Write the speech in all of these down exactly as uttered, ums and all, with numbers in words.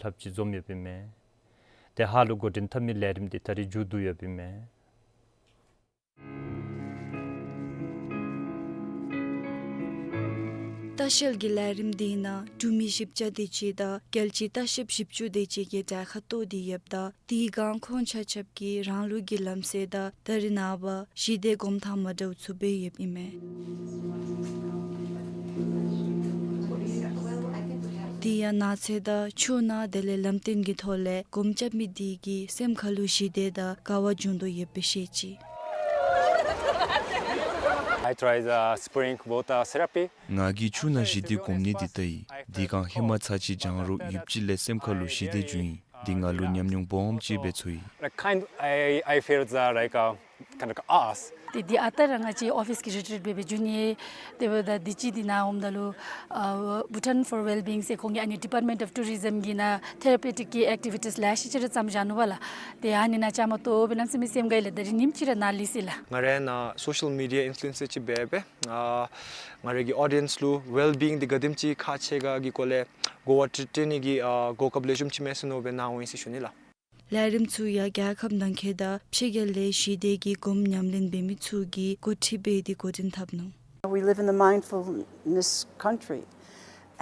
ལྷགཔ་ཅིག་འཛོམས་ཡོདཔ་ཨིན་མས། ཏེ་ཧཱ་ལུ་འགོ་འདྲེན་འཐབ་མི་ལས་རིམ་འདི་ད་རིས་མཇུག་བསྡུ་ཡོདཔ་ཨིན་མས། ལྟ་བཤལ་གྱི་ལས་རིམ་འདི་ནང་འབྲུག་མི་བཞི་བརྒྱ་དེ་ཅིག་དང་རྒྱལ་སྤྱིའི་ལྟ་བཤལཔ་བཞི་བཅུ་དེ་ཅིག་གིས་གྲལ་ཁར་གཏོགས་ཏེ་ཡོདཔ་ད་དེའི་སྒང་ཁོང་ཆ་ཁྱབ་ཀྱིས་རང་ལུགས་ཀྱི་ལམ་སྲོལ་དང་ད་རེས་ནངས་པ་ཞི་བདེ་སྒོམ་ཐངས་མ་འདྲཝ་ཚུ་འབད་ཡོདཔ་ཨིན་མས། དེ་ཡང་ནགས་ཚལ་དང་ཆུ་ནང་དེ་ལས་ལམ་སྟོན་གྱི་ཐོག་ལས་སྒོམ་རྐྱབ་མི་དེ་གིས་སེམས་ཁ་ལུ་ཞི་བདེ་དང་དགའ་བ་འབྱུང་དོ་ཡོདཔ་སྦེ་བཤད་ཅི། I tried the spring water therapy. ང་གིས་ཆུ་ནང་ཞི་བདེ་སྒོམ་ནི་འདི་བལྟ་ཡི། དེའི་སྒང་ཧེ་མ་ཚར་གཅིག་སྦྱང་རུང་ཡུདཔ་ཅིག་ལས་སེམས་ཁ་ལུ་ཞི་བདེ་འབྱུང་ཡི། འདི་ང་ལུ་ཉམས་མྱོང་སྦོམ་ཅིག་སྦེ་ཚོར་ཡི། Like kind, I, I feel the, like, uh, kind of awe. ཏེ་འདི་ཨ་རྟག་ར་ང་བཅས་ཨོ་ཕིས་ཀྱི་རི་ཊྲིཊ་སྦེ་སྦེ་འབྱུང་ནི། དེ་འབདཝ་ད་འདི་ཅིག་འདི་ནཱ་འོངམ་ད་ལུ་ཨ་Bhutan for Wellbeing ཟེར་ཁོང་གི་ཨ་ནི་Department of Tourism གི་ནང་ཐེ་ར་པི་ཊིཀ་གི་ཨེཀ་ཊི་བི་ཊིས་ལེ་ཤ་ཅིག་ར་བརྩམས་བཞག་ནུག་པ་ལགས། ཏེ་ཨ་ནི་ནང་བཅའ་མར་གཏོགས་སྦེ་གནམ་མེད་ས་མེད་སེམས་དགའ་ཡི་ལགས། ད་རིས་ཉིནམ་གཅིག་ར་ནཱ་ལུས་ཅི་ལགས། ང་ར་ནཱ་སོ་ཤལ་མི་ཌི་ཡ་ཨིན་ཕུ་ལུ་ཨེན་སར་ཅིག་སྦེ་སྦེ་ཨ་ང་རའི་གི་ཨོ་ཌི་ཡེནསི་ལུ་ཝེལ་བི་ཨིང་འདི་ག་དེམ་ཅིག་ཁག་ཆེ་ག་གི་སྐོར་ལས་གོ་བ་སྤྲོད་ནི་གི་ཨ་གོ་སྐབས་ལེགས་ཤོམ་ཅིག་མེད་ཟེར་མནོ་སྦེ་ནཱ་འོང་ཡི་ཟེར་ཞུ་ནི་ལགས། ལས་རིམ་ཚུ་ཡང་རྒྱལ་ཁབ་ནང་འཁོད་དང་ཕྱི་རྒྱལ་ལས་ཞི་བདེ་གི་སྒོམ་ཉམས་ལེན་འབད་མི་ཚུ་གིས་འགོ་ཁྲིད་འབད་དེ་འགོ་འདྲེན་འཐབ་ནུག། We live in the mindfulness country.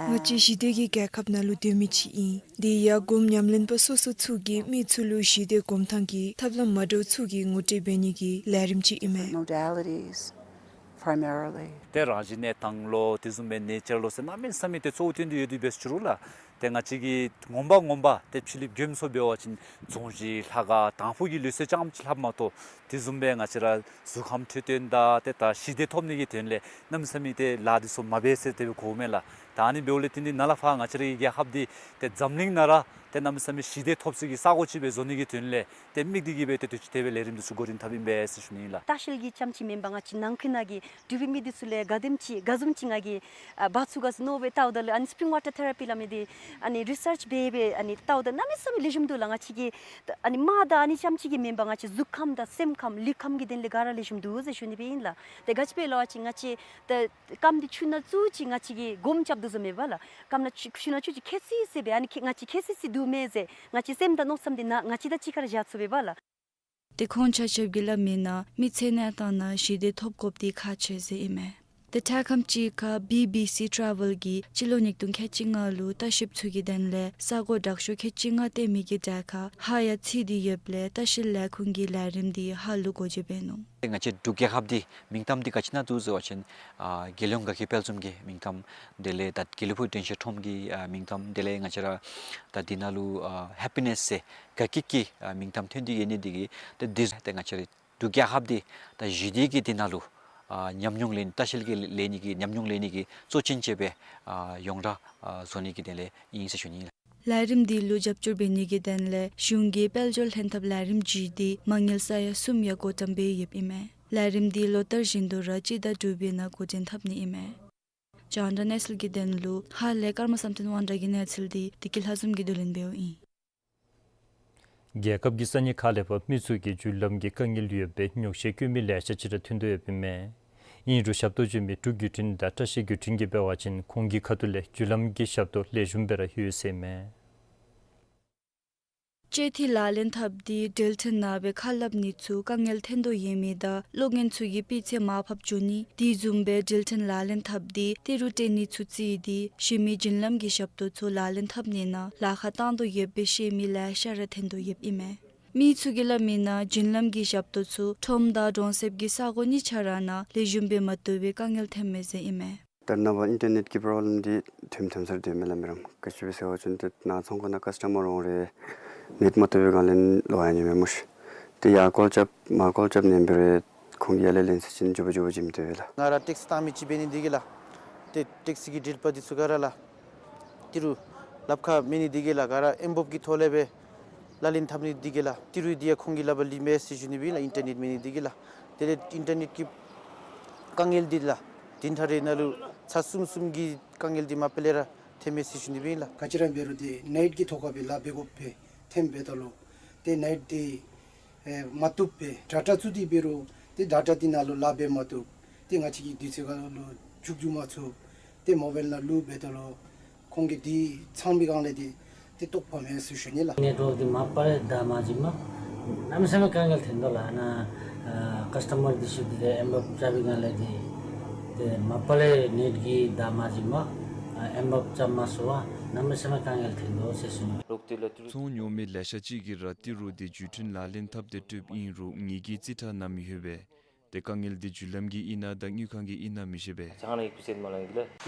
ང་བཅས་ཞི་བདེ་གི་རྒྱལ་ཁབ་ནང་ལུ་སྡོད་མི་ཅིག་ཨིན། དེ་ཡང་སྒོམ་ཉམས་ལེན་པ་སོ་སོ་ཚུ་གིས་མི་ཚུ་ལུ་ཞི་བདེ་སྒོམ་ཐངས་ཀྱི་ཐབས་ལམ་མ་འདྲཝ་ཚུ་གི་ངོ་སྤྲོད་འབད་ནི་གི་ལས་རིམ་ཅིག་ཨིན་མས། Modalities, primarily. ཏེ་རང་བཞིན་གནས་སྟངས་ལོ་དེ་བཟུམ་སྦེ་ནེ་ཅར་ལོ་ཟེར་གནམ་མེད་ས་མེད་ཏེ་གཙོ་བོ་བཏོན་ཏེ་ཡོད་དེ་འབད་ཟེར་ཞུ་རུང་ལགས། ཏེ་ང་བཅས་ཀྱིས་ངོ་མ་ངོ་མ་ཏེ་ཕྱི་གླིངཔ་མགྱོནམ་ཚུ་འབད་བ་ཅིན་རྫོང་གཞི་ལྷ་ཁང་དང་ཕུ་གི་ལུགས་སྲོལ་རྐྱངམ་ཅིག་ལྷབ་མ་གཏོགས་དེ་བཟུམ་སྦེ་ང་བཅས་ར་གཟུགས་ཁམས་འཕྲོད་བསྟེན་དང་ཏེ་ད་ཞི་བདེ་ཐོབ་ནི་གི་དོན་ལས་གནམ་མེད་ས་མེད་ཏེ་ལཱ་འདི་ཚུ་མ་འབད་ཟེར་དེ་སྦེ་གོཝ་མས་ལགས། ད་ཨ་ནི་འབདཝ་ལས་བརྟེན་ཏེ་ནཱ་ལས་ཕར་ང་བཅས་རའི་རྒྱལ་ཁབ་འདི་ཏེ་འཛམ་གླིང་ནང་ར་ཏེ་གནམ་མེད་ས་མེད་ཞི་བདེ་ཐོབ་སའི་གི་ས་གོ་ཅིག་སྦེ་བཟོ་ནི་གི་དོན་ལས་ཏེ་དམིགས་ཏེ་གིས་སྦེ་ཏེ་དུས་ཅི་དེ་སྦེ་ལས་རིམ་འདི་ཚུ་འགོ་འདྲེན་འཐབ་ཨིན་པས་ཟེར་ཞུ་ནི་ཨིན་ལགས། ལྟ་བཤལ་གྱི་རྐྱངམ་ཅིག་མེན་པར་ང་བཅས་ནང་འཁོད་ནང་གི་འབྲུག་པའི་མི་འདི་ཚུ་ལས་ག་དེམ་ཅིག་ག་བཟུམ་ཅིག་ང་གིས་ཨ་འབག་ཚུགས་ག་ཟེར་མནོ་སྦེ་བལྟཝ་ད་ལུ་ཨ་ནི་སི་པིརིང་ཝ་ཊར་ཐེ་ར་པི་སླབ་མི་འདི་ཨ་ནི་རི་སརཆ་འབད་སྦེ་ཨ་ནི་བལྟཝ་ད་གནམ་མེད་ས་མེད་ལེགས་ཤོམ་འདུག་ལགས། ང་བཅས་ཀྱི་ཨ་ནི་མ་དང་ཨ་ནི་རྐྱངམ་ཅིག་གིས་མེན་པར་ང་བཅས་གཟུགས་ཁམས་དང་སེམས་ཁམས་ལུས་ཁམས་ཀྱི་དོན་ལས་ག་ར་ལེགས་ཤོམ་འདུག་ཟེར་ཞུ་ནི་སྦེ་ཨིན་ལགས། ཏེ་ག་ཅི་སྦེ་ལོ་ཨ་ཅིག་ང་བཅས་ཏེ་རྐངམ་འདི་ཆུ་ནང་བཙུགས་ཅི་ང་བཅས་ཀྱིས་སྒོམ་རྐྱབ་དོ་བཟུམ་མས་པ་ལགས། རྐངམ་ནང་ཆུ་ཆུ་ནང་བཙུགས་ཅི་ཁ་སིང་སིང་སྦེ་ཨ་ནི་ཁ་ང་བཅས་ཁ་སིང་སིང་འདུག་མས་ཟེར་ང་བཅས་སེམས་དང་མནོ་བསམ་འདི་ནང་ང་བཅས་དང་གཅིག་ཁར་བཞག་ཚུགས་པས་པ་ལགས། ཏེ་ཁོང་ཆ་ཁྱབ་ཀྱིས་སླབ་མིའི་ནང་མི་ཚེ་གནས་སྟངས་ནང་ཞི་བདེ་ཐོབ་དགོཔ་འདི་ཁག་ཆེ་ཟེར་ཨིན་མས། ཏེ་འཕྲལ་ཁམས་ཅིག་ཁར་བི་བི་སི་ཊ་རེ་ཝལ་གྱིས་སྤྱི་ལོ་ཉིས་སྟོང་ཁལ་གཅིག་ལྔ་ལུ་ལྟ་བཤལཔ་ཚུ་གི་དོན་ལས་ས་གོ་དྲག་ཤོས་ཁལ་གཅིག་ལྔ་བསྟེན་མི་གི་གྲལ་ཁར་ཧཱ་ཡང་ཚུད་དེ་ཡོདཔ་ལས་ལྟ་བཤལ་ལས་ཁུངས་ཀྱི་ལས་རིམ་འདི་ཧཱ་ལུ་འགོ་འབྱེད་འབད་ནུག། ཏེ་ང་བཅས་འབྲུག་རྒྱལ་ཁབ་འདི་མིང་གཏམ་འདི་ག་ཅི་ནང་འདུག་ཟེར་བ་ཅིན་ཨ་རྒྱལ་ཡོངས་དགའ་སྐྱིད་དཔལ་འཛོམས་ཀྱི་མིང་གཏམ་དེ་ལས་ད་དགེ་ལེགས་ཕུག་དྲན་ཤེས་ཁྲོམ་གྱི་ཨ་མིང་གཏམ་དེ་ལས་ང་བཅས་ར་ད་འདི་ནང་ལུ་ཨ་ཧེ་པི་ནེས་ཟེར་དགའ་སྐྱིད་ཀྱི་ཨ་མིང་གཏམ་ཐོན་ཏེ་ཡོད་ནི་འདི་གིས་ཏེ་འདི་ཏེ་ང་བཅས་ར་འབྲུག་རྒྱལ་ཁབ་འདི་ད་ཞི་བདེ་གི་འདི་ནང་ལུ་ཨ་ཉམས་མྱོང་ལེན་ལྟ་བཤལ་གྱི་ལེན་ནི་གི་ཉམས་མྱོང་ལེན་ནི་གི་གཙོ་ཅན་ཅིག་སྦེ་ཨ་ཡོངས་གྲགས་ཨ་བཟོ་ནི་གི་དོན་ལས་ཨིན་ཟེར་ཞུ་ནི་ཨིན། ལས་རིམ་འདི་ལུ་རྒྱབ་སྐྱོར་འབད་ནི་གི་དོན་ལས་གཞུང་གིས་དཔལ་འབྱོར་ལྷན་ཐབས་ལས་རིམ་བརྒྱུད་དེ་མ་དངུལ་ས་ཡ་གསུམ་ཡང་བགོ་བཀྲམ་འབད་ཡོདཔ་ཨིན་མས། ལས་རིམ་འདི་ལོ་ལྟར་བཞིན་དུ་ར་སྤྱི་ཟླ་དྲུག་པའི་ནང་འགོ་འདྲེན་འཐབ་ནི་ཨིན་མས། རྒྱང་བསྒྲགས་གནས་ཚུལ་གྱི་དོན་ལུ་ཧཱ་ལས་ཀརྨ་བསམ་གཏན་དབང་གྲགས་ཀྱི་གནས་ཚུལ་འདི་བདེ་སྐྱིད་ལྷ་འཛོམས་ཀྱིས་བསྡུ་ལེན་འབདཝ་ཨིན། རྒྱལ་ཁབ་ཀྱི་ས་གནས་ཁག་ལས་ཕར་མི་ཚུ་གིས་རྒྱུ་ལམ་གྱི་དཀའ་ངལ་ཡོདཔ་སྦེ་ཉོགས་བཤད་བཀོད་མི་ལེ་ཤ་ཅིག་ར་ཐོན་དོ་ཡོདཔ་ཨིན་མས། ཨིན་རུང་ཞབས་ཏོག་སྤྱོད་མི་འབྲུག་བརྒྱུད་འཕྲིན་དང་བཀྲ་ཤིས་བརྒྱུད་འཕྲིན་གྱིས་འབད་བ་ཅིན་ཁོང་གི་ཁ་ཐུག་ལས་རྒྱུ་ལམ་གྱི་ཞབས་ཏོག་ལེགས་ཤོམ་སྦེ་ར་ཡོད་ཟེར་ཨིན་མས། སྤྱོད་འཐུས་ལག་ལེན་འཐབ་སྟེ་འགྲུལ་འཕྲིན་ནང་སྦེ་ཁ་སླབ་ནི་ཚུ་དཀའ་ངལ་ཐོན་དོ་ཡོད་མི་དང་གློག་བརྙན་ཚུ་གི་སྤུས་ཚད་མར་ཕབ་འགྱོ་ནི་དེ་བཟུམ་སྦེ་འགྲུལ་འཕྲིན་ལག་ལེན་འཐབ་སྟེ་ཏི་རུ་སྤྲོད་ནི་ཚུ་བརྩིས་ཏེ་གཞན་མི་རྒྱུན་ལམ་གྱི་ཞབས་ཏོག་ཚུ་ལག་ལེན་འཐབ་ནི་ནང་ལཱ་ཁག་བཏང་དོ་ཡོདཔ་སྦེ་བཤད་མི་ལེ་ཤ་ར་ཐོན་དོ་ཡོདཔ་ཨིན་མས། མི་ཚུ་གིས་སླབ་མིའི་ནང་རྒྱུན་ལམ་གྱི་ཞབས་ཏོག་ཚུ་ཁྲོམ་དང་གྲོང་གསེབ་ཀྱི་ས་གོ་གཉིས་ཆ་ར་ནང་ལེགས་ཤོམ་སྦེ་མ་ཐོབ་པའི་དཀའ་ངལ་ཐོན་མས་ཟེར་ཨིན་མས། ད་རེས་ནངས་པ་ཨིན་ཊར་ནེཊ་ཀྱི་པོརོབ་ལེམ་འདི་ཐོནམ་ཐོན་སར་སྡོད་མི་ལགས་མི་རང་ག་ཅི་སྦེ་ཟེར་བ་ཅིན་ཏེ་ནཱ་ཚོང་ཁང་ནང་ཀཱསི་ཊ་མར་འོང་རུང་ནེཊ་མ་ཐོབ་པའི་སྒང་ལས་ལོག་ཡར་འགྱོ་མི་སྨོ་ཤིག། ཏེ་ཡར་ཀོལ་རྐྱབ་མར་ཀོལ་རྐྱབ་ནེམ་འབད་རུང་ཁོང་གིས་ཡར་ལས་ལན་ཟེར་ཅིན་མགྱོགས་པ་མགྱོགས་པ་བྱིནམ་མི་ཐོབ་པས་ལགས། ང་ར་ཊེག་སི་བཏང་མི་ཅིག་འབད་ནི་འདི་གིས་ལགས། ཏེ་ཊེག་སི་གི་འགྲུལ་པ་འདི་ཚུ་ག་ར་ལགས། ཏི་རུ་ལགཔ་ཁར་མེད་ནི་འདི་གིས་ལགས། ག་ར་ཨེམ་བོབ་ཀྱི་ཐོག་ལས་སྦེ་ལག་ལེན་འཐབ་ནི་འདི་གིས་ལགས། ཏི་རུ་འདི་ཡང་ཁོང་གི་ལག་པར་ལུས་མས་ཟེར་ཞུ་ནི་སྦེ་ཨིན་ལགས། ཨིན་ཊར་ནེཊ་མེད་ནི་འདི་གིས་ལགས། དེ་ལས་ཨིན་ཊར་ནེཊ་ཀྱི་དཀའ་ངལ་འདི་ལགས། བདུན་ཕྲག་རེ་ནང་ལུ་ཚར་གསུམ་གསུམ་གྱི་དཀའ་ངལ་འདི་མ་པ་ལས་ར་ཐོན་མས་ཟེར་ཞུ་ནི་སྦེ་ཨིན་ལགས། ག་ཅི་ར་འབད་རུང་ཏེ་ནེཊ་ཀྱི་ཐོག་ཁར་སྦེ་ལཱ་འབད་དགོཔ་སྦེ་ཐོནམ་འབདཝ་ད་ལུ་ཏེ་ནེཊ་འདི་ཨེ་མ་བཏུབ་པས། ཌ་ཊ་བཙུགས་ཏེ་འབད་རུང་ཏེ་ཌ་ཊ་འདི་ནང་ལུ་ལཱ་འབད་མ་བཏུབ། ཏེ་ང་བཅས་ཀྱི་དུས་ཚོད་ཁར་ལུ་མཇུག་བསྡུ་མ་ཚུགས། ཏེ་མོ་བཱའིལ་ནང་བླུག་འབདཝ་ད་ལུ་ཁོང་གིས་འདི་ཚང་བའི་སྒང་ལས་ཏེ་ ཏེ་ཐོག་ཕམ་ཡང་ཟེར་ཞུ་ནི་ལགས། ནེཊ་ཝརཀ་འདི་མ་པ་ལས་ད་མ་བྱིནམ་གནམ་མེད་ས་མེད་དཀའ་ངལ་ཐོན་དོ་ལགས། ཨ་ནཱ་ཨ་ཀཱསི་ཊ་མར་འདི་ཚུ་འདི་ལས་ཨེམ་བེབ་རྐྱབ་པའི་སྒང་ལས་འདི་ཏེ་མ་པ་ལས་ནེཊ་གིས་ད་མ་བྱིནམ་ཨ་ཨེམ་བེབ་རྐྱབ་མ་ཚུགས་པར་གནམ་མེད་ས་མེད་དཀའ་ངལ་ཐོན་དོ་ཟེར་ཞུ་ནི། ཚོང་ཉོ་མི་ལེ་ཤ་ཅིག་གིས་ར་ཏི་རུ་འདི་བརྒྱུད་འཕྲིན་ལག་ལེན་འཐབ་སྟེ་སྤྲོདཔ་ཨིན་རུང་ངེ་གི་རྩིས་ཁྲ་ནང་མི་ལྷོད་པས། ཏེ་དཀའ་ངལ་འདི་བརྒྱུད་ལམ་གྱིས་ཨིན་ན་དང་དངུལ་ཁང་གིས་ཨིན་ན་མི་ཤེས་པས།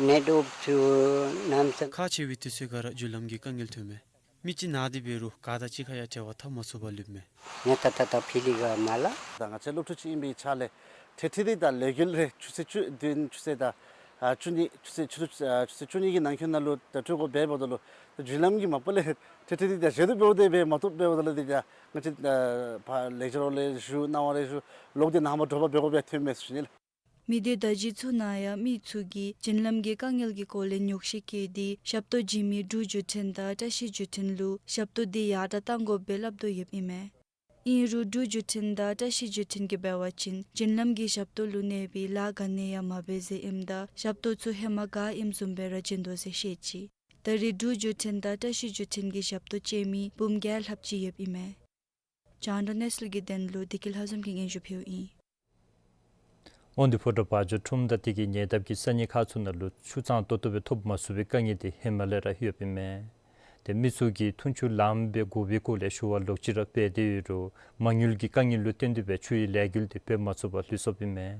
ནེཊ་ཝརཀ་ཚུ་གནམ་མེད་ས་མེད་ཁག་ཆེ་བའི་དུས་ཚོད་ཁར་ར་བརྒྱུད་ལམ་གྱི་དཀའ་ངལ་ཐོན་མས། མི་ཅིག་ན་སྟེ་འབད་རུང་ག་དང་གཅིག་ཁར་ཡང་འབྲེལ་བ་འཐབ་མ་ཚུགས་པར་ལུས་མས། ངེ་ད་ད་ད་ཕི་ལི་ག་མ་ལ། ད་ང་བཅས་སློབ་ཕྲུག་ཅིག་ཨིན་པའི་ཆ་ལས་ཏེ་ཏེ་ད་ལས་འགུལ་རེ་ཆུ་ཚོད་བཅུ་བདུན་ཆུ་ཚོད་ད་ཨ་བཅུ་གཉིས་ཆུ་ཚོད་ཆུ་ཚོད་ཨ་ཆུ་ཚོད་བཅུ་གཉིས་ཀྱི་ནང་འཁོད་ནང་ལུ་ད་སྤྲོད་དགོ་པས་འབདཝ་ད་ལུ་ད་བརྒྱུད་ལམ་གྱིས་མ་པ་ལས་ཏེ་ཏེ་ད་ཞལ་དུ་འབདཝ་ད་འབད་མ་བཏུབ་འབདཝ་ད་ལུ་ཏེ་ད་ང་བཅས་ཨ་ཕར་ལེགས་སྦྱར་འོག་ལས་ཞུ་གནང་བ་རེ་ཞུ་ལོག་སྟེ་ནཱ་མར་དྲོ་པ་འབད་དགོ་པས་ཐོན་མས་ཟེར་ཞུ་ནི་ལགས། མི་སྡེ་བརྡ་བརྒྱུད་ཚུ་ནང་ཡང་མི་ཚུ་གིས་བརྒྱུད་ལམ་གྱི་དཀའ་ངལ་གྱི་སྐོར་ལས་ཉོགས་བཤད་བཀོད་དེ་ཞབས་ཏོག་བྱིན་མི་འབྲུག་བརྒྱུད་འཕྲིན་དང་བཀྲ་ཤིས་བརྒྱུད་འཕྲིན་ལུ་ཞབས་ཏོག་འདི་ཡར་དྲག་གཏང་དགོ་པའི་སླབ་དོ་ཡོདཔ་ཨིན་མས། ཨིན་རུང་འབྲུག་བརྒྱུད་འཕྲིན་དང་བཀྲ་ཤིས་བརྒྱུད་འཕྲིན་གྱིས་འབད་བ་ཅིན་བརྒྱུད་ལམ་གྱི་ཞབས་ཏོག་ལུ་གནོད་པའི་ལཱ་ག་ནི་ཡང་མ་འབད་ཟེར་ཨིནམ་ད་ཞབས་ཏོག་ཚུ་ཧེ་མ་ག་ཨིནམ་བཟུམ་སྦེ་ར་བྱིན་དོ་ཟེར་བཤད་ཅི། ད་རེས་འབྲུག་བརྒྱུད་འཕྲིན་དང་བཀྲ་ཤིས་བརྒྱུད་འཕྲིན་གྱི་ཞབས་ཏོག་སྤྱོད་མི་འབུམ་བརྒྱ་ལྷགཔ་ཅིག་ཡོདཔ་ཨིན་མས། རྒྱང་བསྒྲགས་གནས་ཚུལ་གྱི་དོན་ལུ་བདེ་སྐྱིད་ལྷ་འཛོམས་ཀྱིས་སྙན་ཞུ་ཕུལཝ་ཨིན། དབང་འདུས་ཕོ་བྲང་བ་འཇོ་ཁྲོམ་དང་དེ་གི་ཉེ་འདབས་ཀྱི་ས་གནས་ཁག་ཚུ་ནང་ལུ་ཆུ་གཙང་ཏོག་ཏོ་སྦེ་ཐོབ་མ་ཚུགས་པའི་དཀའ་ངལ་འདི་ཧེ་མ་ལས་ར་ཡོདཔ་ཨིན་མས། ཏེ་མི་ཚུ་གིས་འཐུང་ཆུ་ལངམ་སྦེ་དགོ་པའི་སྐོར་ལས་ཞུ་བ་ལོག་ཅི་ར་འབད་དེ་ཡོད་རུང་མ་དངུལ་གྱི་དཀའ་ངལ་ལུ་བརྟེན་ཏེ་སྦེ་ཆུའི་ལས་འགུལ་འདི་འབད་མ་ཚུགས་པར་ལུས་སོཔ་ཨིན་མས།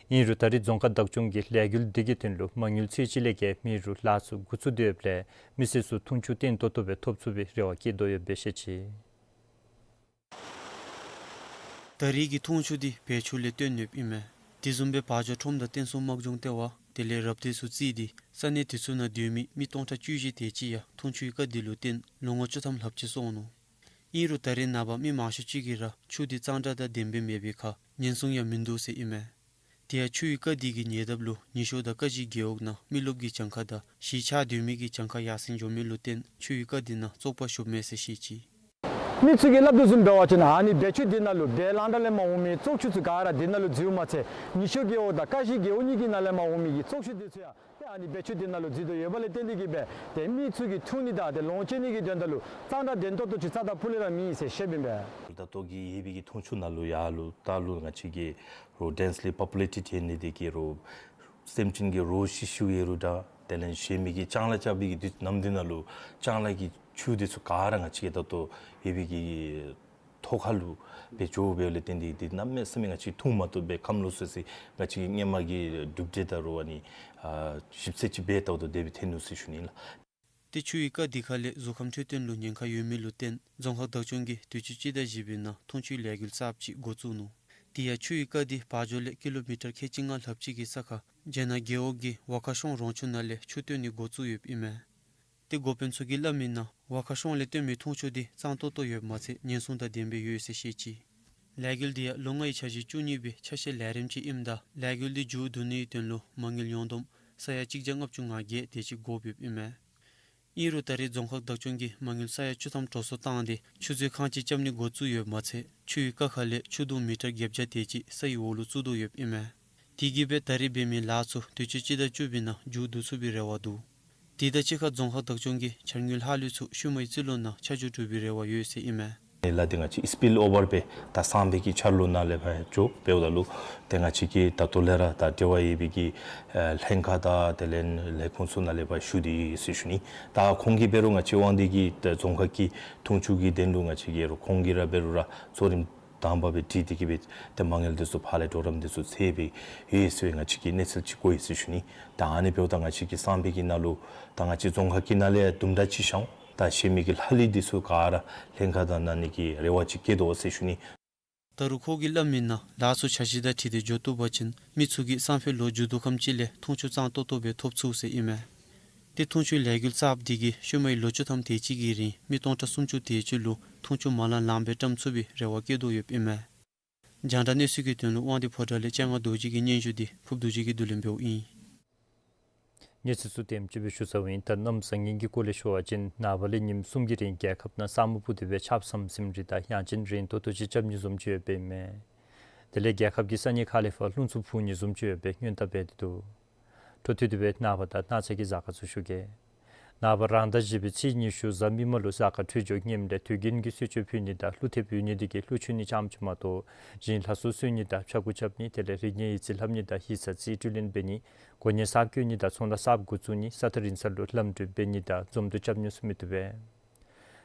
ཨིན་རུང་ད་རེས་རྫོང་ཁག་བདག་སྐྱོང་གིས་ལས་འགུལ་འདི་གི་དོན་ལུ་མ་དངུལ་ཚད་ཅིག་ལས་བརྒལ་མེད་རུང་ལཱ་ཚུ་འགོ་བཙུགས་ཏེ་ཡོདཔ་ལས་མི་སེར་ཚུ་འཐུང་ཆུ་བརྟན་ཏོག་ཏོ་སྦེ་ཐོབ་ཚུགས་པའི་རེ་བ་བསྐྱེད་དོ་ཡོདཔ་སྦེ་བཤད་ཅི། ད་རེས་ཀྱི་འཐུང་ཆུ་འདི་བལ་ཆུ་ལས་བཏོན་ཡོདཔ་ཨིན་མས། དེ་བཟུམ་སྦེ་བ་འཇོ་ཁྲོམ་དང་བསྟན་སྲུང་དམག་སྦྱོང་ལྟེ་བ་དེ་ལས་རབ་སྡེ་ཚུ་བརྩིས་ཏེ་ས་གནས་དེ་ཚུ་ནང་སྡོད་མི་མི་སྟོང་ཕྲག་བཅུ་བཞི་དེ་ཅིག་ཡང་འཐུང་ཆུའི་དཀའ་སྡུག་ལུ་བརྟེན་ལོ་ངོ་བཅུ་ཐམ་ལྷགཔ་ཅིག་སོང་ནུག། ཨིན་རུང་ད་རེས་ནངས་པ་མི་མང་ཤོས་ཅིག་གིས་ར་ཆུ་འདི་གཙང་སྦྲ་དང་ལྡནམ་སྦེ་མེད་པའི་ཁར་ཉེན་སྲུང་ཡང་མིན་འདུག་ཟེར་ཨིན་མས། དེ་ཡང་ཆུའི་དཀའ་སྡུག་གི་ཉེ་འདབས་ལུ་ཉི་ཤོ་དང་ཀ་བཞི་རྒེད་འོག་ནང་མི་རློབས་ཀྱི་གྱངས་ཁ་དང་གཞིས་ཆགས་སྡོད་མི་གི་གྱངས་ཁ་ཡར་སེང་འགྱོ་མི་ལུ་བརྟེན་ཆུའི་དཀའ་སྡུག་ནང་བཙོག་པ་ཞུགསཔ་མས་ཟེར་བཤད་ཅི། མི་ཚུ་གིས་སླབ་དོ་བཟུམ་འབད་བ་ཅིན་ཨ་ནི་བལ་ཆུ་འདི་ནང་ལུ་བལ་གླང་དར་ལས་མར་འོང་མི་བཙོག་ཆུ་ཚུ་ག་ར་འདི་ནང་ལུ་འཛུལཝ་མ་ཚད་ཉི་ཤོ་རྒེད་འོག་དང་ཀ་བཞི་རྒེད་འོག་གཉིས་ཀྱི་ནང་ལས་མར་འོང་མི་གི་བཙོག་ཆུ་འདི་ཚུ་ཡང་ཏེ་ཨ་ནི་བལ་ཆུ་འདི་ནང་ལུ་འཛུལ་དོ་ཡོདཔ་ལས་བརྟེན་ཏེ་གིས་སྦེ་ཏེ་མི་ཚུ་གིས་འཐུང་ནི་དང་ཏེ་ལོངས་སྤྱོད་ནི་གི་དོན་དག་ལུ་གཙང་སྦྲ་ལྡན་ཏོག་ཏོ་ཅིག་རྩ་དང་ཕུ་ལས་ར་མེད་ཟེར་བཤདཔ་ཨིན་པས། ད་ལྟོ་གི་ཡོད་པའི་གི་འཐུང་ཆུ་ནང་ལུ་ཡར་ལུ་ལྟག་ལུ་ང་བཅས་ཀྱི་རོ་ཌེནསི་ལི་པོ་པུ་ལེ་ཊེཌ་ཡོད་ནི་དེ་གིས་རོ་སེམས་ཅན་གྱི་རོ་ཤི་ཤིཝ་ཡོད་རུང་འདྲ། དེ་ལས་གཞན་མི་གི་ལྕང་ལཱ་རྐྱབ་པའི་གི་དུས་ནམ་དུས་ནང་ལུ་ལྕང་ལཱ་གི་ཆུ་དེ་ཚུ་ག་ར་ང་བཅས་ཀྱི་ད་ལྟོ་ཡོད་པའི་གི་ཐོག་ཁ་ལུ་སྦེ་འགྱོ་བའི་ལས་བརྟེན་ཏེ་འདི་གནམ་མེད་ས་མེད་ང་བཅས་འཐུང་མ་བཏུབ་སྦེ་ཁམས་ལོག་སོ་སོ་ང་བཅས་ཀྱི་སྔོན་མ་གི་གྲུབ་འབྲས་ད་རུང་ཨ་ནི་ཨ་ཞིབ་འཚོལ་ཅིག་འབད་ལྟཝ་ད་དེ་སྦེ་ཐོན་ནུག་ཟེར་ཞུ་ནི་ལགས། ཏེ་ཆུའི་དཀའ་སྡུག་ཁ་ལས་གཟུགས་ཁམས་འཕྲོད་བསྟེན་ལུ་ཉེན་ཁ་ཡོད་མི་ལུ་བརྟེན་རྫོང་ཁག་བདག་སྐྱོང་གིས་དུས་ཅི་སྤྱི་ཟླ་བཞི་པའི་ནང་འཐུང་ཆུའི་ལས་འགུལ་གསརཔ་ཅིག་འགོ་བཙུགས་ནུག། དེ་ཡང་ཆུའི་དཀའ་སྡུག་བ་འཇོ་ལས་ཀི་ལོ་མི་ཊར་ཁལ་གཅིག་ལྔ་ལྷགཔ་ཅིག་གི་ས་ཁར་རྒྱ་ནག་རྒེད་འོག་གི་ཝ་ཁ་ཤོང་རོང་ཆུ་ནང་ལས་ཆུ་བཏོན་ནི་འགོ་བཙུགས་ཡོདཔ་ཨིན་མས། ཏེ་འགོ་དཔོན་ཚུ་གིས་སླབ་མིའི་ནང་ཝ་ཁ་ཤོང་ལས་བཏོན་མི་འཐུང་ཆུ་འདི་གཙང་ཏོག་ཏོ་ཡོདཔ་མ་ཚད་ཉེན་སྲུང་དང་ལྡནམ་སྦེ་ཡོད་ཟེར་བཤད་ཅི། ལས་འགུལ་འདི་ཡང་ལོ་ལྔའི་འཆར་གཞི་བཅུ་གཉིས་པའི་ཆ་ཤས་ལས་རིམ་ཅིག་ཨིནམ་ད་ལས་འགུལ་འདི་མཇུག་བསྡུ་ནིའི་དོན་ལུ་མ་དངུལ་ཡོངས་བསྡོམས་ས་ཡ་གཅིག་བརྒྱ་ལྔ་བཅུ་ང་བརྒྱད་དེ་ཅིག་དགོཔ་ཡོདཔ་ཨིན་མས། ཨིན་རུང་ད་རེས་རྫོང་ཁག་བདག་སྐྱོང་གིས་མ་དངུལ་ས་ཡ་བཅུ་ཐམ་འགྲོ་སོང་བཏང་སྟེ་ཆུ་མཛོད་ཁང་ཅིག་རྐྱབ་ནི་འགོ་བཙུགས་ཡོདཔ་མ་ཚད་ཆུའི་ཀ་ཁ་ལས་ཆུ་དུང་མི་ཊར་བརྒྱད་བརྒྱ་དེ་ཅིག་ས་ཡི་འོག་ལུ་བཙུགས་དོ་ཡོདཔ་ཨིན་མས། དེ་གིས་སྦེ་ད་རེས་འབད་མི་ལཱ་ཚུ་དུས་ཅི་སྤྱི་ཟླ་བཅུ་པའི་ནང་མཇུག་བསྡུ་ཚུགས་པའི་རེ་བ་འདུག། དེ་དང་གཅིག་ཁར་རྫོང་ཁག་བདག་སྐྱོང་གིས་འཆར་དངུལ་ལྷག་ལུས་ཚུ་ཤུལ་མའི་རྩིས་ལོ་ནང་ཆ་འཇོག་གྲུབ་པའི་རེ་བ་ཡོད་ཟེར་ཨིན་མས། ལས་འདི་ང་བཅས་སི་པིལ་ཨོ་ཝར་སྦེ་ད་སང་ཕོད་ཀྱི་འཆར་ལོ་ནང་ལས་ཕར་འགྱོ་འབདཝ་ད་ལུ་ཏེ་ང་བཅས་ཀྱིས་ད་ལྟོ་ལས་ར་ད་འབྲེལ་བ་ཡོད་པའི་གི་ལྷན་ཁག་དང་དེ་ལས་ལས་ཁུངས་ཚུ་ནང་ལས་ཕར་ཞུ་དེས་ཟེར་ཞུ་ནི། ད་ཁོང་གིས་འབད་རུང་ང་བཅས་དབང་འདུས་ཀྱི་ད་རྫོང་ཁག་གི་འཐུང་ཆུ་གི་དོན་ལུ་ང་བཅས་ཀྱིས་རོགས་ཁོང་གིས་ར་འབད་རུང་ར་གཙོ་རིམ་དང་པ་སྦེ་འདི་དེ་གིས་སྦེ་ཏེ་མ་དངུལ་འདི་ཚུ་ཕར་ལས་གྲོགས་རམ་འདི་ཚུ་འཚོལ་སྦེ་ཡོད་ཟེར་བའི་ང་བཅས་ཀྱིས་གནས་ཚུལ་ཅིག་གོ་ཡི་ཟེར་ཞུ་ནི། ད་ཨ་ནི་འབདཝ་ད་ང་བཅས་ཀྱི་སང་ཕོད་ཀྱི་ནང་ལུ་ད་ང་བཅས་རྫོང་ཁག་གི་ནང་ལས་དུམ་གྲ་ཅིག་བཞག་འོང་། ད་གཞན་མི་གི་ལྷག་ལུས་འདི་ཚུ་ག་ར་ལྷན་ཁག་དང་གནང་ནི་གི་རེ་བ་ཅིག་བསྐྱེད་དོ་ཟེར་ཞུ་ནི། ད་རུང་ཁོ་གིས་སླབ་མིའི་ནང་ལཱ་ཚུ་འཆར་གཞི་དང་འཁྲིལ་ཏེ་འགྱོ་བཏུབ་པ་ཅིན་མི་ཚུ་གིས་སང་ཕོད་ལོ་མཇུག་བསྡུ་ཁམས་ཅིག་ལས་འཐུང་ཆུ་གཙང་ཏོག་ཏོ་སྦེ་ཐོབ་ཚུགས་ཟེར་ཨིན་མས། ཏེ་འཐུང་ཆུའི་ལས་འགུལ་གསརཔ་འདི་གིས་ཤུལ་མའི་ལོ་བཅུ་ཐམ་དེ་ཅིག་གི་རིང་མི་སྟོང་ཕྲག་སུམ་ཅུ་དེ་ཅིག་ལུ་འཐུང་ཆུ་མ་ལང་ལངམ་སྦེ་བཀྲམ་ཚུགས་པའི་རེ་བ་བསྐྱེད་དོ་ཡོདཔ་ཨིན་མས། རྒྱང་བསྒྲགས་གནས་ཚུལ་གྱི་དོན་ལུ་དབང་འདུས་ཕོ་བྲང་ལས་སྤྱན་སྔ་རྡོ་རྗེ་གི་སྙན་ཞུ་འདི་ཕུརཔ་རྡོ་རྗེ་གིས་བསྡུ་ལེན་འབདཝ་ཨིན། གནས་ཚུལ་ཚུ་དེམ་ཅིག་སྦེ་ཞུ་ཚརཝ་ཨིན། ད་གནམ་བཟང་ངན་གྱི་སྐོར་ལས་ཞུ་བ་ཅིན་ནངས་པ་ལས་ཉིནམ་གསུམ་གྱི་རིང་རྒྱལ་ཁབ་ནང་ས་སྨུག་སྤུབས་ཏེ་སྦེ་ཆརཔ་ཟམ་ཟིམ་རེ་དང་ཡང་ཅིན་རན་ཏོག་ཏོ་ཅིག་རྐྱབ་ནི་བཟུམ་ཅིག་ཡོདཔ་ཨིན་མས། དེ་ལས་རྒྱལ་ཁབ་ཀྱི་ས་གནས་ཁག་ལས་ཕར་རླུང་འཚུབ་འཕུ་ནི་བཟུམ་ཅིག་ཡོད་པའི་སྔོན་བརྡ་འབད་དེ་འདུག། འཕྲོ་མཐུད་དེ་སྦེ་ནངས་པ་དང་གནངས་ཚེ་གི་གཟའ་སྐར་ཚུ་ཞུ་གེ། ནངས་པ་རང་ཟླ་བཞི་པའི་ཚེས་ཉི་ཤུ་གཟའ་མིག་དམར་ལུ་གཟའ་སྐར་འཕྲོད་སྦྱོར་ངནམ་ལས་དུས་རྒྱུན་གྱི་གསོལ་མཆོད་ཕུལ་ནི་དང་ཀླུ་ཐེབས་ཡོད་ནི་དེ་གིས་ཀླུ་མཆོད་ནི་ཙམ་ཅིག་མ་གཏོགས་བཞིན་ལྷ་གསོལ་གསོལ་ནི་དང་ཕྱྭ་འགུགས་རྐྱབ་ནི་དེ་ལས་རིགས་ངན་ཡིད་རྩིས་ལྷབ་ནི་དང་ཡིག་ཚང་རྩིས་སྤྲོད་ལེན་འབད་ནི་གོ་གནས་གསརཔ་བསྐོ་ནི་དང་ཚོང་ལཱ་གསརཔ་འགོ་བཙུགས་ནི་ས་ཐག་རིང་ས་ལུ་ལམ་འགྲུལ་འབད་ནི་དང་འཛོམས་འདུ་རྐྱབ་ནི་ཚུ་མི་བཏུབ་པས།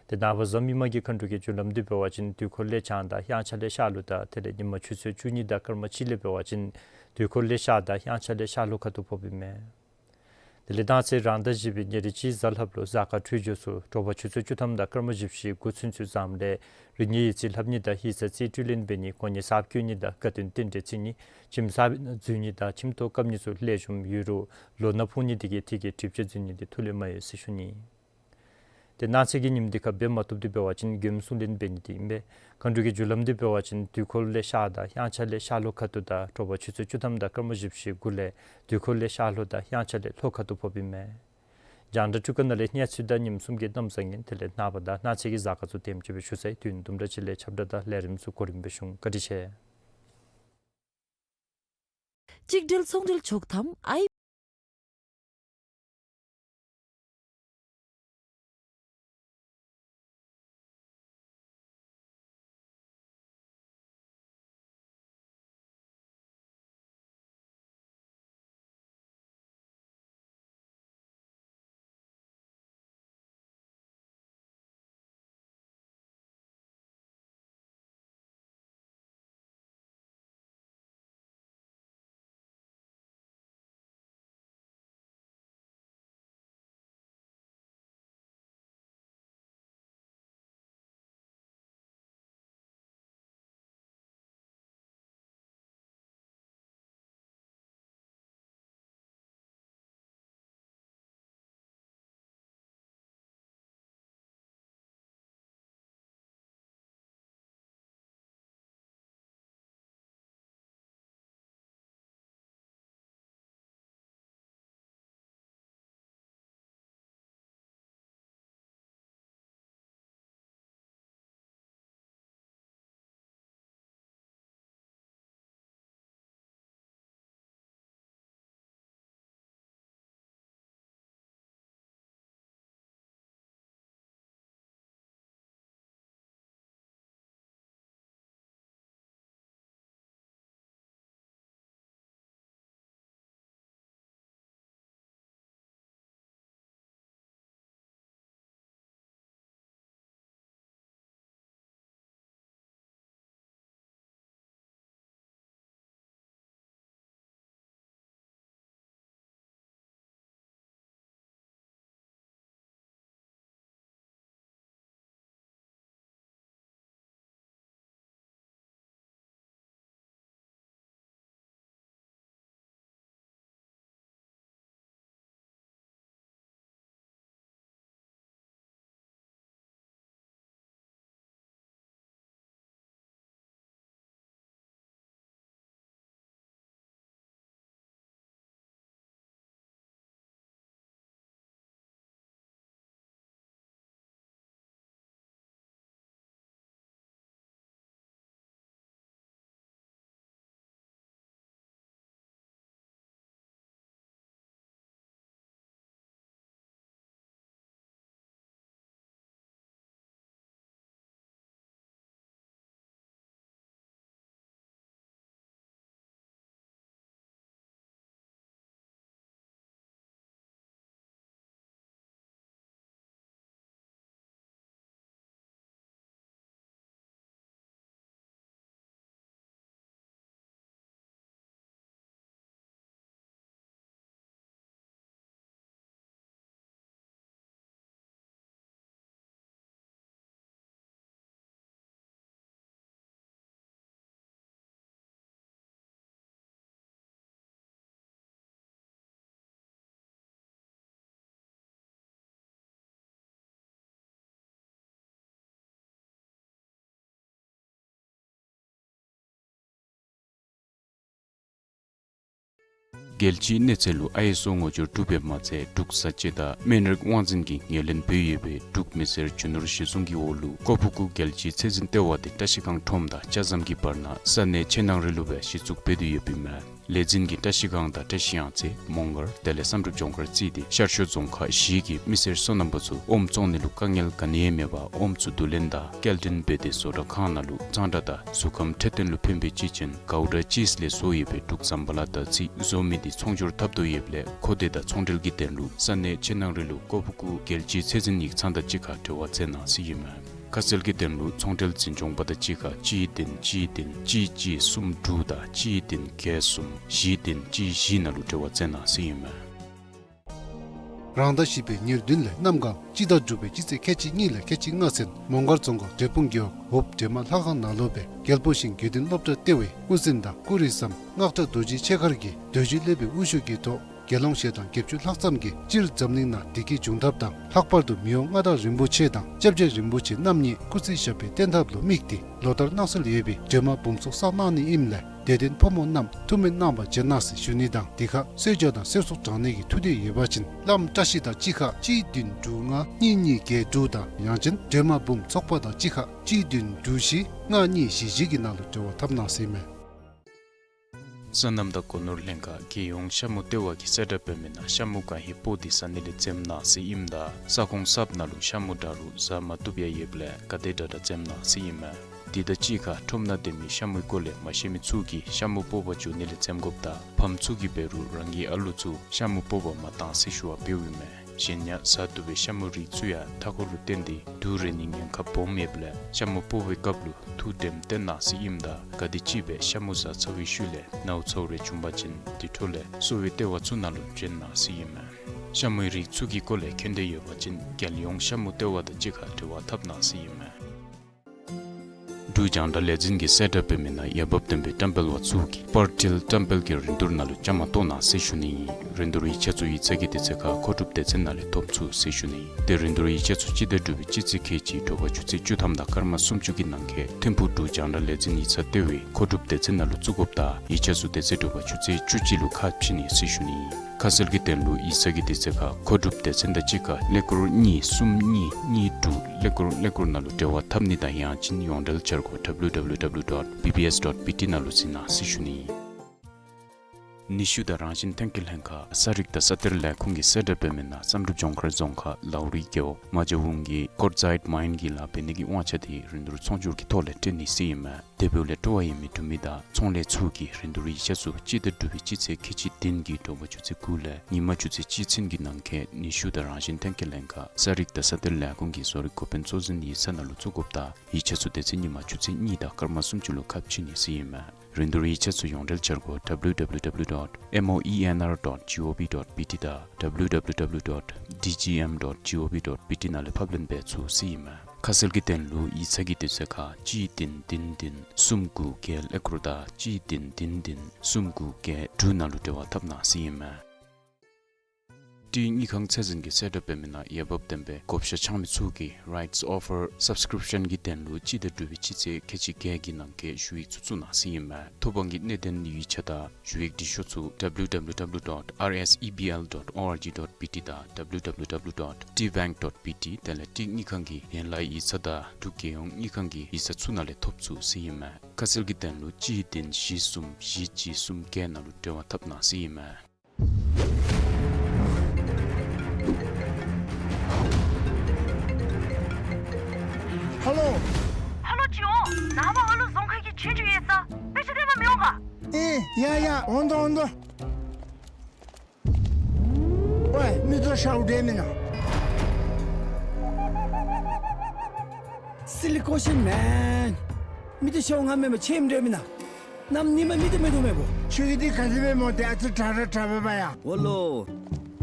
ཏེ་ནངས་པ་གཟའ་མིག་དམར་གྱི་མཁའ་འགྲོ་གི་རྒྱུ་ལམ་འདི་འབད་བ་ཅིན་དུས་འཁོར་ལས་བྱང་དང་དབྱངས་འཆར་ལས་ཤར་ལུ་དང་དེ་ལས་ཉིན་མ་ཆུ་ཚོད་བཅུ་གཉིས་དང་སྐར་མ་གཅིག་ལས་འབད་བ་ཅིན་དུས་འཁོར་ལས་ཤར་དང་དབྱངས་འཆར་ལས་ཤར་ལྷོ་ཁ་ཐུག་ཕོགཔ་ཨིན་མས། དེ་ལས་གནངས་ཚེ་རང་ཟླ་བཞི་པའི་ཉེར་གཅིག་གཟའ་ལྷགཔ་ལུ་གཟའ་སྐར་འཕྲོད་སྦྱོར་ཚུ་དྲོ་པ་ཆུ་ཚོད་བཅུ་ཐམ་དང་སྐར་མ་བཞི་བཅུ་ཞེ་དགུ་ཚུན་ཚོད་བཟངམ་ལས་རིགས་ངན་ཡིད་རྩིས་ལྷབ་ནི་དང་ཡིག་ཚང་རྩིས་སྤྲོད་ལེན་འབད་ནི་གོ་གནས་གསརཔ་བསྐོ་ནི་དང་དགའ་སྟོན་རྟེན་འབྲེལ་བརྩི་ནི་ཁྱིམ་གསརཔ་འཛུལ་ནི་དང་ཁྱིམ་ཐོག་བཀབ་ནི་ཚུ་ལེགས་ཤོམ་ཡོད་རུང་ལོ་ན་ཕོག་ནི་དེ་གིས་དེ་གི་གྲིབ་ཆ་འཛུལ་ནི་འདི་ཐུགས་ལས་མ་ཡལ་ཟེར་ཞུ་ནི། ཏེ་གནངས་ཚེ་གི་ཉིནམ་འདི་ཁར་འབད་མ་བཏུབ་འདི་འབད་བ་ཅིན་མགྱོནམ་གསུང་ལན་འབད་ནི་འདི་ཨིན་པས། མཁའ་འགྲོ་གི་རྒྱུ་ལམ་འདི་འབད་བ་ཅིན་དུས་འཁོར་ལས་ཤར་དང་དབྱངས་འཆར་ལས་ཤར་ལྷོ་ཁ་ཐུག་དང་དྲོ་པ་ཆུ་ཚོད་བཅུ་ཐམ་དང་སྐར་མ་བཞི་བཅུ་ཞེ་དགུ་ལས་དུས་འཁོར་ལས་ཤར་ལྷོ་དང་དབྱངས་འཆར་ལས་ལྷོ་ཁ་ཐུག་ཕོགཔ་ཨིན་མས། རྒྱང་བསྒྲགས་འཕྲུལ་ཁང་ནང་ལས་གནས་ཚུལ་དང་ཉིནམ་གསུམ་གྱི་གནམ་བཟང་ངན་དེ་ལས་ནངས་པ་དང་གནངས་ཚེ་གི་གཟའ་སྐར་ཚུ་དེམ་ཅིག་སྦེ་ཞུ་ཚར་ཡི། དུས་ཡུན་དུམ་གྲ་ཅིག་ལས་ཁྱབ་བསྒྲགས་དང་ལས་རིམ་ཚུ་གོ་རིམ་སྦེ་ཞུ་འོང་། བཀའ་དྲིན་ཆེ། གཅིག་སྒྲིལ་ཚོང་འབྲེལ་ཆོག་ཐམ་ཨའི། རྒྱལ་སྤྱིའི་གནས་ཚད་ལུ་ཨའི་ཨེསི་ཨོ་ངོ་སྦྱོར་གྲུབ་པའི་མ་ཚད་འབྲུག་བཟའ་སྤྱོད་དང་སྨན་རིགས་དབང་འཛིན་གྱིས་ངོས་ལེན་འབད་ཡོད་པའི་འབྲུག་མི་སེར་རྒྱུ་ནོར་གཞི་བཟུང་གི་འོག་ལུ་ཀོ་ཕུ་ཀུ་རྒྱལ་སྤྱིའི་ཚད་འཛིན་ལྟེ་བ་དེ་བཀྲ་ཤིས་སྒང་ཁྲོམ་དང་ལྕགས་ཟམ་གྱི་བར་ན་ས་གནས་ཆེ་ནང་རི་ལུ་སྦེ་གཞི་བཙུགས་འབད་དེ་ཡོདཔ་ཨིན་མས། ལས་འཛིན་གྱིས་བཀྲ་ཤིས་སྒང་དང་བཀྲ་ཤིས་གཡང་རྩེ་མོང་སྒར་དེ་ལས་བསམ་གྲུབ་ལྗོངས་མཁར་བརྩིས་ཏེ་ཤར་ཕྱོགས་རྫོང་ཁག་བཞི་གི་མི་སེར་སོ་ནམ་པ་ཚུ་ཨོམ་བཙོང་ནི་ལུ་དཀའ་ངལ་ག་ནི་ཡང་མེད་པར་ཨོམ་ཚུ་བསྡུ་ལེན་དང་སྐྱེལ་འདྲེན་འབད་དེ་བཟོ་གྲྭ་ཁང་ནང་ལུ་གཙང་སྦྲ་དང་གཟུགས་ཁམས་འཕྲོད་བསྟེན་ལུ་ཕན་པའི་སྤྱི་ཆེན་གའུ་ཌ་ཅིསི་ལས་བཟོ་ཡོད་པའི་འབྲུག་ཟམ་པ་ལ་དར་ཚི་བཟོ་མི་འདི་ཚོང་སྒྱུར་འཐབ་དོ་ཡོདཔ་ལས་མཁོ་འདོད་དང་ཚོང་འབྲེལ་གྱི་དོན་ལུ་ས་གནས་ཕྱི་ནང་རེ་ལུ་ཀོ་པུ་ཀུ་རྒྱལ་སྤྱིའི་ཚད་འཛིན་ཡིག་ཚང་དང་གཅིག་ཁར་འབྲེལ་བ་མཛད་གནང་ཟེར་ཨིན་མས། ཁ་གསལ་གྱི་དོན་ལུ་ཚོང་འབྲེལ་འཛིན་སྐྱོང་པ་དང་གཅིག་ཁར་གཅིག་བདུན་གཅིག་བདུན་གཅིག་གཅིག་གསུམ་དྲུག་དང་གཅིག་བདུན་བརྒྱད་གསུམ་བཞི་བདུན་གཅིག་བཞི་ནང་ལུ་འབྲེལ་བ་མཛད་གནང་ཟེར་ཨིན་མས། རང་ཟླ་བཞི་པའི་ཉེར་བདུན་ལས་གནམ་གང་སྤྱི་ཟླ་དྲུག་པའི་སྤྱི་ཚེས་ཁལ་གཅིག་གཉིས་ལས་ཁལ་གཅིག་ལྔ་ཚུན་མོང་སྒར་རྫོང་ཁག་འབྲས་སྤུངས་རྒེད་འོག་འོབས་སྒྲོལ་མ་ལྷ་ཁང་ནང་ལུ་སྦེ་རྒྱལ་པོ་ཞིང་དགེ་འདུན་སློབ་གྲྭ་ལྟེ་བའི་དབུ་འཛིན་དང་སྐུ་རིམ་བཟང་སྔགས་གྲྭ་རྡོ་རྗེ་ཆོས་མཁར་གྱིས་འདོད་འཇོའི་བསླབ་པའི་དབུ་བཞུགས་ཀྱི་ཐོག་དགེ་སློང་ཞལ་གདམས་བརྒྱད་ཅུ་ལྷག་ཙམ་གྱིས་སྤྱིར་འཛམ་གླིང་ནང་བདེ་སྐྱིད་འབྱུང་ཐབས་དང་ལྷག་པར་དུ་མི་དབང་མངའ་བདག་རིན་པོ་ཆེ་དང་སྐྱབས་རྗེ་རིན་པོ་ཆེ་རྣམ་གཉིས་སྐུ་ཚེ་ཞབས་པད་བརྟན་ཐབས་ལུ་དམིགས་ཏེ་ལོ་ལྟར་གནང་སྲོལ་ཡོད་པའི་སྒྲོལ་མ་འབུམ་ཚོགས་བསགས་གནང་ནི་ཨིནམ་ལས་དད་ལྡན་ཕོ་མོ་རྣམས་ཐུགས་སྨོན་གནང་བར་བྱོན་གནང་ཟེར་ཞུ་ནི་དང་དེ་ཁར་གསོལ་ཇ་དང་གསོལ་ཚོགས་དྲང་ནི་གི་ཐུགས་འདོད་ཡོད་པ་ཅིན་བླམ་བཀྲ་ཤིས་དང་གཅིག་ཁར་གཅིག་བདུན་དྲུག་ལྔ་གཉིས་གཉིས་བརྒྱད་དྲུག་དང་ཡང་ཅིན་སྒྲོལ་མ་འབུམ་ཚོགས་པ་དང་གཅིག་ཁར་གཅིག་བདུན་དྲུག་བཞི་ལྔ་གཉིས་བཞི་བཞི་གི་ནང་ལུ་འབྲེལ་བ་འཐབ་གནང་ཟེར་ཨིན་མས། སོ་ནམ་དང་སྒོ་ནོར་ལྷན་ཁག་རྒྱལ་ཡོངས་ཤ་མུ་ལྟེ་བ་གིས་གསལ་བསྒྲགས་འབད་མི་ནང་ཤ་མུ་ག་ཧེ་སྤོ་སྟེ་ཟ་ནི་ལས་འཛེམ་གནང་ཟེར་ཨིནམ་ད་ས་ཁོངས་གསརཔ་ནང་ལུ་ཤ་མུ་འདྲ་རུང་ཟ་མ་བཏུབ་ཡང་ཡོདཔ་ལས་ག་དེ་དྲག་དྲག་འཛེམ་གནང་ཟེར་ཨིན་མས། དེ་དང་གཅིག་ཁར་ཁྲོམ་ནང་སྡོད་མི་ཤ་མུའི་སྐོར་ལས་མ་ཤེས་མི་ཚུ་གིས་ཤ་མུ་སྤོ་བར་འགྱོ་ནི་ལས་འཛེམ་དགོཔ་དང་ཕམ་ཚུ་གིས་འབད་རུང་རང་གི་ཨ་ལུ་ཚུ་ཤ་མུ་སྤོ་བར་མ་གཏང་ཟེར་ཞུ་བ་འབདཝ་ཨིན་མས། གཞན་ཡང་ཟ་བཏུབ་པའི་ཤ་མུའི་རིགས་ཚུ་ཡང་མཐའ་འཁོར་ལུ་བརྟེན་ཏེ་དུག་རེག་ནིའི་ཉེན་ཁ་སྦོམ་ཡོདཔ་ལས་ཤ་མུ་སྤོ་བའི་སྐབས་ལུ་ཐུགས་དྲནམ་བཏོན་གནང་ཟེར་ཨིནམ་ད་ག་དེམ་ཅིག་སྦེ་ཤ་མུ་ཟ་ཚར་བའི་ཤུལ་ལས་ནཝ་ཚཝ་རེ་བྱུང་པ་ཅིན་དེ་འཕྲོ་ལས་གསོ་བའི་ལྟེ་བ་ཚུ་ནང་ལུ་བྱོན་གནང་ཟེར་ཨིན་མས། ཤ་མུའི་རིགས་ཚུ་གི་སྐོར་ལས་མཁྱེན་འདོད་ཡོད་པ་ཅིན་རྒྱལ་ཡོངས་ཤ་མུ་ལྟེ་བ་དང་གཅིག་ཁར་འབྲེལ་བ་འཐབ་གནང་ཟེར་ཨིན་མས། འབྲུག་རྒྱང་བསྒྲགས་ལས་འཛིན་གྱིས་གསལ་བསྒྲགས་འབད་མི་ནང་འོས་འབབ་ལྡན་པའི་བཀྲམ་སྤེལ་པ་ཚུ་གིས་པར་ཊིལ་བཀྲམ་སྤེལ་གྱི་རིན་བསྡུར་ནང་ལུ་བཅའ་མར་གཏོགས་གནང་ཟེར་ཞུ་ནི་ཨིན། རིན་བསྡུར་ཡིག་ཆ་ཚུ་ཡིག་ཚང་གི་དུས་ཚོད་ཁར་མཁོ་སྒྲུབ་སྡེ་ཚན་ནང་ལས་ཐོབ་ཚུགས་ཟེར་ཞུ་ནི་ཨིན། ཏེ་རིན་བསྡུར་ཡིག་ཆ་ཚུ་སྤྱི་ཟླ་དྲུག་པའི་སྤྱི་ཚེས་ཁལ་གཅིག་དྲོ་པ་ཆུ་ཚོད་བཅུ་ཐམ་དང་སྐར་མ་སུམ་ཅུ་གི་ནང་འཁོད་ཐིམ་ཕུག་འབྲུག་རྒྱང་བསྒྲགས་ལས་འཛིན་ཡིག་ཚང་ལྟེ་བའི་མཁོ་སྒྲུབ་སྡེ་ཚན་ནང་ལུ་བཙུགས་དགོཔ་དང་ཡིག་ཆ་ཚུ་དེ་ཚེ་དྲོ་པ་ཆུ་ཚོད་བཅུ་གཅིག་ལུ་ཁ་ཕྱེ་ནི་ཟེར་ཞུ་ནི་ཨིན། ཁ་གསལ་གྱི་དོན་ལུ་ཡིག་ཚང་གི་དུས་ཚོད་ཁར་མཁོ་སྒྲུབ་སྡེ་ཚན་དང་གཅིག་ཁར་ཀླད་ཀོར་གཉིས་གསུམ་གཉིས་གཉིས་དྲུག་ཀླད་ཀོར་ཀླད་ཀོར་ནང་ལུ་འབྲེལ་བ་འཐབ་ནི་དང་ཡང་ཅིན་ཡོངས་འབྲེལ་འཆར་སྒོ་W W W dot B B S dot B T ནང་ལུ་གཟིགས་གནང་ཟེར་ཞུ་ནི་ཨིན། ནུས་ཤུགས་དང་རང་བཞིན་ཐོན་སྐྱེད་ལྷན་ཁག་ས་རིག་དང་ས་གཏེར་ལས་ཁུངས་ཀྱིས་གསལ་བསྒྲགས་འབད་མི་ནང་བསམ་གྲུབ་ལྗོངས་མཁར་རྫོང་ཁག་ལའུ་རི་རྒེད་འོག་མ་ཇ་ཝུང་གི་ཀོར་ཛའིཌ་མའིན་གྱི་ལཱ་འབད་ནི་གི་དབང་ཆ་དེ་རིན་བསྡུར་ཚོང་སྒྱུར་གྱི་ཐོག་ལས་སྤྲོད་ནི་ཟེར་ཨིན་མས། དེ་འབདཝ་ལས་སྤྲོ་བ་ཡོད་མི་འབྲུག་མི་དང་ཚོང་ལས་ཚུ་གིས་རིན་བསྡུར་ཡིག་ཆ་ཚུ་སྤྱི་ཟླ་དྲུག་པའི་སྤྱི་ཚེས་ཁལ་གཅིག་བདུན་གྱི་དྲོ་པ་ཆུ་ཚོད་དགུ་ལས་ཉིན་མ་ཆུ་ཚོད་གཅིག་ཚུན་གྱི་ནང་འཁོད་ནུས་ཤུགས་དང་རང་བཞིན་ཐོན་སྐྱེད་ལྷན་ཁག་ས་རིག་དང་ས་གཏེར་ལས་ཁུངས་ཀྱི་བཟོ་རིག་འགོ་དཔོན་གཙོ་འཛིན་ཡིག་ཚང་ནང་ལུ་བཙུགས་དགོཔ་དང་ཡིག་ཆ་ཚུ་དེ་ཚེ་ཉིན་མ་ཆུ་ཚོད་གཉིས་དང་སྐར་མ་སུམ་ཅུ་ལུ་ཁ་ཕྱེ་ནི་ཟེར་ཨིན་མས། རིན་བསྡུར་ཡིག་ཆ་ཚུ་ཡོངས་འབྲེལ་འཆར་སྒོ་W W W dot moenr dot gov dot B T དང་W W W dot D G M dot gov dot B T ནང་ལས་ཕབ་ལེན་འབད་ཚུགས་ཟེར་ཨིན་མས། ཁ་གསལ་གྱི་དོན་ལུ་ཡིག་ཚང་གི་དུས་ཚོད་ཁར་གཅིག་བདུན་བདུན་བདུན་གསུམ་དགུ་བརྒྱད་ཀླད་ཀོར་དང་གཅིག་བདུན་བདུན་བདུན་གསུམ་དགུ་བརྒྱད་དྲུག་ནང་ལུ་འབྲེལ་བ་འཐབ་གནང་ཟེར་ཨིན་མས། ཊི་དངུལ་ཁང་ཚད་འཛིན་གྱིས་གསལ་བསྒྲགས་འབད་མི་ནང་འོས་འབབ་ལྡན་པའི་བགོ་བཤའ་འཆང་མི་ཚུ་གིས་rights offer subscription གྱི་དོན་ལུ་སྤྱི་ཟླ་དྲུག་པའི་སྤྱི་ཚེས་ཁལ་གཅིག་བརྒྱད་ཀྱི་ནང་འཁོད་ཞུ་ཡིག་ཚུ་བཙུགས་གནང་ཟེར་ཨིན་མས། ཐོབ་དབང་གི་གནད་དོན་ཡིག་ཆ་དང་ཞུ་ཡིག་འབྲི་ཤོག་ཚུ་W W W dot R S E B L dot org dot B T དང་W W W dot T bank dot B T དེ་ལས་ཊི་དངུལ་ཁང་གི་ཡན་ལག་ཡིག་ཚང་དང་འབྲུག་རྒྱལ་ཡོངས་དངུལ་ཁང་གི་ཡིག་ཚང་ཚུ་ནང་ལས་ཐོབ་ཚུགས་ཟེར་ཨིན་མས། ཁ་གསལ་གྱི་དོན་ལུ་གཅིག་བདུན་བཞི་གསུམ་བཞི་གཅིག་གསུམ་བརྒྱད་ནང་ལུ་འབྲེལ་བ་འཐབ་གནང་ཟེར་ཨིན་མས། ཧ་ལོ། ཧ་ལོ་ཅིག་འོང་། ནངས་པ་ཨ་ལུ་རྫོང་ཁ་གི་ཆོས་རྒྱུགས་ཡོད་ས། དཔེ་ཆ་སྟོན་པར་མི་འོང་ག། ཨེ་ཡ་ཡ། འོང་དོ་འོང་དོ། ཝེ། མིག་ཏོ་ཤརཝ་འདྲས་མེན་ན། Silly question, man. མིག་ཏོ་ཤརཝ་ང་མེན་པར་ཁྱོད་འདྲས་མེན་ན། གནམ་ཉིན་མ་མིག་ཏོ་མིག་ཏོ་མེད་པོ། ཁྱོད་ཀྱི་འདི་ག་དེ་སྦེ་སྨོ། ཏེ་ཨ་ཙི་དྲག་ར་དྲག་པས་པ་ཡ། འོ་ལོ།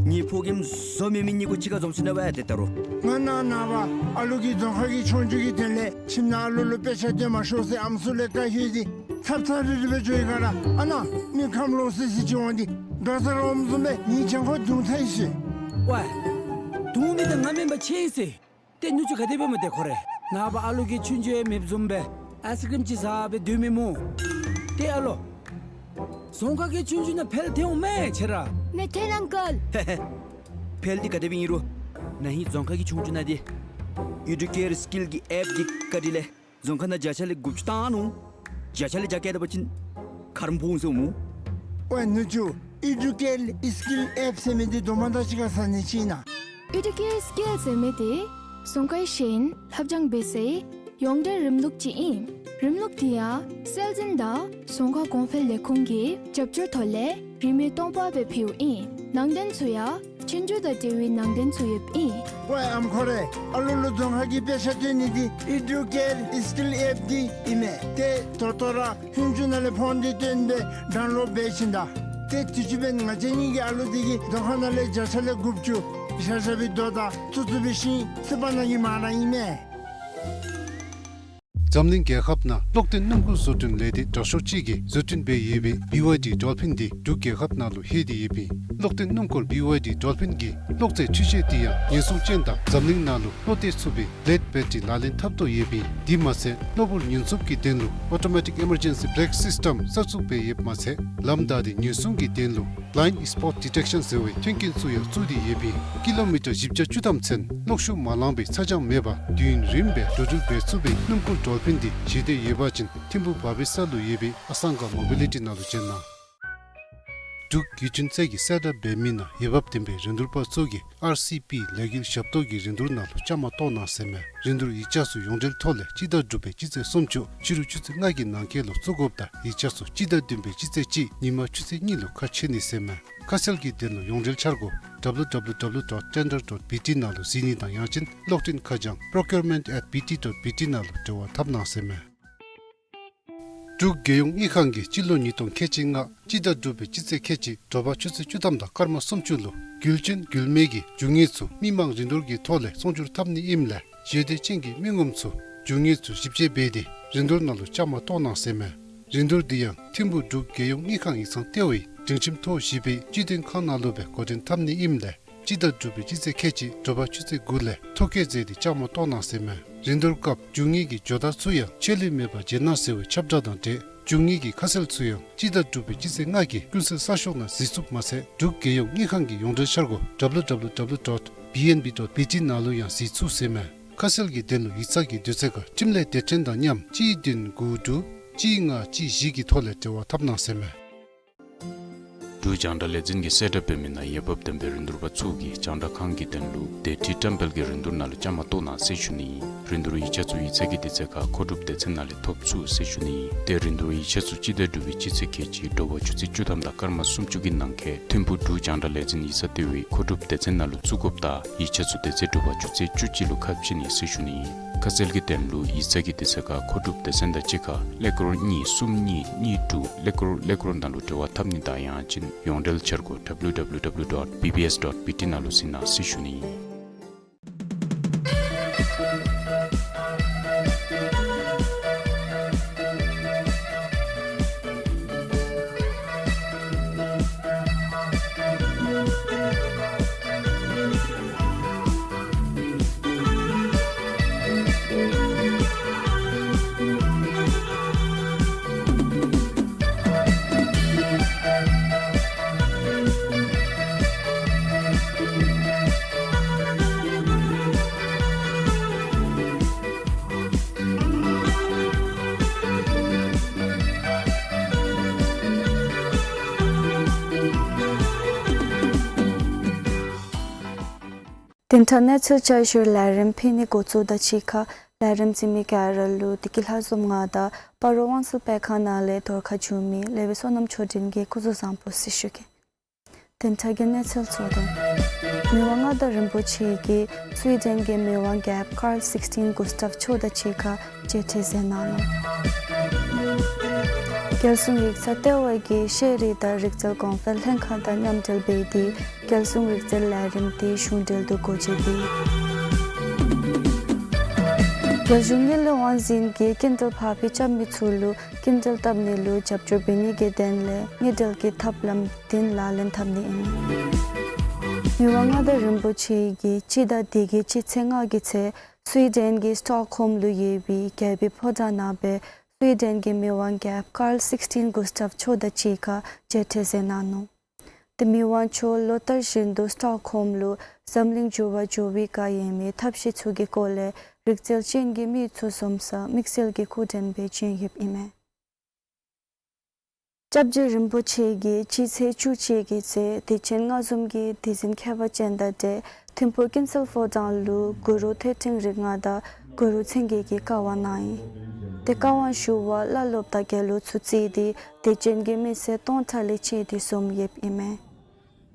ངེའི་ཕོ་རྒནམ་བཟོ་མེད་མི་གཉིས་ཀོ་གཅིག་ཁར་འཛོམས་སོ་ནུག་པ་ཡ། ཏེ་ད་རུང་། ང་ནངས་པ་ཨ་ལུ་གི་རྫོང་ཁ་གི་ཆོས་རྒྱུགས་ཀྱི་དོན་ལས་ཁྱིམ་ནང་ཨ་ལུ་ལུ་དཔེ་ཆ་སྟོན་མ་ཤོག་ཟེར་ཨམ་སྲུ་ལས་བཀའ་ཞུ་ཡི། ཚབ་ཚབ་རིལ་རི་སྦེ་འགྱོ་ཡི་ག་ར། ཨ་ནཱ་མི་ཁམས་ལོག་སི་སི་ཅིག་འོང་སྟེ་འགྲོ་ས་ར་འོངམ་བཟུམ་སྦེ་ངེའི་གྱང་ཁོག་རྡུང་ཚར་ཡི་ཟེར། ཝེ། རྡུང་མི་འདི་ང་མེན་པར་ཁྱོད་ཨིན་ཟེར། ཏེ་ནུ་གཅུང་ག་དེ་སྦེ་སྨོ་ཏེ་ཁོ་རེ། ནངས་པ་ཨ་ལུ་གི་ཆོས་རྒྱུགས་ཡང་མེདཔ་བཟུམ་སྦེ་ཨའིསི་ཀྲིམ་ཅིག་ཟ་སྦེ་སྡོད་མི་སྨོ། ཏེ་ཨ་ལོ། རྫོང་ཁ་གི་ཆོས་རྒྱུགས་ནང་ཕེལ་ཐལ་འོང་མས་ཁྱོད་ར། མི་ཐལ་ཨང་ཀལ། ཧེ་ཧེ། ཕེལ་འདི་ག་དེ་སྦེ་ཨིན་རུང་། ན་ཧིང་རྫོང་ཁ་གི་ཆོས་རྒྱུགས་ནང་འདི་ཨེ་ཌུ་ཀེར་སི་ཀིལ་གྱི་ཨེཔ་འདི་བཀལ་ཏེ་ལས་རྫོང་ཁ་ནང་བརྒྱ་ཆ་ལས་དགུ་བཅུ་བཏང་ནུག། བརྒྱ་ཆ་ལས་བརྒྱ་བཀལ་ད་པ་ཅིན་ཁ་རོག་ཕོག་འོང་ཟེར་སྨོ། ཨ་ནུ་གཅུང་ཨི་ཌུ་ཀེར་སི་ཀིལ་ཨེཔ་ཟེར་མི་འདི་དོ་མ་དང་གཅིག་ཁར་ཟ་ནི་ཅིག་ཨིན་ན། ཨི་ཌུ་ཀེར་སི་ཀིལ་ཟེར་མི་འདི་རྫོང་ཁའི་ཤེས་ཡོན་ལྷབ་སྦྱང་འབད་སའི་ཡོངས་འབྲེལ་རིམ་ལུགས་ཅིག་ཨིན། རིམ་ལུགས་འདི་ཡང་སྲོལ་འཛིན་དང་རྫོང་ཁ་གོང་འཕེལ་ལས་ཁུངས་ཀྱི་རྒྱབ་སྐྱོར་ཐོག་ལས་རིན་མེད་སྟོང་པ་སྦེ་ཕུལཝ་ཨིན། ནང་དོན་ཚུ་ཡང་ཆོས་རྒྱུགས་དང་འབྲེལ་བའི་ནང་དོན་ཚུ་ཡོདཔ་ཨིན། ཝའེ་ཨམ་ཁོ་རེ། ཨ་ལུ་ལུ་རྫོང་ཁ་གི་དཔེ་ཆ་སྟོན་ནི་འདི་ཨི་ཌུ་ཀེར་སི་ཀིལ་ཨེཔ་འདི་ཨིན་མས། ཏེ་ད་ལྟོ་ར་ཧུན་ཅུ་ནང་ལས་ཕོན་འདི་བཏོན་སྦེ་ཌའུན་ལོཌ་འབད་བྱིན་ད། ཏེ་དུས་ཅི་འབདན་ང་བཅས་གཉིས་ཀྱི་ཨ་ལུ་འདི་གིས་རྫོང་ཁ་ནང་ལས་བརྒྱ་ཆ་ལས་དགུ་བཅུ་བཞག་བཞག་པའི་རྡོ་དང་བཙུགས་བཙུགས་པའི་ཤིང་བཙུགས་པ་གནང་གི་མ་གནང་ཨིན་མས། འཛམ་གླིང་རྒྱལ་ཁབ་ནང་གློག་ལྡན་སྣུམ་འཁོར་བཟོ་སྐྲུན་ལས་སྡེ་དྲག་ཤོས་ཅིག་གིས་བཟོ་སྐྲུན་འབད་ཡོད་པའི་བི་ཝའི་ཌི་ཌོལ་ཕིན་འདི་འབྲུག་རྒྱལ་ཁབ་ནང་ལུ་ལྷོད་དེ་ཡོདཔ་ཨིན། གློག་ལྡན་སྣུམ་འཁོར་བི་ཝའི་ཌི་ཌོལ་ཕིན་གྱི་གློག་རྫས་འཕྲུལ་ཆས་འདི་ཡང་ཉེན་སྲུང་ཅན་དང་འཛམ་གླིང་ནང་ལུ་བློ་གཏད་ཚུགས་པའི་བླེཌ་བེ་ཊ་རི་ལག་ལེན་འཐབ་དོ་ཡོདཔ་ཨིན། དེ་མ་ཚད་གློ་བུར་ཉེན་སྲུང་གི་དོན་ལུ་ཨོ་ཊོ་མེ་ཊིག་ཨི་མར་ཇེན་སི་བེ་རེཀ་སིསི་ཊམ་གསར་བཙུགས་འབད་ཡོདཔ་མ་ཚད་ལམ་བདའ་སྟེ་ཉེན་སྲུང་གི་དོན་ལུ་བླའིནཌ་སི་པོཊ་ཌི་ཊེག་ཤཱན་ཟེར་བའི་མཐུན་རྐྱེན་ཚུ་ཡང་བཙུགས་ཏེ་ཡོདཔ་ཨིན། ཀི་ལོ་མི་ཊར་བཞི་བརྒྱ་བཅུ་ཐམ་ཚུན་གློག་ཤུགས་མ་ལངས་པའི་ཚ་གྱང་མེད་པར་དུས་ཡུན་རིངམོ་སྦེ་འགྲོ་འགྲུལ་འབད་ཚུགས་པའི་སྣུམ་འཁོར་ཌོལ་ཕིན་འདི་བཞེས་འདོད་ཡོད་པ་ཅིན་ཐིམ་ཕུ་བ་བི་ས་ལུ་ཡོད་པའི་ཨ་སང་ག་མོ་བི་ལི་ཊི་ནང་ལུ་བྱོན་གནང་། འབྲུག་བརྒྱུད་འཕྲིན་ཚད་ཀྱིས་གསལ་བསྒྲགས་འབད་མི་ནང་འོས་འབབ་ལྡན་པའི་རིན་བསྡུར་པ་ཚུ་གིས་ཨར་སི་པི་ལས་འགུལ་ཞབས་ཏོག་གི་རིན་བསྡུར་ནང་ལུ་བཅའ་མར་གཏོགས་གནང་ཟེར་མས། རིན་བསྡུར་ཡིག་ཆ་ཚུ་ཡོངས་འབྲེལ་ཐོག་ལས་སྤྱི་ཟླ་དྲུག་པའི་སྤྱི་ཚེས་སུམ་ཅུ་ཕྱི་རུ་ཆུ་ཚོད་ལྔ་གི་ནང་འཁོད་ལུ་བཙུགས་དགོཔ་དང་ཡིག་ཆ་ཚུ་སྤྱི་ཟླ་བདུན་པའི་སྤྱི་ཚེས་གཅིག་ཉིན་མ་ཆུ་ཚོད་གཉིས་ལུ་ཁ་ཕྱེ་ནི་ཟེར་མས། ཁ་གསལ་གྱི་དོན་ལུ་ཡོངས་འབྲེལ་འཆར་སྒོ་ཌབ་ལུ་ཌབ་ལུ་ཌབ་ལུ་ཌོཊ་ཊེན་ཌར་ཌོཊ་བི་ཊི་ནང་ལུ་གཟིགས་ནི་དང་ཡང་ཅིན་གློག་འཕྲིན་ཁ་བྱང་པྲོ་ཀིའུར་མེནཊ་ཨེཊ་བི་ཊི་ཌོཊ་བི་ཊི་ནང་ལུ་འབྲེལ་བ་འཐབ་གནང་ཟེར་མས། འབྲུག་རྒྱལ་ཡོངས་དངུལ་ཁང་གིས་སྤྱི་ལོ་ཉིས་སྟོང་ཁལ་གཅིག་ལྔ་སྤྱི་ཟླ་དྲུག་པའི་སྤྱི་ཚེས་ཁལ་གཅིག་དྲོ་པ་ཆུ་ཚོད་བཅུ་ཐམ་དང་སྐར་མ་སུམ་ཅུ་ལུ་རྒྱུ་ཅན་རྒྱུ་མེད་ཀྱི་རྒྱུ་དངོས་ཚུ་མི་མང་རིན་བསྡུར་གྱི་ཐོག་ལས་ཚོང་སྒྱུར་འཐབ་ནི་ཨིནམ་ལས་ཞེ་འདོད་ཅན་གྱི་མི་ངོམ་ཚུ་རྒྱུ་དངོས་ཚུ་ཞིབ་དཔྱད་འབད་དེ་རིན་བསྡུར་ནང་ལུ་བཅའ་མར་གཏོགས་གནང་ཟེར་མས། རིན་བསྡུར་འདི་ཡང་ཐིམ་ཕུ་འབྲུག་རྒྱལ་ཡོངས་དངུལ་ཁང་ཡིག་ཚང་ལྟེ་བའི་སྒྲིང་ཁྱིམ་ཐོག་བཞི་པའི་སྤྱི་དོན་ཁང་ནང་ལུ་སྦེ་འགོ་འདྲེན་འཐབ་ནི་ཨིནམ་ལས་སྤྱི་ཟླ་དྲུག་པའི་སྤྱི་ཚེས་ཁལ་གཅིག་དྲོ་པ་ཆུ་ཚོད་དགུ་ལས་ཐོ་བཀོད་མཛད་དེ་བཅའ་མར་གཏོགས་གནང་ཟེར་མས། རིན་བསྡུར་སྐབས་རྒྱུ་དངོས་ཀྱི་ཇོ་བདག་ཚུ་ཡང་ཆད་ལུས་མེད་པར་མཇལ་གནང་ཟེར་བའི་ཁྱབ་བསྒྲགས་དང་འབྲེལ་རྒྱུ་དངོས་ཀྱི་ཁ་གསལ་ཚུ་ཡང་སྤྱི་ཟླ་དྲུག་པའི་སྤྱི་ཚེས་ལྔ་གི་ཀུན་གསལ་གསར་ཤོག་ནང་གཟིགས་ཚུགསཔ་མ་ཚད་འབྲུག་རྒྱལ་ཡོངས་དངུལ་ཁང་གི་ཡོངས་འབྲེལ་འཆར་སྒོ་ཌབ་ལུ་ཌབ་ལུ་ཌབ་ལུ་ཌོཊ་བི་ཨེན་བི་ཌོཊ་བི་ཊི་ནང་ལུ་ཡང་གཟིགས་ཚུགས་ཟེར་མས། ཁ་གསལ་གྱི་དོན་ལུ་ཡིག་ཚང་གི་དུས་ཚོད་ཁར་འཕྲིན་ལས་སྡེ་ཚན་དང་མཉམ་གཅིག་བདུན་དགུ་དྲུག་གཅིག་ལྔ་གཅིག་བཞི་གི་ཐོག་ལས་འབྲེལ་བ་འཐབ་གནང་ཟེར་མས། འབྲུག་རྒྱང་བསྒྲགས་ལས་འཛིན་གྱིས་གསལ་བསྒྲགས་འབད་མི་ནང་འོས་འབབ་ལྡན་པའི་རིན་བསྡུར་པ་ཚུ་གིས་རྒྱང་བསྒྲགས་ཁང་གི་དོན་ལུ་སྡེ་ཁྲི་བཀྲམ་སྤེལ་གྱི་རིན་བསྡུར་ནང་ལུ་བཅའ་མར་གཏོགས་གནང་ཟེར་ཞུ་ནི་ཨིན། རིན་བསྡུར་ཡིག་ཆ་ཚུ་ཡིག་ཚང་གི་དུས་ཚོད་ཁར་མཁོ་སྒྲུབ་སྡེ་ཚན་ནང་ལས་ཐོབ་ཚུགས་ཟེར་ཞུ་ནི་ཨིན། ཏེ་རིན་བསྡུར་ཡིག་ཆ་ཚུ་སྤྱི་ཟླ་དྲུག་པའི་སྤྱི་ཚེས་ཁལ་གཅིག་དྲོ་པ་ཆུ་ཚོད་བཅུ་ཐམ་དང་སྐར་མ་སུམ་ཅུ་གི་ནང་འཁོད་ཐིམ་ཕུ་འབྲུག་རྒྱང་བསྒྲགས་ལས་འཛིན་ཡིག་ཚང་ལྟེ་བའི་མཁོ་སྒྲུབ་སྡེ་ཚན་ནང་ལུ་བཙུགས་དགོཔ་དང་ཡིག་ཆ་ཚུ་དེ་ཚེ་དྲོ་པ་ཆུ་ཚོད་བཅུ་གཅིག་ལུ་ཁ་ཕྱེ་ནི་ཟེར་ཞུ་ནི་ཨིན། ཁ་གསལ་གྱི་དོན་ལུ་ཡིག་ཚང་གི་དུས་ཚོད་ཁར་མཁོ་སྒྲུབ་སྡེ་ཚན་དང་གཅིག་ཁར་ཀླད་ཀོར་གཉིས་གསུམ་གཉིས་གཉིས་དྲུག་ཀླད་ཀོར་ཀླད་ཀོར་ནང་ལུ་འབྲེལ་བ་འཐབ་ནི་དང་ཡང་ཅིན་ཡོངས་འབྲེལ་འཆར་སྒོ་ཌབ་ལུ་ཌབ་ལུ་ཌབ་ལུ་ཌོཊ་བི་བི་ཨེསི་ཌོཊ་བི་ཊི་ནང་ལུ་གཟིགས་གནང་ཟེར་ཞུ་ནི་ཨིན། དེ་འཕྲོ་གནས་ཚུལ་བསྐྱར་ཞུའི་ལས་རིམ་ཕུལ་ནི་འགོ་བཙུགས་དོ། ཅིག་ཁར་ལས་རིམ་གཟིགས་མི་ག་ར་ལུ་བདེ་སྐྱིད་ལྷ་འཛོམས་ང་དང་སྤ་རོ་དབང་གསལ་སྤེལ་ཁང་ནང་ལས་རྫོང་ཁ་བྱོན་མི་ལེགས་པའི་བསོད་ནམས་ཆོས་སྒྲོན་གྱིས་སྐུ་གཟུགས་བཟང་པོ་ཟེར་ཞུ་གེ། དེ་འཕྲོ་གི་གནས་ཚུལ་གཙོ་དོན། མི་དབང་མངའ་བདག་རིན་པོ་ཆེ་གིས་སུའི་ཌེན་གྱི་མི་དབང་རྒྱལཔོ་ཀཱརལ་སིགསི་ཊིན་གུ་སི་ཊོབ་མཆོག་དང་གཅིག་ཁར་མཇལ་འཕྲད་མཛད་གནང་ནུག། རྒྱལ་སྲུང་ཡིག་ཚང་ལྟེ་བ་གིས་ཤེས་རིག་དང་རིག་རྩལ་གོང་འཕེལ་ལྷན་ཁག་དང་མཉམ་འབྲེལ་འབད་དེ་རྒྱལ་སྲུང་རིག་རྩལ་ལས་རིམ་དེ་གཞུང་འབྲེལ་དུ་སྒོ་འབྱེད་འབད། རྒྱལ་གཞུང་དངུལ་ལས་དབང་འཛིན་གྱིས་སྐྱིན་འགྲུལ་འཕར་འབུལ་རྐྱབ་མི་ཚུ་ལུ་སྐྱིན་འགྲུལ་བཏབ་ནི་ལུ་རྒྱབ་སྐྱོར་འབད་ནི་གི་དོན་ལས་དངུལ་འབྲེལ་གྱི་ཐབས་ལམ་དེ་ལག་ལེན་འཐབ་ནི་ཨིན། མི་དབང་མངའ་བདག་རིན་པོ་ཆེ་གིས་སྤྱི་ཟླ་འདི་གི་སྤྱི་ཚེས་ལྔ་གི་ཚེ་སུའི་ཌེན་གྱི་སི་ཊོག་ཧོམ་ལུ་ཡོད་པའི་རྒྱལ་པོའི་ཕོ་བྲང་ནང་སྦེ་སུའི་ཌེན་གྱི་མི་དབང་རྒྱལཔོ་ཀཱརལ་སིགསི་ཊིན་གུ་སི་ཊོབ་མཆོག་དང་གཅིག་ཁར་མཇལ་འཕྲད་མཛད་གནང་ནུག། ཏེ་མི་དབང་མཆོག་ལོ་ལྟར་བཞིན་དུ་སི་ཊོག་ཧོམ་ལུ་འཛམ་གླིང་འགྱུར་བ་འགྱུར་བའི་བཀའ་ཡོད་མི་ཐབས་ཤེས་ཚུ་གི་སྐོར་ལས་རིག་རྩལ་ཅན་གྱི་མི་ཚུ་འཛོམས་ས་དམིགས་བསལ་གྱི་སྐུ་མགྲོན་སྦེ་བྱོན་ཡོདཔ་ཨིན་མས། སྐྱབས་རྗེ་རིན་པོ་ཆེ་གིས་སྤྱི་ཚེས་བཅུ་གཅིག་གི་ཚེ་དད་ཅན་ལྔ་འཛོམས་ཀྱི་དེ་ཟིན་ཁྱད་པར་ཅན་དང་འབྲེལ་ཐིམ་ཕུག་ཀུན་གསལ་ཕོ་བྲང་ལུ་གུ་རུ་ཐོད་ཕྲེང་རིགས་ལྔ་དང་གུ་རུ་མཚན་བརྒྱད་ཀྱི་བཀའ་དབང་གནང་ཡི། ཏེ་བཀའ་དབང་ཞུ་བར་བླ་སློབ་དང་དགེ་སློང་ཚུ་བརྩིས་ཏེ་དད་ཅན་གྱི་མི་སེར་སྟོང་ཕྲག་ལས་བཅད་དེ་འཛོམས་ཡོདཔ་ཨིན་མས།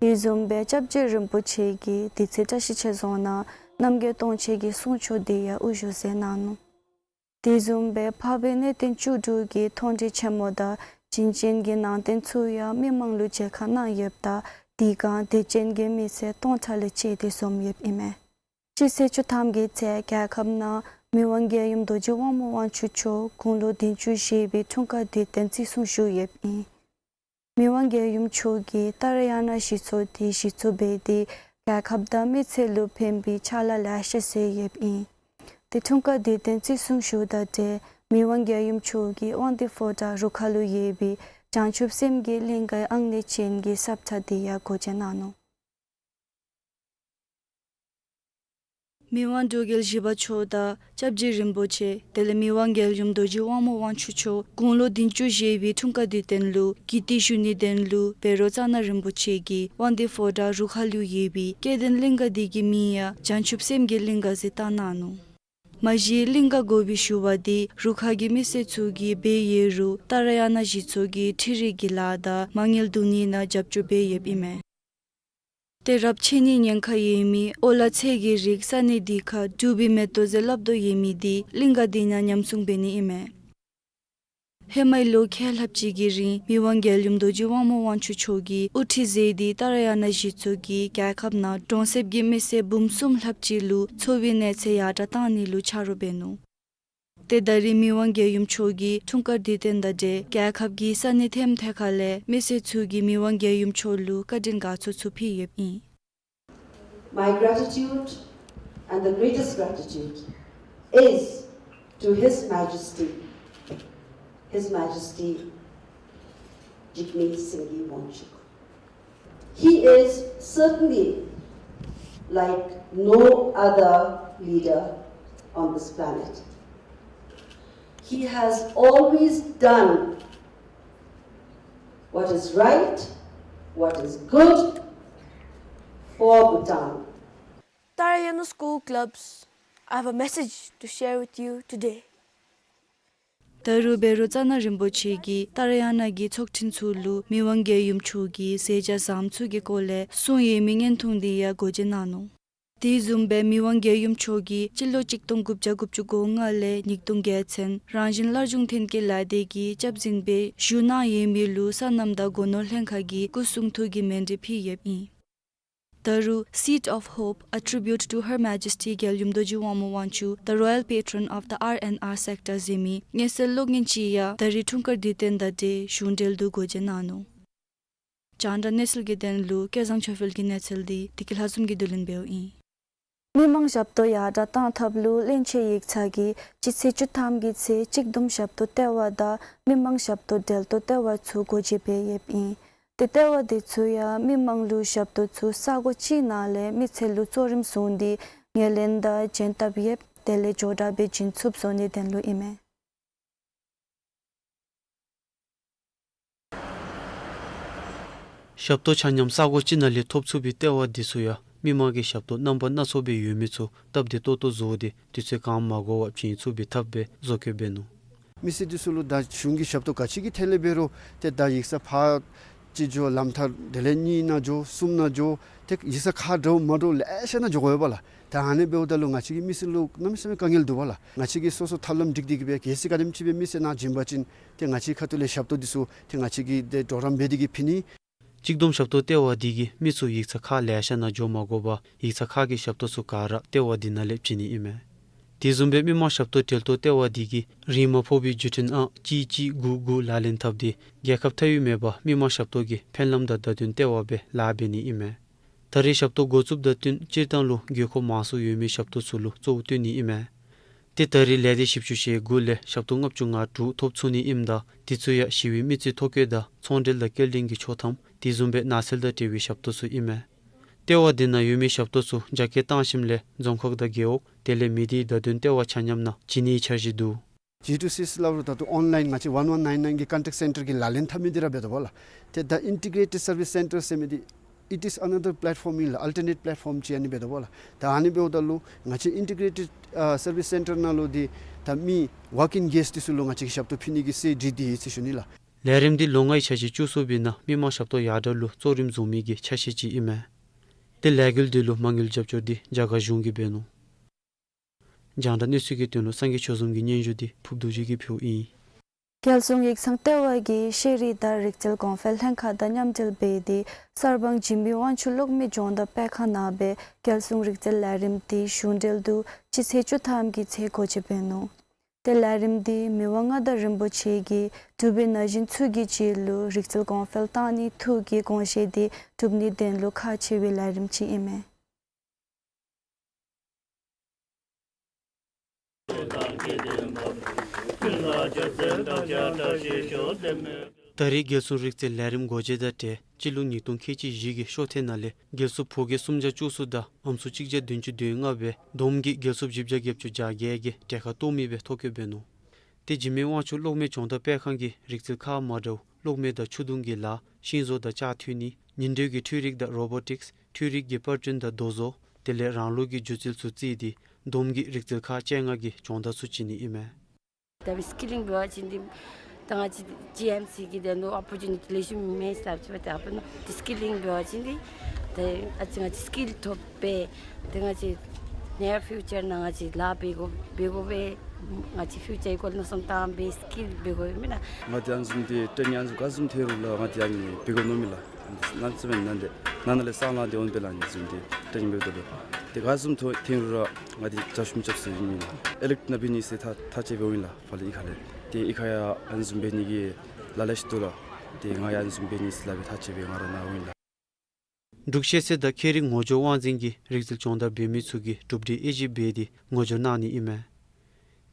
དེ་བཟུམ་སྦེ་སྐྱབས་རྗེ་རིན་པོ་ཆེ་གིས་དེ་ཚེ་བཀྲ་ཤིས་ཆོས་རྫོང་ནང་རྣམ་རྒྱལ་སྟོང་མཆོད་ཀྱི་གསུང་ཆོག་དེ་ཡང་དབུ་བཞུགས་མཛད་གནང་ནུག། དེ་བཟུམ་སྦེ་འཕགས་པའི་གནས་བརྟན་བཅུ་དྲུག་གི་མཐོང་གྲོལ་ཆེན་མོ་དང་བྱིན་ཅན་གྱི་ནང་རྟེན་ཚུ་ཡང་མི་མང་ལུ་མཇལ་ཁ་གནང་ཡོདཔ་ད་དེ་སྒང་དད་ཅན་གྱི་མི་སེར་སྟོང་ཕྲག་ལས་བཅད་དེ་འཛོམས་ཡོདཔ་ཨིན་མས། སྤྱི་ཚེས་བཅུ་ཐམ་གྱི་ཚེ་རྒྱལ་ཁབ་ནང་མི་དབང་རྒྱལ་ཡུམ་རྡོ་རྗེ་དབང་མོ་དབང་ཕྱུག་མཆོག་དགུང་ལོ་བདུན་ཅུ་བཞེས་པའི་འཁྲུངས་སྐར་དུས་སྟོན་བརྩི་སྲུང་ཞུ་ཡོདཔ་ཨིན། མི་དབང་རྒྱལ་ཡུམ་མཆོག་གིས་ཏཱ་ར་ཡ་ན་གཞི་ཚོགས་དེ་གཞི་བཙུགས་འབད་དེ་རྒྱལ་ཁབ་དང་མི་སེར་ལུ་ཕན་པའི་ཕྱག་ལཱ་ལེ་ཤ་མཛད་ཡོདཔ་ཨིན། དེ་འཁྲུངས་སྐར་དུས་སྟོན་བརྩི་སྲུང་ཞུ་དང་འབྲེལ་མི་དབང་རྒྱལ་ཡུམ་མཆོག་གིས་དབང་འདུས་ཕོ་བྲང་རུ་ཁག་ལུ་ཡོད་པའི་བྱང་ཆུབ་སེམས་ཀྱི་གླིང་གའི་ཨང་གནས་ཅན་གྱི་ས་ཁྲ་དེ་ཡང་སྒོ་འབྱེད་གནང་ནུག། མི་དབང་འབྲུག་རྒྱལ་བཞི་པ་མཆོག་དང་སྐྱབས་རྗེ་རིན་པོ་ཆེ་དེ་ལས་མི་དབང་རྒྱལ་ཡུམ་རྡོ་རྗེ་དབང་མོ་དབང་ཕྱུག་མཆོག་དགུང་ལོ་བདུན་ཅུ་བཞེས་པའི་འཁྲུངས་སྐར་དུས་སྟོན་ལུ་གུས་བཏུད་ཞུ་ནིའི་དོན་ལུ་བཻ་རོ་ཙ་ན་རིན་པོ་ཆེ་གིས་དབང་འདུས་ཕོ་བྲང་རུ་ཁག་ལུ་ཡོད་པའི་སྐལ་ལྡན་གླིང་ག་དེ་གི་མིང་ཡང་བྱང་ཆུབ་སེམས་ཀྱི་གླིང་ག་ཟེར་བཏགས་གནང་ནུག། མ་གཞི་གླིང་ག་དགོ་པའི་ཞུ་བ་དེ་རུ་ཁག་གི་མི་སེར་ཚུ་གིས་འབད་ཡོད་རུང་ཏཱ་ར་ཡ་ན་གཞི་ཚོགས་ཀྱི་འཕྲུལ་རིག་གི་ལཱ་དང་མ་དངུལ་བསྡུ་ནི་ནང་རྒྱབ་སྐྱོར་འབད་ཡོདཔ་ཨིན་མས། ཏེ་རབས་ཆད་ནིའི་ཉེན་ཁ་ཡོད་མི་ཨོ་ལ་ཚལ་གྱི་རིགས་ས་གནས་དེ་ཁར་འབྲུག་པའི་མེ་ཏོག་ཟེར་སླབ་དོ་ཡོད་མི་དེ་གླིང་ག་དེ་ནང་ཉམས་སྲུང་འབད་ནི་ཨིན་མས། ཧེ་མའི་ལོ་ཁལ་ལྷགཔ་ཅིག་གི་རིང་མི་དབང་རྒྱལ་ཡུམ་རྡོ་རྗེ་དབང་མོ་དབང་ཕྱུག་མཆོག་གིས་དབུ་ཁྲིད་མཛད་དེ་ཏཱ་ར་ཡ་ན་གཞི་ཚོགས་ཀྱིས་རྒྱལ་ཁབ་ནང་གྲོང་གསེབ་ཀྱི་མི་སེར་འབུམ་གསུམ་ལྷགཔ་ཅིག་ལུ་འཚོ་བའི་གནས་ཚད་ཡར་དྲག་བཏང་ནི་ལུ་ཆ་རོགས་འབད་ནུག། ཏེ་ད་རེས་མི་དབང་རྒྱལ་ཡུམ་མཆོག་གི་འཁྲུངས་སྐར་དུས་སྟོན་དང་འབྲེལ་རྒྱལ་ཁབ་ཀྱི་ས་གནས་ཐེམ་ཐེ་ཁ་ལས་མི་སེར་ཚུ་གིས་མི་དབང་རྒྱལ་ཡུམ་མཆོག་ལུ་བཀའ་དྲིན་དགའ་ཚོར་ཚུ་ཕུལ་ཡོདཔ་ཨིན། My gratitude and the greatest gratitude is to His Majesty, His Majesty Jigme Singye Wangchuck. He is certainly like no other leader on this planet. He has always done what is right, what is good for Bhutan. Tara Ya Na School Clubs, I have a message to share with you today. ད་རུང་བཻ་རོ་ཙ་ན་རིན་པོ་ཆེ་གིས་ཏཱ་ར་ཡ་ན་གི་ཚོགས་ཆེན་ཚུ་ལུ་མི་དབང་རྒྱལ་ཡུམ་མཆོག་གིས་མཛད་བྱ་བཟང་ཚུ་གི་སྐོར་ལས་གསུངས་ཡོད་མི་བརྙན་ཐུང་དེ་ཡང་སྒོ་འབྱེད་གནང་ནུག། དེ་བཟུམ་སྦེ་མི་དབང་རྒྱལ་ཡུམ་མཆོག་གིས་སྤྱི་ལོ་གཅིག་སྟོང་དགུ་བརྒྱ་དགུ་བཅུ་གོ་ལྔ་ལས་ཉིས་སྟོང་བརྒྱད་ཚུན་རང་བཞིན་སླར་འབྱུང་མཐུན་རྐྱེན་ལས་སྡེ་གི་སྐྱབས་འཛིན་སྦེ་བཞུགས་གནང་ཡོད་མི་ལུ་སོ་ནམ་དང་སྒོ་ནོར་ལྷན་ཁག་གིས་སྐུ་གསུང་ཐུགས་ཀྱི་མཎྜལ་ཕུལ་ཡོདཔ་ཨིན། ད་རུང་Seat of Hope, a tribute to Her Majesty རྒྱལ་ཡུམ་རྡོ་རྗེ་དབང་མོ་དབང་ཕྱུག, the Royal Patron of the R and R Sector ཟེར་མི་མངོན་གསལ་གློག་བརྙན་ཅིག་ཡང་ད་རེས་འཁྲུངས་སྐར་དུས་སྟོན་དང་འབྲེལ་གཞུང་འབྲེལ་དུ་སྒོ་འབྱེད་གནང་ནུག། རྒྱང་བསྒྲགས་གནས་ཚུལ་གྱི་དོན་ལུ་སྐལ་བཟང་ཆོས་འཕེལ་གྱི་གནས་ཚུལ་འདི་བདེ་སྐྱིད་ལྷ་འཛོམས་ཀྱིས་བསྡུ་ལེན་འབདཝ་ཨིན། མི་མང་ཞབས་ཏོག་ཡར་དྲག་གཏང་ཐབས་ལུ་བློན་ཆེན་ཡིག་ཚང་གིས་སྤྱི་ཚེས་བཅུ་ཐམ་གྱི་ཚེ་གཅིག་བསྡོམས་ཞབས་ཏོག་ལྟེ་བ་དང་མི་མང་ཞབས་ཏོག་འབྲེལ་གཏོགས་ལྟེ་བ་ཚུ་སྒོ་འབྱེད་འབད་ཡོདཔ་ཨིན། ཏེ་ལྟེ་བ་དེ་ཚུ་ཡང་མི་མང་ལུ་ཞབས་ཏོག་ཚུ་ས་གོ་གཅིག་ནང་ལས་མི་སེར་ལུ་གཙོ་རིམ་བཟུང་སྟེ་ངོས་ལེན་དང་བྱིན་ཐབས་ཡོདཔ་དེ་ལས་མགྱོགས་དྲགས་སྦེ་བྱིན་ཚུགསཔ་བཟོ་ནིའི་དོན་ལུ་ཨིན་མས། ཞབས་ཏོག་ཆ་མཉམ་ས་གོ་གཅིག་ནང་ལས་ཐོབ་ཚུགས་པའི་ལྟེ་བ་འདི་ཚུ་ཡང་མི་མང་གི་ཞབས་ཏོག་རྣམ་པ་སྣ་ཚོགས་སྦེ་ཡོད་མི་ཚུ་སྟབས་བདེ་ཏོག་ཏོ་བཟོ་སྟེ་དུས་ཚོད་གང་མ་འགོར་བར་བྱིན་ཚུགས་པའི་ཐབས་སྦེ་བཟོ་བཀོད་འབད་ནུག། མི་སེར་འདི་ཚུ་ལུ་ད་གཞུང་གི་ཞབས་ཏོག་ག་ཅི་གི་ཐད་ལས་འབད་རུང་ཏེ་ད་ཡིག་ཚང་ཕར་ཅིག་འགྱོ་ལམ་ཐག་དེ་ལས་གཉིས་ནང་འགྱོ་གསུམ་ནང་འགྱོ་ཏེ་ཡིག་ཚང་ཁར་འདྲཝ་མ་འདྲཝ་ལེ་ཤ་ནང་འགྱོ་དགོ་པས་ལགས། ད་ཨ་ནི་འབདཝ་ད་ལུ་ང་བཅས་ཀྱི་མི་སེར་ལུ་གནམ་མེད་ས་མེད་དཀའ་ངལ་འདུག་པས་ལགས། ང་བཅས་ཀྱིས་སོ་སོ་ཐབས་ལམ་སྒྲིག་སྟེ་གིས་སྦེ་གལ་སྲིད་ག་དེམ་ཅིག་སྦེ་མི་སེར་ནཱ་བྱིན་པ་ཅིན་ཏེ་ང་བཅས་ཁ་ཐུག་ལས་ཞབས་ཏོག་འདི་ཚུ་ཏེ་ང་བཅས་ཀྱིས་ཏེ་གྲོགས་རམ་འབད་དེ་གིས་ཕུལ་ནི། གཅིག་བསྡོམས་ཞབས་ཏོག་ལྟེ་བ་འདི་གིས་མི་ཚུ་ཡིག་ཚང་ཁར་ལེ་ཤ་ནང་འགྱོ་མ་དགོ་པར་ཡིག་ཚང་ཁ་གི་ཞབས་ཏོག་ཚུ་ག་ར་ལྟེ་བ་འདི་ནང་ལས་བྱིན་ནི་ཨིན་མས། དེ་བཟུམ་སྦེ་མི་མང་ཞབས་ཏོག་འབྲེལ་གཏོགས་ལྟེ་བ་འདི་གིས་རིན་མ་ཕོག་པའི་བརྒྱུད་འཕྲིན་ཨང་གཅིག་གཅིག་དགུ་དགུ་ལག་ལེན་འཐབ་སྟེ་རྒྱལ་ཁབ་མཐའ་དབུས་མེད་པར་མི་མང་ཞབས་ཏོག་གི་ཕན་ལམ་དང་བརྡ་དོན་ལྟེ་བ་སྦེ་ལཱ་འབད་ནི་ཨིན་མས། ད་རེས་ཞབས་ཏོག་འགོ་བཙུགསཔ་དང་བསྟུན་སྤྱིར་བཏང་ལུ་དགོས་མཁོ་མང་སུ་ཡོད་མི་ཞབས་ཏོག་ཚུ་ལུ་གཙོ་བོ་བསྟུན་ནི་ཨིན་མས། ཏེ་ད་རེས་ལས་སྡེ་བཞི་བཅུ་ཞེ་དགུ་ལས་ཞབས་ཏོག་ལྔ་བཅུ་ང་དྲུག་ཐོབ་ཚུགས་ནི་ཨིནམ་ད་དེ་ཚུ་ཡང་ཞི་བའི་མི་རྩིས་ཐོ་བཀོད་དང་ཚོང་འབྲེལ་དང་སྐྱེལ་འདྲེན་གྱི་ཆོག་ཐམ་དེ་བཟུམ་སྦེ་ནགས་ཚལ་དང་འབྲེལ་བའི་ཞབས་ཏོག་ཚུ་ཨིན་མས། ལྟེ་བ་འདི་ནང་ཡོད་མི་ཞབས་ཏོག་ཚུ་རྒྱ་སྐྱེད་བཏང་ཞིནམ་ལས་རྫོང་ཁག་དང་རྒེད་འོག་དེ་ལས་མི་སྡེའི་བརྡ་དོན་ལྟེ་བ་ཆ་མཉམ་ནང་བྱིན་ནིའི་འཆར་གཞི་འདུག། ཇི་ཊུ་སི་སླབ་རུང་ད་ལྟོ་ཨོན་ལའིན་ང་བཅས་ཝན་ཝན་ནའིན་ནའིན་གི་ཀོན་ཊེཀཊ་སེན་ཊར་གྱི་ལག་ལེན་འཐབ་མི་འདི་ར་འབད་དོ་བ་ལགས། ཏེ་ད་ཨིན་ཊི་གྲེ་ཊེཌ་སར་བིསི་སེན་ཊར་ཟེར་མི་འདི་it is another platform ཨིན་ལགས། ཨལ་ཊར་ནེཊ་པེ་ལེཊ་ཕོརམ་ཅིག་ཨ་ནི་འབད་དོ་བ་ལགས། ད་ཨ་ནི་འབདཝ་ད་ལུ་ང་བཅས་ཨིན་ཊི་གྲེ་ཊེཌ་ཨ་སར་བིསི་སེན་ཊར་ནང་ལུ་འདི་ད་མི་ཝོར་ཀིང་གེསཊ་འདི་ཚུ་ལུ་ང་བཅས་ཀྱིས་ཞབས་ཏོག་ཕུལ་ནི་གི་སྲོལ་སྒྲིག་སྟེ་ཡོད་ཟེར་ཞུ་ནི་ལགས། ལས་རིམ་འདི་ལོ་ལྔའི་འཆར་གཞི་བཅུ་གསུམ་པའི་ནང་མི་མང་ཞབས་ཏོག་ཡར་དྲག་ལུ་གཙོ་རིམ་བཟུང་མི་གི་ཆ་ཤས་ཅིག་ཨིན་མས། ཏེ་ལས་འགུལ་འདི་ལུ་མ་དངུལ་རྒྱབ་སྐྱོར་འདི་རྒྱ་གར་གཞུང་གིས་འབད་ནུག། རྒྱང་བསྒྲགས་གནས་ཚུལ་གྱི་དོན་ལུ་སངས་རྒྱས་ཆོས་འཛོམས་ཀྱི་སྙན་ཞུ་འདི་ཕུབ་རྡོ་རྗེ་གིས་ཕུལཝ་ཨིན། རྒྱལ་སྲུང་ཡིག་ཚང་ལྟེ་བ་གིས་ཤེས་རིག་དང་རིག་རྩལ་གོང་འཕེལ་ལྷན་ཁག་དང་མཉམ་འབྲེལ་འབད་དེ་གསར་སྤང་འཇིགས་མེད་དབང་ཕྱུག་གློག་མེ་སྦྱོང་བརྡར་སྤེལ་ཁང་ནང་སྦེ་རྒྱལ་སྲུང་རིག་རྩལ་ལས་རིམ་འདི་གཞུང་འབྲེལ་དུ་སྤྱི་ཚེས་བཅུ་ཐམ་གྱི་ཚེ་སྒོ་འབྱེད་འབད་ནུག། ཏེ་ལས་རིམ་འདི་མི་དབང་མངའ་བདག་རིན་པོ་ཆེ་གིས་འབྲུག་པའི་ན་གཞོན་ཚུ་གི་རྒྱུད་ལུ་རིག་རྩལ་གོང་འཕེལ་གཏང་ནིའི་ཐུགས་ཀྱི་དགོངས་བཞེད་འདི་སྒྲུབ་ནིའི་དོན་ལུ་ཁག་ཆེ་བའི་ལས་རིམ་ཅིག་ཨིན་མས། ད་རེས་རྒྱལ་སྲུང་རིག་རྩལ་ལས་རིམ་སྒོ་འབྱེད་དང་འབྲེལ་སྤྱི་ལོ་ཉིས་སྟོང་ཁལ་གཅིག་བཞི་གི་ཤོག་ཐེངས་ནང་ལས་རྒྱལ་སྲུང་ཕོ་སྐྱེས་སུམ་བརྒྱ་བཅུ་གསུམ་དང་ཨམ་སྲུ་གཅིག་བརྒྱ་བདུན་ཅུ་དོན་ལྔ་སྦེ་བསྡོམས་ཀྱིས་རྒྱལ་སྲུངཔ་བཞི་བརྒྱ་བརྒྱད་ཅུ་གྱ་བརྒྱད་ཀྱིས་གྲལ་ཁར་གཏོགས་མི་སྦེ་ཐོ་བཀོད་འབད་ནུག། ཏེ་འཇིགས་མེད་དབང་ཕྱུག་གློག་མེ་སྦྱོང་བརྡར་སྤེལ་ཁང་གིས་རིག་རྩལ་ཁག་མ་འདྲཝ་གློག་མེ་དང་ཆུ་དུང་གི་ལཱ་ཤིང་བཟོ་དང་ལྕགས་འཐུ་ནི་ཉིན་དྲོད་ཀྱི་འཕྲུལ་རིག་དང་རོ་བོ་ཊིཀསི་འཕྲུལ་རིག་གི་པར་སྐྲུན་དང་རྡོ་བཟོ་དེ་ལས་རང་ལུགས་ཀྱི་སྒྱུ་རྩལ་ཚུ་བརྩིས་ཏེ་བསྡོམས་ཀྱིས་རིག་རྩལ་ཁག་བཅོ་ལྔ་གི་སྦྱོང་བརྡར་ཚུ་བྱིན་ནི་ཨིན་མས། ད་སི་ཀི་ལིང་འབད་བ་ཅིན་འདི་ད་ང་བཅས་ཇི་ཨེམ་སི་གི་དོན་ལུ་ཨོ་པོར་ཅུ་ནི་ཊི་ལེགས་ཤོམ་མེད་ཟེར་ཞུཝ་ད་ཨ་ཕར་ནང་འདི་སི་ཀི་ལིང་འབད་བ་ཅིན་འདི་ད་ཨ་ཙི་ང་བཅས་སི་ཀིལ་ཐོབ་པས། ཏེ་ང་བཅས་ནེ་ཡར་ཕིའུ་ཅར་ནང་ང་བཅས་ལཱ་འབད་དགོ་འབད་དགོ་པས། ང་བཅས་ཕིའུ་ཅར་གི་སྐོར་མནོ་བསམ་བཏང་སྦེ་སི་ཀིལ་འབད་དགོ་མེན་ན། ང་འདི་ཨ་ནི་བཟུམ་འདི་ཊེ་ནིང་ཨ་ནི་བཟུམ་ག་བཟུམ་ཐོན་རུང་ར་ང་འདི་ཨ་ནི་འབད་དགོ་མནོཝ་མས་ལགས། ནཱ་ཚུ་མེན་ན་འདི་ནཱ་ནཱ་ལས་སང་ལང་འདི་འོང་སྦེ་ལགས། ཨ་ནི་བཟུམ་འདི་ཊེ་ནིང་འབདཝ་ད་ལུ་འདི་ག་བཟུམ་ཐོན་ཐོན་རུང་ར་ང་འདི་རྒྱབ་ཤུགས་རྐྱབ་ཟེར་ཨིན་མས་ལགས། ཨེ་ལེག་ཊི་ནང་འབད་ནི་ཟེར་ཐག་ཐག་བཅད་འབདཝ་ཨིན་ལགས། ཕར་ལས་གཡུས་ཁ་ལས། ཏེ་གཡུས་ཁ་ཡང་ཨ་ནི་བཟུམ་འབད་ནི་གི་ལཱ་ལེ་ཤ་འདུག་ལགས། ཏེ་ང་ཡང་ཨ་ནི་བཟུམ་འབད་ནི་ཟེར་སླབ་སྦེ་ཐག་བཅད་སྦེ་ང་ར་ནཱ་འོང་ཡི་ལགས། འབྲུག་ཤེས་ཚད་དང་ཁེ་རིག་ངོ་སྦྱོར་དབང་འཛིན་གྱིས་རིག་རྩལ་སྦྱོང་བརྡར་འབད་མི་ཚུ་གིས་གྲུབ་འབྲས་དབྱེ་ཞིབ་འབད་དེ་ངོ་སྦྱོར་གནང་ནི་ཨིན་མས།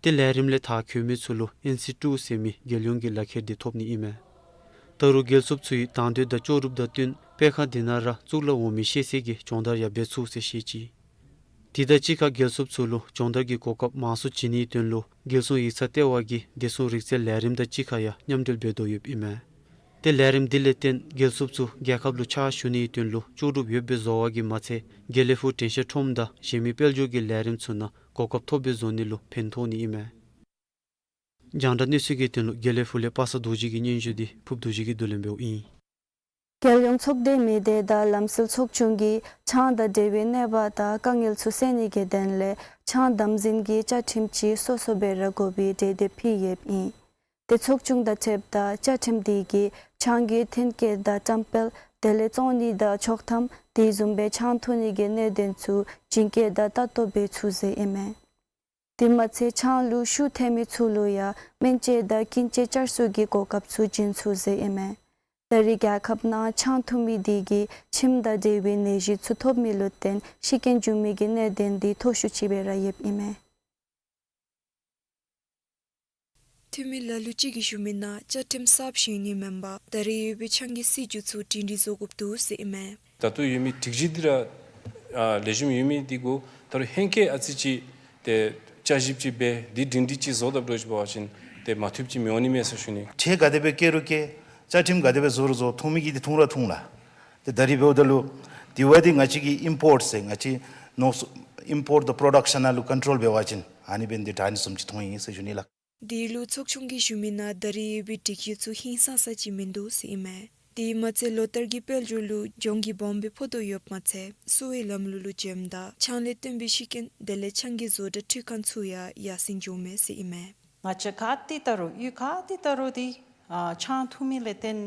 ཏེ་ལས་རིམ་ལས་མཐར་འཁྱོལ་མི་ཚུ་ལུ་ཨེན་སི་ཊུ་ཟེར་མི་རྒྱལ་ཡོངས་ཀྱི་ལག་ཁྱེར་འདི་ཐོབ་ནི་ཨིན་མས། ད་རུང་རྒྱལ་སྲུངཔ་ཚུ་ཡིས་དང་འདོད་དང་ལྕོགས་གྲུབ་དང་བསྟུན་སྤེལ་ཁང་འདི་ནང་ར་གཙུག་ལག་འོག་མའི་ཤེས་ཚད་ཀྱི་སྦྱོང་བརྡར་ཡང་འབད་ཚུགས་ཟེར་བཤད་ཅི། དེ་དང་གཅིག་ཁར་རྒྱལ་སྲུངཔ་ཚུ་ལུ་སྦྱོང་བརྡར་གྱི་གོ་སྐབས་མང་སུ་བྱིན་ནིའི་དོན་ལུ་རྒྱལ་སྲུང་ཡིག་ཚང་ལྟེ་བ་གིས་བདེ་སྲུང་རིག་རྩལ་ལས་རིམ་དང་གཅིག་ཁར་ཡང་མཉམ་འབྲེལ་འབད་དོ་ཡོདཔ་ཨིན་མས། ཏེ་ལས་རིམ་འདི་ལས་བརྟེན་རྒྱལ་སྲུངཔ་ཚུ་རྒྱལ་ཁབ་ལུ་ཕྱག་ཞུ་ནིའི་དོན་ལུ་ལྕོགས་གྲུབ་ཡོདཔ་སྦེ་བཟོ་བ་གིས་མ་ཚད་དགེ་ལེགས་ཕུག་དྲན་ཤེས་ཁྲོམ་དང་གཞན་མི་དཔལ་འབྱོར་གྱི་ལས་རིམ་ཚུ་ནང་གོ་སྐབས་ཐོབ་པའི་བཟོ་ནི་ལུ་ཕན་ཐོགས་ནི་ཨིན་མས། རྒྱང་བསྒྲགས་གནས་ཚུལ་གྱི་དོན་ལུ་དགེ་ལེགས་ཕུག་ལས་པ་སངས་རྡོ་རྗེ་གི་སྙན་ཞུ་འདི་ཕུབ་རྡོ་རྗེ་གིས་བསྡུ་ལེན་འབདཝ་ཨིན། རྒྱལ་ཡོངས་ཚོགས་སྡེ་མི་སྡེ་དང་ལམ་སྲོལ་ཚོགས་ཆུང་གིས་ཆང་དང་འབྲེལ་བའི་གནོད་པ་དང་དཀའ་ངལ་ཚུ་སེལ་ནི་གི་དོན་ལས་ཆང་དམ་འཛིན་གྱི་བཅའ་ཁྲིམས་ཅིག་སོ་སོ་སྦེ་ར་དགོ་པའི་གྲོས་འདེབས་ཕུལ་ཡོདཔ་ཨིན། ཏེ་ཚོགས་ཆུང་དང་འཁྲིལཝ་ད་བཅའ་ཁྲིམས་དེ་གིས་ཆང་གི་ཐོན་སྐྱེད་དང་བཀྲམ་སྤེལ་དེ་ལས་བཙོང་ནི་དང་འཕྲོག་ཐམ་དེ་བཟུམ་སྦེ་ཆང་འཐུང་ནི་གི་གནད་དོན་ཚུ་བྱིན་སྐྱེལ་དང་ལྟ་རྟོག་འབད་ཚུགས་ཟེར་ཨིན་མས། དེ་མ་ཚད་ཆང་ལུ་ཤུགས་ཐེབས་མི་ཚུ་ལུ་ཡང་སྨན་བཅོས་དང་སྐྱིན་ཆས་བསྐྱར་གསོ་གི་གོ་སྐབས་ཚུ་བྱིན་ཚུགས་ཟེར་ཨིན་མས། ད་རེས་རྒྱལ་ཁབ་ནང་ཆང་འཐུང་མི་དེ་གིས་ཁྱིམ་དང་འབྲེལ་བའི་ནད་གཞི་ཚུ་ཐོབ་མི་ལུ་བརྟེན་ཤི་རྐྱེན་འབྱུང་མི་གི་གནད་དོན་དེ་མཐོ་ཤོས་ཅིག་སྦེ་ར་ཡོདཔ་ཨིན་མས། འཐུས་མི་ལ་ལུ་ཅིག་གིས་ཞུ་མི་ནང་བཅའ་ཁྲིམས་གསརཔ་བཞེངས་ནི་མེན་པར་ད་རེས་ཡོད་པའི་ཆང་གི་སྲིད་བྱུས་ཚུ་སྒྲིང་སྒྲིང་བཟོ་དགོཔ་འདུག་ཟེར་ཨིན་མས། ད་ལྟོ་ཡོད་མི་སྒྲིག་གཞི་འདི་ར་ཨ་ལེགས་ཤོམ་ཡོད་མི་འདི་གུ་ད་རུང་ཧེང་སྐལ་ཨ་ཙི་ཅིག་ཏེ་བསྐྱར་ཞིབ་ཅིག་འབད་འདི་སྒྲིང་སྒྲིང་ཅིག་བཟོ་དཔ་འདྲཝ་ཅིག་འབད་བ་ཅིན་ཏེ་མ་བཏུབ་ཅིག་མི་འོང་ནི་མས་ཟེར་ཞུ་ནི། ཁྲལ་ག་དེ་སྦེ་བཀལ་རུང་བཀལ་བཅའ་ཁྲིམས་ག་དེ་སྦེ་བཟོ་རུང་བཟོ་འཐུང་མི་གིས་འདི་འཐུང་ར་འཐུང་ལགས། ཏེ་ད་རེས་འབདཝ་ད་ལུ་དེ་བ་འདི་ང་བཅས་ཀྱི་ཨིམ་པོརཊ་ཟེར་ང་བཅས་ནོར་སོང་ཨིམ་པོརཊ་དང་པྲོ་ཌག་ཤཱན་ནང་ལུ་ཀོན་ཊོལ་འབད་བ་ཅིན་ཨ་ནི་འབད་ནི་འདི་དྲག་ནི་བཟུམ་ཅིག་མཐོང་ཡི་ཟེར་ཞུ་ནི་ལགས། དེ་ལུ་ཚོགས་ཆུང་གིས་ཞུ་མི་ནང་ད་རེས་ཡོད་པའི་སྒྲིག་གཞི་ཚུ་ཧིང་སངས་ས་ཅིག་མིན་འདུག་ཟེར་ཨིན་མས། དེ་མ་ཚད་ལོ་ལྟར་གྱི་དཔལ་འབྱོར་ལུ་གྱོང་གུད་སྦོམ་སྦེ་ཕོག་དོ་ཡོདཔ་མ་ཚད་གསོ་བའི་ལམ་ལུགས་ལུ་འཇམ་དང་ཆང་ལས་བཏོན་པའི་ཤི་རྐྱེན་དེ་ལས་ཆང་གི་བཟོ་གྲྭ་འཕྲུལ་ཁང་ཚུ་ཡང་ཡར་སེང་འགྱོཝ་མས་ཟེར་ཨིན་མས། ང་བཅས་ག་ཏེ་ད་རུང་གཡུས་ག་ཏེ་ད་རུང་འདི་ཨ་ཆང་འཐུང་མི་ལས་བརྟེན་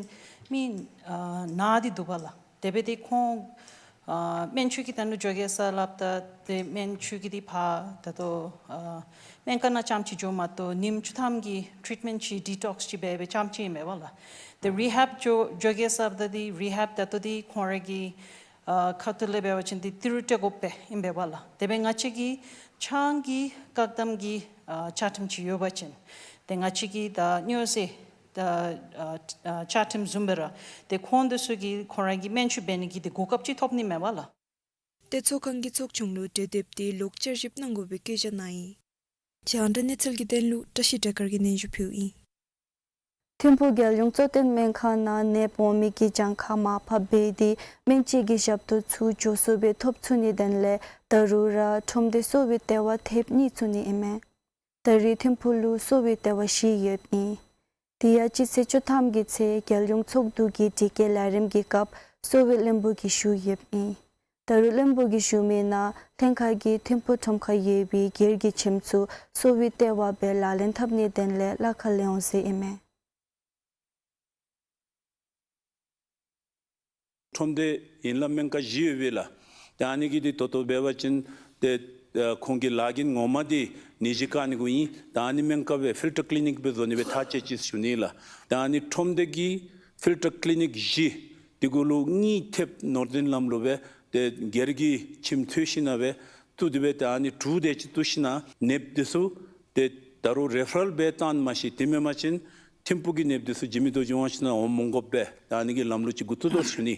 མི་ཨ་ན་སྟེ་འདུག་པ་ལགས། དེ་སྦེ་འདི་ཁོང་ཨ་སྨན་བཅོས་ཀྱི་དོན་ལུ་འགྱོ་གེ་ཟེར་སླབ་ད་ཏེ་སྨན་བཅོས་ཀྱི་འདི་ཕར་ད་ལྟོ་ཨ་སྨན་ཁང་ནང་རྐྱངམ་ཅིག་འགྱོཝ་མ་གཏོགས་ཉིནམ་བཅུ་ཐམ་གྱི་ཊི་རིཊ་མེནཊ་ཅིག་ཌི་ཊོག་སི་ཅིག་འབད་འབད་རྐྱངམ་ཅིག་ཨིན་པས་པ་ལགས། ཏེ་རི་ཧེབ་འགྱོ་འགྱོ་གེ་ཟེར་སླབ་ད་འདི་རི་ཧེབ་ད་ལྟོ་འདི་ཁོང་ར་གི་ཨ་ཁ་ཐུག་ལས་འབད་བ་ཅིན་འདི་ཏི་རུ་སྤྲོད་དགོཔ་སྦེ་ཨིན་པས་པ་ལགས། དེ་སྦེ་ང་བཅས་ཀྱི་ཆང་གི་བཀག་དམ་གྱི་ཨ་བཅའ་ཁྲིམས་ཅིག་ཡོད་པ་ཅིན་ཏེ་ང་བཅས་ཀྱི་ད་སྨྱོ་རྫས་ད་ཨ་ཨ་བཅའ་ཁྲིམས་བཟུམ་སྦེ་ར་ཏེ་ཁོང་འདི་ཚུ་གིས་ཁོང་ར་གི་སྨན་བཅོས་འབད་ནི་གི་ཏེ་གོ་སྐབས་ཅིག་ཐོབ་ནི་མས་པ་ལགས། ཏེ་ཚོགས་ཁང་གིས་ཚོགས་ཆུང་ལུ་གྲོས་འདེབས་འདི་ལོག་བསྐྱར་ཞིབ་གནང་དགོ་པའི་བཀོད་རྒྱ་གནང་ཡི། རྒྱང་བསྒྲགས་གནས་ཚུལ་གྱི་དོན་ལུ་བཀྲ་ཤིས་སྒྲོལ་དཀར་གྱིས་སྙན་ཞུ་ཕུལཝ་ཨིན། ཐིམ་ཕུག་རྒྱལ་ཡོངས་གཙོ་བསྟེན་སྨན་ཁང་ནང་ནདཔ་འོང་མི་གི་གྱངས་ཁ་མར་ཕབ་འབད་དེ་སྨན་དཔྱད་ཀྱི་ཞབས་ཏོག་ཚུ་མགྱོགས་སུ་སྦེ་ཐོབ་ཚུགས་ནིའི་དོན་ལས་ད་རུང་ར་ཁྲོམ་སྡེ་གསོ་བའི་ལྟེ་བ་ཐེབས་གཉིས་བཙུགས་ནི་ཨིན་མས། ད་རེས་ཐིམ་ཕུག་ལུ་གསོ་བའི་ལྟེ་བ་བཞི་ཡོདཔ་ཨིན། དེ་ཡང་སྤྱི་ཚེས་བཅུ་ཐམ་གྱི་ཚེས་རྒྱལ་ཡོངས་ཚོགས་འདུ་གི་དྲི་བཀོད་ལས་རིམ་གྱི་སྐབས་གསོ་བའི་བློན་པོ་གིས་ཞུ་ཡོདཔ་ཨིན། ད་རུང་བློན་པོ་གིས་ཞུ་མི་ནང་ལྷན་ཁག་གིས་ཐིམ་ཕུག་ཁྲོམ་ཁར་ཡོད་པའི་སྒེར་གྱི་ཁྱིམ་ཚུ་གསོ་བའི་ལྟེ་བ་སྦེ་ལག་ལེན་འཐབ་ནིའི་དོན་ལས་གླ་ཁར་ལེན་འོང་ཟེར་ཨིན་མས། ཁྲོམ་སྡེ་ཨིན་ལགས་སྨན་ཁང་བཞི་ཡོད་པས་ལགས། ཏེ་ཨ་ནི་གི་འདི་ད་ལྟོ་འབད་བ་ཅིན་ཏེ་ཨ་ཁོང་གི་ལཱ་འགན་ངོ་མ་འདི་ནད་གཞི་བཀག་ནི་གུ་ཨིན། ད་ཨ་ནི་སྨན་ཁང་སྦེ་ཕིལ་ཊར་ཀི་ལི་ནིཀ་སྦེ་བཟོ་ནི་སྦེ་ཐག་བཅད་ཅི་ཟེར་ཞུ་ནི་ལགས། ད་ཨ་ནི་ཁྲོམ་སྡེ་གི་ཕིལ་ཊར་ཀི་ལི་ནིཀ་བཞི་འདི་གུ་ལུ་གཉིས་ཐེབས་ནོར་འཛིན་ལམ་ལུགས་སྦེ་ཏེ་སྒེར་གྱི་ཁྱིམ་ཐོན་ཞིནམ་ལས་སྦེ་བཙུགས་ཏེ་སྦེ་ད་ཨ་ནི་དྲུག་དེ་ཅིག་བཙུགས་ཞིནམ་ལས་ནདཔ་འདི་ཚུ་ཏེ་ད་རུང་རེ་ཕ་རལ་སྦེ་བཏང་མ་གཞི་དེ་མེན་པ་ཅིན་ཐིམ་ཕུག་གི་ནདཔ་འདི་ཚུ་འཇིགས་མེད་རྡོ་རྗེ་དབང་ཕྱུག་ནང་འོང་མི་དགོཔ་སྦེ་ད་ཨ་ནི་གི་ལམ་ལུགས་ཅིག་འགོ་བཙུགས་དོ་ཟེར་ཞུ་ནི།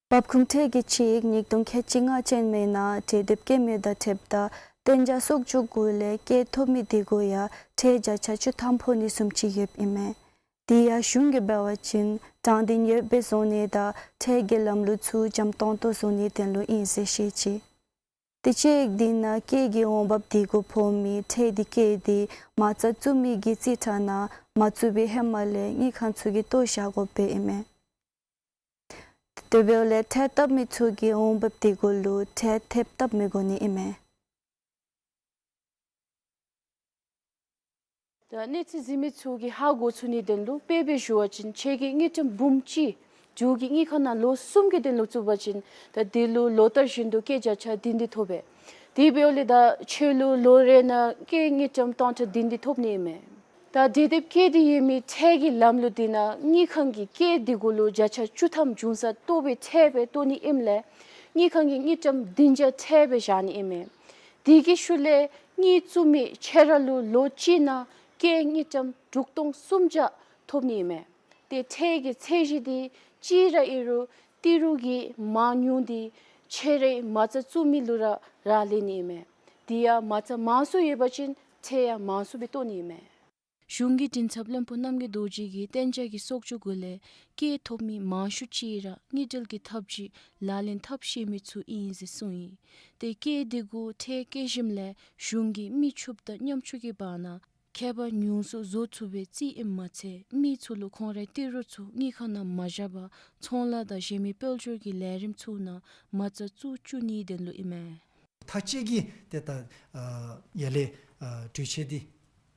འབབ་ཁུངས་ཁྲལ་གྱི་ཆིངས་ཡིག་ཉིས་སྟོང་ཁལ་གཅིག་ལྔ་ཅན་མའི་ནང་གྲོས་འདེབས་བཀོད་མི་དང་འཁྲིལཝ་ད་གཏན་འཇགས་གསོག་འཇོག་གུ་ལས་སྐྱེད་ཐོབ་མི་དེ་གུ་ཡང་ཁྲལ་བརྒྱ་ཆ་བཅུ་ཐམ་ཕོག་ནི་བཟུམ་ཅིག་ཡོདཔ་ཨིན་མས། དེ་ཡང་གཞུང་གིས་འབད་བ་ཅིན་དྲང་བདེན་ཡོདཔ་སྦེ་བཟོ་ནི་དང་ཁྲལ་གྱི་ལམ་ལུགས་ཚུ་འཇམ་ཏོང་ཏོ་བཟོ་ནིའི་དོན་ལུ་ཨིན་ཟེར་བཤད་ཅི། དེ་ཆིངས་ཡིག་དེ་ནང་སྐྱེད་ཀྱི་འོང་འབབ་དེ་གུ་ཕོག་མི་ཁྲལ་དེ་བཀལ་ཏེ་མ་རྩ་བཙུགས་མི་གི་རྩིས་ཁྲ་ནང་མ་བཙུགས་པའི་ཧེ་མ་ལས་དངུལ་ཁང་ཚུ་གིས་བཏོག་བཞག་དགོཔ་སྦེ་ཨིན་མས། དེ་འབདཝ་ལས་ཁྲལ་བཏབ་མི་ཚུ་གི་འོང་འབབ་དེ་གུ་ལུ་ཁྲལ་ཐེབས་བཏབ་མི་དགོ་ནི་ཨིན་མས། ད་གནས་ཚུལ་གཟིགས་མི་ཚུ་གིས་ཧ་གོ་ཚུགས་ནིའི་དོན་ལུ་དཔེ་སྦེ་ཞུ་བ་ཅིན་ཁྱོད་ཀྱིས་དངུལ་ཀྲམ་འབུམ་གཅིག་འབྲུག་གི་དངུལ་ཁང་ནང་ལོ་གསུམ་གྱི་དོན་ལུ་བཙུགས་པ་ཅིན་ད་དེ་ལུ་ལོ་ལྟར་བཞིན་དུ་སྐྱེད་བརྒྱ་ཆ་བདུན་བདུན་ཐོབ་པས། དེ་འབདཝ་ལས་ད་ཁྱོད་ལུ་ལོ་རེ་ནང་སྐྱེད་དངུལ་ཀྲམ་སྟོང་ཕྲག་བདུན་བདུན་ཐོབ་ནི་ཨིན་མས། ད་གྲོས་འདེབས་བཀོད་དེ་ཡོད་མི་ཁྲལ་གྱི་ལམ་ལུགས་དེ་ནང་དངུལ་ཁང་གིས་སྐྱེད་དེ་གུ་ལུ་བརྒྱ་ཆ་བཅུ་ཐམ་འབྱུང་ས་བཏོག་པའི་ཁྲལ་སྦེ་བཏོག་ནི་ཨིནམ་ལས་དངུལ་ཁང་གིས་དངུལ་ཀྲམ་བདུན་བརྒྱ་ཁྲལ་སྦེ་བཞག་ནི་ཨིན་མས། དེ་གི་ཤུལ་ལས་དངུལ་བཙུགས་མི་ཁྱོད་ར་ལུ་ལོ་གཅིག་ནང་སྐྱེད་དངུལ་ཀྲམ་དྲུག་སྟོང་སུམ་བརྒྱ་ཐོབ་ནི་ཨིན་མས། ཏེ་ཁྲལ་གྱི་ཚད་གཞི་དེ་གཅིག་ར་ཨིན་རུང་ཏི་རུ་གི་མང་ཉུང་དེ་ཁྱོད་རའི་མ་རྩ་བཙུགས་མི་ལུ་ར་རག་ལས་ནི་ཨིན་མས། དེ་ཡང་མ་རྩ་མང་སུ་ཡོད་པ་ཅིན་ཁྲལ་ཡང་མང་སུ་སྦེ་བཏོག་ནི་ཨིན་མས། གཞུང་གི་མགྲིན་ཚབ་བློན་པོ་རྣམ་རྒྱལ་རྡོ་རྗེ་གིས་གཏན་འཇགས་ཀྱི་གསོག་འཇོག་གུ་ལས་སྐྱེད་ཐོབ་མི་མང་ཤོས་ཅིག་ར་དངུལ་འབྲེལ་གྱི་ཐབས་ཇུས་ལག་ལེན་འཐབ་ཤེས་མི་ཚུ་ཨིན་ཟེར་གསུངས་ཡི། ཏེ་སྐྱེད་དེ་གུ་ཁྲལ་བཀལ་ཞིནམ་ལས་གཞུང་གིས་མི་ཕྱུགཔོ་དང་ཉམ་ཆུང་གི་བར་ན་ཁྱད་པར་ཉུང་སུ་བཟོ་ཚུགས་པའི་རྩིས་ཨིནམ་མ་ཚད་མི་ཚུ་ལུ་ཁོང་རའི་ཏི་རུ་ཚུ་དངུལ་ཁང་ནང་མ་བཞག་པར་ཚོང་ལཱ་དང་གཞན་མི་དཔལ་འབྱོར་གྱི་ལས་རིམ་ཚུ་ནང་མ་རྩ་བཙུགས་བཅུག་ནིའི་དོན་ལུ་ཨིན་མས། ཐག་བཅད་ཀྱི་ཏེ་ད་ཨ་ཡར་ལས་ཨ་གྲོས་ཆོད་འདི་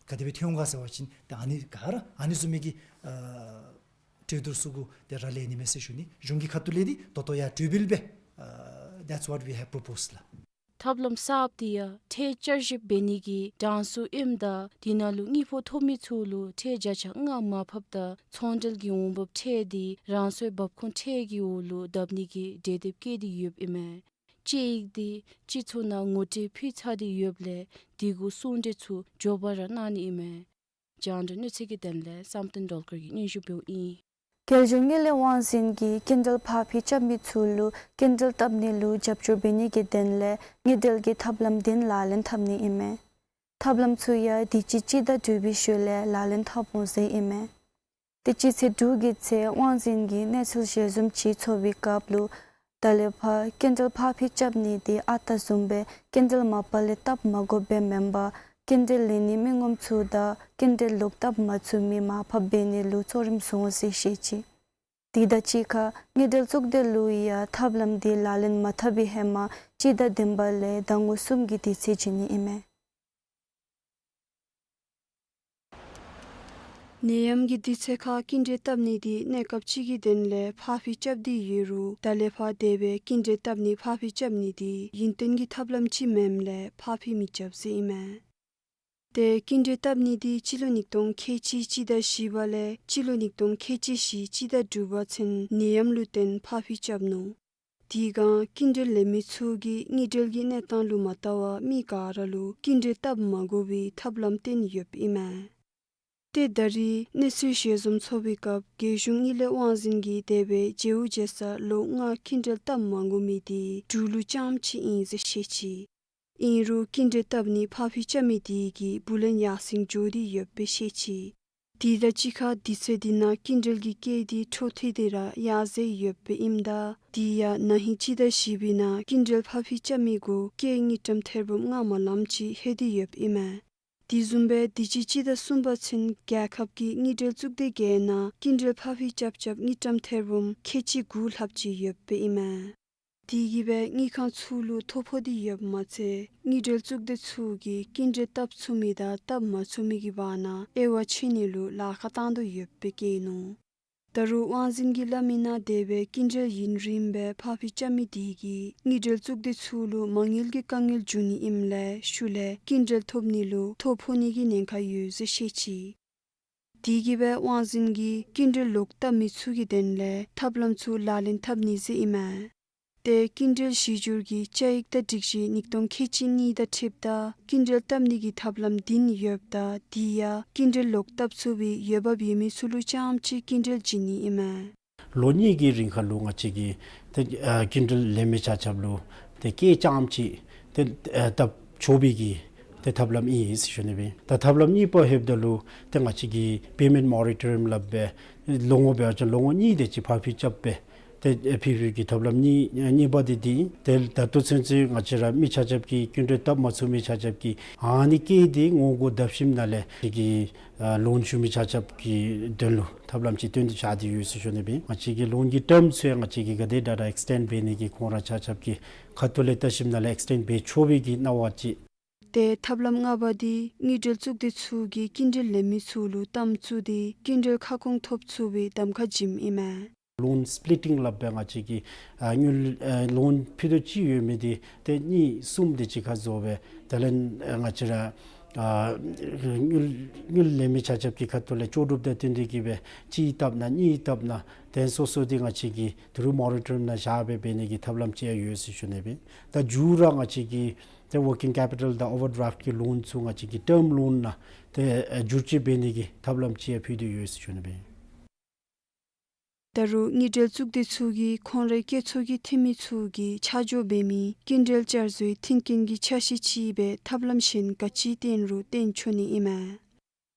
ག་དེ་སྦེ་ཐོན་འོང་ག་ཟེར་བ་ཅིན་ཏེ་ཨ་ནི་ག་ར་ཨ་ནི་བཟུམ་མའི་གི་ཨ་གྲོས་བསྡུར་ཚུ་གུ་ཏེ་རག་ལས་ནི་མས་ཟེར་ཞུ་ནི། གཞུང་གི་ཁ་ཐུག་ལས་འདི་ད་ལྟོ་ཡང་གྲོས་འབུལ་སྦེ་ཨ་that's what we have proposed ལགས། ཐབས་ལམ་གསརཔ་དེ་ཡང་ཁྲལ་བསྐྱར་ཞིབ་འབད་ནི་གི་གྲངས་སུ་ཨིནམ་ད་དེ་ནང་ལུ་དངུལ་ཕོགས་ཐོབ་མི་ཚུ་ལུ་ཁྲལ་བརྒྱ་ཆ་ལྔ་མར་ཕབ་ད་ཚོང་འབྲེལ་གྱི་འོང་འབབ་ཁྲལ་དེ་རང་སོའི་འབབ་ཁུངས་ཁྲལ་གྱི་འོག་ལུ་བསྡབ་ནི་གི་གྲོས་འདེབས་བཀོད་དེ་ཡོདཔ་ཨིན་མས། དཔྱད་ཡིག་དེ་སྤྱི་ཚོགས་ནང་ངོ་སྤྲོད་ཕུལ་ཚར་ཏེ་ཡོདཔ་ལས་དེ་གུ་གསུང་གྲོས་ཚུ་མགྱོགས་པ་ར་གནང་ནི་ཨིན་མས། རྒྱང་བསྒྲགས་གནས་ཚུལ་གྱི་དོན་ལས་བསམ་གཏན་སྒྲོལ་དཀར་གྱིས་སྙན་ཞུ་འབདཝ་ཨིན། རྒྱལ་གཞུང་དངུལ་ལས་དབང་འཛིན་གྱིས་སྐྱིན་འགྲུལ་ཕར་འཕུལ་རྐྱབ་མི་ཚུ་ལུ་སྐྱིན་འགྲུལ་བཏབ་ནི་ལུ་རྒྱབ་སྐྱོར་འབད་ནི་གི་དོན་ལས་དངུལ་འབྲེལ་གྱི་ཐབས་ལམ་བདུན་ལག་ལེན་འཐབ་ནི་ཨིན་མས། ཐབས་ལམ་ཚུ་ཡང་དུས་ཅི་སྤྱི་ཟླ་དྲུག་པའི་ཤུལ་ལས་ལག་ལེན་འཐབ་འོང་ཟེར་ཨིན་མས། དེ་སྤྱི་ཚེས་དྲུག་གི་ཚེས་དབང་འཛིན་གྱིས་གནས་ཚུལ་ཞལ་འཛོམས་ཅིག་ཚོགས་པའི་སྐབས་ལུ་ད་ལས་ཕར་སྐྱིན་འགྲུལ་ཕར་འཕུལ་རྐྱབ་ནི་དེ་ཨ་རྟག་བཟུམ་སྦེ་སྐྱིན་འགྲུལ་མ་པ་ལས་བཏབ་མ་དགོཔ་སྦེ་མེན་པར་སྐྱིན་འགྲུལ་ལེན་ནི་མི་ངོམ་ཚུ་དང་སྐྱིན་འགྲུལ་ལོག་བཏབ་མ་ཚུགས་མི་མར་ཕབ་འབད་ནི་ལུ་གཙོ་རིམ་བཟུང་འོང་ཟེར་བཤད་ཅི། དེ་དང་གཅིག་ཁར་དངུལ་འབྲེལ་གཙུག་སྡེ་ལུ་ཡང་ཐབས་ལམ་དེ་ལག་ལེན་མ་འཐབ་པའི་ཧེ་མ་སྤྱི་ཟླ་བདུན་པ་ལས་ཟླ་ངོ་གསུམ་གྱི་དུས་ཚོད་བྱིན་ནི་ཨིན་མས། ནད་ཡམས་ཀྱི་དུས་ཚོད་ཁར་སྐྱིན་འགྲུལ་བཏབ་ནི་དེ་གནས་སྐབས་ཅིག་གི་དོན་ལས་ཕར་འཕུལ་རྐྱབ་སྟེ་ཡོད་རུང་ད་ལས་ཕར་དེ་སྦེ་སྐྱིན་འགྲུལ་བཏབ་ནི་ཕར་འཕུལ་རྐྱབ་ནི་དེ་ཡུན་བརྟན་གྱི་ཐབས་ལམ་ཅིག་མེནམ་ལས་ཕར་འཕུལ་མི་རྐྱབ་ཟེར་ཨིན་མས། ཏེ་སྐྱིན་འགྲུལ་བཏབ་ནི་དེ་སྤྱི་ལོ་ཉིས་སྟོང་ཁལ་གཅིག་སྤྱི་ཟླ་བཞི་པ་ལས་སྤྱི་ལོ་ཉིས་སྟོང་ཁལ་གཅིག་བཞི་སྤྱི་ཟླ་དྲུག་པ་ཚུན་ནད་ཡམས་ལུ་བརྟེན་ཕར་འཕུལ་རྐྱབ་ནུག། དེ་སྒང་སྐྱིན་འགྲུལ་ལེན་མི་ཚུ་གིས་དངུལ་འབྲེལ་གྱི་གནས་སྟངས་ལུ་མ་བལྟ་བར་མི་ག་ར་ལུ་སྐྱིན་འགྲུལ་བཏབ་མ་དགོ་པའི་ཐབས་ལམ་བཏོན་ཡོདཔ་ཨིན་མས། ཏེ་ད་རེས་གནས་ཚུལ་ཞལ་འཛོམས་ཚོགས་པའི་སྐབས་རྒྱལ་གཞུང་དངུལ་ལས་དབང་འཛིན་གྱིས་དེ་སྦེ་མཇལཝ་མཇལ་ས་ལོ་ལྔ་སྐྱིན་འགྲུལ་བཏབ་མ་དགོ་མི་དེ་འབྲུག་ལུ་རྐྱངམ་ཅིག་ཨིན་ཟེར་བཤད་ཅི། ཨིན་རུང་སྐྱིན་འགྲུལ་བཏབ་ནི་ཕར་འཕུལ་རྐྱབ་མི་དེ་གིས་བུ་ལོན་ཡར་སེང་འགྱོ་སྟེ་ཡོདཔ་སྦེ་ཤེས་ཅི། དེ་དང་གཅིག་ཁར་དུས་ཚོད་དེ་ནང་སྐྱིན་འགྲུལ་གྱི་སྐྱེད་དེ་འཕྲོ་མཐུད་དེ་ར་ཡར་འཛེགས་ཡོདཔ་ཨིནམ་ད་དེ་ཡང་ན་ཧིང་སྤྱི་ཟླ་བཞི་པའི་ནང་སྐྱིན་འགྲུལ་ཕར་འཕུལ་རྐྱབ་མི་གུ་སྐྱེད་དངུལ་ཀྲམ་ཐེར་འབུམ་ལྔ་མ་ལངམ་ཅིག་ལྷོད་དེ་ཡོདཔ་ཨིན་མས། དེ་བཟུམ་སྦེ་དུས་ཅི་སྤྱི་ཟླ་གསུམ་པ་ཚུན་རྒྱལ་ཁབ་ཀྱི་དངུལ་འབྲེལ་གཙུག་སྡེ་བརྒྱད་ནང་སྐྱིན་འགྲུལ་ཕར་འཕུལ་རྐྱབ་རྐྱབ་དངུལ་ཀྲམ་ཐེར་འབུམ་ཁལ་གཅིག་དགུ་ལྷགཔ་ཅིག་ཡོདཔ་ཨིན་མས། དེ་གིས་སྦེ་དངུལ་ཁང་ཚུ་ལུ་ཐོ་ཕོག་སྟེ་ཡོདཔ་མ་ཚད་དངུལ་འབྲེལ་གཙུག་སྡེ་ཚུ་གིས་སྐྱིན་འགྲུལ་བཏབ་ཚུགས་མི་དང་བཏབ་མ་ཚུགས་མི་གི་བར་ན་དབྱེ་བ་ཕྱེ་ནི་ལུ་ལཱ་ཁག་བཏང་དོ་ཡོདཔ་སྦེ་བཀོད་ནུག། ད་རུང་དབང་འཛིན་གྱིས་སླབ་མི་ནང་དེ་སྦེ་སྐྱིན་འགྲུལ་ཡུན་རིངམོ་སྦེ་ཕར་འཕུལ་རྐྱབ་མི་དེ་གིས་དངུལ་འབྲེལ་གཙུག་སྡེ་ཚུ་ལུ་མ་དངུལ་གྱི་དཀའ་ངལ་འབྱུང་ནི་ཨིནམ་ལས་ཤུལ་ལས་སྐྱིན་འགྲུལ་ཐོབ་ནི་ལུ་ཐོ་ཕོག་ནི་གི་ཉེན་ཁ་ཡོད་ཟེར་བཤད་ཅི། དེ་གིས་སྦེ་དབང་འཛིན་གྱིས་སྐྱིན་འགྲུལ་ལོག་བཏབ་མི་ཚུ་གི་དོན་ལས་ཐབས་ལམ་ཚུ་ལག་ལེན་འཐབ་ནི་ཟེར་ཨིན་མས། ཏེ་སྐྱིན་འགྲུལ་གཞི་འགྱུར་གྱི་བཅའ་ཡིག་དང་སྒྲིག་གཞི་ཉིས་སྟོང་ཁལ་གཅིག་གཉིས་དང་འཁྲིལཝ་ད་སྐྱིན་འགྲུལ་བཏབ་ནི་གི་ཐབས་ལམ་བདུན་ཡོདཔ་ད་དེ་ཡང་སྐྱིན་འགྲུལ་ལོག་བཏབ་ཚུགས་པའི་འོས་འབབ་ཡོད་མི་ཚུ་ལུ་རྐྱངམ་གཅིག་སྐྱིན་འགྲུལ་བྱིན་ནི་ཨིན་མས། ལོ་གཉིས་ཀྱི་རིང་ཁར་ལུ་ང་བཅས་ཀྱིས་ཏེ་ཨ་སྐྱིན་འགྲུལ་ལེན་མི་ཆ་ཁྱབ་ལུ་ཏེ་སྐྱེད་རྐྱངམ་གཅིག་ཏེ་ཨ་བཏབ་ཆོག་པའི་གི་ཏེ་ཐབས་ལམ་ཨིན་ཟེར་ཞུ་ནི་སྦེ། ད་ཐབས་ལམ་གཉིས་པ་ལྷོདཔ་ད་ལུ་ཏེ་ང་བཅས་ཀྱིས་པེ་མེནཊ་མོ་ར་ཊོ་རི་ཡམ་སླབ་སྦེ་ལོ་ངོ་འབད་བ་ཅིན་ལོ་ངོ་གཉིས་དེ་ཅིག་ཕར་འཕུལ་རྐྱབ་སྦེ་ཏེ་ཨ་ཕུལ་བའི་གི་ཐབས་ལམ་གཉིས་གཉིས་པ་འདི་འདི་ཏེ་ད་ལྟོ་ཚུན་ཚོད་ང་བཅས་ར་མི་ཆ་ཁྱབ་ཀྱིས་སྐྱིན་འགྲུལ་བཏབ་མ་ཚུགས་མི་ཆ་ཁྱབ་ཀྱིས་ཨ་ནི་སྐྱེད་དེ་སྔོན་འགོག་བརྡབ་གསིག་ནང་ལས་ཀྱི་ཨ་ལོན་ཞུ་མི་ཆ་ཁྱབ་ཀྱི་དོན་ལུ་ཐབས་ལམ་ཅིག་བཏོན་ཏེ་བཞག་སྟེ་ཡོད་ཟེར་ཞུ་ནི་སྦེ། ང་བཅས་ཀྱི་ལོན་གྱི་ཊརམ་ཚུ་ཡང་ང་བཅས་ཀྱིས་ག་དེ་དྲག་དྲག་ཨེགསི་ཊེནཌ་འབད་ནི་གི་ཁོང་ར་ཆ་ཁྱབ་ཀྱི་ཁ་ཐུག་ལས་བརྟག་ཞིབ་ནང་ལས་ཨེགསི་ཊེནཌ་འབད་ཆོག་པའི་གི་གནང་བ་ཅིག། ཏེ་ཐབས་ལམ་ལྔ་པ་འདི་དངུལ་འབྲེལ་གཙུག་སྡེ་ཚུ་གིས་སྐྱིན་འགྲུལ་ལེན་མི་ཚུ་ལུ་གཏམ་བཙུགས་ཏེ་སྐྱིན་འགྲུལ་ཁ་སྐོང་ཐོབ་ཚུགས་པའི་གདམ་ཁ་བྱིནམ་ཨིན་མས། ལོན་སི་པི་ལི་ཊིང་སླབ་སྦེ་ང་བཅས་ཀྱིས་ཨ་དངུལ་ཨ་ལོན་ཕུད་རྡོག་གཅིག་ཡོད་མི་འདི་ཏེ་གཉིས་གསུམ་དེ་ཅིག་ཁར་བཟོ་སྦེ་དེ་ལས་ཨ་ང་བཅས་ར་ཨ་དངུལ་དངུལ་ལེན་མི་ཆ་ཁྱབ་ཀྱི་ཁ་ཐུག་ལས་ལྕོགས་གྲུབ་དང་བསྟུན་ཏེ་གིས་སྦེ་གཅིག་བཏབ་ན་གཉིས་བཏབ་ན་དེ་སོ་སོ་འདི་ང་བཅས་ཀྱིས་ད་རུང་མོ་ར་ཊོ་རི་ཡམ་ནང་བཞག་སྦེ་འབད་ནི་གི་ཐབས་ལམ་ཅིག་ཡང་ཡོད་ཟེར་ཞུ་ནི་སྦེ། ད་མཇུག་ར་ང་བཅས་ཀྱིས་ཏེ་ཝར་ཀིང་ཀེ་པི་ཊལ་དང་ཨོ་ཝར་ཌི་རཱཕཊ་ཀྱི་ལོན་ཚུ་ང་བཅས་ཀྱིས་ཊརམ་ལོན་ནང་ཏེ་ཨ་བསྒྱུར་བཅོས་འབད་ནི་གི་ཐབས་ལམ་ཅིག་ཡང་ཕུལ་ཏེ་ཡོད་ཟེར་ཞུ་ནི་སྦེ། ད་རུང་དངུལ་འབྲེལ་གཙུག་སྡེ་ཚུ་གིས་ཁོང་རའི་སྐྱེད་ཚོར་གྱི་འཐུས་མི་ཚུ་གིས་ཆ་འཇོག་འབད་མི་སྐྱིན་འགྲུལ་བསྐྱར་བཟོའི་མཐུན་རྐྱེན་གྱི་ཆ་ཤས་ཅིག་སྦེ་ཐབས་ལམ་གཞན་ག་ཅི་བཏོན་རུང་བཏོན་ཆོག་ནི་ཨིན་མས།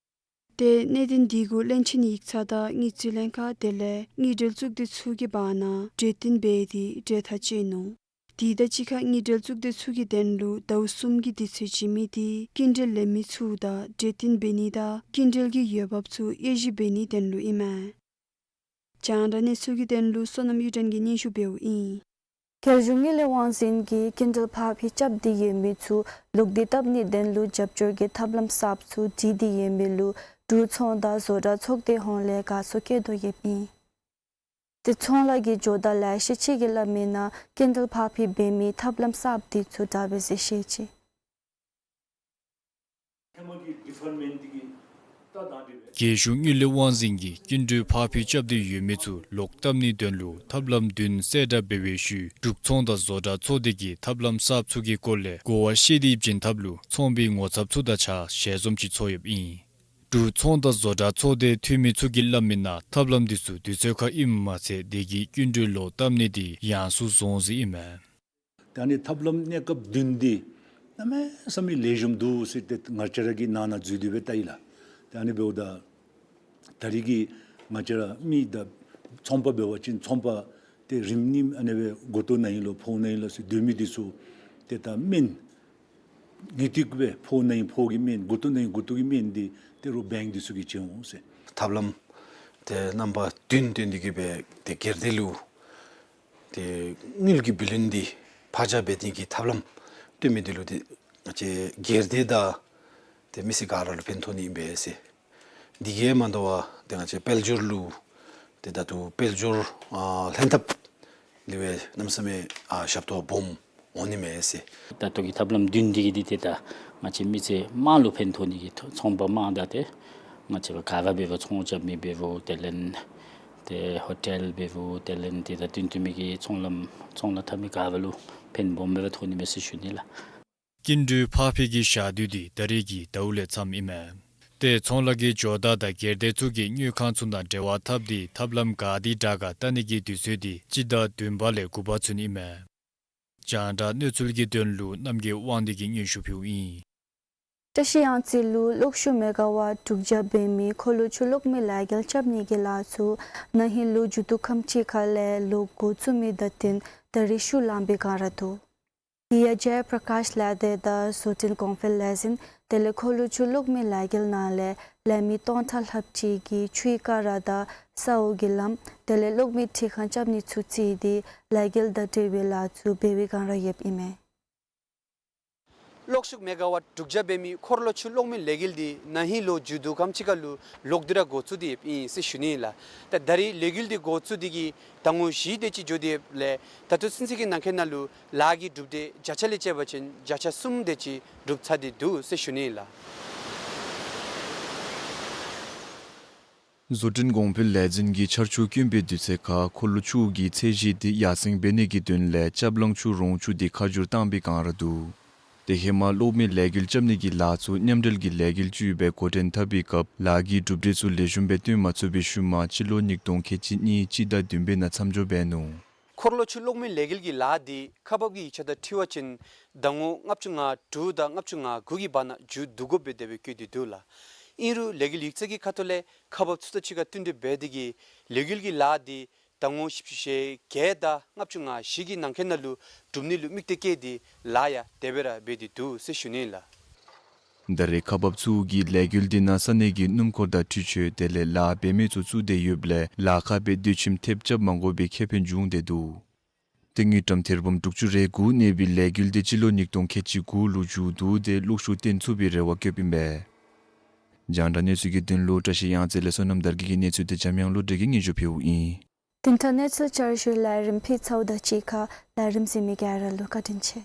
ཏེ་གནད་དོན་འདི་གུ་བློན་ཆེན་ཡིག་ཚང་དང་དངུལ་རྩིས་ལྷན་ཁག་དེ་ལས་དངུལ་འབྲེལ་གཙུག་སྡེ་ཚུ་གི་བར་ན་གྲོས་བསྟུན་འབད་དེ་གྲོས་ཐག་བཅད་ནུག། དེ་དང་གཅིག་ཁར་དངུལ་འབྲེལ་གཙུག་སྡེ་ཚུ་གི་དོན་ལུ་ཟླཝ་གསུམ་གྱི་དུས་ཚོད་བྱིན་མི་འདི་སྐྱིན་འགྲུལ་ལེན་མི་ཚུ་དང་གྲོས་བསྟུན་འབད་ནི་དང་སྐྱིན་འགྲུལ་གྱི་འོས་འབབ་ཚུ་དབྱེ་ཞིབ་འབད་ནིའི་དོན་ལུ་ཨིན་མས། རྒྱང་བསྒྲགས་གནས་ཚུལ་གྱི་དོན་ལུ་བསོད་ནམས་གཡུ་སྒྲོན་གྱིས་སྙན་ཞུ་འབདཝ་ཨིན། རྒྱལ་གཞུང་དངུལ་ལས་དབང་འཛིན་གྱིས་སྐྱིན་འགྲུལ་ཕར་འཕུལ་རྐྱབ་སྟེ་ཡོད་མི་ཚུ་ལོག་སྟེ་བཏབ་ནིའི་དོན་ལུ་རྒྱབ་སྐྱོར་གྱི་ཐབས་ལམ་གསརཔ་ཚུ་བྲིས་ཏེ་ཡོད་མི་ལུ་འབྲུག་ཚོང་དང་བཟོ་གྲྭ་ཚོགས་སྡེ་ཧོངས་ལས་དགའ་ཚོར་བསྐྱེད་དོ་ཡོདཔ་ཨིན། ཏེ་ཚོང་ལཱ་གི་ཇོ་བདག་ལེ་ཤ་ཅིག་གིས་སླབ་མིའི་ནང་སྐྱིན་འགྲུལ་ཕར་འཕུལ་འབད་མིའི་ཐབས་ལམ་གསརཔ་འདི་ཚུ་དྲག་པས་ཟེར་བཤད་ཅི། རྒྱལ་གཞུང་དངུལ་ལས་དབང་འཛིན་གྱིས་སྐྱིན་འགྲུལ་ཕར་འཕུལ་རྐྱབ་སྟེ་ཡོད་མི་ཚུ་ལོག་བཏབ་ནིའི་དོན་ལུ་ཐབས་ལམ་བདུན་གསལ་བསྒྲགས་འབད་བའི་ཤུལ་འབྲུག་ཚོང་དང་བཟོ་གྲྭ་ཚོགས་སྡེ་གིས་ཐབས་ལམ་གསརཔ་ཚུ་གི་སྐོར་ལས་གོ་བ་བཤད་དེ་བྱིན་ཐབས་ལུ་ཚོང་པའི་ངོ་ཚབ་ཚུ་དང་གཅིག་ཁར་ཞལ་འཛོམས་ཅིག་ཚོགས་ཡོདཔ་ཨིན། འབྲུག་ཚོང་དང་བཟོ་གྲྭ་ཚོགས་སྡེའི་འཐུས་མི་ཚུ་གིས་སླབ་མིའི་ནང་ཐབས་ལམ་འདི་ཚུ་དུས་ཚོད་ཁར་ཨིནམ་མ་ཚད་དེ་གིས་སྐྱིན་འགྲུལ་ལོག་བཏབ་ནི་འདི་ཡང་སུ་བཟུང་ཟེར་ཨིན་མས། ད་ཨ་ནི་ཐབས་ལམ་གནས་སྐབས་བདུན་འདི་གནམ་མེད་ས་མེད་ལེགས་ཤོམ་འདུག་ཟེར་ཏེ་ང་བཅས་ར་གིས་ནང་ན་འཛུལ་ཏེ་སྦེ་བལྟ་ཡི་ལགས། ད་ཨ་ནི་འབདཝ་ད་ད་རེས་ཀྱི་ང་བཅས་ར་མི་དང་ཚོང་པ་འབད་བ་ཅིན་ཚོང་པ་ཏེ་རིམ་གཉིས་ཨ་ནི་སྦེ་མགུ་ཏོ་ན་ཨིན་ལོ་ཕོཝ་ན་ཨིན་ལོ་ཟེར་སྡོད་མི་འདི་ཚུ་ཏེ་ད་སྨན་ངེས་ཏིག་སྦེ་ཕོཝ་ན་ཨིན་ཕོཝ་གི་སྨན་མགུ་ཏོ་ན་ཨིན་མགུ་ཏོ་གི་སྨན་འདི་ཏེ་རུང་བེངཀ་འདི་ཚུ་གིས་བྱིན་འོང་ཟེར། ཐབས་ལམ་ཏེ་རྣམ་པ་བདུན་བཏོན་ཏེ་གིས་སྦེ་ཏེ་སྒེར་སྡེ་ལུ་ཏེ་དངུལ་གྱི་བུ་ལོན་འདི་ཕར་འགྱངས་འབད་ནི་གི་ཐབས་ལམ་བཏོན་མི་འདི་ལུ་ཏེ་ང་བཅས་སྒེར་སྡེ་དང་ཏེ་མི་སེར་ག་ར་ལུ་ཕན་ཐོགས་ནི་ཨིན་པས་ཟེར། འདི་གིས་མ་དོ་བར་ཏེ་ང་བཅས་དཔལ་འབྱོར་ལུ་ཏེ་ད་ལྟོ་དཔལ་འབྱོར་ཨ་ལྷན་ཐབས་ལུ་སྦེ་གནམ་མེད་ས་མེད་ཨ་ཞབས་ཏོག་སྦོམ་འོང་ནི་མས་ཟེར། ད་ལྟོ་གི་ཐབས་ལམ་བདུན་འདི་གིས་འདི་ཏེ་ད་ང་བཅས་མི་སེར་དམངས་ལུ་ཕན་ཐོགས་ནི་གི་ཚོང་པ་དམངས་དང་ཏེ་ང་བཅས་ར་ག་ར་འབདཝ་ཚོང་རྐྱབ་མི་འབདཝ་དེ་ལས་ཏེ་ཧོ་ཊེལ་འབདཝ་དེ་ལས་ཏེ་ད་བདུན་བདུན་མི་གི་ཚོང་ལམ་ཚོང་ལཱ་འཐབ་མི་ག་ར་ལུ་ཕན་སྦོམ་སྦེ་ཐོགས་ནི་མས་ཟེར་ཞུ་ནི་ལགས། སྐྱིན་འགྲུལ་ཕར་འཕུལ་གྱི་ཞག་དུས་འདི་ད་རེས་ཀྱི་ཟླཝ་ལས་མཚམས་ཨིན་མས། ཏེ་ཚོང་ལཱ་གི་ཇོ་བདག་དང་སྒེར་སྡེ་ཚུ་གིས་དངུལ་ཁང་ཚུ་ནང་འབྲེལ་བ་འཐབ་སྟེ་ཐབས་ལམ་ག་དེ་དྲག་ག་བལྟ་ནི་གི་དུས་ཚོད་འདི་སྤྱི་ཟླ་བདུན་པ་ལས་དགུ་པ་ཚུན་ཨིན་མས། རྒྱང་བསྒྲགས་གནས་ཚུལ་གྱི་དོན་ལུ་རྣམ་རྒྱལ་དབང་འདུས་ཀྱིས་སྙན་ཞུ་ཕུལཝ་ཨིན། བཀྲ་ཤིས་གཡང་རྩེ་ལུ་གློག་ཤུགས་མེ་ག་ཝཊ་དྲུག་བརྒྱ་འབད་མི་འཁོར་ལོ་ཆུ་གློག་མེ་ལས་འགུལ་རྐྱབ་ནི་གི་ལཱ་ཚུ་ན་ཧིང་ལོ་མཇུག་བསྡུ་ཁམས་ཅིག་ཁ་ལས་ལོག་འགོ་བཙུགས་མི་དང་བསྟུན་ད་རིས་ཤུགས་ལངམ་སྦེ་གང་ར་འདུག། དེ་ཡང་ཇའི་པྲ་ཀཱཤ་ལས་སྡེ་དང་བཟོ་སྐྲུན་གོང་འཕེལ་ལས་འཛིན་དེ་ལས་འཁོར་ལོ་ཆུ་གློག་མེ་ལས་འགུལ་ནང་ལས་ལས་མི་སྟོང་ཕྲག་ལྷགཔ་ཅིག་གིས་ཆུའི་ཀ་ར་དང་ས་འོག་གི་ལམ་དེ་ལས་གློག་མེ་འཕྲུལ་ཁང་རྐྱབ་ནི་ཚུ་བརྩིས་ཏེ་ལས་འགུལ་དང་འབྲེལ་བའི་ལཱ་ཚུ་འབད་བའི་གང་ར་ཡོདཔ་ཨིན་མས། གློག་ཤུགས་མེ་ག་ཝཊ་དྲུག་བརྒྱ་འབད་མི་འཁོར་ལོ་ཆུ་གློག་མེ་ལས་འགུལ་འདི་ན་ཧིང་ལོ་མཇུག་བསྡུ་ཁམས་ཅིག་ཁ་ལུ་ལོག་སྟེ་ར་འགོ་བཙུགས་ཏེ་ཡོདཔ་ཨིན་ཟེར་ཞུ་ནི་ལགས། ད་ད་རིས་ལས་འགུལ་འདི་འགོ་བཙུགས་ཏེ་གི་ཟླ་ངོ་བཞི་དེ་ཅིག་འགྱོ་སྟེ་ཡོདཔ་ལས་ད་ལྟོ་ཚུན་ཚོད་ཀྱི་ནང་འཁོད་ནང་ལུ་ལཱ་གི་གྲུབ་འབྲས་བརྒྱ་ཆ་ལས་བཅད་པ་ཅིན་བརྒྱ་ཆ་གསུམ་དེ་ཅིག་གྲུབ་ཚར་ཏེ་འདུག་ཟེར་ཞུ་ནི་ལགས། བཟོ་སྐྲུན་གོང་འཕེལ་ལས་འཛིན་གྱིས་ཆར་ཆུ་དཀོན་པའི་དུས་ཚོད་ཁར་འཁོར་ལོ་ཆུ་གི་ཚད་གཞི་དེ་ཡར་སེང་འབད་ནི་གི་དོན་ལས་ལྕབ་གླང་ཆུ་རོང་ཆུ་དེ་ཁ་བསྒྱུར་བཏང་པའི་གང་ར་འདུག། དེ་ཧེ་མ་གློག་མེ་ལས་འགུལ་རྐྱབ་ནི་གི་ལཱ་ཚུ་མཉམ་འབྲེལ་གྱི་ལས་འགུལ་ཅིག་སྦེ་འགོ་འདྲེན་འཐབ་པའི་སྐབས་ལཱ་གི་གྲུབ་འབྲས་ཚུ་ལེགས་ཤོམ་སྦེ་སྟོན་མ་ཚུགས་པའི་ཤུལ་མ་སྤྱི་ལོ་ཉིས་སྟོང་ཁལ་གཅིག་གཉིས་སྤྱི་ཟླ་བདུན་པའི་ནང་མཚམས་འཇོག་འབད་ནུག། འཁོར་ལོ་ཆུ་གློག་མེ་ལས་འགུལ་གྱི་ལཱ་འདི་ཁག་འབག་གི་ཡིག་ཆ་དང་འཁྲིལ་བ་ཅིན་ཟླ་ངོ་ལྔ་བཅུ་ང་དྲུག་དང་ལྔ་བཅུ་ང་དགུ་གི་བར་ན་མཇུག་བསྡུ་དགོཔ་སྦེ་དེ་སྦེ་བཀོད་དེ་འདུག་ལགས། ཨིན་རུང་ལས་འགུལ་ཡིག་ཚང་གི་ཁ་ཐུག་ལས་ཁག་འབག་ཚུ་དང་གཅིག་ཁར་བསྟུན་ཏེ་འབད་དེ་གིས་ལས་འགུལ་གྱི་ལཱ་འདི་ཟླ་ངོ་བཞི་བཅུ་ཞེ་བརྒྱད་དང་ལྔ་བཅུ་ང་བཞི་གི་ནང་འཁོད་ནང་ལུ་གྲུབ་ནི་ལུ་དམིགས་གཏད་བསྐྱེད་དེ་ལཱ་ཡང་དེ་སྦེ་ར་འབད་དེ་འདུག་ཟེར་ཞུ་ནི་ལགས། ད་རེས་ཁག་འབག་ཚུ་གིས་ལས་འགུལ་འདི་ནང་ས་གནས་ཀྱི་སྣུམ་འཁོར་དང་འཕྲུལ་ཆས་དེ་ལས་ལཱ་འབད་མི་ཚུ་བཙུགས་ཏེ་ཡོདཔ་ལས་ལཱ་ཁག་སྦེ་སྡོད་ཁྱིམ་ཐེབས་རྐྱབ་མ་དགོ་པའི་ཁེ་ཕན་བྱུང་སྟེ་འདུག། ཏིང་ངེ་འགྲམ་ཐེར་འབུམ་དྲུག་ཅུ་རེ་དགུ་གནས་པའི་ལས་འགུལ་འདི་སྤྱི་ལོ་ཉིས་སྟོང་ཁལ་གཅིག་དགུ་ལུ་མཇུག་བསྡུ་སྟེ་གློག་ཤུགས་བཏོན་ཚུགས་པའི་རེ་བ་བསྐྱེདཔ་ཨིན་པས། རྒྱང་བསྒྲགས་གནས་ཚུལ་གྱི་དོན་ལུ་བཀྲ་ཤིས་གཡང་རྩེ་ལས་བསོད་ནམས་དར་རྒྱས་ཀྱི་གནས་ཚུལ་དེ་འཇམ་དབྱངས་བློ་གྲོས་ཀྱིས་སྙན་ཞུ་ཕུལཝ་ཨིན། བདུན་ཕྲག་གནས་ཚུལ་བསྐྱར་ཞུའི་ལས་རིམ་ཕུལ་ཚརཝ་དང་གཅིག་ཁར་ལས་རིམ་གཟིགས་མི་ག་ར་ལུ་བཀའ་དྲིན་ཆེ།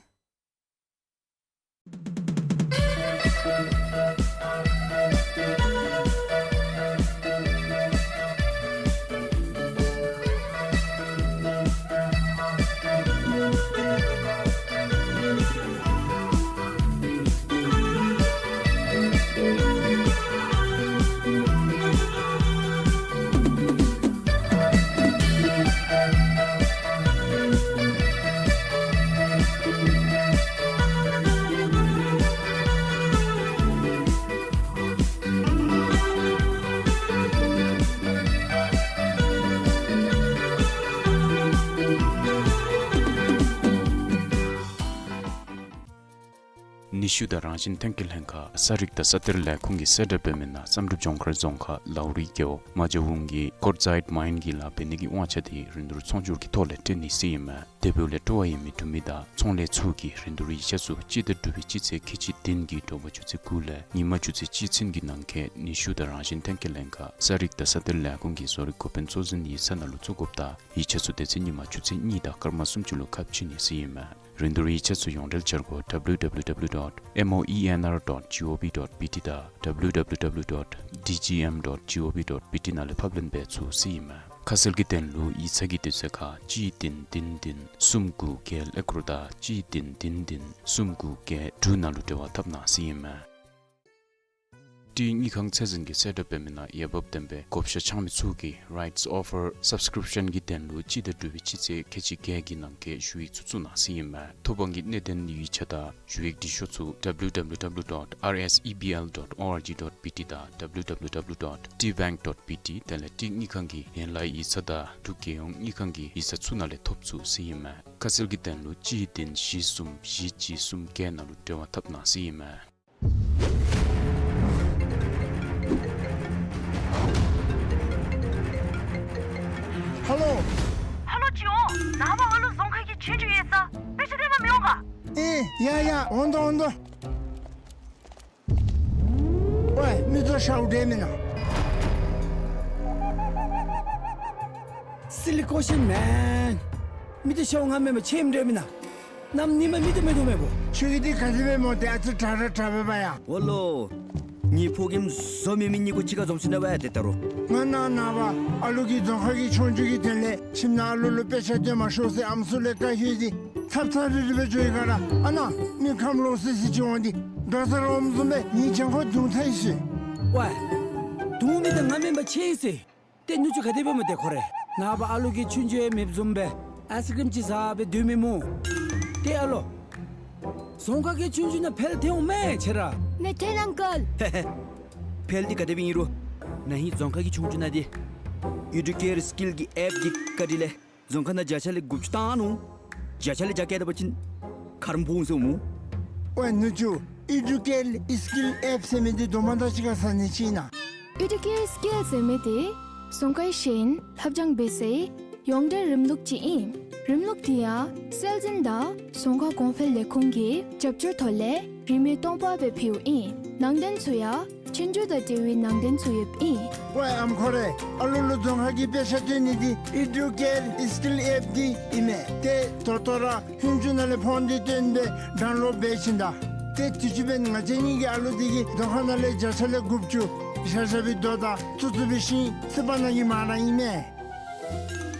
ནུས་ཤུགས་དང་རང་བཞིན་ཐོན་སྐྱེད་ལྷན་ཁག་ས་རིག་དང་ས་གཏེར་ལས་ཁུངས་ཀྱིས་གསལ་བསྒྲགས་འབད་མི་ནང་བསམ་གྲུབ་ལྗོངས་མཁར་རྫོང་ཁག་ལའུ་རི་རྒེད་འོག་མ་ཇ་ཝུང་གི་ཀོར་ཛའིཊ་མའིན་གྱི་ལཱ་འབད་ནི་གི་དབང་ཆ་དེ་རིན་བསྡུར་ཚོང་སྒྱུར་གྱི་ཐོག་ལས་སྤྲོད་ནི་ཟེར་ཨིན་མས། དེ་འབདཝ་ལས་སྤྲོ་བ་ཡོད་མི་འབྲུག་མི་དང་ཚོང་ལས་ཚུ་གིས་རིན་བསྡུར་ཡིག་ཆ་ཚུ་སྤྱི་ཟླ་དྲུག་པའི་སྤྱི་ཚེས་ཁལ་གཅིག་བདུན་གྱི་དྲོ་པ་ཆུ་ཚོད་དགུ་ལས་ཉིན་མ་ཆུ་ཚོད་གཅིག་ཚུན་གྱི་ནང་འཁོད་ནུས་ཤུགས་དང་རང་བཞིན་ཐོན་སྐྱེད་ལྷན་ཁག་ས་རིག་དང་ས་གཏེར་ལས་ཁུངས་ཀྱི་བཟོ་རིག་འགོ་དཔོན་གཙོ་འཛིན་ཡིག་ཚང་ནང་ལུ་བཙུགས་དགོཔ་དང་ཡིག་ཆ་ཚུ་དེ་ཚེ་ཉིན་མ་ཆུ་ཚོད་གཉིས་དང་སྐར་མ་སུམ་ཅུ་ལུ་ཁ་ཕྱེ་ནི་ཟེར་ཨིན་མས། རིན་བསྡུར་ཡིག་ཆ་ཚུ་ཡོངས་འབྲེལ་འཆར་སྒོ་W W W dot moenr dot gov dot B T དང་W W W dot D G M dot gov dot B T ནང་ལས་ཕབ་ལེན་འབད་ཚུགས་ཟེར་ཨིན་མས། ཁ་གསལ་གྱི་དོན་ལུ་ཡིག་ཚང་གི་དུས་ཚོད་ཁར་གཅིག་བདུན་བདུན་བདུན་གསུམ་དགུ་བརྒྱད་ཀླད་ཀོར་དང་གཅིག་བདུན་བདུན་བདུན་གསུམ་དགུ་བརྒྱད་དྲུག་ནང་ལུ་འབྲེལ་བ་འཐབ་གནང་ཟེར་ཨིན་མས། ཊི་དངུལ་ཁང་ཚད་འཛིན་གྱིས་གསལ་བསྒྲགས་འབད་མི་ནང་འོས་འབབ་ལྡན་པའི་བགོ་བཤའ་འཆང་མི་ཚུ་གིས་rights offer subscription གྱི་དོན་ལུ་སྤྱི་ཟླ་དྲུག་པའི་སྤྱི་ཚེས་ཁལ་གཅིག་བརྒྱད་ཀྱི་ནང་འཁོད་ཞུ་ཡིག་ཚུ་བཙུགས་གནང་ཟེར་ཨིན་མས། ཐོབ་དབང་གི་གནད་དོན་ཡིག་ཆ་དང་ཞུ་ཡིག་འབྲི་ཤོག་ཚུ་W W W dot R S E B L dot O R G dot B T དང་W W W dot T bank dot B T དེ་ལས་ཊི་དངུལ་ཁང་གི་ཡན་ལག་ཡིག་ཚང་དང་འབྲུག་རྒྱལ་ཡོངས་དངུལ་ཁང་གི་ཡིག་ཚང་ཚུ་ནང་ལས་ཐོབ་ཚུགས་ཟེར་ཨིན་མས། ཁ་གསལ་གྱི་དོན་ལུ་གཅིག་བདུན་བཞི་གསུམ་བཞི་གཅིག་གསུམ་བརྒྱད་ནང་ལུ་འབྲེལ་བ་འཐབ་གནང་ཟེར་ཨིན་མས། ཧ་ལོ། ཧ་ལོ་ཅི་འོང་། ནངས་པ་ཨ་ལུ་རྫོང་ཁ་གི་ཆོས་རྒྱུགས་ཡོད་ས། དཔེ་ཆ་སྟོན་པར་མི་འོང་ག། ཨེ་ཡ་ཡ་འོང་དོ་འོང་དོ། ཝའི་མིག་ཏོ་ཤརཝ་འདྲས་མེན་ན། Silly question man. མིག་ཏོ་ཤརཝ་ང་མེན་པར་ཁྱོད་འདྲས་མེན་ན། གནམ་ཉིན་མ་མིག་ཏོ་མེད་དོ་མེད་པོ། ཁྱོད་ཀྱི་འདི་ག་དེ་སྦེ་སྨོ། ཏེ་ཨ་ཙི་དྲག་ར་དྲག་པས་པ་ཡ། འོ་ལོ། ངེའི་ཕོ་རྒནམ་བཟོ་མེད་མི་གཉིས་པོ་གཅིག་ཁར་འཛོམས་ཅི་ན་བ་ཡ་ཏེ་ད་རུང་། ང་ནངས་པ་ཨ་ལུ་གིས་རྫོང་ཁ་གི་ཆོས་རྒྱུགས་ཀྱི་དོན་ལས་ཁྱིམ་ནང་ཨ་ལུ་ལུ་དཔེ་ཆ་སྟོན་མ་ཤོག་ཟེར་ཨམ་སྲུ་ལས་བཀའ་ཞུ་ཡི། ཐབ་ཚང་རི་རི་སྦེ་འགྱོ་ཡི་ག་ར། ཨ་ནཱ་མི་ཁམས་ལོག་སི་སི་ཅིག་འོང་སྟེ་དྲག་ས་ར་འོངམ་བཟུམ་སྦེ་ངེའི་གྱང་ཁར་རྡུང་ཚར་ཡི་ཟེར། ཝའི། རྡུང་མི་དེ་ང་མེན་པར་ཁྱོད་ཨིན་ཟེར། ཏེ་ནུ་གཅུང་ག་དེ་སྦེ་སྨོ་ཏེ་ཁོ་རེ། ནངས་པ་ཨ་ལུ་གིས་ཆུང་ཆུང་ཡང་མེདཔ་བཟུམ་སྦེ་ཨའིསི་ཀྲིམ་ཅིག་བཟའ་སྦེ་སྡོད་མི་སྨོ། ཏེ་ཨ་ལོ། རྫོང་ཁག་གི་ཆུང་ཆུང་ནང་འཕེལ་ཐལ་འོང་མས་ཁྱེད་ར། མི་ཐལ་ཨང་ཀལ། འཕེལ་ཏེ་ག་དེ་སྦེ་ཨིན་རུང་ན་ཧིང་རྫོང་ཁག་གི་ཆུང་ཆུང་ནང་འདི་ཨེ་ཌུ་ཀེར་སི་ཀིལ་གྱི་ཨེཔ་ཀྱི་བཀའ་དྲིན་ལས་རྫོང་ཁག་ནང་བརྒྱ་ཆ་ལས་དགུ་བཅུ་བཏང་ནུག། བརྒྱ་ཆ་ལས་བརྒྱ་བཀལ་ད་པ་ཅིན་ཁ་རོག་ཕོག་འོང་ཟེར་སྨོ། ཝའེ་ནུ་གཅུང་། ཨེ་ཌུ་ཀེར་སི་ཀིལ་ཨེཔ་ཟེར་མི་འདི་དོ་མ་དང་གཅིག་ཁར་ཟ་ནི་ཅིག་ཨིན་ན། ཨེ་ཌུ་ཀེར་སི་ཀིལ་ཟེར་མི་འདི་རྫོང་ཁའི་ཤེས་ཡོན་ལྷབ་སྦྱང་འབད་སའི་ཡོངས་འབྲེལ་རིམ་ལུགས་ཅིག་ཨིན། རིམ་ལུགས་འདི་ཡང་སྲོལ་འཛིན་དང་རྫོང་ཁ་གོང་འཕེལ་ལས་ཁུངས་ཀྱི་རྒྱབ་སྐྱོར་ཐོག་ལས་རིན་མེད་སྟོང་པ་སྦེ་ཕུལཝ་ཨིན། ནང་དོན་ཚུ་ཡང་ཆོས་རྒྱུགས་དང་འབྲེལ་བའི་ནང་དོན་ཚུ་ཡོདཔ་ཨིན། ཝའེ་ཨམ་ཁོ་རེ། ཨ་ལུ་ལུ་རྫོང་ཁ་གི་དཔེ་ཆ་སྟོན་ནི་འདི་ཨེ་ཌུ་ཀེར་སི་ཀིལ་ཨེཔ་འདི་ཨིན་མས། ཏེ་ད་ལྟོ་ར་ཧུན་ཅུ་ནང་ལས་ཕོན་འདི་བཏོན་སྦེ་ཌའུན་ལོཌ་འབད་ཞིནམ་ད། ཏེ་དུས་ཅི་འབདན་ང་བཅས་གཉིས་ཀྱི་ཨ་ལུ་འདི་གིས་རྫོང་ཁ་ནང་ལས་བརྒྱ་ཆ་ལས་དགུ་བཅུ་ཤ་ཤ་སྦེ་བཟློག་ད་བཙུགས་བཙུགས་པའི་ཤིང་སི་པ་ནང་གི་མ་ར་ཨིན་མས།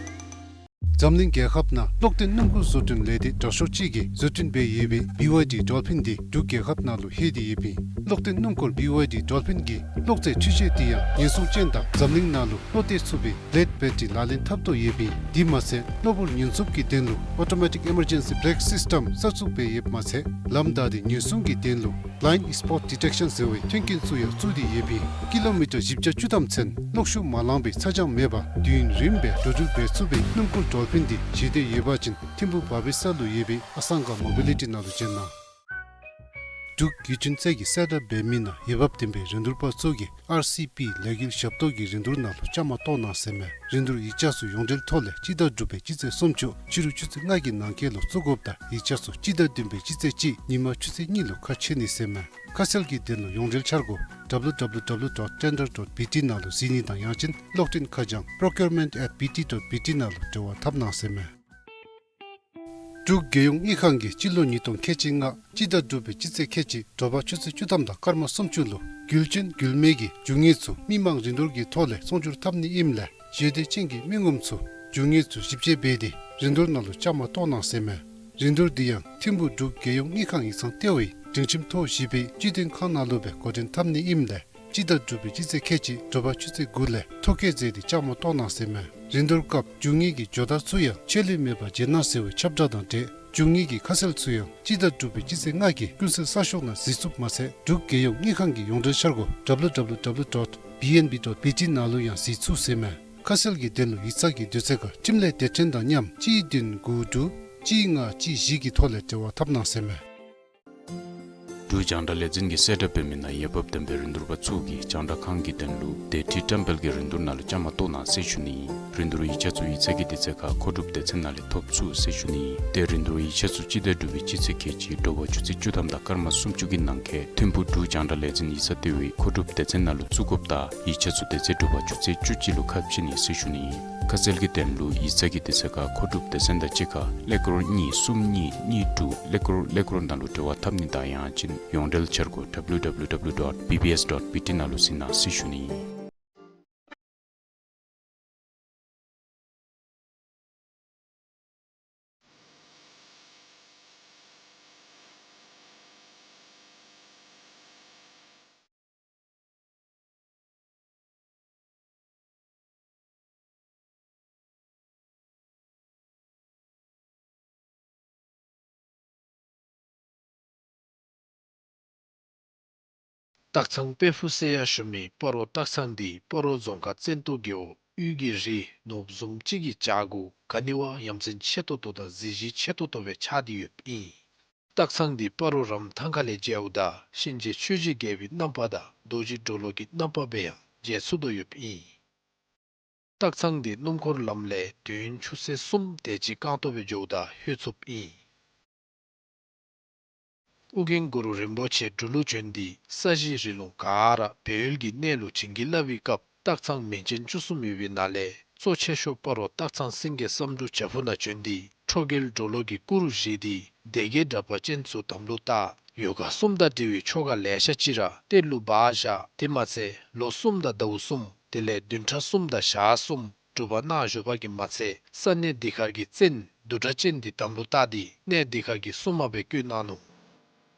འཛམ་གླིང་རྒྱལ་ཁབ་ནང་གློག་ལྡན་སྣུམ་འཁོར་བཟོ་སྐྲུན་ལས་སྡེ་དྲག་ཤོས་ཅིག་གིས་བཟོ་སྐྲུན་འབད་ཡོད་པའི་བི་ཝའི་ཌི་ཌོལ་ཕིན་འདི་འབྲུག་རྒྱལ་ཁབ་ནང་ལུ་ལྷོད་དེ་ཡོདཔ་ཨིན། གློག་ལྡན་སྣུམ་འཁོར་བི་ཝའི་ཌི་ཌོལ་ཕིན་གྱི་གློག་རྫས་འཕྲུལ་ཆས་འདི་ཡང་ཉེན་སྲུང་ཅན་དང་འཛམ་གླིང་ནང་ལུ་བློ་གཏད་ཚུགས་པའི་ལེཌ་བེ་ཊ་རི་ལག་ལེན་འཐབ་དོ་ཡོདཔ་ཨིན། དེ་མ་ཚད་གློ་བུར་ཉེན་སྲུང་གི་དོན་ལུ་ཨོ་ཊོ་མེ་ཊིག་ཨི་མར་ཇེན་སི་བེ་རེཀ་སིསི་ཊམ་གསར་བཙུགས་འབད་ཡོདཔ་མ་ཚད་ལམ་བདའ་སྟེ་ཉེན་སྲུང་གི་དོན་ལུ་བླའིནཌ་སི་པོཊ་ཌི་ཊེཀ་ཤཱན་ཟེར་བའི་མཐུན་རྐྱེན་ཚུ་ཡང་བཙུགས་ཏེ་ཡོདཔ་ཨིན། ཀི་ལོ་མི་ཊར་བཞི་བརྒྱ་བཅུ་ཐམ་ཚུན་གློག་ཤུགས་མ་ལངས་པའི་ཚ་གྱང་མེད་པར་དུས་ཡུན་རིངམོ་སྦེ་འགྲོ་འགྲུལ་འབད་ཚུགས་པའི་སྣུམ་འཁོར་ཌོལ་ཕིན་འདི་བཞེས་འདོད་ཡོད་པ་ཅིན་ཐིམ་ཕུ་བར་བི་སར་ལུ་ཡོད་པའི་ཨ་སངྒ་མོ་བི་ལི་ཊི་ནང་ལུ་བྱོན་གནང་། འབྲུག་བརྒྱུད་འཕྲིན་ཚད་ཀྱིས་གསལ་བསྒྲགས་འབད་མི་ནང་འོས་འབབ་ལྡན་པའི་རིན་བསྡུར་པ་ཚུ་གིས་ཨར་སི་པི་ལས་འགུལ་ཞབས་ཏོག་གི་རིན་བསྡུར་ནང་ལུ་བཅའ་མར་གཏོགས་གནང་ཟེར་མས། རིན་བསྡུར་ཡིག་ཆ་ཚུ་ཡོངས་འབྲེལ་ཐོག་ལས་སྤྱི་ཟླ་དྲུག་པའི་སྤྱི་ཚེས་སུམ་ཅུ་ཕྱི་རུ་ཆུ་ཚོད་ལྔ་གི་ནང་འཁོད་ལུ་བཙུགས་དགོཔ་དང་ཡིག་ཆ་ཚུ་སྤྱི་ཟླ་བདུན་པའི་སྤྱི་ཚེས་གཅིག་ཉིན་མ་ཆུ་ཚོད་གཉིས་ལུ་ཁ་ཕྱེ་ནི་ཟེར་མས། ཁ་གསལ་གྱི་དོན་ལུ་ཡོངས་འབྲེལ་འཆར་སྒོ་ཌབ་ལུ་ཌབ་ལུ་ཌབ་ལུ་ཌོཊ་ཊེན་ཌར་ཌོཊ་བི་ཊི་ནང་ལུ་གཟིགས་ནི་དང་ཡང་ཅིན་གློག་འཕྲིན་ཁ་བྱང་པོརོ་ཀིའུར་མེནཊ་ཨེཊ་བི་ཊི་ཌོཊ་བི་ཊི་ནང་ལུ་འབྲེལ་བ་འཐབ་གནང་ཟེར་མས། འབྲུག་རྒྱལ་ཡོངས་དངུལ་ཁང་གིས་སྤྱི་ལོ་ཉིས་སྟོང་ཁལ་གཅིག་ལྔ་སྤྱི་ཟླ་དྲུག་པའི་སྤྱི་ཚེས་ཁལ་གཅིག་དྲོ་པ་ཆུ་ཚོད་བཅུ་ཐམ་དང་སྐར་མ་སུམ་ཅུ་ལུ་རྒྱུ་ཅན་རྒྱུ་མེད་ཀྱི་རྒྱུ་དངོས་ཚུ་མི་མང་རིན་བསྡུར་གྱི་ཐོག་ལས་ཚོང་སྒྱུར་འཐབ་ནི་ཨིནམ་ལས་ཞལ་འདེབས་ཅན་གྱི་མི་ངོམ་ཚུ་རྒྱུ་དངོས་ཚུ་ཞིབ་དཔྱད་འབད་དེ་རིན་བསྡུར་ནང་ལུ་བཅའ་མར་གཏོགས་གནང་ཟེར་མས། རིན་བསྡུར་འདི་ཡང་ཐིམ་ཕུ་འབྲུག་རྒྱལ་ཡོངས་དངུལ་ཁང་ཡིག་ཚང་ལྟེ་བའི་སྒྲིང་ཁྱིམ་ཐོག་བཞི་པའི་སྤྱི་དོན་ཁང་ནང་ལུ་སྦེ་འགོ་འདྲེན་འཐབ་ནི་ཨིནམ་ལས་སྤྱི་ཟླ་དྲུག་པའི་སྤྱི་ཚེས་ཁལ་གཅིག་དྲོ་པ་ཆུ་ཚོད་དགུ་ལས་ཐོ་བཀོད་མཛད་དེ་བཅའ་མར་གཏོགས་གནང་ཟེར་མས། རིན་བསྡུར་སྐབས་རྒྱུ་དངོས་ཀྱི་ཇོ་བདག་ཚུ་ཡང་ཆད་ལུས་མེད་པར་བརྗེ་གནང་ཟེར་བའི་ཁྱབ་བསྒྲགས་དང་འབྲེལ་རྒྱུ་དངོས་ཀྱི་ཁ་གསལ་ཚུ་ཡང་སྤྱི་ཟླ་དྲུག་པའི་སྤྱི་ཚེས་ལྔ་གི་ཀུན་གསལ་གསར་ཤོག་ནང་གཟིགས་ཚུགསཔ་མ་ཚད་འབྲུག་རྒྱལ་ཡོངས་དངུལ་ཁང་གི་ཡོངས་འབྲེལ་འཆར་སྒོ་ཌབ་ལུ་ཌབ་ལུ་ཌབ་ལུ་ཌོཊ་བི་ཨེན་བི་ཌོཊ་བི་ཊི་ནང་ལུ་ཡང་གཟིགས་ཚུགས་ཟེར་མས། ཁ་གསལ་གྱི་དོན་ལུ་ཡིག་ཚང་གི་དུས་ཚོད་ཁར་འཕྲིན་ལས་སྡེ་ཕྲན་དང་མཉམ་གཅིག་བདུན་དགུ་དྲུག་གཅིག་ལྔ་གཅིག་བཞི་གི་ཐོག་ལས་འབྲེལ་བ་འཐབ་གནང་ཟེར་མས། འབྲུག་རྒྱང་བསྒྲགས་ལས་འཛིན་གྱིས་གསལ་བསྒྲགས་འབད་མི་ནང་འོས་འབབ་ལྡན་པའི་རིན་བསྡུར་པ་ཚུ་གིས་རྒྱང་བསྒྲགས་ཁང་གི་དོན་ལུ་སྡེ་ཁྲི་བཀྲམ་སྤེལ་གྱི་རིན་བསྡུར་ནང་ལུ་བཅའ་མར་གཏོགས་གནང་ཟེར་ཞུ་ནི་ཨིན། རིན་བསྡུར་ཡིག་ཆ་ཚུ་ཡིག་ཚང་གི་དུས་ཚོད་ཁར་མཁོ་སྒྲུབ་སྡེ་ཚན་ནང་ལས་ཐོབ་ཚུགས་ཟེར་ཞུ་ནི་ཨིན། ཏེ་རིན་བསྡུར་ཡིག་ཆ་ཚུ་སྤྱི་ཟླ་དྲུག་པའི་སྤྱི་ཚེས་ཁལ་གཅིག་དྲོ་པ་ཆུ་ཚོད་བཅུ་ཐམ་དང་སྐར་མ་སུམ་ཅུ་གི་ནང་འཁོད་ཐིམ་ཕུ་འབྲུག་རྒྱང་བསྒྲགས་ལས་འཛིན་ཡིག་ཚང་ལྟེ་བའི་མཁོ་སྒྲུབ་སྡེ་ཚན་ནང་ལུ་བཙུགས་དགོཔ་དང་ཡིག་ཆ་ཚུ་དེ་ཚེ་དྲོ་པ་ཆུ་ཚོད་བཅུ་གཅིག་ལུ་ཁ་ཕྱེ་ནི་ཟེར་ཞུ་ནི་ཨིན། ཁ་གསལ་གྱི་དོན་ལུ་ཡིག་ཚང་གི་དུས་ཚོད་ཁར་མཁོ་སྒྲུབ་སྡེ་ཚན་དང་གཅིག་ཁར་ཀླད་ཀོར་གཉིས་གསུམ་གཉིས་གཉིས་དྲུག་ཀླད་ཀོར་ཀླད་ཀོར་ནང་ལུ་འབྲེལ་བ་འཐབ་ནི་དང་ཡང་ཅིན་ཡོངས་འབྲེལ་འཆར་སྒོ་ཌབ་ལུ་ཌབ་ལུ་ཌབ་ལུ་ཌོཊ་བི་བི་ཨེསི་ཌོཊ་བི་ཊི་ནང་ལུ་གཟིགས་གནང་ཟེར་ཞུ་ནི་ཨིན། སྟག་ཚང་དཔལ་ཕུག་ཟེར་ཡང་ཞུ་མི་སྤ་རོ་སྟག་ཚང་འདི་སྤ་རོ་རྫོང་ཁག་བཙན་ཏོ་རྒེད་འོག་དབུས་ཀྱི་རི་ནོར་བུ་བཟུམ་ཅིག་གི་བྱག་གུ་ག་ནི་བ་ཡ་མཚན་ཆེ་ཏོག་ཏོ་དང་གཟི་བརྗིད་ཆེ་ཏོག་ཏོ་སྦེ་ཆགས་ཏེ་ཡོདཔ་ཨིན། སྟག་ཚང་འདི་སྤ་རོ་རམ་ཐང་ཁ་ལས་མཇལཝ་ད་གཤིན་རྗེ་ཆོས་ཀྱི་རྒྱལ་པོའི་རྣམ་པ་དང་རྡོ་རྗེ་གྲོ་ལོད་ཀྱི་རྣམ་པ་སྦེ་ཡང་མཇལ་ཚུགས་དོ་ཡོདཔ་ཨིན། སྟག་ཚང་འདི་སྣུམ་འཁོར་ལམ་ལས་དུས་ཡུན་ཆུ་ཚོད་གསུམ་དེ་ཅིག་རྐང་ཐང་སྦེ་འགྱོཝ་ད་ལྷོད་ཚུགསཔ་ཨིན། ཨོ་རྒྱན་གུ་རུ་རིན་པོ་ཆེ་འབྲུག་ལུ་བྱོན་ཏེ་ས་གཞི་རི་ལུང་ག་ར་སྦས་ཡུལ་གྱི་གནས་ལུ་བྱིན་གྱིས་བརླབས་པའི་སྐབས་སྟག་ཚང་མིང་ཅན་བཅུ་གསུམ་ཡོད་པའི་ནང་ལས་གཙོ་ཆེ་ཤོས་སྤ་རོ་སྟག་ཚང་སེང་གེ་བསམ་འགྲུབ་བྱག་ཕུག་ནང་བྱོན་ཏེ་ཁྲོ་རྒྱལ་གྲོ་ལོད་ཀྱི་སྐུ་རུ་བཞེངས་ཏེ་སྡེ་བརྒྱད་དྲེགས་པ་ཅན་ཚུ་དམ་ལུ་བཏགས། ཡོ་ག་གསུམ་དང་འབྲེལ་བའི་ཆོ་ག་ལེ་ཤ་ཅིག་ར་ཏེ་ལུ་སྦ་བཞག། དེ་མ་ཚད་ལོ་གསུམ་དང་ཟླཝ་གསུམ་དེ་ལས་བདུན་ཕྲག་གསུམ་དང་ཞག་གསུམ་སྒྲུབ་པ་གནང་བཞུགས་པ་གིས་མ་ཚད་ས་གནས་འདི་ཁར་གྱི་བཙན་བདུད་དྲེགས་ཅན་འདི་དམ་ལུ་བཏགས་ཏེ་གནས་འདི་ཁར་གྱི་སྲུང་མ་སྦེ་བསྐོས་གནང་ནུག།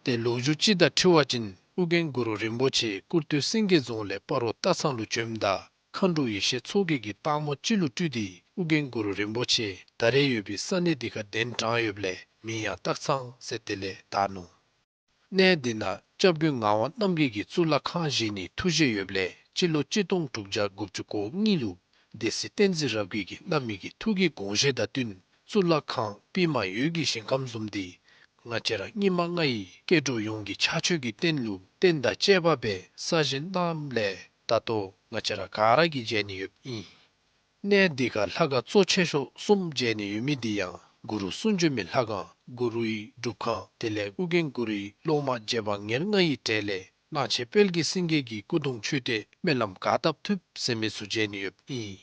ཏེ་ལོ་རྒྱུས་ཅིག་དང་འཁྲིལ་བ་ཅིན་ཨོ་རྒྱན་གུ་རུ་རིན་པོ་ཆེ་ཀུར་སྟོད་སེང་གེ་རྫོང་ལས་སྤ་རོ་སྟག་ཚང་ལུ་བྱོནམ་ད་མཁའ་འགྲོ་ཡེ་ཤེས་མཚོ་རྒྱལ་གྱིས་སྟག་མོ་ཅིག་ལུ་སྤྲུལ་ཏེ་ཨོ་རྒྱན་གུ་རུ་རིན་པོ་ཆེ་ད་རེས་ཡོད་པའི་ས་གནས་འདི་ཁར་གདན་དྲངས་ཡོདཔ་ལས་ མིང་ཡང་སྟག་ཚང་ཟེར་དེ་ལས་བཏགས་ནུག། གནས་འདི་ན་སྐྱབས་མགོན་ངག་དབང་རྣམ་རྒྱལ་གྱི་གཙུག་ལག་ཁང་བཞེངས་ནིའི་ཐུགས་བཞེད་ཡོདཔ་ལས་སྤྱི་ལོ་གཅིག་སྟོང་དྲུག་བརྒྱ་དགུ་བཅུ་གོ་གཉིས་ལུ་སྡེ་སྲིད་བསྟན་འཛིན་རབ་རྒྱས་ཀྱིས་གནང་མི་གི་ཐུགས་ཀྱི་དགོངས་བཞེད་དང་བསྟུན་གཙུག་ལག་ཁང་པདྨ་འོད་ཀྱི་ཞིང་ཁམས་བཟུམ་འདི་ང་བཅས་ར་སྙིགས་མ་ལྔ་ཡི་སྐྱེ་འགྲོ་ཡོངས་ཀྱི་ཕྱག་མཆོད་ཀྱི་རྟེན་ལུ་རྟེན་དང་བཅས་པ་སྦེ་གསར་བཞེངས་གནངམ་ལས་ད་ལྟོ་ང་བཅས་ར་ག་ར་གིས་མཇལ་ནི་ཡོདཔ་ཨིན། གནས་འདི་ཁར་ལྷ་ཁང་གཙོ་ཆེ་ཤོས་གསུམ་མཇལ་ནི་ཡོད་མི་འདི་ཡང་གུ་རུ་གསུང་བྱོན་མའི་ལྷ་ཁང་གུ་རུའི་སྒྲུབ་ཁང་དེ་ལས་ཨོ་རྒྱན་གུ་རུའི་སློབ་མ་རྗེ་འབངས་ཉེར་ལྔ་ཡི་གྲས་ལས་གླང་ཆེན་དཔལ་གྱི་སེང་གེ་གི་སྐུ་གདུང་མཆོད་རྟེན་སྨོན་ལམ་ག་བཏབ་ཐུབ་ཟེར་མི་ཚུ་མཇལ་ནི་ཡོདཔ་ཨིན།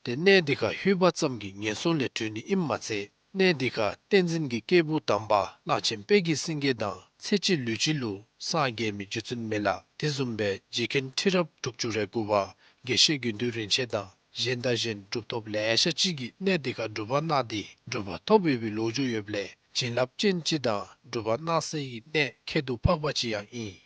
ཏེ་གནས་འདི་ཁར་ལྷོད་པ་ཙམ་གྱིས་ངན་སོང་ལས་གྲོལ་ནི་ཨིནམ་མ་ཚད་གནས་འདི་ཁར་བསྟན་འཛིན་གྱི་སྐྱེས་བུ་དམ་པ་གླང་ཆེན་དཔལ་གྱི་སེང་གེ་དང་ཚེ་གཅིག་ལུས་གཅིག་ལུ་སངས་རྒྱས་མི་རྗེ་བཙུན་མི་ལ་དེ་བཟུམ་སྦེ་རྗེ་མཁན་ཁྲི་རབས་དྲུག་ཅུ་རེ་དགུ་པ་དགེ་བཤེས་དགེ་འདུན་རིན་ཆེན་དང་གཞན་དང་གཞན་གྲུབ་ཐོབ་ལེ་ཤ་ཅིག་གིས་གནས་འདི་ཁར་སྒྲུབ་པ་གནང་སྟེ་གྲུབ་པ་ཐོབ་ཡོད་པའི་ལོ་རྒྱུས་ཡོདཔ་ལས་བྱིན་རླབས་ཅན་ཅིག་དང་སྒྲུབ་པ་གནང་སའི་གནས་ཁྱད་དུ་འཕགས་པ་ཅིག་ཡང་ཨིན།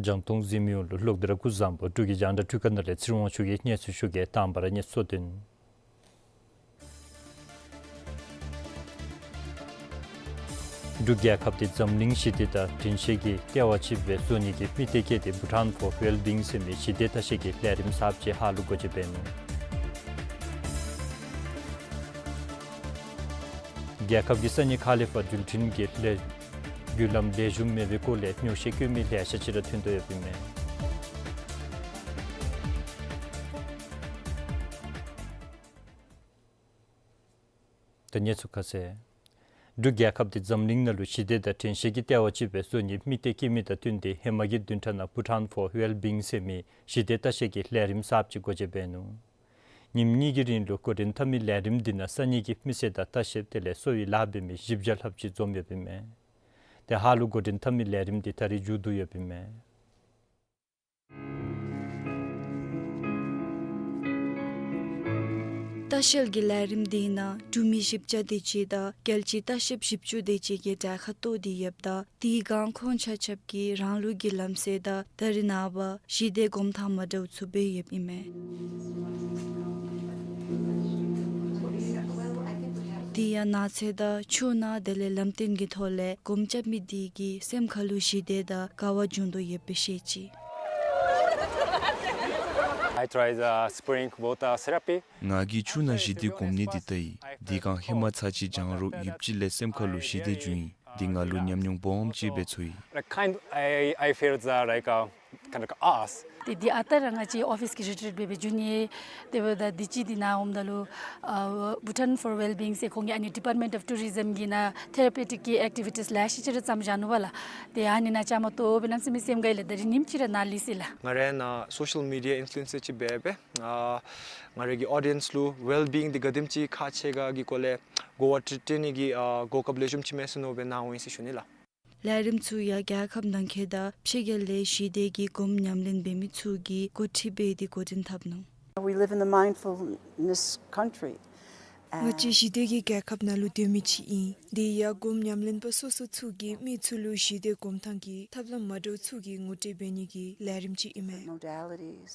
རྒྱང་མཐོང་གཟིགས་མི་ཡོངས་ལུ་ལོག་སྟེ་ར་སྐུ་གཟུགས་བཟང་པོ། འབྲུག་གི་རྒྱང་བསྒྲགས་འཕྲུལ་ཁང་ནང་ལས་ཚེ་རིང་དབང་ཕྱུག་གིས་གནས་ཚུལ་ཞུ་གེ། དང་པ་ར་གནས་ཚུལ་གཙོ་དོན། འབྲུག་རྒྱལ་ཁབ་འདི་འཛམ་གླིང་ཞི་བདེ་དང་དྲིན་ཤེས་ཀྱི་ལྟེ་བ་ཅིག་སྦེ་བཟོ་ནི་གི་དམིགས་གཏད་བསྐྱེད་དེ་Bhutan for Wellbeing ཟེར་མི་ཞི་བདེ་ལྟ་བཤལ་གྱི་ལས་རིམ་གསརཔ་ཅིག་ཧཱ་ལུ་སྒོ་འབྱེད་འབད་ནུག། རྒྱལ་ཁབ་ཀྱི་ས་གནས་ཁ་ལས་ཕར་འགྲུལ་འཕྲིན་གྱི་ལས་བརྒྱུད་ལམ་ལེགས་ཤོམ་མེད་པའི་སྐོར་ལས་ཉོགས་བཤད་བཀོད་མི་ལེ་ཤ་ཅིག་ར་ཐོན་དོ་ཡོདཔ་ཨིན་མས། ད་གནས་ཚུལ་ཁ་གསལ། འབྲུག་རྒྱལ་ཁབ་འདི་འཛམ་གླིང་ནང་ལུ་ཞི་བདེ་དང་དྲིན་ཤེས་ཀྱི་ལྟེ་བ་ཅིག་སྦེ་བཟོ་ནིའི་དམིགས་གཏད་བསྐྱེད་མི་དང་བསྟུན་ཏེ་ཧེ་མ་གི་བདུན་ཕྲག་ནང་Bhutan for Wellbeing ཟེར་མི་ཞི་བདེ་ལྟ་བཤལ་གྱི་ལས་རིམ་གསརཔ་ཅིག་སྒོ་འབྱེད་འབད་ནུག། ཉིནམ་གཉིས་ཀྱི་རིང་ལུ་འགོ་འདྲེན་འཐབ་མི་ལས་རིམ་འདི་ནང་ས་གནས་ཀྱི་མི་སེར་དང་ལྟ་བཤལཔ་དེ་ལས་གསོ་བའི་ལཱ་འབད་མི་བཞི་བརྒྱ་ལྷགཔ་ཅིག་འཛོམས་ཡོདཔ་ཨིན་མས། ཏེ་ཧཱ་ལུ་འགོ་འདྲེན་འཐབ་མི་ལས་རིམ་འདི་ད་རེས་མཇུག་བསྡུ་ཡོདཔ་ཨིན་མས། ལྟ་བཤལ་གྱི་ལས་རིམ་འདི་ནང་འབྲུག་མི་བཞི་བརྒྱ་དེ་ཅིག་དང་རྒྱལ་སྤྱིའི་ལྟ་བཤལཔ་བཞི་བཅུ་དེ་ཅིག་གིས་གྲལ་ཁར་གཏོགས་ཏེ་ཡོདཔ་ད་དེའི་སྒང་ཁོང་ཆ་ཁྱབ་ཀྱིས་རང་ལུགས་ཀྱི་ལམ་སྲོལ་དང་ད་རེས་ནངས་པ་ཞི་བདེ་སྒོམ་ཐངས་མ་འདྲཝ་ཚུ་འབད་ཡོདཔ་ཨིན་མས། དེ་ཡང་ནགས་ཚལ་དང་ཆུ་ནང་དེ་ལས་ལམ་སྟོན་གྱི་ཐོག་ལས་སྒོམ་རྐྱབ་མི་དེ་གིས་སེམས་ཁ་ལུ་ཞི་བདེ་དང་དགའ་བ་འབྱུང་དོ་ཡོདཔ་སྦེ་བཤད་ཅི། I tried, uh, spring water therapy. ང་གིས་ཆུ་ནང་ཞི་བདེ་སྒོམ་ནི་འདི་བལྟ་ཡི། དེ་སྒང་ཧེ་མ་ཚར་གཅིག་སྦྱང་རུང་ཡུདཔ་ཅིག་ལས་སེམས་ཁ་ལུ་ཞི་བདེ་བྱུང་ཡི། འདི་ང་ལུ་ཉམས་མྱོང་སྦོམ་ཅིག་སྦེ་ཚོར་ཡི། Like, kind, I, I feel the, like, uh, kind of us. ཏེ་འདི་ཨ་རྟག་ར་ང་བཅས་ཨོ་ཕིས་ཀྱི་རི་ཊི་རིཊ་འབད་བའི་རྒྱུན་ནི་དེ་འབདཝ་ད་དུས་ཅི་འདི་ནཱ་འོངམ་ད་ལུ་ཨ་Bhutan for Wellbeing ཟེར་ཁོང་གི་ཨ་ནི་Department of Tourism གི་ནང་ཐེ་ར་པི་ཊིག་གི་ཨེཀ་ཊི་བི་ཊིས་ལེ་ཤ་ཅིག་ར་བརྩམས་བཞག་ནུག་པ་ལགས། ཏེ་ཨ་ནི་ནང་བཅའ་མར་གཏོགས་སྦེ་གནམ་མེད་ས་མེད་སེམས་དགའ་ཡི་ལགས། ད་རིས་ཉིནམ་གཅིག་ར་ནཱ་ལུས་ཅི་ལགས། ང་ར་ནཱ་སོ་ཤལ་མི་ཌི་ཡ་ཨིན་ཕུ་ལུ་ཨེན་སར་ཅིག་འབད་སྦེ་ཨ་ང་རའི་གི་ཨོ་ཌི་ཡེནསི་ལུ་ཝེལ་བི་ཨིང་འདི་ག་དེམ་ཅིག་ཁག་ཆེ་ག་གི་སྐོར་ལས་གོ་བ་ཊི་རིཊ་འབད་ནི་གི་ཨ་གོ་སྐབས་ལེགས་ཤོམ་ཅིག་མེད་ཟེར་མནོ་སྦེ་ནཱ་འོང་ཡི་ཟེར་ཞུ་ནི་ལགས། ལས་རིམ་ཚུ་ཡང་རྒྱལ་ཁབ་ནང་འཁོད་དང་ཕྱི་རྒྱལ་ལས་ཞི་བདེ་གི་སྒོམ་ཉམས་ལེན་འབད་མི་ཚུ་གིས་འགོ་ཁྲིད་འབད་དེ་འགོ་འདྲེན་འཐབ་ནུག། We live in a mindfulness country. ང་བཅས་ཞི་བདེ་གི་རྒྱལ་ཁབ་ནང་ལུ་སྡོད་མི་ཅིག་ཨིན། དེ་ཡང་སྒོམ་ཉམས་ལེན་པ་སོ་སོ་ཚུ་གིས་མི་ཚུ་ལུ་ཞི་བདེ་སྒོམ་ཐངས་ཀྱི་ཐབས་ལམ་མ་འདྲཝ་ཚུ་གི་ངོ་སྤྲོད་འབད་ནི་གི་ལས་རིམ་ཅིག་ཨིན་མས། Modalities,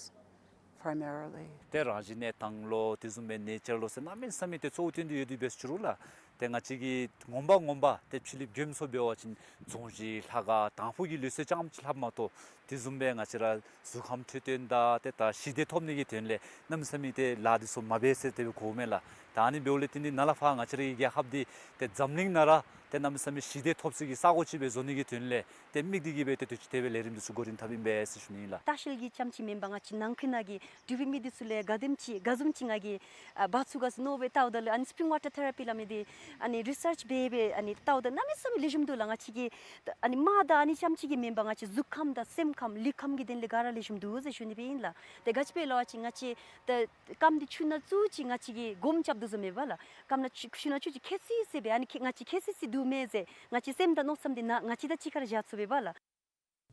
primarily. ཏེ་རང་བཞིན་གནས་སྟངས་ལོ་དེ་བཟུམ་སྦེ་ནེ་ཅར་ལོ་ཟེར་གནམ་མེད་ས་མེད་ཏེ་གཙོ་བོ་བཏོན་ཏེ་ཡོད་དེ་འབད་ཟེར་ཞུ་རུང་ལགས། ཏེ་ང་བཅས་ཀྱིས་ངོ་མ་ངོ་མ་ཏེ་ཕྱི་གླིངཔ་མགྱོནམ་ཚུ་འབད་བ་ཅིན་རྫོང་གཞི་ལྷ་ཁང་དང་ཕུ་གི་ལུགས་སྲོལ་རྐྱངམ་ཅིག་ལྷགཔ་མ་གཏོགས་དེ་བཟུམ་སྦེ་ང་བཅས་ར་གཟུགས་ཁམས་འཕྲོད་བསྟེན་དང་ཏེ་ད་ཞི་བདེ་ཐོབ་ནི་གི་དོན་ལས་གནམ་མེད་ས་མེད་ཏེ་ལཱ་འདི་ཚུ་མ་འབད་ཟེར་དེ་སྦེ་གོཝ་མས་ལགས། ད་ཨ་ནི་འབདཝ་ལས་བརྟེན་ཏེ་ནཱ་ལས་ཕར་ང་བཅས་རའི་རྒྱལ་ཁབ་འདི་ཏེ་འཛམ་གླིང་ནང་ར་ཏེ་གནམ་མེད་ས་མེད་ཞི་བདེ་ཐོབ་སའི་གི་ས་གོ་ཅིག་སྦེ་བཟོ་ནི་གི་དོན་ལས་ཏེ་དམིགས་ཏེ་གིས་སྦེ་ཏེ་དུས་ཅི་དེ་སྦེ་ལས་རིམ་འདི་ཚུ་འགོ་འདྲེན་འཐབ་ཨིན་པས་ཟེར་ཞུ་ནི་ཨིན་ལགས། ལྟ་བཤལ་གྱི་རྐྱངམ་ཅིག་མེན་པར་ང་བཅས་ནང་འཁོད་ནང་གི་འབྲུག་པའི་མི་འདི་ཚུ་ལས་ག་དེམ་ཅིག་ག་བཟུམ་ཅིག་ང་གིས་ཨ་འབག་ཚུགས་ག་ཟེར་མནོ་སྦེ་བལྟཝ་ད་ལུ་ཨ་ནི་སྤྲིང་ཝ་ཊར་ཐེ་ར་པི་སླབ་མི་འདི་ཨ་ནི་རི་སརཆ་འབད་སྦེ་ཨ་ནི་བལྟཝ་ད་གནམ་མེད་ས་མེད་ལེགས་ཤོམ་འདུག་ལགས། ང་བཅས་ཀྱི་ཨ་ནི་དམག་དང་ཨ་ནི་རྐྱངམ་ཅིག་གིས་མེན་པར་ང་བཅས་གཟུགས་ཁམས་དང་སེམས་ཁམས་ལུས་ཁམས་ཀྱི་དོན་ལས་ག་ར་ལེགས་ཤོམ་འདུག་ཟེར་ཞུ་ནི་སྦེ་ཨིན་ལགས། ཏེ་ག་ཅི་སྦེ་ལོ་ཨ་ཅི་ང་བཅས་ད་རྐངམ་འདི་ཆུ་ནང་བཙུགས་ཅི་ང་བཅས་ཀྱིས་སྒོམ་རྐྱབ་དོ་བཟུམ་མས་པ་ལགས། རྐངམ་ནང་ཆུ་ཆུ་ནང་བཙུགས་ཅི་ཁེ་སི་སི་སྦེ་ཨ་ནི་ཁེ་ང་བཅས་ཁེ་སི་སི་འདུག་མས་ཟེར་ང་བཅས་སེམས་དང་མནོ་བསམ་འདི་ནང་ང་བཅས་དང་གཅིག་ཁར་བཞག་ཚུགས་པས་པ་ལགས།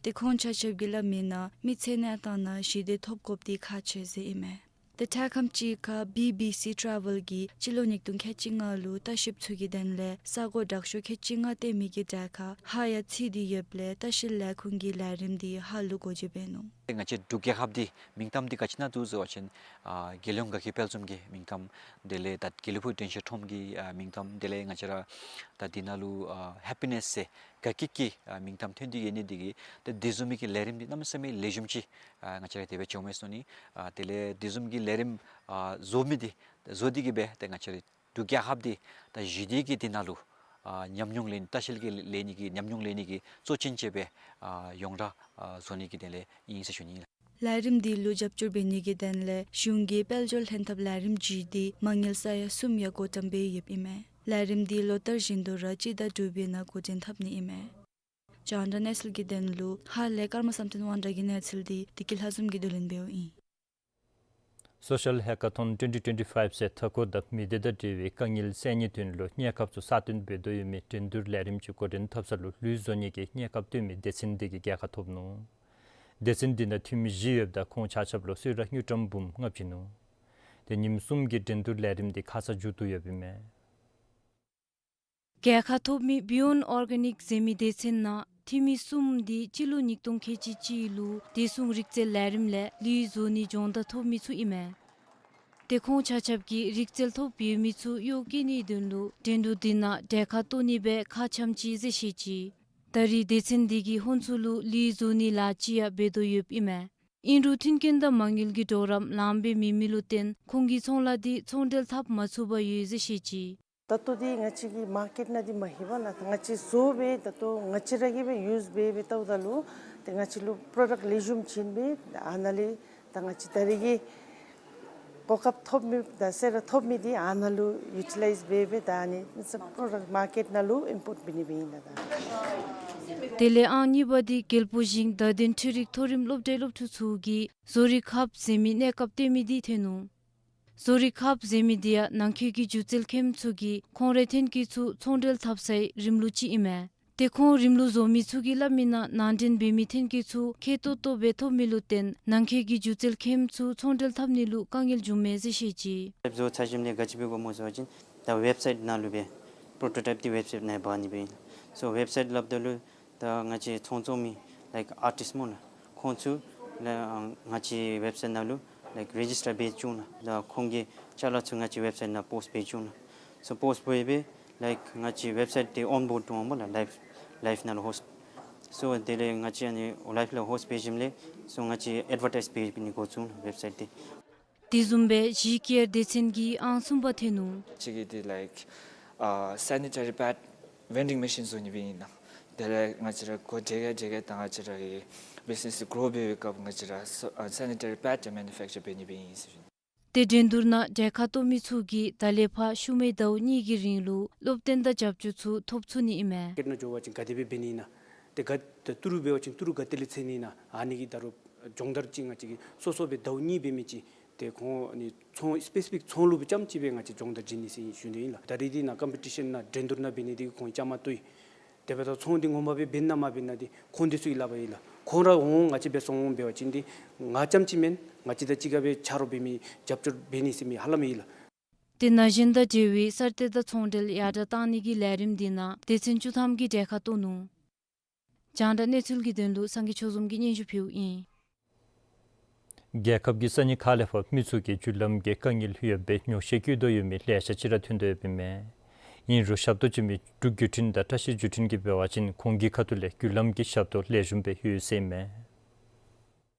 ཏེ་ཁོང་ཆ་ཁྱབ་ཀྱིས་སླབ་མིའི་ནང་མི་ཚེ་གནས་སྟངས་ནང་ཞི་བདེ་ཐོབ་དགོཔ་འདི་ཁག་ཆེ་ཟེར་ཨིན་མས། ཏེ་དྲ་ཁམས་ཅིག་ཁར་བི་བི་སི་ཊ་རེ་ཝཱལ་གྱིས་སྤྱི་ལོ་ཉིས་སྟོང་ཁལ་གཅིག་ལྔ་ལུ་ལྟ་བཤལཔ་ཚུ་གི་དོན་ལས་ས་གོ་དྲག་ཤོས་ཁལ་གཅིག་ལྔ་སྟོན་མི་གི་གྲལ་ཁར་ཧ་ཡང་ཚུད་དེ་ཡོདཔ་ལས་ལྟ་བཤལ་ལས་ཁུངས་ཀྱིས་ལས་རིམ་འདི་ཧ་ལུགས་སྒོ་འབྱེད་འབད་ནུག། ཏེ་ང་བཅས་འབྲུག་རྒྱལ་ཁབ་འདི་མིང་གཏམ་འདི་ག་ཅི་ནང་འདུག་ཟེར་བ་ཅིན་ཨ་རྒྱལ་ཡོངས་དགའ་སྐྱིད་དཔལ་འཛོམས་ཀྱི་མིང་གཏམ་དེ་ལས་ད་དགེ་ལེགས་ཕུག་དྲན་ཤེས་ཁྲོམ་གྱི་ཨ་མིང་གཏམ་དེ་ལས་ང་བཅས་ར་ད་འདི་ནང་ལུ་ཨ་ཧེ་པི་ནེས་ཟེར་དགའ་སྐྱིད་ཀྱི་ཨ་མིང་གཏམ་ཐོན་ཏེ་ཡོད་ནི་འདི་གིས་ཏེ་དེ་བཟུམ་མའི་གི་ལས་རིམ་འདི་གནམ་མེད་ས་མེད་ལེགས་ཤོམ་ཅིག་ཨ་ང་བཅས་ར་དེ་སྦེ་བྱུངམ་མས་ཟེར་ཞུ་ནི། ཨ་དེ་ལས་དེ་བཟུམ་གྱི་ལས་རིམ་ཨ་བཟོ་མི་འདི་བཟོ་སྟེ་གིས་སྦེ་ཏེ་ང་བཅས་རའི་འབྲུག་རྒྱལ་ཁབ་འདི་ད་ཞི་བདེ་གི་དོན་ལུ་ཨ་ཉམས་མྱོང་ལེན་ལྟ་བཤལ་གྱི་ལེན་ནི་གི་ཉམས་མྱོང་ལེན་ནི་གི་གཙོ་ཅན་ཅིག་སྦེ་ཨ་ཡོངས་གྲགས་ཨ་བཟོ་ནི་གི་དོན་ལས་ཨིན་ཟེར་ཞུ་ནི། ལས་རིམ་འདི་ལུ་རྒྱབ་སྐྱོར་འབད་ནི་གི་དོན་ལས་གཞུང་གིས་དཔལ་འབྱོར་ལྷན་ཐབས་ལས་རིམ་བརྒྱུད་དེ་མ་དངུལ་ས་ཡ་གསུམ་ཡང་བགོ་བཀྲམ་འབད་ཡོདཔ་ཨིན་མས། ལས་རིམ་འདི་ལོ་ལྟར་བཞིན་དུ་ར་སྤྱི་ཟླ་དྲུག་པའི་ནང་འགོ་འདྲེན་འཐབ་ནི་ཨིན་མས། རྒྱང་བསྒྲགས་གནས་ཚུལ་གྱི་དོན་ལུ་ཧཱ་ལས་ཀརྨ་བསམ་གཏན་དབང་གྲགས་ཀྱི་གནས་ཚུལ་འདི་བདེ་སྐྱིད་ལྷ་འཛོམས་ཀྱིས་བསྡུ་ལེན་འབདཝ་ཨིན། Social Hackathon twenty twenty-five ཟེར་མཐའ་འཁོར་དང་མི་སྡེ་དང་འབྲེལ་བའི་དཀའ་ངལ་སེལ་ནིའི་དོན་ལུ་གནས་སྐབས་སུ་ས་སྟོན་འབད་དོ་ཡོད་མི་འགྲན་བསྡུར་ལས་རིམ་ཅིག་འགོ་འདྲེན་འཐབ་ས་ལུ་ལུས་བཟོ་ནི་གི་གནས་སྐབས་སྟོན་མི་སྡེ་ཚན་འདི་གིས་རྒྱལ་ཁ་ཐོབ་ནུག། སྡེ་ཚན་འདི་ནང་འཐུས་མི་བཞི་ཡོདཔ་ད་ཁོང་ཆ་ཁྱབ་ལུ་གསོལ་རས་དངུལ་ཀྲམ་འབུམ་ལྔ་བྱིན་ནུག། ཏེ་ཉིནམ་གསུམ་གྱི་འགྲན་བསྡུར་ལས་རིམ་འདི་ཁ་ཙ་མཇུག་བསྡུ་ཡོདཔ་ཨིན་མས། རྒྱལ་ཁ་ཐོབ་མི་Beyond Organic ཟེར་མི་སྡེ་ཚན་ནང་འཐུས་མི་གསུམ་འདི་སྤྱི་ལོ་ཉིས་སྟོང་ཁལ་གཅིག་གཅིག་ལུ་བདེ་སྲུང་རིག་རྩལ་ལས་རིམ་ལས་ལུས་བཟོ་ནི་སྦྱོང་བརྡར་ཐོབ་མི་ཚུ་ཨིན་མས། ཏེ་ཁོང་ཆ་ཁྱབ་ཀྱིས་རིག་རྩལ་ཐོབ་ཡོད་མི་ཚུ་གཡོག་བཀོལ་ནིའི་དོན་ལུ་འགྲན་བསྡུར་འདི་ནང་གྲལ་ཁར་གཏོགས་ནི་སྦེ་ཁག་ཆེཝ་ཅིག་ཟེར་བཤད་ཅི། ད་རེས་སྡེ་ཚན་འདི་གིས་ཁོང་ཚུ་ལུ་ལུས་བཟོ་ནི་ལཱ་ཅིག་ཡང་འབད་དོ་ཡོདཔ་ཨིན་མས། ཨིན་རུང་མཐུན་རྐྱེན་དང་མ་དངུལ་གྱི་གྲོགས་རམ་ལངམ་སྦེ་མེད་མི་ལུ་བརྟེན་ཁོང་གི་ཚོང་ལཱ་འདི་ཚོང་འབྲེལ་འཐབ་མ་ཚུགས་པར་ཡོད་ཟེར་བཤད་ཅི། ད་ལྟོ་འདི་ང་བཅས་ཀྱི་མར་ཀེཊ་ནང་འདི་མ་ལྷོད་པས་ལགས། ང་བཅས་བཟོ་སྦེ་ད་ལྟོ་ང་བཅས་ར་གིས་སྦེ་ཡུསི་འབད་སྦེ་བལྟཝ་ད་ལུ་ཏེ་ང་བཅས་ལུ་པྲོ་ཌཀཊ་ལེགས་ཤོམ་བྱིན་སྦེ་ཨ་ནཱ་ལས་ད་ང་བཅས་ད་རེས་ཀྱི་གོ་སྐབས་ཐོབ་མི་དང་གསོལ་རས་ཐོབ་མི་འདི་ཨ་ནཱ་ལུ་ཡུ་ཊི་ལའིཛ་འབད་སྦེ་ད་ཨ་ནི་པྲོ་ཌཀཊ་མར་ཀེཊ་ནང་ལུ་ཨིམ་པོརཊ་འབད་ནི་སྦེ་ཨིན་ལགས། ད་དེ་ལས་ཨང་གཉིས་པ་འདི་རྒྱལ་པོ་ཞིང་བརྡ་དོན་འཕྲུལ་རིག་མཐོ་རིམ་སློབ་གྲྭའི་སློབ་ཕྲུག་ཚུ་གིས་བཟོ་རིག་ཧབ་ཟེར་མི་གནས་སྐབས་སྟོན་མི་འདི་ཐོན་ནུག། བཟོ་རིག་ཧབ་ཟེར་མི་འདི་ཡང་ནང་འཁོད་ཀྱི་སྒྱུ་རྩལ་མཁནམ་ཚུ་གིས་ཁོང་རའི་ཐོན་སྐྱེད་ཚུ་ཚོང་འབྲེལ་འཐབ་སའི་རིམ་ལུགས་ཅིག་ཨིན་མས། ཏེ་ཁོང་རིམ་ལུགས་བཟོ་མི་ཚུ་གིས་སླབ་མིའི་ནང་ནང་འདྲེན་འབད་མི་ཐོན་སྐྱེད་ཚུ་ཁེ་ཏོག་ཏོ་སྦེ་ཐོབ་མི་ལུ་བརྟེན་ནང་འཁོད་ཀྱི་སྒྱུ་རྩལ་མཁནམ་ཚུ་ཚོང་འབྲེལ་འཐབ་ནི་ལུ་དཀའ་ངལ་བྱུངམ་མས་ཟེར་བཤད་ཅི། ལེབ་བཟོ་ཚར་ཞིནམ་ལས་ག་ཅི་འབད་དགོཔ་སྨོ་ཟེར་བ་ཅིན་ད་ཝེབ་སའིཊ་ནང་ལུ་སྦེ་པྲོ་ཊོ་ཊའིཔ་འདི་ཝེབ་སའིཊ་ནང་འབག་ནི་སྦེ་ཨིན། སོ་ཝེབ་སའིཊ་སླབ་ད་ལུ་ད་ང་བཅས་ཚོང་བཙོང་མི་ལའིཀ་ཨར་ཊིསཊ་སྨོ་ལགས། ཁོང་ཚུ་ལགས་ང་བཅས་ཝེབ་སའིཊ་ནང་ལུ་ལའིཀ་རེ་ཇིསི་ཊར་འབད་བཅུག་ལགས། ད་ཁོང་གི་ཅ་ལ་ཚུ་ང་བཅས་ཝེབ་སའིཊ་ནང་པོསཊ་འབད་བཅུག་ལགས། སོ་པོསཊ་འབད་སྦེ་ལའིཀ་ང་བཅས་ཝེབ་སའིཊ་འདི་ཨོན་བོརཌ་འབད་འོང་སྨོ་ལགས། ལའིབ་ལའིབ་ནང་ལུ་ཧོསཊ། སོ་དེ་ལས་ང་བཅས་ཨ་ནི་ལའིབ་ལུ་ཧོསཊ་འབད་ཞིནམ་ལས་སོ་ང་བཅས་ཨེཌ་ཝར་ཊའིཛ་འབད་འབད་ནི་འགོ་བཙུགས་ལགས་ཝེབ་སའིཊ་འདི། དེ་བཟུམ་སྦེ་གཞི་ཀེར་སྡེ་ཚན་གྱི་ཨང་གསུམ་པ་ཐོན་ནུག། ཅིག་གིས་འདི་ལའིཀ་ཨ་སེ་ནི་ཊ་རི་པེཌ་ཝེན་ཌིང་མེ་ཤིན་བཟོ་ནི་སྦེ་ཨིན་ལགས། དེ་ལས་ང་བཅས་ར་སྒོ་འབྱེད་གེ་འབྱེད་གེ་ད་ང་བཅས་ར་གི་བིཛ་ནེས་འདི་གྲོཝ་འབད་བའི་སྐབས་ང་བཅས་ར་ས་ཨ་སེ་ནི་ཊ་རི་པེཌ་ཡང་མེ་ནུ་ཕེཀ་ཅར་འབད་ནི་སྦེ་ཨིན་ཟེར་ཞུ་ནི། ཏེ་འགྲན་བསྡུར་ནང་གྲལ་ཁར་གཏོགས་མི་ཚུ་གིས་ད་ལས་ཕར་ཤུལ་མའི་ཟླཝ་གཉིས་ཀྱི་རིང་ལུ་སློབ་སྟོན་དང་རྒྱབ་སྐྱོར་ཚུ་ཐོབ་ཚུགས་ནི་ཨིན་མས། མར་ཀེཊ་ནང་འགྱོ་བ་ཅིན་ག་དེ་སྦེ་འབད་ནི་ཨིན་ན། ཏེ་ག་ཏེ་ཏི་རུ་འབད་བ་ཅིན་ཏི་རུ་ག་ཏེ་ལས་འཚོལ་ནི་ཨིན་ན། ཨ་ནི་གི་ད་རུང་སྦྱོང་བརྡར་ཅིག་ང་བཅས་ཀྱིས་སོ་སོ་སྦེ་ཟླཝ་གཉིས་འབད་མི་ཅིག་ཏེ་ཁོང་ཨ་ནི་ཚོང་སི་པེ་སི་ཕིག་ཚོང་ལུ་སྦེ་རྐྱངམ་ཅིག་སྦེ་ང་བཅས་སྦྱོང་བརྡར་བྱིན་ནི་ཟེར་ཞུ་ནི་ཨིན་ལགས། ད་རེས་འདི་ནང་ཀམ་པི་ཊི་ཤཱན་ནང་འགྲན་བསྡུར་ནང་འབད་ནི་འདི་ཁོང་བཅའ་མར་གཏོགས་ཡི། དེ་འབདཝ་ད་ཚོང་འདི་ངོ་མ་སྦེ་འབད་ན་མ་འབད་ན་འདི་ཁོང་འདི་ཚུ་གི་ལག་པར་ཨིན་ལགས། ཁོང་ར་འོང་ང་བཅས་འབད་སོང་འོང་འབད་བ་ཅིན་འདི་ང་རྐྱངམ་ཅིག་མེན། ང་བཅས་དང་གཅིག་ཁར་སྦེ་ཆ་རོགས་འབད་མི་རྒྱབ་སྐྱོར་འབད་ནི་ཟེར་མི་ཧ་ལམ་ཨིན་ལགས། ཏེ་ན་གཞོན་དང་འབྲེལ་བའི་གསར་གཏོད་དང་ཚོང་འབྲེལ་ཡར་དྲག་གཏང་ནི་གི་ལས་རིམ་འདི་ནང་སྡེ་ཚན་བཅུ་ཐམ་གྱིས་གྲལ་ཁར་གཏོགས་ནུག། རྒྱང་བསྒྲགས་གནས་ཚུལ་གྱི་དོན་ལུ་སངས་རྒྱས་ཆོས་འཛོམས་ཀྱིས་སྙན་ཞུ་ཕུལཝ་ཨིན། རྒྱལ་ཁབ་ཀྱི་ས་གནས་ཁག་ལས་ཕར་མི་ཚུ་གིས་འགྲུལ་ལམ་གྱི་དཀའ་ངལ་ཡོད་པའི་ཉོགས་བཤད་བཀོད་དོ་ཡོད་མི་ལེ་ཤ་ཅིག་ར་ཐོན་དོ་ཡོདཔ་ཨིན་མས། ཨིན་རུང་ཞབས་ཏོག་བྱིན་མི་འབྲུག་བརྒྱུད་འཕྲིན་དང་བཀྲ་ཤིས་བརྒྱུད་འཕྲིན་གྱིས་འབད་བ་ཅིན་ཁོང་གི་ཁ་ཐུག་ལས་བརྒྱུད་ལམ་གྱི་ཞབས་ཏོག་ལེགས་ཤོམ་སྦེ་ཡོད་ཟེར་ཨིན་མས།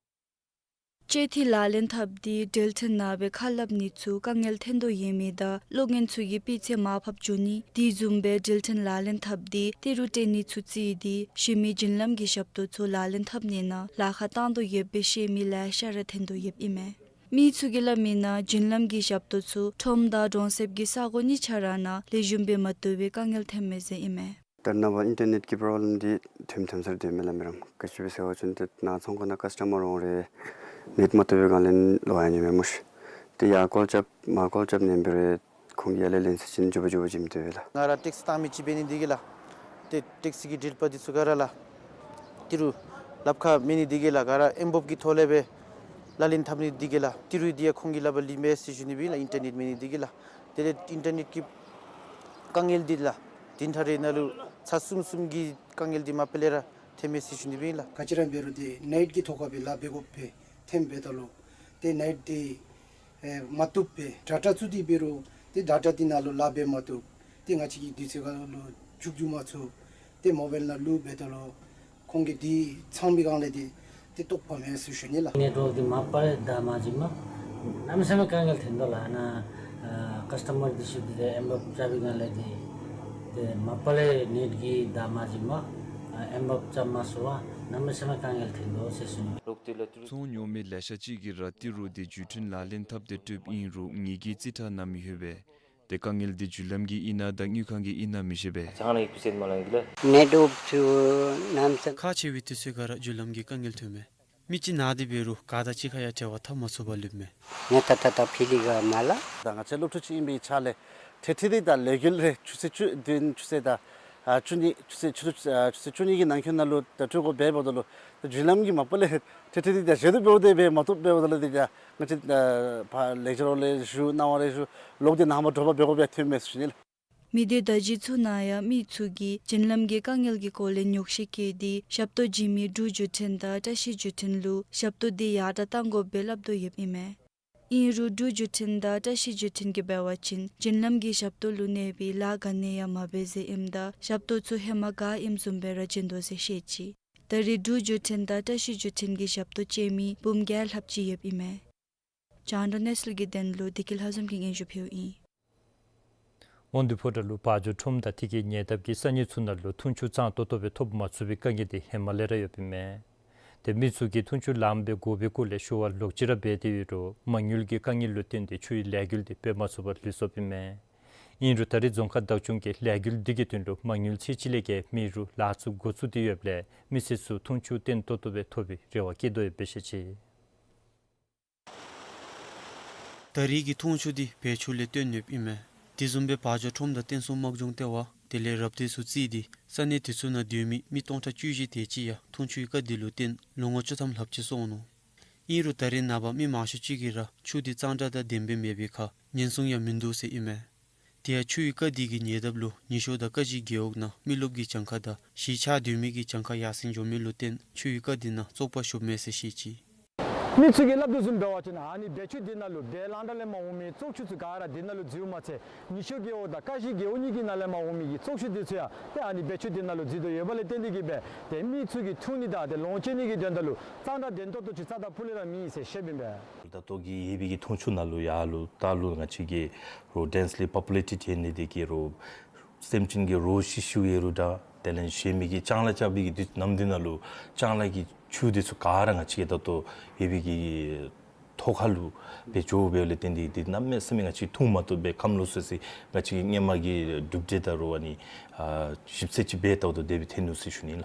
སྤྱོད་འཐུས་ལག་ལེན་འཐབ་སྟེ་འགྲུལ་འཕྲིན་ནང་སྦེ་ཁ་སླབ་ནི་ཚུ་དཀའ་ངལ་ཐོན་དོ་ཡོད་མི་དང་གློག་བརྙན་ཚུ་གི་སྤུས་ཚད་མར་ཕབ་འགྱོ་ནི་དེ་བཟུམ་སྦེ་འགྲུལ་འཕྲིན་ལག་ལེན་འཐབ་སྟེ་ཏི་རུ་སྤྲོད་ནི་ཚུ་བརྩིས་ཏེ་གཞན་མི་བརྒྱུད་ལམ་གྱི་ཞབས་ཏོག་ཚུ་ལག་ལེན་འཐབ་ནི་ནང་ལཱ་ཁག་བཏང་དོ་ཡོདཔ་སྦེ་བཤད་མི་ལེ་ཤ་ར་ཐོན་དོ་ཡོདཔ་ཨིན་མས། མི་ཚུ་གིས་སླབ་མིའི་ནང་བརྒྱུད་ལམ་གྱི་ཞབས་ཏོག་ཚུ་ཁྲོམ་དང་གྲོང་གསེབ་ཀྱི་ས་གོ་གཉིས་ཆ་ར་ནང་ལེགས་ཤོམ་སྦེ་མ་བཏུབ་པའི་དཀའ་ངལ་ཐོན་མས་ཟེར་ཨིན་མས། ད་རེས་ནངས་པ་ཨིན་ཊར་ནེཊ་ཀྱི་པོརོབ་ལེམ་འདི་ཐོནམ་ཐོནམ་སར་སྡོད་མི་ལགས་མི་རང་ག་ཅི་སྦེ་ཟེར་བ་ཅིན་ཏེ་ནཱ་ཚོང་ཁང་ནང་ཀཱསི་ཊ་མར་འོང་རུང་ནེཊ་མ་བཏུབ་པའི་སྒང་ལས་ལོག་ཡར་འགྱོ་མི་མས་ཤིག། ཏེ་ཡར་ཀོལ་རྐྱབ་མར་ཀོལ་རྐྱབ་ནི་འབད་རུང་ཁོང་གིས་ཡར་ལས་ལེན་ཟེར་ཅིན་མགྱོགས་པ་མགྱོགས་པ་བྱིན་མི་བཏུབ་པས་ལགས། ང་ར་ཊེག་སི་བཏང་མི་ཅིག་འབད་ནི་འདི་གིས་ལགས། ཏེ་ཊེག་སི་གི་འགྲུལ་པ་འདི་ཚུ་ག་ར་ལགས། ཏི་རུ་སླབ་ཁ་མེད་ནི་འདི་གིས་ལགས་ག་ར་ཨེམ་བོབ་ཀྱི་ཐོག་ལས་སྦེ་ལག་ལེན་འཐབ་ནི་འདི་གིས་ལགས། ཏི་རུ་འདི་ཡང་ཁོང་གི་ལག་པར་ལུས་མས་ཟེར་ཞུ་ནི་སྦེ་ལགས། ཨིན་ཊར་ནེཊ་མེད་ནི་འདི་གིས་ལགས། དེ་ལས་ཨིན་ཊར་ནེཊ་ཀྱི་དཀའ་ངལ་འདི་ལགས། བདུན་ཕྲག་རེ་ནང་ལུ་ཚར་གསུམ་གསུམ་གྱི་དཀའ་ངལ་འདི་མ་པ་ལས་ར་ཐོན་མས་ཟེར་ཞུ་ནི་སྦེ་ལགས། ག་ཅི་ར་འབད་རུང་ཏེ་ནེཊ་ཀྱི་ཐོག་ཁར་སྦེ་ལཱ་འབད་དགོཔ་སྦེ་ཐོནམ་འབདཝ་ད་ལུ་ཏེ་ནེཊ་འདི་ཨེ་མ་བཏུབ་པས། ཌ་ཊ་བཙུགས་ཏེ་འབད་རུང་ཏེ་ཌ་ཊ་འདི་ནང་ལུ་ལཱ་འབད་མ་བཏུབ། ཏེ་ང་བཅས་ཀྱིས་དུས་ཚོད་ཁར་ལུ་མཇུག་བསྡུ་མ་ཚུགས། ཏེ་མོ་བཱའིལ་ནང་བླུག་འབདཝ་ད་ལུ་ཁོང་གིས་འདི་ཚང་པའི་སྒང་ལས་འདི་ཏེ་བཏོག་པ་མས་ཟེར་ཞུ་ནི་ལགས། ནེཊ་ཝརཀ་འདི་མ་པ་ལས་བདའ་མ་བྱིནམ་གནམ་མེད་ས་མེད་དཀའ་ངལ་ཐོན་དོ་ལགས། ནཱ་ཨ་ཀཱསི་ཊ་མར་འདི་ཞུ་སྟེ་ཏེ་ཨེམ་བོབ་རྐྱབ་པའི་སྒང་ལས་འདི་ཏེ་མ་པ་ལས་ནེཊ་ཀྱིས་བདའ་མ་བྱིནམ་ཨ་ཨེམ་བོབ་རྐྱབ་མ་ཚུགས་པར་གནམ་མེད་ས་མེད་དཀའ་ངལ་ཐོན་དོ་ཟེར་ཞུ་ནི། ཚོང་ཉོ་མི་ལེ་ཤ་ཅིག་གིས་ར་ཏི་རུ་འདི་བརྒྱུད་འཕྲིན་ལག་ལེན་འཐབ་སྟེ་སྤྲོདཔ་ཨིན་རུང་ངེ་གི་རྩིས་ཁྲ་ནམ་ཡོད་པས། ཏེ་དཀའ་ངལ་འདི་བརྒྱུད་ལམ་གྱི་ཨིན་ན་དང་དངུལ་ཁང་གི་ཨིན་ན་མི་ཤེས་པས། ནེཊ་ཝརཀ་ཚུ་གནམ་མེད་ས། ཁག་ཆེ་བའི་དུས་ཚོད་ཁར་ར་བརྒྱུད་ལམ་གྱི་དཀའ་ངལ་ཐོན་མས། མི་ཅིག་ནཱ་འདི་འབད་རུང་ག་དང་གཅིག་ཁར་ཡང་འབྲེལ་བ་འཐབ་མ་ཚུགས་པར་ལུསཔ་མས། ངེ་ད་ད་ད་ཕི་ལི་ག་མ་ལ། ད་ང་བཅས་སློབ་ཕྲུག་ཅིག་ཨིན་པའི་ཆ་ལས་ཏེ་འཕྲལ་འཕྲལ་འདི་ད་ལས་འགུལ་རེ་ཆུ་ཚོད་བཅུ་བདུན་ཆུ་ཚོད་ད་ཨ་བཅུ་གཉིས་ཆུ་ཚོད་ཆུ་ཚོད་ཨ་ཆུ་ཚོད་བཅུ་གཉིས་ཀྱི་ནང་འཁོད་ནང་ལུ་ད་སྤྲོད་དགོཔ་འབདཝ་ད་ལུ་ད་བརྒྱུད་ལམ་གྱིས་མ་པ་ལས་འཕྲལ་འཕྲལ་འདི་ད་བཞེས་སྡོད་འབདཝ་ད་འབད་མ་བཏུབ་འབདཝ་ད་ལུ་འདི་ད་ང་བཅས་ད་ཕར་ལེགས་སྦྱར་ལས་ཞུ་གནང་བ་ལས་ཞུ་ལོག་སྟེ་ནཱ་མར་འདྲོག་པ་འབད་དགོཔ་ཡང་ཐོན་མས་ཟེར་ཞུ་ནི་ལགས། མི་སྡེ་བརྡ་བརྒྱུད་ཚུ་ནང་ཡང་མི་ཚུ་གིས་བརྒྱུད་ལམ་གྱི་དཀའ་ངལ་གྱི་སྐོར་ལས་ཉོགས་བཤད་བཀོད་དེ་ཞབས་ཏོག་བྱིན་མི་འབྲུག་བརྒྱུད་འཕྲིན་དང་བཀྲ་ཤིས་བརྒྱུད་འཕྲིན་ལུ་ཞབས་ཏོག་འདི་ཡར་དྲག་གཏང་དགོཔ་སྦེ་སླབ་དོ་ཡོདཔ་ཨིན་མས། ཨིན་རུང་འབྲུག་བརྒྱུད་འཕྲིན་དང་བཀྲ་ཤིས་བརྒྱུད་འཕྲིན་གྱིས་འབད་བ་ཅིན་བརྒྱུད་ལམ་གྱི་ཞབས་ཏོག་ལུ་གནོད་པའི་ལཱ་ག་ནི་ཡང་མ་འབད་ཟེར་ཨིནམ་ད་ཞབས་ཏོག་ཚུ་ཧེ་མ་ག་ཨིནམ་བཟུམ་སྦེ་ར་བྱིན་དོ་ཟེར་བཤད་ཅི། ད་རེས་འབྲུག་བརྒྱུད་འཕྲིན་དང་བཀྲ་ཤིས་བརྒྱུད་འཕྲིན་གྱི་ཞབས་ཏོག་སྤྱོད་མི་འབུམ་བརྒྱ་ལྷགཔ་ཅིག་ཡོདཔ་ཨིན་མས། རྒྱང་བསྒྲགས་གནས་ཚུལ་གྱི་དོན་ལུ་བདེ་སྐྱིད་ལྷ་འཛོམས་ཀྱིས་སྙན་ཞུ་ཕུལཝ་ཨིན། དབང་འདུས་ཕོ་བྲང་ལུ་བག་ཇོ་ཁྲོམ་དང་དེ་གི་ཉེ་འདབས་ཀྱི་ས་གནས་ཚུ་ནང་ལུ་འཐུང་ཆུ་གཙང་ཏོག་ཏོ་སྦེ་ཐོབ་མ་ཚུགས་པའི་དཀའ་ངལ་འདི་ཧེ་མ་ལས་ར་ཡོདཔ་ཨིན་མས། ཏེ་མི་ཚུ་གིས་འཐུང་ཆུ་ལངམ་སྦེ་དགོ་པའི་སྐོར་ལས་ཞུ་བ་ལོག་ཅི་ར་འབད་དེ་ཡོད་རུང་མ་དངུལ་གྱི་དཀའ་ངལ་ལུ་བརྟེན་ཏེ་ཆུའི་ལས་འགུལ་འདི་འབད་མ་ཚུགས་པར་ལུས་སོཔ་ཨིན་མས། ཨིན་རུང་ད་རེས་རྫོང་ཁག་བདག་སྐྱོང་གིས་ལས་འགུལ་འདི་གི་དོན་ལུ་མ་དངུལ་ཚད་ཅིག་ལས་བརྒལ་མེད་རུང་ལཱ་ཚུ་འགོ་བཙུགས་ཏེ་ཡོདཔ་ལས་མི་སེར་ཚུ་འཐུང་ཆུ་བརྟན་ཏོག་ཏོ་སྦེ་ཐོབ་པའི་རེ་བ་བསྐྱེད་དོ་ཡོདཔ་སྦེ་བཤད་ཅི། ད་རེས་ཀྱི་འཐུང་ཆུ་འདི་བེ་ཆུ་ལས་བཏོན་ཡོདཔ་ཨིན་མས། དེ་བཟུམ་སྦེ་བག་ཇོ་ཁྲོམ་དང་བསྟན་སྲུང་དམག་སྦྱོང་ལྟེ་བ་དེ་ལས་རབ་སྡེ་ཚུ་བརྩིས་ཏེ་ས་གནས་དེ་ཚུ་ནང་སྡོད་མི་མི་སྟོང་ཕྲག་བཅུ་བཞི་དེ་ཅིག་ཡང་འཐུང་ཆུའི་དཀའ་སྡུག་ལུ་བརྟེན་ལོ་ངོ་བཅུ་ཐམ་ལྷགཔ་ཅིག་སོང་ནུག། ཨིན་རུང་ད་རེས་ནངས་པ་མི་མང་ཤོས་ཅིག་གིས་ར་ཆུ་འདི་གཙང་སྦྲ་དང་ལྡནམ་སྦེ་མེད་པའི་ཁར་ཉེན་སྲུང་ཡང་མིན་འདུག་ཟེར་ཨིན་མས། དེ་ཡང་ཆུའི་དཀའ་སྡུག་གི་ཉེ་འདབས་ལུ་ཉི་ཤུ་དང་ཀ་བཞི་རྒེད་འོག་ནང་མི་རློབས་ཀྱི་གྱངས་ཁ་དང་གཞིས་ཆགས་སྡོད་མི་གི་གྱངས་ཁ་ཡར་སེང་འགྱོ་མི་ལུ་བརྟེན་ཆུའི་དཀའ་སྡུག་ནང་བཙོག་པ་ཤོརཝ་མས་ཟེར་བཤད་ཅི། མི་ཚུ་གིས་སླབ་དོ་བཟུམ་འབད་བ་ཅིན་ཨ་ནི་བེ་ཆུ་འདི་ནང་ལུ་བེ་ལང་ཏ་ལས་མར་འོང་མི་བཙོག་ཆུ་ཚུ་ག་ར་འདི་ནང་ལུ་འཛུལཝ་མ་ཚད་ཉི་ཤུ་རྒེད་འོག་དང་ཀ་བཞི་རྒེད་འོག་གཉིས་ཀྱི་ནང་ལས་མར་འོང་མི་གི་བཙོག་ཆུ་འདི་ཚུ་ཡང་ཏེ་ཨ་ནི་བེ་ཆུ་འདི་ནང་ལུ་འཛུལ་དོ་ཡོདཔ་ལས་བརྟེན་ཏེ་གིས་སྦེ་ཏེ་མི་ཚུ་གིས་འཐུང་ནི་དང་ཏེ་ལོངས་སྤྱོད་ནི་གི་དོན་དག་ལུ་གཙང་སྦྲ་ལྡན་ཏོག་ཏོ་ཅིག་རྩ་དང་ཕུ་ལས་ར་མེད་ཟེར་བཤདཔ་ཨིན་པས། ད་ལྟོ་གི་ཡོད་པའི་གི་འཐུང་ཆུ་ནང་ལུ་ཡར་ལུ་ད་ལུ་ང་བཅས་ཀྱི་རོ་ཌེན་སི་ལི་པོ་པུ་ལེ་ཊེཌ་ཡོད་ནི་དེ་གིས་རོ་སེམས་ཅན་གྱི་རོ་ཤི་ཤིཝ་ཡོད་རུང་འདྲ། དེ་ལས་གཞན་མི་གི་ལྕང་ལཱ་རྐྱབ་པའི་གི་དུས་ནམ་འདི་ནང་ལུ་ལྕང་ལཱ་གི་ཆུ་འདི་ཚུ་ག་ར་ང་བཅས་ཀྱི་ད་ལྟོ་ཡོད་པའི་གི་ཐོག་ཁ་ལུ་སྦེ་འགྱོ་བའི་ལས་བརྟེན་ཏེ་འདི་གནམ་མེད་ས་མེད་ང་བཅས་འཐུང་མ་བཏུབ་སྦེ་ཁམས་ལོག་སོ་ཟེར་ང་བཅས་ཀྱིས་སྔོན་མ་གི་གྲུབ་འབྲས་ད་རུང་ཨ་ནི་ཨ་ཞིབ་འཚོལ་ཅིག་འབད་བལྟཝ་ད་དེ་སྦེ་ཐོན་ནུག་ཟེར་ཞུ་ནི་ལགས།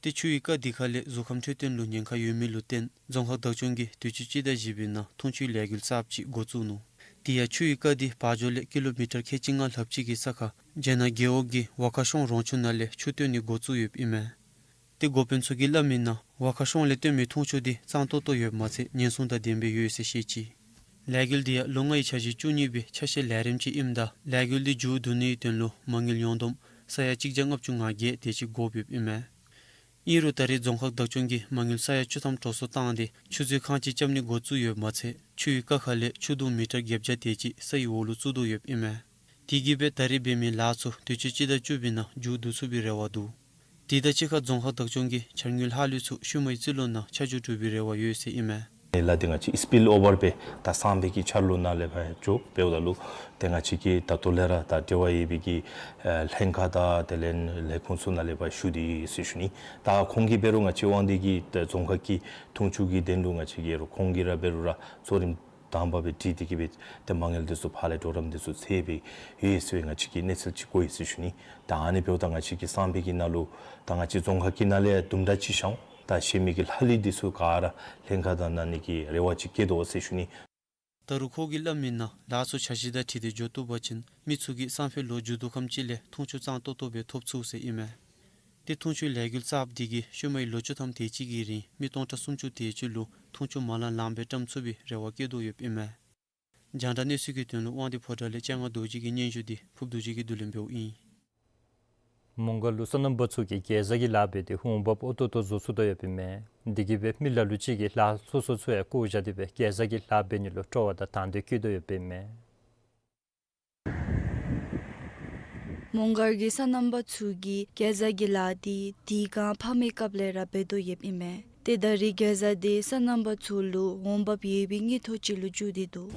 ཏེ་ཆུ་ཡི་དཀའ་སྡུག་ཁ་ལས་གཟུགས་ཁམས་འཕྲོད་བསྟེན་ལུ་ཉེན་ཁ་ཡོད་མི་ལུ་བརྟེན་རྫོང་ཁག་བདག་སྐྱོང་གིས་དུས་ཅི་སྤྱི་ཟླ་བཞི་པའི་ནང་འཐུང་ཆུའི་ལས་འགུལ་གསརཔ་ཅིག་འགོ་བཙུགས་ནུག། དེ་ཡང་ཆུ་ཡི་དཀའ་སྡུག་བག་ཇོ་ལས་ཀི་ལོ་མི་ཊར་ཁལ་གཅིག་ལྔ་ལྷགཔ་ཅིག་གི་ས་ཁར་རྒྱ་ནག་རྒེད་འོག་གི་ཝ་ཁ་ཤོང་རོང་ཆུ་ནང་ལས་ཆུ་བཏོན་ནི་འགོ་བཙུགས་ཡོདཔ་ཨིན་མས། ཏེ་འགོ་དཔོན་ཚུ་གིས་སླབ་མིའི་ནང་ཝ་ཁ་ཤོང་ལས་བཏོན་མི་འཐུང་ཆུ་འདི་གཙང་ཏོག་ཏོ་ཡོདཔ་མ་ཚད་ཉེན་སྲུང་དང་ལྡནམ་སྦེ་ཡོད་ཟེར་བཤད་ཅི། ལས་འགུལ་འདི་ཡང་ལོ་ལྔའི་འཆར་གཞི་བཅུ་གཉིས་པའི་ཆ་ཤས་ལས་རིམ་ཅིག་ཨིནམ་ད་ལས་འགུལ་འདི་མཇུག་བསྡུ་ནིའི་དོན་ལུ་མ་དངུལ་ཡོངས་བསྡོམས་ས་ཡ་གཅིག་བརྒྱ་ལྔ་བཅུ་ང་བརྒྱད་དེ་ཅིག་དགོཔ་ཡོདཔ་ཨིན་མས། ཨིན་རུང་ད་རེས་རྫོང་ཁག་བདག་སྐྱོང་གིས་མ་དངུལ་ས་ཡ་བཅུ་ཐམ་འགྲོ་སོང་བཏང་སྟེ་ཆུ་མཛོད་ཁང་ཅིག་རྐྱབ་ནི་འགོ་བཙུགས་ཡོདཔ་མ་ཚད་ཆུ་ཡི་རྐ་ཁ་ལས་ཆུ་དུང་མི་ཊར་བརྒྱད་བརྒྱ་དེ་ཅིག་ས་ཡི་འོག་ལུ་བཙུགས་དོ་ཡོདཔ་ཨིན་མས། དེ་གིས་སྦེ་ད་རིས་འབད་མི་ལཱ་ཚུ་དུས་ཅི་སྤྱི་ཟླ་བཅུ་པའི་ནང་མཇུག་བསྡུ་ཚུགས་པའི་རེ་བ་འདུག། དེ་དང་གཅིག་ཁར་རྫོང་ཁག་བདག་སྐྱོང་གིས་འཆར་དངུལ་ལྷག་ལུས་ཚུ་ཤུལ་མའི་རྩིས་ལོ་ནང་ཆ་འཇོག་གྲུབ་པའི་རེ་བ་ཡོད་ཟེར་ཨིན་མས། ཨེ་ལགས་འདི་ང་བཅས་སི་པིལ་ཨོ་བར་སྦེ་ད་སང་ཕོད་ཀྱི་འཆར་ལོ་ནང་ལས་ཕར་འགྱོ་འབདཝ་ད་ལུ་ཏེ་ང་བཅས་ཀྱིས་ད་ལྟོ་ལས་ར་ད་འབྲེལ་བ་ཡོད་པའི་གི་ཨེ་ལྷན་ཁག་དང་དེ་ལས་ལས་ཁུངས་ཚུ་ནང་ལས་ཕར་ཞུ་སྟེ་ཡོད་ཟེར་ཞུ་ནི། ད་ཁོང་གིས་འབད་རུང་ང་བཅས་དབང་འདུས་ཀྱི་ད་རྫོང་ཁག་གི་འཐུང་ཆུ་གི་དོན་ལུ་ང་བཅས་ཀྱིས་རུང་ཁོང་གིས་ར་འབད་རུང་ར་གཙོ་རིམ་དང་པ་སྦེ་འདྲིས་ཏེ་གིས་སྦེ་ཏེ་མ་དངུལ་འདི་ཚུ་ཕར་ལས་གྲོགས་རམ་འདི་ཚུ་འཚོལ་སྦེ་ཡོད་ཟེར་བའི་ང་བཅས་ཀྱིས་གནས་ཚུལ་ཅིག་གོ་ཡི་ཟེར་ཞུ་ནི། ད་ཨ་ནི་འབདཝ་ད་ང་བཅས་ཀྱིས་སང་ཕོད་ཀྱི་ནང་ལུ་ད་ང་བཅས་རྫོང་ཁག་གི་ནང་ལས་དུམ་གྲ་ཅིག་བཞག་འོང་ད་ཤེས་མི་གི་ལྷག་ལུས་འདི་ཚུ་ག་ར་ལྷན་ཁག་དང་གནང་ནི་གི་རེ་བ་ཅིག་བསྐྱེད་དོ་ཟེར་ཞུ་ནི། ད་རུང་ཁོ་གིས་སླབ་མིའི་ནང་ལཱ་ཚུ་འཆར་གཞི་དང་འཁྲིལ་ཏེ་འགྱོ་བཏུབ་པ་ཅིན་མི་ཚུ་གིས་སང་ཕོད་ལོ་མཇུག་བསྡུ་ཁམས་ཅིག་ལས་འཐུང་ཆུ་གཙང་ཏོག་ཏོ་སྦེ་ཐོབ་ཚུགས་ཟེར་ཨིན་མས། ཏེ་འཐུང་ཆུའི་ལས་འགུལ་གཙོ་བོ་འདི་གིས་ཤུལ་མའི་ལོ་བཅུ་ཐམ་དེ་ཅིག་གི་རིང་མི་སྟོང་ཕྲག་སུམ་ཅུ་དེ་ཅིག་ལུ་འཐུང་ཆུ་མ་ལང་ལང་སྦེ་བཀྲམ་ཚུགས་པའི་རེ་བ་བསྐྱེད་དོ་ཡོདཔ་ཨིན་མས། རྒྱང་བསྒྲགས་གནས་ཚུལ་གྱི་དོན་ལུ་དབང་འདུས་ཕོ་བྲང་ལས་སྤྱན་སྔ་རྡོ་རྗེ་གི་སྙན་ཞུ་འདི་ཕུབ་རྡོ་རྗེ་གིས་བསྡུ་ལེན་འབདཝ་ཨིན། མོང་སྒར་ལུ་སོ་ནམ་པ་ཚུ་གིས་གེ་ཛ་གི་ལཱ་འབད་དེ་འོང་འབབ་ཨོ་ཏོ་ཏོ་བཟོ་ཚུགས་དོ་ཡོདཔ་ཨིན་མས། དེ་གིས་སྦེ་མི་ལ་ལུ་ཅིག་གིས་ལཱ་སོ་སོ་ཚུ་ཡང་བཀོ་བཞག་སྟེ་སྦེ་གེ་ཛ་གི་ལཱ་འབད་ནི་ལུ་སྤྲོ་བ་དང་དང་འདོད་བསྐྱེད་དོ་ཡོདཔ་ཨིན་མས། མོང་སྒར་གྱི་སོ་ནམ་པ་ཚུ་གིས་གེ་ཛ་གི་ལཱ་འདི་དེ་སྒང་ཕ་མའི་སྐབས་ལས་ར་འབད་དོ་ཡོདཔ་ཨིན་མས། ཏེ་ད་རིས་གེ་ཛ་འདི་སོ་ནམ་པ་ཚུ་ལུ་འོང་འབབ་ཡོད་པའི་དངུལ་ཐོག་ཅིག་ལུ་འགྱུར་ཏེ་འདུག།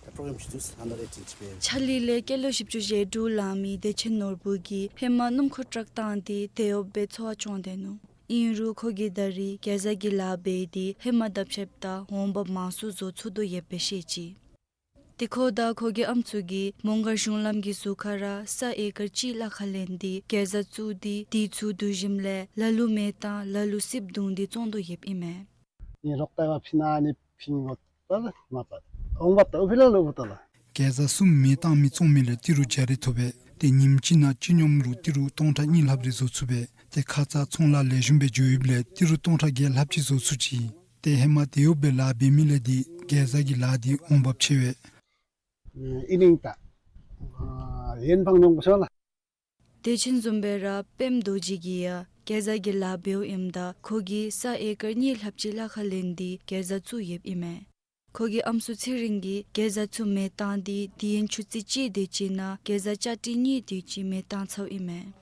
The program she does under eighteen ཆ་ལི་ལས་སྐྱེས་ལོ་བཞི་བཅུ་ཞེ་དྲུག་ལང་མི་བདེ་ཆེན་ནོར་བུ་གིས་ཧེ་མ་སྣུམ་འཁོར་ཊཱག་བཏང་སྟེ་དེད་གཡོགཔ་སྦེ་འཚོ་བ་སྐྱོང་སྡོད་ནུག། ཨིན་རུང་ཁོ་གིས་ད་རིས་གེ་ཛ་གི་ལཱ་འབད་དེ་ཧེ་མ་དང་ཕྱདཔ་ད་འོང་འབབ་མང་སུ་བཟོ་ཚུགས་དོ་ཡོདཔ་སྦེ་བཤད་ཅི། ཏེ་ཁོ་དང་ཁོ་གི་ཨམ་སྲུ་གིས་མོང་སྒར་གཞུང་ལམ་གྱི་ཟུར་ཁར་ར་ས་ཨེ་ཀར་གཅིག་ལྷག་ཁར་ལེན་ཏེ་གེ་ཛ་བཙུགས་ཏེ་དེ་ཚུ་བསྡུ་ཞིནམ་ལས་ལ་ལུ་མེ་བཏང་ལ་ལུ་སིབ་བརྡུང་སྟེ་བཙོང་དོ་ཡོདཔ་ཨིན་མས། ཨིན་རོགས་ལྟ་བ་ཕྱི་ནང་ནི་ཕིང་གོ་ཏ་ལ་མ་པ་འོང་བ་ཏ་ཨུ་ཕི་ལ་ལུ་བུ་ཏ་ལ། གེ་ཛ་གསུམ་མེ་བཏང་མི་བཙོང་མི་ལས་ཏི་རུ་བརྒྱ་རེ་ཐོབ་པས། ཏེ་ཉིནམ་གཅིག་ནང་སྤྱི་སྙོམས་རུ་ཏི་རུ་སྟོང་ཕྲག་གཉིས་ལྷགཔ་རེ་བཟོ་ཚུགས་པས། ཏེ་ཁ་ཙ་ཚོང་ལཱ་ལེགས་ཤོམ་སྦེ་འགྱོ་ཡོདཔ་ལས་ཏི་རུ་སྟོང་ཕྲག་བརྒྱད་ལྷགཔ་ཅིག་བཟོ་ཚུགས་ཅི། ཏེ་ཧེ་མ་དེད་གཡོགཔ་སྦེ་ལཱ་འབད་མི་ལས་འདི་གེ་ཛ་གི་ལཱ་འདི་འོང་འབབ་ཆེ་བས། ཨིན་ནིང་ཏ་ཡེན་ཕང་ཉོང་པ་སོང་ལ། དེ་བཞིན་བཟུམ་སྦེ་ར་པདྨ་རྡོ་རྗེ་གིས་ཡང་གེ་ཛ་གི་ལཱ་འབདཝ་ཨིནམ་ད་ཁོ་གིས་ས་ཨེ་ཀར་གཉིས་ལྷགཔ་ཅིག་ལྷག་ཁར་ལེན་ཏེ་གེ་ཛ་བཙུགས་ཡོདཔ་ཨིན་མས། ཁོ་གི་ཨམ་སྲུ་ཚེ་རིང་གིས་གེ་ཛ་ཚུ་མེ་བཏང་སྟེ་དེ་ཡན་ཆུ་ཚོད་གཅིག་དེ་ཅིག་ནང་གེ་ཛ་ལྕགས་ཀྲི་གཉིས་དེ་ཅིག་མེ་བཏང་ཚརཝ་ཨིན་མས།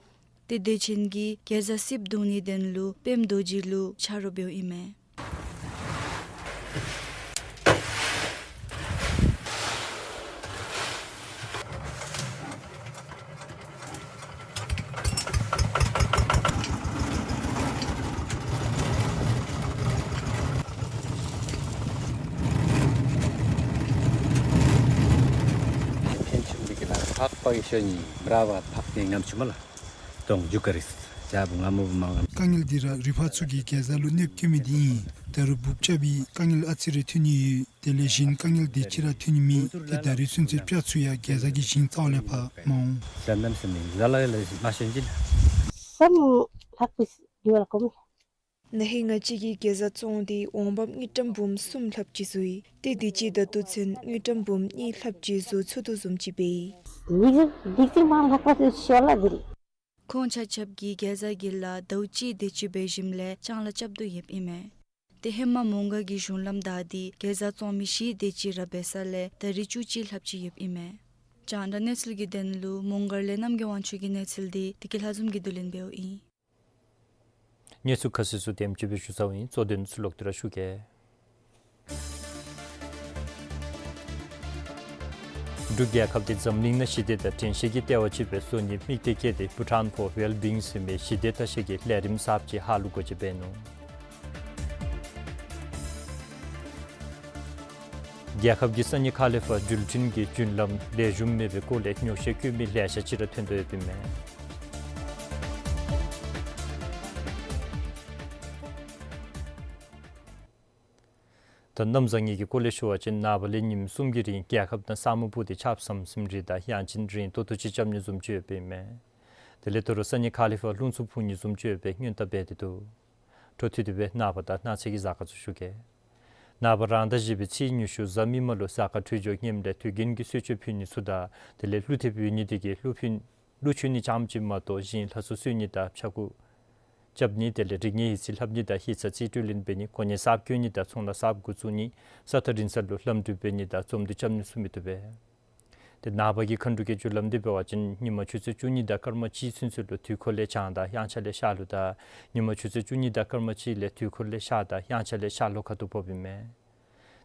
ཏེ་དེ་བཞིན་གྱི་གེ་ཛ་སིབ་བརྡུང་ནིའི་དོན་ལུ་པདྨ་རྡོ་རྗེ་ལུ་ཆ་རོགས་འབདཝ་ཨིན་མས། ཕན་ཆུང་འདི་གི་ནང་ཕགཔ་གི་ཤོ་ནི་མ་ར་བ་ཕགཔ་ནི་ངམ་ཆུ་མ་ལ་དོང་རྒྱུ་ག་རིས་ཇ་བུ་ང་མོ་བུ་མ་ངམ། དཀའ་ངལ་འདི་ར་རུས་པ་ཚུ་གིས་གེ་ཛ་ལུ་གནོདཔ་བཀལ་མི་འདི་ཨིན། ད་རུང་འབུཔ་རྐྱབ་པའི་དཀའ་ངལ་ཨ་ཙི་རེ་ཐོན་ནི་ཡོད། དེ་ལས་གཞན་དཀའ་ངལ་དེ་ཅིག་ར་ཐོན་ནི་མེད། ཏེ་ད་རིས་ཚུན་ཚོད་སྤྱ་ཚུ་ཡང་གེ་ཛ་གི་ཞིང་རྩ་བ་ལས་ཕར་མ་འོང་། ཟ་ནམ་ཟ་ནི་ཟ་ལ་ལ་མ་ཤོན་ཅིན། སམ་ལྷག་པིས་ཡུལ་ལ་ཀོ་མི། ན་ཧིང་ང་བཅས་ཀྱིས་གེ་ཛ་བཙོང་སྟེ་འོང་འབབ་དངུལ་ཀྲམ་འབུམ་གསུམ་ལྷགཔ་ཅིག་བཟོ་ཡི། ཏེ་དུས་ཅི་ད་ལྟོ་ཚུན་དངུལ་ཀྲམ་འབུམ་གཉིས་ལྷགཔ་ཅིག་བཟོ་ཚུགས་དོ་བཟུམ་ཅིག་འབད་ཡི། ལིག་ལིག་ཅིག་མ་ལྷག་པ་ཅིག་ཤོར་ལ་འདི་ལས། ཁོང་ཆ་ཁྱབ་ཀྱིས་གེ་ཛ་གི་ལཱ་ཟླཝ་གཅིག་དེ་ཅིག་འབད་ཞིནམ་ལས་ཅང་ལ་རྐྱབ་དོ་ཡོདཔ་ཨིན་མས། ཏེ་ཧེ་མ་མོང་སྒར་གྱི་གཞུང་ལམ་བདའ་སྟེ་གེ་ཛ་བཙོང་མི་བཞི་དེ་ཅིག་ར་འབད་ས་ལས་ད་རིས་བཅུ་གཅིག་ལྷགཔ་ཅིག་ཡོདཔ་ཨིན་མས། རྒྱང་བསྒྲགས་གནས་ཚུལ་གྱི་དོན་ལུ་མོང་སྒར་ལས་རྣམ་རྒྱལ་དབང་ཕྱུག་གི་གནས་ཚུལ་འདི་བདེ་སྐྱིད་ལྷ་འཛོམས་ཀྱིས་བསྡུ་ལེན་འབདཝ་ཨིན། གནས་ཚུལ་ཁ་གསལ་ཚུ་དེམ་ཅིག་སྦེ་ཞུ་ཚརཝ་ཨིན། གཙོ་དོན་ཚུ་ལོག་སྟེ་ར་ཞུ་གེ། འབྲུག་རྒྱལ་ཁབ་འདི་འཛམ་གླིང་ནང་ཞི་བདེ་དང་དྲན་ཤེས་ཀྱི་ལྟེ་བ་ཅིག་སྦེ་བཟོ་ནིའི་དམིགས་གཏད་བསྐྱེད་དེ་བྷུ་ཊཱན་ཕོར་ཝེལ་བིའིང་ཟེར་བའི་ཞི་བདེ་ལྟ་བཤལ་གྱི་ལས་རིམ་གསརཔ་ཅིག་ཧ་ལུགས་སྒོ་འབྱེད་འབད་ནུག། རྒྱལ་ཁབ་ཀྱི་སང་ཉིན་ཁ་ལས་ཕར་འགྲུལ་འཕྲིན་གྱི་རྒྱུན་ལམ་ལེགས་ཤོམ་མེད་པའི་སྐོར་ལས་ཉོགས་བཤད་བཀོད་མི་ལེ་ཤ་ཅིག་ར་ཐོན་དོ་ཡོདཔ་ཨིན་མས། ད་གནམ་བཟང་ངན་གྱི་སྐོར་ལས་ཞུ་བ་ཅིན་ནངས་པ་ལས་ཉིནམ་གསུམ་གྱི་རིང་རྒྱལ་ཁབ་ནང་ས་སྨུག་སྤུབས་ཏེ་ཆརཔ་ཟམ་ཟིམ་རེ་དང་ཡང་ཅིན་རེན་ཏོག་ཏོ་ཅིག་རྐྱབ་ནི་བཟུམ་ཅིག་ཡོདཔ་ཨིན་མས། དེ་ལས་ད་རུང་སང་ཉིན་ཁ་ལས་ཕར་རླུང་འཚུབ་འཕུ་ནི་བཟུམ་ཅིག་ཡོད་པའི་སྔོན་བརྡ་འབད་དེ་འདུག། འཕྲོ་མཐུད་དེ་སྦེ་ནངས་པ་དང་གནངས་ཚེ་གི་གཟའ་སྐར་ཚུ་ཞུ་གེ། ནངས་པ་རང་ཟླ་བཞི་པའི་ཚེས་ཉི་ཤུ་གཟའ་མིག་དམར་ལུ་གཟའ་སྐར་འཕྲོད་སྦྱོར་ངནམ་ལས་དུས་རྒྱུན་གྱི་གསོལ་མཆོད་ཕུལ་ནི་ཚུ་དང་དེ་ལས་ཀླུ་ཐེབས་ཡོད་ནི་དེ་གིས་ཀླུ་ཕུལ་ཀླུ་མཆོད་ནི་ཙམ་ཅིག་མ་གཏོགས་གཞན་ལྷ་ཚོགས་གསོལ་ནི་དང་ཕྱྭ་འགུགས་རྐྱབ་ནི་དེ་ལས་རིག་གནས་ཡིག་རྩིས་ལྷབ་ནི་དང་ཧིང་སངས་རྩིས་སྤྲོད་ལེན་འབད་ནི་གོ་གནས་གསརཔ་བསྐོ་ནི་དང་ཚོང་ལཱ་གསརཔ་འགོ་བཙུགས་ནི་ས་ཐག་རིང་ས་ལུ་ལམ་འགྲུལ་འབད་ནི་དང་འཛོམས་འདུ་རྐྱབ་ནི་ཚུ་མི་བཏུབ་པས། ཏེ་ནངས་པ་གི་མཁའ་འགྲོ་གི་རྒྱུ་ལམ་འདི་འབད་བ་ཅིན་ཉིན་མ་ཆུ་ཚོད་བཅུ་གཉིས་དང་སྐར་མ་གཅིག་ཚུན་ཚོད་ལུ་དུས་འཁོར་ལས་བྱང་དང་དབྱངས་འཆར་ལས་ཤར་ལྷོ་དང་ཉིན་མ་ཆུ་ཚོད་བཅུ་གཉིས་དང་སྐར་མ་གཅིག་ལས་དུས་འཁོར་ལས་ཤར་དང་དབྱངས་འཆར་ལས་ཤར་ལྷོ་ཁ་ཐུག་ཕོགཔ་ཨིན་མས།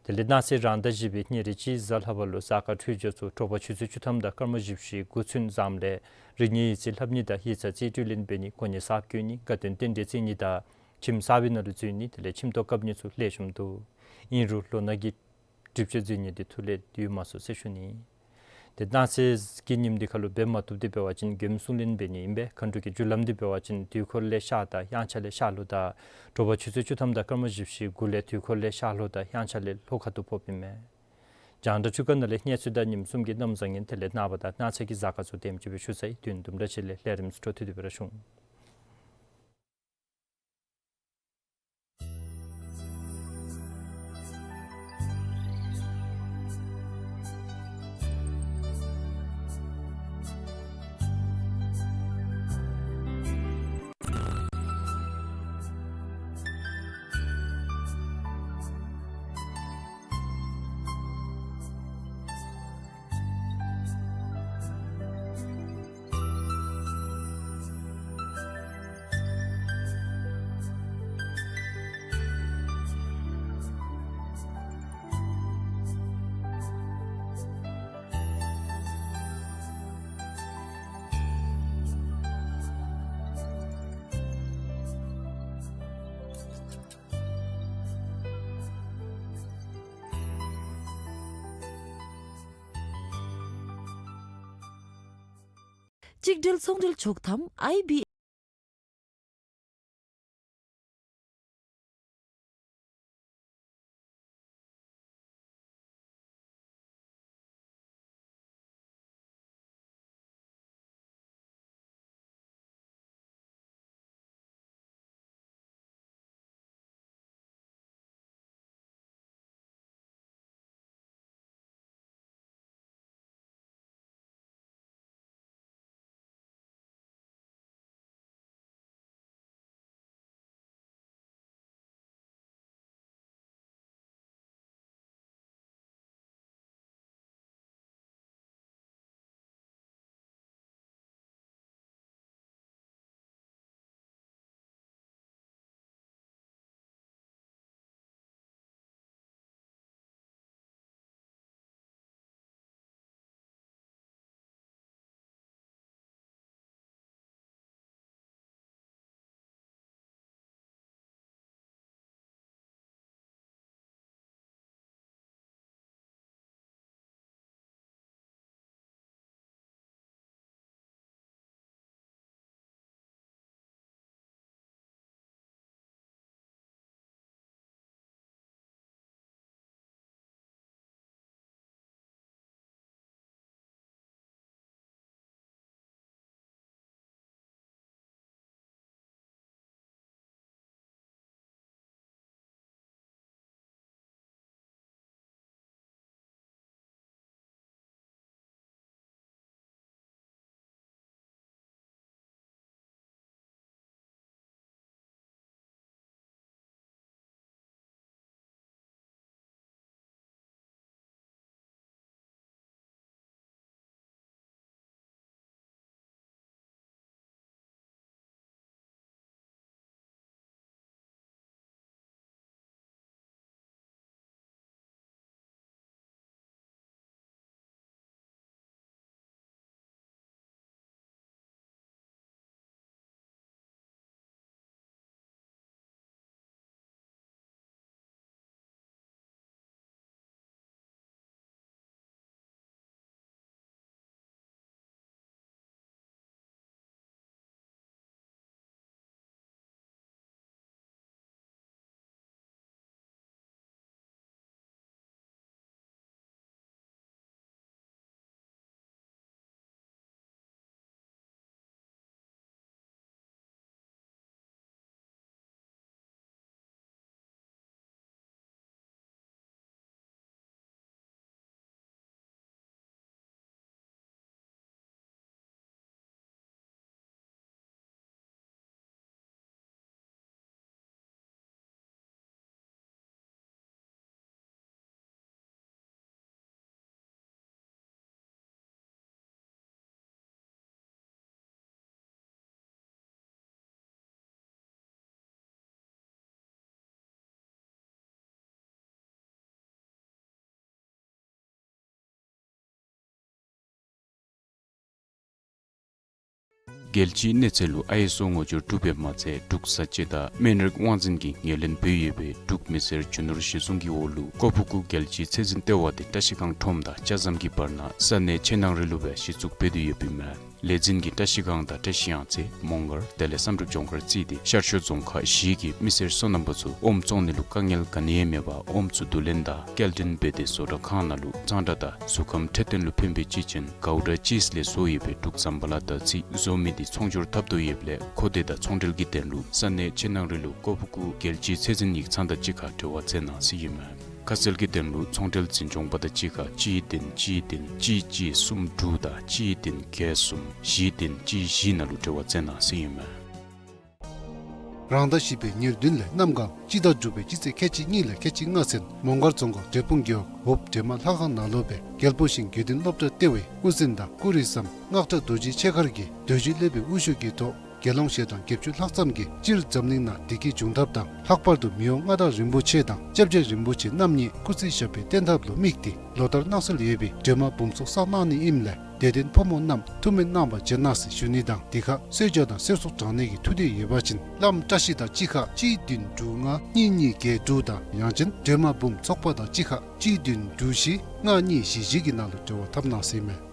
དེ་ལས་གནངས་ཚེ་རང་ཟླ་བཞི་པའི་ཉེར་གཅིག་གཟའ་ལྷག་པ་ལུ་གཟའ་སྐར་འཕྲོད་སྦྱོར་ཚུ་དྲོ་པ་ཆུ་ཚོད་བཅུ་ཐམ་དང་སྐར་མ་བཞི་བཅུ་ཞེ་དགུ་ཚུན་བཟངམ་ལས་རིགས་ངན་ཡིག་རྩིས་ལྷབ་ནི་དང་ཡིག་ཚང་རྩིས་སྤྲོད་ལེན་འབད་ནི་གོ་གནས་གསརཔ་བསྐོ་ནི་དགའ་སྟོན་རྟེན་འབྲེལ་བརྩི་ནི་དང་ཁྱིམ་གསར་པའི་ནང་ལུ་འཛུལ་ནི་དེ་ལས་ཁྱིམ་ཐོག་བཀབ་ནི་ཚུ་ལེགས་ཤོམ་འདུག། ཨིན་རུང་ལོ་ན་གི་སྒྲིབ་བཅོས་མཛད་ནི་འདི་ཐུགས་ལས་འདུས་མ་སོང་ཟེར་ཞུ་ནི། ཏེ་གནངས་ཚེ་གི་ཉིནམ་འདི་ཁ་ལུ་འབད་མ་བཏུབ་སྟེ་འབད་བ་ཅིན་མགྱོནམ་གསུང་ལེན་འབད་ནི་ཨིན་པས། མཁའ་འགྲོ་གི་རྒྱུ་ལམ་འདི་འབད་བ་ཅིན་དུས་འཁོར་ལས་ཤར་དང་དབྱངས་འཆར་ལས་ཤར་ལྷོ་དང་དྲོ་པ་ཆུ་ཚོད་བཅུ་ཐམ་དང་སྐར་མ་བཞི་བཅུ་ཞེ་དགུ་ལས་དུས་འཁོར་ལས་ཤར་ལྷོ་དང་དབྱངས་འཆར་ལས་ལྷོ་ཁ་ཐུག་ཕོགཔ་ཨིན་མས། རྒྱང་བསྒྲགས་ཆུ་ཁ་ནང་ལས་གནས་ཚུལ་དང་ཉིནམ་གསུམ་གྱི་གནམ་བཟང་ངན་དེ་ལས་ནངས་པ་དང་གནངས་ཚེ་གི་གཟའ་སྐར་ཚུ་དེམ་ཅིག་སྦེ་ཞུ་ཚར་ཡི། དོན་དུམ་གྲ་ཅིག་ལས་ལས་རིམ་ཚུ་འཕྲོ་མཐུད་དེ་སྦེ་ར་ཞུ་འོང་། གཅིག་སྒྲིལ་ཚོང་འབྲེལ་ཆོག་ཐམ་ཨའི་བི། རྒྱལ་སྤྱིའི་གནས་ཚད་ལུ་ཨའི་ཨེསི་ཨོ་ངོ་སྦྱོར་གྲུབ་པའི་མ་ཚད་འབྲུག་བཟའ་བཅའ་དང་སྨན་རིགས་དབང་འཛིན་གྱིས་ངོས་ལེན་འབད་ཡོད་པའི་འབྲུག་མི་སེར་རྒྱུ་ནོར་གཞི་བཟུང་གི་འོག་ལུ་ཀོ་ཕུ་ཀུ་རྒྱལ་སྤྱིའི་ཚད་འཛིན་ལྟེ་བ་དེ་བཀྲ་ཤིས་སྒང་ཁྲོམ་དང་ལྕགས་ཟམ་གྱི་བར་ན་ས་གནས་ཆེ་ནང་རི་ལུ་སྦེ་གཞི་བཙུགས་འབད་དེ་ཡོདཔ་ཨིན་མས། ལས་འཛིན་གྱིས་བཀྲ་ཤིས་སྒང་དང་བཀྲ་ཤིས་གཡང་རྩེ་མོང་སྒར་དེ་ལས་བསམ་གྲུབ་ལྗོངས་མཁར་བརྩིས་ཏེ་ཤར་ཕྱོགས་རྫོང་ཁག་བཞི་གི་མི་སེར་སོ་ནམ་པ་ཚུ་ཨོམ་བཙོང་ནི་ལུ་དཀའ་ངལ་ག་ནི་ཡང་མེད་པར་ཨོམ་ཚུ་བསྡུ་ལེན་དང་སྐྱེལ་འདྲེན་འབད་དེ་བཟོ་གྲྭ་ཁང་ནང་ལུ་གཙང་སྦྲ་དང་གཟུགས་ཁམས་འཕྲོད་བསྟེན་ལུ་ཕན་པའི་དཔྱིད་ཅན་གའུ་ཌ་ཅིསི་ལས་བཟོ་ཡོད་པའི་འབྲུག་ཟམ་པ་ལ་དར་ཚིལ་བཟོ་མི་དེ་ཚོང་སྒྱུར་འཐབ་དོ་ཡོདཔ་ལས་མཁོ་འདོད་དང་ཚོང་འབྲེལ་གྱི་དོན་ལུ་ས་གནས་ཆེ་ནང་རི་ལུ་ཀོ་ཕུ་ཀུ་རྒྱལ་སྤྱིའི་ཚད་འཛིན་ཡིག་ཚང་དང་གཅིག་ཁར་འབྲེལ་བ་མཛད་གནང་ཟེར་ཨིན་མས། ཁ་གསལ་གྱི་དོན་ལུ་ཚོང་འབྲེལ་འཛིན་སྐྱོང་པ་དང་གཅིག་ཁར་གཅིག་བདུན་གཅིག་བདུན་གཅིག་གཅིག་གསུམ་དྲུག་དང་གཅིག་བདུན་བརྒྱད་གསུམ་བཞི་བདུན་གཅིག་བཞི་ནང་ལུ་འབྲེལ་བ་མཛད་གནང་ཟེར་ཨིན་མས། རང་ཟླ་བཞི་པའི་ཉེར་བདུན་ལས་གནམ་གང་སྤྱི་ཟླ་དྲུག་པའི་སྤྱི་ཚེས་ཁལ་གཅིག་གཉིས་ལས་ཁལ་གཅིག་ལྔ་ཚུན་མོང་སྒར་རྫོང་ཁག་འབྲས་སྤུངས་རྒེད་འོག་འོབས་འདྲེ་མ་ལྷ་ཁང་ནང་ལུ་སྦེ་རྒྱལ་པོ་ཞིང་དགེ་འདུན་སློབ་གྲྭ་ལྟེ་བའི་དབུ་འཛིན་དང་སྐུ་རིམ་ཟམ་སྔགས་གྲྭ་རྡོ་རྗེ་ཆེ་མཁར་གྱིས་རྡོ་རྗེ་སློབ་དཔོན་དབུ་བཞུགས་ཀྱི་ཐོག་དགེ་སློང་ཞལ་གྲངས་བརྒྱད་ཅུ་ལྷག་ཙམ་གྱིས་སྤྱིར་འཛམ་གླིང་ནང་བདེ་སྐྱིད་འབྱུང་ཐབས་དང་ལྷག་པར་དུ་མི་དབང་མངའ་བདག་རིན་པོ་ཆེ་དང་སྐྱབས་རྗེ་རིན་པོ་ཆེ་རྣམ་གཉིས་སྐུ་ཚེ་ཞབས་པད་བརྟན་ཐབས་ལུ་དམིགས་ཏེ་ལོ་ལྟར་གནང་སྲོལ་ཡོད་པའི་འདྲེ་མ་འབུམ་ཚོགས་བསགས་གནང་ནི་ཨིནམ་ལས་དད་ལྡན་ཕོ་མོ་རྣམས་ཐུགས་སྨོན་གནང་བར་བྱོན་གནང་ཟེར་ཞུ་ནི་དང་དེ་ཁར་གསོལ་ཇ་དང་གསོལ་ཚོགས་དྲང་ནི་གི་ཐུགས་འདོད་ཡོད་པ་ཅིན་བླམ་བཀྲ་ཤིས་དང་གཅིག་ཁར་གཅིག་བདུན་དྲུག་ལྔ་གཉིས་གཉིས་བརྒྱད་དྲུག་དང་ཡང་ཅིན་འདྲེ་མ་འབུམ་ཚོགས་པ་དང་གཅིག་ཁར་གཅིག་བདུན་དྲུག་བཞི་ལྔ་གཉིས་བཞི་བཞི་གི་ནང་ལུ་འབྲེལ་བ་འཐབ་གནང་ཟེར་ཨིན་མས།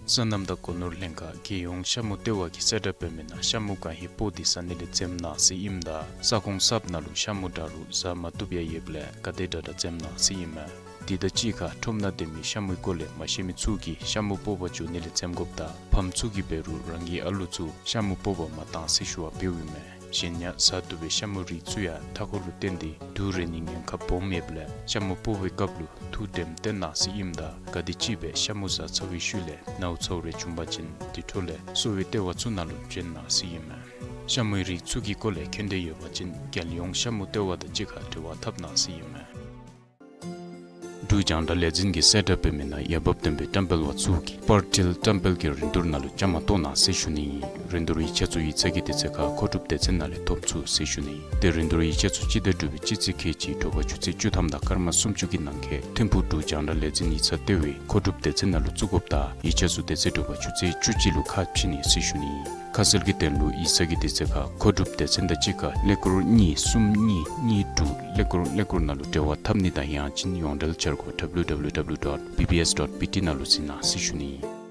སོ་ནམ་དང་སྒོ་ནོར་ལྷན་ཁག་རྒྱལ་ཡོངས་ཤ་མུ་ལྟེ་བ་གིས་གསལ་བསྒྲགས་འབད་མི་ནང་ཤ་མུ་གང་ཧེ་སྤོ་སྟེ་བཟའ་ནི་ལས་འཛེམ་གནང་ཟེར་ཨིནམ་ད་ས་ཁོངས་གསརཔ་ནང་ལུ་ཤ་མུ་འདྲ་རུང་བཟའ་མ་བཏུབ་ཡང་ཡོདཔ་ལས་ག་དེ་དྲག་དྲག་འཛེམ་གནང་ཟེར་ཨིན་མས། དེ་དང་གཅིག་ཁར་ཁྲོམ་ནང་སྡོད་མི་ཤ་མུའི་སྐོར་ལས་མ་ཤེས་མི་ཚུ་གིས་ཤ་མུ་སྤོ་བར་འགྱོ་ནི་ལས་འཛེམ་དགོཔ་དང་ཕམ་ཚུ་གིས་འབད་རུང་རང་གི་ཨ་ལུ་ཚུ་ཤ་མུ་སྤོ་བར་མ་གཏང་ཟེར་ཞུ་བ་འབདཝ་ཨིན་མས། གཞན་ཡང་བཟའ་བཏུབ་པའི་ཤ་མུ་རིགས་ཚུ་ཡང་མཐའ་འཁོར་ལུ་བརྟེན་ཏེ་དུག་རེག་ནིའི་ཉེན་ཁ་སྦོམ་ཡོདཔ་ལས་ཤ་མུ་སྤོ་བའི་སྐབས་ལུ་ཐུགས་དྲནམ་བཏོན་གནང་ཟེར་ཨིནམ་ད་ག་དེམ་ཅིག་སྦེ་ཤ་མུ་བཟའ་ཚར་བའི་ཤུལ་ལས་ནཝ་ཚཝ་རེ་བྱུང་པ་ཅིན་དེ་འཕྲོ་ལས་གསོ་བའི་ལྟེ་བ་ཚུ་ནང་ལུ་བྱོན་གནང་ཟེར་ཨིན་མས། ཤ་མུའི་རིགས་ཚུ་གི་སྐོར་ལས་མཁྱེན་འདོད་ཡོད་པ་ཅིན་རྒྱལ་ཡོངས་ཤ་མུ་ལྟེ་བ་དང་གཅིག་ཁར་འབྲེལ་བ་འཐབ་གནང་ཟེར་ཨིན་མས། འབྲུག་རྒྱང་བསྒྲགས་ལས་འཛིན་གྱིས་གསལ་བསྒྲགས་འབད་མི་ནང་འོས་འབབ་ལྡན་པའི་བཀྲམ་སྤེལ་པ་ཚུ་གིས་པར་ཊེལ་བཀྲམ་སྤེལ་གྱི་རིན་བསྡུར་ནང་ལུ་བཅའ་མར་གཏོགས་གནང་ཟེར་ཞུ་ནི་ཨིན། རིན་བསྡུར་ཡིག་ཆ་ཚུ་ཡིག་ཚང་གི་དུས་ཚོད་ཁར་མཁོ་སྒྲུབ་སྡེ་ཚན་ནང་ལས་ཐོབ་ཚུགས་ཟེར་ཞུ་ནི་ཨིན། ཏེ་རིན་བསྡུར་ཡིག་ཆ་ཚུ་སྤྱི་ཟླ་དྲུག་པའི་སྤྱི་ཚེས་ཁལ་གཅིག་དྲོ་པ་ཆུ་ཚོད་བཅུ་ཐམ་དང་སྐར་མ་སུམ་ཅུ་གི་ནང་འཁོད་ཐིམ་ཕུག་འབྲུག་རྒྱང་བསྒྲགས་ལས་འཛིན་ཡིག་ཚང་ལྟེ་བའི་མཁོ་སྒྲུབ་སྡེ་ཚན་ནང་ལུ་བཙུགས་དགོཔ་དང་ཡིག་ཆ་ཚུ་དེ་ཚེ་དྲོ་པ་ཆུ་ཚོད་བཅུ་གཅིག་ལུ་ཁ་ཕྱེ་ནི་ཟེར་ཞུ་ནི་ཨིན། ཁ་གསལ་གྱི་དོན་ལུ་ཡིག་ཚང་གི་དུས་ཚོད་ཁར་མཁོ་སྒྲུབ་སྡེ་ཚན་དང་གཅིག་ཁར་ཀླད་ཀོར་གཉིས་གསུམ་གཉིས་གཉིས་དྲུག་ཀླད་ཀོར་ཀླད་ཀོར་ནང་ལུ་འབྲེལ་བ་འཐབ་ནི་དང་ཡང་ཅིན་ཡོངས་འབྲེལ་འཆར་སྒོ་W W W dot B B S dot B T ནང་ལུ་གཟིགས་གནང་ཟེར་ཞུ་ནི་ཨིན།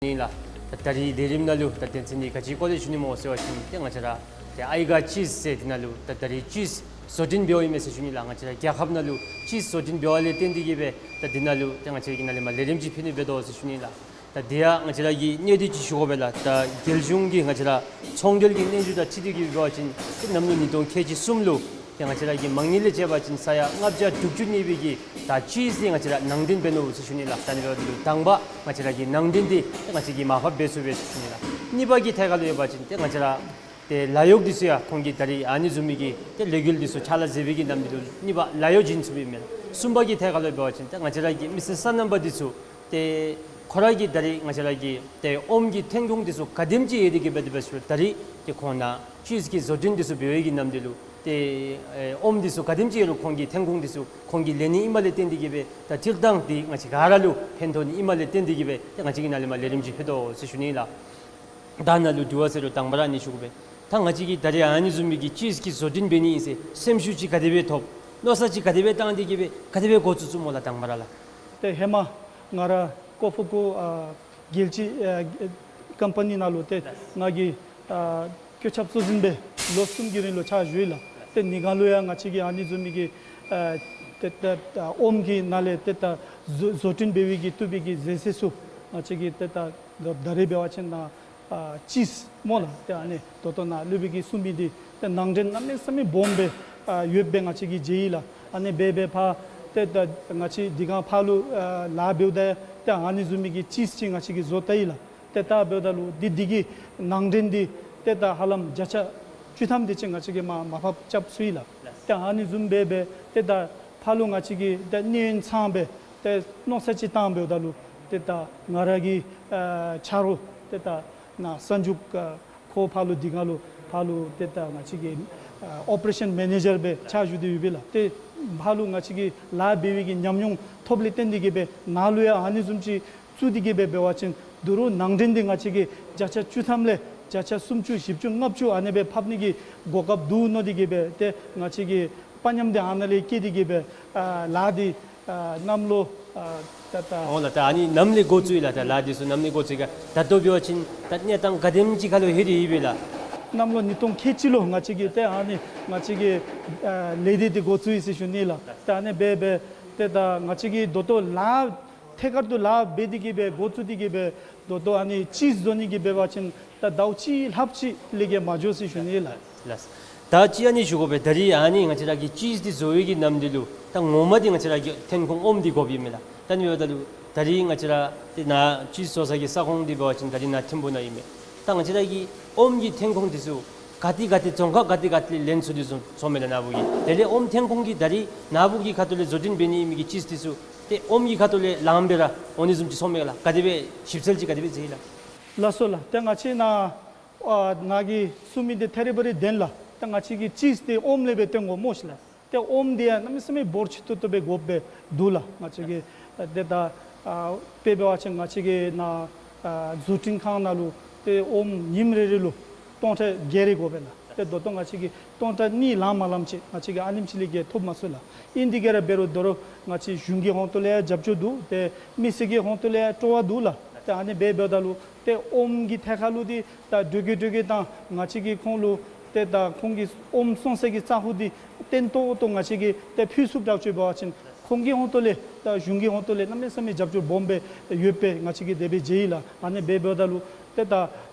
ནི་ལགས། ད་ད་རིས་ལས་རིམ་ནང་ལུ་ད་དོན་ཚན་འདི་ག་ཅིའི་སྐོར་ལས་ཞུ་ནི་སྨོ་ཟེར་བ་ཅིན་ཏེ་ང་བཅས་ར་ཏེ་ཨའི་ག་ཅིསི་ཟེར་འདི་ནང་ལུ་ད་ད་རིས་ཅིསི་བཟོ་སྐྲུན་འབདཝ་ཨིན་མས་ཟེར་ཞུ་ནི་ལགས། ང་བཅས་ར་རྒྱལ་ཁབ་ནང་ལུ་ཅིསི་བཟོ་སྐྲུན་འབདཝ་ལས་བརྟེན་ཏེ་གིས་སྦེ་ད་འདི་ནང་ལུ་ཏེ་ང་བཅས་ར་གིས་ནཱ་ལས་མར་ལས་རིམ་ཅིག་ཕུལ་ནི་འབད་དོ་ཟེར་ཞུ་ནི་ལགས། ད་འདི་ཡང་ང་བཅས་ར་གིས་གནད་དོན་ཅིག་ཞུ་དགོ་པས་ལགས། ད་རྒྱལ་གཞུང་གིས་ང་བཅས་ར་ཚོང་འབྲེལ་གྱི་སྙན་ཞུ་དང་འཁྲིལ་ཏེ་གིས་འབད་བ་ཅིན་ཏེ་གནམ་ལོ་ཉིས་སྟོང་ཁལ་གཅིག་གསུམ་ལུ་ཏེ་ང་བཅས་ར་གི་མང་ཉིད་ལས་བཅད་པ་ཅིན་ས་ཡ་ལྔ་བརྒྱ་དྲུག་ཅུ་གནས་པའི་གི་ད་ཅིསི་འདི་ང་བཅས་ར་ནང་འདྲེན་འབད་ནུག་ཟེར་ཞུ་ནི་ལགས། ད་ཨ་ནི་འབདཝ་ད་ལུ་དང་པ་ང་བཅས་ར་གི་ནང་འདྲེན་འདི་ཏེ་ང་བཅས་ཀྱིས་མར་ཕབ་འབད་ཚུགས་པས་ཟེར་ཞུ་ནི་ལགས། གཉིས་པ་གི་ཐད་ཁར་ལུ་འབད་བ་ཅིན་ཏེ་ང་བཅས་ར་ཏེ་ལཱ་གཡོག་འདི་ཚུ་ཡང་ཁོང་གིས་ད་རིས་ཨ་ནི་བཟུམ་མའི་གི་ཏེ་ལས་འགུལ་འདི་ཚུ་ཕྱག་ལཱ་མཛད་པའི་གི་ནམ་འདི་ལུ་གཉིས་པ་ལཱ་གཡོག་བྱིན་ཚུགས་པས་མེན་ན། གསུམ་པ་གི་ཐད་ཁར་ལུ་འབད་བ་ཅིན་ཏེ་ང་བཅས་ར་གི་མི་སེར་སོ་ནམ་པ་འདི་ཚུ་ཏེ་ཁོ་ར་གི་ད་རིས་ང་བཅས་ར་གི་ཏེ་ཨོམ་གྱི་ཐོན་ཁུངས་འདི་ཚུ་ག་དེམ་ཅིག་ཡོད་དེ་གིས་འབད་དེ་འབད་ཞུ་ད་རིས་ཏེ་ཁོང་ནཱ་ཅིསི་གི་བཟོ་སྐྲུན་འདི་ཚུ་འབད་བའི་གི་ནམ་འདི་ལུ་ཏེ་ཨེ་ཨོམ་འདི་ཚུ་ག་དེམ་ཅིག་ཡོད་རུང་ཁོང་གི་ཐོན་ཁུངས་འདི་ཚུ་ཁོང་གིས་ལེན་ནི་ཨིནམ་ལས་བརྟེན་ཏེ་གིས་སྦེ་ད་སྤྱིར་བཏང་འདི་ང་བཅས་ག་ར་ལུ་ཕན་ཐོགས་ནི་ཨིནམ་ལས་བརྟེན་ཏེ་གིས་སྦེ་ཏེ་ང་བཅས་ཀྱིས་ནཱ་ལས་མར་ལས་རིམ་ཅིག་ཕུལ་དོ་ཟེར་ཞུ་ནི་ལགས། ད་ནཱ་ལུ་དྲི་བ་ཟེར་རུང་དང་པ་ར་ཨ་ནི་ཞུ་དགོ་པས། ད་ང་བཅས་ཀྱིས་ད་རིས་ཨ་ནི་བཟུམ་མའི་གི་ཅིསི་གི་བཟོ་སྐྲུན་འབད་ནི་ཨིན་ཟེར་སེམས་ཤུགས་ཅིག་ག་དེ་སྦེ་ཐོབ། མནོ་བསམ་ཅིག་ག་དེ་སྦེ་བཏང་སྟེ་གི་སྦེ་ག་དེ་སྦེ་འགོ་བཙུགས་བཙུགསཔ་སྨོ་ལགས་དང་པ་ར་ལགས། ཏེ་ཧེ་མ་ང་ར་ཀོ་ཕུ་ཀུ་ཨ་རྒྱལ་སྤྱི་ཨ་ཀམ་པ་ནི་ནང་ལུ་ཏེ་ང་གིས་ཨ་བཀོད་ཁྱབ་གཙོ་འཛིན་སྦེ་ལོ་གསུམ་གྱི་རིང་ལུ་ཕྱག་ཞུ་ཡི་ལགས། ཏེ་ནི་ག་ལུ་ཡང་ང་བཅས་ཀྱིས་ཨ་ནི་བཟུམ་མའི་གི་ཨ་ཏེ་ཏེ་ཨ་ཨོམ་གྱི་ནང་ལས་ཏེ་ད་བཟོ་བཟོ་སྐྲུན་འབད་བའི་གི་བཏུབ་པའི་གི་ཟས་ཟས་ཚུ་ང་བཅས་ཀྱིས་ཏེ་ད་ད་རེས་འབད་བ་ཅིན་ནཱ་ཨ་ཅིསི་སྨོ་ལགས། ཏེ་ཨ་ནི་ད་ལྟོ་ནཱ་སློབ་དཔོན་གྱིས་གསུངས་མི་འདི་ཏེ་ནང་འདྲེན་གནམ་མེད་ས་མེད་སྦོམ་སྦེ་ཨ་ཡོདཔ་སྦེ་ང་བཅས་ཀྱིས་མཇལ་ཡི་ལགས། ཨ་ནི་སྦེ་སྦེ་ཕར་ཏེ་ད་ང་བཅས་འདི་ག་ཕར་ལུ་ཨ་ལཱ་འབདཝ་ད་ཏེ་ཨ་ནི་བཟུམ་མའི་གི་ཅིསི་ཅིག་ང་བཅས་ཀྱིས་བཟོ་བལྟ་ཡི་ལགས། ཏེ་ད་འབདཝ་ད་ལུ་འདི་འདི་གི་ནང་འདྲེན་འདི་ཏེ་ད་ཧ་ལམ་བརྒྱ་ཆ་བཅུ་ཐམ་དེ་ཅིག་ང་བཅས་ཀྱིས་མར་མར་ཕབ་རྐྱབ་ཚུགས་ཡི་ལགས། ཏེ་ཨ་ནི་བཟུམ་སྦེ་སྦེ་ཏེ་ད་ཕར་ལུ་ང་བཅས་ཀྱིས་ཏེ་གནས་ཡུན་ཚངམ་སྦེ་ཏེ་མནོ་བསམ་ཅིག་བཏང་འབདཝ་ད་ལུ་ཏེ་ད་ང་ར་གི་ཨ་ཆ་རོགས་ཏེ་ད་ནཱ་གསར་འཇུག་ཨ་ཁོ་ཕར་ལུ་འདི་ག་ལུ་ཕར་ལུ་ཏེ་ད་ང་བཅས་ཀྱི་ཨ་ཨོ་པ་རེ་ཤཱན་མེ་ནེ་ཇར་སྦེ་ཕྱག་ཞུ་སྟེ་ཡོད་པས་ལགས། ཏེ་ཕར་ལུ་ང་བཅས་ཀྱིས་ལཱ་འབད་བའི་གི་ཉམས་མྱོང་ཐོབ་ལས་བརྟེན་ཏེ་གི་སྦེ་ནཱ་ལུ་ཡང་ཨ་ནི་བཟུམ་ཅིག་བཙུགས་ཏེ་གི་སྦེ་འབད་བ་ཅིན་ད་རུང་ནང་འདྲེན་འདི་ང་བཅས་ཀྱིས་བརྒྱ་ཆ་བཅུ་ཐམ་ལས་བརྒྱ་ཆ་སུམ་ཅུ་བཞི་བཅུ་ལྔ་བཅུ་ཨ་ནེ་སྦེ་ཕབ་ནི་གི་གོ་སྐབས་འདུག་མནོ་སྟེ་གི་སྦེ་ཏེ་ང་བཅས་ཀྱིས་དཔའ་ཉམས་འདི་ཨ་ནཱ་ལས་བསྐྱེད་དེ་གི་སྦེ་ཨ་ལཱ་འདི་ཨ་གནམ་ལོ་ཨ་ད་ད་འོང་ལགས། ད་ཨ་ནི་ནམ་ལས་འགོ་བཙུགས་ཡི་ལགས། ད་ལཱ་འདི་ཚུ་ནམ་ལས་འགོ་བཙུགས་ཡི་ག། ད་ལྟོ་འབད་བ་ཅིན་ད་གནས་སྟངས་ག་དེམ་ཅིག་ཁར་ལུ་ལྷོད་དེ་ཡོད་པས་ལགས། གནམ་ལོ་ཉིས་སྟོང་ཁལ་གཅིག་ལུ་ང་བཅས་ཀྱིས་ཏེ་ཨ་ནི་ང་བཅས་ཀྱིས་ཨ་ལས་སྡེ་འདི་འགོ་བཙུགས་ཡི་ཟེར་ཞུ་ནི་ལགས། ད་ཨ་ནི་སྦེ་སྦེ་ཏེ་ད་ང་བཅས་ཀྱིས་ད་ལྟོ་ལཱ་ཐད་ཀར་དུ་ལཱ་འབད་དེ་གི་སྦེ་འགོ་བཙུགས་ཏེ་གི་སྦེ་ད་ལྟོ་ཨ་ནི་ཅིསི་བཟོ་ནི་གི་འབད་བ་ཅིན་ད་ཟླཝ་གཅིག་ལྷགཔ་ཅིག་ལས་བརྒལ་མ་འགྱོ་ཟེར་ཞུ་ནི་ལགས། ལགས། ད་ཅི་ཨ་ནི་ཞུ་དགོ་པས། ད་རིས་ཨ་ནི་ང་བཅས་ར་གི་ཅིསི་འདི་བཟོ་བའི་གི་ནམ་འདི་ལུ་ད་ངོ་མ་འདི་ང་བཅས་ར་གི་ཐོན་ཁུངས་ཨོམ་འདི་དགོཔ་ཨིན་མས་ལགས། ད་ཨ་ནི་འབདཝ་ད་ལུ་ད་རིས་ང་བཅས་ར་འདི་ནཱ་ཅིསི་བཟོ་ས་གི་ས་ཁོངས་འདི་འབད་བ་ཅིན་ད་རིས་ནཱ་ཐིམ་ཕུ་ནང་ཨིན་མས། ད་ང་བཅས་ར་གི་ཨོམ་གྱི་ཐོན་ཁུངས་འདི་ཚུ་ག་ཏེ་ག་ཏེ་རྫོང་ཁག་ག་ཏེ་ག་ཏེ་ལས་ཚུ་འདི་ཚུ་ཚོརཝ་མས་ལགས་ནཱ་བུ་གིས། དེ་ལས་ཨོམ་ཐོན་ཁུངས་ཀྱི་ད་རིས་ནཱ་བུ་གི་ཁ་ཐུག་ལས་བཟོ་སྐྲུན་འབད་ནི་ཨིན་མི་གི་ཅིསི་འདི་ཚུ་ཏེ་ཨོམ་གྱི་ཁ་ཐུག་ལས་ལངམ་སྦེ་ར་འོང་ནི་བཟུམ་ཅིག་ཚོརཝ་མས་ལགས། ག་དེ་སྦེ་ཞིབ་འཚོལ་ཅིག་ག་དེ་སྦེ་མཛད་ཡི་ལགས། ལགས་སོ་ལགས། ཏེ་ང་བཅས་ནཱ་ཨ་ནཱ་གིས་གསུངས་མི་འདི་ཐད་རི་བ་རི་བདེན་ལགས། ཏེ་ང་བཅས་ཀྱིས་ཅིསི་འདི་ཨོམ་ལས་སྦེ་བཏོན་དགོ་སྨོ་ཤིག་ལགས། ཏེ་ཨོམ་འདི་ཡང་གནམ་མེད་ས་མེད་འབོར་ཆེ་ཏོག་ཏོ་སྦེ་དགོཔ་སྦེ་འདུག་ལགས། ང་བཅས་ཀྱིས་ཨ་ཏེ་ད་ཨ་དཔེ་འབད་བ་ཅིན་ང་བཅས་ཀྱི་ནཱ་ཨ་བཟོ་སྐྲུན་ཁང་ནང་ལུ་ཏེ་ཨོམ་ཉིནམ་རེ་རེ་ལུ་སྟོང་ཕྲག་བརྒྱད་རེ་དགོ་པས་ལགས། ཏེ་ད་ལྟོ་ང་བཅས་ཀྱིས་སྟོང་ཕྲག་གཉིས་ལངམ་མ་ལངམ་ཅིག་ང་བཅས་ཀྱིས་ཨ་ནེམ་ཅིག་ལས་བརྒལ་ཐོབ་མ་ཚུགས་ལགས། ཨིན་དེ་གི་ར་འབད་རུང་ད་རུང་ང་བཅས་གཞུང་གི་ཧོང་ཏོ་ལས་ཡང་རྒྱབ་སྐྱོར་འདུག། ཏེ་མི་སེར་གྱི་ཧོང་ཏོ་ལས་ཡང་སྤྲོ་བ་འདུག་ལགས། ཏེ་ཨ་ནི་སྦེ་འབདཝ་ད་ལུ་ཏེ་ཨོམ་གྱི་ཐད་ཁར་ལུ་འདི་ད་འགྲོས་ཀྱིས་འགྲོས་ཀྱིས་དང་ང་བཅས་ཀྱིས་ཁོང་ལུ་ཏེ་ད་ཁོང་གི་ཨོམ་བཙོང་སའི་གི་ས་ཁོངས་འདི་བརྟན་ཏོག་ཏོ་ང་བཅས་ཀྱིས་ཏེ་ཕུལ་ཚུགསཔ་དྲག་ཅིག་འབད་བ་ཅིན་ཁོང་གི་ཧོང་ཏོ་ལས་ད་གཞུང་གི་ཧོང་ཏོ་ལས་གནམ་མེད་ས་མེད་རྒྱབ་སྐྱོར་སྦོམ་སྦེ་ཡོདཔ་སྦེ་ང་བཅས་ཀྱིས་དེ་སྦེ་མཇལ་ཡི་ལགས། ཨ་ནི་སྦེ་འབདཝ་ད་ལུ་ཏེ་ད་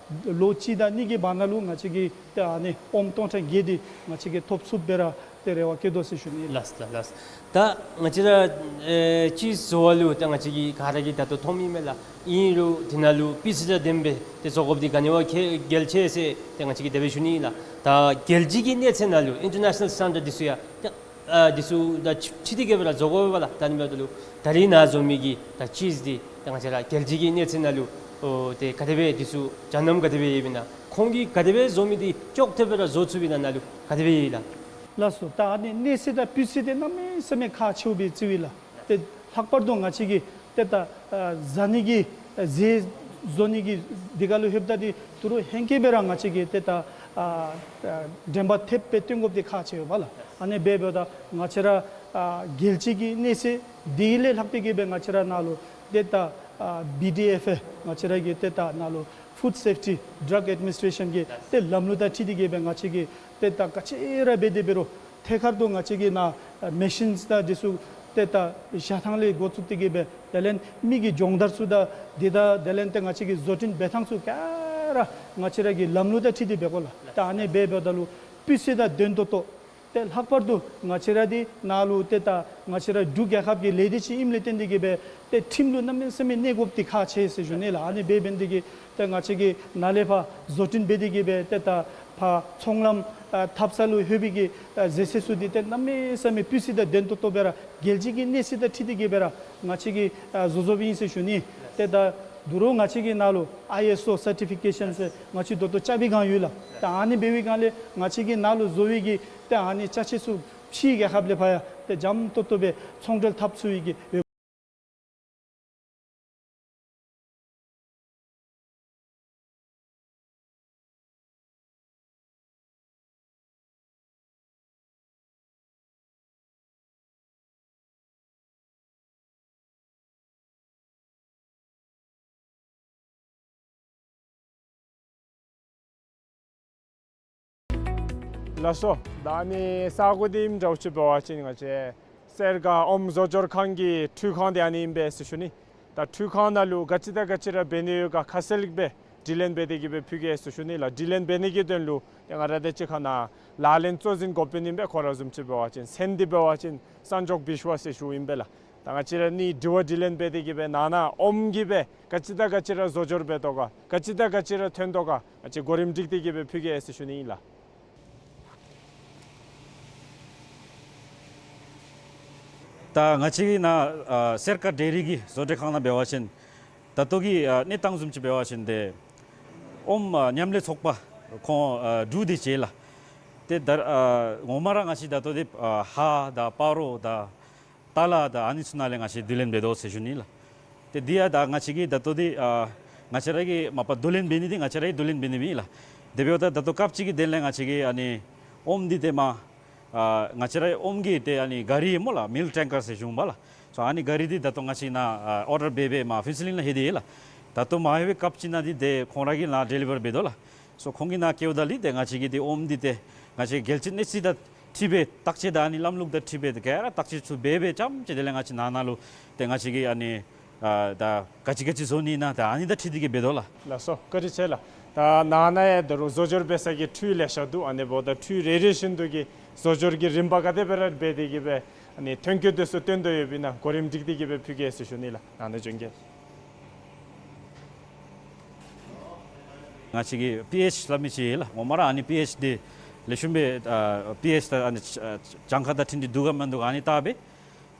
ལོ་གཅིག་དང་གཉིས་ཀྱི་བར་ན་ལུ་ང་བཅས་ཀྱིས་ཏེ་ཨ་ནི་ཨོམ་སྟོང་ཕྲག་བརྒྱད་འདི་ང་བཅས་ཀྱིས་ཐོབ་ཚུགསཔ་སྦེ་ར་ཏེ་རེ་བ་བསྐྱེད་དོ་ཟེར་ཞུ་ནི་ལགས། ལགས་ལགས། ད་ང་བཅས་ར་ཨེ་ཅིསི་བཟོ་བ་ལུ་ད་ང་བཅས་ཀྱིས་ག་ར་གིས་ད་ལྟོ་མཐོངམ་ཨིན་མས་ལགས། ཨིན་རུང་དེ་ནང་ལུ་སྤུས་ཚད་དང་ལྡནམ་སྦེ་ཏེ་བཟོ་དགོཔ་འདི་ག་ནི་བ་གལ་ཆེ་ཟེར་ཏེ་ང་བཅས་ཀྱིས་དེ་སྦེ་ཞུ་ནི་ཨིན་ལགས། ད་རྒྱལ་སྤྱི་གི་གནས་ཚད་ནང་ལུ་ཨིན་ཊར་ནེ་ཤ་ནཱལ་སི་ཊེན་ཌརཌ་འདི་ཚུ་ཡང་ཏེ་ཨ་འདི་ཚུ་དང་འཁྲིལ་ཏེ་གི་སྦེ་ར་བཟོ་དགོ་པས་ལགས། ད་ཨ་ནི་འབདཝ་ད་ལུ་ད་རིས་ནཱ་བཟོ་མི་གི་ད་ཅིསི་འདི་ད་ང་བཅས་ར་རྒྱལ་སྤྱི་གི་གནས་ཚད་ནང་ལུ་ཨོ་ཏེ་ག་དེ་སྦེ་འདི་ཚུ་སྦྱང་གནང་ག་དེ་སྦེ་ཡོདཔ་ཨིན་ན། ཁོང་གིས་ག་དེ་སྦེ་བཟོ་མི་འདི་ཅོག་འཐདཔ་སྦེ་ར་བཟོ་ཚུགསཔ་ཨིན་ན་ནཱ་ལུ་ག་དེ་སྦེ་ཡོད་ལགས། ལགས་སོ། ད་ཨ་ནི་གནས་ཚད་དང་སྤུས་ཚད་འདི་གནམ་མེད་ས་མེད་ཁག་ཆེཝ་སྦེ་བརྩིཝ་ཨིན་ལགས། ཏེ་ལྷག་པར་དུ་ང་བཅས་ཀྱིས་ཏེ་ད་ཨ་བཟའ་ནི་གི་ཨ་ཟས་བཟོ་ནི་གི་འདི་ཁར་ལུ་ལྷོདཔ་ད་འདི་ད་རུང་ཧེང་སྐལ་སྦེ་ར་ང་བཅས་ཀྱིས་ཏེ་ད་ཨ་ཨ་དྲན་པ་ཐེབས་སྦེ་བཏོན་དགོཔ་འདི་ཁག་ཆེ་བས་ལགས། ཨ་ནི་སྦེ་འབདཝ་ད་ང་བཅས་ར་ཨ་རྒྱལ་སྤྱི་གི་གནས་ཚད་འདི་ལས་ལྷག་སྟེ་གི་སྦེ་ང་བཅས་ར་ནཱ་ལུ་ཏེ་ད་ཨ་བི་ཌི་ཨེཕ་ཨེ་ང་བཅས་ར་གི་ཏེ་ད་ནཱ་ལུ་ཕུཌ་སེཕ་ཊི་ཌྲག་ཨེཌ་མི་ནི་སི་ཊེ་ཤཱན་གྱི་ཏེ་ལམ་ལུགས་དང་འཁྲིལ་ཏེ་གི་སྦེ་ང་བཅས་ཀྱིས་ཏེ་ད་ག་ཅི་ར་འབད་དེ་འབད་རུང་ཐད་ཀར་དུ་ང་བཅས་ཀྱིས་ནཱ་ཨ་མེ་ཤིནསི་དང་འདི་ཚུ་ཏེ་ད་བཞག་ཐངས་ལས་འགོ་བཙུགས་ཏེ་གི་སྦེ་དེ་ལས་མི་གི་སྦྱོང་བརྡར་ཚུ་དང་འདི་དང་དེ་ལས་ཏེ་ང་བཅས་ཀྱི་བཟོ་སྐྲུན་འབད་ཐངས་ཚུ་ག་ར་ང་བཅས་ར་གི་ལམ་ལུགས་དང་འཁྲིལ་ཏེ་འབད་དགོ་ལགས། ད་ཨ་ནི་སྦེ་འབདཝ་ད་ལུ་སྤུས་ཚད་དང་ལྡན་ཏོག་ཏོ་ཏེ་ལྷག་པར་དུ་ང་བཅས་ར་འདི་ནཱ་ལུ་ཏེ་ད་ང་བཅས་ར་འབྲུག་རྒྱལ་ཁབ་ཀྱི་ལས་སྡེ་ཅིག་ཨིནམ་ལས་བརྟེན་ཏེ་གི་སྦེ་ཏེ་ཁྲིམས་ལུ་གནམ་མེད་ས་མེད་གནས་དགོཔ་འདི་ཁག་ཆེ་ཟེར་ཞུ་ནི་ལགས། ཨ་ནི་སྦེ་འབད་ནི་འདི་གིས་ཏེ་ང་བཅས་ཀྱིས་ནཱ་ལས་ཕར་བཟོ་སྐྲུན་འབད་དེ་གི་སྦེ་ཏེ་ད་ཕར་ཚོང་ལམ་ཨ་འཐབ་ས་ལུ་ལྷོད་པའི་གི་ཨ་ཟས་ཟས་ཚུ་འདི་ཏེ་གནམ་མེད་ས་མེད་སྤུས་ཚད་དང་ལྡན་ཏོག་ཏོ་སྦེ་ར་རྒྱལ་སྤྱི་གི་གནས་ཚད་དང་འཁྲིལ་ཏེ་གི་སྦེ་ར་ང་བཅས་ཀྱིས་ཨ་བཟོ་བཟོཝ་ཨིན་ཟེར་ཞུ་ནི། ཏེ་ད་ད་རུང་ང་བཅས་ཀྱི་ནཱ་ལུ་ཨའི་ཨེསི་ཨོ་སར་ཊི་ཕི་ཀེ་ཤཱན་ཟེར་ང་བཅས་ད་ལྟོ་ཅ་པི་སྒང་ཡོད་ལགས། ད་ཨ་ནི་འབད་བའི་སྒང་ལས་ང་བཅས་ཀྱི་ནཱ་ལུ་བཟོ་བའི་གི་ཏེ་ཨ་ནི་ཅ་ཆས་ཚུ་ཕྱིའི་རྒྱལ་ཁབ་ལས་ཕར་ཡང་ཏེ་འཇམ་ཏོག་ཏོ་སྦེ་ཚོང་འབྲེལ་འཐབ་ཚུགས་པའི་གི་འོས། ལགས་སོ། ད་ཨ་ནི་ས་གོ་འདི་ཨིནམ་འདྲཝ་ཅིག་འབད་བ་ཅིན་ང་བཅས་སེར་སྒ་ཨོམ་བཟོ་སྦྱོར་ཁང་གི་འཕྲུལ་ཁང་འདི་ཨ་ནི་ཨིན་པས་ཟེར་ཞུ་ནི། ད་འཕྲུལ་ཁང་ནང་ལུ་ག་ཅི་དང་ག་ཅི་ར་འབད་ནི་ཡོད་ག་ཁ་གསལ་སྦེ་དྲི་ལན་འབད་དེ་གི་སྦེ་ཕུལ་གེ་ཟེར་ཞུ་ནི་ལགས། དྲི་ལན་འབད་ནི་གི་དོན་ལུ་ཏེ་ང་ར་དང་གཅིག་ཁར་ནཱ་ལག་ལེན་གཙོ་འཛིན་འགོ་དཔོན་ཨིན་པས། ཁོ་ར་བཟུམ་ཅིག་འབད་བ་ཅིན་མཚན་འདི་འབད་བ་ཅིན་སན་ཇོག་བིཤ་ཝ་ཟེར་ཞུཝ་ཨིན་པས་ལགས། ད་ང་བཅས་ར་གཉིས་དྲི་བ་དྲི་ལན་འབད་དེ་གི་སྦེ་ནང་ན་ཨོམ་གྱིས་སྦེ་ག་ཅི་དང་ག་ཅི་ར་བཟོ་སྦྱོར་འབད་དོ་ག་ག་ཅི་དང་ག་ཅི་ར་ཐོན་དོ་ག་ང་བཅས་གོ་རིམ་སྒྲིག་སྟེ་གི་སྦེ་ཕུལ་གེ་ཟེར་ཞུ་ནི་ཨིན་ལགས། ད་ང་བཅས་ཀྱི་ནཱ་ཨ་སེར་སྒ་ཌེ་རི་གི་བཟོ་གྲྭའི་ཁང་ནང་འབད་བ་ཅིན་ད་ལྟོ་གི་ཨ་གནས་སྟངས་བཟུམ་ཅིག་འབད་བ་ཅིན་ཏེ་ཨོམ་ཨ་མཉམ་ལས་ཚོགས་པ་ཁོང་ཨ་འབྲུག་འདི་བྱེད་ལགས། ཏེ་ད་ཨ་ངོ་མ་ར་ང་བཅས་ད་ལྟོ་འདི་ཨ་ཧ་དང་སྤ་རོ་དང་ཏ་ལ་དང་ཨ་ནི་ཚུ་ནང་ལས་ང་བཅས་བསྡུ་ལེན་འབད་དོ་ཟེར་ཞུ་ནི་ལགས། ཏེ་འདི་ཡང་ད་ང་བཅས་ཀྱིས་ད་ལྟོ་འདི་ཨ་ང་བཅས་ར་གིས་མ་པ་བསྡུ་ལེན་འབད་ནི་འདི་ང་བཅས་ར་གིས་བསྡུ་ལེན་འབད་ནི་ཨིན་ལགས། དེ་འབདཝ་ད་ད་ལྟོ་སྐབས་ཅིག་གི་དོན་ལས་ང་བཅས་ཀྱིས་ཨ་ནི་ཨོམ་འདི་ཏེ་མ་ཨ་ང་བཅས་ར་ཨོམ་གྱི་ཏེ་ཨ་ནི་ག་རི་སྨོ་ལགས། མིལཀ་ཊེང་ཀར་ཟེར་ཞུཝ་ཨིན་པས་ལགས། སོ་ཨ་ནི་ག་རི་འདི་ད་ལྟོ་ང་བཅས་ནཱ་ཨ་ཨོར་ཌར་འབད་འབད་མ་ཕུན་ཚོགས་གླིང་ལུ་ལྷོད་དེ་ཡོད་ལགས། ད་ལྟོ་མ་ལྷོད་པའི་སྐབས་ཅིག་ནང་འདི་ཏེ་ཁོང་ར་གིས་ནཱ་ཌེ་ལི་བར་འབད་དོ་ལགས། སོ་ཁོང་གིས་ནཱ་བསྐྱལཝ་ད་ལུ་ཏེ་ང་བཅས་ཀྱིས་ཏེ་ཨོམ་འདི་ཏེ་ང་བཅས་རྒྱལ་སྤྱི་གནས་ཚད་དང་འཁྲིལ་སྦེ་བརྟག་དཔྱད་དང་ཨ་ནི་ལམ་ལུགས་དང་འཁྲིལ་སྦེ་ཏེ་ག་ར་བརྟག་དཔྱད་ཚུ་འབད་འབད་རྐྱངམ་ཅིག་དེ་ལས་ང་བཅས་ནང་ན་ལུ་ཏེ་ང་བཅས་ཀྱིས་ཨ་ནི་ཨ་ད་ག་ཅི་ག་ཅི་བཟོ་ནི་ཨིན་ན་ད་ཨ་ནི་དང་འཁྲིལ་ཏེ་གི་འབད་དོ་ལགས། ལགས་སོ། བཀའ་དྲིན་ཆེ་ལགས། ད་ནང་ན་ཡང་ད་རུང་བཟོ་སྦྱོར་འབད་ས་གི་འཕྲུལ་ལེ་ཤ་འདུག། ཨ་ནི་འབདཝ་ད་འཕྲུལ་རེ་རེ་བཞིན་དུ་གི་བཟོ་སྦྱོར་གྱི་རིམ་པ་ག་དེ་སྦེ་ར་འབད་དེ་གི་སྦེ་ཨ་ནི་ཐོན་སྐྱེད་དེ་ཚུ་བཏོན་དོ་ཡོདཔ་ཨིན་ན་གོ་རིམ་སྒྲིག་སྟེ་གི་སྦེ་ཕུལ་གེ་ཟེར་ཞུ་ནི་ལགས། ནང་ན་བྱོན་གེ། ང་བཅས་ཀྱིས་པི་ཨེཆ་སླབ་མི་ཅིག་ཡོད་ལགས། ངོ་མ་ར་ཨ་ནི་པི་ཨེཆ་འདི་ལེགས་ཤོམ་སྦེ་ཨ་པི་ཨེཆ་ད་ཨ་ནི་ཨ་གྱངས་ཁ་དང་འཁྲིལ་ཏེ་འདུག་ག་མིན་འདུག་ག་ཨ་ནི་བལྟ་སྦེ།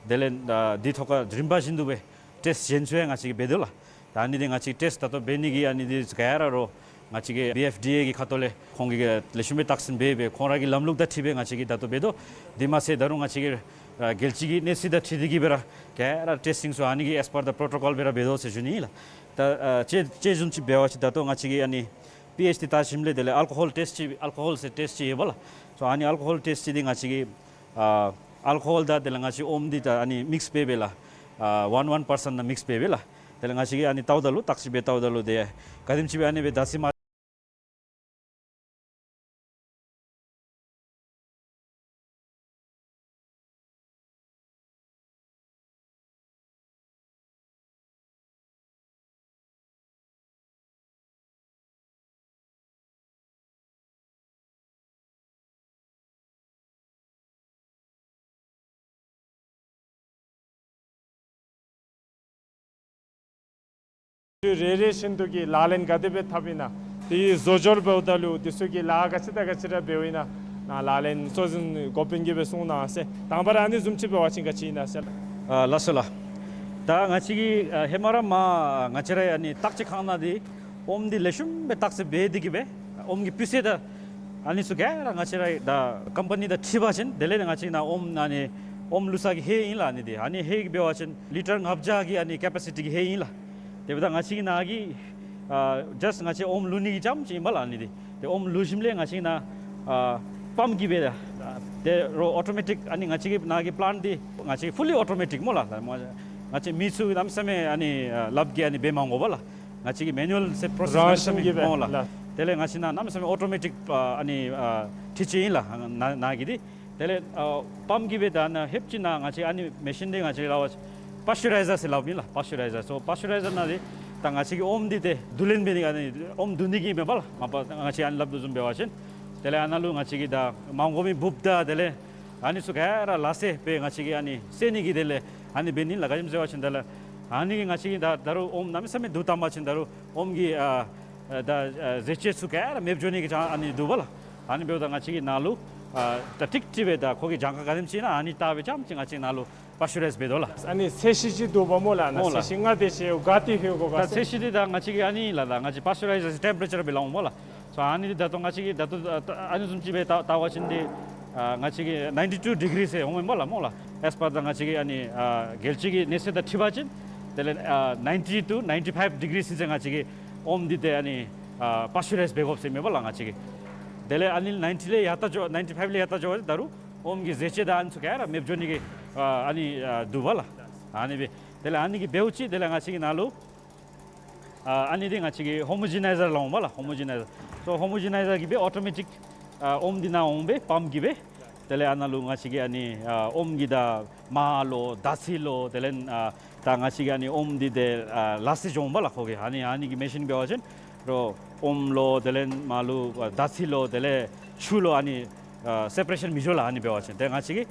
དེ་ལས་ཨ་འདི་ཐོག་ཁར་རིམ་པ་བཞིན་དུ་སྦེ་ཊེསཊ་གཞན་ཚུ་ཡང་ང་བཅས་ཀྱིས་འབད་དོ་ལགས། ད་ཨ་ནི་འདི་ང་བཅས་ཊེསཊ་ད་ལྟོ་འབད་ནི་གི་ཨ་ནི་འདི་ག་ར་རོགས་ང་བཅས་ཀྱི་བི་ཨེཕ་ཌི་ཨེ་གི་ཁ་ཐུག་ལས་ཁོང་གིས་ལེགས་ཤོམ་སྦེ་བརྟག་ཞིབ་འབད་སྦེ་ཁོང་ར་གི་ལམ་ལུགས་དང་འཁྲིལ་སྦེ་ང་བཅས་ཀྱིས་ད་ལྟོ་འབད་དོ། དེ་མ་ཚད་ད་རུང་ང་བཅས་ཀྱིས་ཨ་རྒྱལ་སྤྱི་གི་གནས་ཚད་དང་འཁྲིལ་ཏེ་གི་སྦེ་ར་ག་ར་ཊེསི་ཊིང་ཚུ་ཨ་ནི་གི་ཨེས་པར་ད་པྲོ་ཊོ་ཀོལ་སྦེ་ར་འབད་དོ་ཟེར་ཞུ་ནི་ཨིན་ལགས། ད་ཨ་དཔྱེ་དཔྱེ་བཟུམ་ཅིག་འབད་བ་ཅིན་ད་ལྟོ་ང་བཅས་ཀྱིས་ཨ་ནི་པི་ཨེཆ་འདི་བལྟ་ཞིནམ་ལས་དེ་ལས་ཨལ་ཀོ་ཧོལ་ཊེསཊ་ཅིག་ཨལ་ཀོ་ཧོལ་ཟེར་ཊེསཊ་ཅིག་ཡོད་པ་ལགས། སོ་ཨ་ནི་ཨལ་ཀོ་ཧོལ་ཊེསཊ་ཅིག་འདི་ང་བཅས་ཀྱིས་ཨ་ཨལ་ཀོ་ཧོལ་དང་དེ་ལས་ང་བཅས་ཨོམ་འདི་ད་ཨ་ནི་མིགསི་འབད་འབད་ལགས། ཨ་ཝན་ཝན་པར་སེནཊ་ནང་མིགསི་འབད་འབད་ལགས། དེ་ལས་ང་བཅས་ཀྱིས་ཨ་ནི་བལྟཝ་ད་ལུ་བརྟག་ཞིབ་འབད་བལྟཝ་ད་ལུ་དེ་ག་དེམ་ཅིག་སྦེ་ཨ་ནི་སྦེ་ད་སི་མ་རེ་རེ་བཞིན་དུ་གི་ལག་ལེན་ག་དེ་སྦེ་འཐབ་ཨིན་ན། དེ་བཟོ་སྦྱོར་འབདཝ་ད་ལུ་དེ་ཚུ་གི་ལཱ་ག་ཅི་དང་ག་ཅི་ར་འབདཝ་ཨིན་ན། ནཱ་ལག་ལེན་གཙོ་འཛིན་འགོ་དཔོན་གྱིས་སྦེ་གསུང་གནང་ཟེར། དང་པ་ར་ཨ་ནི་བཟུམ་ཅིག་འབད་བ་ཅིན་ག་ཅི་ཨིན་ན་ཟེར། ཨ་ལགས་སོ་ལགས། ད་ང་བཅས་ཀྱིས་ཨ་ཧེ་མ་ར་མར་ང་བཅས་ར་ཨ་ནི་བརྟག་དཔྱད་ཁང་ནང་འདི་ཨོམ་འདི་ལེགས་ཤོམ་སྦེ་བརྟག་དཔྱད་འབད་དེ་གི་སྦེ་ཨོམ་གྱི་སྤུས་ཚད་དང་ཨ་ནི་ཚུ་ག་ར་ང་བཅས་ར་ད་ཀམ་པ་ནི་དང་འཁྲིལ་བ་ཅིན་དེ་ལས་ང་བཅས་ནཱ་ཨོམ་ཨ་ནི་ཨོམ་བླུག་ས་གི་ཧེ་ཨིན་ལགས། ཨ་ནི་འདི་ཨ་ནི་ཧེ་གི་འབད་བ་ཅིན་ལི་ཊར་ལྔ་བརྒྱ་གི་ཨ་ནི་ཀེ་པེ་སི་ཊི་གི་ཧེ་ཨིན་ལགས། དེ་འབདཝ་ད་ང་བཅས་ཀྱི་ནཱ་གི་ཨ་ཇཱསཊ་ང་བཅས་ཨོམ་བླུག་ནི་གི་རྐྱངམ་ཅིག་ཨིན་པས་ལགས། ཨ་ནི་འདི་ཏེ་ཨོམ་བླུག་ཞིནམ་ལས་ང་བཅས་ནཱ་ཨ་པམཔ་གིས་སྦེ་ད་ཏེ་རོགས་ཨོ་ཊོ་མེ་ཊིག་ཨ་ནི་ང་བཅས་ཀྱི་ནཱ་གི་པི་ལེནཊ་འདི་ང་བཅས་ཕུ་ལི་ཨོ་ཊོ་མེ་ཊིག་སྨོ་ལགས། ང་བཅས་མི་ཚུ་གནམ་མེད་ས་མེད་ཨ་ནི་ཨ་ལགཔ་གིས་ཨ་ནི་འབད་མ་དགོ་པས་ལགས། ང་བཅས་ཀྱི་མེ་ནུ་ཨལ་ཟེར་པྲོ་སེསི་རང་གནམ་མེད་ས་བཞིན་མེད་གྱིས་སྦེ་སྨོ་ལགས། ལགས། དེ་ལས་ང་བཅས་ནཱ་གནམ་མེད་ས་མེད་ཨོ་ཊོ་མེ་ཊིག་ཨ་ནི་ཨ་འཕྲུལ་ཆས་ཨིན་ལགས། ནཱ་ནཱ་གི་འདི་དེ་ལས་ཨ་པམཔ་གིས་སྦེ་ད་ནཱ་ལྷོདཔ་ཅིག་ནཱ་ང་བཅས་ཨ་ནི་མེ་ཤིན་འདི་ང་བཅས་ཀྱིས་སླབ་པ་ཅིན་པཱས་ཅུ་རའི་ཛར་ཟེར་སླབ་ཨིན་ལགས། པཱས་ཅུ་རའི་ཛར། སོ་པཱས་ཅུ་རའི་ཛར་ནང་འདི་ད་ང་བཅས་ཀྱིས་ཨོམ་འདི་ཏེ་བསྡུ་ལེན་འབད་ནི་ཨ་ནི་ཨོམ་བསྡུ་ནི་གི་མེན་པས་ལགས། མ་པ་ང་བཅས་ཨ་ནི་སླབ་དོ་བཟུམ་འབད་བ་ཅིན་དེ་ལས་ཨ་ནཱ་ལུ་ང་བཅས་ཀྱིས་ད་མ་དགོ་མི་འབུཔ་དང་དེ་ལས་ཨ་ནི་ཚུ་ག་ར་ལག་ཟེར་སྦེ་ང་བཅས་ཀྱིས་ཨ་ནི་བསལ་ནི་གི་དེ་ལས་ཨ་ནི་འབད་ནི་ལགས། ག་ཅི་སྨོ་ཟེར་བ་ཅིན་དེ་ལས་ཨ་ནི་གིས་ང་བཅས་ཀྱིས་ད་ད་རུང་ཨོམ་གནམ་མེད་ས་མེད་བསྡུ་བཏང་པ་ཅིན་ད་རུང་ཨོམ་གྱི་ཨ་ཨ་ད་ཨ་ཟས་བཅུད་ཚུ་ག་ར་མེདཔ་འགྱོ་ནི་གི་ཅང་ཨ་ནི་འདུག་པས་ལགས། ཨ་ནི་འབདཝ་ད་ང་བཅས་ཀྱིས་ནཱ་ལུ་ཨ་ད་ཀྲིག་ཀྲི་སྦེ་ད་ཁོ་གི་གྱངས་ཁ་ག་དེམ་ཅིག་ཨིན་ན་ཨ་ནི་བལྟ་སྦེ་རྐྱངམ་ཅིག་ང་བཅས་ནཱ་ལུ་པཱས་ཅུ་རའིཛ་འབད་དོ་ལགས། ཨ་ནི་ཚད་གཞི་ཅིག་འདུག་པ་སྨོ་ལགས། ནཱ་སྨོ་ལགས། ཚད་གཞི་ལྔ་དེ་ཅིག་ག་ཏེ་ལྷོད་དགོ་ག་ད་ཟེར། ཚད་གཞི་འདི་ད་ང་བཅས་ཀྱིས་ཨ་ནི་ལགས་ད་ང་བཅས་པཱས་ཅུ་རའི་ཛེ་ཤཱན་ཊེམ་པ་རེ་ཅར་སྦེ་སླབ་འོང་སྨོ་ལགས། སོ་ཨ་ནི་འདི་ད་ལྟོ་ང་བཅས་ཀྱིས་ད་ལྟོ་ཨ་ནི་བཟུམ་ཅིག་སྦེ་བལྟ་བལྟ་བ་ཅིན་འདི་ཨ་ང་བཅས་ཀྱིས་ནའིན་ཊི་ཊུ་ཌི་གི་རི་ཟེར་འོང་མས་སྨོ་ལགས། སྨོ་ལགས། ཨེས་པར་ད་ང་བཅས་ཀྱི་ཨ་ནི་ཨ་རྒྱལ་སྤྱི་གི་གནས་ཚད་དང་འཁྲིལ་བ་ཅིན་དེ་ལས་ཨ་ནའིན་ཊི་ཊུ་ནའིན་ཊི་ཕའིབ་ཌི་གི་རི་ཟེར་ང་བཅས་ཀྱིས་ཨོམ་འདི་ཏེ་ཨ་ནི་ཨ་པཱས་ཅུ་རའིཛ་འབད་དགོཔ་ཟེར་མས་སྨོ་ལགས་ང་བཅས་ཀྱིས། དེ་ལས་ཨ་ནི་ནའིན་ཊི་ལས་ཡར་ལྟ་འགྱོ་ནའིན་ཊི་ཕའིབ་ལས་ཡར་ལྟ་འགྱོ་བ་ཅིན་ད་རུང་ཨོམ་གྱི་ཟས་བཅུད་དང་ཨ་ནི་ཚུ་ག་ར་མེདཔ་འགྱོ་ནི་གི་ཨ་ཨ་ནི་ཨ་འདུག་པས་ལགས། ཨ་ནི་སྦེ་དེ་ལས་ཨ་ནི་གིས་འབདཝ་ཅིག་དེ་ལས་ང་བཅས་ཀྱིས་ནཱ་ལུ་ཨ་ཨ་ནི་འདི་ང་བཅས་ཀྱིས་ཧོ་མོ་ཇི་ནའི་ཛར་སླབ་འོང་སྨོ་ལགས། ཧོ་མོ་ཇི་ནའི་ཛར། སོ་ཧོ་མོ་ཇི་ནའི་ཛར་གྱིས་སྦེ་ཨོ་ཊོ་མེ་ཊིག་ ཨ་ཨོམ་འདི་ནཱ་འོང་སྦེ་པམཔ་གིས་སྦེ། དེ་ལས་ཨ་ནཱ་ལུ་ང་བཅས་ཀྱིས་ཨ་ནི་ཨ་ཨོམ་གྱི་ད་མར་ལོ་ད་ཚི་ལོ་དེ་ལས་ཨ་ད་ང་བཅས་ཀྱིས་ཨ་ནི་ཨོམ་འདི་དེ་ཨ་ལ་སི་འགྱོཝ་མས་ལགས། ཁོ་གི་ཨ་ནི་ཨ་ནི་གི་མེ་ཤིན་འབད་བ་ཅིན་རོགས་ཨོམ་ལོ་དེ་ལས་མར་ལུ་ཨ་ད་ཚི་ལོ་དེ་ལས་ཆུ་ལོ་ཨ་ནི་ཨ་སེ་པ་རེ་ཤཱན་མི་འགྱོ་ལགས། ཨ་ནི་འབད་བ་ཅིན་ཏེ་ང་བཅས་ཀྱིས་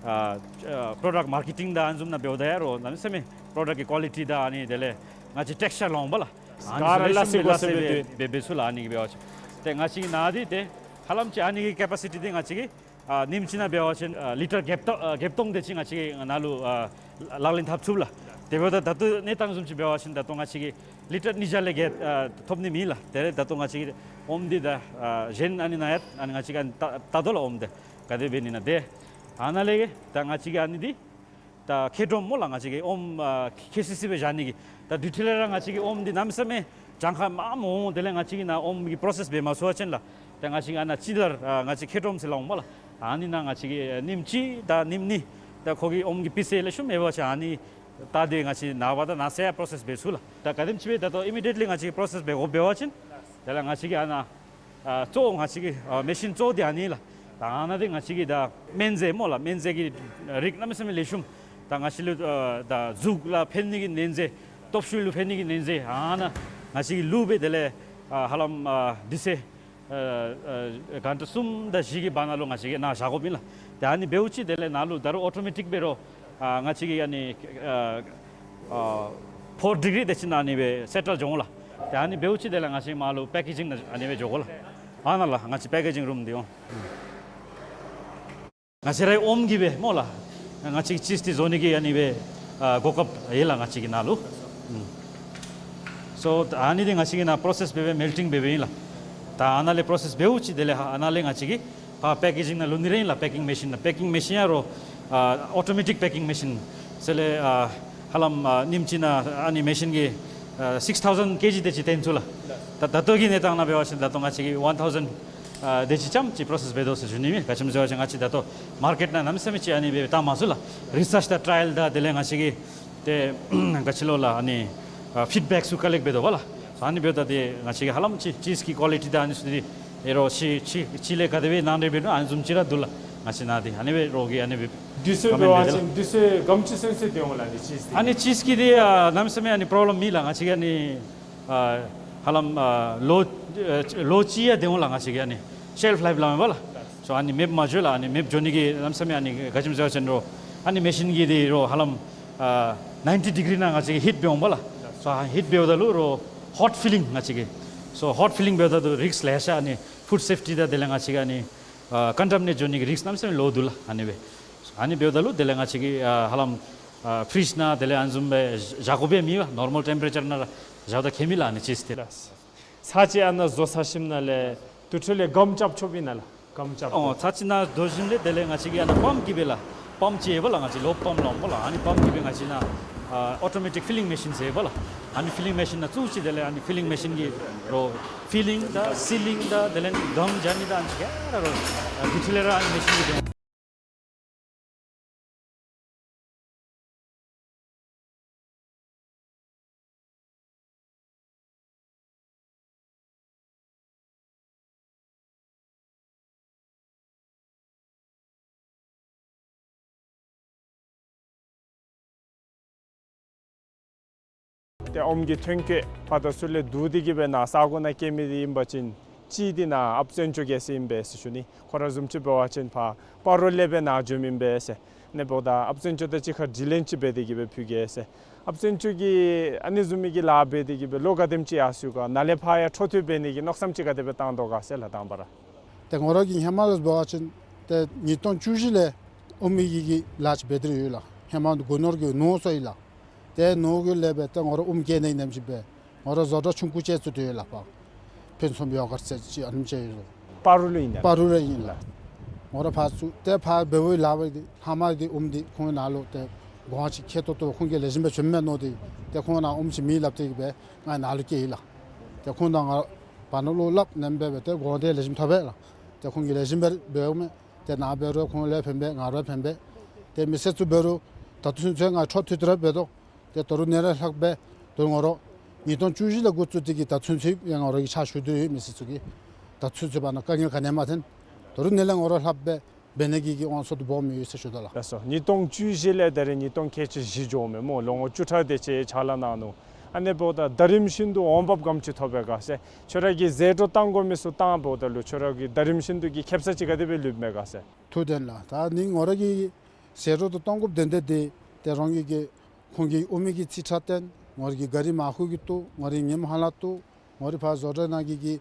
ཨ་ཨ་པྲོ་ཌཀཊ་མར་ཀེ་ཊིང་དང་ཨ་ནི་བཟུམ་ནང་འབདཝ་ད་ཡང་རོགས་གནམ་མེད་ས་མེད་པྲོ་ཌཀཊ་ཀྱི་ཀོ་ལི་ཊི་དང་ཨ་ནི་དེ་ལས་ང་བཅས་ཊེགསི་ཅར་ལོང་པ་ལགས། ཨ་ནི་ག་ར་ལ་སི་ལ་སི་སི་སྦེ་སྦེ་འབད་འབད་ཚུགས་ལགས། ཨ་ནི་གི་འབད་བ་ཅིན་ཏེ་ང་བཅས་ཀྱིས་ནཱ་འདི་ཏེ་ཧ་ལམ་ཅིག་ཨ་ནི་གི་ཀེ་པ་སི་ཊི་འདི་ང་བཅས་ཀྱིས་ཨ་ཉིནམ་གཅིག་ནང་འབད་བ་ཅིན་ཨ་ལི་ཊར་བརྒྱད་སྟོང་ཨ་བརྒྱད་སྟོང་དེ་ཅིག་ང་བཅས་ཀྱིས་ནཱ་ལུ་ཨ་ལག་ལེན་འཐབ་ཚུགས་ལགས། དེ་འབདཝ་ད་ད་ལྟོ་གནས་སྟངས་བཟུམ་ཅིག་འབད་བ་ཅིན་ད་ལྟོ་ང་བཅས་ཀྱིས་ལི་ཊར་ཉིས་བརྒྱ་ལས་བརྒལ་ཨ་ཐོབ་ནི་མེད་ལགས། དེ་ལས་ད་ལྟོ་ང་བཅས་ཀྱིས་ཨོམ་འདི་ད་ཨ་གཞན་ཨ་ནི་ནང་ཡང་ཨ་ནི་ང་བཅས་ཀྱིས་ཨ་ནི་ལྟ་ལྟ་དོ་ལགས། ཨོམ་འདི་ག་དེ་འབད་ནི་ན་ཏེ་ཨ་ནཱ་ལས་ཀྱི་ད་ང་བཅས་ཀྱིས་ཨ་ནི་འདི་ད་ཁེ་དྲོམ་སྨོ་ལགས། ང་བཅས་ཀྱིས་ཨོམ་ཨ་ཁེ་སི་སི་སྦེ་བཞག་ནི་གི་ད་དེ་འཕྲོ་ལས་ར་ང་བཅས་ཀྱིས་ཨོམ་འདི་གནམ་མེད་ས་མེད་གྱངས་ཁ་མངམ་འོང་། དེ་ལས་ང་བཅས་ཀྱིས་ནཱ་ཨོམ་གྱི་པྲོ་སེསི་འབད་མ་ཚུགས་པ་ཅིན་ལགས། ད་ང་བཅས་ཀྱིས་ཨ་ནཱ་ཅི་ལར་ཨ་ང་བཅས་ཁེ་དྲོམ་ཟེར་སླབ་འོང་སྨོ་ལགས། ཨ་ནི་ནང་ང་བཅས་ཀྱིས་ཉིནམ་གཅིག་དང་ཉིནམ་གཉིས་ད་ཁོ་གི་ཨོམ་གྱི་པི་སི་ལེགས་ཤོམ་ཡོད་པ་ཅིན་ཨ་ནི་ད་འདི་ང་བཅས་ནངས་པ་དང་གནངས་ཚེ་ཡང་པྲོ་སེསི་འབད་ཚུགས་ལགས། ད་ག་དེམ་ཅིག་སྦེ་ད་ལྟོ་ཨི་མི་ཌི་ཡེཊ་ལི་ང་བཅས་ཀྱིས་པྲོ་སེསི་འབད་དགོཔ་འབད་བ་ཅིན་དེ་ལས་ང་བཅས་ཀྱིས་ཨ་ནཱ་ཨ་གཙོ་བོ་ང་བཅས་ཀྱི་ཨ་མེ་ཤིན་གཙོ་བོ་འདི་ཨ་ནི་ལགས། ད་ཨ་ནཱ་འདི་ང་བཅས་ཀྱི་ད་སྨན་རྫས་སྨོ་ལགས། སྨན་རྫས་ཀྱི་རིགས་གནམ་མེད་ས་མེད་ལེགས་ཤོམ། ད་ང་བཅས་ལུ་ཨ་ད་གཟུགས་ལུ་ཕན་ནི་གི་སྨན་རྫས་སྟོབས་ཤུགས་ལུ་ཕན་ནི་གི་སྨན་རྫས་ཨ་ནཱ་ང་བཅས་ཀྱིས་བླུགས་སྦེ་དེ་ལས་ཨ་ཧ་ལམ་ཨ་དུས་ཚོད་ཨ་ཨ་གྷན་ཊ་གསུམ་དང་བཞི་གི་བར་ན་ལུ་ང་བཅས་ཀྱིས་ནཱ་བཞག་དགོཔ་ཨིན་ལགས། ཏེ་ཨ་ནི་འབདཝ་ཅིག་དེ་ལས་ནཱ་ལུ་ད་རུང་ཨོ་ཊོ་མེ་ཊིཀ་འབད་རུང་ཨ་ང་བཅས་ཀྱིས་ཨ་ནི་ཨ་ཨ་ཕོར་ཌི་གི་རི་དེ་ཅིག་ནང་ཨ་ནི་སྦེ་སེ་ཊལ་འགྱོ་འོང་ལགས། ཏེ་ཨ་ནི་འབདཝ་ཅིག་དེ་ལས་ང་བཅས་མར་ལུ་པེ་ཀེ་ཇིང་ནང་ཨ་ནི་སྦེ་འགྱོ་དགོ་ལགས། ཨ་ནཱ་ལགས་ང་བཅས་པེ་ཀེ་ཇིང་རུམ་འདི་འོང་། ང་བཅས་རའི་ཨོམ་གྱིས་སྦེ་སྨོ་ལགས། ང་བཅས་ཀྱིས་ཅིསི་འདི་བཟོ་ནི་གི་ཨ་ནི་སྦེ་ཨ་གོ་སྐབས་ཡོད་ལགས་ང་བཅས་ཀྱི་ནང་ལུ། ཨུམ། སོ་ད་ཨ་ནི་འདི་ང་བཅས་ཀྱིས་ནཱ་པྲོ་སེསི་འབད་འབད་མེལ་ཊིང་འབད་འབདཝ་ཨིན་ལགས། ད་ཨ་ནཱ་ལས་པྲོ་སེསི་འབདཝ་ཅིག་དེ་ལས་ཨ་ནཱ་ལས་ང་བཅས་ཀྱིས་ཕར་པེ་ཀེ་ཇིང་ནང་བླུག་ནི་ར་ཨིན་ལགས། པེ་ཀིང་མེ་ཤིན་ནང་པེ་ཀིང་མེ་ཤིན་ཡང་རོགས་ཨ་ཨོ་ཊོ་མེ་ཊིཀ་པེ་ཀིང་མེ་ཤིན་ཟེར་ལས་ཨ་ཧ་ལམ་ཨ་ཉིནམ་གཅིག་ནང་ཨ་ནི་མེ་ཤིན་གྱིས་ཨ་སིགསི་ཐའུ་ཟེན་ཀེ་ཇི་དེ་ཅིག་བཏོན་ཚུགས་ལགས། ད་ད་ལྟོ་གི་གནས་སྟངས་ནང་འབད་བ་ཅིན་ད་ལྟོ་ང་བཅས་ཀྱིས་ཝན་ཐའུ་ཟེན་ཨ་དེ་ཅིག་ཙམ་ཅིག་པྲོ་སེསི་འབད་དོ་ཟེར་ཞུ་ནི་ཨིན། ག་ཅི་སྨོ་ཟེར་བ་ཅིན་ང་བཅས་ད་ལྟོ་མར་ཀེཊ་ནང་གནམ་མེད་ས་མེད་ཅིག་ཨ་ནི་སྦེ་བཏང་མ་ཚུགས་ལགས། རི་སརཆ་དང་ཊ་ར་ཡལ་དང་དེ་ལས་ང་བཅས་ཀྱིས་ཏེ་ག་ཅི་ལོ་ལགས་ཨ་ནི་ཨ་ཕིཌ་བེཀ་ཚུ་ཀ་ལེཀཊ་འབད་དོ་བ་ལགས། ཨ་ནི་འབདཝ་ད་ཏེ་ང་བཅས་ཀྱིས་ཧ་ལམ་ཅིག་ཅིསི་གི་ཀོ་ལི་ཊི་དང་ཨ་ནི་ཚུ་འདི་ཨེ་རོགས་ཅིག་ཅིག་ཅིག་ལས་ག་དེ་སྦེ་ནང་འདྲེན་འབད་ནུག་ཨ་ནི་བཟུམ་ཅིག་ར་འདུག་ལགས། ང་བཅས་ནཱ་འདི་ཨ་ནི་སྦེ་རོགས་ཀྱིས་ཨ་ནི་སྦེ་དུས་ཚོད་འབད་བ་ཅིན་དུས་ཚོད་ག་དེམ་ཅིག་ཚུན་ཚོད་སྡོད་འོང་ལགས་ཨ་ནི་ཅིསི་འདི། ཨ་ནི་ཅིསི་གི་འདི་ཨ་གནམ་མེད་ས་མེད་ཨ་ནི་པྲོབ་ལེམ་མེད་ལགས། ང་བཅས་ཀྱིས་ཨ་ནི་ཨ་ཧ་ལམ་ཨ་ལོ་ཨ་ལོ་གཅིག་ཡང་སྡོད་འོང་ལགས། ང་བཅས་ཀྱིས་ཨ་ནི་ཤེལཕ་ལའིཕ་སླབ་མས་པ་ལགས། སོ་ཨ་ནི་མེདཔ་མ་འགྱོ་ལགས། ཨ་ནི་མེདཔ་འགྱོ་ནི་གི་གནམ་མེད་ས་མེད་ཨ་ནི་ག་ཅི་སྨོ་ཟེར་བ་ཅིན་རོགས་ཨ་ནི་མེ་ཤིན་གྱིས་འདི་རོགས་ཧ་ལམ་ཨ་ནའིན་ཊི་ཌི་གི་རི་ནང་ང་བཅས་ཀྱིས་ཧིཊ་འབད་འོང་པ་ལགས། སོ་ཨ་ཧིཊ་འབདཝ་ད་ལུ་རོགས་ཧོཊ་ཕི་ལིང་ང་བཅས་ཀྱིས་སོ་ཧོཊ་ཕི་ལིང་འབདཝ་ད་ལུ་རིསཀ་ལེ་ཤ་ཨ་ནི་ཕུཌ་སེཕ་ཊི་དང་དེ་ལས་ང་བཅས་ཀྱིས་ཨ་ནི་ཨ་ཀོན་ཊ་མི་ནེཊ་འགྱོ་ནི་གི་རིསཀ་གནམ་མེད་ས་མེད་ལོ་འདུག་ལགས། ཨ་ནི་སྦེ་ཨ་ནི་འབདཝ་ད་ལུ་དེ་ལས་ང་བཅས་ཀྱིས་ཨ་ཧ་ལམ་ཨ་ཕི་རིཇ་ནང་དེ་ལས་ཨ་ནི་བཟུམ་སྦེ་བཞག་དགོ་པའི་མེད་པ། ནོར་མཱལ་ཊེམ་པ་རེ་ཅར་ནང་ར་བཞག་ད་ཁྱད་མེད་ལགས་ཨ་ནི་ཅིསི་འདི་ལགས། ཚར་གཅིག་ཨ་ནཱ་བཟོ་ཚར་ཞིནམ་ལས་དེ་འཕྲོ་ལས་སྒམ་རྐྱབ་ཆོགཔ་ཨིན་ན་ལགས། སྒམ་རྐྱབ། ཨོ་ཚར་གཅིག་ནཱ་བཟོ་ཞིནམ་ལས་དེ་ལས་ང་བཅས་ཀྱིས་ཨ་ནཱ་པམཔ་གིས་སྦེ་ལགས། པམཔ་ཅིག་ཡོད་པ་ལགས། ང་བཅས་ལོག་པམཔ་སླབ་འོང་པ་ལགས། ཨ་ནི་པམཔ་གིས་སྦེ་ང་བཅས་ནཱ་ཨ་ཨོ་ཊོ་མེ་ཊིཀ་ཕི་ལིང་མེ་ཤིན་ཟེར་ཡོད་པ་ལགས། ཨ་ནི་ཕི་ལིང་མེ་ཤིན་ནང་བཙུགས་ཅི། དེ་ལས་ཨ་ནི་ཕི་ལིང་མེ་ཤིན་གྱིས་རོགས་ཕི་ལིང་དང་སི་ལིང་དང་དེ་ལས་སྒམ་རྐྱབ་ནི་དང་ཨ་ནི་ག་ར་རོགས་ཨ་དེ་འཕྲོ་ལས་ར་ཨ་ནི་མེ་ཤིན་གྱིས་སྦེ། ཏེ་ཨོམ་གྱི་ཐོན་སྐྱེད་ཕར་དང་ཚུར་ལས་བསྡུ་སྟེ་གིས་སྦེ་ནཱ་ས་གོ་ནང་སྐྱེལ་མི་འདི་ཨིན་པ་ཅིན་གཅིག་འདི་ནཱ་ཨཔ་བཙན་སྐྱོགས་རྒྱལ་སྲས་ཨིན་པས་ཟེར་ཞུ་ནི། ཁོ་ར་བཟུམ་ཅིག་འབད་བ་ཅིན་ཕར་སྤ་རོ་ལས་སྦེ་ནཱ་འབྱོནམ་ཨིན་པས་ཟེར། ཨ་ནི་འབདཝ་ད་ཨཔ་བཙན་སྐྱོགས་དང་གཅིག་ཁར་དྲི་ལན་ཅིག་འབད་དེ་གིས་སྦེ་ཕུལ་གེ་ཟེར། ཨཔ་བཙན་སྐྱོགས་ཀྱིས་ཨ་ནི་བཟུམ་མའི་གི་ལཱ་འབད་དེ་གིས་སྦེ་ལོ་ག་དེམ་ཅིག་ཡར་སོང་ག། ནཱ་ལས་ཕར་ཡང་འཕྲོ་མཐུད་འབད་ནི་གི་མནོ་བསམ་ཅིག་ག་དེ་སྦེ་བཏང་དོ་ག་ཟེར་ལགས་དང་པ་ར། ཏེ་ང་ར་གིས་ཧེ་མ་ལས་འབད་བ་ཅིན་ཏེ་ཉིས་སྟོང་བཅུ་བཞི་ལས་ཨོམ་གྱི་གི་ལཱ་ཅིག་འབད་དེ་ར་ཡོད་ལགས། ཧེ་མ་སྒོ་ནོར་གྱི་ནོར་སོང་ཡི་ལགས། ཏེ་ནོར་གྱི་ལས་སྦེ་ཏེ་ང་ར་ཨོམ་སྐྱེལ་ནི་ཨིནམ་ཅིག་སྦེ་ང་ར་བཟོ་གྲྭ་ཆུང་ཀུ་ཅིག་བཙུགས་ཏེ་ཡོད་ལགས། ཕར་ཕུན་སུམ་ཡོ་གརཊ་ཟེར་ཅིག་ཨ་ནེམ་ཅིག་ཡོད་ལགས། སྤ་རོ་ལུ་ཨིན་ན། སྤ་རོ་ལུ་ཨིན་ལགས། ང་ར་ཕར་བཙུགས་ཏེ་ཕར་འབད་བའི་ལཱ་འབད་དེ་ལྷག་མ་འདི་ཨོམ་འདི་ཁོང་ནཱ་ལུ་ཏེ་གོང་ཅིག་ཁེ་ཏོག་ཏོ་ཁོང་གིས་ལེགས་ཤོམ་སྦེ་བྱིནམ་མས་མནོ་སྟེ་ཏེ་ཁོང་ནཱ་ཨོམ་ཅིག་མེད་སླབ་སྟེ་གིས་སྦེ་ང་ནཱ་ལུ་བསྐྱལ་ཡི་ལགས། ཏེ་ཁོང་དང་ང་བར་ན་ལུ་སླབ་ནེམ་སྦེ་སྦེ་ཏེ་གོང་ཏེ་ལེགས་ཤོམ་ཐོབ་པས་ལགས། ཏེ་ཁོང་གིས་ལེགས་ཤོམ་སྦེ་འབདཝ་མས། ཏེ་ནཱ་འབད་རུང་ཁོང་ལུ་ཕན་པས། ང་ར་ཕན་པས། ཏེ་མི་སེར་ཚུ་འབད་རུང་ད་ལྟོ་ཚུན་ཚོད་ང་འཕྲོ་མཐུད་དེ་ར་འབད་དོ། ཏེ་ད་རུང་ནཱ་ར་ལྷག་སྦེ་ད་རུང་ང་ར་ཉིས་སྟོང་བཅུ་བཞི་ལས་འགོ་བཙུགས་ཏེ་གིས་ད་ཚུན་ཚོད་ཡང་ང་ར་གིས་ཕྱག་ཞུ་དོ་ཡོད། མི་སེར་ཚུ་གིས་ད་ཚུན་ཚོད་བར་ན་དཀའ་ངལ་ག་ནི་ཡང་མ་ཐོན། ད་རུང་ནཱ་ལས་ངོ་ར་ལྷགཔ་སྦེ་འབད་ནི་གི་གི་དབང་ཚད་དེ་སྦོམ་ཡོད་ཟེར་ཞུ་དོ་ལགས། ལགས་སོ། ཉིས་སྟོང་བཅུ་བཞི་ལས་ད་རེས་ཉིས་སྟོང་ཁལ་གཅིག་བཞི་འགྱོཝ་མས་སྨོ། ལོ་ངོ་བཅུ་ཕྲག་དེ་ཅིག་ཕྱག་ལཱ་གནང་ནུག། ཨ་ནི་འབདཝ་ད་ད་རིམ་བཞིན་དུ་འོང་འབབ་ག་དེམ་ཅིག་ཐོབ་པས་ག་ཟེར། ཁྱོད་ར་གིས་ཟད་འགྲོ་བཏང་དགོ་མི་ཚུ་བཏངམ་ད་ལུ་ཁྱོད་ར་གི་ད་རིམ་བཞིན་དུ་གི་ཁེབ་ས་ཅིག་ག་དེ་སྦེ་ལུསཔ་མས་ག་ཟེར། ཐུགས་བདེན་ལགས། ད་ནི་ངོ་ར་གི་ཟད་འགྲོ་དེ་གཏང་དགོཔ་དོན་དག་དེ་ཏེ་རང་གི་གི་ཁོང་གི་དབུ་མའི་གི་རྩིས་ཁྲ་བཏོན། ངོ་ར་གི་ག་རི་མར་ཁུ་གི་བཏོག། ངོ་ར་གི་ཉིམ་ཧ་ལ་བཏོག། ངོ་ར་ཕར་བཟོ་གྲྭ་ནང་གི་གི་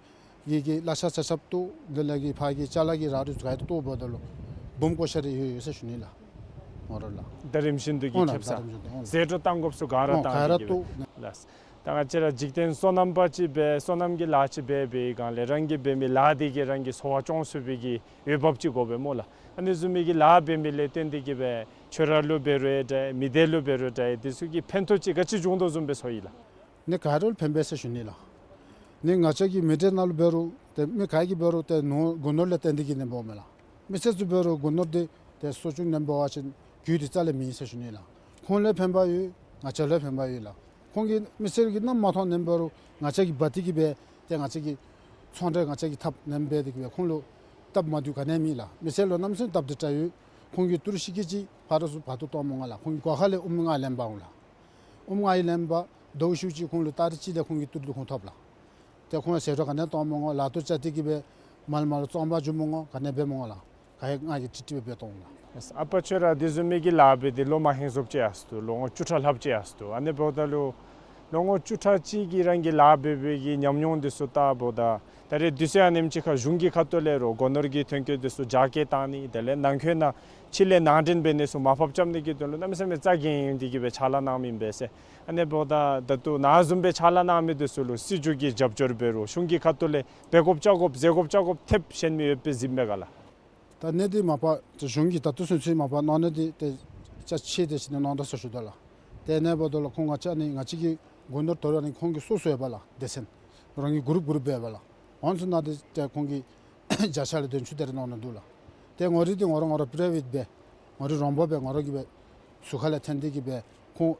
གི་གི་གླ་ཆ་ཆ་ཁྱབ་བཏོག། དེ་ལས་གི་ཕར་གི་ཅ་ལ་གི་ར་རུ་ག་ཡ་བཏོགཔ་ད་ལུ་འབུམ་གོ་ཤ་རེ་ཡོད་ཡོད་ཟེར་ཞུ་ནི་ལགས། ངོ་ར་ལགས། ད་རིམ་བཞིན་དུ་གི་ཨོ་ལགས། ཁེབ་ས། ད་རིམ་བཞིན་དུ་ཨོ་ལགས། ཟད་འགྲོ་བཏང་དགོཔ་ཚུ་ག་ར་ཨོ་བཏང་ག་ར་སྟེ་གི་བཏོག་སྦེ། ལགས། ད་ང་བཅས་ར་འཇིག་རྟེན་སོ་ནམ་པ་ཅིག་འབད་སོ་ནམ་གྱི་ལཱ་ཅིག་འབད་བའི་སྒང་ལས་རང་གིས་འབད་མི་ལཱ་དེ་གིས་རང་གི་འཚོ་བ་སྐྱོང་ཚུགས་པའི་གི་འོས་འབབ་ཅིག་དགོ་པས་སྨོ་ལགས། ཨ་ནི་བཟུམ་མའི་གི་ལཱ་འབད་མི་ལས་བརྟེན་ཏེ་གི་སྦེ་ཁྱོད་ར་ལུ་འབད་རུང་འདྲ་མི་སྡེ་ལུ་འབད་རུང་འདྲ་དེ་ཚུ་གིས་ཕན་ཐོགས་ཅིག་ག་ཅི་བྱུང་དོ་བཟུམ་སྦེ་ཚོར་ཡི་ལགས། ནི་ག་ར་ལུ་ཕན་པས་ཟེར་ཞུ་ནི་ལགས། ནི་ང་བཅས་ཀྱི་མི་སྡེ་ནང་ལུ་འབད་རུང་ཏེ་མི་ག་གིས་འབད་རུང་ཏེ་ནོར་སྒོ་ནོར་ལས་བརྟེན་ཏེ་གི་ནི་འབདཝ་མས་ལགས། མི་སེར་ཚུ་འབད་རུང་སྒོ་ནོར་དེ་ཏེ་གསོ་སྐྱོང་ནི་འབད་བ་ཅིན་རྒྱུ་དེ་རྩ་ལས་མེད་ཟེར་ཞུ་ནི་ལགས། ཁོང་ལུ་ཕན་པ་ཡོད། ང་བཅས་ལུ་ཕན་པ་ཡོད་ལགས། ཁོང་གིས་མི་སེར་གྱིས་ནམ་མ་མཐོང་ནི་འབད་རུང་ང་བཅས་ཀྱིས་འབག་སྟེ་གི་སྦེ་ཏེ་ང་བཅས་ཀྱི་ཚོང་འབྲེལ་ང་བཅས་ཀྱིས་འཐབ་ནི་འབད་དེ་གི་སྦེ་ཁོང་ལུ་སྟབས་མ་བདེཝ་ག་ནི་ཡང་མེད་ལགས། མི་སེར་ལུ་གནམ་མེད་ས་མེད་སྟབས་བདེ་དྲགས་ཡོད། ཁོང་གིས་ཏི་རུ་ཤིག་ཀེ་ཅིག་ཕར་རུ་ཚུར་འབག་སྟེ་གཏང་མི་འོང་ལགས། ཁོང་གིས་སྒོ་ཁ་ལས་ཨོམ་ལྔ་ལེན་འབག་འོང་ལགས། ཨོམ་ལྔ་ལེན་འབག་ཟླཝ་ཤུལ་ཅིག་ཁོང་ལུ་ཏ་རིག་གཅིག་ལས་ཁོང་གི་ཏི་རུ་དེ་ཁོང་ཐོབ་ལགས། ཏེ་ཁོང་ཟད་འགྲོ་ག་ནི་ཡང་གཏང་མི་འོང་། ལཱ་ཐོག་བཅའ་སྟེ་གི་སྦེ་མ་ལས་མ་ལུ་བཙོང་འབག་འགྱོ་མི་འོང་། ག་ནི་འབད་མི་འོང་ལགས། ག་ཡང་ང་གིས་ཀྲིག་ཀྲི་སྦེ་འབད་གཏང་འོང་ལགས། ཨ་པ་ཁྱོད་ར་དེ་བཟུམ་མའི་གི་ལཱ་འབད་དེ་ལོ་མ་ཧེང་སོངམ་ཅིག་ཡར་སོ་ནུག། ལོ་ངོ་བཅུ་ཕྲག་ལྷགཔ་ཅིག་ཡར་སོ་ནུག། ཨ་ནི་འབདཝ་ད་ལུ་ལོ་ངོ་བཅུ་ཕྲག་གཅིག་གི་རང་གི་ལཱ་འབད་བའི་གི་ཉམས་མྱོང་དེ་ཚུ་བལྟཝ་ད་ད་རེས་དུས་ཚོད་ཨ་ནེམ་ཅིག་ཁར་གཞུང་གི་ཁ་ཐུག་ལས་རུང་སྒོ་ནོར་གྱི་ཐོན་སྐྱེད་དེ་ཚུ་རྒྱ་སྐྱེད་གཏང་ནི་དེ་ལས་ནང་འཁོད་ནང་ཕྱི་ལས་ནང་འདྲེན་འབད་ནི་ཚུ་མར་ཕབ་རྐྱབ་ནི་གི་དོན་ལུ་གནམ་མེད་ས་མེད་རྩ་འགེངས་ཏེ་གི་སྦེ་ཕྱག་ལཱ་གནང་མི་ཨིན་པས་ཟེར། ཨ་ནི་འབདཝ་ད་ད་ལྟོ་ནཱ་བཟུམ་སྦེ་ཕྱག་ལཱ་གནང་མི་དེ་ཚུ་ལུ་སྲིད་བྱུས་ཀྱི་རྒྱབ་སྐྱོར་འབད་རུང་གཞུང་གི་ཁ་ཐུག་ལས་འབད་དགོཔ་བཅའ་དགོཔ་ཟེར་དགོཔ་བཅའ་དགོཔ་ཐེབས་གཞན་མི་ཡོད་པས་གཟིགསཔ་མས་ག་ལགས། ད་ནི་དེ་མ་པ་ཏེ་གཞུང་གིས་ད་ལྟོ་ཚུན་ཚོད་མ་པ་གནང་ནི་དེ་ཏེ་ཅ་ཆས་དེ་ཅིག་ནི་གནང་ད་ཟེར་ཞུ་དོ་ལགས། ཏེ་ཨ་ནི་འབདཝ་ད་ལུ་ཁོང་ང་བཅས་ནི་ང་བཅས་ཀྱི་སྒོ་ནོར་དོ་རུང་ཨ་ནི་ཁོང་གི་སོ་སོ་ཡོད་པ་ལགས། སྡེ་ཚན་རང་གི་གུ་རུབ་གུ་རུབ་སྦེ་ཡོད་པ་ལགས། ཨ་ནི་ཚུ་ནང་དེ་ཏེ་ཁོང་གིས་བརྒྱ་ཆ་ལས་བདུན་ཅུ་དེ་རེ་གནང་ནི་འདུག་ལགས། ཏེ་ངོ་རིས་དེ་ངོ་ར་ངོ་ར་པི་རའི་ཝེཊ་སྦེ་ངོ་རིས་རོང་འབབ་སྦེ་ངོ་ར་གི་སྦེ་ཟུར་ཁ་ལས་འཐེན་ཏེ་གི་སྦེ་ཁོང་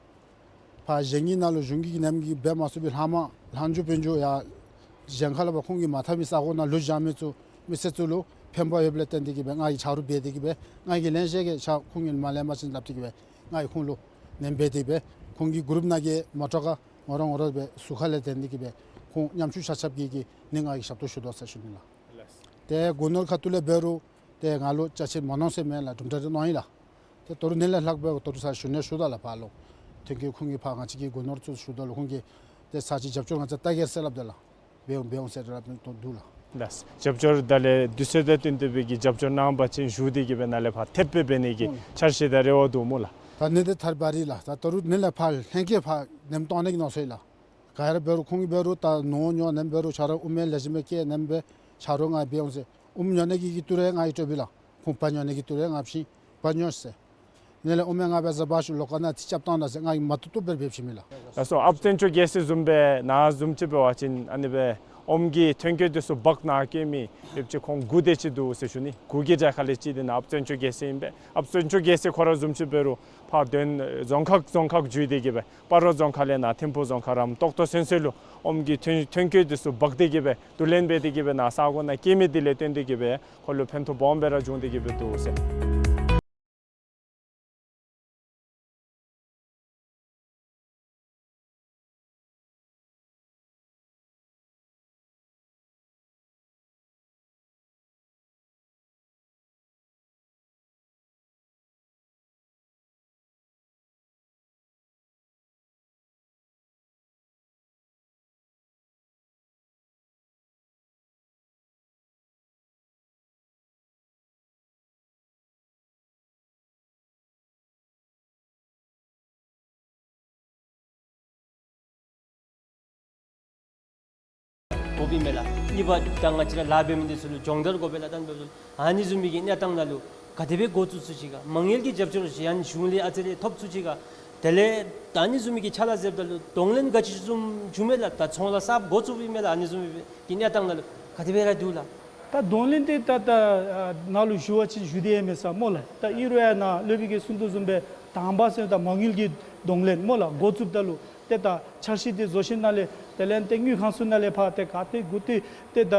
ཕར་གཞན་གྱི་ནང་ལུ་གཞུང་གི་ནམ་གྱི་འབད་མ་ཚུགས་པའི་ལྷག་མ་ལྷག་འགྱོ་འབད་འགྱོ་ཡར་གཞན་ཁ་ལས་ཕར་ཁོང་གིས་མ་འཐབ་མི་ས་གོ་ནང་ལུ་བཞག་མི་ཚུ་མི་སེར་ཚུ་ལུ་ཕན་པ་ཡོདཔ་ལས་བརྟེན་ཏེ་གི་སྦེ་ང་གིས་ཆ་རོགས་འབད་དེ་གི་སྦེ་ང་གིས་ལེན་ཤེས་གི་ཆ་ཁོང་གིས་མ་ལེན་པ་ཅིན་སླབ་སྟེ་གི་སྦེ་ང་གིས་ཁོང་ལུ་ལེན་འབད་དེ་སྦེ་ཁོང་གི་གུ་རུབ་ནང་གི་མོ་ཊ་ཁར་ངོ་ར་ངོ་ར་སྦེ་ཟུར་ཁ་ལས་འཐེན་ཏེ་གི་སྦེ་ཁོང་ཉམ་ཆུང་ཆ་ཁྱབ་ཀྱི་གི་ནི་ང་གིས་ཞབས་ཏོག་ཞུ་དོ་ཟེར་ཞུ་ནི་ལགས། ཏེ་སྒོ་ནོར་ཁ་ཐུག་ལས་འབད་རུང་ཏེ་ང་ལུ་ཅ་ཆས་མ་གནང་ཟེར་མེད་ལགས། གྲུབ་འབྲས་རེ་གནང་ཡི་ལགས། ཏེ་ད་རུང་ནི་ལས་ལྷག་སྦེ་ད་རུང་ས་ཞུ་ནི་ཞུ་དོ་ལགས། ཕར་ལུ་ཐོན་སྐྱེད་ཁོང་གིས་ཕར་ང་བཅས་ཀྱི་སྒོ་ནོར་ཚུ་ཞུ་དོ་ལགས། ཁོང་གིས་ཏེ་ས་ཅིག་རྒྱབ་སྐྱོར་ང་བཅས་བལྟ་གེ་ཟེར་སླབ་དོ་ལགས། འབད་འོང་འབད་འོང་ཟེར་ར་འབད་དོ་འདུག་ལགས། ལགས། རྒྱབ་སྐྱོར་ད་ལས་དུས་ཚོད་དང་བསྟུན་ཏེ་སྦེ་གི་རྒྱབ་སྐྱོར་གནང་བ་ཅིན་ཞུ་སྟེ་གི་སྦེ་ནཱ་ལས་ཕར་ཐེབས་སྦེ་འབད་ནི་གི་ཨོ་འཆར་གཞི་དང་རེ་བ་འདུག་སྨོ་ལགས། ད་ནི་དེ་ཐར་བ་རི་ལགས། ད་ད་རུང་ནི་ལས་ཕར་ལྷན་སྐྱེས་ཕར་ནེམ་གཏང་ནི་གི་གནང་སོང་ཡི་ལགས། ག་ར་འབད་རུང་ཁོང་གིས་འབད་རུང་ད་ནོར་ཉོ་ནེམ་འབད་རུང་ཆ་རོགས་ཨོམ་ལེགས་ཤོམ་སྦེ་བསྐྱལ་ནེམ་སྦེ་ཆ་རོགས་ང་འབད་འོང་ཟེར། ཨོམ་ཉོ་ནི་གི་གི་ཏི་རུ་ང་གིས་སྤྲོད་པས་ལགས། ཁོང་ཕར་ཉོ་ནི་གི་ཏི་རུ་ང་བྱིན་ཕར་ཉོ་ཟེར། ནི་ལས་ཨོམ་ང་འབད་ཟ་འབག་ཤོག་ལོགས་ཁ་ནང་ཏེ་རྐྱབ་གཏང་ད་ཟེར་ང་གིས་མ་བཏུབ་བཏུབ་སྦེ་འབད་བྱིན་མས་ལགས། ལགས་སོ། ཨཔ་བཙན་སྐྱོགས་རྒྱལ་མཚན་བཟུམ་སྦེ་ནཱ་བཟུམ་ཅིག་འབད་བ་ཅིན་ཨ་ནི་སྦེ་ཨོམ་གྱི་ཐོན་སྐྱེད་དེ་ཚུ་བག་ནཱ་སྐྱེལ་མི་ཡོདཔ་ཅིག་ཁོང་དགུ་དེ་ཅིག་འདུག་ཟེར་ཞུ་ནི། དགུ་གི་གྲས་ཁ་ལས་གཅིག་དེ་ནཱ་ཨཔ་བཙན་སྐྱོགས་རྒྱལ་མཚན་ཨིན་པས། ཨཔ་བཙན་སྐྱོགས་རྒྱལ་མཚན་ཁོ་ར་བཟུམ་ཅིག་འབད་རུང་ཕར་དོན་རྫོང་ཁག་རྫོང་ཁག་བརྒྱུད་དེ་གི་སྦེ་སྤ་རོ་རྫོང་ཁག་ལས་ནཱ་ཐིམ་ཕུ་རྫོང་ཁག་རམ་ཏོག་ཏོ་ཚུན་ཚོད་ལུ་ཨོམ་གྱི་ཐོན་ཐོན་སྐྱེད་དེ་ཚུ་འབག་སྟེ་གི་སྦེ་བསྡུ་ལེན་འབད་དེ་གི་སྦེ་ནཱ་ས་གོ་ནང་སྐྱེལ་མི་དེ་ལས་བརྟེན་ཏེ་གི་སྦེ་ཁོ་ལུ་ཕན་ཐོགས་སྦོམ་སྦེ་ར་བྱུང་སྟེ་གི་སྦེ་འདུག་ཟེར། དགོཔ་ཨིན་མས་ལགས། གཉིས་པ་ད་ང་བཅས་ར་ལཱ་འབད་མི་འདི་ཚུ་ལུ་སྦྱོང་བརྡར་དགོ་པས་ལགས། ད་འབདཝ་ད་ཨ་ནི་བཟུམ་མའི་གི་གནས་སྟངས་ནང་ལུ་ག་དེ་སྦེ་འགོ་བཙུགས་ཚུགས་ཅི་ག། མ་དངུལ་གྱི་རྒྱབ་སྐྱོར་ཅིག་ཡང་གཞུང་ལས་ཨ་ཙི་རེ་ཐོབ་ཚུགས་ཅི་ག། དེ་ལས་ད་ཨ་ནི་བཟུམ་མའི་གི་ཕྱག་ལཱ་མཛདཔ་ད་ལུ་གདོང་ལེན་ག་ཅི་བཟུམ་བྱུང་མས་ལགས། ད་ཚོང་ལཱ་གསརཔ་འགོ་བཙུགསཔ་ཨིན་མས་ལགས། ཨ་ནི་བཟུམ་མའི་གི་གནས་སྟངས་ནང་ལུ་ག་དེ་སྦེ་ར་འདུག་ལགས། ད་གདོང་ལེན་དེ་ད་ད་ནཱ་ལུ་ཞུ་བ་ཅིན་ཞུ་སྟེ་ཡང་མེད་ས་སྨོ་ལགས། ད་ཨིན་རུང་ཡང་ནཱ་སློབ་དཔོན་གྱིས་གསུང་དོ་བཟུམ་སྦེ་དང་པ་ཟེར་ད་མ་དངུལ་གྱི་གདོང་ལེན་སྨོ་ལགས། འགོ་བཙུགསཔ་ད་ལུ་ཏེ་ད་འཆར་གཞི་དེ་བཟོ་ཞིནམ་ལས་དེ་ལས་ཏེ་དངུལ་ཁང་ཚུ་ནང་ལས་ཕར་ཏེ་ག་ཏེ་གུ་ཏེ་ཏེ་ད་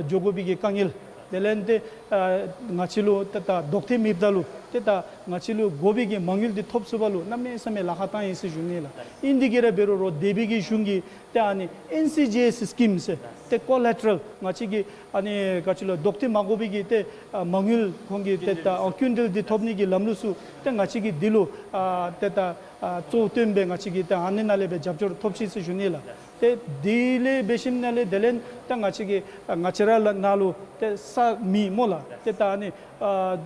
འགྱོ་དགོ་པའི་གི་དཀའ་ངལ་ དེ་ལས་ཏེ་ཨ་ང་བཅས་ལུ་ཏེ་ད་ལྡོག་ཐེབས་མེདཔ་ད་ལུ་ཏེ་ད་ང་བཅས་ལུ་དགོ་པའི་གི་མ་དངུལ་འདི་ཐོབ་ཚུགསཔ་ལུ་གནམ་མེད་ས་མེད་ལཱ་ཁག་བཏང་ཡི་ཟེར་ཞུ་ནི་ལགས། ཨིན་དེ་གིས་ར་འབད་རུང་རོགས་འདས་པའི་གི་གཞུང་གིས་ཏེ་ཨ་ནི་ཨེན་སི་ཇི་ཨེསི་སི་ཀིམ་ཟེར་ཏེ་ཀོ་ལེ་ཊ་རཱལ་ང་བཅས་ཀྱི་ཨ་ནི་ག་ཅི་ལོ་ལྡོག་ཐེབས་མ་དགོ་པའི་གི་ཏེ་ཨ་མ་དངུལ་ཁོང་གི་ཏེ་ད་ཨ་སྐྱིན་འགྲུལ་འདི་ཐོབ་ནི་གི་ལམ་ལུགས་ཚུ་ཏེ་ང་བཅས་ཀྱིས་འདི་ལུ་ཨ་ཏེ་ད་ཨ་གཙོ་བོ་བཏོན་སྦེ་ང་བཅས་ཀྱིས་ཏེ་ཨ་ནི་ནང་ལས་སྦེ་རྒྱབ་སྐྱོར་ཐོབ་ཅི་ཟེར་ཞུ་ནི་ལགས། ཏེ་དེ་ལས་འབད་ཞིནམ་ལས་དེ་ལས་ད་ང་བཅས་ཀྱི་ཨ་ང་བཅས་ར་ལ་ནཱ་ལུ་ཏེ་ས་མེད་སྨོ་ལགས། ཏེ་ད་ཨ་ནི་ཨ་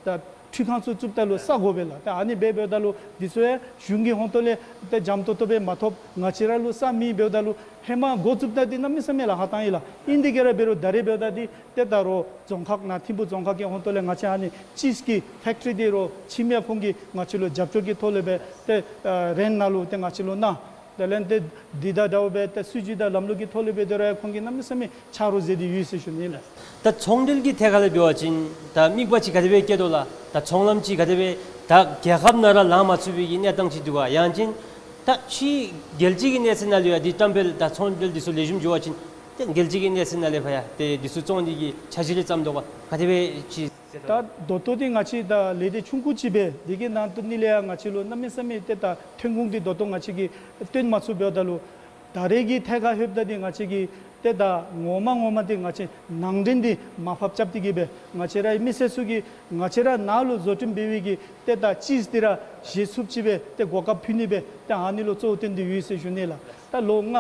ད་ཁྲུས་ཁང་ཚུ་བཙུགསཔ་ད་ལུ་ས་དགོ་པས་ལགས། ཏེ་ཨ་ནི་འབད་འབདཝ་ད་ལུ་འདི་ཚུ་ཡང་གཞུང་གི་ཧོང་ཏོ་ལས་ཏེ་འཇམ་ཏོང་ཏོ་སྦེ་མ་ཐོབ། ང་བཅས་ར་ལུ་ས་མེད་འབདཝ་ད་ལུ་ཧེ་མ་འགོ་བཙུགསཔ་ད་འདི་གནམ་མེད་ས་མེད་ལཱ་ཁག་བཏང་ཡི་ལགས། ཨིན་དེ་གིས་ར་འབད་རུང་ད་རེས་འབདཝ་ད་འདི་ཏེ་ད་རོགས་རྫོང་ཁག་ནཱ་ཐིམ་ཕུ་རྫོང་ཁག་གི་ཧོང་ཏོ་ལས་ང་བཅས་ཨ་ནི་ཅིསི་གི་ཕེཀ་ཊི་རི་འདི་རོགས་ཁྱིམ་ཡང་ཁོང་གིས་ང་བཅས་ལུ་རྒྱབ་སྐྱོར་གྱི་ཐོག་ལས་སྦེ་ཏེ་ཨ་རེནཊ་ནང་ལུ་ཏེ་ང་བཅས་ལུ་གནང་། དེ་ལས་ཏེ་འདི་དང་འདྲཝ་སྦེ་ཏེ་སྲིད་བྱུས་དང་ལམ་ལུགས་ཀྱི་ཐོག་ལས་སྦེ་དེ་ར་ཁོང་གིས་གནམ་མེད་ས་མེད་ཆ་རོགས་མཛད་དེ་ཡོད་ཟེར་ཞུ་ནི་ལགས། ད་ཚོང་འབྲེལ་གྱི་ཐད་ཁར་ལས་འབད་བ་ཅིན་ད་དམིགས་པ་ཅིག་ག་དེ་སྦེ་བསྐྱེད་དོ་ལགས། ད་ཚོང་ལམ་ཅིག་ག་དེ་སྦེ་ད་རྒྱལ་ཁབ་ནང་ར་ལང་མ་ཚུགས་པའི་གི་གནས་སྟངས་ཅིག་འདུག་ག། ཡང་ཅིན་ད་ཕྱི་རྒྱལ་སྤྱི་གི་གནས་ཚད་ནང་ལུ་ཡང་འདི་བཀྲམ་སྤེལ་དང་ཚོང་འབྲེལ་འདི་ཚུ་ལེགས་ཤོམ་འགྱོ་བ་ཅིན་ཏེ་རྒྱལ་སྤྱི་གི་གནས་ཚད་ནང་ལས་ཕར་ཡང་ཏེ་འདི་ཚུ་བཙོང་ནི་གི་འཆར་གཞི་རེ་བརྩམས་དོ་ག། ག་དེ་སྦེ་ཅིག། ད་ད་ལྟོ་འདི་ང་བཅས་ད་ལས་སྡེ་ཆུང་ཀུ་ཅིག་སྦེ་འདི་གི་ནང་དོན་ནི་ལས་ཡང་ང་བཅས་ལུ་གནམ་མེད་ས་མེད་ཏེ་ད་ཐོན་ཁུངས་འདི་ད་ལྟོ་ང་བཅས་ཀྱིས་སྟོན་མ་ཚུགསཔ་འབདཝ་ད་ལུ་ད་རེས་ཀྱི་ཐད་ཁར་ལྷོདཔ་ད་འདི་ང་བཅས་ཀྱིས་ཏེ་ད་ངོ་མ་ངོ་མ་འདི་ང་བཅས་ནང་འདྲེན་འདི་མར་ཕབ་རྐྱབ་སྟེ་གི་སྦེ་ང་བཅས་རའི་མི་སེར་ཚུ་གིས་ང་བཅས་ར་ནཱ་ལུ་བཟོ་སྐྲུན་འབད་བའི་གི་ཏེ་ད་ཅིསི་འདི་ར་བཞེས་ཚུགསཔ་ཅིག་སྦེ་ཏེ་གོ་སྐབས་ཕུལ་ནི་སྦེ་ཏེ་ཨ་ནི་ལུ་གཙོ་བོ་བཏོན་ཏེ་ཡོད་ཟེར་ཞུ་ནི་ལགས། ད་ལོ་ལྔ་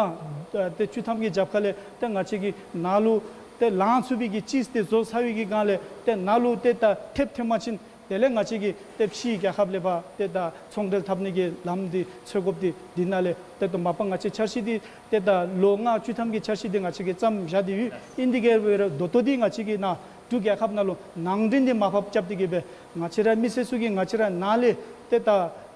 ཏེ་བཅུ་ཐམ་གྱི་རྒྱབ་ཁ་ལས་ཏེ་ང་བཅས་ཀྱིས་ནཱ་ལུ་ཏེ་ལང་ཚུགས་པའི་གི་ཅིསི་འདི་བཟོ་ཚར་བའི་གི་སྒང་ལས་ཏེ་ནཱ་ལུ་ཏེ་ད་ཐེབས་ཐོན་པ་ཅིན་དེ་ལས་ང་བཅས་ཀྱིས་ཏེ་ཕྱིའི་རྒྱལ་ཁབ་ལས་ཕར་ཏེ་ད་ཚོང་འབྲེལ་འཐབ་ནི་གི་ལམ་འདི་འཚོལ་དགོཔ་འདི་འདི་ནང་ལས་ཏེ་ད་མ་པ་ང་བཅས་འཆར་གཞི་འདི་ཏེ་ད་ལོ་ལྔ་བཅུ་ཐམ་གྱི་འཆར་གཞི་འདི་ང་བཅས་ཀྱིས་བརྩམས་བཞག་སྟེ་ཡོད། ཨིན་དེ་གིས་ར་ད་ལྟོ་འདི་ང་བཅས་ཀྱིས་ནཱ་འབྲུག་རྒྱལ་ཁབ་ནང་ལུ་ནང་འདྲེན་འདི་མར་ཕབ་རྐྱབ་སྟེ་གི་སྦེ་ང་བཅས་ར་མི་སེར་ཚུ་གིས་ང་བཅས་ར་ནཱ་ལས་ཏེ་ད་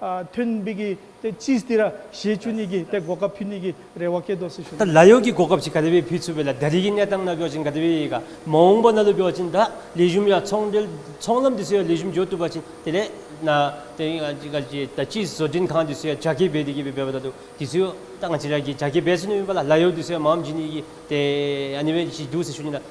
ཨ་ཐོན་པའི་གི་ཏེ་ཅིསི་འདི་ར་བཞེས་བཅུག་ནི་གི་ཏེ་གོ་སྐབས་ཕུལ་ནི་གི་རེ་བ་བསྐྱེད་དོ་ཟེར་ཞུ་ནི། ད་ལཱ་གཡོག་གི་གོ་སྐབས་ཅིག་ག་དེ་སྦེ་ཕུལ་ཚུགས་པས་ལགས། ད་རེས་ཀྱི་གནས་སྟངས་ནང་འབད་བ་ཅིན་ག་དེ་སྦེ་ཡོད་ག། མ་འོངས་པ་ནང་ལུ་འབད་བ་ཅིན་ད་ལེགས་ཤོམ་ཡང་ཚོང་འབྲེལ་ཚོང་ལམ་འདི་ཚུ་ཡང་ལེགས་ཤོམ་འགྱོ་བཏུབ་པ་ཅིན་དེ་ལས་ནཱ་ཏེ་ང་བཅས་ཀྱི་ད་ཅིསི་བཟོ་སྐྲུན་ཁང་འདི་ཚུ་ཡང་རྒྱ་སྐྱེད་འབད་དེ་གི་སྦེ་འབདཝ་ད་ལུ་འདི་ཚུ་ཡང་ད་ང་བཅས་ར་གིས་རྒྱ་སྐྱེད་འབད་ཚུགས་ནི་མེན་པ་ལགས། ལཱ་གཡོག་འདི་ཚུ་ཡང་མངམ་བྱིན་ནི་གི་ཏེ་ཨ་ནི་སྦེ་ཅིག་འདུག་ཟེར་ཞུ་ནི་ལགས།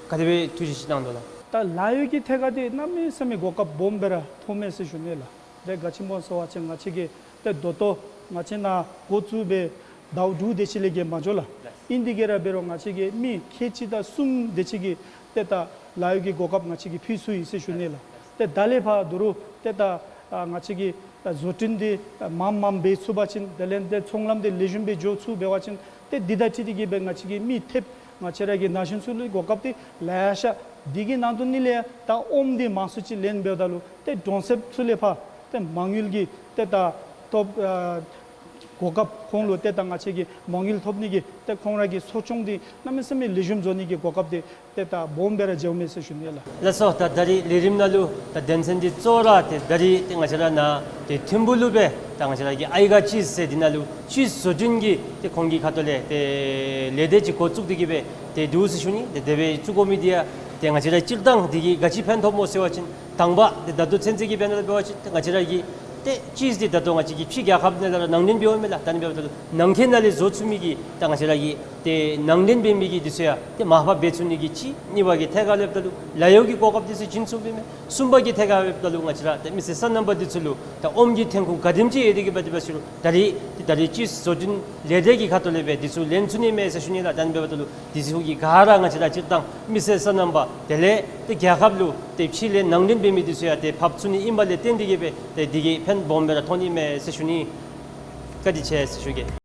ག་དེ་སྦེ་ཐུགས་བཞེད་ཅིག་གནང་དོ་ལགས། ད་ལཱ་གཡོག་གི་ཐད་ཁར་འདི་གནམ་མེད་ས་མེད་གོ་སྐབས་སྦོམ་སྦེ་ར་ཐོབ་མས་ཟེར་ཞུ་ནི་ལགས། ཏེ་ག་ཅི་སྨོ་ཟེར་བ་ཅིན་ང་བཅས་ཀྱིས་ཏེ་ད་ལྟོ་ང་བཅས་ནཱ་འགོ་བཙུགས་སྦེ་ཟླཝ་དྲུག་དེ་ཅིག་ལས་བརྒལ་མ་འགྱོ་ལགས། ཨིན་དེ་གིས་ར་འབད་རུང་ང་བཅས་ཀྱིས་མི་ཁལ་གཅིག་དང་གསུམ་དེ་ཅིག་གི་ཏེ་ད་ལཱ་གཡོག་གི་གོ་སྐབས་ང་བཅས་ཀྱིས་ཕུལ་ཚུགས་ཡི་ཟེར་ཞུ་ནི་ལགས། ཏེ་ད་ལས་ཕར་ད་རུང་ཏེ་ད་ཨ་ང་བཅས་ཀྱིས་ད་བཟོ་སྐྲུན་འདི་མངམ་མངམ་འབད་ཚུགས་པ་ཅིན་དེ་ལས་ཏེ་ཚོང་ལམ་འདི་ལེགས་ཤོམ་སྦེ་འགྱོ་ཚུགས་འབད་བ་ཅིན་ཏེ་འདི་དང་འཁྲིལ་ཏེ་གི་སྦེ་ང་བཅས་ཀྱི་མི་ཐེབས་ང་བཅས་ར་གི་ན་གཞོན་ཚུ་ལུ་གོ་སྐབས་འདི་ལེ་ཤ། འདི་གི་ནང་དོན་ནི་ལས་ད་ཨོམ་འདི་མང་སུ་ཅིག་ལེན་འབདཝ་ད་ལུ་ཏེ་གྲོང་གསེབ་ཚུ་ལས་ཕར་ཏེ་མ་དངུལ་གྱི་ཏེ་ད་ཐོབ་ཨ་གོ་སྐབས་ཁོང་ལུ་ཏེ་ད་ང་བཅས་ཀྱིས་མ་དངུལ་ཐོབ་ནི་གི་ཏེ་ཁོང་ར་གི་གསོ་སྐྱོང་འདི་གནམ་མེད་ས་མེད་ལེགས་ཤོམ་བཟོ་ནི་གི་གོ་སྐབས་འདི་ཏེ་ད་སྦོམ་སྦེ་ར་འགྱོཝ་མས་ཟེར་ཞུ་ནི་ལགས། ལགས་སོ། ད་ད་རིས་ལས་རིམ་ནང་ལུ་ད་དོན་ཚན་འདི་གཙོ་བོ་ར་ཏེ་ད་རིས་ཏེ་ང་བཅས་ར་ནཱ་ཏེ་ཐིམ་ཕུ་ལུ་སྦེ་ད་ང་བཅས་ར་གི་ཨའི་ག་ཅིསི་ཟེར་འདི་ནང་ལུ་ཅིསི་བཟོ་སྐྲུན་གྱི་ཏེ་ཁོང་གི་ཁ་ཐུག་ལས་ཏེ་ལས་སྡེ་ཅིག་འགོ་བཙུགས་ཏེ་གི་སྦེ་ཏེ་འདུག་ཟེར་ཞུ་ནི། ཏེ་དེ་སྦེ་བཙུགས་དགོ་མི་འདི་ཡང་ཏེ་ང་བཅས་ར་སྤྱིར་བཏང་འདི་གིས་ག་ཅི་ཕན་ཐོགས་སྨོ་ཟེར་བ་ཅིན་དང་པ་ཏེ་ད་ལྟོ་ཚུན་ཚོད་ཀྱི་དཔེ་ནང་ལུ་འབད་བ་ཅིན་ཏེ་ང་བཅས་ར་གི་ཏེ་ཅིསི་འདི་ད་ལྟོ་ང་བཅས་ཀྱིས་ཕྱི་རྒྱལ་ཁབ་ནང་ལས་ར་ནང་འདྲེན་འབདཝ་མས་ལགས། ད་ནི་འབདཝ་ད་ལུ་ནང་འཁོད་ནང་ལས་བཟོ་ཚུགས་མི་གི་ད་ང་བཅས་ར་གི་ཏེ་ནང་འདྲེན་འབད་མི་གི་འདི་ཚུ་ཡང་ཏེ་མར་ཕབ་འབད་ཚུགས་ནི་གི་གཅིག། གཉིས་པ་གི་ཐད་ཁར་ལྷོདཔ་ད་ལུ་ལཱ་གཡོག་གི་གོ་སྐབས་འདི་ཚུ་བྱིན་ཚུགས་པས་མས། གསུམ་པ་གི་ཐད་ཁར་ལྷོདཔ་ད་ལུ་ང་བཅས་ར་ཏེ་མི་སེར་སོ་ནམ་པ་འདི་ཚུ་ལུ་ད་ཨོམ་གྱི་ཐོན་ཁུངས་ག་དེམ་ཅིག་ཡོད་དེ་གི་འབད་དེ་འབད་ཟེར་རུང་ད་རིས་ཏེ་ད་རིས་ཅིསི་བཟོ་སྐྲུན་ལས་སྡེ་གི་ཁ་ཐུག་ལས་སྦེ་འདི་ཚུ་ལེན་ཚུགས་ནི་མས་ཟེར་ཞུ་ནི་ལགས། ད་ནི་འབདཝ་ད་ལུ་འདི་ཚུ་གི་ག་ར་ང་བཅས་ར་སྤྱིར་བཏང་མི་སེར་སོ་ནམ་པ་དེ་ལས་ཏེ་རྒྱལ་ཁབ་ལུ་ཏེ་ཕྱི་ལས་ནང་འདྲེན་འབད་མི་འདི་ཚུ་ཡང་ཏེ་ཕབ་ཚུགས་ནི་ཨིན་པ་ལས་བརྟེན་ཏེ་གི་སྦེ་ཏེ་འདི་གིས་ཕན་སྦོམ་སྦེ་ར་ཐོགས་ནི་མས་ཟེར་ཞུ་ནི། བཀའ་དྲིན་ཆེ་ཟེར་ཞུ་གེ།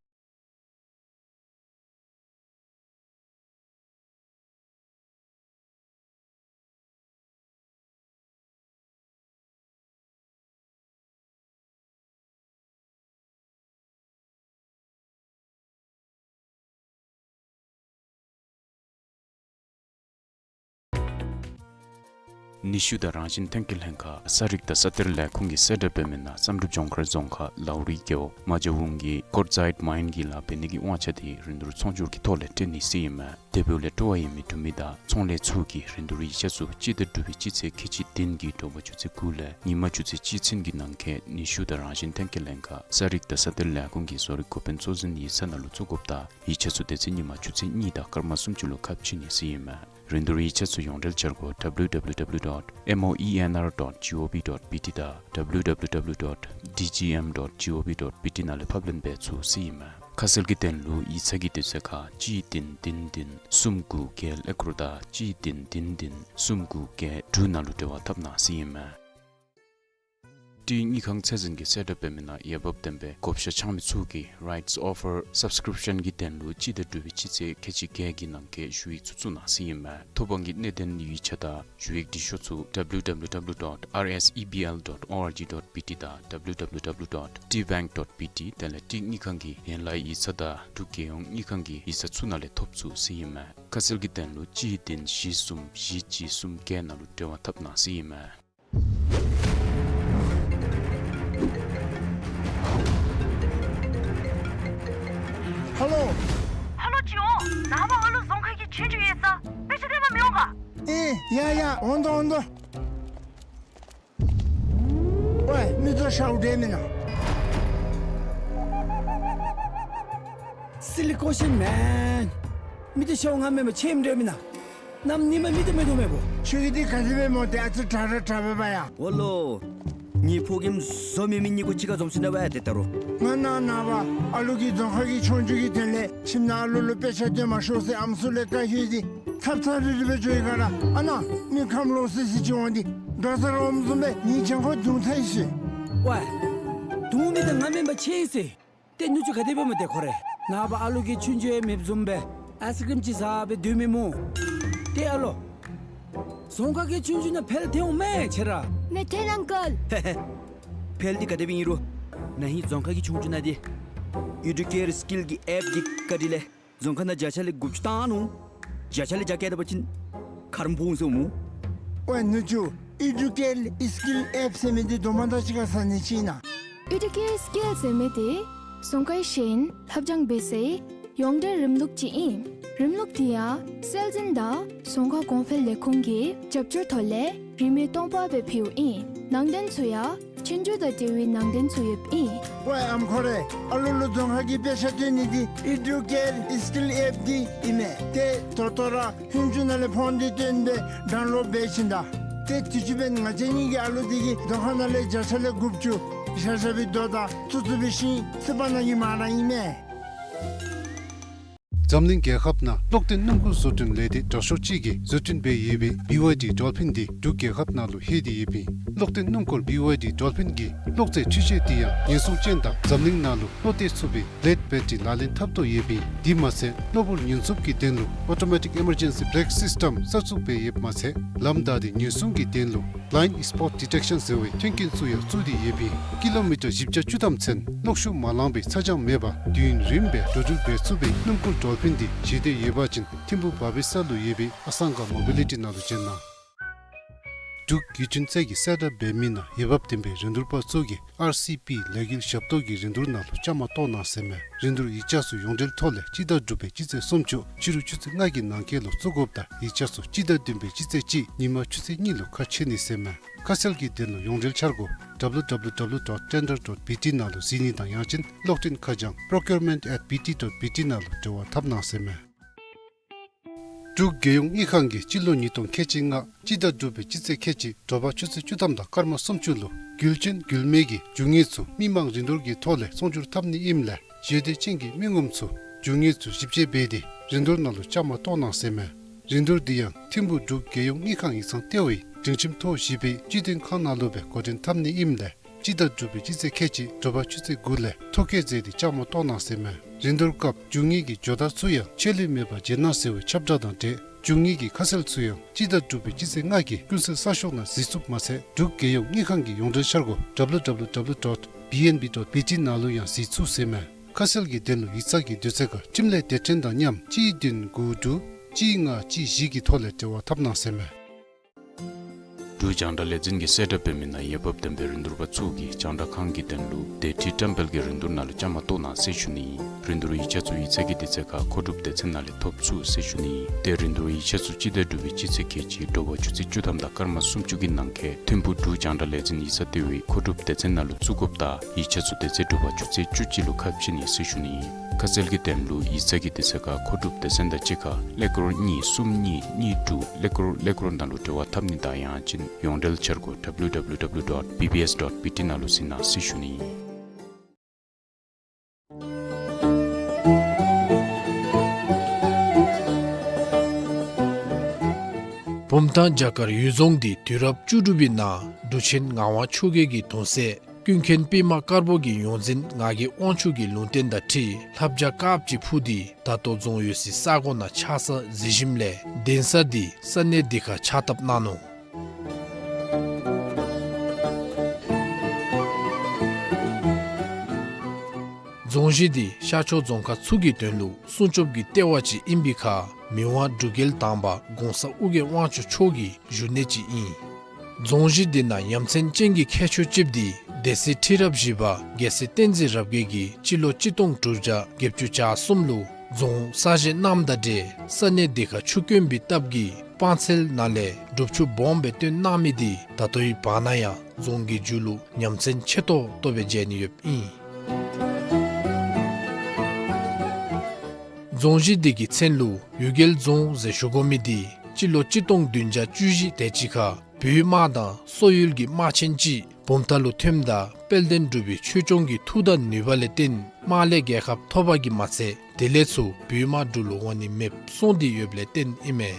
ནུས་ཤུགས་དང་རང་བཞིན་ཐོན་སྐྱེད་ལྷན་ཁག་ས་རིག་དང་ས་གཏེར་ལས་ཁུངས་ཀྱིས་གསལ་བསྒྲགས་འབད་མི་ནང་བསམ་གྲུབ་ལྗོངས་མཁར་རྫོང་ཁག་ལའུ་རི་རྒེད་འོག་རྨ་བྱ་ཝུན་གྱི་ཀོར་ཛའིཊ་མའིན་གྱི་ལཱ་འབད་ནི་གི་དབང་ཆ་དེ་རིན་བསྡུར་ཚོང་སྒྱུར་གྱི་ཐོག་ལས་སྤྲོད་ནི་ཟེར་ཨིན་མས། དེ་འབདཝ་ལས་སྤྲོ་བ་ཡོད་མི་འབྲུག་མི་དང་ཚོང་ལས་ཚུ་གིས་རིན་བསྡུར་ཡིག་ཆ་ཚུ་སྤྱི་ཟླ་དྲུག་པའི་སྤྱི་ཚེས་ཁལ་གཅིག་བདུན་གྱི་དྲོ་པ་ཆུ་ཚོད་དགུ་ལས་ཉིན་མ་ཆུ་ཚོད་གཅིག་ཚུན་གྱི་ནང་འཁོད་ནུས་ཤུགས་དང་རང་བཞིན་ཐོན་སྐྱེད་ལྷན་ཁག་ས་རིག་དང་ས་གཏེར་ལས་ཁུངས་ཀྱི་བཟོ་རིག་འགོ་དཔོན་གཙོ་འཛིན་ཡིག་ཚང་ནང་ལུ་བཙུགས་དགོཔ་དང་ཡིག་ཆ་ཚུ་དེ་ཚེ་ཉིན་མ་ཆུ་ཚོད་གཉིས་དང་སྐར་མ་སུམ་ཅུ་ལུ་ཁ་ཕྱེ་ནི་ཟེར་ཨིན་མས། རིན་བསྡུར་ཡིག་ཆ་ཚུ་ཡོངས་འབྲེལ་འཆར་སྒོ་W W W dot moenr dot gov dot B T དང་W W W dot D G M dot gov dot B T ནང་ལས་ཕབ་ལེན་འབད་ཚུགས་ཟེར་ཨིན་མས། ཁ་གསལ་གྱི་དོན་ལུ་ཡིག་ཚང་གི་དུས་ཚོད་ཁར་གཅིག་བདུན་བདུན་བདུན་གསུམ་དགུ་བརྒྱད་ཀླད་ཀོར་དང་གཅིག་བདུན་བདུན་བདུན་གསུམ་དགུ་བརྒྱད་དྲུག་ནང་ལུ་འབྲེལ་བ་འཐབ་གནང་ཟེར་ཨིན་མས། ཏི་དངུལ་ཁང་ཚད་འཛིན་གྱིས་གསལ་བསྒྲགས་འབད་མི་ནང་འོས་འབབ་ལྡན་པའི་བགོ་བཤའ་འཆང་མི་ཚུ་གིས་rights offer subscription གྱི་དོན་ལུ་སྤྱི་ཟླ་དྲུག་པའི་སྤྱི་ཚེས་ཁལ་གཅིག་བརྒྱད་ཀྱི་ནང་འཁོད་ཞུ་ཡིག་ཚུ་བཙུགས་གནང་ཟེར་ཨིན་མས། ཐོབ་དབང་གི་གནད་དོན་ཡིག་ཆ་དང་ཞུ་ཡིག་འབྲི་ཤོག་ཚུ་W W W dot R S E B L dot org dot B T དང་W W W dot T Bank dot B T དེ་ལས་ཏི་དངུལ་ཁང་གི་ཡན་ལག་ཡིག་ཚང་དང་འབྲུག་རྒྱལ་ཡོངས་དངུལ་ཁང་གི་ཡིག་ཚང་ཚུ་ནང་ལས་ཐོབ་ཚུགས་ཟེར་ཨིན་མས། ཁ་གསལ་གྱི་དོན་ལུ་གཅིག་བདུན་བཞི་གསུམ་བཞི་གཅིག་གསུམ་བརྒྱད་ནང་ལུ་འབྲེལ་བ་འཐབ་གནང་ཟེར་ཨིན་མས། ཧ་ལོ། ཧ་ལོ་ཅིག་འོང་། ནངས་པ་ཨ་ལུ་རྫོང་ཁ་གི་ཆོས་རྒྱུགས་ཡོད་ས། དཔེ་ཆ་སྟོན་པར་མི་འོང་ག། ཨེ་ཡ་ཡ་འོང་དོ་འོང་དོ། ཝེ་མི་ཚུ་ཤཝ་འདྲ་མེན་ན། Silly question man. མི་ཚུ་ཤཝ་ང་མེན་པར་ཁྱོད་འདྲ་མེན་ན། གནམ་ཉིནམ་མི་ཚུ་མེད་དོ་མེད་པོ། ཁྱོད་ཀྱི་འདི་ག་ཅི་སྦེ་སྨོ། ཏེ་ཨ་ཙི་དྲག་དྲག་དྲག་པས་པ་ཡ། འོ་ལོ། ངེའི་ཕོ་རྒནམ་བཟོ་མི་མི་གཉིས་ཀོ་གཅིག་ཁར་འཛོམས་ཅི་ན་བ་ཡ། ཏེ་ད་རུང་ང་ནཱ་ནངས་པ་ཨ་ལུ་གི་རྫོང་ཁ་གི་ཆོས་རྒྱུགས་ཀྱི་དོན་ལས་ཁྱིམ་ནང་ཨ་ལུ་ལུ་དཔེ་ཆ་སྟོན་མ་ཤོག་ཟེར་ཨམ་སྲུ་ལས་བཀའ་ཞུ་སྟེ་ཚབ་ཚབ་རིལ་རི་སྦེ་འགྱོ་ཡི་ག་ར། ཨ་ནཱ་དངུལ་ཁང་ལོག་སི་སི་ཅིག་འོང་སྟེ་དགའ་ཚོར་འོངམ་བཟུམ་སྦེ་ངེའི་གྱང་ཁར་རྡུང་ཚར་ཡི་ཟེར། ཝེ། རྡུང་མི་འདི་ང་མེན་པར་ཁྱོད་ཨིན་ཟེར། ཏེ་ནུ་གཅུང་ག་དེ་སྦེ་སྨོ་ཏེ་ཁོ་རེ། ནངས་པ་ཨ་ལུ་གིས་ཆོས་རྒྱུགས་ཡང་མེདཔ་བཟུམ་སྦེ་ཨའིསི་ཀྲིམ་ཅིག་ཟ་སྦེ་སྡོད་མི་སྨོ། ཏེ་ཨ་ལོ། རྫོང་ཁ་གི་ཆོས་རྒྱུགས་ནང་ཕེལ་ཐལ་འོང་མས་ཁྱོད་ར། མི་ཐལ་ཨང་ཀལ། ཧེ་ཧེ། ཕེལ་འདི་ག་དེ་སྦེ་ཨིན་རུང་ན་ཧིང་རྫོང་ཁ་གི་ཆོས་རྒྱུགས་ནང་འདི་ཨེ་ཌུ་ཀེར་སི་ཀིལ་གྱི་ཨེཔ་གི་བཀའ་དྲིན་ལས་རྫོང་ཁ་ནང་བརྒྱ་ཆ་ལས་དགུ་བཅུ་བཏང་ནུག། བརྒྱ་ཆ་ལས་བརྒྱ་བཀལ་ད་པ་ཅིན་ཁར་འབོ་འོང་ཟེར་སྨོ། ཝེ་ནུ་གཅུང་ཨེ་ཌུ་ཀེར་སི་ཀིལ་ཨེཔ་ཟེར་མི་འདི་དོ་མ་དང་གཅིག་ཁར་ཟ་ནི་ཅིག་ཨིན་ན། ཨེ་ཌུ་ཀེར་སི་ཀིལ་ཟེར་མི་འདི་རྫོང་ཁའི་ཤེས་ཡོན་ལྷབ་སྦྱང་འབད་སའི་ཡོངས་འབྲེལ་རིམ་ལུགས་ཅིག་ཨིན། རིམ་ལུགས་འདི་ཡང་སྲོལ་འཛིན་དང་རྫོང་ཁ་གོང་འཕེལ་ལས་ཁུངས་ཀྱི་རྒྱབ་སྐྱོར་ཐོག་ལས་རིན་མེད་སྟོང་པ་སྦེ་ཕུལཝ་ཨིན། ནང་དོན་ཚུ་ཡང་ཆོས་རྒྱུགས་དང་འབྲེལ་བའི་ནང་དོན་ཚུ་ཡོདཔ་ཨིན། ཝེ་ཨམ་ཁོ་རེ། ཨ་ལུ་ལུ་རྫོང་ཁ་གི་དཔེ་ཆ་སྟོན་ནི་འདི་ཨེ་ཌུ་ཀེར་སི་ཀིལ་ཨེཔ་འདི་ཨིན་མས། ཏེ་ད་ལྟོ་ར་ཧོན་ཅུ་ནང་ལས་ཕོན་འདི་བཏོན་སྦེ་ཌའུན་ལོཌ་འབད་བྱིན་ད། ཏེ་དུས་ཅི་འབདན་ང་བཅས་གཉིས་ཀྱི་ཨ་ལུ་འདི་གིས་རྫོང་ཁ་ནང་ལས་བརྒྱ་ཆ་ལས་དགུ་བཅུ་ཤ་ཤ་བའི་རྡོ་དང་ཚུ་ཚུ་བའི་ཤིང་སི་པ་ནང་གི་མ་ར་ཨིན་མས། འཛམ་གླིང་རྒྱལ་ཁབ་ནང་གློག་ལྡན་སྣུམ་འཁོར་བཟོ་སྐྲུན་ལས་སྡེ་དྲག་ཤོས་ཅིག་གིས་བཟོ་སྐྲུན་འབད་ཡོད་པའི་བི་ཝའི་ཌི་ཌོལ་ཕིན་འདི་འབྲུག་རྒྱལ་ཁབ་ནང་ལུ་ལྷོད་དེ་ཡོདཔ་ཨིན། གློག་ལྡན་སྣུམ་འཁོར་བི་ཝའི་ཌི་ཌོལ་ཕིན་གྱི་གློག་རྫས་འཕྲུལ་ཆས་འདི་ཡང་ཉེན་སྲུང་ཅན་དང་འཛམ་གླིང་ནང་ལུ་བློ་གཏད་ཚུགས་པའི་བི་ལེཌ་བེ་ཊི་རི་ལག་ལེན་འཐབ་དོ་ཡོདཔ་ཨིན། དེ་མ་ཚད་གློ་བུར་ཉེན་སྲུང་གི་དོན་ལུ་ཨོ་ཊོ་མེ་ཊིག་ཨི་མར་ཇེན་སི་བེ་རེཀ་སིསི་ཊམ་གསར་བཙུགས་འབད་ཡོདཔ་མ་ཚད་ལམ་བདའ་སྟེ་ཉེན་སྲུང་གི་དོན་ལུ་བི་ལའིནཌ་སི་པོཊ་ཌི་ཊེག་ཤཱན་ཟེར་བའི་མཐུན་རྐྱེན་ཚུ་ཡང་བཙུགས་ཏེ་ཡོདཔ་ཨིན། ཀི་ལོ་མི་ཊར་བཞི་བརྒྱ་བཅུ་ཐམ་ཚུན་གློག་ཤུགས་མ་ལང་པའི་ཚ་གྱང་མེད་པར་དུས་ཡུན་རིངམོ་སྦེ་འགྲོ་འགྲུལ་འབད་ཚུགས་པའི་སྣུམ་འཁོར་ཌོལ་ཕིན་འདི་བཞེས་འདོད་ཡོད་པ་ཅིན་ཐིམ་ཕུ་བར་པི་ས་ལུ་ཡོད་པའི་ཨ་སང་ག་མོ་བི་ལི་ཊི་ནང་ལུ་བྱོན་གནང་། འབྲུག་བརྒྱུད་འཕྲིན་ཚད་ཀྱིས་གསལ་བསྒྲགས་འབད་མི་ནང་འོས་འབབ་ལྡན་པའི་རིན་བསྡུར་པ་ཚུ་གིས་ཨར་སི་པི་ལས་འགུལ་ཞབས་ཏོག་གི་རིན་བསྡུར་ནང་ལུ་བཅའ་མར་གཏོགས་གནང་ཟེར་མས། རིན་བསྡུར་ཡིག་ཆ་ཚུ་ཡོངས་འབྲེལ་ཐོག་ལས་སྤྱི་ཟླ་དྲུག་པའི་སྤྱི་ཚེས་སུམ་ཅུ་ཕྱི་རུ་ཆུ་ཚོད་ལྔ་གི་ནང་འཁོད་ལུ་བཙུགས་དགོཔ་དང་ཡིག་ཆ་ཚུ་སྤྱི་ཟླ་བདུན་པའི་སྤྱི་ཚེས་གཅིག་ཉིན་མ་ཆུ་ཚོད་གཉིས་ལུ་ཁ་ཕྱེ་ནི་ཟེར་མས། ཁ་གསལ་གྱི་དོན་ལུ་ཡོངས་འབྲེལ་འཆར་སྒོ་W W W dot tender dot B T ནང་ལུ་གཟིགས་ནི་དང་ཡང་ཅིན་གློག་འཕྲིན་ཁ་བྱང་procurement at B T dot B T ནང་ལུ་འབྲེལ་བ་འཐབ་གནང་ཟེར་མས། འབྲུག་རྒྱལ་ཡོངས་དངུལ་ཁང་གིས་སྤྱི་ལོ་ཉིས་སྟོང་ཁལ་གཅིག་ལྔ་སྤྱི་ཟླ་དྲུག་པའི་སྤྱི་ཚེས་ཁལ་གཅིག་དྲོ་པ་ཆུ་ཚོད་བཅུ་ཐམ་དང་སྐར་མ་སུམ་ཅུ་ལུ་རྒྱུ་ཅན་རྒྱུ་མེད་ཀྱི་རྒྱུ་དངོས་ཚུ་མི་མང་རིན་བསྡུར་གྱི་ཐོག་ལས་ཚོང་སྒྱུར་འཐབ་ནི་ཨིནམ་ལས་བཞེས་འདོད་ཅན་གྱི་མི་ངོམ་ཚུ་རྒྱུ་དངོས་ཚུ་ཞིབ་དཔྱད་འབད་དེ་རིན་བསྡུར་ནང་ལུ་བཅའ་མར་གཏོགས་གནང་ཟེར་མས། རིན་བསྡུར་འདི་ཡང་ཐིམ་ཕུ་འབྲུག་རྒྱལ་ཡོངས་དངུལ་ཁང་ཡིག་ཚང་ལྟེ་བའི་སྒྲིང་ཁྱིམ་ཐོག་བཞི་པའི་སྤྱི་དོན་ཁང་ནང་ལུ་སྦེ་འགོ་འདྲེན་འཐབ་ནི་ཨིནམ་ལས་སྤྱི་ཟླ་དྲུག་པའི་སྤྱི་ཚེས་ཁལ་གཅིག་དྲོ་པ་ཆུ་ཚོད་དགུ་ལས་ཐོ་བཀོད་མཛད་དེ་བཅའ་མར་གཏོགས་གནང་ཟེར་མས། རིན་བསྡུར་སྐབས་རྒྱུ་དངོས་ཀྱི་ཇོ་བདག་ཚུ་ཡང་ཆད་ལུས་མེད་པར་མཇལ་གནང་ཟེར་བའི་ཁྱབ་བསྒྲགས་དང་འབྲེལ་རྒྱུ་དངོས་ཀྱི་ཁ་གསལ་ཚུ་ཡང་སྤྱི་ཟླ་དྲུག་པའི་སྤྱི་ཚེས་ལྔ་གི་ཀུན་གསལ་གསར་ཤོག་ནང་གཟིགས་ཚུགསཔ་མ་ཚད་འབྲུག་རྒྱལ་ཡོངས་དངུལ་ཁང་གི་ཡོངས་འབྲེལ་འཆར་སྒོ་W W W dot B N B dot B T ནང་ལུ་ཡང་གཟིགས་ཚུགས་ཟེར་མས། ཁ་གསལ་གྱི་དོན་ལུ་ཡིག་ཚང་གི་དུས་ཚོད་ཁར་འཕྲིན་ལས་སྡེ་ཕྲན་དང་མཉམ་གཅིག་བདུན་དགུ་དྲུག་གཅིག་ལྔ་གཅིག་བཞི་གི་ཐོག་ལས་འབྲེལ་བ་འཐབ་གནང་ཟེར་མས། འབྲུག་རྒྱང་བསྒྲགས་ལས་འཛིན་གྱིས་གསལ་བསྒྲགས་འབད་མི་ནང་འོས་འབབ་ལྡན་པའི་རིན་བསྡུར་པ་ཚུ་གིས་རྒྱང་བསྒྲགས་ཁང་གི་དོན་ལུ་དེ་ཁྲིད་བཀྲམ་སྤེལ་གྱི་རིན་བསྡུར་ནང་ལུ་བཅའ་མར་གཏོགས་གནང་ཟེར་ཞུ་ནི་ཨིན། རིན་བསྡུར་ཡིག་ཆ་ཚུ་ཡིག་ཚང་གི་དུས་ཚོད་ཁར་མཁོ་སྒྲུབ་སྡེ་ཚན་ནང་ལས་ཐོབ་ཚུགས་ཟེར་ཞུ་ནི་ཨིན། ཏེ་རིན་བསྡུར་ཡིག་ཆ་ཚུ་སྤྱི་ཟླ་དྲུག་པའི་སྤྱི་ཚེས་ཁལ་གཅིག་དྲོ་པ་ཆུ་ཚོད་བཅུ་ཐམ་དང་སྐར་མ་སུམ་ཅུ་གི་ནང་འཁོད་ཐིམ་ཕུག་འབྲུག་རྒྱང་བསྒྲགས་ལས་འཛིན་ཡིག་ཚང་ལྟེ་བའི་མཁོ་སྒྲུབ་སྡེ་ཚན་ནང་ལུ་བཙུགས་དགོཔ་དང་ཡིག་ཆ་ཚུ་དེ་ཚེ་དྲོ་པ་ཆུ་ཚོད་བཅུ་གཅིག་ལུ་ཁ་ཕྱེ་ནི་ཟེར་ཞུ་ནི་ཨིན། ཁ་གསལ་གྱི་དོན་ལུ་ཡིག་ཚང་གི་དུས་ཚོད་ཁར་མཁོ་སྒྲུབ་སྡེ་ཚན་དང་གཅིག་ཁར་ཀླད་ཀོར་གཉིས་གསུམ་གཉིས་གཉིས་དྲུག་ཀླད་ཀོར་ཀླད་ཀོར་ནང་ལུ་འབྲེལ་བ་འཐབ་ནི་དང་ཡང་ཅིན་ཡོངས་འབྲེལ་འཆར་སྒོ་W W W dot B B S dot B T ནང་ལུ་གཟིགས་གནང་ཟེར་ཞུ་ནི་ཨིན། བུམ་ཐང་བྱ་དཀར་གཡུལ་རྫོང་འདི་དུས་རབས་བཅུ་དྲུག་པའི་ནང་འབྲུག་ཆེན་ངག་དབང་ཆོས་རྒྱལ་གྱི་གདུང་སྲས་ཀུན་མཁྱེན་པདྨ་དཀར་པོ་གི་ཡོངས་འཛིན་ངག་གི་དབང་ཕྱུག་གི་ལུང་བསྟན་དང་འཁྲིལ་ལྷ་བྱ་དཀརཔོ་ཅིག་འཕུར་ཏེ་ད་ལྟོ་རྫོང་ཡོད་སའི་ས་གོ་ནང་ཆགས་ས་གཟིགས་ཞིནམ་ལས་གདན་ས་འདི་ས་གནས་འདི་ཁར་ཕྱག་བཏབ་གནང་ནུག། རྫོང་གཞི་འདི་ཤར་ཕྱོགས་རྫོང་ཁག་ཚུ་གི་དོན་ལུ་སྲུང་སྐྱོབ་ཀྱི་ལྟེ་བ་ཅིག་ཨིན་པའི་ཁར་མི་དབང་འབྲུག་རྒྱལ་དང་པ་གོང་ས་ཨོ་རྒྱན་དབང་ཕྱུག་མཆོག་གི་བཞུགས་གནས་ཅིག་ཨིན། རྫོང་གཞི་འདི་ནང་ཡ་མཚན་ཅན་གྱི་ཁྱད་ཆོས་ཅིག་འདི་སྡེ་སྲིད་ཁྲི་རབས་བཞི་པ་རྒྱལ་སྲས་བསྟན་འཛིན་རབ་རྒྱས་ཀྱིས་སྤྱི་ལོ་གཅིག་སྟོང་དྲུག་བརྒྱ་བརྒྱད་ཅུ་གྱ་གསུམ་ལུ་རྫོང་གསར་བཞེངས་གནངམ་དང་འབྲེལ་ས་གནས་འདི་ཁར་ཆུ་དཀོན་པའི་སྟབས་ཀྱིས་སྤང་ཚལ་ནང་ལས་སྒྲུབ་ཆུ་སྦོམ་སྦེ་བཏོན་གནང་མི་འདི་ད་ལྟོའི་བར་ན་ཡང་རྫོང་གི་མཇུག་ལུ་ཡ་མཚན་ཆེ་ཏོག་ཏོ་སྦེ་མཇལ་ནི་ཡོདཔ་ཨིན། རྫོང་གཞི་འདི་གི་མཚན་ལུ་གཡུལ་རྒྱལ་རྫོང་ཟེར་ཞུ་དགོ་མི་འདི་སྤྱི་ལོ་གཅིག་སྟོང་བདུན་བརྒྱ་བཅུ་བཞི་དེ་ཅིག་ཁར་བོད་དམག་དང་སོག་ཡུལ་གྱི་དམག་ཆེན་ཅིག་བུམ་ཐང་ལུ་ཐོནམ་ད་དཔལ་ལྡན་འབྲུག་པའི་ཆོས་སྐྱོང་གི་མཐུ་དང་ནུས་པ་ལས་བརྟེན་དམག་ལས་རྒྱལ་ཁ་ཐོབ་པ་གིས་མ་ཚད་དེ་ལས་ཚུར་བོད་དམག་འབྲུག་ལུ་འོང་ནི་མེདཔ་སོང་སྟེ་ཡོདཔ་ལས་བརྟེན་ཨིན་མས།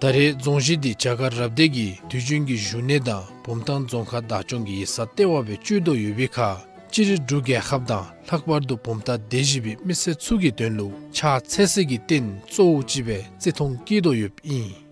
ད་རེས་རྫོང་གཞི་འདི་བྱ་དཀར་རབ་སྡེ་གིས་དུས་རྒྱུན་གྱི་བཞུགས་གནས་དང་བུམ་ཐང་རྫོང་ཁག་བདག་སྐྱོང་གི་ཡིག་ཚང་ལྟེ་བ་སྦེ་སྤྱོད་དོ་ཡོད་པའི་ཁར་སྤྱིར་འབྲུག་རྒྱལ་ཁབ་དང་ལྷག་པར་དུ་བུམ་ཐང་སྡེ་བཞི་པའི་མི་སེར་ཚུ་གི་དོན་ལུ་ཕྱག་འཚལ་ས་གི་རྟེན་གཙོ་བོ་ཅིག་སྦེ་བརྩི་མཐོང་བསྐྱེད་དོ་ཡོདཔ་ཨིན།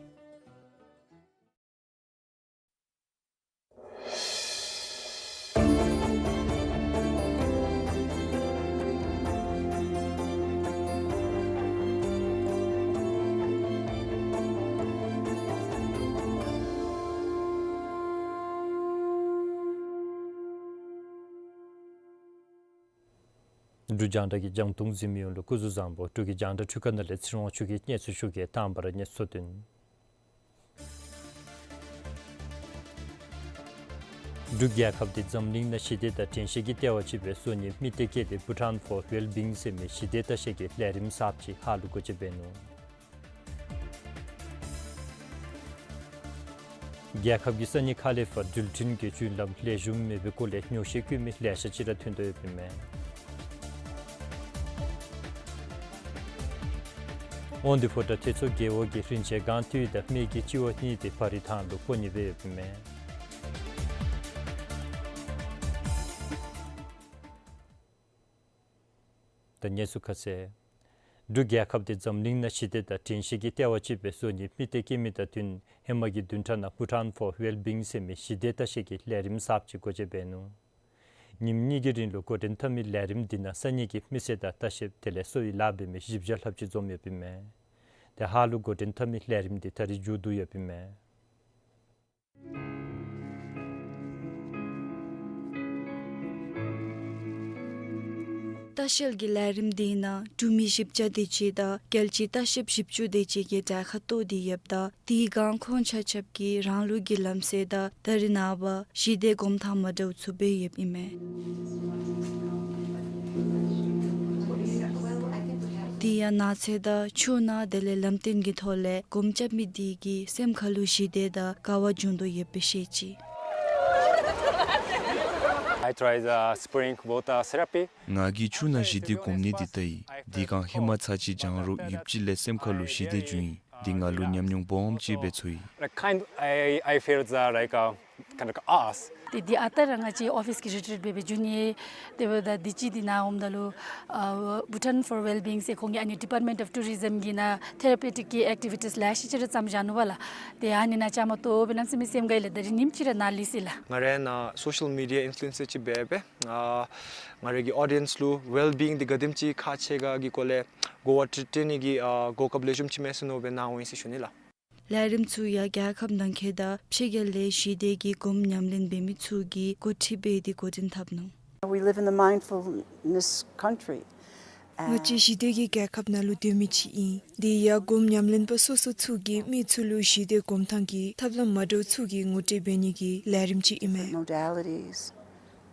འབྲུག་རྒྱང་བསྒྲགས་ཀྱི་རྒྱང་མཐོང་གཟིགས་མི་ཡོངས་ལུ་སྐུ་གཟུགས་བཟང་པོ། འབྲུག་གི་རྒྱང་བསྒྲགས་འཕྲུལ་ཁང་ནང་ལས་ཚེ་རིང་དབང་ཕྱུག་གིས་གནས་ཚུལ་ཞུ་གེ། དང་པ་ར་གནས་ཚུལ་དོན། འབྲུག་རྒྱལ་ཁབ་འདི་འཛམ་གླིང་ནང་ཞི་བདེ་དང་དྲན་ཤེས་ཀྱི་ལྟེ་བ་ཅིག་སྦེ་བཟོ་ནིའི་དམིགས་གཏད་བསྐྱེད་དེ་Bhutan for Wellbeing ཟེར་མི་ཞི་བདེ་ལྟ་བཤལ་གྱི་ལས་རིམ་གསརཔ་ཅིག་ཧཱ་ལུ་སྒོ་འབྱེད་འབད་ནུག། རྒྱལ་ཁབ་ཀྱི་ས་གནས་ཁག་ལས་ཕར་འགྲུལ་འཕྲིན་གྱི་བརྒྱུད་ལམ་ལེགས་ཤོམ་མེད་པའི་སྐོར་ལས་ཉོགས་བཤད་བཀོད་མི་ལེ་ཤ་ཅིག་ར་ཐོན་དོ་ཡོདཔ་ཨིན་མས། དབང་འདུས་ཕོ་བྲང་ཐེད་མཚོ་རྒེད་འོག་གི་རིན་ཆེན་སྒང་ཏི་དང་སྨད་ཀྱི་སྤྱི་བ་གཉིས་དེ་བ་རི་ཐང་ལུ་སྤོ་ནི་སྦེ་ཡོདཔ་ཨིན་མས། ད་གནས་ཚུལ་ཁ་གསལ། འབྲུག་རྒྱལ་ཁབ་འདི་འཛམ་གླིང་ནང་ཞི་བདེ་དང་དྲན་ཤེས་ཀྱི་ལྟེ་བ་ཅིག་སྦེ་བཟོ་ནིའི་དམིགས་གཏད་བསྐྱེད་མི་དང་བསྟུན་ཧེ་མ་གི་བདུན་ཕྲག་ནང་Bhutan for Wellbeing ཟེར་མི་ཞི་བདེ་ལྟ་བཤལ་གྱི་ལས་རིམ་གསརཔ་ཅིག་སྒོ་འབྱེད་འབད་ནུག། ཉིནམ་གཉིས་ཀྱི་རིང་ལུ་འགོ་འདྲེན་འཐབ་མི་ལས་རིམ་འདི་ནང་ས་གནས་ཀྱི་མི་སེར་དང་ལྟ་བཤལཔ་དེ་ལས་གསོ་བའི་ལཱ་འབད་མི་བཞི་བརྒྱ་ལྷགཔ་ཅིག་འཛོམས་ཡོདཔ་ཨིན་མས། ཏེ་ཧཱ་ལུ་འགོ་འདྲེན་འཐབ་མི་ལས་རིམ་འདི་ད་རིས་མཇུག་བསྡུ་ཡོདཔ་ཨིན་མས། ལྟ་བཤལ་གྱི་ལས་རིམ་འདི་ནང་འབྲུག་མི་བཞི་བརྒྱ་དེ་ཅིག་དང་རྒྱལ་སྤྱིའི་ལྟ་བཤལཔ་བཞི་བཅུ་དེ་ཅིག་གིས་གྲལ་ཁར་གཏོགས་ཏེ་ཡོདཔ་ད་དེའི་སྒང་ཁོང་ཆ་ཁྱབ་ཀྱིས་རང་ལུགས་ཀྱི་ལམ་སྲོལ་དང་ད་རེས་ནངས་པ་ཞི་བདེ་སྒོམ་ཐངས་མ་འདྲཝ་ཚུ་སྦེ་ཡོདཔ་ཨིན་མས། དེ་ཡང་ནགས་ཚལ་དང་ཆུ་ནང་དེ་ལས་ལམ་སྟོན་གྱི་ཐོག་ལས་སྒོམ་རྐྱབ་མི་དེ་གིས་སེམས་ཁ་ལུ་ཞི་བདེ་དང་དགའ་བ་འབྱུང་དོ་ཡོདཔ་སྦེ་བཤད་ཅི། I tried the spring water therapy. ང་གིས་ཆུ་ནང་ཞི་བདེ་སྒོམ་ནི་འདི་བལྟ་ཡི། དེ་སྒང་ཧེ་མ་ཚར་གཅིག་སྦྱང་རུང་ཡུདཔ་ཅིག་ལས་སེམས་ཁ་ལུ་ཞི་བདེ་བྱུང་ཡི། འདི་ང་ལུ་ཉམས་མྱོང་སྦོམ་ཅིག་སྦེ་ཚོར་ཡི། Like, kind, I, I feel the, like, uh, kind of us. ཏེ་འདི་ཨ་རྟག་ར་ང་བཅས་ཨོ་ཕིས་ཀྱི་རི་ཊི་རིཊ་སྦེ་སྦེ་འབྱུང་ཡི། དེ་འབདཝ་ད་འདི་ཅིག་འདི་ནཱ་འོངམ་ད་ལུ་ཨ་Bhutan for Wellbeing ཟེར་ཁོང་གི་ཨ་ནི་Department of Tourism གི་ནང་ཐེ་ར་པི་ཊིཀ་གི་ཨེཀ་ཊི་བི་ཊིས་ལེ་ཤ་ཅིག་ར་བརྩམས་བཞག་ནུག་པ་ལགས། ཏེ་ཨ་ནི་ནང་བཅའ་མར་གཏོགས་སྦེ་གནམ་མེད་ས་མེད་སེམས་དགའ་ཡི་ལགས། ད་རིས་ཉིནམ་གཅིག་ར་ནཱ་ལུས་ཅི་ལགས། ང་ར་ནཱ་སོ་ཤལ་མི་ཌི་ཡ་ཨིན་ཕུ་ལུ་ཨེན་སར་ཅིག་སྦེ་སྦེ་ཨ་ང་རའི་གི་ཨོ་ཌི་ཡེནསི་ལུ་ཝེལ་བི་ཨིང་འདི་ག་དེམ་ཅིག་ཁག་ཆེ་ག་གི་སྐོར་ལས་གོ་བ་སྤྲོད་ནི་གི་ཨ་གོ་སྐབས་ལེགས་ཤོམ་ཅིག་མེད་ཟེར་མནོ་སྦེ་ནཱ་འོང་ཡི་ཟེར་ཞུ་ནི་ལགས། ལས་རིམ་ཚུ་ཡང་རྒྱལ་ཁབ་ནང་འཁོད་དང་ཕྱི་རྒྱལ་ལས་ཞི་བདེ་གི་སྒོམ་ཉམས་ལེན་འབད་མི་ཚུ་གིས་འགོ་ཁྲིད་འབད་དེ་འགོ་འདྲེན་འཐབ་ནུག། We live in a mindfulness country. ང་བཅས་ཞི་བདེ་གི་རྒྱལ་ཁབ་ནང་ལུ་སྡོད་མི་ཅིག་ཨིན། དེ་ཡང་སྒོམ་ཉམས་ལེན་པ་སོ་སོ་ཚུ་གིས་མི་ཚུ་ལུ་ཞི་བདེ་སྒོམ་ཐངས་ཀྱི་ཐབས་ལམ་མ་འདྲཝ་ཚུ་གི་ངོ་སྤྲོད་འབད་ནི་གི་ལས་རིམ་ཅིག་ཨིན་མས། Modalities,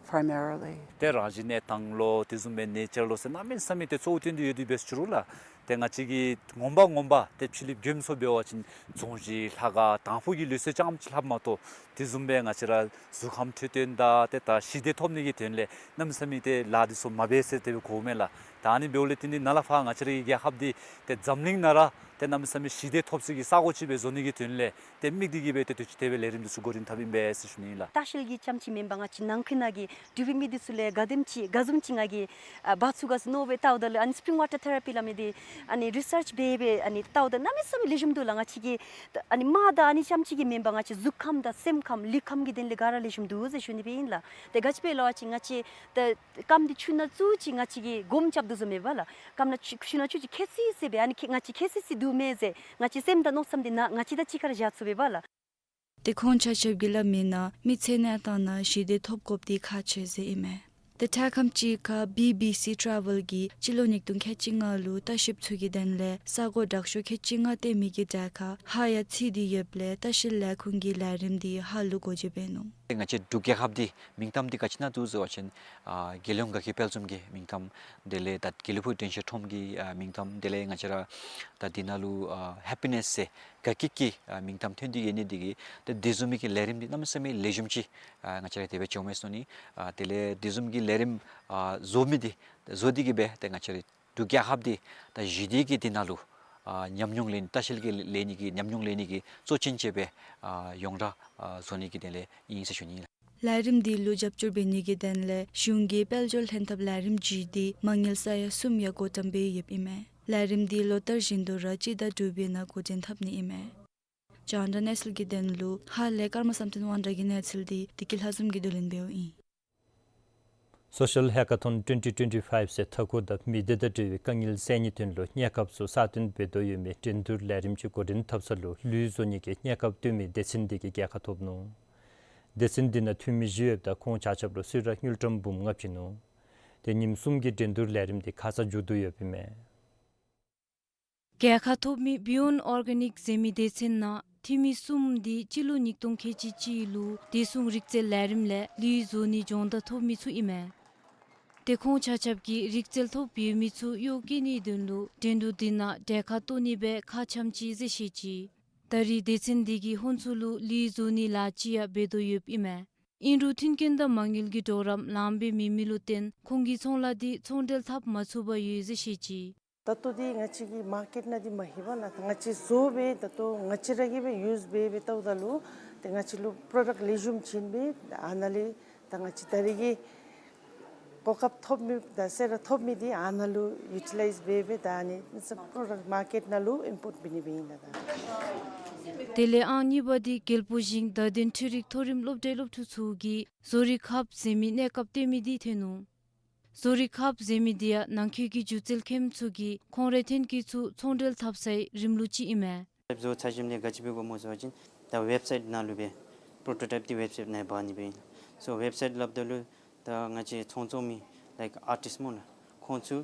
primarily. ཏེ་རང་བཞིན་གནས་སྟངས་ལོ་དེ་བཟུམ་སྦེ་ནེ་ཅར་ལོ་ཟེར་གནམ་མེད་ས་མེད་ཏེ་གཙོ་བོ་བཏོན་ཏེ་ཡོད་དེ་འབད་ཟེར་ཞུ་རུང་ལགས། ཏེ་ང་བཅས་ཀྱིས་ངོ་མ་ངོ་མ་ཏེ་ཕྱི་གླིངཔ་མགྱོནམ་སོང་འབད་བ་ཅིན་རྫོང་གཞི་ལྷ་ཁང་དང་ཕུ་གི་ལུགས་སྲོལ་རྐྱངམ་ཅིག་ལྷགཔ་མ་གཏོགས་དེ་བཟུམ་སྦེ་ང་བཅས་ར་གཟུགས་ཁམས་འཕྲོད་བསྟེན་དང་ཏེ་ད་ཞི་བདེ་ཐོབ་ནི་གི་དོན་ལས་གནམ་མེད་ས་མེད་ཏེ་ལཱ་འདི་ཚུ་མ་འབད་ཟེར་དེ་སྦེ་གོཝ་མས་ལགས། ད་ཨ་ནི་འབདཝ་ལས་བརྟེན་ཏེ་ནཱ་ལས་ཕར་ང་བཅས་རའི་རྒྱལ་ཁབ་འདི་ཏེ་འཛམ་གླིང་ནང་ར་ཏེ་གནམ་མེད་ས་མེད་ཞི་བདེ་ཐོབ་སའི་གི་ས་གོ་ཅིག་སྦེ་བཟོ་ནི་གི་དོན་ལས་ཏེ་དམིགས་ཏེ་གིས་སྦེ་ཏེ་དུས་ཅི་དེ་སྦེ་ལས་རིམ་འདི་ཚུ་འགོ་འདྲེན་འཐབ་ཨིན་པས་ཟེར་ཞུ་ནི་ཨིན་ལགས། ལྟ་བཤལ་གྱི་རྐྱངམ་ཅིག་མེན་པར་ང་བཅས་ནང་འཁོད་ནང་གི་འབྲུག་པའི་མི་འདི་ཚུ་ལས་ག་དེམ་ཅིག་ག་བཟུམ་ཅིག་ང་གིས་ཨ་འབག་ཚུགས་ག་ཟེར་མནོ་སྦེ་བལྟཝ་ད་ལུ་ཨ་ནི་སི་པིརིང་ཝ་ཊར་ཐེ་ར་པི་སླབ་མི་འདི་ཨ་ནི་རི་སརཆ་འབད་སྦེ་ཨ་ནི་བལྟཝ་ད་གནམ་མེད་ས་མེད་ལེགས་ཤོམ་འདུག་ལགས། ང་བཅས་ཀྱི་ཨ་ནི་དམག་དང་ཨ་ནི་རྐྱངམ་ཅིག་གིས་མེན་པར་ང་བཅས་གཟུགས་ཁམས་དང་སེམས་ཁམས་ལུས་ཁམས་ཀྱི་དོན་ལས་ག་ར་ལེགས་ཤོམ་འདུག་ཟེར་ཞུ་ནི་སྦེ་ཨིན་ལགས། ཏེ་ག་ཅི་སྦེ་ལོ་ཨ་ཅི་ང་བཅས་ཏེ་རྐངམ་འདི་ཆུ་ནང་བཙུགས་ཅི་ང་བཅས་ཀྱིས་སྒོམ་རྐྱབ་དོ་བཟུམ་མས་པ་ལགས། རྐངམ་ནང་ཆུ་ཆུ་ནང་བཙུགས་ཅི་ཁེ་སི་སི་སྦེ་ཨ་ནི་ཁེ་ང་བཅས་ཁེ་སི་སི་འདུག་མས་ཟེར་ང་བཅས་སེམས་དང་མནོ་བསམ་འདི་ནང་ང་བཅས་དང་གཅིག་ཁར་བཞག་ཚུགས་པས་པ་ལགས། ཏེ་ཁོང་ཆ་ཁྱབ་ཀྱིས་སླབ་མིའི་ནང་མི་ཚེ་གནས་སྟངས་ནང་ཞི་བདེ་ཐོབ་དགོཔ་འདི་ཁག་ཆེ་ཟེར་ཨིན་མས། ཏེ་འཕྲལ་ཁམས་ཅིག་ཁར་བི་བི་སི་ཊ་རེ་ཝེལ་གྱིས་སྤྱི་ལོ་ཉིས་སྟོང་ཁལ་གཅིག་ལྔ་ལུ་ལྟ་བཤལཔ་ཚུ་གི་དོན་ལས་ས་གོ་དྲག་ཤོས་ཁལ་གཅིག་ལྔ་བཏོན་མི་གི་གྲལ་ཁར་ཧཱ་ཡང་ཚུད་དེ་ཡོདཔ་ལས་ལྟ་བཤལ་ལས་ཁུངས་ཀྱིས་ལས་རིམ་འདི་ཧཱ་ལུ་འགོ་འབྱེད་འབད་ནུག། ང་བཅས་འབྲུག་རྒྱལ་ཁབ་འདི་མིང་གཏམ་འདི་ག་ཅི་ནང་འདུག་ཟེར་བ་ཅིན་ཨ་རྒྱལ་ཡོངས་དགའ་སྐྱིད་དཔལ་འཛོམས་ཀྱི་མིང་གཏམ་དེ་ལས་ད་དགེ་ལེགས་ཕུག་དྲན་ཤེས་ཁྲོམ་གྱི་ཨ་མིང་གཏམ་དེ་ལས་ང་བཅས་ར་ད་འདི་ནང་ལུ་ཨ་ཧེ་པི་ནེས་ཟེར་དགའ་སྐྱིད་ཀྱི་ཨ་མིང་གཏམ་ཐོན་ཏེ་ཡོད་ནི་འདི་གིས་ད་དེ་བཟུམ་མའི་གི་ལས་རིམ་འདི་གནམ་མེད་ས་མེད་ལེགས་ཤོམ་ཅིག་ཨ་ང་བཅས་ར་དེ་སྦེ་བྱུངམ་མས་ཟེར་ཞུ་ནི། ཨ་དེ་ལས་དེ་བཟུམ་གྱི་ལས་རིམ་ཨ་བཟོ་མི་འདི་བཟོ་སྟེ་གིས་སྦེ་ད་ང་བཅས་ར་འབྲུག་རྒྱལ་ཁབ་འདི་ད་ཞི་བདེ་གི་འདི་ནང་ལུ་ཨ་ཉམས་མྱོང་ལེན་ལྟ་བཤལ་གྱི་ལེན་ནི་གི་ཉམས་མྱོང་ལེན་ནི་གི་གཙོ་ཅན་ཅིག་སྦེ་ཨ་ཡོངས་གྲགས་ཨ་བཟོ་ནི་གི་དོན་ལས་ཨིན་ཟེར་ཞུ་ནི་ཨིན་ལགས། ལས་རིམ་འདི་ལུ་རྒྱབ་སྐྱོར་འབད་ནི་གི་དོན་ལས་གཞུང་གིས་དཔལ་འབྱོར་ལྷན་ཐབས་ལས་རིམ་བརྒྱུད་དེ་མ་དངུལ་ས་ཡ་གསུམ་ཡང་བགོ་བཀྲམ་འབད་ཡོདཔ་ཨིན་མས། ལས་རིམ་འདི་ལོ་ལྟར་བཞིན་དུ་ར་སྤྱི་ཟླ་དྲུག་པའི་ནང་འགོ་འདྲེན་འཐབ་ནི་ཨིན་མས། རྒྱང་བསྒྲགས་གནས་ཚུལ་གྱི་དོན་ལུ་ཧཱ་ལས་ཀརྨ་བསམ་གཏན་དབང་གྲགས་ཀྱི་གནས་ཚུལ་འདི་བདེ་སྐྱིད་ལྷ་འཛོམས་ཀྱིས་བསྡུ་ལེན་འབདཝ་ཨིན། Social Hackathon twenty twenty-five ཟེར་མཐའ་འཁོར་དང་མི་སྡེ་དང་འབྲེལ་བའི་དཀའ་ངལ་སེལ་ནིའི་དོན་ལུ་གནས་སྐབས་སུ་སྲ་བརྟན་འབད་དོ་ཡོད་མི་འགྲན་བསྡུར་ལས་རིམ་ཅིག་འགོ་འདྲེན་འཐབ་ས་ལུ་ལུས་བཟོ་ནི་གི་གནས་སྐབས་སྟོན་མི་སྡེ་ཚན་འདི་གིས་རྒྱལ་ཁ་ཐོབ་ནུག། སྡེ་ཚན་འདི་ནང་འཐུས་མི་བཞི་ཡོདཔ་ད་ཁོང་ཆ་ཁྱབ་ལུ་གསོལ་རས་དངུལ་ཀྲམ་འབུམ་ལྔ་བྱིན་ནུག། ཏེ་ཉིནམ་གསུམ་གྱི་འགྲན་བསྡུར་ལས་རིམ་འདི་ཁ་ཙ་མཇུག་བསྡུ་ཡོདཔ་ཨིན་མས། རྒྱལ་ཁ་ཐོབ་མི་བི་ཡོན་ཨོར་གེ་ནིཀ་ཟེར་མི་སྡེ་ཚན་ནང་འཐུས་མི་གསུམ་འདི་སྤྱི་ལོ་ཉིས་སྟོང་ཁལ་གཅིག་གཅིག་ལུ་བདེ་སྲུང་རིག་རྩལ་ལས་རིམ་ལས་ལུས་བཟོ་ནི་སྦྱོང་བརྡར་ཐོབ་མི་ཚུ་ཨིན་མས། ཏེ་ཁོང་ཆ་ཁྱབ་ཀྱིས་རིག་རྩལ་ཐོབ་ཡོད་མི་ཚུ་གཡོག་བཀོལ་ནིའི་དོན་ལུ་འགྲན་བསྡུར་འདི་ནང་གྲལ་ཁར་གཏོགས་ནི་སྦེ་ཁག་ཆེཝ་ཅིག་ཟེར་བཤད་ཅི། ད་རེས་སྡེ་ཚན་འདི་གིས་ཁོང་ཚུ་ལུ་ལུས་བཟོ་ནི་ལཱ་ཅིག་ཡང་འབད་དོ་ཡོདཔ་ཨིན་མས། ཨིན་རུང་མཐུན་རྐྱེན་དང་མ་དངུལ་གྱི་གྲོགས་རམ་ལངམ་སྦེ་མེད་མི་ལུ་བརྟེན་ཁོང་གི་ཚོང་ལཱ་འདི་ཚོང་འབྲེལ་འཐབ་མ་ཚུགས་པར་ཡོད་ཟེར་བཤད་ཅི། ད་ལྟོ་འདི་ང་བཅས་ཀྱི་མར་ཀེཊ་ནང་འདི་མ་ལྷོད་པས་ལགས། ང་བཅས་བཟོ་སྦེ་ད་ལྟོ་ང་བཅས་ར་གིས་སྦེ་ཡུསི་འབད་སྦེ་བལྟཝ་ད་ལུ་ཏེ་ང་བཅས་ལུ་པྲོ་ཌཀཊ་ལེགས་ཤོམ་བྱིན་སྦེ་ཨ་ནཱ་ལས་ད་ང་བཅས་ད་རེས་ཀྱི་གོ་སྐབས་ཐོབ་མི་དང་གསོལ་རས་ཐོབ་མི་འདི་ཨ་ནཱ་ལུ་ཡུ་ཊི་ལའིཛ་འབད་སྦེ་ད་ཨ་ནི་པྲོ་ཌཀཊ་མར་ཀེཊ་ནང་ལུ་ཨིམ་པོརཊ་འབད་ནི་སྦེ་ཨིན་ལགས། ད་དེ་ལས་ཨང་གཉིས་པ་འདི་རྒྱལ་པོ་ཞིང་བརྡ་དོན་འཕྲུལ་རིག་མཐོ་རིམ་སློབ་གྲྭའི་སློབ་ཕྲུག་ཚུ་གིས་བཟོ་རིག་ཧབ་ཟེར་མི་གནས་སྐབས་སྟོན་མི་འདི་ཐོན་ནུག། བཟོ་རིག་ཧབ་ཟེར་མི་འདི་ཡང་ནང་འཁོད་ཀྱི་སྒྱུ་རྩལ་མཁནམ་ཚུ་གིས་ཁོང་རའི་ཐོན་སྐྱེད་ཚུ་ཚོང་འབྲེལ་འཐབ་སའི་རིམ་ལུགས་ཅིག་ཨིན་མས། བཟོ་ཚར་ཞིནམ་ལས་ག་ཅི་འབད་དགོཔ་སྨོ་ཟེར་བ་ཅིན་ད་ཝེབ་སའིཊ་ནང་ལུ་སྦེ་པྲོ་ཊོ་ཊའིཔ་འདི་ཝེབ་སའིཊ་ནང་འབག་ནི་སྦེ་ཨིན། སོ་ཝེབ་སའིཊ་སླབ་ད་ལུ་ད་ང་བཅས་ཚོང་བཙོང་མི་ལའིཀ་ཨར་ཊིསཊ་སྨོ་ལགས། ཁོང་ཚུ་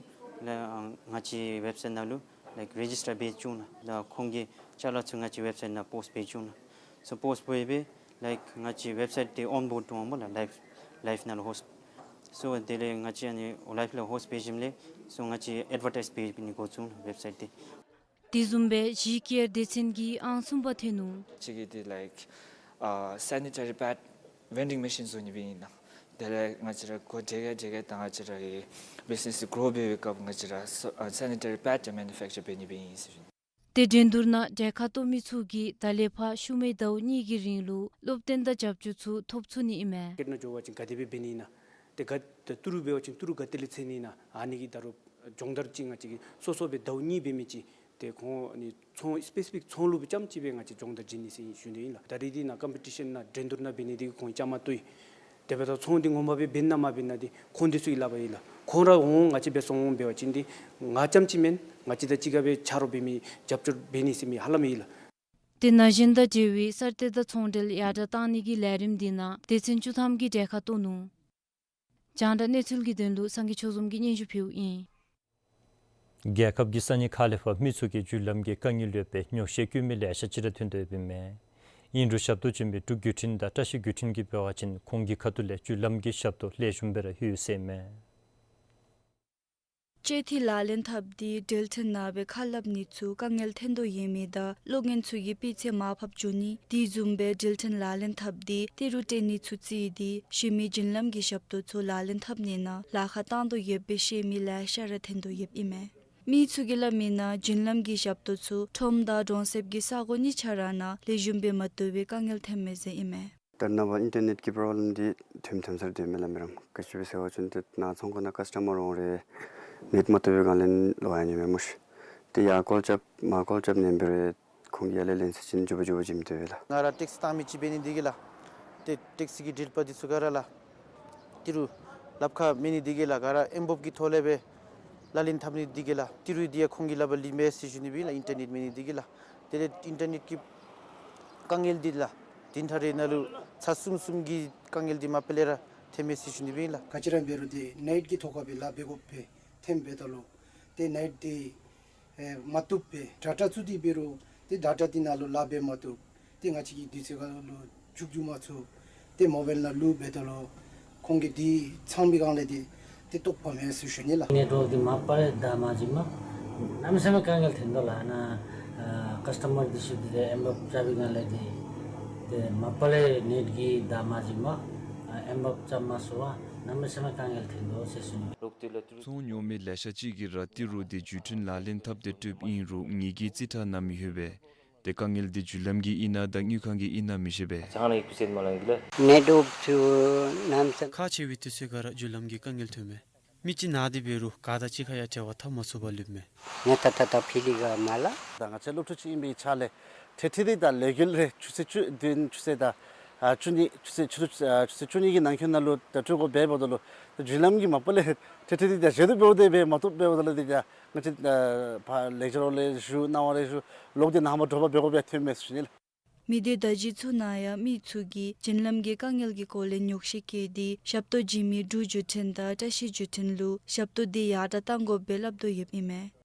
ལགས་ང་བཅས་ཝེབ་སའིཊ་ནང་ལུ་ལའིཀ་རེ་ཇིསི་ཊར་འབད་བཅུག་ནི། ད་ཁོང་གི་ཅ་ལ་ཚུ་ང་བཅས་ཝེབ་སའིཊ་ནང་པོསཊ་འབད་བཅུག་ནི། སོ་པོསཊ་འབད་སྦེ་ལའིཀ་ང་བཅས་ཝེབ་སའིཊ་འདི་ཨོན་བོརཌ་འོང་སྨོ་ལགས་ལའིབ་ལའིབ་ནང་ལུ་ཧོསཊ། སོ་དེ་ལས་ང་བཅས་ཨ་ནི་ལའིབ་ལུ་ཧོསཊ་འབད་ཞིནམ་ལས་སོ་ང་བཅས་ཨེཌ་བར་ཊའིཛ་འབད་ནི་འགོ་བཙུགས་ནུག་ཝེབ་སའིཊ་འདི། དེ་བཟུམ་སྦེ་གཞི་བཀོད་སྡེ་ཚན་གྱི་ཨང་གསུམ་པ་ཐོན་ནུག། གཅིག་གིས་འདི་ལའིཀ་ཨ་སེ་ནི་ཊ་རི་པེཌ་ཝེན་ཌིང་མེ་ཤིན་བཟོ་ནི་སྦེ་ཨིན་ལགས། དེ་ལས་ང་བཅས་ར་སྒོ་འབྱེད་འབྱེད་ད་ང་བཅས་ར་གི་བིཛ་ནེས་འདི་གྲོ་བའི་སྐབས་ང་བཅས་ར་ཨ་སེ་ནི་ཊ་རི་པེཌ་ཡང་མེ་ནུ་ཕེཀ་ཅར་འབད་ནི་སྦེ་ཨིན་ཟེར་ཞུ་ནི། ཏེ་འགྲན་བསྡུར་ནང་གྲལ་ཁར་གཏོགས་མི་ཚུ་གིས་ད་ལས་ཕར་ཤུལ་མའི་ཟླཝ་གཉིས་ཀྱི་རིང་ལུ་སློབ་སྟོན་དང་རྒྱབ་སྐྱོར་ཚུ་ཐོབ་ཚུགས་ནི་ཨིན་མས། མར་ཀེཊ་ནང་འགྱོ་བ་ཅིན་ག་དེ་སྦེ་འབད་ནི་ཨིན་ན། ཏེ་ག་ཏེ་ཏི་རུ་འབད་བ་ཅིན་ཏི་རུ་ག་ཏེ་ལས་འཚོལ་ནི་ཨིན་ན། ཨ་ནི་གི་ད་རུང་སྦྱོང་བརྡར་ཅིག་ང་བཅས་ཀྱིས་སོ་སོ་སྦེ་ཟླཝ་གཉིས་འབད་མི་ཅིག་ཏེ་ཁོང་ཨ་ནི་ཚོང་སི་པེ་སི་ཕིཀ་ཚོང་ལུ་སྦེ་རྐྱངམ་ཅིག་སྦེ་ང་བཅས་སྦྱོང་བརྡར་བྱིན་ནི་ཟེར་ཞུ་ནི་ཨིན་ལགས། ད་རེས་འདི་ནང་ཀམ་པི་ཊི་ཤཱན་ནང་འགྲན་བསྡུར་ནང་འབད་ནི་འདི་གིས་ཁོང་བཅའ་མར་གཏོགས་ཡི། དེ་འབདཝ་ད་ཚོང་འདི་ངོ་མ་སྦེ་འབད་ན་མ་འབད་ན་འདི་ཁོང་འདི་ཚུ་གི་ལག་པར་ཨིན་ལགས། ཁོང་ར་འོང་ང་བཅས་འབད་སོང་འོང་འབད་བ་ཅིན་འདི་ང་རྐྱངམ་ཅིག་མེན་ང་བཅས་དང་གཅིག་ཁར་སྦེ་ཆ་རོགས་འབད་མི་རྒྱབ་སྐྱོར་འབད་ནི་ཟེར་མི་ཧ་ལམ་ཨིན་ལགས། ཏེ་ན་གཞོན་དང་འབྲེལ་བའི་གསར་གཏོད་དང་ཚོང་འབྲེལ་ཡར་དྲགས་གཏང་ནི་གི་ལས་རིམ་འདི་ནང་སྡེ་ཚན་བཅུ་ཐམ་གྱིས་གྲལ་ཁར་གཏོགས་ནུག། རྒྱང་བསྒྲགས་གནས་ཚུལ་གྱི་དོན་ལུ་སངས་རྒྱས་ཆོས་འཛོམས་ཀྱིས་སྙན་ཞུ་ཕུལཝ་ཨིན། རྒྱལ་ཁབ་ཀྱི་ས་གནས་ཁག་ལས་ཕར་མི་ཚུ་གིས་འགྲུལ་ལམ་གྱི་དཀའ་ངལ་ཡོད་པའི་ཉོགས་བཤད་བཀོད་མི་ལེ་ཤ་ཅིག་ར་ཐོན་དོ་ཡོདཔ་ཨིན་མས། ཨིན་རུང་ཞབས་ཏོག་བྱིན་པའི་འབྲུག་བརྒྱུད་འཕྲིན་དང་བཀྲ་ཤིས་བརྒྱུད་འཕྲིན་གྱིས་འབད་བ་ཅིན་ཁོང་གི་ཁ་ཐུག་ལས་འགྲུལ་ལམ་གྱི་ཞབས་ཏོག་ལེགས་ཤོམ་སྦེ་ར་ཡོད་ཟེར་ཨིན་མས། སྤྱོད་འཐུས་ལག་ལེན་འཐབ་སྟེ་འགྲུལ་འཕྲིན་ནང་སྦེ་ཁ་སླབ་ནི་ཚུ་དཀའ་ངལ་ཐོན་དོ་ཡོད་མི་དང་གློག་འགན་ཚུ་གི་སྤུས་ཚད་མར་ཕབ་འགྱོ་ནི་དེ་བཟུམ་སྦེ་འགྲུལ་འཕྲིན་ལག་ལེན་འཐབ་སྟེ་ཏི་རུ་སྤྲོད་ནི་ཚུ་བརྩིས་ཏེ་གཞན་མི་འགྲུལ་ལམ་གྱི་ཞབས་ཏོག་ཚུ་ལག་ལེན་འཐབ་ནི་ནང་ལཱ་ཁག་བཏང་དོ་ཡོདཔ་སྦེ་བཤད་མི་ལེ་ཤ་ར་ཐོན་དོ་ཡོདཔ་ཨིན་མས། མི་ཚུ་གིས་སླབ་མིའི་ནང་འགྲུལ་ལམ་གྱི་ཞབས་ཏོག་ཚུ་ཁྲོམ་དང་གྲོང་གསེབ་ཀྱི་ས་གོ་གཉིས་ཆ་ར་ནང་ལེགས་ཤོམ་སྦེ་མ་ཐོབ་པའི་དཀའ་ངལ་ཐོན་མས་ཟེར་ཨིན་མས། ད་རེས་ནངས་པ་ཨིན་ཊར་ནེཊ་ཀྱི་པོརོབ་ལེམ་འདི་ཐོནམ་ཐོནམ་ས་ར་སྡོད་མས་ལགས་མི་རང་། ག་ཅི་སྦེ་ཟེར་བ་ཅིན་ཏེ་ནཱ་ཚོང་ཁང་ནང་ཀཱསི་ཊ་མར་འོང་རུང་ནེཊ་མ་ཐོབ་པའི་སྒང་ལས་ལོག་ཡར་འགྱོཝ་མས་སྨོ་ཤིག། ཏེ་ཡར་ཀོལ་རྐྱབ་མར་ཀོལ་རྐྱབ་ནེམ་འབད་རུང་ཁོང་གིས་ཡར་ལས་ལེན་ས་ཅིན་མགྱོགས་པ་མགྱོགས་པ་བྱིན་མི་བཏུབ་པས་ལགས། ང་ར་ཊེག་སི་བཏང་མི་ཅིག་འབད་ནི་འདི་གིས་ལགས། ཏེ་ཊེག་སི་གི་འགྲུལ་པ་འདི་ཚུ་ག་ར་ལགས། ཏི་རུ་ལགཔ་ཁར་མེད་ནི་འདི་གིས་ལགས་ག་ར་ཨེམ་བོབ་ཀྱི་ཐོག་ལས་སྦེ་ལག་ལེན་འཐབ་ནི་འདི་གིས་ལགས། ཏི་རུ་འདི་ཡང་ཁོང་གི་ལག་པར་ལུས་མས་ཟེར་ཞུ་ནི་སྦེ་ལགས། ཨིན་ཊར་ནེཊ་མེད་ནི་འདི་གིས་ལགས། དེ་ལས་ཨིན་ཊར་ནེཊ་ཀྱི་དཀའ་ངལ་འདི་ལགས་བདུན་ཕྲག་རེ་ནང་ལུ་ཚར་གསུམ་གསུམ་གྱི་དཀའ་ངལ་འདི་མ་པ་ལས་ར་ཐོན་མས་ཟེར་ཞུ་ནི་སྦེ་ལགས། ག་ཅི་ར་འབད་རུང་ཏེ་ནེཊ་ཀྱི་ཐོག་ཁར་སྦེ་ལཱ་འབད་དགོཔ་སྦེ་ཐོནམ་འབདཝ་ད་ལུ་ཏེ་ནེཊ་འདི་ཨེ་མ་བཏུབ་པས། ཌེ་ཊ་བཙུགས་ཏེ་འབད་རུང་ཏེ་ཌེ་ཊ་འདི་ནང་ལུ་ལཱ་འབད་མ་བཏུབ། ཏེ་ང་བཅས་ཀྱིས་དུས་ཚོད་ཁར་ལུ་མཇུག་བསྡུ་མ་ཚུགས། ཏེ་མོ་བཱའིལ་ནང་ལུ་འབདཝ་ད་ལུ་ཁོང་གིས་འདི་ཚང་པའི་སྒང་ལས་འདི་ཏེ་བཏོག་པ་མས་ཟེར་ཞུ་ནི་ལགས། ནེཊ་ཝརཀ་འདི་མ་པ་ལས་བདའ་མ་བྱིནམ་གནམ་མེད་ས་མེད་དཀའ་ངལ་ཐོན་དོ་ལགས། ནཱ་ཨ་ཀཱསི་ཊ་མར་འདི་ཚུ་འདི་ལས་ཨེམ་བོབ་རྐྱབ་པའི་སྒང་ལས་འདི་ཏེ་མ་པ་ལས་ནེཊ་ཀྱིས་བདའ་མ་བྱིནམ་ཨེམ་བོབ་རྐྱབ་མ་ཚུགས་པར་གནམ་མེད་ས་མེད་དཀའ་ངལ་ཐོན་དོ་ཟེར་ཞུ་ནི། ཚོང་ཉོ་མི་ལེ་ཤ་ཅིག་གིས་ར་ཏི་རུ་འདི་བརྒྱུད་འཕྲིན་ལག་ལེན་འཐབ་སྟེ་སྤྲོདཔ་ཨིན་རུང་ངེ་གི་རྩིས་ཁྲ་ནམ་ཡོད་པས། ཏེ་དཀའ་ངལ་འདི་འགྲུལ་ལམ་གྱི་ཨིན་ན་དང་དངུལ་ཁང་གི་ཨིན་ན་མི་ཤེས་པས། ནེཊ་ཝརཀ་ཚུ་གནམ་མེད་ས་མེད་ཁག་ཆེ་བའི་དུས་ཚོད་ཁར་ར་འགྲུལ་ལམ་གྱི་དཀའ་ངལ་ཐོན་མས། མི་ཅིག་ནཱ་འདི་འབད་རུང་ག་དང་གཅིག་ཁར་ཡང་འབྲེལ་བ་འཐབ་མ་ཚུགས་པར་ལུསཔ་མས། ངེ་ད་ད་ད་ཕི་ལི་ག་མ་ལ། ད་ང་བཅས་སློབ་ཕྲུག་ཅིག་ཨིན་པའི་ཆ་ལས་ཏེ་ཏེ་འདི་ད་ལས་འགུལ་རེ་ཆུ་ཚོད་བཅུ་བདུན་ཆུ་ཚོད་ད་ཨ་བཅུ་གཉིས་ཆུ་ཚོད་ཆུ་ཚོད་ཨ་ཆུ་ཚོད་བཅུ་གཉིས་ཀྱི་ནང་འཁོད་ནང་ལུ་ད་སྤྲོད་དགོཔ་འབདཝ་ད་ལུ་ད་འགྲུལ་ལམ་གྱི་མ་པ་ལས་ཏེ་ཏེ་འདི་ད་བཞེས་དོ་འབདཝ་ད་འབད་མ་བཏུབ་འབདཝ་ད་ལུ་འདི་ད་ང་བཅས་ཨ་ཕར་ལེགས་སྦྱར་ལས་ཞུ་སྣང་བ་ལས་ཞུ་ལོག་སྟེ་ནཱ་མར་དྲོ་པ་འབད་དགོཔ་ཡང་ཐོན་མས་ཟེར་ཞུ་ནི་ལགས། མི་སྡེ་བརྡ་བརྒྱུད་ཚུ་ནང་ཡང་མི་ཚུ་གིས་འགྲུལ་ལམ་གྱི་དཀའ་ངལ་གྱི་སྐོར་ལས་ཉོགས་བཤད་བཀོད་དེ་ཞབས་ཏོག་བྱིན་མི་འབྲུག་བརྒྱུད་འཕྲིན་དང་བཀྲ་ཤིས་བརྒྱུད་འཕྲིན་ལུ་ཞབས་ཏོག་འདི་ཡར་དྲགས་གཏང་དགོཔ་སྦེ་སླབ་དོ་ཡོདཔ་ཨིན་མས།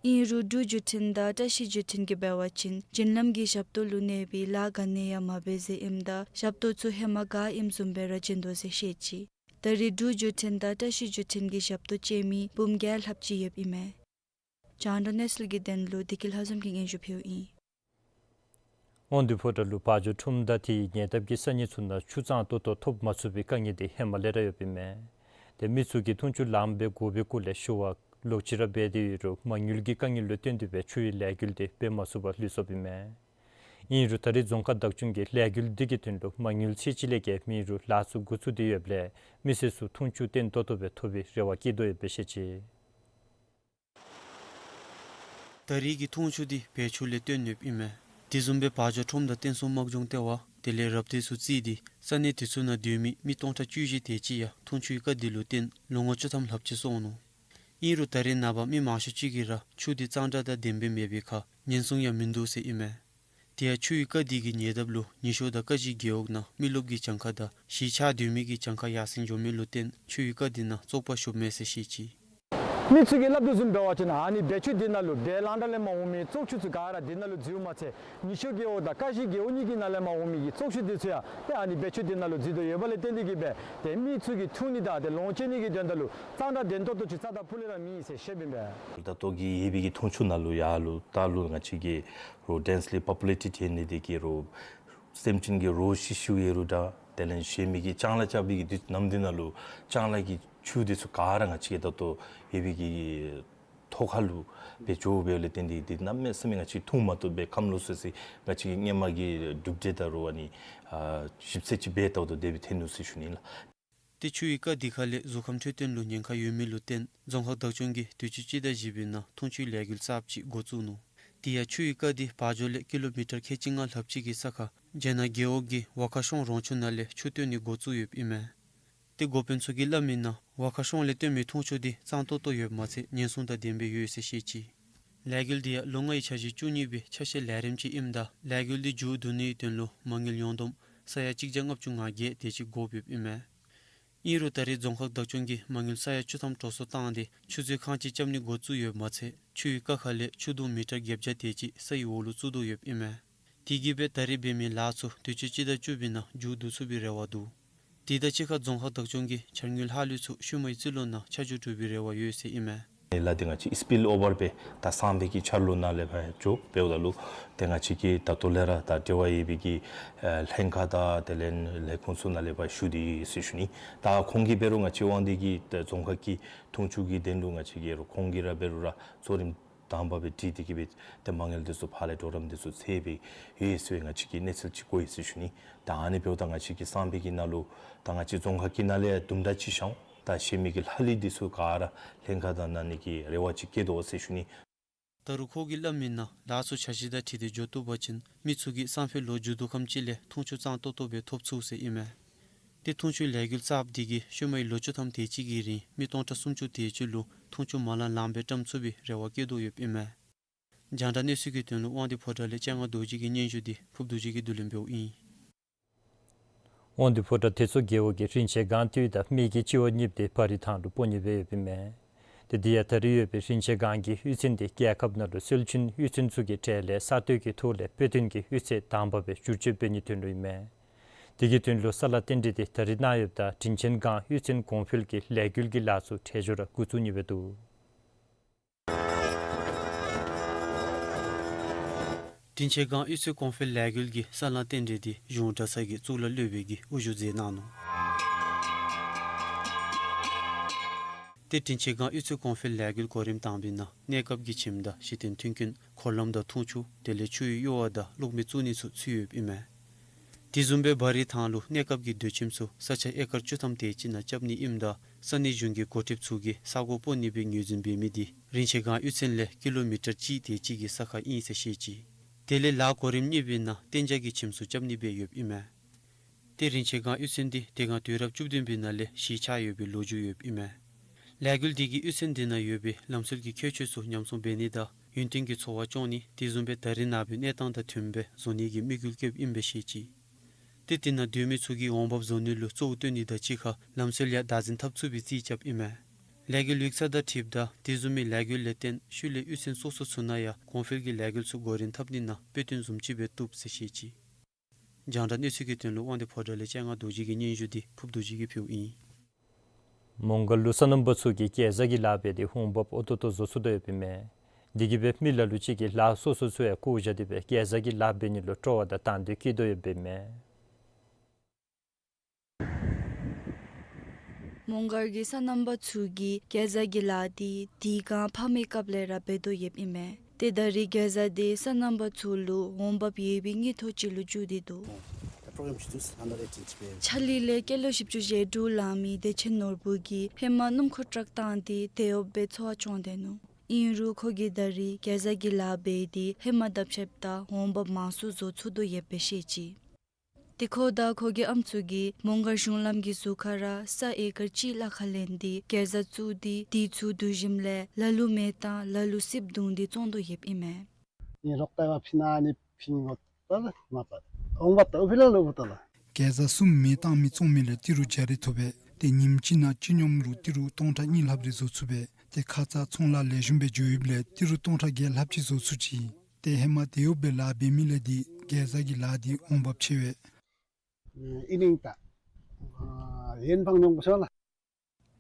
ཨིན་རུང་འབྲུག་བརྒྱུད་འཕྲིན་དང་བཀྲ་ཤིས་བརྒྱུད་འཕྲིན་གྱིས་འབད་བ་ཅིན་འགྲུལ་ལམ་གྱི་ཞབས་ཏོག་ལུ་གནོད་པའི་ལཱ་ག་ནི་ཡང་མ་འབད་ཟེར་ཨིནམ་ད་ཞབས་ཏོག་ཚུ་ཧེ་མ་ག་ཨིནམ་བཟུམ་སྦེ་ར་བྱིན་དོ་ཟེར་བཤད་ཅི། ད་རེས་འབྲུག་བརྒྱུད་འཕྲིན་དང་བཀྲ་ཤིས་བརྒྱུད་འཕྲིན་གྱི་ཞབས་ཏོག་སྤྱོད་མི་འབུམ་བརྒྱ་ལྷགཔ་ཅིག་ཡོདཔ་ཨིན་མས། རྒྱང་བསྒྲགས་གནས་ཚུལ་གྱི་དོན་ལུ་བདེ་སྐྱིད་ལྷ་འཛོམས་ཀྱིས་སྙན་ཞུ་ཕུལཝ་ཨིན། མངོན་མཐོ་ཕོ་བྲང་ལུ་བག་ཇོ་ཁྲོམ་དང་དེའི་ཉེ་འདབས་ཀྱི་ས་གནས་ཚུ་ནང་ཆུ་གཙང་ཏོག་ཏོ་ཐོབ་མ་ཚུགས་པའི་དཀའ་ངལ་འདི་ཧེ་མ་ལས་ར་ཡོདཔ་ཨིན་མས། ཏེ་མི་ཚུ་གིས་འཐུང་ཆུ་ལངམ་སྦེ་དགོ་པའི་སྐོར་ལས་ཞུ་བ་ལོག་ཅི་ར་འབད་དེ་ཡོད་རུང་མ་དངུལ་གྱི་དཀའ་ངལ་ལུ་བརྟེན་ཏེ་སྦེ་ཆུའི་ལས་འགུལ་འདི་འབད་མ་ཚུགས་པར་ལུས་སོཔ་ཨིན་མས། ཨིན་རུང་ད་རེས་རྫོང་ཁག་བདག་སྐྱོང་གིས་ལས་འགུལ་འདི་གི་དོན་ལུ་མ་དངུལ་ཚད་ཅིག་ལས་བརྒལ་མེད་རུང་ལཱ་ཚུ་འགོ་བཙུགས་ཏེ་ཡོདཔ་ལས་མི་སེར་ཚུ་འཐུང་ཆུ་བརྟན་ཏོག་ཏོ་སྦེ་ཐོབ་པའི་རེ་བ་བསྐྱེད་དོ་ཡོདཔ་སྦེ་བཤད་ཅི། ད་རེས་ཀྱི་འཐུང་ཆུ་འདི་བེད་སྤྱོད་ལས་བཏོན་ཡོདཔ་ཨིན་མས། དེ་བཟུམ་སྦེ་བག་ཇོ་ཁྲོམ་དང་བསྟན་སྲུང་དམག་སྦྱོང་ལྟེ་བ་དེ་ལས་རབ་སྡེ་ཚུ་བརྩིས་ཏེ་ས་གནས་དེ་ཚུ་ནང་སྡོད་མི་མི་སྟོང་ཕྲག་བཅུ་བཞི་དེ་ཅིག་ཡང་འཐུང་ཆུའི་རྐ་འདི་ལུ་བརྟེན་ལོ་ངོ་བཅུ་ཐམ་ལྷགཔ་ཅིག་སོང་ནུག། ཨིན་རུང་ད་རེས་ནངས་པ་མི་མང་ཤོས་ཅིག་གིས་ར་ཆུ་འདི་གཙང་སྦྲ་དང་ལྡནམ་སྦེ་མེད་པའི་ཁར་ཉེན་སྲུང་ཡང་མིན་འདུག་ཟེར་ཨིན་མས། དེ་ཡང་ཆུའི་རྐ་འདི་གི་ཉེ་འདབས་ལུ་ཉི་ཤོ་དང་ཀ་གཞི་རྒེད་འོག་ནང་མི་རློབས་ཀྱི་གྱངས་ཁ་དང་གཞིས་ཆགས་སྡོད་མི་གི་གྱངས་ཁ་ཡར་སེང་འགྱོ་མི་ལུ་བརྟེན་ཆུའི་རྐ་འདི་ནང་བཙོག་པ་ཤོརཝ་མས་ཟེར་བཤད་ཅི། མི་ཚུ་གིས་སླབ་དོ་བཟུམ་འབད་བ་ཅིན་ཨ་ནི་བེད་སྤྱོད་འདི་ནང་ལུ་བེད་ལང་ད་ལས་མར་འོང་མི་བཙོག་ཆུ་ཚུ་ག་ར་འདི་ནང་ལུ་འཛུལཝ་མ་ཚད་ཉི་ཤོ་རྒེད་འོག་དང་ཀ་གཞི་རྒེད་འོག་གཉིས་ཀྱི་ནང་ལས་མར་འོང་མི་གི་བཙོག་ཆུ་འདི་ཚུ་ཡང་ཏེ་ཨ་ནི་བེད་སྤྱོད་འདི་ནང་ལུ་འཛུལ་དོ་ཡོདཔ་ལས་བརྟེན་ཏེ་གིས་སྦེ་ཏེ་མི་ཚུ་གིས་འཐུང་ནི་དང་ཏེ་ལོངས་སྤྱོད་ནི་གི་དོན་དག་ལུ་གཙང་སྦྲ་ལྡན་ཏོག་ཏོ་ཅིག་རྩ་དང་ཕུ་ལས་ར་མེད་ཟེར་བཤདཔ་ཨིན་པས། ད་ལྟོ་གི་ཡོད་པའི་གི་འཐུང་ཆུ་ནང་ལུ་ཡར་ལུ་ད་ལུ་ང་བཅས་ཀྱི་རོགས་ཌེན་སི་ལི་པོ་པུ་ལེ་ཊེཌ་ཡོད་ནི་དེ་གིས་རོགས་སེམས་ཅན་གྱི་རོགས་ཤི་ཤིཝ་ཡོད་རུང་འདྲ། དེ་ལས་གཞན་མི་གིས་ལྕང་ལཱ་རྐྱབ་པའི་གི་དུས་ནམ་འདི་ནང་ལུ་ལྕང་ལཱ་གི་ཆུ་འདི་ཚུ་ག་ར་ང་བཅས་ཀྱི་ད་ལྟོ་ཡོད་པའི་གི་ཐོག་ཁ་ལུ་སྦེ་འགྱོ་བའི་ལས་བརྟེན་ཏེ་འདི་གནམ་མེད་ས་མེད་ང་བཅས་འཐུང་མ་བཏུབ་པའི་ཁམས་ལོག་སོ་སོ་ང་བཅས་ཀྱི་སྔོན་མ་གི་གྲུབ་འབྲས་ད་རུང་ཨ་ནི་ཨ་ཞིབ་འཚོལ་ཅིག་འབད་ལྟཝ་ད་དེ་སྦེ་ཐོན་ནུག་ཟེར་ཞུ་ནི་ལགས། ཏེ་ཆུའི་རྐ་འདི་ཁ་ལས་གཟུགས་ཁམས་འཕྲོད་བསྟེན་ལུ་ཉེན་ཁ་ཡོད་མི་ལུ་བརྟེན་རྫོང་ཁག་བདག་སྐྱོང་གིས་དུས་ཅི་སྤྱི་ཟླ་བཞི་པའི་ནང་འཐུང་ཆུའི་ལས་འགུལ་གསརཔ་ཅིག་འགོ་བཙུགས་ནུག། དེ་ཡང་ཆུའི་རྐ་འདི་བག་ཇོ་ལས་ཀི་ལོ་མི་ཊར་ཁལ་གཅིག་ལྔ་ལྷགཔ་ཅིག་གི་ས་ཁར་རྒྱ་ནག་རྒེད་འོག་གི་ཝ་ཁ་ཤོང་རོང་ཆུ་ནང་ལས་ཆུ་བཏོན་ནི་འགོ་བཙུགས་ཡོདཔ་ཨིན་མས། ཏེ་འགོ་དཔོན་ཚུ་གིས་སླབ་མིའི་ནང་ཝ་ཁ་ཤོང་ལས་བཏོན་མི་འཐུང་ཆུ་འདི་གཙང་ཏོག་ཏོ་ཡོདཔ་མ་ཚད་ཉེན་སྲུང་དང་ལྡནམ་སྦེ་ཡོད་ཟེར་བཤད་ཅི། ལས་འགུལ་འདི་ཡང་ལོ་ལྔའི་འཆར་གཞི་བཅུ་གཉིས་པའི་ཆ་ཤས་ལས་རིམ་ཅིག་ཨིནམ་ད་ལས་འགུལ་འདི་མཇུག་བསྡུ་ནིའི་དོན་ལུ་མ་དངུལ་ཡོངས་བསྡོམས་ས་ཡ་གཅིག་བརྒྱ་ལྔ་བཅུ་ང་བརྒྱད་དེ་ཅིག་དགོཔ་ཡོདཔ་ཨིན་མས། ཨིན་རུང་ད་རེས་རྫོང་ཁག་བདག་སྐྱོང་གིས་མ་དངུལ་ས་ཡ་བཅུ་ཐམ་འགྲོ་སོང་བཏང་སྟེ་ཆུ་མཛོད་ཁང་ཅིག་རྐྱབ་ནི་འགོ་བཙུགས་ཡོདཔ་མ་ཚད་ཆུའི་ཀ་ཁ་ལས་ཆུ་དུང་མི་ཊར་བརྒྱད་བརྒྱ་དེ་ཅིག་ས་ཡི་འོག་ལུ་བཙུགས་དོ་ཡོདཔ་ཨིན་མས། དེ་གིས་སྦེ་ད་རེས་འབད་མི་ལཱ་ཚུ་དུས་ཅི་སྤྱི་ཟླ་བཅུ་པའི་ནང་མཇུག་བསྡུ་ཚུགས་པའི་རེ་བ་འདུག། དེ་དང་གཅིག་ཁར་རྫོང་ཁག་བདག་སྐྱོང་གིས་འཆར་དངུལ་ལྷག་ལུས་ཚུ་ཤུལ་མའི་རྩིས་ལོ་ནང་ཆ་འཇོག་གྲུབ་པའི་རེ་བ་ཡོད་ཟེར་ཨིན་མས། ལ་དེ་ང་བཅས་སྤིལ་ཨོ་ཝར་སྦེ་ད་སང་ཕོད་ཀྱི་འཆར་ལོ་ནང་ལས་ཕར་འགྱོ་འབདཝ་ད་ལུ་ཏེ་ང་བཅས་ཀྱིས་ད་ལྟོ་ལས་ར་ད་འབྲེལ་བ་ཡོད་པའི་གི་ཨེ་ལྷན་ཁག་དང་དེ་ལས་ལས་ཁུངས་ཚུ་ནང་ལས་ཕར་ཞུ་དེས་ཟེར་ཞུ་ནི། ད་ཁོང་གིས་འབད་རུང་ང་བཅས་དབང་འདུས་ཀྱི་ད་རྫོང་ཁག་གི་འཐུང་ཆུ་གི་དོན་ལུ་ང་བཅས་ཀྱིས་རུང་ཁོང་གིས་ར་འབད་རུང་ར་གཙོ་རིམ་དང་པ་སྦེ་འདི་དེ་གིས་སྦེ་ཏེ་མ་དངུལ་འདི་ཚུ་ཕར་ལས་གྲོགས་རམ་འདི་ཚུ་འཚོལ་སྦེ་ཡོད་ཟེར་བའི་ང་བཅས་ཀྱིས་གནས་ཚུལ་ཅིག་གོ་ཡི་ཟེར་ཞུ་ནི། ད་ཨ་ནི་འབདཝ་ད་ང་བཅས་ཀྱིས་སང་ཕོད་ཀྱི་ནང་ལུ་ད་ང་བཅས་རྫོང་ཁག་གི་ནང་ལས་དུམ་གྲ་ཅིག་ཤོང་ད་ཤེས་མི་གི་ལྷག་ལུས་འདི་ཚུ་ག་ར་ལྷན་ཁག་དང་གནང་ནི་གི་རེ་བ་ཅིག་བསྐྱེད་དོ་ཟེར་ཞུ་ནི། ད་རུང་ཁོ་གིས་སླབ་མི་ནང་ལཱ་ཚུ་འཆར་གཞི་དང་འཁྲིལ་ཏེ་འགྱོ་བཏུབ་པ་ཅིན་མི་ཚུ་གིས་སང་ཕོད་ལོ་མཇུག་བསྡུ་ཁམས་ཅིག་ལས་འཐུང་ཆུ་གཙང་ཏོག་ཏོ་སྦེ་ཐོབ་ཚུགས་ཟེར་ཨིན་མས། ཏེ་འཐུང་ཆུའི་ལས་འགུལ་གཙོ་བོ་འདི་གིས་ཤུལ་མའི་ལོ་བཅུ་ཐམ་དེ་ཅིག་གི་རིང་མི་སྟོང་ཕྲག་སུམ་ཅུ་དེ་ཅིག་ལུ་འཐུང་ཆུ་མ་ལང་ལང་སྦེ་བཀྲམ་ཚུགས་པའི་རེ་བ་བསྐྱེད་དོ་ཡོདཔ་ཨིན་མས། རྒྱང་བསྒྲགས་གནས་ཚུལ་གྱི་དོན་ལུ་དབང་འདུས་ཕོ་བྲང་ལས་སྤྱན་སྔ་རྡོ་རྗེ་གི་སྙན་ཞུ་འདི་ཕུརཔ་རྡོ་རྗེ་གིས་བསྡུ་ལེན་འབདཝ་ཨིན། དབང་འདུས་ཕོ་བྲང་ཐེད་མཚོ་རྒེད་འོག་གི་རིན་ཆེན་སྒང་སྟོད་དང་སྨད་ཀྱི་སྤྱི་འོག་གཉིསཔོ་དེ་བ་རི་ཐང་ལུ་སྤོ་ནི་སྦེ་ཡོདཔ་ཨིན་མས། ཏེ་དེ་ཡང་ད་རེས་ཡོད་པའི་རིན་ཆེན་སྒང་གི་གཡུས་ཚན་དེ་རྒྱལ་ཁབ་ནང་ལུ་སྲོལ་རྒྱུན་གཡུས་ཚན་ཚུ་གི་གྲས་ལས་གསར་གཏོད་ཀྱི་ཐོག་ལས་དཔེ་སྟོན་གྱི་གཡུས་ཚན་དང་པ་སྦེ་བསྒྱུར་བཅོས་འབད་ནིའི་དོན་ལུ་ཨིན་མས། དེ་གི་དོན་ལུ་ས་ལ་རྟེན་འབྲེལ་དེ་ད་རེས་གནང་ཡོདཔ་ད་དྲིན་ཆེན་སྒང་གཡུས་ཚན་གོང་འཕེལ་གྱི་ལས་འགུལ་གྱི་ལཱ་ཚུ་འཕྲལ་མགྱོགས་ར་འགོ་བཙུགས་ནི་སྦེ་འདུག། དྲིན་ཆེན་སྒང་གཡུས་ཚན་གོང་འཕེལ་ལས་འགུལ་གྱི་ས་ལ་རྟེན་འབྲེལ་དེ་གཞུང་གྲྭ་ཚང་གི་གཙུག་ལག་སློབ་དཔོན་གྱིས་དབུ་བཞུགས་མཛད་གནང་ནུག། ཏེ་དྲིན་ཆེན་སྒང་གཡུས་ཚན་གོང་འཕེལ་ལས་འགུལ་གོ་རིམ་དང་པའི་ནང་གནས་སྐབས་ཀྱི་ཁྱིམ་དང་གཞི་རྟེན་མཐུན་རྐྱེན་འཁོར་ལམ་དང་འཐུང་ཆུ་དེ་ལས་ཆུའི་གཡུར་བ་དང་གློག་མེ་བཙུགས་ནི་ཚུ་ཚུད་ཡོདཔ་ཨིན་མས། དེ་བཟུམ་སྦེ་བ་རི་ཐང་ལུ་གནས་སྐབས་ཀྱི་སྡོད་ཁྱིམ་ཚུ་ས་ཆ་ཨེ་ཀར་བཅུ་ཐམ་དེ་ཅིག་ནང་རྐྱབ་ནི་ཨིནམ་ད་ས་གནས་གཞུང་གི་འགོ་ཁྲིདཔ་ཚུ་གིས་ས་སྒོ་སྤོ་ནི་སྦེ་ངོས་འཛིན་འབད་མི་དེ་རིན་ཆེན་སྒང་གཡུས་ཚན་ལས་ཀི་ལོ་མི་ཊར་གཅིག་དེ་ཅིག་གི་ས་ཁར་ཨིན་ཟེར་བཤད་ཅི། དེ་ལས་ལཱ་གོ་རིམ་གཉིས་པའི་ནང་གཏན་འཇགས་ཀྱི་ཁྱིམ་ཚུ་རྐྱབ་ནི་སྦེ་ཡོདཔ་ཨིན་མས། ཏེ་རིན་ཆེན་སྒང་གཡུས་ཚན་དེ་དེ་སྒང་དུས་རབས་བཅུ་བདུན་པའི་ནང་ལས་གཞིས་ཆགས་ཡོད་པའི་ལོ་རྒྱུས་ཡོདཔ་ཨིན་མས། ལས་འགུལ་དེ་གིས་གཡུས་ཚན་དེ་ནང་ཡོད་པའི་ལམ་སྲོལ་གྱི་ཁྱད་ཆོས་ཚུ་ཉམས་སྲུང་འབད་ནི་དང་ཡུན་བརྟན་གྱི་འཚོ་བ་སྐྱོང་ནི་དེ་བཟུམ་སྦེ་ད་རེས་ནངས་པའི་གནས་སྟངས་དང་མཐུནམ་སྦེ་བཟོ་ནི་གི་དམིགས་ཡུལ་བསྐྱེདཔ་ཨིནམ་སྦེ་བཤད་ཅི། ཏེ་དེ་ནང་སྡོད་མི་ཚུ་གིས་འོང་འབབ་བཟོ་ནི་ལུ་གཙོ་བོ་བཏོན་ནི་དང་གཅིག་ཁར་ལམ་སྲོལ་ཡང་བདག་འཛིན་འཐབ་ཚུགས་པའི་རྩིས་རྐྱབ་ཨིན་མས། ལས་འགུལ་ཡིག་ཚང་དང་འཁྲིལཝ་ད་དེ་བཟུམ་མའི་ལས་འགུལ་ལས་བརྟེན་ཤུལ་ལས་གཡུས་ཚན་སོ་སོ་ཚུ་ནང་ཡང་གོང་འཕེལ་གྱི་ལས་འགུལ་ཚུ་འགོ་འདྲེན་འཐབ་ནི་ནང་དཔེ་སྟོན་བཟུམ་ཅིག་སྦེ་བཏུབ་ཟེར་བཤད་ཅི། རྒྱང་བསྒྲགས་གནས་ཚུལ་གྱི་དོན་ལུ་དབང་འདུས་ཕོ་བྲང་ལས་སྤྱན་སྔ་རྡོ་རྗེ་གི་སྙན་ཞུ་འདི་ཕུརཔ་རྡོ་རྗེ་གིས་ཕུལཝ་ཨིན། མོང་སྒར་ལུ་སོ་ནམ་པ་ཚུ་གིས་གེ་ཛ་གི་ལཱ་འབད་དེ་འོང་འབབ་ཨོ་ཏོ་ཏོ་བཟོ་ཚུགས་དོ་ཡོདཔ་ཨིན་མས། དེ་གིས་སྦེ་མི་ལ་ལུ་ཅིག་གིས་ལཱ་སོ་སོ་ཚུ་ཡང་བཀོ་བཞག་སྟེ་སྦེ་གེ་ཛ་གི་ལཱ་འབད་ནི་ལུ་སྤྲོ་བ་དང་དང་འདོད་བསྐྱེད་དོ་ཡོདཔ་ཨིན་མས། མོང་སྒར་གྱི་སོ་ནམ་པ་ཚུ་གིས་གེ་ཛ་གི་ལཱ་འདི་དེ་སྒང་ཕ་མའི་སྐབས་ལས་ར་འབད་དོ་ཡོདཔ་ཨིན་མས། ཏེ་ད་རེས་གེ་ཛ་འདི་སོ་ནམ་པ་ཚུ་ལུ་འོང་འབབ་ཡོད་པའི་དངུལ་ཐོག་ཅིག་ལུ་འགྱུར་ཏེ་འདུག། The program introduced under eighteen ཆ་ལི་ལས་སྐྱེས་ལོ་བཞི་བཅུ་ཞེ་དྲུག་ལང་མི་བདེ་ཆེན་ནོར་བུ་གིས་ཧེ་མ་སྣུམ་འཁོར་ཊཱག་བཏང་སྟེ་དེད་གཡོགཔ་སྦེ་འཚོ་བ་སྐྱོང་སྡོད་ནུག། ཨིན་རུང་ཁོ་གིས་ད་རེས་གེ་ཛ་གི་ལཱ་འབད་དེ་ཧེ་མ་དང་ཕྱདཔ་ད་འོང་འབབ་མང་སུ་བཟོ་ཚུགས་དོ་ཡོདཔ་སྦེ་བཤད་ཅི། ཏེ་ཁོ་དང་ཁོ་གི་ཨམ་སྲུ་གིས་མོང་སྒར་གཞུང་ལམ་གྱི་ཟུར་ཁ་ར་ས་ཨེ་ཀར་གཅིག་ལྷག་ཁར་ལེན་ཏེ་གེ་ཛ་བཙུགས་ཏེ་དེ་ཚུ་བསྡུ་ཞིནམ་ལས་ལ་ལུ་མེ་བཏང་ལ་ལུ་སིབ་བརྡུང་སྟེ་བཙོང་དོ་ཡོདཔ་ཨིན་མས། ཨིན་རོགས་ཏེ་བ་ཕི་ན་ནི་ཕིང་འོ་ཏ་ལ་མ་པ་འོང་བ་ཏ་འུ་ཕི་ལ་ལུ་བུ་ཏ་ལ། གེ་ཛ་གསུམ་མེ་བཏང་མི་བཙོང་མི་ལས་ཏི་རུ་བརྒྱ་རེ་ཐོབ་པས། ཏེ་ཉིནམ་གཅིག་ནང་སྤྱི་སྙོམས་རུང་ཏི་རུ་སྟོང་ཕྲག་གཉིས་ལྷགཔ་རེ་བཟོ་ཚུགས་པས། ཏེ་ཁ་ཙ་ཚོང་ལཱ་ལེགས་ཤོམ་སྦེ་འགྱོ་ཡོདཔ་ལས་ཏི་རུ་སྟོང་ཕྲག་བརྒྱད་ལྷགཔ་ཅིག་བཟོ་ཚུགས་ཅི། ཏེ་ཧེ་མ་དེད་གཡོགཔ་སྦེ་ལཱ་འབད་མི་ལས་འདི་གེ་ཛ་གི་ལཱ་འདི་འོང་འབབ་ཆེ་བས། ཨིན་ནིང་ཏ་ཡེན་ཕང་མྱོང་པ་སོ་ལ།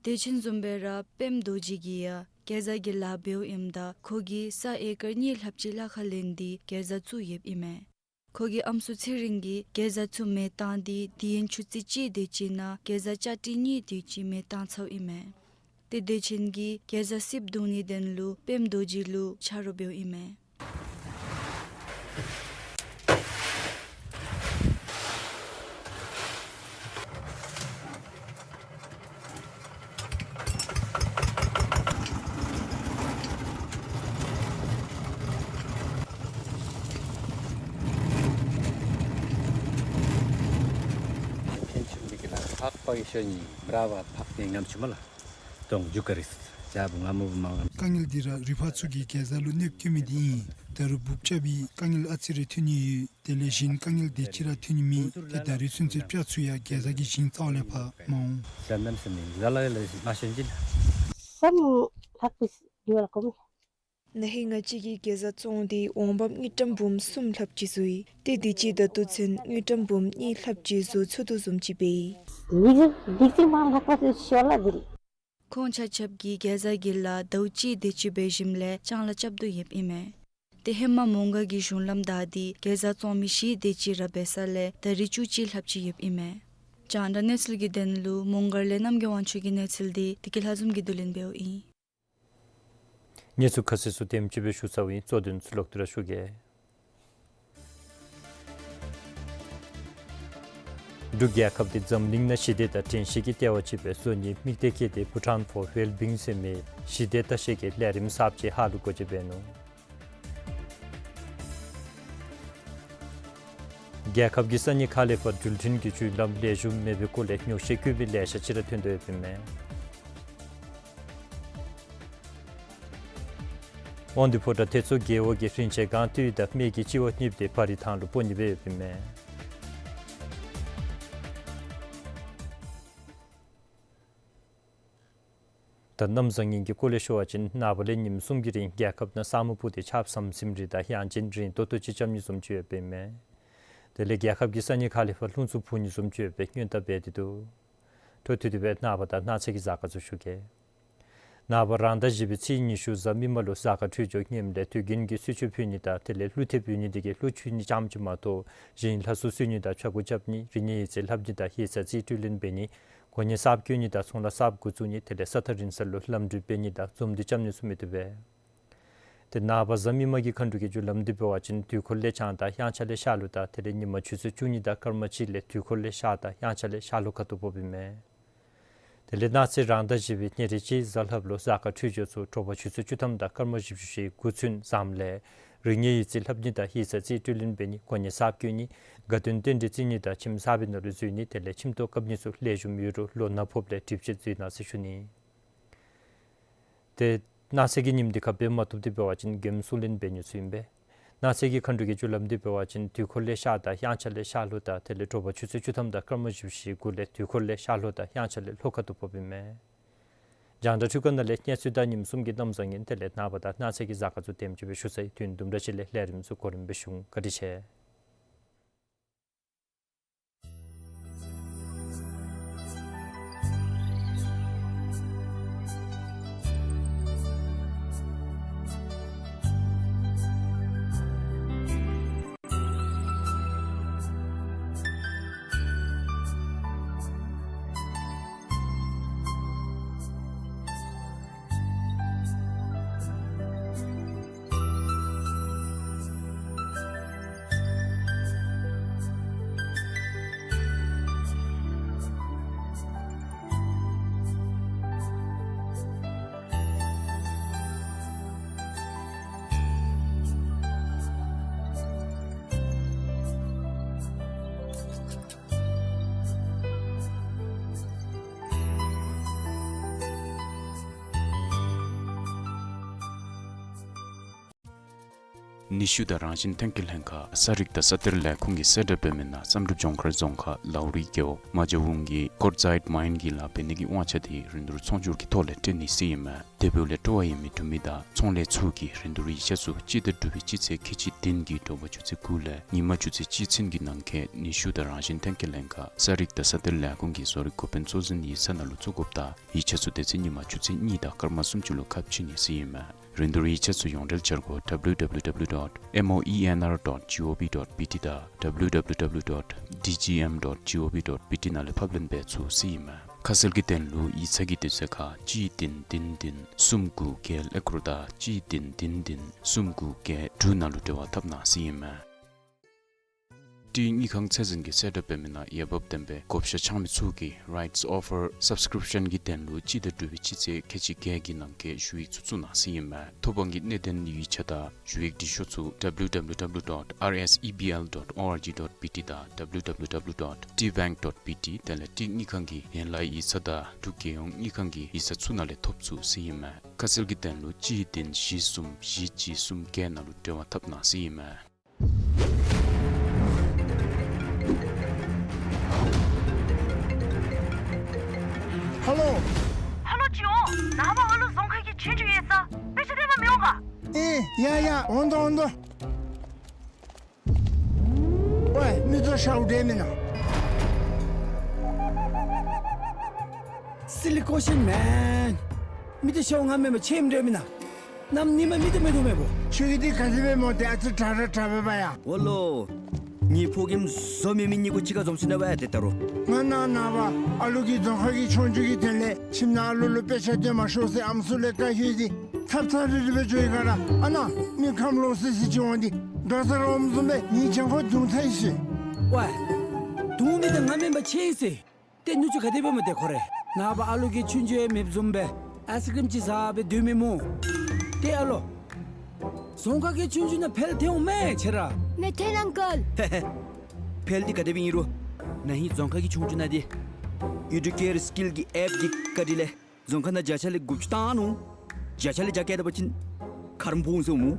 བདེ་ཆེན་བཟུམ་སྦེ་ར་པདྨ་རྡོ་རྗེ་གིས་ཡང་གེ་ཛ་གི་ལཱ་འབདཝ་ཨིནམ་ད་ཁོ་གིས་ས་ཨེ་ཀར་གཉིས་ལྷགཔ་ཅིག་ལྷག་ཁར་ལེན་ཏེ་གེ་ཛ་བཙུགས་ཡོདཔ་ཨིན་མས། ཁོ་གི་ཨམ་སྲུ་ཚེ་རིང་གིས་གེ་ཛ་ཚུ་མེ་བཏང་སྟེ་དེ་ཡན་ཆུ་ཚོད་གཅིག་དེ་ཅིག་ནང་གེ་ཛ་ལྕགས་ཀྲིས་གཉིས་དེ་ཅིག་མེ་བཏང་ཚརཝ་ཨིན་མས། ཏེ་བདེ་ཆེན་གྱིས་གེ་ཛ་སིབ་བརྡུང་ནིའི་དོན་ལུ་པདྨ་རྡོ་རྗེ་ལུ་ཆ་རོགས་འབདཝ་ཨིན་མས། ཕན་ཆུ་མི་གི་ལ་ཕག་པ་ཡི་ཤོ་ཉི་བྲ་བ་ཕག་ཏེ་ངམ་ཆུ་མ་ལ་དོང་རྒྱུ་ཀ་རིས། ད་བུ་ང་མོ་བུ་མ་ང་། དཀའ་ངལ་འདི་ར་རུས་པ་ཚུ་གིས་གེ་ཛ་ལུ་གནོདཔ་བཀལ་མི་འདི་ཨིན། ད་རུང་འབུཔ་རྐྱབ་པའི་དཀའ་ངལ་ཨ་ཙི་རེ་ཐོན་ནི་ཡོད། དེ་ལས་གཞན་དཀའ་ངལ་དེ་ཅིག་ར་ཐོན་ནི་མེད། ཏེ་ད་རེས་ཚུན་ཚོད་སྤྱ་ཚུ་ཡང་གེ་ཛ་གི་ཞིང་རྩ་བ་ལས་ཕར་མ་འོང་། ཟ་ནམ་ཟ་མི་ཟ་ལ་ལ་མ་ཤོན་ཅི་ལ། སམ་ལྷག་པིས་ཡོད་ལ་ཀོ་མི། ན་ཧིང་ང་བཅས་ཀྱིས་གེ་ཛ་བཙོང་སྟེ་འོང་འབབ་དངུལ་ཀྲམ་འབུམ་གསུམ་ལྷགཔ་ཅིག་བཟོ་ཡི། ཏེ་དུས་ཅི་ད་ལྟོ་ཚུན་དངུལ་ཀྲམ་འབུམ་གཉིས་ལྷགཔ་ཅིག་བཟོ་ཚུགས་དོ་བཟུམ་ཅིག་འབད་ཡི། མི་ཟེར་འདི་ཅིག་མ་ལྷག་པ་ཟེར་ཤོར་ལ་འདི་རེད། ཁོང་ཆ་ཁྱབ་ཀྱིས་གེ་ཛ་གི་ལཱ་ཟླཝ་གཅིག་དེ་ཅིག་འབད་ཞིནམ་ལས་ཅང་ལ་རྐྱབ་དོ་ཡོདཔ་ཨིན་མས། ཏེ་ཧེ་མ་མོང་སྒར་གྱི་གཞུང་ལམ་བདའ་སྟེ་གེ་ཛ་བཙོང་མི་བཞི་དེ་ཅིག་ར་འབད་ས་ལས་ད་རེས་བཅུ་གཅིག་ལྷགཔ་ཅིག་ཡོདཔ་ཨིན་མས། རྒྱང་བསྒྲགས་གནས་ཚུལ་གྱི་དོན་ལུ་མོང་སྒར་ལས་རྣམ་རྒྱལ་དབང་ཕྱུག་གི་གནས་ཚུལ་འདི་བདེ་སྐྱིད་ལྷ་འཛོམས་ཀྱིས་བསྡུ་ལེན་འབདཝ་ཨིན། གནས་ཚུལ་ཁ་གསལ་ཚུ་དེམ་ཅིག་སྦེ་ཞུ་ཚརཝ་ཨིན། གཙོ་དོན་ཚུ་ལོག་སྟེ་ར་ཞུ་གེ། འབྲུག་རྒྱལ་ཁབ་འདི་འཛམ་གླིང་ནང་ཞི་བདེ་དང་བཀྲ་ཤིས་ཀྱི་ལྟེ་བ་ཅིག་སྦེ་བཟོ་ནིའི་དམིགས་གཏད་བསྐྱེད་དེ་Bhutan for Wellbeing ཟེར་མི་ཞི་བདེ་ལྟ་བཤལ་གྱི་ལས་རིམ་གསརཔ་ཅིག་ཧཱ་ལུ་སྒོ་འབྱེད་འབད་ནུག། རྒྱལ་ཁབ་ཀྱི་ས་གནས་ཁག་ལས་ཕར་འགྲུལ་འཕྲིན་གྱི་བརྒྱུད་ལམ་ལེགས་ཤོམ་མེད་པའི་སྐོར་ལས་ཉོགས་བཤད་བཀོད་མི་ལེ་ཤ་ཅིག་ར་ཐོན་དོ་ཡོདཔ་ཨིན་མས། དབང་འདུས་ཕོ་བྲང་ཐེད་མཚོ་རྒེད་འོག་གི་རིན་ཆེན་སྒང་སྟོད་དང་སྨད་ཀྱི་སྤྱི་བ་གཉིསཔོ་དེ་བ་རི་ཐང་ལུ་སྤོ་ནི་སྦེ་ཡོདཔ་ཨིན་མས། ད་གནམ་བཟང་ངན་གྱི་སྐོར་ལས་ཞུ་བ་ཅིན་ནངས་པ་ལས་ཉིནམ་གསུམ་གྱི་རིང་རྒྱལ་ཁབ་ནང་ས་སྨུག་སྤུབས་ཏེ་ཆརཔ་ཟམ་ཟིམ་རེ་དང་དབྱངས་ཅན་རིང་ཏོག་ཏོ་ཅིག་རྐྱབ་ནི་བཟུམ་ཅིག་ཡོདཔ་ཨིན་མས། དེ་ལས་རྒྱལ་ཁབ་ཀྱི་ས་གནས་ཁག་ལས་ཕར་རླུང་འཚུབ་འཕུ་ནི་བཟུམ་ཅིག་ཡོད་པའི་སྔོན་བརྡ་འབད་དེ་འདུག། འཕྲོ་མཐུད་དེ་སྦེ་ནངས་པ་དང་གནངས་ཚེ་གི་གཟའ་སྐར་ཚུ་ཞུ་གེ། ནངས་པ་རང་ཟླ་བཞི་པའི་ཚེས་ཉི་ཤུ་གཟའ་མིག་དམར་ལུ་གཟའ་སྐར་འཕྲོད་སྦྱོར་ངནམ་ལས་དུས་རྒྱུན་གྱི་གསོལ་མཆོད་ཕུལ་ནི་དང་དེ་ལས་ཀླུ་ཐེབས་ཡོད་ནི་དེ་གིས་ཀླུ་འཁྱུ་ནི་རྐྱངམ་ཅིག་མ་གཏོགས་གཞན་ལྷ་སྲུང་གསོལ་ནི་དང་ཕྱྭ་འགུགས་རྐྱབ་ནི་རིག་གནས་ཡིག་རྩིས་ལྷབ་ནི་དང་ཡིག་ཚང་རྩིས་སྤྲོད་ལེན་འབད་ནི་གོ་གནས་གསརཔ་བསྐོ་ནི་དང་ཚོང་ལཱ་གསརཔ་འགོ་བཙུགས་ནི་དེ་ལས་ས་ཐག་རིང་ས་ལུ་ལམ་འགྲུལ་འབད་ནི་དང་འཛོམས་འདུ་རྐྱབ་ནི་ཚུ་མི་བཏུབ་པས། ཏེ་ནངས་པ་གཟའ་མིག་དམར་གྱི་མཁའ་འགྲོ་གི་རྒྱུ་ལམ་འདི་འབད་བ་ཅིན་དུས་འཁོར་ལས་བྱང་དང་དབྱངས་འཆར་ལས་ཤར་ལྷོ་དང་དེ་ལས་ཉིན་མ་ཆུ་ཚོད་བཅུ་གཉིས་དང་སྐར་མ་གཅིག་ལས་དུས་འཁོར་ལས་ཤར་དང་དབྱངས་འཆར་ལས་ཤར་ལྷོ་ཁ་ཐུག་ཕོགཔ་ཨིན་མས། དེ་ལས་གནངས་ཚེ་རང་ཟླ་བཞི་པའི་ཉེར་གཅིག་གཟའ་ལྷགཔ་ལུ་གཟའ་སྐར་འཕྲོད་སྦྱོར་ཚུ་དྲོ་པ་ཆུ་ཚོད་བཅུ་ཐམ་དང་སྐར་མ་བཞི་བཅུ་ཞེ་དགུ་ཚུན་ཙམ་ལས་རིག་གནས་ཡིག་རྩིས་ལྷབ་ནི་དང་ཡིག་ཚང་རྩིས་སྤྲོད་ལེན་འབད་ནི་གོ་གནས་གསརཔ་བསྐོ་ནི་དགའ་སྟོན་རྟེན་འབྲེལ་བརྩི་ནི་དང་ཁྱིམ་གསར་པའི་ནང་ལུ་འཛུལ་ནི་དེ་ལས་ཁྱིམ་ཐོག་བཀབ་ནི་ཚུ་ལེགས་ཤོམ་ཡོད་རུང་ལོ་ན་ཕོགཔ་ལས་གྲིབ་བཅད་འཛུལ་གནང་ཟེར་ཞུ་ནི། ཏེ་གནངས་ཚེ་གི་ཉིནམ་འདི་ཁར་འབད་མ་བཏུབ་སྟེ་འབད་བ་ཅིན་མགྱོནམ་སྲུང་ལེན་འབད་ནི་ཚུ་ཨིན་པས། གནངས་ཚེ་གི་མཁའ་འགྲོ་གི་རྒྱུ་ལམ་འདི་འབད་བ་ཅིན་དུས་འཁོར་ལས་ཤར་དང་དབྱངས་འཆར་ལས་ཤར་ལྷོ་དང་དེ་ལས་དྲོ་པ་ཆུ་ཚོད་བཅུ་ཐམ་དང་སྐར་མ་བཞི་བཅུ་ཞེ་དགུ་ལས་དུས་འཁོར་ལས་ཤར་ལྷོ་དང་དབྱངས་འཆར་ལས་ལྷོ་ཁ་ཐུག་ཕོགཔ་ཨིན་མས། རྒྱང་བསྒྲགས་འཕྲུལ་ཁང་ནང་ལས་གནས་ཚུལ་དང་ཉིནམ་གསུམ་གྱི་གནམ་བཟང་ངན་དེ་ལས་ནངས་པ་དང་གནངས་ཚེ་གི་གཟའ་སྐར་ཚུ་དེམ་ཅིག་སྦེ་ཞུ་ཚར་ཡི། དུས་དུམ་གྲ་ཅིག་ལས་ལས་རིམ་ཚུ་གོ་རིམ་སྦེ་ཞུ་འོང་། བཀའ་དྲིན་ཆེ། ནུས་ཤུགས་དང་རང་བཞིན་ཐོན་སྐྱེད་ལྷན་ཁག་ས་རིག་དང་ས་གཏེར་ལས་ཁུངས་ཀྱིས་གསལ་བསྒྲགས་འབད་མི་ནང་བསམ་གྲུབ་ལྗོངས་མཁར་རྫོང་ཁག་ལའུ་རི་རྒེད་འོག་མ་ཇ་ཝུང་གི་ཀོར་ཛའིཊ་མའིན་གྱི་ལཱ་འབད་ནི་གི་དབང་ཆ་དེ་རིན་བསྡུར་ཚོང་སྒྱུར་གྱི་ཐོག་ལས་སྤྲོད་ནི་ཟེར་ཨིན་མས། དེ་འབདཝ་ལས་སྤྲོ་བ་ཡོད་མི་འབྲུག་མི་དང་ཚོང་ལས་ཚུ་གིས་རིན་བསྡུར་ཡིག་ཆ་ཚུ་སྤྱི་ཟླ་དྲུག་པའི་སྤྱི་ཚེས་ཁལ་གཅིག་བདུན་གྱི་དྲོ་པ་ཆུ་ཚོད་དགུ་ལས་ཉིན་མ་ཆུ་ཚོད་གཅིག་ཚུན་གྱི་ནང་འཁོད་ནུས་ཤུགས་དང་རང་བཞིན་ཐོན་སྐྱེད་ལྷན་ཁག་ས་རིག་དང་ས་གཏེར་ལས་ཁུངས་ཀྱི་བཟོ་རིག་འགོ་དཔོན་གཙོ་འཛིན་ཡིག་ཚང་ནང་ལུ་བཙུགས་དགོཔ་དང་ཡིག་ཆ་ཚུ་དེ་ཚེ་ཉིན་མ་ཆུ་ཚོད་གཉིས་དང་སྐར་མ་སུམ་ཅུ་ལུ་ཁ་ཕྱེ་ནི་ཟེར་ཨིན་མས། རིན་བསྡུར་ཡིག་ཆ་ཚུ་ཡོངས་འབྲེལ་འཆར་སྒོ་W W W dot M O E N R dot G O V dot B T དང་W W W dot D G M dot G O V dot B T ནང་ལས་ཕབ་ལེན་འབད་ཚུགས་ཟེར་ཨིན་མས། ཁ་གསལ་གྱི་དོན་ལུ་ཡིག་ཚང་གི་དུས་ཚོད་ཁར་གཅིག་བདུན་བདུན་བདུན་གསུམ་དགུ་བརྒྱད་ཨ་ཁུར་དང་གཅིག་བདུན་བདུན་བདུན་གསུམ་དགུ་བརྒྱད་དྲུག་ནང་ལུ་འབྲེལ་བ་འཐབ་གནང་ཟེར་ཨིན་མས། ཊི་དངུལ་ཁང་ཚད་འཛིན་གྱིས་གསལ་བསྒྲགས་འབད་མི་ནང་འོས་འབབ་ལྡན་པའི་བགོ་བཤའ་འཆང་མི་ཚུ་གིས་rights offer subscription གྱི་དོན་ལུ་སྤྱི་ཟླ་དྲུག་པའི་སྤྱི་ཚེས་ཁལ་གཅིག་བརྒྱད་ཀྱི་ནང་འཁོད་ཞུ་ཡིག་ཚུ་བཙུགས་གནང་ཟེར་ཨིན་མས། ཐོབ་དབང་གི་གནད་དོན་ཡིག་ཆ་དང་ཞུ་ཡིག་འབྲི་ཤོག་ཚུ་W W W dot R S E B L dot O R G dot B T དང་W W W dot T bank dot B T དེ་ལས་ཊི་དངུལ་ཁང་གི་ཡན་ལག་ཡིག་ཚང་དང་འབྲུག་རྒྱལ་ཡོངས་དངུལ་ཁང་གི་ཡིག་ཚང་ཚུ་ནང་ལས་ཐོབ་ཚུགས་ཟེར་ཨིན་མས། ཁ་གསལ་གྱི་དོན་ལུ་གཅིག་བདུན་བཞི་གསུམ་བཞི་གཅིག་གསུམ་བརྒྱད་ནང་ལུ་འབྲེལ་བ་འཐབ་གནང་ཟེར་ཨིན་མས། ཧ་ལོ། ཧ་ལོ་ཅིག་འོང་། ནངས་པ་ཨ་ལུ་རྫོང་ཁ་གི་ཆོས་རྒྱུགས་ཡོད་ས། དཔེ་ཆ་སྟོན་པར་མི་འོང་ག། ཨེ་ཡ་ཡ་འོང་དོ་འོང་དོ། ཝའི་མི་ཚུ་ཤཝ་འདྲ་མེན་ན། Silly question man. མི་ཚུ་ཤཝ་ང་མེན་པར་ཆེམ་འདྲ་མེན་ན། གནམ་ཉིནམ་མི་ཚུ་མེད་དོ་མེད་པོ། ཁྱོད་ཀྱིས་འདི་ག་དེ་སྦེ་སྨོ། ཏེ་ཨ་ཙི་དྲག་ར་དྲག་པས་པ་ཡ། ཝ་ལོ། ངེའི་ཕོ་རྒནམ་བཟོ་མེད་མི་གཉིས་ཀོ་གཅིག་ཁར་འཛོམས་ཞིནམ་ལས་ཝའི་ཏེ་ད་རུང་། ང་ནཱ་ནངས་པ་ཨ་ལུ་གི་རྫོང་ཁ་གི་ཆོས་རྒྱུགས་ཀྱི་དོན་ལས་ཁྱིམ་ནང་ཨ་ལུ་ལུ་དཔེ་ཆ་སྟོན་མ་ཤོག་ཟེར་ཨམ་སྲུ་ལས་བཀའ་ཞུ་ཡི། ཚབ་ཚབ་རིལ་རི་སྦེ་འགྱོ་ཡི་ག་ར། ཨ་ནཱ་མི་ཁམས་ལོག་སི་སི་ཅིག་འོང་སྟེ་དགའ་ས་ར་འོངམ་བཟུམ་སྦེ་ངེའི་གྱང་ཁར་རྡུང་ཚར་ཡི་ཟེར། ཝའི། རྡུང་མི་འདི་ང་མེན་པར་ཆེ་ཡི་ཟེར། ཏེ་ནུ་གཅུང་ག་དེ་སྦེ་སྨོ་ཏེ་ཁོ་རེ། ནངས་པ་ཨ་ལུ་གི་ཆོས་རྒྱུགས་ཡང་མེདཔ་བཟུམ་སྦེ་ཨའིསི་ཀྲིམ་ཅིག་ཟ་སྦེ་སྡོད་མི་སྨོ། ཏེ་ཨ་ལོ། རྫོང་ཁ་གི་ཆོས་རྒྱུགས་ནང་ཕེལ་ཐལ་འོང་མས་ཁྱོད་ར། མི་ཐལ་ཨང་ཀལ། ཧེ་ཧེ། ཕེལ་འདི་ག་དེ་སྦེ་ཨིན་རུང་ན་ཧིང་རྫོང་ཁ་གི་ཆོས་རྒྱུགས་ནང་འདི་ཨི་ཌུ་ཀེར་སི་ཀིལ་གྱི་ཨེཔ་འདི་བཀའ་དྲིན་ལས་རྫོང་ཁ་ནང་བརྒྱ་ཆ་ལས་དགུ་བཅུ་བཏང་ནུག། བརྒྱ་ཆ་ལས་བརྒྱ་བཀལ་ད་པ་ཅིན་ཁ་རམ་ཕོག་འོང་ཟེར་སྨོ།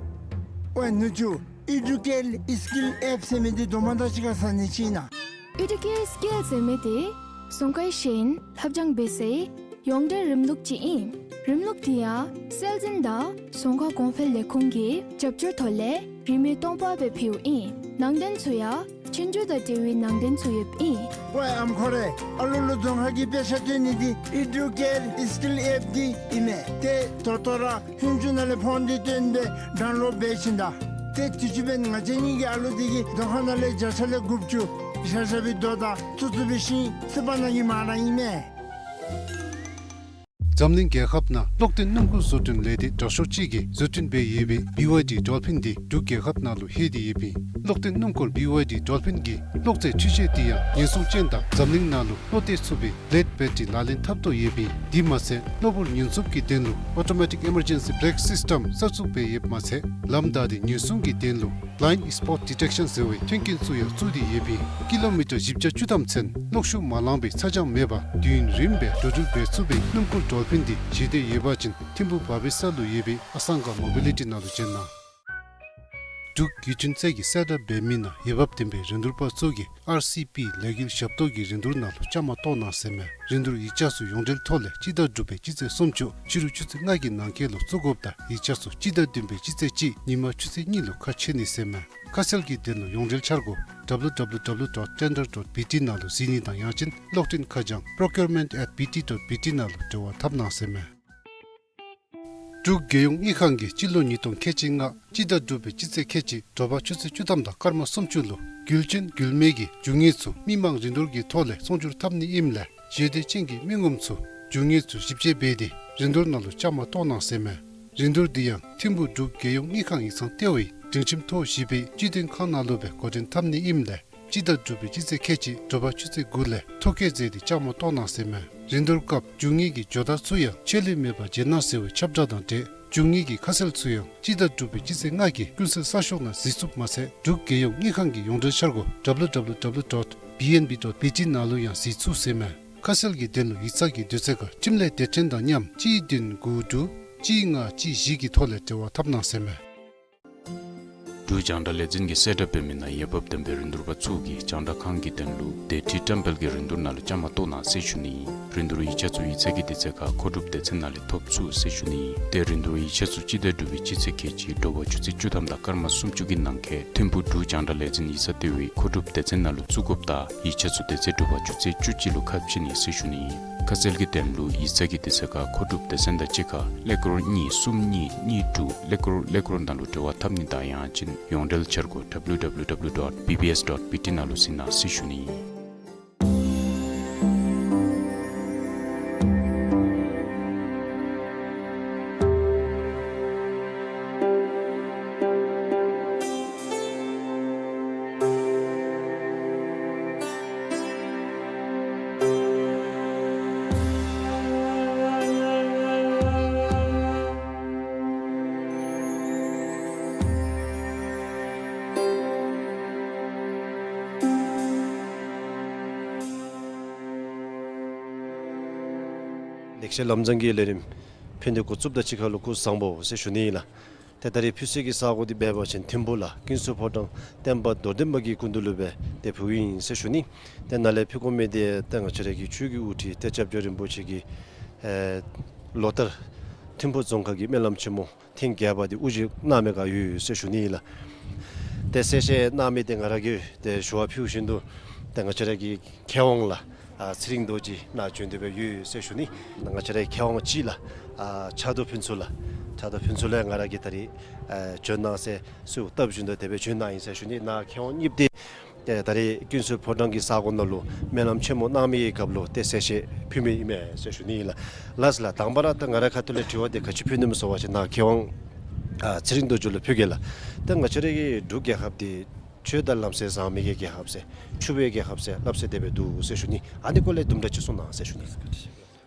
ཝའི་ནུ་གཅུང་ཨི་ཌུ་ཀེར་སི་ཀིལ་ཨེཔ་ཟེར་མི་འདི་དོ་མ་དང་གཅིག་ཁར་ཟ་ནི་ཅིག་ཨིན་ན། ཨི་ཌུ་ཀེར་སི་ཀིལ་ཟེར་མི་འདི་རྫོང་ཁའི་ཤེས་ཡོན་ལྷབ་སྦྱང་འབད་སའི་ཡོངས་འབྲེལ་རིམ་ལུགས་ཅིག་ཨིན། རིམ་ལུགས་འདི་ཡང་སྲོལ་འཛིན་དང་རྫོང་ཁ་གོང་འཕེལ་ལས་ཁུངས་ཀྱི་རྒྱབ་སྐྱོར་ཐོག་ལས་རིན་མེད་སྟོང་པ་སྦེ་ཕུལཝ་ཨིན། ནང་དོན་ཚུ་ཡང་ཆོས་རྒྱུགས་དང་འབྲེལ་བའི་ནང་དོན་ཚུ་ཡོདཔ་ཨིན། ཝའི་ཨམ་ཁོ་རེ། ཨ་ལུ་ལུ་རྫོང་ཁ་གི་དཔེ་ཆ་སྟོན་ནི་འདི་ཨི་ཌུ་ཀེར་སི་ཀིལ་ཨེཔ་འདི་ཨིན་མས། ཏེ་ད་ལྟོ་ར་ཧིན་ཇུ་ནང་ལས་ཕོན་འདི་བཏོན་སྦེ་ཌའུན་ལོཌ་འབད་བྱིན་ད། ཏེ་དུས་ཅི་འབདན་ང་བཅས་གཉིས་ཀྱི་ཨ་ལུ་འདི་གིས་རྫོང་ཁ་ནང་ལས་བརྒྱ་ཆ་ལས་དགུ་བཅུ་བཞག་བཞག་པའི་རྡོ་དང་བཙུགས་བཙུགས་པའི་ཤིང་བསིལ་བ་ནང་གི་མར་ར་ཨིན་མས། འཛམ་གླིང་རྒྱལ་ཁབ་ནང་གློག་ལྡན་སྣུམ་འཁོར་བཟོ་སྐྲུན་ལས་སྡེ་དྲག་ཤོས་ཅིག་གིས་བཟོ་སྐྲུན་འབད་ཡོད་པའི་བི་ཝའི་ཌི་ཌོལ་ཕིན་འདི་འབྲུག་རྒྱལ་ཁབ་ནང་ལུ་ལྷོད་དེ་ཡོདཔ་ཨིན། གློག་ལྡན་སྣུམ་འཁོར་བི་ཝའི་ཌི་ཌོལ་ཕིན་གྱི་གློག་རྫས་འཕྲུལ་ཆས་འདི་ཡང་ཉེན་སྲུང་ཅན་དང་འཛམ་གླིང་ནང་ལུ་བློ་གཏད་ཚུགས་པའི་བླེཌ་བེ་ཊ་རི་ལག་ལེན་འཐབ་དོ་ཡོདཔ་ཨིན། དེ་མ་ཚད་གློ་བུར་ཉེན་སྲུང་གི་དོན་ལུ་ཨོ་ཊོ་མེ་ཊིག་ཨི་མར་ཇེན་སི་བེ་རེཀ་སིསི་ཊམ་གསར་བཙུགས་འབད་ཡོདཔ་མ་ཚད་ལམ་བདའ་སྟེ་ཉེན་སྲུང་གི་དོན་ལུ་བླའིནཌ་སི་པོཊ་ཌི་ཊེཀ་ཤཱན་ཟེར་བའི་མཐུན་རྐྱེན་ཚུ་ཡང་བཙུགས་ཏེ་ཡོདཔ་ཨིན། ཀི་ལོ་མི་ཊར་བཞི་བརྒྱ་བཅུ་ཐམ་ཚུན་གློག་ཤུགས་མ་ལང་པའི་ཚ་གྱང་མེད་པར་དུས་ཡུན་རིངམོ་སྦེ་འགྲོ་འགྲུལ་འབད་ཚུགས་པའི་སྣུམ་འཁོར་ཌོལ་ཕིན་འདི་བཞེས་འདོད་ཡོད་པ་ཅིན་ཐིམ་ཕུ་བྷ་བི་སར་ལུ་ཡོད་པའི་ཨ་སང་ག་མོ་བི་ལི་ཊི་ནང་ལུ་བྱོན་གནང་། འབྲུག་བརྒྱུད་འཕྲིན་ཚད་ཀྱིས་གསལ་བསྒྲགས་འབད་མི་ནང་འོས་འབབ་ལྡན་པའི་རིན་བསྡུར་པ་ཚུ་གིས་ཨར་སི་པི་ལས་འགུལ་ཞབས་ཏོག་གི་རིན་བསྡུར་ནང་ལུ་བཅའ་མར་གཏོགས་གནང་ཟེར་མས། རིན་བསྡུར་ཡིག་ཆ་ཚུ་ཡོངས་འབྲེལ་ཐོག་ལས་སྤྱི་ཟླ་དྲུག་པའི་སྤྱི་ཚེས་སུམ་ཅུ་ཕྱི་རུ་ཆུ་ཚོད་ལྔ་གི་ནང་འཁོད་ལུ་བཙུགས་དགོཔ་དང་ཡིག་ཆ་ཚུ་སྤྱི་ཟླ་བདུན་པའི་སྤྱི་ཚེས་གཅིག་ཉིན་མ་ཆུ་ཚོད་གཉིས་ལུ་ཁ་ཕྱེ་ནི་ཟེར་མས། ཁ་གསལ་གྱི་དོན་ལུ་ཡོངས་འབྲེལ་འཆར་སྒོ་W W W dot tender dot B T ནང་ལུ་གཟིགས་ནི་དང་ཡང་ཅིན་གློག་འཕྲིན་ཁ་བྱང་procurement at B T dot B T ནང་ལུ་འབྲེལ་བ་འཐབ་གནང་ཟེར་མས། འབྲུག་རྒྱལ་ཡོངས་དངུལ་ཁང་གིས་སྤྱི་ལོ་ཉིས་སྟོང་ཁལ་གཅིག་ལྔ་སྤྱི་ཟླ་དྲུག་པའི་སྤྱི་ཚེས་ཁལ་གཅིག་དྲོ་པ་ཆུ་ཚོད་བཅུ་ཐམ་དང་སྐར་མ་སུམ་ཅུ་ལུ་རྒྱུ་ཅན་རྒྱུ་མེད་ཀྱི་རྒྱུ་དངོས་ཚུ་མི་མང་རིན་བསྡུར་གྱི་ཐོག་ལས་ཚོང་སྒྱུར་འཐབ་ནི་ཨིནམ་ལས་ཞེ་འདོད་ཅན་གྱི་མི་ངོམ་ཚུ་རྒྱུ་དངོས་ཚུ་ཞིབ་དཔྱད་འབད་དེ་རིན་བསྡུར་ནང་ལུ་བཅའ་མར་གཏོགས་གནང་ཟེར་མས། རིན་བསྡུར་འདི་ཡང་ཐིམ་ཕུ་འབྲུག་རྒྱལ་ཡོངས་དངུལ་ཁང་ཡིག་ཚང་ལྟེ་བའི་སྒྲིང་ཁྱིམ་ཐོག་བཞི་པའི་སྤྱི་དོན་ཁང་ནང་ལུ་སྦེ་འགོ་འདྲེན་འཐབ་ནི་ཨིནམ་ལས་སྤྱི་ཟླ་དྲུག་པའི་སྤྱི་ཚེས་ཁལ་གཅིག་དྲོ་པ་ཆུ་ཚོད་དགུ་ལས་ཐོ་བཀོད་མཛད་དེ་བཅའ་མར་གཏོགས་གནང་ཟེར་མས། རིན་བསྡུར་སྐབས་རྒྱུ་དངོས་ཀྱི་ཇོ་བདག་ཚུ་ཡང་ཆད་ལུས་མེད་པར་མཇལ་གནང་ཟེར་བའི་ཁྱབ་བསྒྲགས་དང་འབྲེལ་རྒྱུ་དངོས་ཀྱི་ཁ་གསལ་ཚུ་ཡང་སྤྱི་ཟླ་དྲུག་པའི་སྤྱི་ཚེས་ལྔ་གི་ཀུན་གསལ་གསར་ཤོག་ནང་གཟིགས་ཚུགསཔ་མ་ཚད་འབྲུག་རྒྱལ་ཡོངས་དངུལ་ཁང་གི་ཡོངས་འབྲེལ་འཆར་སྒོ་W W W dot B N B dot B T ནང་ལུ་ཡང་གཟིགས་ཚུགས་ཟེར་མས། ཁ་གསལ་གྱི་དོན་ལུ་ཡིག་ཚང་གི་དུས་ཚོད་ཁར་འཕྲིན་ལས་སྡེ་ཚན་དང་མཉམ་གཅིག་བདུན་དགུ་དྲུག་གཅིག་ལྔ་གཅིག་བཞི་གི་ཐོག་ལས་འབྲེལ་བ་འཐབ་གནང་ཟེར་མས། འབྲུག་རྒྱང་བསྒྲགས་ལས་འཛིན་གྱིས་གསལ་བསྒྲགས་འབད་མི་ནང་འོས་འབབ་ལྡན་པའི་རིན་བསྡུར་པ་ཚུ་གིས་རྒྱང་བསྒྲགས་ཁང་གི་དོན་ལུ་སྡེ་ཁྲི་བཀྲམ་སྤེལ་གྱི་རིན་བསྡུར་ནང་ལུ་བཅའ་མར་གཏོགས་གནང་ཟེར་ཞུ་ནི་ཨིན། རིན་བསྡུར་ཡིག་ཆ་ཚུ་ཡིག་ཚང་གི་དུས་ཚོད་ཁར་མཁོ་སྒྲུབ་སྡེ་ཚན་ནང་ལས་ཐོབ་ཚུགས་ཟེར་ཞུ་ནི་ཨིན། ཏེ་རིན་བསྡུར་ཡིག་ཆ་ཚུ་སྤྱི་ཟླ་དྲུག་པའི་སྤྱི་ཚེས་ཁལ་གཅིག་དྲོ་པ་ཆུ་ཚོད་བཅུ་ཐམ་དང་སྐར་མ་སུམ་ཅུ་གི་ནང་འཁོད་ཐིམ་ཕུ་འབྲུག་རྒྱང་བསྒྲགས་ལས་འཛིན་ཡིག་ཚང་ལྟེ་བའི་མཁོ་སྒྲུབ་སྡེ་ཚན་ནང་ལུ་བཙུགས་དགོཔ་དང་ཡིག་ཆ་ཚུ་དེ་ཚེ་དྲོ་པ་ཆུ་ཚོད་བཅུ་གཅིག་ལུ་ཁ་ཕྱེ་ནི་ཟེར་ཞུ་ནི་ཨིན། ཁ་གསལ་གྱི་དོན་ལུ་ཡིག་ཚང་གི་དུས་ཚོད་ཁར་མཁོ་སྒྲུབ་སྡེ་ཚན་དང་གཅིག་ཁར་ཀླད་ཀོར་གཉིས་གསུམ་གཉིས་གཉིས་དྲུག་ཀླད་ཀོར་ཀླད་ཀོར་ནང་ལུ་འབྲེལ་བ་འཐབ་ནི་དང་ཡང་ཅིན་ཡོངས་འབྲེལ་འཆར་སྒོ་W W W dot B B S dot B T ནང་ལུ་གཟིགས་གནང་ཟེར་ཞུ་ནི་ཨིན། ལེགས་བཤད་ལམ་བཟང་གི་ལས་རིམ་ཕུལ་ནི་འགོ་བཙུགསཔ་དང་གཅིག་ཁར་ལུ་སྐུ་གཟུགས་བཟང་པོ་ཟེར་ཞུ་ནི་ཨིན་ལགས། ཏེ་ད་རིས་ཕུལ་སའི་གི་ས་གོ་འདི་འབད་བ་ཅིན་ཐིམ་ཕུག་ལགས། ཀུན་གསལ་ཕོ་བྲང་བསྟན་པ་རྡོར་ལྡན་པ་གི་སྐུ་མདུན་ལུ་སྦེ་ཏེ་ཕུལཝ་ཨིན་ཟེར་ཞུ་ནི། ཏེ་ནཱ་ལས་ཕུལ་དགོ་མི་འདི་ཏེ་ང་བཅས་ར་གི་ཆོས་ཀྱི་དབུ་ཁྲིད་ཏེ་སྐྱབས་རྗེ་རིན་པོ་ཆེ་གིས་ཨེ་ལོ་ལྟར་ཐིམ་ཕུག་རྫོང་ཁག་གི་སྨོན་ལམ་ཆེན་མོ་ཐེངས་བརྒྱད་པ་འདི་དབུ་བཞུགས་གནང་མི་ག་ཡོད་ཟེར་ཞུ་ནི་ཨིན་ལགས། ཏེ་གསལ་བཤད་གནང་མི་འདི་ང་ར་གིས་ཏེ་ཞུ་བ་ཕུལཝ་བཞིན་དུ་ཏེ་ང་བཅས་ར་གི་མཁས་དབང་ལགས། ཨ་ཚེ་རིང་རྡོ་རྗེ་ནཱ་བྱོན་ཏེ་སྦེ་ཡོད་ཟེར་ཞུ་ནི། ང་བཅས་རའི་མཁས་དབང་གཅིག་ལགས། ཨ་ཕྱག་རྡོར་ཕུན་ཚོགས་ལགས། ཕྱག་རྡོར་ཕུན་ཚོགས་ལགས་ང་ར་གིས་ད་རིས་ཨ་བྱོན་གནང་ཟེར་གསོལཝ་བཏབ་བཞིན་དུ་དེ་སྦེ་བྱོན་གནང་ཡི་ཟེར་ཞུ་ནི། ནཱ་མཁས་དབང་གཉིས་པོ་འདི་ཏེ་ད་རིས་ཀུན་གསལ་ཕོ་བྲང་གི་ས་གོ་ནང་ལུ་སྨོན་ལམ་ཆེན་མོ་གནང་མི་གི་སྐབས་ལུ་ཏེ་གསལ་བཤད་ཕུལ་མི་ཨིན་མས་ཟེར་ཞུ་ནི་ཨིན་ལགས། ལགས་སོ་ལགས། དང་པ་ར་ད་ང་རའི་ཁ་ཐུག་ལས་དྲི་བ་འདི་ག་ཅི་ཕུལ་ནི་སྨོ་ཟེར་བ་ཅིན་ནཱ་མཁས་དབང་ཨ་ཚེ་རིང་རྡོ་རྗེ་ལུ་ཕུལ་གེ་ལགས། ཏེ་ང་བཅས་ར་གི་འབྲུག་རྒྱལ་ཁབ་འདི་ཆོས་དང་ལམ་སྲོལ་བཟང་མི་གི་རྒྱལ་ཁབ་ཟེར་ཕྱུག་པའི་རྒྱལ་ཁབ་ཟེར་སླབ་སྲོལ་དེ་སྦེ་འདུག་ཟེར་ཞུ་ནི། ཨ་ནི་སྐོར་ལས་དུམ་གྲ་ཅིག་གསུང་གནང་ཟེར་ཞུ་ནི།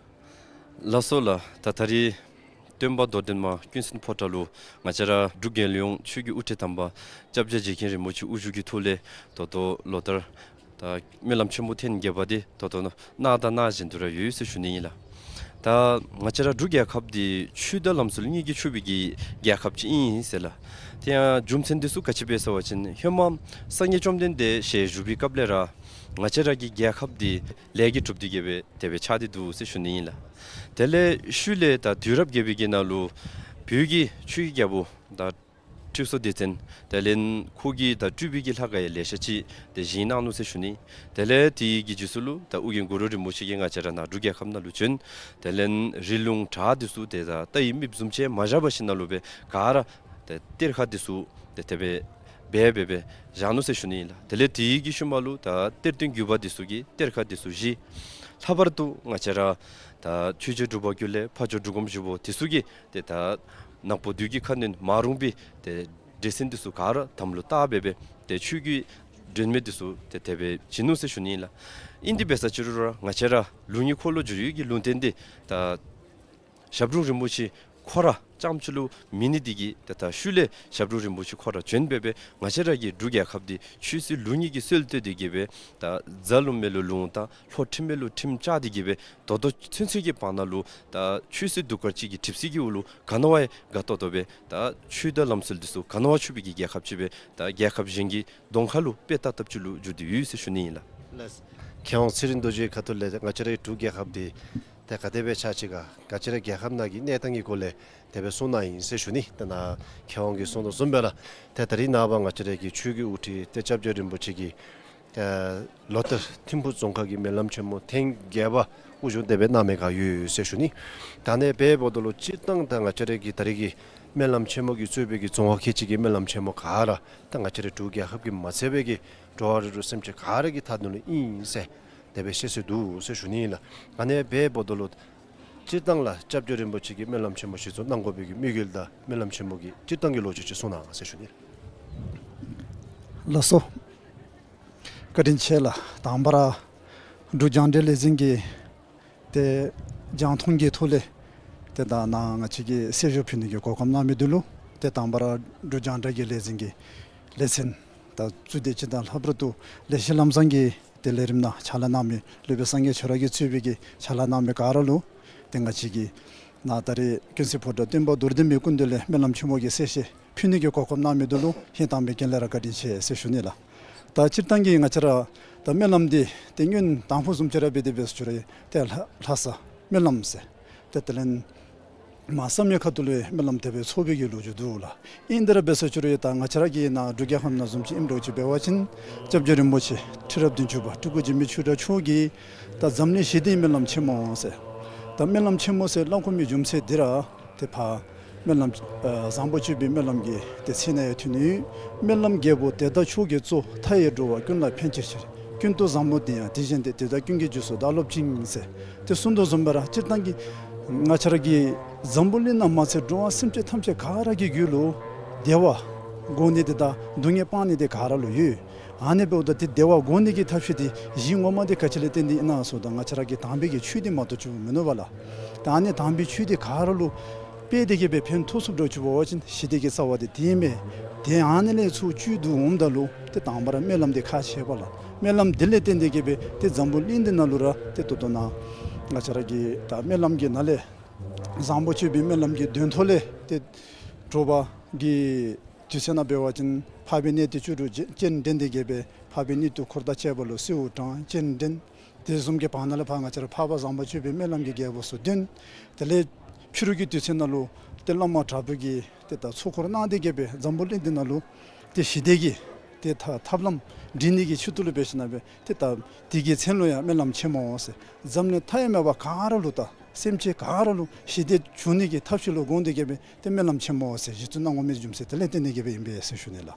ལགས་སོ་ལགས། ད་ད་རིས་སྟོན་པ་རྡོར་གདན་མ་ཀུན་གསལ་ཕོ་བྲང་ལུ་ང་བཅས་ར་འབྲུག་རྒྱལ་ཡོངས་ཆོས་ཀྱི་དབུ་ཁྲིད་དམ་པ་སྐྱབས་རྗེ་རྗེ་མཁན་རིན་པོ་ཆེ་དབུ་བཞུགས་ཀྱི་ཐོག་ལས་ད་ལྟོ་ལོ་ལྟར་ད་སྨོན་ལམ་ཆེན་མོ་ཐེངས་བརྒྱད་པ་འདི་ད་ལྟོ་གནང་དང་གནང་བཞིན་དུ་ར་ཡོད་ཟེར་ཞུ་ནི་ཨིན་ལགས། ད་ང་བཅས་ར་འབྲུག་རྒྱལ་ཁབ་འདི་ཆོས་དང་ལམ་སྲོལ་གཉིས་ཀྱིས་ཕྱུག་པའི་གི་རྒྱལ་ཁབ་ཅིག་ཨིན་ཟེར་ལགས། དེ་ཡང་རྒྱུ་མཚན་འདི་ཚུ་ག་ཅི་སྦེ་ཟེར་བ་ཅིན་ཧེ་མ་སངས་རྒྱས་བཅོམ་ལྡན་འདས་ཞལ་བཞུགས་པའི་སྐབས་ལས་ར་ང་བཅས་ར་གི་རྒྱལ་ཁབ་འདི་ལས་ཀྱིས་གྲུབ་སྟེ་གི་སྦེ་དེ་སྦེ་ཆགས་ཏེ་འདུག་ཟེར་ཞུ་ནི་ཨིན་ལགས། དེ་ལས་ཤུལ་ལས་ད་དུས་རབས་བརྒྱད་པའི་གི་ནང་ལུ་བོད་ཀྱི་ཆོས་ཀྱི་རྒྱལ་པོ་ད་ཁྲི་སྲོང་ལྡེ་བཙན་དེ་ལས་ཁོ་གིས་ད་སྤྲུལ་པའི་གི་ལྷ་ཁང་ཡང་ལེ་ཤ་ཅིག་ཏེ་བཞེངས་གནང་ནུག་ཟེར་ཞུ་ནི། དེ་ལས་དེ་གི་རྗེས་སུ་ལུ་ད་ཨོ་རྒྱན་གུ་རུ་རིན་པོ་ཆེ་གིས་ང་བཅས་ར་ནཱ་འབྲུག་རྒྱལ་ཁབ་ནང་ལུ་བྱོན། དེ་ལས་རི་ལུང་བྲག་འདི་ཚུ་ཏེ་ད་རྟ་ཡི་རྨིགཔ་བཟུམ་ཅིག་མ་བཞག་པ་ཅིག་ནང་ལུ་སྦེ་ག་ར་ཏེ་གཏེར་ཁ་འདི་ཚུ་ཏེ་དེ་སྦེ་སྦེ་སྦེ་སྦེ་བཞག་ནུག་ཟེར་ཞུ་ནི་ཨིན་ལགས། དེ་ལས་དེ་གི་ཤུལ་མ་ལུ་ད་གཏེར་སྟོན་བརྒྱུད་པ་འདི་ཚུ་གིས་གཏེར་ཁ་འདི་ཚུ་བཞེས། ལྷག་པར་དུ་ང་བཅས་ར་ད་ཆོས་རྗེ་འབྲུག་པ་ཀུན་ལེགས་ཕ་ཇོ་འབྲུག་སྒོམ་ཞིག་པོ་འདི་ཚུ་གིས་ཏེ་ད་ནག་པོ་བདུད་ཀྱི་ཁ་གནོན་མ་རུངས་པའི་ཏེ་འདྲེ་སྲིན་འདི་ཚུ་ག་ར་དམ་ལུ་བཏགས་སྦེ་སྦེ་ཏེ་ཆོས་ཀྱི་སྒྲོན་མེ་འདི་ཚུ་ཏེ་དེ་སྦེ་བྱིན་ནུག་ཟེར་ཞུ་ནི་ཨིན་ལགས། ཨིན་དེ་འབད་ས་ཅིག་རུང་ར་ང་བཅས་ར་ལུགས་གཉིས་འཁོར་ལོ་བསྒྱུར་ཡུལ་གྱི་ལུང་བསྟན་འདི་ད་ཞབས་དྲུང་རིན་པོ་ཆེ་ཁོ་ར་རྐྱངམ་ཅིག་ལུ་མེད་ནི་འདི་གིས་ཏེ་ད་ཤུལ་ལས་ཞབས་དྲུང་རིན་པོ་ཆེ་ཁོ་ར་བྱོན་སྦེ་སྦེ་ང་བཅས་ར་གི་འབྲུག་རྒྱལ་ཁབ་འདི་ཆོས་སྲིད་ལུགས་གཉིས་ཀྱི་སྲོལ་བཏོད་དེ་གི་སྦེ་ད་རྫ་ལུང་མེ་ལུང་ལུང་དང་ལྷོ་ཁྲིམས་མེ་ལུ་ཁྲིམས་བཅའ་སྟེ་གི་སྦེ་ད་ལྟོ་ཚུན་ཚོད་ཀྱི་བར་ན་ལུ་ད་ཆོས་སྲིད་གདུགས་དཀར་གཅིག་གི་གྲིབ་བསིལ་གྱི་འོག་ལུ་ག་ནི་བ་ཡང་དགའ་ཏོག་ཏོ་སྦེ་ད་ཆོས་དང་ལམ་སྲོལ་འདི་ཚུ་ག་ནི་བ་ཕྱུག་པའི་གི་རྒྱལ་ཁབ་ཅིག་སྦེ་ད་རྒྱལ་ཁབ་གཞན་གྱི་གདོང་ཁ་ལུ་དཔེ་ལྟ་བཏབ་ཅིག་ལུ་འགྱུར་ཏེ་ཡོད་ཟེར་ཞུ་ནི་ཨིན་ལགས། ལགས། མཁས་དབང་ཚེ་རིང་རྡོ་རྗེའི་ཁ་ཐུག་ལས་ང་བཅས་རའི་འབྲུག་རྒྱལ་ཁབ་འདི་ཏེ་ག་དེ་སྦེ་ཆགས་ཅི་ག་ང་བཅས་རའི་རྒྱལ་ཁབ་ནང་གི་གནས་སྟངས་ཀྱི་སྐོར་ལས་དེ་སྦེ་གསུངས་གནང་ཡི་ཟེར་ཞུ་ནི། ཏེ་ནཱ་མཁས་དབང་གིས་གསུངས་དོ་བཟུམ་སྦེ་ར་ཏེ་ད་རིས་ནངས་པ་ང་བཅས་རའི་གི་ཆོས་ཀྱི་དབུ་ཁྲིད་ཏེ་སྐྱབས་རྗེ་རིན་པོ་ཆེ་གིས་ཨེ་ལོ་ལྟར་ཐིམ་ཕུག་རྫོང་ཁག་གི་སྨོན་ལམ་ཆེན་མོ་ཐེངས་བརྒྱད་པ་དབུ་བཞུགས་དེ་སྦེ་གནང་མི་ག་ཡོད་ཟེར་ཞུ་ནི། ད་ཨ་ནི་སྦེ་འབདཝ་ད་ལུ་སྤྱིར་བཏང་ད་ང་བཅས་རའི་གི་ད་རིས་ཀྱི་སྨོན་ལམ་ཆེན་མོ་གིས་གཙོས་པའི་གི་རྫོང་ཁག་ཁལ་གཅིག་གི་སྨོན་ལམ་ཆེན་མོ་ག་ར་ད་ང་བཅས་རའི་འབྲུག་རྒྱལ་ཁབ་ཀྱི་མ་ཚད་པའི་གི་འགྲོ་བ་རིགས་དྲུག་སེམས་ཅན་ག་ར་གི་མཐའ་དོན་ལུ་ཨིན་ཟེར་དེ་སྦེ་བཤད་སྲོལ་འདུག་ཟེར་ཞུ་ནི་ཨིན་ལགས། ཨ་ནི་སྦེ་འབདཝ་ད་ལུ་སྤྱིར་བཏང་ལགས་སྐྱབས་རྗེ་རིན་པོ་ཆེ་གིས་སྨོན་ལམ་ཆེན་མོ་གཞི་བཙུགས་གནང་དགོ་པའི་གི་དམིགས་ཡུལ་དང་སྨོན་ལམ་ཆེན་མོ་གི་སྤྱིར་བཏང་གི་ལོ་རྒྱུས་ཅིག་གསུང་གནང་ཟེར་ཞུ་ནི་ཨིན་ལགས། ལགས་སོ། བཀའ་དྲིན་ཆེ་ལགས། དང་པ་ར་འབྲུག་རྒྱང་བསྒྲགས་ལས་འཛིན་གྱིས་ཏེ་རྒྱང་མཐོང་གི་ཐོག་ལས་ཏེ་ད་ནཱ་ང་བཅས་ཀྱིས་གསན་བཞུགས་ཕུལ་ནི་གི་གོ་སྐབས་གནང་མི་འདི་ལུ་ཏེ་དང་པ་ར་འབྲུག་རྒྱང་བསྒྲགས་ཀྱི་ལས་འཛིན་གྱི་ལས་ཚན་དང་ཚུ་དེ་ཅིག་དང་ལྷག་པར་དུ་ལེགས་བཤད་ལམ་བཟང་གི་ཏེ་ལས་རིམ་ནང་ཕྱག་ལཱ་གནང་མི་སློབ་དཔོན་སངས་རྒྱས་ཆོས་རབ་ཀྱིས་གཙོས་པའི་གི་ཕྱག་ལཱ་གནང་མི་ག་ར་ལུ་ཏེ་ང་བཅས་ཀྱིས་ནཱ་ད་རིས་ཀུན་གསལ་ཕོ་བྲང་སྟོན་པ་རྡོར་གདན་མའི་སྐུ་མདུན་ལས་སྨོན་ལམ་ཆེན་མོ་གི་གསལ་བཤད་ཕུལ་ནི་གི་གོ་སྐབས་གནང་མི་འདི་ལུ་ཧིང་དྭངས་པའི་དཀྱིལ་ལས་ར་བཀའ་དྲིན་ཆེ་ཟེར་ཞུ་ནི་ལགས། ད་སྤྱིར་བཏང་གི་ང་བཅས་ར་ད་སྨོན་ལམ་འདི་ཏེ་སྔོན་དང་ཕུ་བཟུམ་ཅིག་ར་འབད་དེ་འབད་ས་ཅིག་རུང་ཏེ་ལྷ་ལྷ་ས་སྨོན་ལམ་ཟེར་ཏེ་དེ་ལས་མ་བསམ་ཡས་ཁ་ཐུག་ལུ་སྨོན་ལམ་དེ་སྦེ་ཚོགས་པའི་གི་ལོ་རྒྱུས་འདུག་ལགས། ཨིན་དེ་ར་འབད་ས་ཅིག་རུང་ད་ང་བཅས་ར་གི་ནཱ་འབྲུག་རྒྱལ་ཁབ་ནང་བཟུམ་ཅིག་ཨིནམ་འདྲཝ་ཅིག་འབད་བ་ཅིན་སྐྱབས་རྗེ་རིན་པོ་ཆེ་ཁྲི་རབས་བདུན་ཅུ་པ་སྤྲུལ་སྐུ་འཇིགས་མེད་ཆོས་གྲགས་མཆོག་གིས་ད་འཛམ་གླིང་ཞི་བདེའི་སྨོན་ལམ་ཆེན་མོ་ཟེར་ད་སྨོན་ལམ་ཆེན་མོ་ཟེར་སླབ་དགོ་མི་རྒྱུ་མཚན་འདི་ར་ཏེ་ཕར་སྨོན་ལམ་ཨ་བཟང་པོ་སྤྱོད་པའི་སྨོན་ལམ་གྱི་ཏེ་ཚིག་ནང་ཡང་ཐོན་ནུག། སྨོན་ལམ་རྒྱལ་པོ་དེ་དག་མཆོག་གིས་གཙོ། མཐའ་ཡས་འགྲོ་བ་ཀུན་ལ་ཕན་ཕྱིར་ཕྱིར། ཀུན་ཏུ་བཟང་པོ་འདི་ཡང་དེ་བཞིན་ཏེ། དེ་དག་ཀུན་གྱི་རྗེས་སུ་བདག་སློབ་ཅིང་ཟེར་ཏེ་གསུངས་དོ་བཟུམ་སྦེ་ར་སྤྱིར་བཏང་གི་ང་བཅས་ར་གི་འཛམ་བུ་གླིང་ནང་མ་ཚད་འགྲོ་བ་སེམས་ཅན་ཐམས་ཅད་ག་ར་གི་རྒྱུད་ལུ་བདེ་བ་དགོ་ནི་འདི་དང་སྡུག་བསྔལ་སྤང་ནི་འདི་ག་ར་ལུ་ཡོད། ཨ་ནི་འབདཝ་ད་ཏེ་བདེ་བ་དགོ་ནི་གི་ཐབས་ཤེས་འདི་གཞི་ངོ་མ་འདི་ག་ཅི་ལས་བརྟེན་ཏེ་ཨིན་ན་ཟེརཝ་ད་ང་བཅས་ར་གི་དམ་པའི་གི་ཆོས་འདི་མ་གཏོགས་ཅིག་མིན་ནུག་པ་ལགས། ད་ཨ་ནི་དམ་པའི་ཆོས་འདི་ག་ར་ལུ་སྤེལ་ཏེ་གི་སྦེ་ཕན་ཐོགས་ཚུགསཔ་འདྲཝ་ཅིག་འབད་བ་ཅིན་ཞི་བདེ་གི་རྩ་བ་འདི་དེ་ཨིན་མས། ཏེ་ཨ་ནི་ལས་ཚུར་བཅུད་བསྡུ་འོངམ་ད་ལུ་ཏེ་དང་པ་ར་སྨོན་ལམ་འདི་ཁག་ཆེ་བས་ལགས། སྨོན་ལམ་འདི་ལས་བརྟེན་ཏེ་གི་སྦེ་ཏེ་འཛམ་བུ་གླིང་འདི་ནང་ལུ་ར་ཏེ་ད་ལྟོ་ནཱ་ ང་བཅས་ར་གི་ད་སྨོན་ལམ་གྱི་ནང་ལས་བཟང་པོ་སྤྱོད་པའི་སྨོན་ལམ་གྱི་དོན་ཐོག་ལས་ཏེ་དྲོ་པ་གི་དུས་ཚོད་ནང་འབད་བ་ཅིན་འཕགས་པའི་གནས་དེ་བཅུ་དྲུག་སྤྱན་འདྲེན་དེ་གི་སྦེ་འཕགས་པའི་གནས་དུ་འཁོར་དང་བཅས་པ་ལུ་གསོལཝ་དྲང་སྤྱན་འདྲེན། དེ་བཟུམ་གྱི་བར་ན་ལས་ཕར་ང་བཅས་ར་འཕགས་པ་བཟང་པོ་སྤྱོད་པའི་སྨོན་ལམ་གྱི་རྒྱལ་པོ་ཚུ་འདོན། དེ་ལས་ཕྱི་རུ་གི་དུས་ཚོད་ནང་ལུ་ཏེ་བླ་མ་དྲག་པོ་གིས་ཏེ་ད་ཚོགས་འཁོར་གནང་དེ་གི་སྦེ་འཛམ་བུ་གླིང་འདི་ནང་ལུ་ཏེ་ཞི་བདེ་གི་ཏེ་ཐ་ཐབས་ལམ་སྒྲིག་ནི་གི་ཆེད་དུ་ལུ་འབད་ཞིནམ་ལས་ཏེ་ད་དེ་གི་མཚན་ལུ་ཡང་སྨོན་ལམ་ཆེན་མོ་ཟེར། འཛམ་གླིང་མཐའ་ཡས་མེད་པ་ག་ར་ལུ་ད་སེམས་ཅན་ག་ར་ལུ་ཞི་བདེ་འབྱུང་ནི་གི་ཐབས་ཤེས་ལུ་དགོངས་ཏེ་གི་སྦེ་ཏེ་སྨོན་ལམ་ཆེན་མོ་ཟེར་གཞི་བཙུགས་གནང་དགོ་མི་རྒྱུ་མཚན་དེ་ལས་བརྟེན་ཏེ་གི་སྦེ་ཨིན་པས་ཟེར་ཞུ་ནི་ལགས།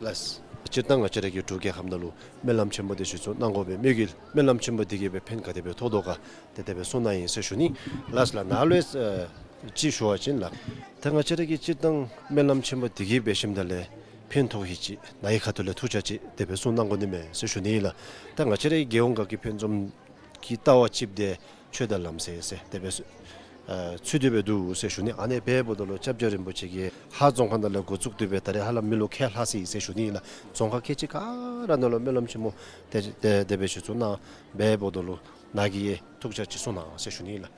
ལགས། སྤྱིར་བཏང་ང་བཅས་ར་གི་འབྲུག་རྒྱལ་ཁབ་ནང་ལུ་སྨོན་ལམ་ཆེན་མོ་དེ་གཞི་བཙུགས་གནང་དགོ་པའི་དམིགས་ཡུལ་སྨོན་ལམ་ཆེན་མོ་དེ་གིས་སྦེ་ཕན་ག་དེ་སྦེ་ཐོགས་དོ་ག་ཏེ་དེ་སྦེ་གསུང་གནང་ཡི་ཟེར་ཞུ་ནི། ལགས་ལགས། ནཱ་ལུ་ཡང་ཅིག་ཞུ་བ་ཅིན་ལགས། ད་ང་བཅས་ར་གི་སྤྱིར་བཏང་སྨོན་ལམ་ཆེན་མོ་དེ་གིས་འབད་ཞིནམ་ལས་ཕན་ཐོགས་ཡི་ཅིག་ནཱ་གི་ཁ་ཐུག་ལས་ཐུགས་ཆ་ཅིག་དེ་སྦེ་གསུང་གནང་དགོ་ནི་མས་ཟེར་ཞུ་ནི་ལགས། ད་ང་བཅས་ར་གི་རྒྱལ་ཡོངས་དགའ་སྐྱིད་དཔལ་འཛོམས་ཀྱི་ལྟ་བ་ཅིག་དེ་ཆོས་དང་ལམ་སྲོལ་ཟེར་དེ་སྦེ་ཚུ་ཨ་ཚུད་དེ་སྦེ་འདུག་ཟེར་ཞུ་ནི། ཨ་ནི་འབདཝ་ད་ལུ་སྐྱབས་རྗེ་རིན་པོ་ཆེ་གིས་ཧཱ་རྫོང་ཁག་ནང་ལས་འགོ་བཙུགས་ཏེ་སྦེ་ད་རེས་ཧ་ལམ་མི་ལུ་ཁལ་ལྷག་སོ་ཡི་ཟེར་ཞུ་ནི་ལགས། རྫོང་ཁག་ཁལ་གཅིག་ག་ར་ནང་ལུ་སྨོན་ལམ་ཆེན་མོ་དེ་དེ་དེ་སྦེ་གཞི་བཙུགས་གནང་འབདཝ་ད་ལུ་ནཱ་གིས་ཐུགས་ཆ་ཅིག་གསུང་གནང་ཟེར་ཞུ་ནི་ལགས།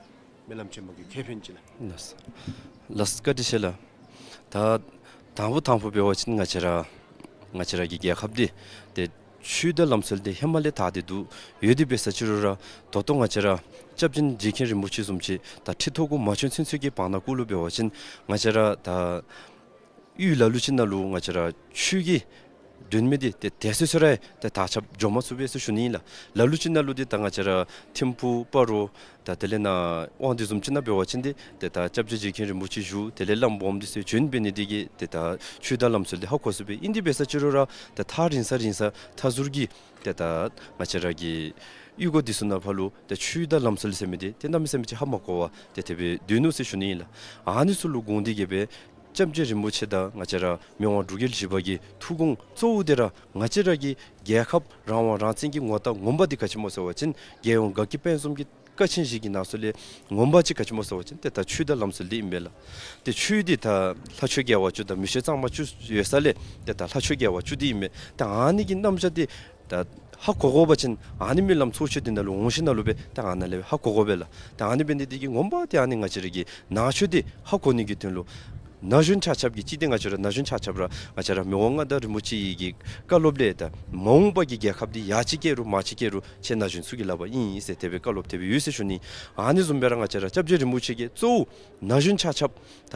སྨོན་ལམ་ཆེན་མོ་གི་ཁེ་ཕན་ཅིག་ལགས། ལགས། ལགས་བཀའ་དྲིན་ཆེ་ལགས། ད་དང་པོ་དང་པོ་འབད་བ་ཅིན་ང་བཅས་ར་ང་བཅས་ར་གི་རྒྱལ་ཁབ་འདི་ཏེ་ཆོས་དང་ལམ་སྲོལ་འདི་ཧེ་མ་ལས་དར་ཏེ་འདུག་ཡོད། དེ་འབད་ས་ཅིག་རུང་ར་ད་ལྟོ་ང་བཅས་ར་སྐྱབས་རྗེ་རྗེ་མཁན་རིན་པོ་ཆེ་བཟུམ་ཅིག་ད་ཁྲི་ཐོག་གུ་མ་བྱོན་ཚུན་ཚོད་ཀྱི་བར་ན་གུ་ལུ་འབད་བ་ཅིན་ང་བཅས་ར་ད་ཡུལ་ལ་ལུ་ཅིག་ནང་ལུ་ང་བཅས་ར་ཆོས་ཀྱི་སྒྲོན་མེ་འདི་ཏེ་དེ་སོ་སོ་ར་ཏེ་དར་ཁྱབ་འགྱོ་མ་ཚུགས་པས་ཟེར་ཞུ་ནི་ཨིན་ལགས། ལ་ལུ་ཅིག་ནང་ལུ་འདི་ད་ང་བཅས་ར་ཐིམ་ཕུག་སྤ་རོ་ད་དེ་ལས་ནཱ་དབང་འདུས་བཟུམ་ཅིག་ནང་འབད་བ་ཅིན་འདི་ཏེ་ད་སྐྱབས་རྗེ་རྗེ་མཁན་རིན་པོ་ཆེ་བཞུགས། དེ་ལས་བླམ་སྦོམ་འདི་ཚུ་བྱོན་འབད་ནི་འདི་གིས་ཏེ་ད་ཆོས་དང་ལམ་སྲོལ་འདི་ཧ་གོ་ཚུགས་པས། ཨིན་དེ་འབད་ས་ཅིག་རུང་ར་ཏེ་ཐག་རིང་ས་རིང་ས་མཐའ་ཟུར་གྱི་ཏེ་ད་ང་བཅས་ར་གི་གཡུས་སྒོ་འདི་ཚུ་ནང་ཕར་ལུ་ཏེ་ཆོས་དང་ལམ་སྲོལ་ཟེར་མི་འདི་ཏེ་གནམ་མེད་ས་མེད་ཅིག་ཧ་མ་གོ་བར་ཏེ་དེ་སྦེ་སྡོད་ནུག་ཟེར་ཞུ་ནི་ཨིན་ལགས། ཨ་ནི་ཚུ་ལུ་དགོངས་ཏེ་གི་སྦེ་སྐྱབས་རྗེ་རིན་པོ་ཆེ་དང་ང་བཅས་ར་མི་དབང་འབྲུག་རྒྱལ་བཞི་པ་གི་ཐུགས་དགོངས་གཙོ་བོ་དེ་ར་ང་བཅས་ར་གི་རྒྱལ་ཁབ་རང་དབང་རང་བཙན་གྱི་ངོ་རྟགས་ངོ་མ་འདི་ག་ཅི་སྨོ་ཟེར་བ་ཅིན་རྒྱལ་ཡོངས་དགའ་སྐྱིད་དཔལ་འཛོམས་ཀྱི་ཀ་ཆེན་བཞི་གི་ནང་སོ་ལས་ངོ་མ་ཅིག་ག་ཅི་སྨོ་ཟེར་བ་ཅིན་ཏེ་ད་ཆོས་དང་ལམ་སྲོལ་འདི་ཨིན་པས་ལགས། ཏེ་ཆོས་འདི་ད་ལྷ་ཆོས་དགེ་བ་བཅུ་དང་མི་ཆོས་གཙང་མ་བཅུ་ཡོད་ས་ལས་ཏེ་ད་ལྷ་ཆོས་དགེ་བ་བཅུ་འདི་ཨིན་མས། ད་ཨ་ནི་གི་རྣམ་གཞག་འདི་ད་ཧ་གོ་དགོ་པ་ཅིན་ཨ་ནི་སྨོན་ལམ་ཚོགས་ཆེན་འདི་ནང་ལུ་འོང་ཞིནམ་ལས་སྦེ་ད་ཨ་ནཱ་ལས་ཧ་གོ་དགོ་པས་ལགས། ད་ཨ་ནི་འབད་ནི་འདི་གིས་ངོ་མ་འདི་ཨ་ནི་ང་བཅས་ར་གི་ནང་ཆོས་འདི་ཧ་གོ་ནི་གི་དོན་ལུ་ན་གཞོན་ཆ་ཁྱབ་ཀྱིས་ཅིག་ཏེ་ང་བཅས་ར་ན་གཞོན་ཆ་ཁྱབ་ར་ང་བཅས་ར་མི་དབང་མངའ་བདག་རིན་པོ་ཆེ་གི་བཀའ་སློབ་ལས་ད་མ་འོངས་པ་གི་རྒྱལ་ཁབ་འདི་ཡར་ཅིག་བསྐྱལ་རུང་མར་ཅིག་བསྐྱལ་རུང་ཁྱེད་ན་གཞོན་ཚུ་གི་ལག་པར་ཨིན་ཟེར་དེ་སྦེ་བཀའ་སློབ་དེ་སྦེ་ཡོད་ཟེར་ཞུ་ནི། ཨ་ནི་བཟུམ་སྦེ་ར་ང་བཅས་ར་སྐྱབས་རྗེ་རིན་པོ་ཆེ་གིས་གཙོ་བོ་ན་གཞོན་ཆ་ཁྱབ་ད་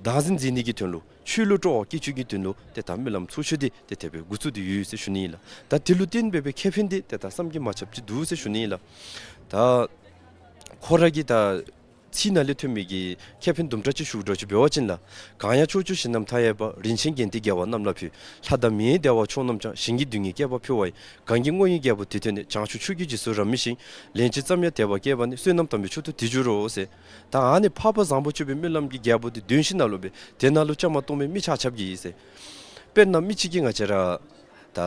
བདག་འཛིན་མཛད་ནི་གི་དོན་ལུ་ཆོས་ལུ་སྤྲོ་བ་བསྐྱེད་བཅུག་གི་དོན་ལུ་ཏེ་ད་སྨོན་ལམ་ཚོགས་ཆེན་འདི་ཏེ་དེ་སྦེ་འགོ་བཙུགས་ཏེ་ཡོད་ཟེར་ཞུ་ནི་ཨིན་ལགས། ད་དེ་ལུ་བརྟེན་འབད་བའི་ཁེ་ཕན་འདི་ཏེ་ད་བསམ་གྱིས་མ་ཁྱབ་ཅིག་འདུག་ཟེར་ཞུ་ནི་ཨིན་ལགས། ད་ཁོ་ར་གི་ད་ཚིག་ནང་ལས་ཐོན་མི་གི་ཁེ་ཕན་དུམ་གྲ་ཅིག་ཞུ་དགོཔ་ཅིག་འབད་བ་ཅིན་ལགས། གང་ཡང་ཕྱོགས་བཅུའི་ཞིང་རྣམས་མཐའ་ཡས་པ། རིན་ཆེན་རྒྱན་ཏེ་རྒྱལ་བ་རྣམས་ལ་ཕུལ། ལྷ་དང་མིའི་བདེ་བ་མཆོག་རྣམས་ཀྱང་། ཞིང་གི་རྡུལ་སྙེད་བསྐལ་པར་ཕུལ་བ་ཡི། གང་གི་དངོས་ཡིན་རྒྱལ་པོ་དེ་ཐོས་ནས། བྱང་ཆུབ་མཆོག་གི་རྗེས་སུ་རབ་མི་ཞིང་། ལན་ཅིག་ཙམ་ཡང་དད་པ་སྐྱེས་པ་ནི། བསོད་ནམས་དམ་པའི་མཆོག་ཏུ་དེ་འགྱུར་རོ་ཟེར། ད་ཨ་ནི་འཕགས་པ་བཟང་པོ་སྤྱོད་པའི་སྨོན་ལམ་གྱི་རྒྱལ་པོ་འདི་འདོན་ཞིནམ་ལས་སྦེ་དེ་ནང་ལུ་བཅའ་མར་གཏོགས་མི་མི་ཆ་ཁྱབ་ཀྱིས་ཟེར། དཔེར་ན་མི་གཅིག་གིས་ང་བཅས་ར་ད་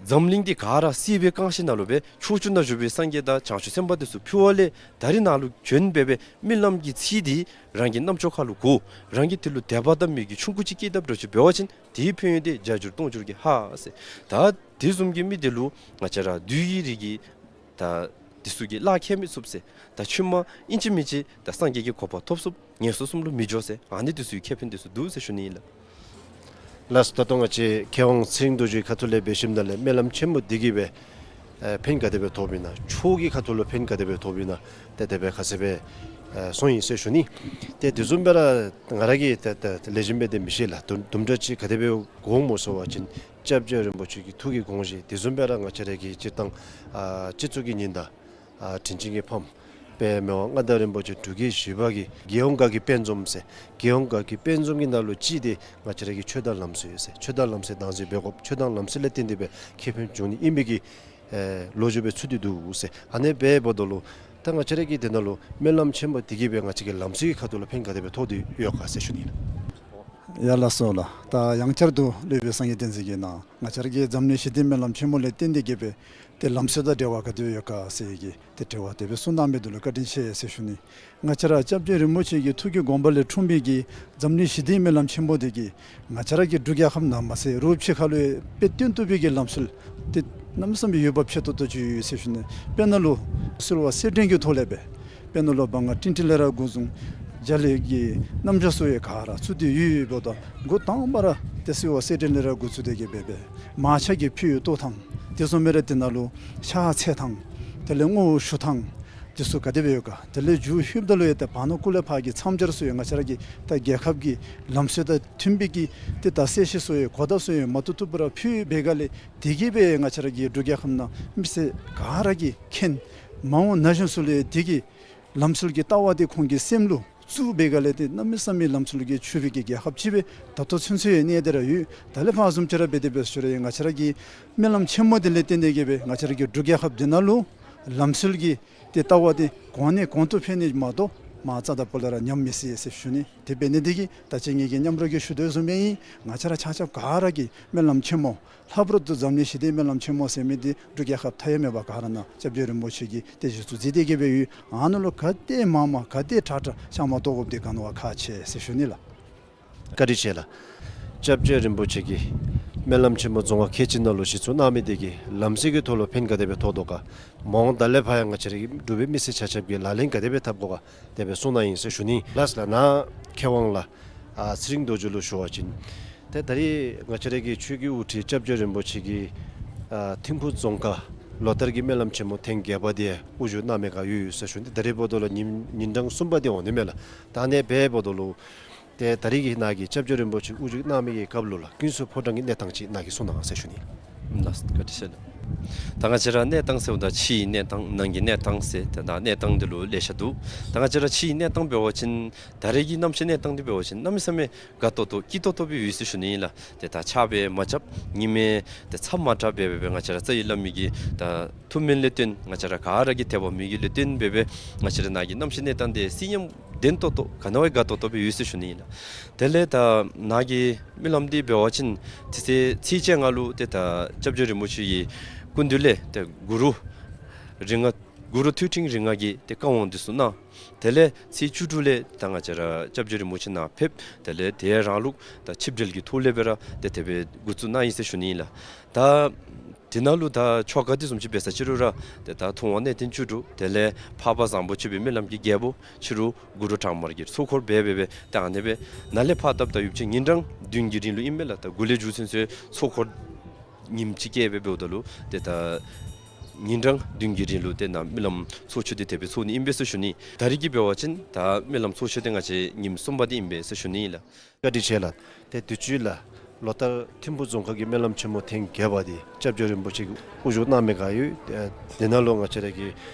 འཛམ་གླིང་འདི་ག་ར་བསིལ་སྦེ་བཀང་ཞིནམ་ལས་སྦེ་ཕྱོགས་བཅུ་ན་བཞུགས་པའི་སངས་རྒྱས་དང་བྱང་ཆུབ་སེམས་དཔའ་འདི་ཚུ་ཕུལ་བ་ལས་ད་རིས་ནཱ་ལུ་བྱོན་འབད་བའི་སྨོན་ལམ་གྱི་ཚིག་འདི་རང་གི་རྣམ་ཅོག་ཁ་ལུ་གོ། རང་གིས་དེ་ལུ་དད་པ་དང་མོས་གུས་ཆུང་ཀུ་ཅིག་བསྐྱེད་དཔ་འདྲཝ་ཅིག་འབད་བ་ཅིན་དེའི་ཕན་ཡོན་འདི་བརྒྱ་འགྱུར་སྟོང་འགྱུར་གྱིས་ལྷག་ཟེར། ད་དེ་བཟུམ་གྱི་མི་དེ་ལུ་ང་བཅས་ར་བདུད་ཀྱི་རིགས་ཀྱི་ད་འདི་ཚུ་གིས་གླགས་ཁེལ་མི་ཚུགས་ཟེར། ད་ཤུལ་མ་ཨིན་ཅི་མིན་ཅི་ད་སངས་རྒྱས་ཀྱི་གོ་འཕང་ཐོབ་ཚུགས། ངན་སོང་གསུམ་ལུ་མི་འགྱོ་ཟེར། ཨ་ནི་འདི་ཚུ་གི་ཁེ་ཕན་འདི་ཚུ་འདུག་ཟེར་ཞུ་ནི་ཨིན་ལགས། ལགས་སོ། ད་ལྟོ་ང་བཅས་མཁས་དབང་ཚེ་རིང་རྡོ་རྗེའི་ཁ་ཐུག་ལས་འབད་ཞིནམ་ལས་སྨོན་ལམ་ཆེན་མོ་འདི་གིས་སྦེ་ཨེ་ཕན་ག་དེ་སྦེ་ཐོགསཔ་ཨིན་ན། ཆོས་ཀྱི་ཁ་ཐུག་ལུ་ཕན་ག་དེ་སྦེ་ཐོགསཔ་ཨིན་ན། ཏེ་དེ་སྦེ་ཁ་གསལ་སྦེ་ཨེ་གསུངས་ཡི་ཟེར་ཞུ་ནི། ཏེ་དེ་བཟུམ་སྦེ་ར་ང་ར་གིས་ཏེ་ཏེ་ལེགས་ཤོམ་སྦེ་ཏེ་མི་ཤེས་ལགས། དུམ་དུམ་གྲ་ཅིག་ག་དེ་སྦེ་གོཝ་སྨོ་ཟེར་བ་ཅིན་སྐྱབས་རྗེ་རིན་པོ་ཆེ་གི་ཐུགས་ཀྱི་དགོངས་བཞེད་དེ་བཟུམ་སྦེ་ར་ང་བཅས་ར་གི་སྤྱིར་བཏང་ཨ་སྤྱི་གཙུག་གི་ཉི་ཟླ་ཨ་དྲིན་ཅན་གྱི་ཕམ་དཔལ་མི་དབང་མངའ་བདག་རིན་པོ་ཆེ་འབྲུག་རྒྱལ་བཞི་པ་གིས་རྒྱལ་ཡོངས་དགའ་སྐྱིད་དཔལ་འཛོམས་ཟེར། རྒྱལ་ཡོངས་དགའ་སྐྱིད་དཔལ་འཛོམས་ཀྱི་ནང་ལུ་ཅིག་འདི་ང་བཅས་ར་གི་ཆོས་དང་ལམ་སྲོལ་ཡོད་ཟེར། ཆོས་དང་ལམ་སྲོལ་བདག་འཛིན་འབད་དགོཔ། ཆོས་དང་ལམ་སྲོལ་ལས་བརྟེན་ཏེ་སྦེ་ཁེ་ཕན་འབྱུང་ནི་ཨིན་པའི་གི་ཨེ་ལོ་རྒྱུས་སྦེ་ཚུད་དེ་འདུག་ཟེར། ཨ་ནི་འབདཝ་ད་ལུ་ད་ང་བཅས་ར་གི་དེ་ནང་ལུ་སྨོན་ལམ་ཆེན་མོ་འདི་གིས་སྦེ་ང་བཅས་ཀྱི་ལམ་སྲོལ་གྱི་ཁ་ཐུག་ལུ་ཕན་ག་དེ་སྦེ་ཐོགས་ཏེ་ཡོད་ག་ཟེར་ཞུ་ནི་ལགས། ཡ་ལགས་སོ་ལགས། ད་ཡང་བསྐྱར་དུ་སློབ་དཔོན་སངས་རྒྱས་བསྟན་འཛིན་གྱིས་ནཱ་ང་བཅས་ར་གི་འཛམ་གླིང་ཞི་བདེའི་སྨོན་ལམ་ཆེན་མོ་ལས་བརྟེན་ཏེ་གི་སྦེ་ཏེ་ལམ་སྲོལ་དང་འབྲེལ་བ་ག་དེ་ཡོད་ག་ཟེར་གྱི་ཏེ་དྲི་བ་དེ་སྦེ་གསུངས་གནང་མི་འདི་ལུ་བཀའ་དྲིན་ཆེ་ཟེར་ཞུ་ནི། ང་བཅས་ར་སྐྱབས་རྗེ་རིན་པོ་ཆེ་གི་ཐུགས་ཀྱི་དགོངས་པ་ལས་འཁྲུངས་པའི་གི་འཛམ་གླིང་ཞི་བདེའི་སྨོན་ལམ་ཆེན་མོ་འདི་གིས་ང་བཅས་ར་གི་འབྲུག་རྒྱལ་ཁབ་ནང་མ་ཚད་རོགས་ཕྱི་ཁ་ལུ་ཡང་དཔེ་སྟོན་བཏུབ་པའི་གི་ལམ་སྲོལ་ཏེ་ གནམ་མེད་ས་མེད་འོས་འབབ་ཆེ་ཏོག་ཏོ་ཅིག་ཡོད་ཟེར་ཞུ་ནི། དཔེར་ན་ལུ་གསོལ་བ་གསེར་ཕྲེང་གི་ཐོག་ལས་སྦེ་དཔེར་ན་ལུ་བང་སྒར་སྤྲིན་བྲལ་ལས་ར་འགོ་བཟུང་རྒྱ་གླིང་གི་གནམ་བྱཱར་ཚུ་ཡང་ག་ར་ཚུད་དེ་ཡོདཔ་ད་འགོ་དང་པ་ར་ཏེ་གསོལ་བ་གསེར་ཕྲེང་ལས་ར་འགོ་བཙུགས་ཏེ་གི་སྦེ་སྦེ་མར་ཆ་གི་ཕུད་གཏོར་ཐངས་དེ་བཟུམ་སྦེ་ར་དེ་ནང་ལུ་ཕྱག་འཚལ་ཐངས་དེ་ལས་བསྔོ་བ་ཞུ་ཐངས་དེ་ཚུ་ག་དེ་སྦེ་ཡོད་ག། དེ་ལས་མཇུག་ལྷོདཔ་ད་ལུ་ཡང་ཏེ་བར་ན་སྐུ་ལས་ཕར་གྱི་མཚམས་སྦྱོར་ཚུ་ཡང་ང་བཅས་ར་གི་ད་རྒྱལ་ཁབ་ཀྱི་ལམ་སྲོལ་དང་མཐུན་པའི་གི་ཏེ་ད་གསལ་བཤད་ཚུ་ཡང་གོ་བརྡ་ཚུ་ཡང་མ་བཏུབ་བཏུབ་པ་ར་ཕུལ་བའི་སྒང་ལས་དེ་གིས་སྦེ་ང་བཅས་ར་གི་འབྲུག་རྒྱལ་ཁབ་ནང་མི་སེར་ག་ར་གིས་མཁྱེན། མ་འོངས་ན་གཞོན་ཚུ་ལུ་ཡང་དེ་གི་ལམ་སྲོལ་གྱི་ལྟ་བ་དེ་ཁོང་གི་སེམས་ལུ་བཙུགས་པའི་སྒང་ལས་ཏེ་གནམ་མེད་ས་མེད་ལམ་སྲོལ་གྱི་ཆོས་པའི་གི་རྒྱལ་ཁབ་ཅིག་སྦེ་ད་ལྟོ་ཚུན་ཚོད་ཡང་གནས་ཏེ་ར་ཡོད། ད་ལས་ཕར་བཟུམ་ཅིག་ར་འབད་དེ་འབད་ཞུ་རུང་ཡང་ང་བཅས་ར་གི་སྨོན་ལམ་ཆེན་མོ་དེ་ལས་བརྟེན་ཏེ་གི་སྦེ་ང་བཅས་ར་གི་འབྲུག་རྒྱལ་ཁབ་འདི་ནང་ལུ་ལམ་སྲོལ་གྱི་ཏེ་ལྟ་བ་དེ་གོང་ནས་གོང་དུ་འཕེལ་ནི་མ་གཏོགས་མར་རྩ་དང་སྤུ་ལས་ར་ཉམས་མི་སྲིད་ཟེར་ཞུ་ནི། དེ་འབད་ནི་དེ་གིས་ད་ཅི་ངེ་གི་མཉམ་རོགས་ཀྱིས་ཞུ་དོ་བཟུམ་སྦེ་ཨིན། ང་བཅས་ར་ཆ་ཁྱབ་ག་ར་གིས་སྨོན་ལམ་ཆེན་མོ་ལྷག་པར་དུ་འཛམ་གླིང་ཞི་བདེའི་སྨོན་ལམ་ཆེན་མོ་ཟེར་མི་དེ་འབྲུག་རྒྱལ་ཁབ་མཐའ་ཡས་མེད་པ་ག་ར་ནང་སྐྱབས་རྗེ་རིན་པོ་ཆེ་གིས་ཏེ་གཞི་བཙུགས་མཛད་དེ་གི་སྦེ་ཡོད། ཨ་ནཱ་ལུ་ག་དེ་མང་མང་ག་དེ་དྲག་དྲག་བཅའ་མར་གཏོགས་དགོཔ་དེ་ག་ནི་བ་ཁག་ཆེ་ཟེར་ཞུ་ནི་ལགས། བཀའ་དྲིན་ཆེ་ལགས། སྐྱབས་རྗེ་རིན་པོ་ཆེ་གིས་སྨོན་ལམ་ཆེན་མོ་རྫོང་ཁག་ཁལ་གཅིག་ནང་ལུ་གཞི་བཙུགས་གནང་མི་དེ་གིས་ལམ་སྲོལ་གྱི་ཐོག་ལུ་ཕན་ག་དེ་སྦེ་ཐོགས་དོ་ག། མ་འོངས་ད་ལས་ཕར་ཡང་ང་བཅས་ར་གི་འབྲུག་པའི་མི་སེར་ཆ་ཁྱབ་ཀྱིས་ལག་ལེན་ག་དེ་སྦེ་འཐབ་དགོ་ག་དེ་སྦེ་གསུངས་གནང་ཡི་ཟེར་ཞུ་ནི། ལགས་ལགས། ནཱ་མཁས་དབང་ལགས་ཨ་ཚེ་རིང་རྡོ་རྗེ་ལུ་ཞུ་བ་ཅིན་ཏེ་ད་རེས་ང་བཅས་ར་གི་ཆོས་ཀྱི་དབུ་ཁྲིད་སྐྱབས་རྗེ་རིན་པོ་ཆེ་གིས་ཨ་ཐིམ་ཕུ་རྫོང་ཁག་ལོ་ལྟར་གྱི་སྨོན་ལམ་ཆེན་མོ་ཐེངས་བརྒྱད་པ་དེ་དབུ་བཞུགས་གནང་མི་ག་ཡོད་ཡོད་ཟེར་ཞུ་ནི། ད་རེས་འབདཝ་ད་ལུ་ཉིནམ་ཉིན་གྲངས་གསུམ་པ་དེ་འོང་ནི་མས་ལགས། ད་ཨ་ནི་འབདཝ་ད་ལུ་ཏེ་ད་རེས་ཀྱི་ནཱ་གི་སྐྱབས་རྗེ་རིན་པོ་ཆེ་དབུ་བཞུགས་གནང་མི་གི་སྐབས་ལུ་ལགས་ཀུན་གསལ་ཕོ་བྲང་གི་གནས་སྟངས་ཅིག་ནཱ་གིས་གསུང་གནང་ཟེར་ཞུ་ནི། ལགས་བཀའ་དྲིན་ཆེ་ལགས། ད་ང་བཅས་ར་གནས་སྟངས་ཟེརཝ་ད་ཕྱིའི་གནས་སྟངས་ནང་གི་གནས་སྟངས་ཟེར་ཏེ་ད་གནས་སྟངས་འདི་ལུ་ལེ་ཤ་འདུག། ད་ང་བཅས་ར་ཕྱིའི་གནས་སྟངས་འབད་བ་ཅིན་ད་རེས་ཀྱི་གནམ་གཤིས་གནས་སྟངས་འདི་འབད་བ་ཅིན་གནམ་མེད་ས་མེད་དགའ་ཏོག་ཏོ་སྐྱིད་ཏོག་ཏོ་སྦེ་ཡོད་ཟེར་ཞུ་ནི་ཨིན་ལགས། ཏེ་ད་ཆརཔ་མ་རྐྱབ་ཉིམ་ཡང་ཏེ་ཚ་མ་དྲགས་སྦེ་སྦེ་སྦེ་ང་བཅས་ར་རྩ་བའི་བླ་མའི་གི་ད་ཐུགས་སྨོན་ལས་བརྟེན་ང་བཅས་ར་ག་ར་གི་དད་པ་མོས་གུས་ལས་བརྟེན་སྦེ་སྦེ་ང་བཅས་ར་ནཱ་གི་གནམ་གཤིས་གནས་སྟངས་འདི་བསིལ་ཉམས་ལྡན་ཏོག་ཏོ་ག་ནི་བ་དགའ་ཏོག་ཏོ་སྦེ་ཡོད་ཟེར་ཞུ་ནི་ཨིན་ལགས། དེ་ལས་ད་ནཱ་གི་སྨོན་ལམ་འདི་འབད་བ་ཅིན་ཏེ་ཚེས་ཚེས་བཅོ་ལྔ་ལུ་ཏེ་ད་སྐྱབས་རྗེ་རིན་པོ་ཆེ་གི་སྐུ་མདུན་ལས་ཏེ་གུ་རུ་རིགས་ལྔ་གུ་རུ་ཐོད་ཕྲེང་རིགས་ལྔ་གི་ཏེ་བཀའ་དབང་འདི་ཚུ་གནང་། དེ་ལས་ཚེས་བཅུ་དྲུག་ལས་ད་ང་བཅས་ར་སྐྱབས་རྗེ་རིན་པོ་ཆེ་ནཱ་ཕེབས། དེ་ལས་དེ་རང་ལུགས་ད་ཆིབས་གྲལ་གྱི་ཐོག་ལས་སྦེ་ར་ཏེ་དེ་སྦེ་འགོ་བཙུགས་གནང་ཡི་ཟེར་ཞུ་ནི་ཨིན་ལགས། ད་དེ་ནང་ལུ་ད་ཆོ་ག་འདི་བཟུམ་ཅིག་འབད་ས་ཅིག་རུང་ར་ཏེ་ད་ཐུབ་དབང་གནས་བརྟན་བཅུ་དྲུག་དེ་ལས་འཕགས་པ་བཟང་པོ་སྤྱོད་པའི་སྨོན་ལམ་གྱི་རྒྱལ་པོ་ཕྱི་རུ་གུ་རུ་གྲངས་མང་གི་ཚོགས་འཁོར་སྦེ་སྦེ་སྦེ་ད་ཨ་ནི་སྦེ་ནཱ་ལས་ཕར་བལྟཝ་ད་ཡུདཔ་ཅིག་ཉིན་གྲངས་བདུན་གྱི་རིང་ལུ་ཨིན་པས་ལགས། ད་འགོ་ལས་མཇུག་ཚུན་ཚོད་ཚོགས་འཁོར་ཉིནམ་གཅིག་བསྐྱལ་སྦེ་འབདཝ་ད་ལུ་ཏེ་ད་ཉིན་གྲངས་བདུན་གྱི་རིང་ལུ་ཏེ་ནཱ་སྨོན་ལམ་ཚོགས་ཆོས་འདི་དེ་སྦེ་ཚོགས་ནི་ཨིན་པས་ཟེར་ཞུ་ནི། ད་རེས་ཀྱི་འབད་བ་ཅིན་ད་སྨོན་ལམ་ཚོགས་ཆོས་འདི་ང་བཅས་ཉིནམ་གསུམ་པ་འདི་ཨིན་པས་ཟེར་ཞུ་ནི་ལགས། བཀའ་དྲིན་ཆེ་ལགས། ཏེ་དུས་ཅི་ལགས་ལོ་ལྟར་ཐིམ་ཕུ་རྫོང་ཁག་གི་སྨོན་ལམ་ཆེན་མོ་ཐེངས་བརྒྱད་པ་འདི་སྐྱབས་རྗེ་རིན་པོ་ཆེ་གིས་དབུ་བཞུགས་གནང་མི་ག་ཡོད། ཏེ་དེ་ནང་ལུ་ང་བཅས་ར་གི་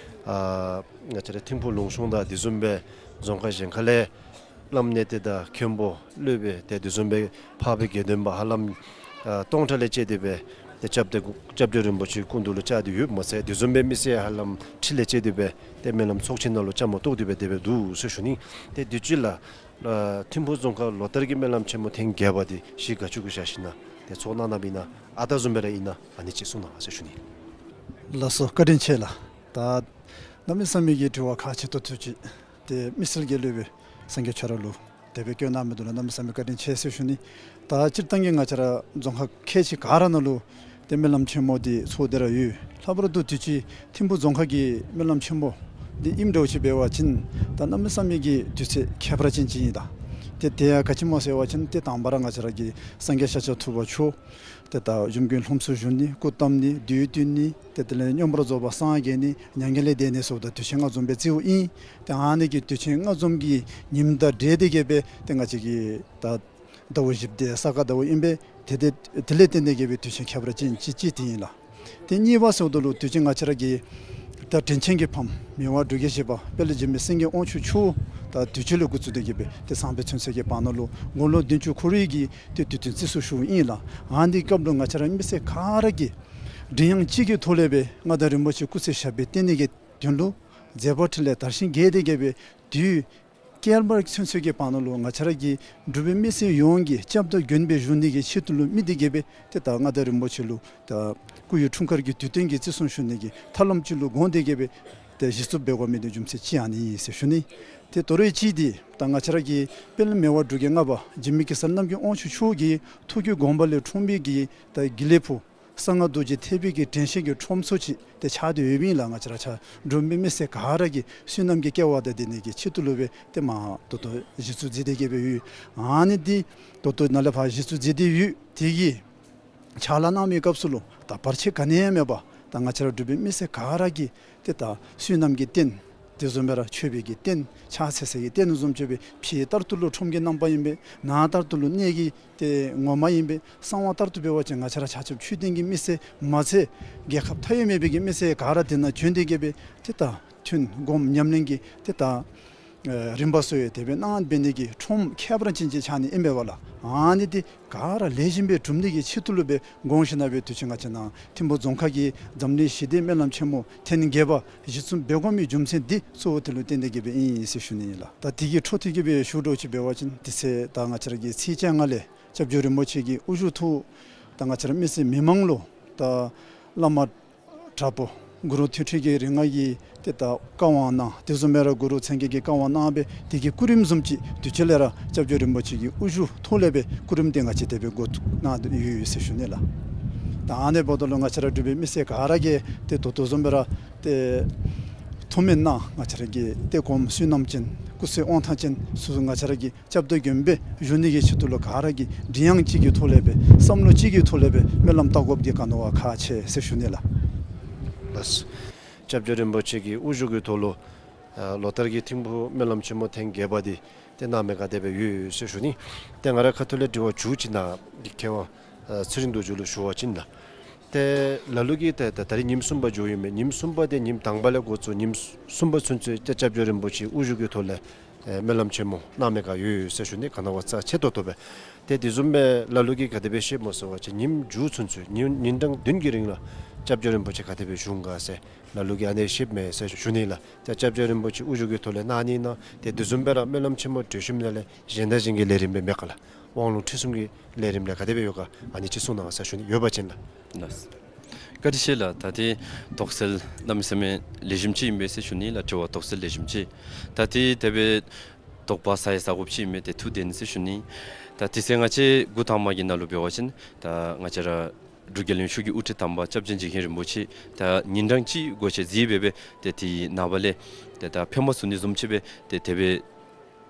ཨ་ང་བཅས་ར་ཐིམ་ཕུ་ལུང་གཤོང་དང་དེ་བཟུམ་སྦེ་རྫོང་ཁག་གཞན་ཁ་ལས་བླམ་གནས་བརྟན་དང་མཁན་པོ་སློབ་དཔོན་ཏེ་དེ་བཟུམ་སྦེ་འཕགས་པའི་དགེ་འདུན་པ་ཧ་ལམ་ཨ་སྟོང་ཕྲག་ལས་བཅད་དེ་སྦེ་ཏེ་སྐྱབས་ཏེ་སྐྱབས་རྗེ་རིན་པོ་ཆེ་སྐུ་མདུན་ལུ་བཅར་ཏེ་ཡོདཔ་མ་ཚད་དེ་བཟུམ་སྦེ་མི་སེར་ཧ་ལམ་ཁྲི་ལས་བཅད་དེ་སྦེ་ཏེ་སྨོན་ལམ་ཚོགས་ཆེན་ནང་ལུ་བཅའ་མར་གཏོགས་ཏེ་སྦེ་དེ་སྦེ་འདུག་ཟེར་ཞུ་ནི། ཏེ་དུས་ཅི་ལགས་ཨ་ཐིམ་ཕུ་རྫོང་ཁག་ལོ་ལྟར་གྱི་སྨོན་ལམ་ཆེན་མོ་ཐེངས་བརྒྱད་པ་འདི་གཞི་ག་ཅི་གུ་བཞག་ཞིན་ན་ཏེ་ཚོགས་གནང་གནངམ་ཨིན་ན་ཨ་རྟག་བཟུམ་སྦེ་ར་ཨིན་ན་ཨ་ནི་ཅིག་གསུང་གནང་ཟེར་ཞུ་ནི། ལགས་སོ། བཀའ་དྲིན་ཆེ་ལགས། ད་གནམ་མེད་ས་མེད་ཀྱི་དྲི་བ་ཁག་ཆེ་ཏོག་ཏོ་ཅིག་ཏེ་མི་སེར་གྱི་སློབ་དཔོན་སངས་རྒྱས་ཁྱོད་ར་ལུ་དེ་སྦེ་བཀོད་གནང་མི་འདི་ལུ་གནམ་མེད་ས་མེད་བཀའ་དྲིན་ཆེ་ཟེར་ཞུ་ནི། ད་སྤྱིར་བཏང་གི་ང་བཅས་ར་རྫོང་ཁག་ཁལ་གཅིག་ག་ར་ནང་ལུ་ཏེ་སྨོན་ལམ་ཆེན་མོ་འདི་ཚོགས་ཏེ་ར་ཡོད། ལྷག་པར་དུ་དུས་ཅི་ཐིམ་ཕུ་རྫོང་ཁག་གི་སྨོན་ལམ་ཆེན་མོ་འདི་ཨིནམ་འདྲཝ་ཅིག་འབད་བ་ཅིན་ད་གནམ་མེད་ས་མེད་ཀྱི་དུས་ཚོད་ཁྱད་པར་ཅན་ཅིག་ཨིན། ད་ཏེ་དེ་ཡང་ག་ཅི་སྨོ་ཟེར་བ་ཅིན་ཏེ་དང་པ་ར་ང་བཅས་ར་གི་སངས་རྒྱས་ཤཱཀྱ་ཐུབ་པ་མཆོག་ཏེ་ད་གཞུང་གི་ལྷུམས་སུ་ཞུགས་ནི་སྐུ་བལྟམས་ནི་བདུད་བཏུལ་ནི་ཏེ་དེ་ལས་མངོན་པར་རྫོགས་པ་སངས་རྒྱས་ནི་མྱ་ངན་ལས་འདས་ནི་ཟེརཝ་ད་དུས་ཆེན་ལྔ་འཛོམས་སྦེ་རྩིཝ་ཨིན། ཏེ་ཨ་ནི་གི་དུས་ཆེན་ལྔ་འཛོམས་ཀྱི་ཉིནམ་དང་འབྲེལ་ཏེ་གི་སྦེ་ཏེ་ང་བཅས་ཀྱི་ད་ཟླཝ་བཞི་པ་འདི་ས་ག་ཟླཝ་ཨིན་པས། ཏེ་དེ་དེ་ལས་བརྟེན་ཏེ་གི་སྦེ་དུས་ཆེན་ཁྱད་པར་ཅན་ཅིག་ཅིག་དེ་ཨིན་ལགས། ཏེ་གཉིས་པ་ཟེརཝ་ད་ལུ་དུས་ཆེན་ང་བཅས་ར་གི་ད་དྲིན་ཅན་གྱི་ཕམ་མི་དབང་འབྲུག་རྒྱལ་བཞི་པ་དཔལ་ལྡན་འཇིགས་མེད་སེང་གེ་དབང་ཕྱུག་མཆོག་ད་དུས་ཅི་ལས་འགོ་བཙུགས་ཏེ་གི་སྦེ་ཏེ་སང་ཕོད་ཚུན་ཚོད་ཀྱི་བར་ན་ལུ་དགུང་ལོ་བདུན་ཅུ་འཁོར་བའི་གི་ཏེ་དུས་སྟོན་བརྩི་སྲུང་ཞུཝ་ཨིན་ལགས། ཨ་ནི་སྐབས་ལུ་ང་བཅས་ར་མི་སེར་ག་ར་གིས་མགྲིན་དབྱངས་གཅིག་གི་ཐོག་ལས་སྦེ་མངའ་བདག་རིན་པོ་ཆེ་སྐུ་ཚེ་ཞབས་པད་བརྟན་ནི་གི་དོན་ལུ་མཛད་པ་འཕྲིན་ལས་དར་ཞིང་རྒྱས་ཏེ་གི་སྦེ་དུས་བསྐལ་པ་ཚུན་ཚོད་ཀྱི་བར་ན་ལུ་ང་བཅས་ར་གི་འབྲུག་པའི་མི་སེར་ཡོངས་ཀྱི་སྐྱབས་དང་མགོན་སྦེ་བཞུགས་ནི་གི་ཆེད་དུ་ལུ་དམིགས་ཏེ་གི་སྦེ་ཏེ་ད་མངའ་བདག་རིན་པོ་ཆེ་ལུ་ད་སྐུ་ཡི་འཁྲུངས་སྐར་གྱི་དུས་སྟོན་གྱི་བརྩི་སྲུང་ཞུ་ནི་གི་ཐབས་ལམ་ཅིག་ལུ་དགོངས་ཏེ་གི་སྦེ་ཏེ་གཞི་བཙུགས་འབད་དགོ་མི་འདི་རྒྱུ་མཚན་ཅིག་ཨ་ནི་ཨིན་ཟེར་ཞུ་ནི། ཏེ་དོ་རུང་གཅིག་འདི་ད་ང་བཅས་ར་གི་དཔལ་མི་དབང་འབྲུག་རྒྱལ་ལྔ་པ་འཇིགས་མེད་གེ་སར་རྣམ་རྒྱལ་དབང་ཕྱུག་མཆོག་གི་ཐུགས་ཀྱི་དགོངས་པ་ལས་འཁྲུངས་པའི་གི་ད་དགེ་ལེགས་ཕུག་ གསང་སྔགས་རྡོ་རྗེ་ཐེག་པའི་གི་དྲན་ཤེས་ཀྱི་ཁྲོམ་ཚུ་ཅིག་ཏེ་ཆགས་ཏེ་ཡོདཔ་ཨིན་ལགས། ང་བཅས་ར་ཆ་འབྲུག་མི་མི་སེར་ག་ར་གི་བསོད་ནམས་ཀྱི་སྐལ་བ་དང་ལྡན་ནི་གི་ཆེད་དུ་ལུ་སྦེ་ཏེ་མ་ད་ལྟོ་གཞི་བཙུགས་མཛད་དེ་གི་སྦེ་ཡོད། ཨ་ནི་འདི་ད་ལྟོ་ནཱ་ལས་ཕར་གཞི་བཙུགས་མཛད་དེ་ཡོད། དེ་གི་ཕྱག་ལཱ་གནང་མི་སྐབས་སུ་ལུ་ད་བར་ཆད་ག་ནི་ཡང་མེད་པར་ད་ང་བཅས་ར་འབྲུག་པའི་མི་སེར་ག་ར་གིས་ཏེ་ད་བསོད་ནམས་ཀྱི་རྟེན་དེ་བཟུམ་སྦེ་ར་མཆོད་པའི་གི་རྟེན་ཕྱག་འཚལ་ས་གི་རྟེན་བཟུམ་ཅིག་སྦེ་ཕྱི་ལྟར་དུ་ལུ་ཁྲོམ་གྱི་རྣམ་པ་ཨིན་པས། ནང་ལྟར་དུ་ལུ་གནས་ཀྱི་ཏེ་ངོ་མ་ཨིན་པས། གསང་བ་ལྟར་དུ་འབད་བ་ཅིན་ང་བཅས་ར་ཆ་ཁྱབ་ཆོས་ལྡན་གྱི་མི་སེར་མ་ཚད་རྒྱལ་ཁབ་མཐའ་དབུས་མེད་པའི་གི་མི་སེར་ག་ར་དེ་ནང་བྱོན་ཏེ་གི་སྦེ་ཏེ་ད་ཐུན་སྒོམ་ཉམས་ལེན་གྱི་ཏེ་ད་ཨེ་རིམ་པ་སོ་ཡི་དེ་སྦེ་གནང་འབད་ནི་གི་ཁྲོམ་ཁྱད་པར་ཅན་ཅིག་ཆགས་ནི་ཨིན་པས་ལགས། ཨ་ནི་འདི་ག་ར་ལེགས་ཤོམ་སྦེ་གྲུབ་ནི་གི་ཆེད་དུ་ལུ་སྦེ་དགོངས་ཞིནམ་ལས་སྦེ་དུས་ཅི་ང་བཅས་ནཱ་ཐིམ་ཕུ་རྫོང་ཁག་གི་འཛམ་གླིང་ཞི་བདེའི་སྨོན་ལམ་ཆེན་མོ་ཐེངས་བརྒྱད་པ་གཞི་བཙུགས་འབད་དགོ་མི་རྒྱུ་མཚན་འདི་གཙོ་བོ་དེ་ལུ་བརྟེན་ཏེ་གི་སྦེ་ཨིན་ཟེར་ཞུ་ནི་ཨིན་ལགས། ད་དེ་གི་འཕྲོ་མཐུད་ཀྱི་སྦེ་ཞུ་འགྱོ་ཅིག་འབད་བ་ཅིན་དེ་ཚེ་ད་ང་བཅས་ར་གི་ཚེས་བཅོ་ལྔ་ལས་སྐྱབས་རྗེ་རིན་པོ་ཆེ་གི་དབུ་བཞུགས་ཐོག་ད་ང་བཅས་ར་མི་སེར་མི་མང་ལུ་ད་བླ་མ་དྲག་པོ་གུ་རུ་ཐོད་ཕྲེང་གི་རིགས་ལྔ་གིས་ཏེ་ད་བཀའ་དབང་གནང་། དེ་བཟུམ་སྦེ་ར་གུ་རུ་མཚན་བརྒྱད་ཀྱིས་བཀའ་དབང་གནང་སྦེ་དེ་གི་སྐུ་རིམ་བཟུམ་ཅིག་དུས་ཅི་ལས་ར་སྐྱབས་རྗེ་རིན་པོ་ཆེ་གི་དབུ་བཞུགས་ཐོག་ལས་སྦེ་སྐུ་རིམ་དེ་ང་བཅས་དེ་སྦེ་འགོ་བཙུགས་གནང་ཡོད་ཟེར་ཞུ་ནི་ལགས། ད་ཨ་ནི་འབདཝ་ད་ལུ་ང་བཅས་ར་འབྲུག་པའི་མི་སེར་ག་ར་གིས་ཏེ་ད་ལྟོ་བཟུམ་སྦེ་ར་ཏེ་ཐུགས་སྨོན་གནང་། ང་བཅས་ར་གི་ཏེ་གོངམ་བསོད་ནམས་ཅན་སྐུ་ཚེ་དབང་ཐང་ཅན་ཚུ་ང་བཅས་ར་གི་སྐྱབས་དང་མགོན་པོ་སྦེ་བཞུགས་ནི་གི་ཆེད་དུ་ལུ་ག་ར་གིས་མགྲིན་དབྱངས་གཅིག་གི་ཐོག་ལས་སྦེ་བསམ་བློ་གཅིག་གི་ཐོག་ལས་སྦེ་སྨོན་ལམ་བཏབ་དགོཔ་འདི་ག་ནི་བ་ཁག་ཆེ་ཟེར་ཞུ་ནི་ལགས། ལགས། སྐྱབས་རྗེ་རིན་པོ་ཆེ་གི་དབུ་བཞུགས་ཀྱི་ཐོག་ལུ་ཨ་ལོ་ལྟར་གྱི་ཐིམ་ཕུ་སྨོན་ལམ་ཆེན་མོ་ཐེངས་བརྒྱད་པ་འདི་ཏེ་གནང་མི་ག་དེ་སྦེ་ཡོད་ཟེར་ཞུ་ནི། ཏེ་ང་རའི་ཁ་ཐུག་ལས་དྲི་བ་མཇུག་ཅིག་ནཱ་མཁས་དབང་ཨ་ཚེ་རིང་རྡོ་རྗེ་ལུ་ཞུ་བ་ཅིན་ལགས། ཏེ་ལ་ལུ་གིས་ཏེ་ད་ད་རིས་ཉིནམ་གསུམ་པ་འགྱོ་ཡོད་མི་ཉིནམ་གསུམ་པ་འདི་ཉིནམ་དང་པ་ལས་འགོ་བཙུགས་ཉིནམ་གསུམ་པ་ཚུན་ཚོད་ཏེ་སྐྱབས་རྗེ་རིན་པོ་ཆེ་དབུ་བཞུགས་ཀྱི་ཐོག་ལས་ཨེ་སྨོན་ལམ་ཆེན་མོ་གནང་མི་ག་ཡོད་ཟེར་ཞུ་ནི། ག་ནི་བ་རྩ་ཆེ་ཏོག་ཏོ་སྦེ། ཏེ་དེ་བཟུམ་སྦེ་ལ་ལུ་གིས་ག་དེ་སྦེ་ཤེསཔ་སྨོ་ཟེར་བ་ཅིན་ཉིནམ་མཇུག་ཚུན་ཚོད་ཉིན་ཉིན་གྲངས་བདུན་གྱི་རིང་ལུ་སྐྱབས་རྗེ་རིན་པོ་ཆེ་ག་དེ་སྦེ་བཞུགས་ག་ཟེར་ལ་ལུ་གིས་ཨ་ནི་ཤེསཔ་མས་ཟེར་ཞུ་ནི་ལགས། ཏེ་སྐྱབས་རྗེ་རིན་པོ་ཆེ་དབུ་བཞུགས་ཀྱི་ཐོག་ལས་གནང་ནི་ཨིན་ན་ཏེ་དེ་བཟུམ་སྦེ་ར་སྨོན་ལམ་ཆེན་མོ་གྲོལ་ཞིནམ་ལས་གཞན་དང་གཞན་གྱི་ལས་རིམ་སྦེ་མེད་ག་ལགས། དབང་ལུང་ཁྲིད་གསུམ་གྱི་ལས་རིམ་ལས་ག་དེ་སྦེ་ཡོད་ག་ཨ་ནི་ཅིག་གསུང་གནང་ཟེར་ཞུ་ནི། ཡོད་པ་ཅིན་ལགས། ལགས། བཀའ་དྲིན་ཆེ་ལགས། ད་ཏེ་དོགས་སེལ་གནམ་མེད་ས་མེད་ལེགས་ཤོམ་ཅིག་ཨིན་པས་ཟེར་ཞུ་ནི་ལགས། དྲི་བ་དོགས་སེལ་ལེགས་ཤོམ་ཅིག། ད་ཏེ་དེ་སྦེ་དོགས་པ་ཟ་ཡང་ཟ་དགོཔ་ཅིག་ཨིན་མས། ཏེ་ཐུགས་བདེན་ཟེར་ཞུ་ནི། ད་དེ་ཚེ་ང་བཅས་འགོ་དང་པ་གི་ནང་ལུ་འབད་བ་ཅིན་ད་ང་བཅས་ར་འབྲུག་རྒྱལ་ཡོངས་ཤོག་གུ་དབུ་ཁྲིད་དང་པ་སྐྱབས་རྗེ་འཇིགས་མེད་རིན་པོ་ཆེ་ད་ཉིན་གྲངས་གཅིག་སྒོ་ཕྱེ་གཟིགས་སྦེ་སྦེ་ཏེ་དེའི་ནངས་པ་ལས་ཏེ་ད་ཕེབས་མ་ཚུགས་ནི་བཟུམ་ཅིག་སྦེ་ཏེ་དེ་སྦེ་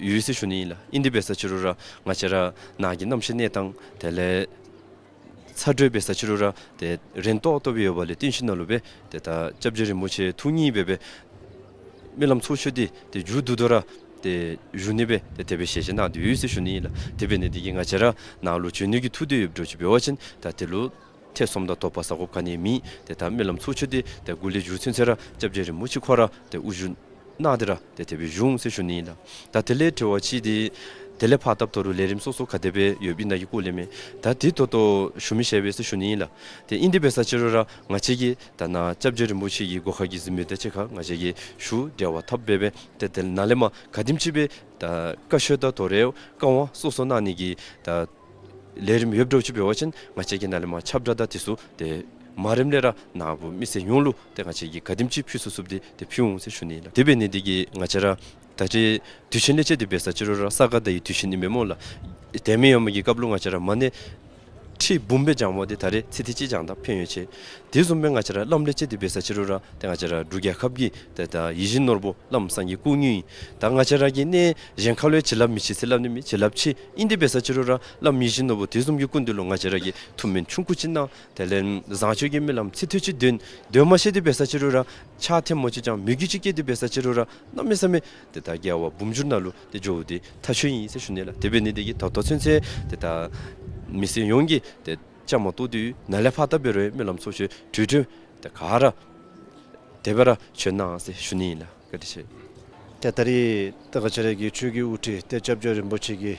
ཡོད་ཟེར་ཞུ་ནི་ཨིན་ལགས། ཨིན་དེ་འབད་ས་ཅི་རུང་ར་ང་བཅས་ར་ནཱ་གི་གནམ་གཤིས་གནས་སྟངས་དེ་ལས་ཚ་དྲོད་འབད་ས་ཅི་རུང་ར་ཏེ་རན་ཏོག་ཏོ་སྦེ་ཡོདཔ་ལས་བརྟེན་ཞིནམ་ལས་སྦེ་ཏེ་ད་སྐྱབས་རྗེ་རིན་པོ་ཆེ་ཐུགས་མཉེས་སྦེ་སྦེ་སྨོན་ལམ་ཚོགས་ཆོས་འདི་ཏེ་མཇུག་བསྡུ་དོ་ར་ཏེ་བཞུགས་ནི་སྦེ་ཏེ་དེ་སྦེ་ཞལ་བཞེས་གནང་སྟེ་ཡོད་ཟེར་ཞུ་ནི་ཨིན་ལགས། དེ་འབད་ནི་འདི་གིས་ང་བཅས་ར་ནཱ་ལུ་བྱོན་ནི་གི་ཐུགས་འདོད་ཡོདཔ་འདྲཝ་ཅིག་འབད་བ་ཅིན་ད་དེ་ལུ་ཐེ་ཚོམ་དང་དོགས་པ་ཟ་དགོཔ་ག་ནི་མེད། ཏེ་ད་སྨོན་ལམ་ཚོགས་ཆོས་འདི་ཏེ་འགོ་ལས་མཇུག་ཚུན་ཚོད་ར་སྐྱབས་རྗེ་རིན་པོ་ཆེ་ཁོ་ར་ཏེ་དབུ་བཞུགས་གནང་སྟེ་ར་ཏེ་དེ་སྦེ་བཞུགས་ཟེར་ཞུ་ནི་ཨིན་ལགས། ད་དེ་ལས་དྲི་བ་ཅིག་འདི་དེ་ལས་ཕར་ད་ལྟོ་རུང་ལས་རིམ་སོ་སོ་ག་དེ་སྦེ་ཡོདཔ་ཨིན་ན་གི་སྐོར་ལས་མས། ད་འདི་ད་ལྟོ་ཞུ་མི་ཤེས་པས་ཟེར་ཞུ་ནི་ཨིན་ལགས། ཏེ་ཨིན་དེ་འབད་ས་ཅི་རུང་ར་ང་བཅས་ཀྱིས་ད་ནཱ་སྐྱབས་རྗེ་རིན་པོ་ཆེ་གི་སྒོ་ཁ་གི་གཟིམ་དཔོན་དང་གཅིག་ཁར་ང་བཅས་ཀྱིས་ཞུ་འབྲེལ་བ་འཐབ་སྦེ་སྦེ་ཏེ་དེ་ནཱ་ལས་མར་ག་དེམ་ཅིག་སྦེ་ད་བཀའ་ཆོས་དང་དོ་རུང་བཀའ་དབང་སོ་སོ་གནང་ནི་གི་ད་ལས་རིམ་ཡོདཔ་འདྲཝ་ཅིག་འབད་བ་ཅིན་ང་བཅས་ཀྱིས་ནཱ་ལས་མར་ཁྱབ་བསྒྲགས་དང་དེ་ཚུ་ཏེ་མ་རིམ་ལས་ར་ནཱ་བུ་མི་སེར་ཡོངས་ལུ་ཏེ་ང་བཅས་ཀྱིས་ག་དེམ་ཅིག་ཕུལ་ཚུགས་ཚུགསཔ་འདི་ཏེ་ཕུལ་འོང་ཟེར་ཞུ་ནི་ལགས། དེ་འབད་ནི་འདི་གིས་ང་བཅས་ར་ད་རེས་དུས་ཆེན་ལས་བཅད་དེ་འབད་ས་ཅི་རུང་ར་ས་ག་ཟླ་བའི་དུས་ཆེན་ཨིན་མས་སྨོ་ལགས། དེ་མེན་ཡོད་མི་གི་སྐབས་ལུ་ང་བཅས་ར་མ་ཎི་ཁྲི་འབུམ་སྦེ་བགྱང་མི་འདི་ད་རེས་ཚིག་ཐིག་གཅིག་བགྱང་ད་ཕན་ཡོན་ཆེ། དེ་བཟུམ་སྦེ་ང་བཅས་ར་བླམ་ལས་བཅད་དེ་འབད་ས་ཅི་རུང་ར་ཏེ་ང་བཅས་ར་འབྲུག་རྒྱལ་ཁབ་ཀྱི་ཏེ་ད་ཡིད་བཞིན་ནོར་བུ་བླམ་སངས་རྒྱས་སྐུ་དངོས་ཨིན། ད་ང་བཅས་ར་གི་གནས་གཞན་ཁ་ལུ་ཡང་བྱིན་རླབས་མི་ཆེ་ཟེར་སླབ་ནི་མེད། བྱིན་རླབས་ཆེ། ཨིན་དེ་འབད་ས་ཅི་རུང་ར་བླམ་ཡིད་བཞིན་ནོར་བུ་དེ་བཟུམ་གྱི་སྐུ་མདུན་ལུ་ང་བཅས་ར་གིས་ཐུགས་སྨོན་ཆུང་ཀུ་ཅིག་གནང་། དེ་ལས་བཟང་སྤྱོད་ཀྱི་སྨོན་ལམ་ཚིག་ཐོ་ཅིག་འདོན། འདོན་མ་ཤེས་དེ་འབད་ས་ཅི་རུང་ར་ཕྱག་ཐལ་མོ་ཅིག་བརྐྱང་མོས་གུས་ཅིག་བསྐྱེད་དེ་འབད་ས་ཅི་རུང་ར་གནམ་མེད་ས་མེད་ཏེ་ད་དགེ་བ་འབུམ་འགྱུར་ནང་ལུ་ཏེ་འགྱོཝ་འདི་ཐག་ཆོད་ཨིན་ཟེར་ཞུ་ནི་ལགས། དེ་འབད་ནི་འདི་གིས་ད་ལྟོ་ཚུན་ཚོད་ཏེ་ད་མི་སེར་ཡོངས་ཀྱིས་ཏེ་བཅའ་མར་གཏོགས་ཏེ་ནཱ་ལས་ཕར་ད་འབད་རུང་སྨོན་ལམ་ཚོགས་ཆོས་གྲོལ་གྲོལ་ཏེ་ག་ར་དེ་སྦེ་ར་བྱོན་གནང་ཟེར་ཞུ་ནི་ཨིན་ལགས། བཀའ་དྲིན་ཆེ། ཏེ་ད་རེས་ཏེ་ང་བཅས་ར་གི་ཆོས་ཀྱི་དབུ་ཁྲིད་ཏེ་སྐྱབས་རྗེ་རིན་པོ་ཆེ་གིས་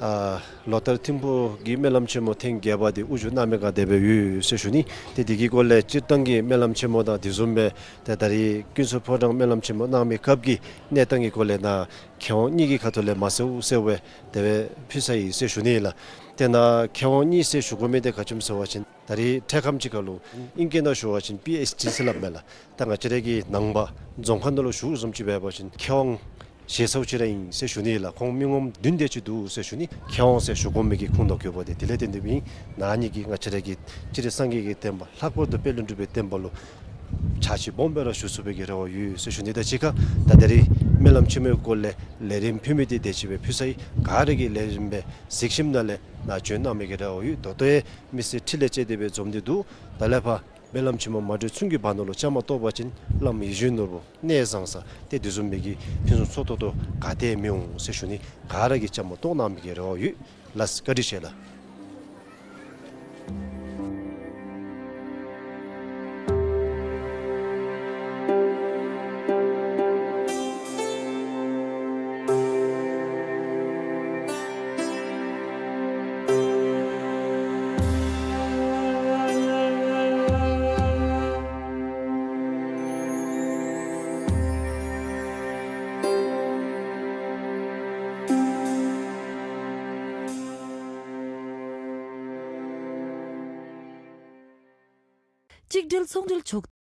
ཨ་ལོ་ལྟར་ཐིམ་ཕུག་གི་སྨོན་ལམ་ཆེན་མོ་ཐེངས་བརྒྱད་པ་འདི་དབུ་བཞུགས་གནང་མི་ག་དེ་སྦེ་ཡོད་ཟེར་ཞུ་ནི། ཏེ་འདི་གི་སྐོར་ལས་སྤྱིར་བཏང་གི་སྨོན་ལམ་ཆེན་མོ་དང་དེ་བཟུམ་སྦེ་ཏེ་ད་རེས་ཀུན་གསལ་ཕོ་བྲང་སྨོན་ལམ་ཆེན་མོ་གནང་མི་སྐབས་ཀྱི་གནས་སྟངས་ཀྱི་སྐོར་ལས་ནཱ་མཁས་དབང་གཉིས་ཀྱི་ཁ་ཐུག་ལས་མ་གསལཝ་གསལཝ་སྦེ་དེ་སྦེ་ཕུལ་ཚར་ཡི་ཟེར་ཞུ་ནི་ལགས། ཏེ་ནཱ་མཁས་དབང་གཉིས་ཟེར་ཞུ་དགོ་མི་འདི་ག་ཅི་སྨོ་ཟེར་བ་ཅིན་ད་རེས་འཕྲལ་ཁམས་ཅིག་ཁར་ལུ་ཨིང་སྐད་ནང་ཞུ་བ་ཅིན་པི་ཨེཆ་ཌི་ཟེར་སླབ་མས་ལགས། ད་ང་བཅས་ར་གི་ནང་པ་རྫོང་ཁ་ནང་ལུ་བཞུགས་བཟུམ་ཅིག་འབད་བ་ཅིན་མཁས་དབང་ ཞེ་སའུ་ཅིག་ར་ཨིན་ཟེར་ཞུ་ནི་ལགས། ཁོང་མི་ངོམ་བདུན་དེ་ཅིག་འདུག་ཟེར་ཞུ་ནི། མཁས་དབང་ཟེར་ཞུ་དགོ་མི་གི་ཁུངས་དང་དགོས་པ་དེ་དེ་ལས་བརྟེན་ཏེ་ཨིན། ན་ནི་གི་ང་བཅས་ར་གི་སྤྱིར་སངས་རྒྱས་ཀྱི་བསྟན་པ་ལྷག་པར་དུ་དཔལ་ལྡན་འབྲུག་པའི་བསྟན་པ་ལུ་ཕྱག་ཕྱིད་སྦོམ་སྦེ་ར་ཞུ་ཚུགས་པའི་གི་རེ་བ་ཡོད་ཟེར་ཞུ་ནི། ད་ཅི་ཁ་ད་ད་རིས་སྨོན་ལམ་ཆེན་མོའི་སྐོར་ལས་ལས་རིམ་ཕུལ་མི་དེ་དེ་ཅིག་སྦེ་ཕུལ་ཚར་ཡི། ག་ར་གིས་ལས་རིམ་སྦེ་གཟིགས་ཞིནམ་ལས་ནཱ་བྱོན་གནང་མི་གི་རེ་བ་ཡོད། ད་ལྟོ་ཡང་མི་སེར་ཁྲི་ལས་བཅད་དེ་སྦེ་འཛོམས་ཏེ་འདུག། ད་ལས་ཕར་སྨོན་ལམ་ཆེན་མོ་མ་གྲོལ་ཚུན་གྱི་བར་ན་ལུ་བཅའ་མར་གཏོགས་པ་ཅིན་བླམ་ཡིད་བཞིན་ནོར་བུ་གནས་བཟང་ས་ཏེ་དེ་བཟུམ་མའི་གི་ཕུན་སུམ་ཚོགས་ཏོག་ཏོ་ག་ཏེ་མི་འོང་ཟེར་ཞུ་ནི། ག་ར་གིས་བཅའ་མར་གཏོགས་གནང་མི་གི་རེ་བ་ཡོད། ལགས་བཀའ་དྲིན་ཆེ་ལགས། གཅིག་སྒྲིལ་ཚོང་འབྲེལ་ཕྱོགས།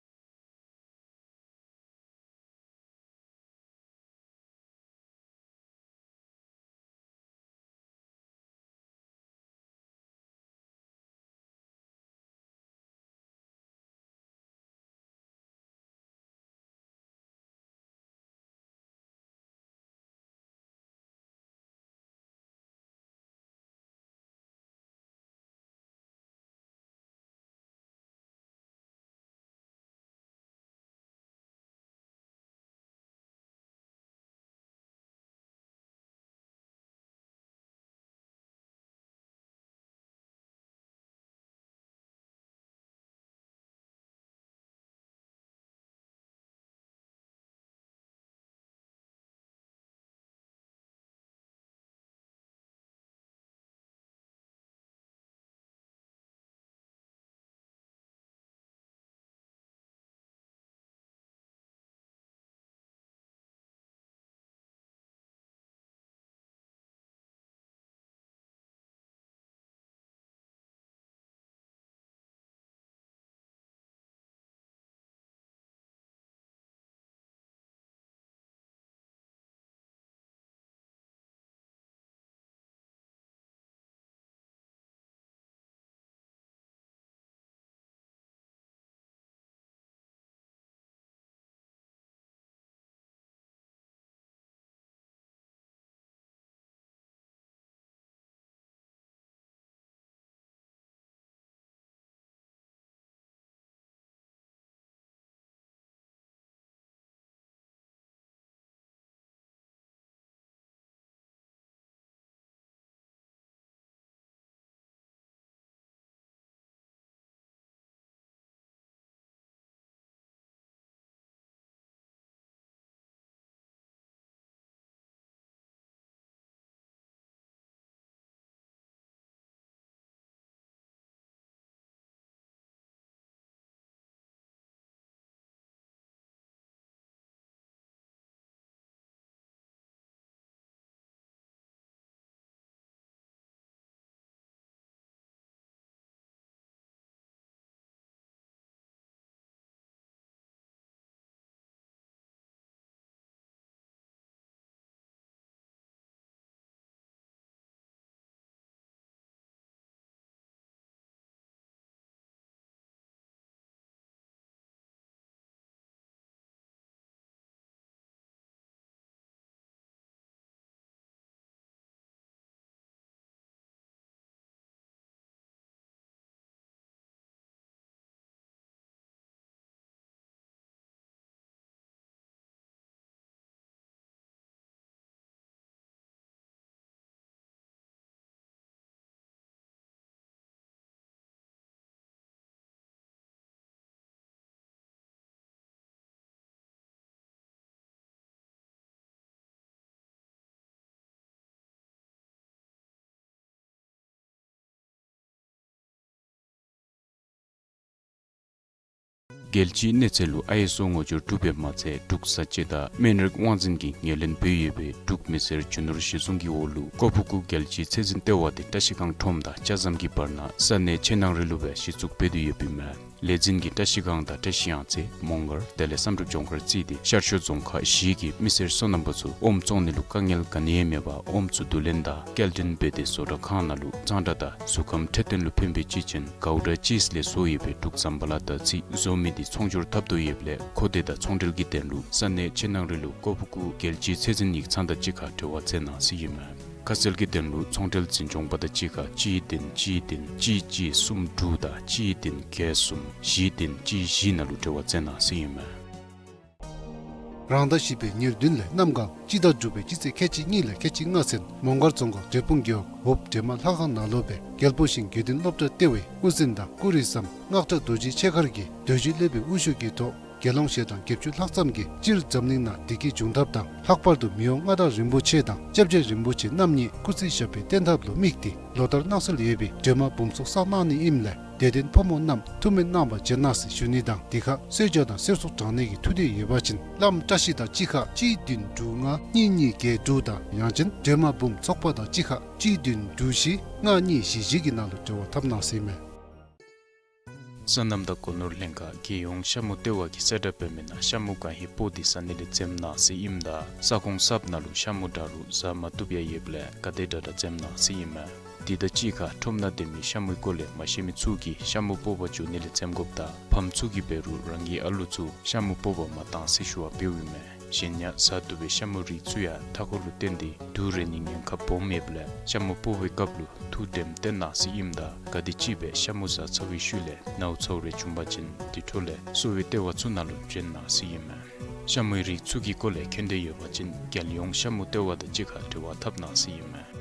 རྒྱལ་སྤྱིའི་གནས་ཚད་ལུ་ཨའི་ཨེསི་ཨོ་ངོ་སྦྱོར་གྲུབ་པའི་མ་ཚད་འབྲུག་བཟའ་བཅའ་དང་སྨན་རིགས་དབང་འཛིན་གྱི་ངོས་ལེན་འབད་ཡོད་པའི་འབྲུག་མི་སེར་རྒྱུ་ནོར་གཞི་བཟུང་གི་འོག་ལུ་ཀོ་ཕུ་ཀུ་རྒྱལ་སྤྱིའི་ཚད་འཛིན་ལྟེ་བ་དེ་བཀྲ་ཤིས་སྒང་ཁྲོམ་དང་ལྕགས་ཟམ་གྱི་བར་ན་ས་གནས་ཆེ་ནང་རི་ལུ་སྦེ་གཞི་བཙུགས་འབད་དེ་ཡོདཔ་ཨིན་མས། ལས་འཛིན་གྱིས་བཀྲ་ཤིས་སྒང་དང་བཀྲ་ཤིས་གཡང་རྩེ་མོང་སྒར་དེ་ལས་བསམ་གྲུབ་ལྗོངས་མཁར་བརྩིས་ཏེ་ཤར་ཕྱོགས་རྫོང་ཁག་བཞི་གི་མི་སེར་སོ་ནམ་པ་ཚུ་ཨོམ་བཙོང་ནི་ལུ་དཀའ་ངལ་ག་ནི་ཡང་མེད་པར་ཨོམ་ཚུ་བསྡུ་ལེན་དང་སྐྱེལ་འདྲེན་འབད་དེ་བཟོ་གྲྭ་ཁང་ནང་ལུ་གཙང་སྦྲ་དང་གཟུགས་ཁམས་འཕྲོད་བསྟེན་ལུ་ཕན་པའི་སྤྱི་ཆེན་གའུ་ཌ་ཅིསི་ལས་བཟོ་ཡོད་པའི་འབྲུག་ཛམ་བྷ་ལ་དང་རྩིས་བཟོ་མི་འདི་ཚོང་སྒྱུར་འཐབ་དོ་ཡོདཔ་ལས་མཁོ་འདོད་དང་ཚོང་འབྲེལ་གྱི་དོན་ལུ་ས་གནས་ཕྱི་ནང་རི་ལུ་ཀོ་ཕུ་ཀུ་རྒྱལ་སྤྱིའི་ཚད་འཛིན་ཡིག་ཚང་དང་གཅིག་ཁར་འབྲེལ་བ་མཛད་གནང་ཟེར་ཨིན་མས། ཁ་གསལ་གྱི་དོན་ལུ་ཚོང་འབྲེལ་འཛིན་སྐྱོང་པ་དང་གཅིག་ཁར་གཅིག་བདུན་གཅིག་བདུན་གཅིག་གཅིག་གསུམ་དྲུག་དང་གཅིག་བདུན་བརྒྱད་གསུམ་བཞི་བདུན་གཅིག་བཞི་ནང་ལུ་འབྲེལ་བ་མཛད་གནང་ཟེར་ཨིན་མས། རང་ཟླ་བཞི་པའི་ཉེར་བདུན་ལས་གནམ་གང་སྤྱི་ཟླ་དྲུག་པའི་སྤྱི་ཚེས་ཁལ་གཅིག་གཉིས་ལས་ཁལ་གཅིག་ལྔ་ཚུན་མོང་སྒར་རྫོང་ཁག་འབྲས་སྤུངས་རྒེད་འོག་འོབས་སྒྲོལ་མ་ལྷ་ཁང་ནང་ལུ་སྦེ་རྒྱལ་པོ་ཞིང་དགེ་འདུན་སློབ་གྲྭ་ལྟེ་བའི་དབུ་འཛིན་དང་སྐུ་རིམ་བཟང་སྔགས་གྲྭ་རྡོ་རྗེ་ཆོས་མཁར་གྱིས་འདོད་འཇོའི་བསླབ་པའི་དབུ་བཞུགས་ཀྱི་ཐོག་དགེ་སློང་ཞལ་གྲངས་བརྒྱད་ཅུ་ལྷག་ཙམ་གྱིས་སྤྱིར་འཛམ་གླིང་ནང་བདེ་སྐྱིད་འབྱུང་ཐབས་དང་ལྷག་པར་དུ་མི་དབང་མངའ་བདག་རིན་པོ་ཆེ་དང་སྐྱབས་རྗེ་རིན་པོ་ཆེ་རྣམ་གཉིས་སྐུ་ཚེ་ཞབས་པད་བརྟན་ཐབས་ལུ་དམིགས་ཏེ་ལོ་ལྟར་གནང་སྲོལ་ཡོད་པའི་སྒྲོལ་མ་འབུམ་ཚོགས་བསགས་གནང་ནི་ཨིནམ་ལས་དད་ལྡན་ཕོ་མོ་རྣམས་ཐུགས་སྨོན་གནང་བར་བྱོན་གནང་ཟེར་ཞུ་ནི་དང་འདི་ཁར་གསོལ་ཇ་དང་གསེར་སོགས་དྲང་གནས་ཀྱི་ཐུགས་འདོད་ཡོད་པ་ཅིན་བླམ་བཀྲ་ཤིས་དང་གཅིག་ཁར་གཅིག་བདུན་དྲུག་ལྔ་གཉིས་གཉིས་བརྒྱད་དྲུག་དང་ཡང་ཅིན་སྒྲོལ་མ་འབུམ་ཚོགས་པ་དང་གཅིག་ཁར་གཅིག་བདུན་དྲུག་བཞི་ལྔ་གཉིས་བཞི་བཞི་གི་ནང་ལུ་འབྲེལ་བ་འཐབ་གནང་ཟེར་ཨིན་མས། སོ་ནམ་དང་སྒོ་ནོར་ལྷན་ཁག་རྒྱལ་ཡོངས་ཤ་མུ་ལྟེ་བ་གིས་གསལ་བསྒྲགས་འབད་མི་ནང་ཤ་མུ་ག་ཧེ་སྤོ་སྟེ་ཟ་ནི་ལས་འཛེམ་གནང་ཟེར་ཨིནམ་ད་ས་ཁོངས་གསརཔ་ནང་ལུ་ཤ་མུ་འདྲ་རུང་ཟ་མ་བཏུབ་ཡང་ཡོདཔ་ལས་ག་དེ་དྲག་དྲག་འཛེམ་གནང་ཟེར་ཨིན་མས། དེ་དང་གཅིག་ཁར་ཁྲོམ་ནང་སྡོད་མི་ཤ་མུའི་སྐོར་ལས་མ་ཤེས་མི་ཚུ་གིས་ཤ་མུ་སྤོ་བར་འགྱོ་ནི་ལས་འཛེམ་དགོཔ་དང་ཕམ་ཚུ་གིས་འབད་རུང་རང་གི་ཨ་ལུ་ཚུ་ཤ་མུ་སྤོ་བར་མ་གཏང་ཟེར་ཞུ་བ་འབདཝ་ཨིན་མས། གཞན་ཡང་ཟ་བཏུབ་པའི་ཤ་མུའི་རིགས་ཚུ་ཡང་མཐའ་འཁོར་ལུ་བརྟེན་ཏེ་དུག་རེག་ནིའི་ཉེན་ཁ་སྦོམ་ཡོདཔ་ལས་ཤ་མུ་སྤོ་བའི་སྐབས་ལུ་ཐུགས་དྲནམ་བཏོན་གནང་ཟེར་ཨིནམ་ད་ག་དེམ་ཅིག་སྦེ་ཤ་མུ་ཟ་ཚར་བའི་ཤུལ་ལས་ནཝ་ཚཝ་རེ་བྱུང་པ་ཅིན་དེ་འཕྲོ་ལས་གསོ་བའི་ལྟེ་བ་ཚུ་ནང་ལུ་བྱོན་གནང་ཟེར་ཨིན་མས། ཤ་མུའི་རིགས་ཚུ་གི་སྐོར་ལས་མཁྱེན་འདོད་ཡོད་པ་ཅིན་རྒྱལ་ཡོངས་ཤ་མུ་ལྟེ་བ་དང་གཅིག་ཁར་འབྲེལ་བ་འཐབ་གནང་ཟེར་ཨིན་མས།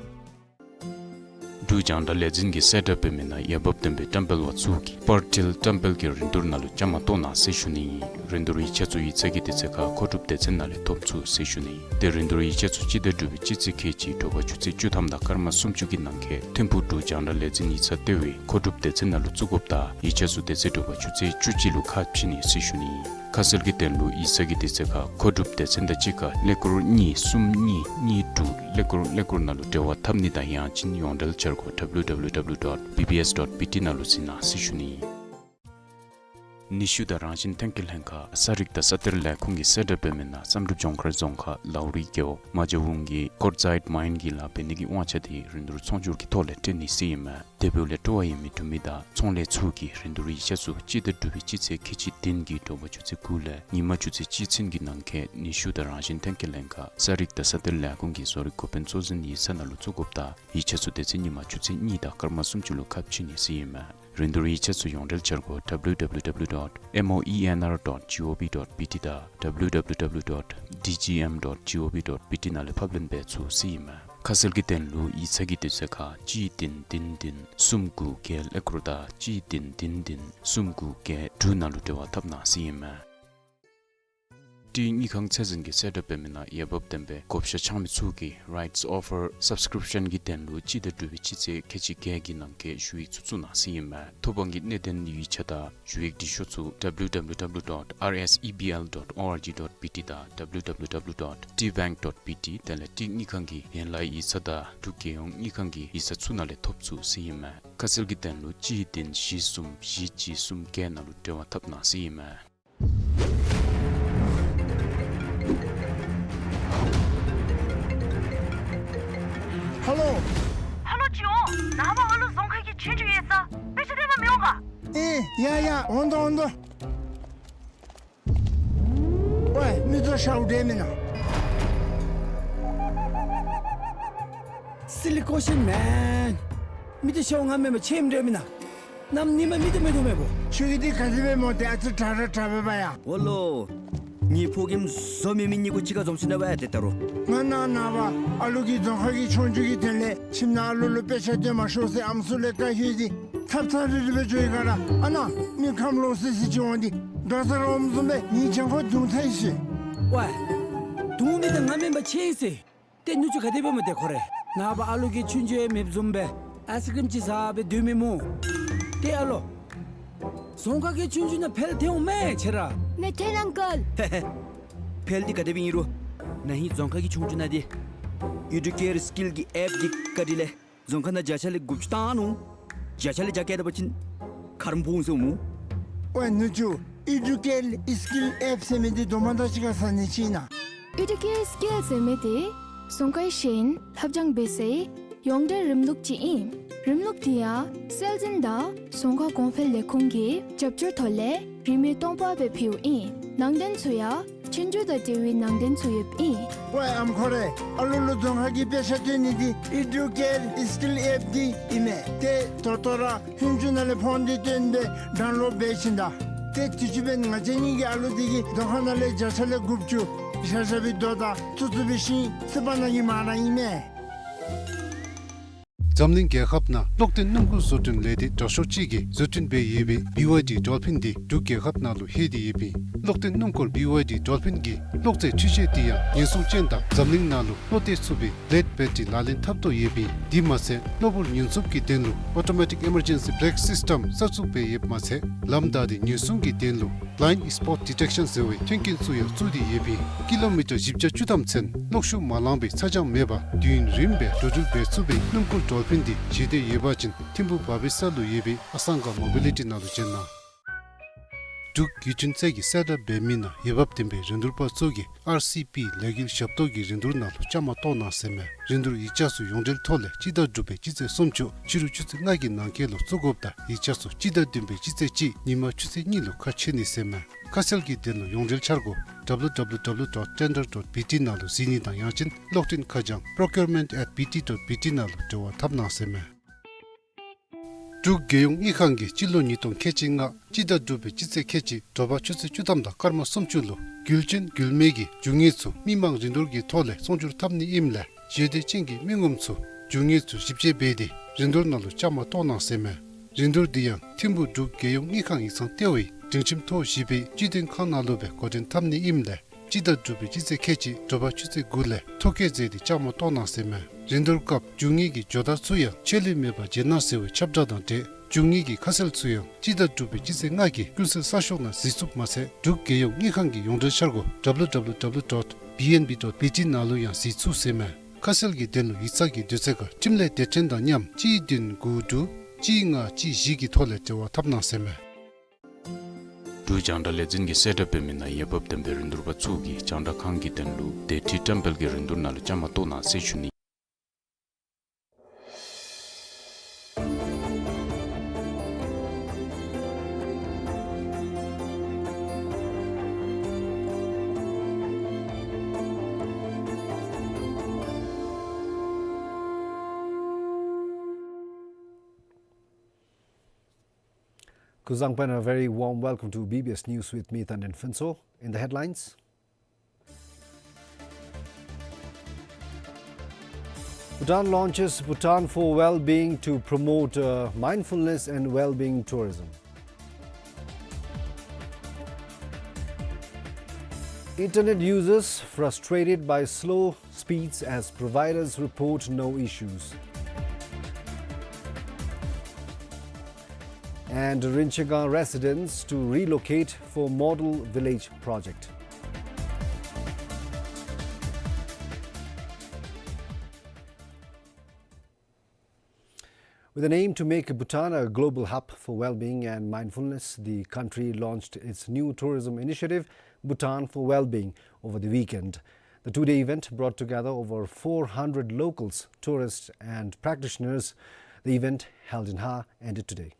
འབྲུག་རྒྱང་བསྒྲགས་ལས་འཛིན་གྱིས་གསལ་བསྒྲགས་འབད་མི་ནང་འོས་འབབ་ལྡན་པའི་བཀྲམ་སྤེལ་པ་ཚུ་གིས་པར་ཊིལ་བཀྲམ་སྤེལ་གྱི་རིན་བསྡུར་ནང་ལུ་བཅའ་མར་གཏོགས་གནང་ཟེར་ཞུ་ནི་ཨིན། རིན་བསྡུར་ཡིག་ཆ་ཚུ་ཡིག་ཚང་གི་དུས་ཚོད་ཁར་མཁོ་སྒྲུབ་སྡེ་ཚན་ནང་ལས་ཐོབ་ཚུགས་ཟེར་ཞུ་ནི་ཨིན། ཏེ་རིན་བསྡུར་ཡིག་ཆ་ཚུ་སྤྱི་ཟླ་དྲུག་པའི་སྤྱི་ཚེས་ཁལ་གཅིག་དྲོ་པ་ཆུ་ཚོད་བཅུ་ཐམ་དང་སྐར་མ་སུམ་ཅུ་གི་ནང་འཁོད་ཐིམ་ཕུག་འབྲུག་རྒྱང་བསྒྲགས་ལས་འཛིན་ཡིག་ཚང་ལྟེ་བའི་མཁོ་སྒྲུབ་སྡེ་ཚན་ནང་ལུ་བཙུགས་དགོཔ་དང་ཡིག་ཆ་ཚུ་དེ་ཚེ་དྲོ་པ་ཆུ་ཚོད་བཅུ་གཅིག་ལུ་ཁ་ཕྱེ་ནི་ཟེར་ཞུ་ནི་ཨིན། ཁ་གསལ་གྱི་དོན་ལུ་ཡིག་ཚང་གི་དུས་ཚོད་ཁར་མཁོ་སྒྲུབ་སྡེ་ཚན་དང་གཅིག་ཁར་ཀླད་ཀོར་གཉིས་གསུམ་གཉིས་གཉིས་དྲུག་ཀླད་ཀོར་ཀླད་ཀོར་ནང་ལུ་འབྲེལ་བ་འཐབ་ནི་དང་ཡང་ཅིན་ཡོངས་འབྲེལ་འཆར་སྒོ་W W W dot B B S dot B T ནང་ལུ་གཟིགས་གནང་ཟེར་ཞུ་ནི་ཨིན། ནུས་ཤུགས་དང་རང་བཞིན་ཐོན་སྐྱེད་ལྷན་ཁག་ས་རིག་དང་ས་གཏེར་ལས་ཁུངས་ཀྱིས་གསལ་བསྒྲགས་འབད་མི་ནང་བསམ་གྲུབ་ལྗོངས་མཁར་རྫོང་ཁག་ལའུ་རི་རྒེད་འོག་མ་ཇ་ཝུང་གི་ཀོར་ཛའིཊ་མའིན་གྱི་ལཱ་འབད་ནི་གི་དབང་ཆ་དེ་རིན་བསྡུར་ཚོང་སྒྱུར་གྱི་ཐོག་ལས་སྤྲོད་ནི་ཟེར་ཨིན་མས། དེ་འབདཝ་ལས་སྤྲོ་བ་ཡོད་མི་འབྲུག་མི་དང་ཚོང་ལས་ཚུ་གིས་རིན་བསྡུར་ཡིག་ཆ་ཚུ་སྤྱི་ཟླ་དྲུག་པའི་སྤྱི་ཚེས་ཁལ་གཅིག་བདུན་གྱི་དྲོ་པ་ཆུ་ཚོད་དགུ་ལས་ཉིན་མ་ཆུ་ཚོད་གཅིག་ཚུན་གྱི་ནང་འཁོད་ནུས་ཤུགས་དང་རང་བཞིན་ཐོན་སྐྱེད་ལྷན་ཁག་ས་རིག་དང་ས་གཏེར་ལས་ཁུངས་ཀྱི་བཟོ་རིག་འགོ་དཔོན་གཙོ་འཛིན་ཡིག་ཚང་ནང་ལུ་བཙུགས་དགོཔ་དང་ཡིག་ཆ་ཚུ་དེ་ཚེ་ཉིན་མ་ཆུ་ཚོད་གཉིས་དང་སྐར་མ་སུམ་ཅུ་ལུ་ཁ་ཕྱེ་ནི་ཟེར་ཨིན་མས། རིན་བསྡུར་ཡིག་ཆ་ཚུ་ཡོངས་འབྲེལ་འཆར་སྒོ་W W W dot moenr dot gov dot B T དང་W W W dot D G M dot gov dot B T ནང་ལས་ཕབ་ལེན་འབད་ཚུགས་ཟེར་ཨིན་མས། ཁ་གསལ་གྱི་དོན་ལུ་ཡིག་ཚང་གི་དུས་ཚོད་ཁར་གཅིག་བདུན་བདུན་བདུན་གསུམ་དགུ་བརྒྱད་ཀླད་ཀོར་དང་གཅིག་བདུན་བདུན་བདུན་གསུམ་དགུ་བརྒྱད་དྲུག་ནང་ལུ་འབྲེལ་བ་འཐབ་གནང་ཟེར་ཨིན་མས། ཊི་དངུལ་ཁང་ཚད་འཛིན་གྱིས་གསལ་བསྒྲགས་འབད་མི་ནང་འོས་འབབ་ལྡན་པའི་བགོ་བཤའ་འཆང་མི་ཚུ་གིས་rights offer subscription གྱི་དོན་ལུ་སྤྱི་ཟླ་དྲུག་པའི་སྤྱི་ཚེས་ཁལ་གཅིག་བརྒྱད་ཀྱི་ནང་འཁོད་ཞུ་ཡིག་ཚུ་བཙུགས་གནང་ཟེར་ཨིན་མས། ཐོབ་དབང་གི་གནད་དོན་ཡིག་ཆ་དང་ཞུ་ཡིག་འབྲི་ཤོག་ཚུ་W W W dot R S E B L dot org dot B T དང་W W W dot T bank dot B T དེ་ལས་ཊི་དངུལ་ཁང་གི་ཡན་ལག་ཡིག་ཚང་དང་འབྲུག་རྒྱལ་ཡོངས་དངུལ་ཁང་གི་ཡིག་ཚང་ཚུ་ནང་ལས་ཐོབ་ཚུགས་ཟེར་ཨིན་མས། ཁ་གསལ་གྱི་དོན་ལུ་གཅིག་བདུན་བཞི་གསུམ་བཞི་གཅིག་གསུམ་བརྒྱད་ནང་ལུ་འབྲེལ་བ་འཐབ་གནང་ཟེར་ཨིན་མས། ཧ་ལོ། ཧ་ལོ་ཅི་འོང་། ནངས་པ་ཨ་ལུ་རྫོང་ཁ་གི་ཆོས་རྒྱུགས་ཡོད་ས། དཔེ་ཆ་སྟོན་པར་མི་འོང་ག། ཨེ་ཡ་ཡ་འོང་དོ་འོང་དོ། ཝའི་མི་ཚུ་ཤཝ་འདྲ་མེན་ན། Silly question man། མི་ཚུ་ཤཝ་ང་མེན་པར་ཆེམ་འདྲ་མེན་ན། གནམ་ཉིམ་མི་ཚུ་མེད་དོ་མེད་པོ། ཁྱོད་ཀྱིས་འདི་ག་ཅི་སྦེ་སྨོ། ཏེ་ཨ་ཙི་དྲག་དྲག་དྲག་པས་པ་ཡ། འོ་ལོ། ངེའི་ཕོ་རྒནམ་བཟོ་མེད་མི་གཉིས་ཀོ་གཅིག་ཁར་འཛོམས་ཅི་ན་པ་ཡ་ཏེ་ད་རུང་། ང་ནངས་པ་ཨ་ལུ་གི་རྫོང་ཁ་གི་ཆོས་རྒྱུགས་ཀྱི་དོན་ལས་ཁྱིམ་ནང་ཨ་ལུ་ལུ་དཔེ་ཆ་སྟོན་མ་ཤོག་ཟེར་ཨམ་སྲུ་ལས་བཀའ་ཞུ་སྟེ་ཐབ་ཚང་རི་རི་སྦེ་འགྱོ་ཡི་ག་ར། ཨ་ནཱ་མི་ཁམས་ལོག་སི་སི་ཅིག་འོང་སྟེ་དགྲ་ཟ་རོགས་བཟུམ་སྦེ་ངེའི་གྱང་ཁར་རྡུང་ཚར་ཡི་ཟེར། ཝའི། རྡུང་མི་དེ་ང་མེན་པར་ཆེ་ཡི་ཟེར། ཏེ་ནུ་གཅུང་ག་དེ་སྦེ་སྨོ་ཏེ་ཁོ་རེ། ནངས་པ་ཨ་ལུ་གི་ཆོས་རྒྱུགས་མེདཔ་བཟུམ་སྦེ་ཨའི་སི་ཀྲིམ་ཅིག་ཟ་སྦེ་སྡོད་མི་སྨོ། ཏེ་ཨ་ལོ། རྫོང་ཁ་གི་ཆོས་རྒྱུགས་ནང་འཕེལ་ཐལ་འོང་མས་ཁྱེད་ར། ནེ་ཐེན་ཨང་ཀལ། ཧེ་ཧེ། འཕེལ་འདི་ག་དེ་སྦེ་ཨིན་རུང་ན་ཧིང་རྫོང་ཁ་གི་ཆོས་རྒྱུགས་ནང་འདི་ཨེ་ཌུ་ཀེར་སི་ཀིལ་གྱི་ཨེཔ་གི་བཀའ་དྲིན་ལས་རྫོང་ཁ་ནང་བརྒྱ་ཆ་ལས་དགུ་བཅུ་བཏང་ནུག། བརྒྱ་ཆ་ལས་བརྒྱ་བཀལ་ད་པ་ཅིན་ཁ་རོག་ཕོག་འོང་ཟེར་སྨོ། ཝའེ་ནུ་གཅུང་། ཨི་ཌུ་ཀེར་སི་ཀིལ་ཨེཔ་ཟེར་མི་འདི་དོ་མ་དང་གཅིག་ཁར་ཟ་ནི་ཅིག་ཨིན་ན། ཨི་ཌུ་ཀེར་སི་ཀིལ་ཟེར་མི་འདི་རྫོང་ཁའི་ཤེས་ཡོན་ལྷབ་སྦྱང་འབད་སའི་ཡོངས་འབྲེལ་རིམ་ལུགས་ཅིག་ཨིན། རིམ་ལུགས་འདི་ཡང་སྲོལ་འཛིན་དང་རྫོང་ཁ་གོང་འཕེལ་ལས་ཁུངས་ཀྱི་རྒྱབ་སྐྱོར་ཐོག་ལས་རིན་མེད་སྟོང་པ་སྦེ་ཕུལཝ་ཨིན། ནང་དོན་ཚུ་ཡང་ཆོས་རྒྱུགས་དང་འབྲེལ་བའི་ནང་དོན་ཚུ་ཡོདཔ་ཨིན། ཝའེ་ཨམ་འཁོར་རེ། ཨ་ལུ་ལུ་རྫོང་ཁ་གི་དཔེ་ཆ་སྟོན་ནི་འདི་ཨི་ཌུ་ཀེར་སི་ཀིལ་ཨེཔ་འདི་ཨིན་མས། ཏེ་ད་ལྟོ་ར་ཧུན་ཅུ་ནང་ལས་ཕོན་འདི་བཏོན་སྦེ་ཌའུན་ལོཌ་འབད་བྱིན་ད། ཏེ་དུས་ཅི་འབདན་ང་བཅས་གཉིས་ཀྱི་ཨ་ལུ་འདི་གིས་རྫོང་ཁ་ནང་ལས་བརྒྱ་ཆ་ལས་དགུ་བཅུ་ཤ་ཤ་བའི་རྡོ་དང་ཚུ་ཚུ་བའི་ཤིང་བསིལ་བ་ནང་གི་མར་ར་ཨིན་མས། འཛམ་གླིང་རྒྱལ་ཁབ་ནང་གློག་ལྡན་སྣུམ་འཁོར་བཟོ་སྐྲུན་ལས་སྡེ་དྲག་ཤོས་ཅིག་གིས་བཟོ་སྐྲུན་འབད་ཡོད་པའི་བི་ཝའི་ཌི་ཌོལ་ཕིན་འདི་འབྲུག་རྒྱལ་ཁབ་ནང་ལུ་ལྷོད་དེ་ཡོདཔ་ཨིན། གློག་ལྡན་སྣུམ་འཁོར་བི་ཝའི་ཌི་ཌོལ་ཕིན་གྱི་གློག་རྫས་འཕྲུལ་ཆས་འདི་ཡང་ཉེན་སྲུང་ཅན་དང་འཛམ་གླིང་ནང་ལུ་བློ་གཏད་ཚུགས་པའི་བི་ལེཌ་བེ་ཊི་རི་ལག་ལེན་འཐབ་དོ་ཡོདཔ་ཨིན། དེ་མ་ཚད་གློ་བུར་ཉེན་སྲུང་གི་དོན་ལུ་ཨོ་ཊོ་མེ་ཊིག་ཨི་མར་ཇེན་སི་བེ་རེཀ་སིསི་ཊམ་གསར་བཙུགས་འབད་ཡོདཔ་མ་ཚད་ལམ་བདའ་སྟེ་ཉེན་སྲུང་གི་དོན་ལུ་བི་ལའིནཌ་སི་པོཊ་ཌི་ཊེཀ་ཤཱན་ཟེར་བའི་མཐུན་རྐྱེན་ཚུ་ཡང་བཙུགས་ཏེ་ཡོདཔ་ཨིན། ཀི་ལོ་མི་ཊར་བཞི་བརྒྱ་བཅུ་ཐམ་ཚུན་གློག་ཤུགས་མ་ལང་པའི་ཚ་གྱང་མེད་པར་དུས་ཡུན་རིངམོ་སྦེ་འགྲོ་འགྲུལ་འབད་ཚུགས་པའི་སྣུམ་འཁོར་ཌོལ་ཕིན་འདི་བཞེས་འདོད་ཡོད་པ་ཅིན་ཐིམ་ཕུ་བ་བི་ས་ལུ་ཡོད་པའི་ཨ་སང་ག་མོ་བི་ལི་ཊི་ནང་ལུ་བྱོན་གནང་། འབྲུག་བརྒྱུད་འཕྲིན་ཚད་ཀྱི་གསལ་བསྒྲགས་འབད་མི་ནང་འོས་འབབ་ལྡན་པའི་རིན་བསྡུར་པ་ཚུ་གིས་ཨར་སི་པི་ལས་འགུལ་ཞབས་ཏོག་གི་རིན་བསྡུར་ནང་ལུ་བཅའ་མར་གཏོགས་གནང་ཟེར་མས། རིན་བསྡུར་ཡིག་ཆ་ཚུ་ཡོངས་འབྲེལ་ཐོག་ལས་སྤྱི་ཟླ་དྲུག་པའི་སྤྱི་ཚེས་སུམ་ཅུ་ཕྱི་རུ་ཆུ་ཚོད་ལྔ་གི་ནང་འཁོད་ལུ་བཙུགས་དགོཔ་དང་ཡིག་ཆ་ཚུ་སྤྱི་ཟླ་བདུན་པའི་སྤྱི་ཚེས་གཅིག་ཉིན་མ་ཆུ་ཚོད་གཉིས་ལུ་ཁ་ཕྱེ་ནི་ཟེར་མས། ཁ་གསལ་གྱི་དོན་ལུ་ཡོངས་འབྲེལ་འཆར་སྒོ་ཌབ་ལུ་ཌབ་ལུ་ཌབ་ལུ་ཌོཊ་ཊེན་ཌར་ཌོཊ་བི་ཊི་ནང་ལུ་གཟིགས་ནི་དང་ཡང་ཅིན་གློག་འཕྲིན་ཁ་བྱང་པྲོ་ཀིའུར་མེནཊ་ཨེཊ་བི་ཊི་ཌོཊ་བི་ཊི་ནང་ལུ་འབྲེལ་བ་འཐབ་གནང་ཟེར་མས། འབྲུག་རྒྱལ་ཡོངས་དངུལ་ཁང་གིས་སྤྱི་ལོ་ཉིས་སྟོང་ཁལ་གཅིག་ལྔ་སྤྱི་ཟླ་དྲུག་པའི་སྤྱི་ཚེས་ཁལ་གཅིག་དྲོ་པ་ཆུ་ཚོད་བཅུ་ཐམ་དང་སྐར་མ་སུམ་ཅུ་ལུ་རྒྱུ་ཅན་རྒྱུ་མེད་ཀྱི་རྒྱུ་དངོས་ཚུ་མི་མང་རིན་བསྡུར་གྱི་ཐོག་ལས་ཚོང་སྒྱུར་འཐབ་ནི་ཨིནམ་ལས་བཞེས་འདོད་ཅན་གྱི་མི་ངོམ་ཚུ་རྒྱུ་དངོས་ཚུ་ཞིབ་དཔྱད་འབད་དེ་རིན་བསྡུར་ནང་ལུ་བཅའ་མར་གཏོགས་གནང་ཟེར་མས། རིན་བསྡུར་འདི་ཡང་ཐིམ་ཕུ་འབྲུག་རྒྱལ་ཡོངས་དངུལ་ཁང་ཡིག་ཚང་ལྟེ་བའི་སྒྲིང་ཁྱིམ་ཐོག་བཞི་པའི་སྤྱི་དོན་ཁང་ནང་ལུ་སྦེ་འགོ་འདྲེན་འཐབ་ནི་ཨིནམ་ལས་སྤྱི་ཟླ་དྲུག་པའི་སྤྱི་ཚེས་ཁལ་གཅིག་དྲོ་པ་ཆུ་ཚོད་དགུ་ལས་ཐོ་བཀོད་མཛད་དེ་བཅའ་མར་གཏོགས་གནང་ཟེར་མས། རིན་བསྡུར་སྐབས་རྒྱུ་དངོས་ཀྱི་ཇོ་བདག་ཚུ་ཡང་ཆད་ལུས་མེད་པར་མཇལ་གནང་ཟེར་བའི་ཁྱབ་བསྒྲགས་དང་འབྲེལ་རྒྱུ་དངོས་ཀྱི་ཁ་གསལ་ཚུ་ཡང་སྤྱི་ཟླ་དྲུག་པའི་སྤྱི་ཚེས་ལྔ་གི་ཀུན་གསལ་གསར་ཤོག་ནང་གཟིགས་ཚུགསཔ་མ་ཚད་འབྲུག་རྒྱལ་ཡོངས་དངུལ་ཁང་གི་ཡོངས་འབྲེལ་འཆར་སྒོ་ཌབ་ལུ་ཌབ་ལུ་ཌབ་ལུ་ཌོཊ་བི་ཨེན་བི་ཌོཊ་བི་ཊི་ནང་ལུ་ཡང་གཟིགས་ཚུགས་ཟེར་མས། ཁ་གསལ་གྱི་དོན་ལུ་ཡིག་ཚང་གི་དུས་ཚོད་ཁར་འཕྲིན་ལས་སྡེ་ཚན་དང་མཉམ་གཅིག་བདུན་དགུ་དྲུག་གཅིག་ལྔ་གཅིག་བཞི་གི་ཐོག་ལས་འབྲེལ་བ་འཐབ་གནང་ཟེར་མས། འབྲུག་རྒྱང་བསྒྲགས་ལས་འཛིན་གྱིས་གསལ་བསྒྲགས་འབད་མི་ནང་འོས་འབབ་ལྡན་པའི་རིན་བསྡུར་པ་ཚུ་གིས་རྒྱང་བསྒྲགས་ཁང་གི་དོན་ལུ་སྡེ་ཁྲི་བཀྲམ་སྤེལ་གྱི་རིན་བསྡུར་ནང་ལུ་བཅའ་མར་གཏོགས་གནང་ཟེར་ཞུ་ནི། Kuzuzangpo, and a very warm welcome to B B S News with me, Tanden Phuntsho. In the headlines, Bhutan launches Bhutan for Wellbeing to promote, uh, mindfulness and wellbeing tourism. Internet users frustrated by slow speeds as providers report no issues. And Rinchegang residents to relocate for model village project. With an aim to make Bhutan a global hub for well-being and mindfulness, the country launched its new tourism initiative, Bhutan for Wellbeing, over the weekend. The two-day event brought together over four hundred locals, tourists, and practitioners. The event, held in Ha, ended today.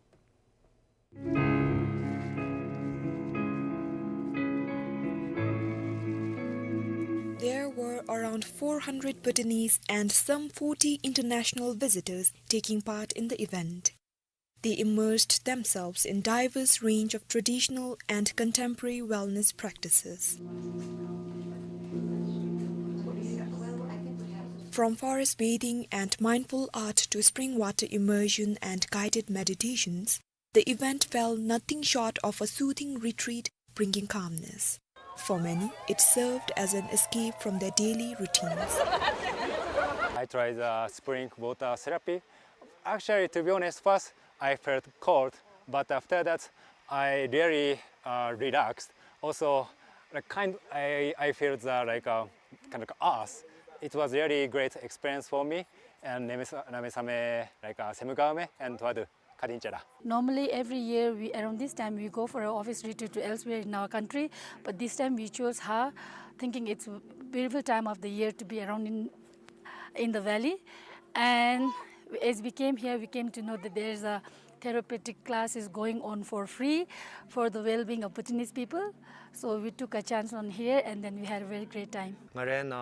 There were around four hundred Bhutanese and some forty international visitors taking part in the event. They immersed themselves in diverse range of traditional and contemporary wellness practices. From forest bathing and mindful art to spring water immersion and guided meditations, the event fell nothing short of a soothing retreat, bringing calmness. For many, it served as an escape from their daily routines. I tried the spring water therapy. Actually, to be honest, first I felt cold, but after that, I really, uh, relaxed. Also, like, kind, I, I feel the, like, uh, kind of earth. It was really great experience for me and Name-, Namesame, like, uh, Semugaume and Toadu. Normally, every year we, around this time, we go for an office retreat to elsewhere in our country, but this time we chose Har, thinking it's a beautiful time of the year to be around in, in the valley. And as we came here, we came to know that there's a therapeutic class is going on for free for the well-being of Bhutanese people. So we took a chance on here, and then we had a very great time. Being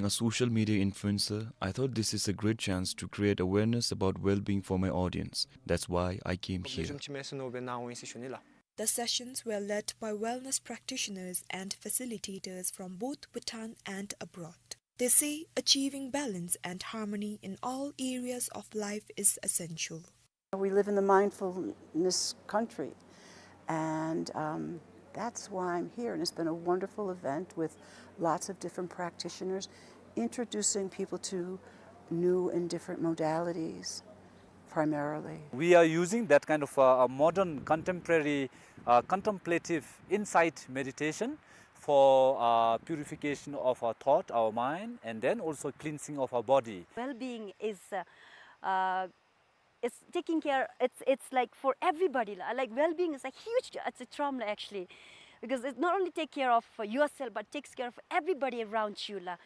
a social media influencer, I thought this is a great chance to create awareness about well-being for my audience. That's why I came here. The sessions were led by wellness practitioners and facilitators from both Bhutan and abroad. They say achieving balance and harmony in all areas of life is essential. We live in the mindfulness country, and, um, that's why I'm here. And it's been a wonderful event with lots of different practitioners introducing people to new and different modalities, primarily. We are using that kind of, uh, a modern contemporary, uh, contemplative insight meditation for, uh, purification of our thought, our mind, and then also cleansing of our body. Well-being is, uh, uh, it's taking care, it's, it's like for everybody, la. Like, well-being is a huge, it's a term, la, actually, because it not only take care of, uh, yourself, but takes care of everybody around you, la.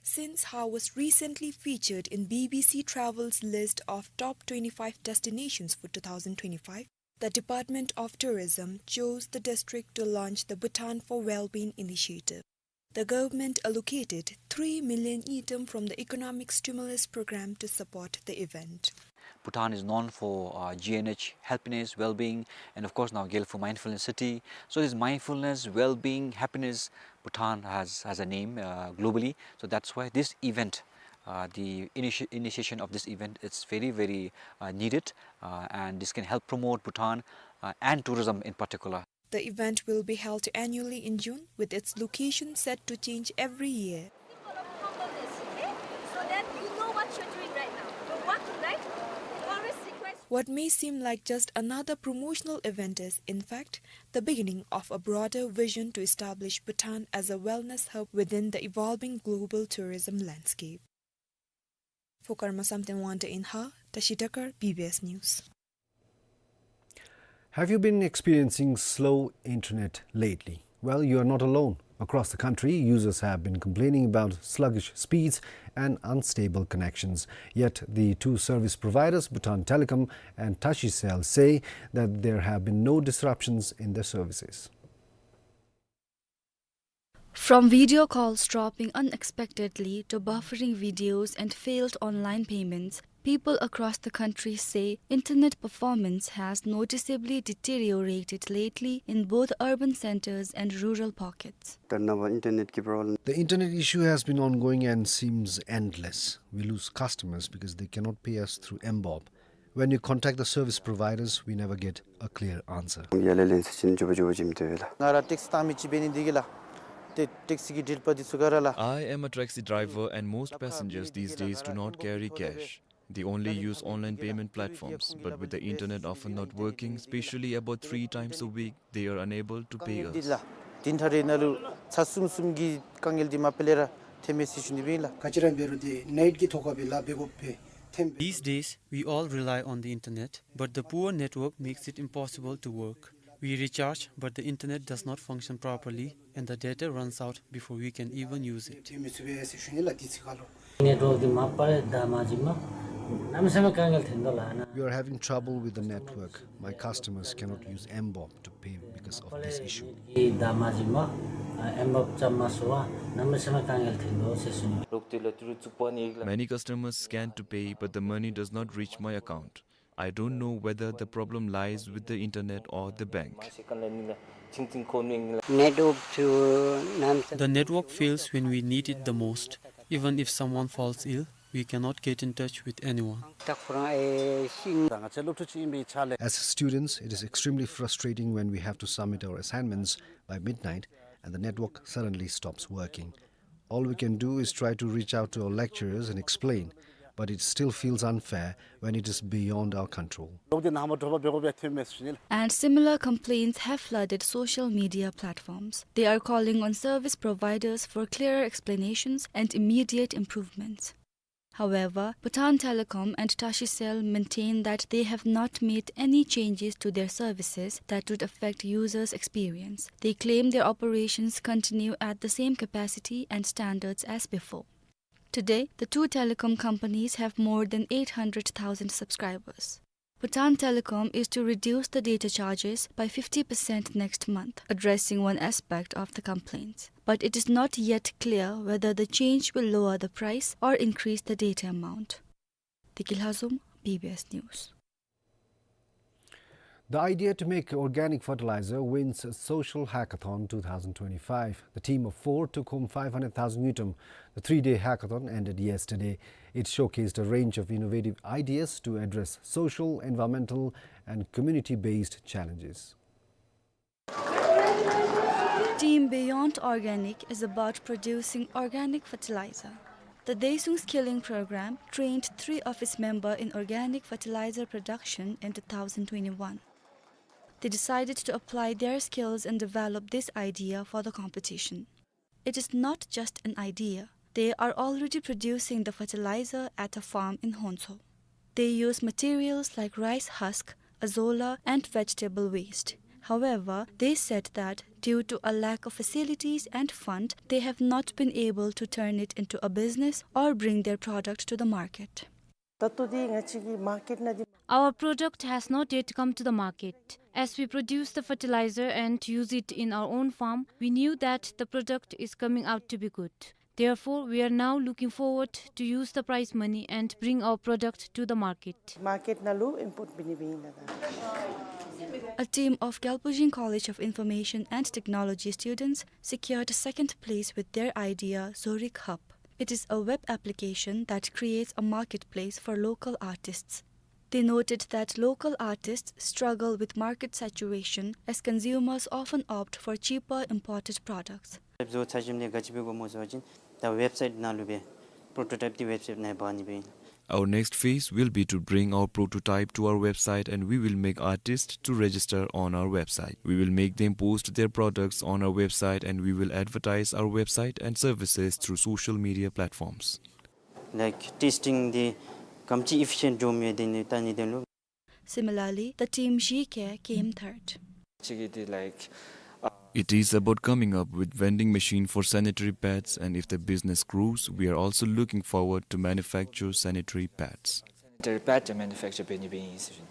Since Har was recently featured in B B C Travel's list of top twenty-five destinations for two thousand twenty-five, the Department of Tourism chose the district to launch the Bhutan for Wellbeing initiative. The government allocated three million ngultrum from the economic stimulus program to support the event. Bhutan is known for, uh, G N H, happiness, well-being, and of course now Gelfu, mindfulness city. So this mindfulness, well-being, happiness, Bhutan has, has a name, uh, globally. So that's why this event, uh, the initi-, initiation of this event, it's very, very, uh, needed, uh, and this can help promote Bhutan, uh, and tourism in particular. The event will be held annually in June, with its location set to change every year. Symbol of humbleness, okay? So that you know what you're doing right now. You're walking, right? You always request. What may seem like just another promotional event is, in fact, the beginning of a broader vision to establish Bhutan as a wellness hub within the evolving global tourism landscape. For Karma Samten Wangda in Har, Tashi Takar, B B S News. Have you been experiencing slow internet lately? Well, you are not alone. Across the country, users have been complaining about sluggish speeds and unstable connections. Yet the two service providers, Bhutan Telecom and Tashi Cell, say that there have been no disruptions in their services. From video calls dropping unexpectedly to buffering videos and failed online payments, people across the country say internet performance has noticeably deteriorated lately in both urban centers and rural pockets. The internet issue has been ongoing and seems endless. We lose customers because they cannot pay us through M BOB. When we contact the service providers, we never get a clear answer. I am a taxi driver and most passengers these days do not carry cash. They only use online payment platforms, but with the internet often not working, especially about three times a week, they are unable to pay us. དཀའ་ངལ་འདི་ལགས། དེ་འཕྲལ་རེ་ནང་ལུ་ཚར་གསུམ་གསུམ་གྱི་དཀའ་ངལ་འདི་མ་པ་ལས་ར་ཐོན་མས་ཟེར་ཞུ་ནི་སྦེ་ཨིན་ལགས། ག་ཅི་ར་འབད་རུང་འདི་ནེཊ་ཀྱི་ཐོག་ཁར་སྦེ་ལཱ་འབད་དགོ་པས་ཐོན་པས། These days, we all rely on the internet, but the poor network makes it impossible to work. We recharge, but the internet does not function properly, and the data runs out before we can even use it. ཐོན་མི་ཚུགས་པས་ཟེར་ཞུ་ནི་ལགས། དུས་ཅི་ཁར་ལུ་ནེཊ་ཝརཀ་འདི་མ་པ་ལས་དང་མ་འཇིག་མ་གནམ་མེད་ས་མེད་དཀའ་ངལ་ཐོན་དོ་ལགས་ན། We are having trouble with the network. My customers cannot use M BOB to pay because of this issue. དང་མ་འཇིག་མ་ཨ་M BOB རྐྱབ་མ་ཚུགས་པར་གནམ་མེད་ས་མེད་དཀའ་ངལ་ཐོན་དོ་ཟེར་ཞུ་ནི། Many customers scan to pay, but the money does not reach my account. I don't know whether the problem lies with the internet or the bank. The network fails when we need it the most. Even if someone falls ill, we cannot get in touch with anyone. As students, it is extremely frustrating when we have to submit our assignments by midnight and the network suddenly stops working. All we can do is try to reach out to our lecturers and explain, but it still feels unfair when it is beyond our control. And similar complaints have flooded social media platforms. They are calling on service providers for clearer explanations and immediate improvements. However, Bhutan Telecom and Tashicell maintain that they have not made any changes to their services that would affect users' experience. They claim their operations continue at the same capacity and standards as before. Today, the two telecom companies have more than eight hundred thousand subscribers. Bhutan Telecom is to reduce the data charges by fifty percent next month, addressing one aspect of the complaints. But it is not yet clear whether the change will lower the price or increase the data amount. Deki Lhazom, B B S News. The idea to make organic fertilizer wins Social Hackathon two thousand twenty-five. The team of four took home five hundred thousand ngultrum. The three-day hackathon ended yesterday. It showcased a range of innovative ideas to address social, environmental, and community-based challenges. Team Beyond Organic is about producing organic fertilizer. The Deisung Skilling Program trained three of its members in organic fertilizer production in two thousand twenty-one. They decided to apply their skills and develop this idea for the competition. It is not just an idea. They are already producing the fertilizer at a farm in Honso. They use materials like rice husk, azolla, and vegetable waste. However, they said that due to a lack of facilities and fund, they have not been able to turn it into a business or bring their product to the market. ད་ལྟོ་འདི་ང་བཅས་ཀྱི་མར་ཀེཊ་ནང་འདི། Our product has not yet come to the market. As we produce the fertilizer and use it in our own farm, we knew that the product is coming out to be good. Therefore, we are now looking forward to use the prize money and bring our product to the market. མར་ཀེཊ་ནང་ལུ་ཨིམ་པོརཊ་འབད་ནི་འབད་ཨིན་ལགས། A team of Gyalpujing College of Information and Technology students secured second place with their idea, Zorik Hub. It is a web application that creates a marketplace for local artists. They noted that local artists struggle with market saturation as consumers often opt for cheaper imported products. བཟོ་ཚར་ཞིནམ་ལས་ག་ཅི་འབད་དགོཔ་སྨོ་ཟེར་བ་ཅིན་ད་ཝེབ་སའིཊ་ནང་ལུ་སྦེ་པྲོ་ཊོ་ཊའིཔ་འདི་ཝེབ་སའིཊ་ནང་འབག་ནི་སྦེ་ཨིན། Our next phase will be to bring our prototype to our website, and we will make artists to register on our website. We will make them post their products on our website, and we will advertise our website and services through social media platforms. Like testing འདི་ག་དེམ་ཅིག་ཨི་ཕི་ཤེནཊ་འགྱོཝ་མས་དེ་ནི་བལྟ་ནི་དོན་ལུ། Similarly, the team G K came third. It is about coming up with vending machine for sanitary pads, and if the business grows, we are also looking forward to manufacture sanitary pads. Sanitary pad manufacture འབད་ནི་འབད་ཨིན་ཟེར་ཞུ་ནི།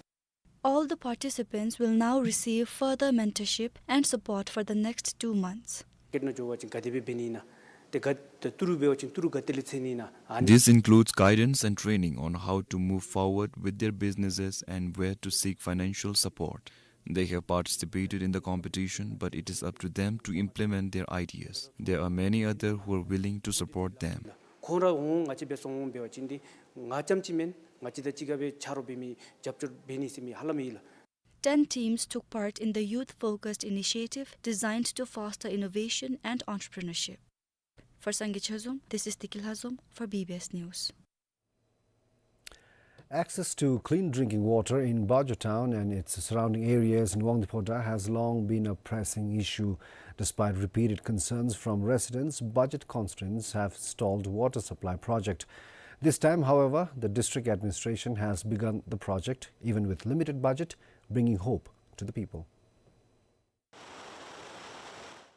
All the participants will now receive further mentorship and support for the next two months. ཀེཊ་ནང་འགྱོ་བ་ཅིན་ག་དེ་སྦེ་འབད་ནི་ཨིན་ན། ཏེ་ག་ཏེ་ཏི་རུ་འབད་བ་ཅིན་ཏི་རུ་ག་ཏེ་ལས་འཚོལ་ནི་ཨིན་ན། ཨ་ནི། This includes guidance and training on how to move forward with their businesses and where to seek financial support. They have participated in the competition, but it is up to them to implement their ideas. There are many others who are willing to support them. ཁོང་ར་འོང་ང་བཅས་འབད་སོང་འོང་འབད་བ་ཅིན་འདི་ང་རྐྱངམ་ཅིག་མེན། ང་བཅས་དང་གཅིག་ཁར་སྦེ་ཆ་རོགས་འབད་མི་རྒྱབ་སྐྱོར་འབད་ནི་ཟེར་མི་ཧ་ལམ་ཨིན་ལགས། Ten teams took part in the youth-focused initiative designed to foster innovation and entrepreneurship. For Sangay Chazom, this is Deki Lhazom for B B S News. Access to clean drinking water in Bajo town and its surrounding areas in Wangdue Phodrang has long been a pressing issue. Despite repeated concerns from residents, budget constraints have stalled water supply project. This time, however, the district administration has begun the project, even with limited budget, bringing hope to the people.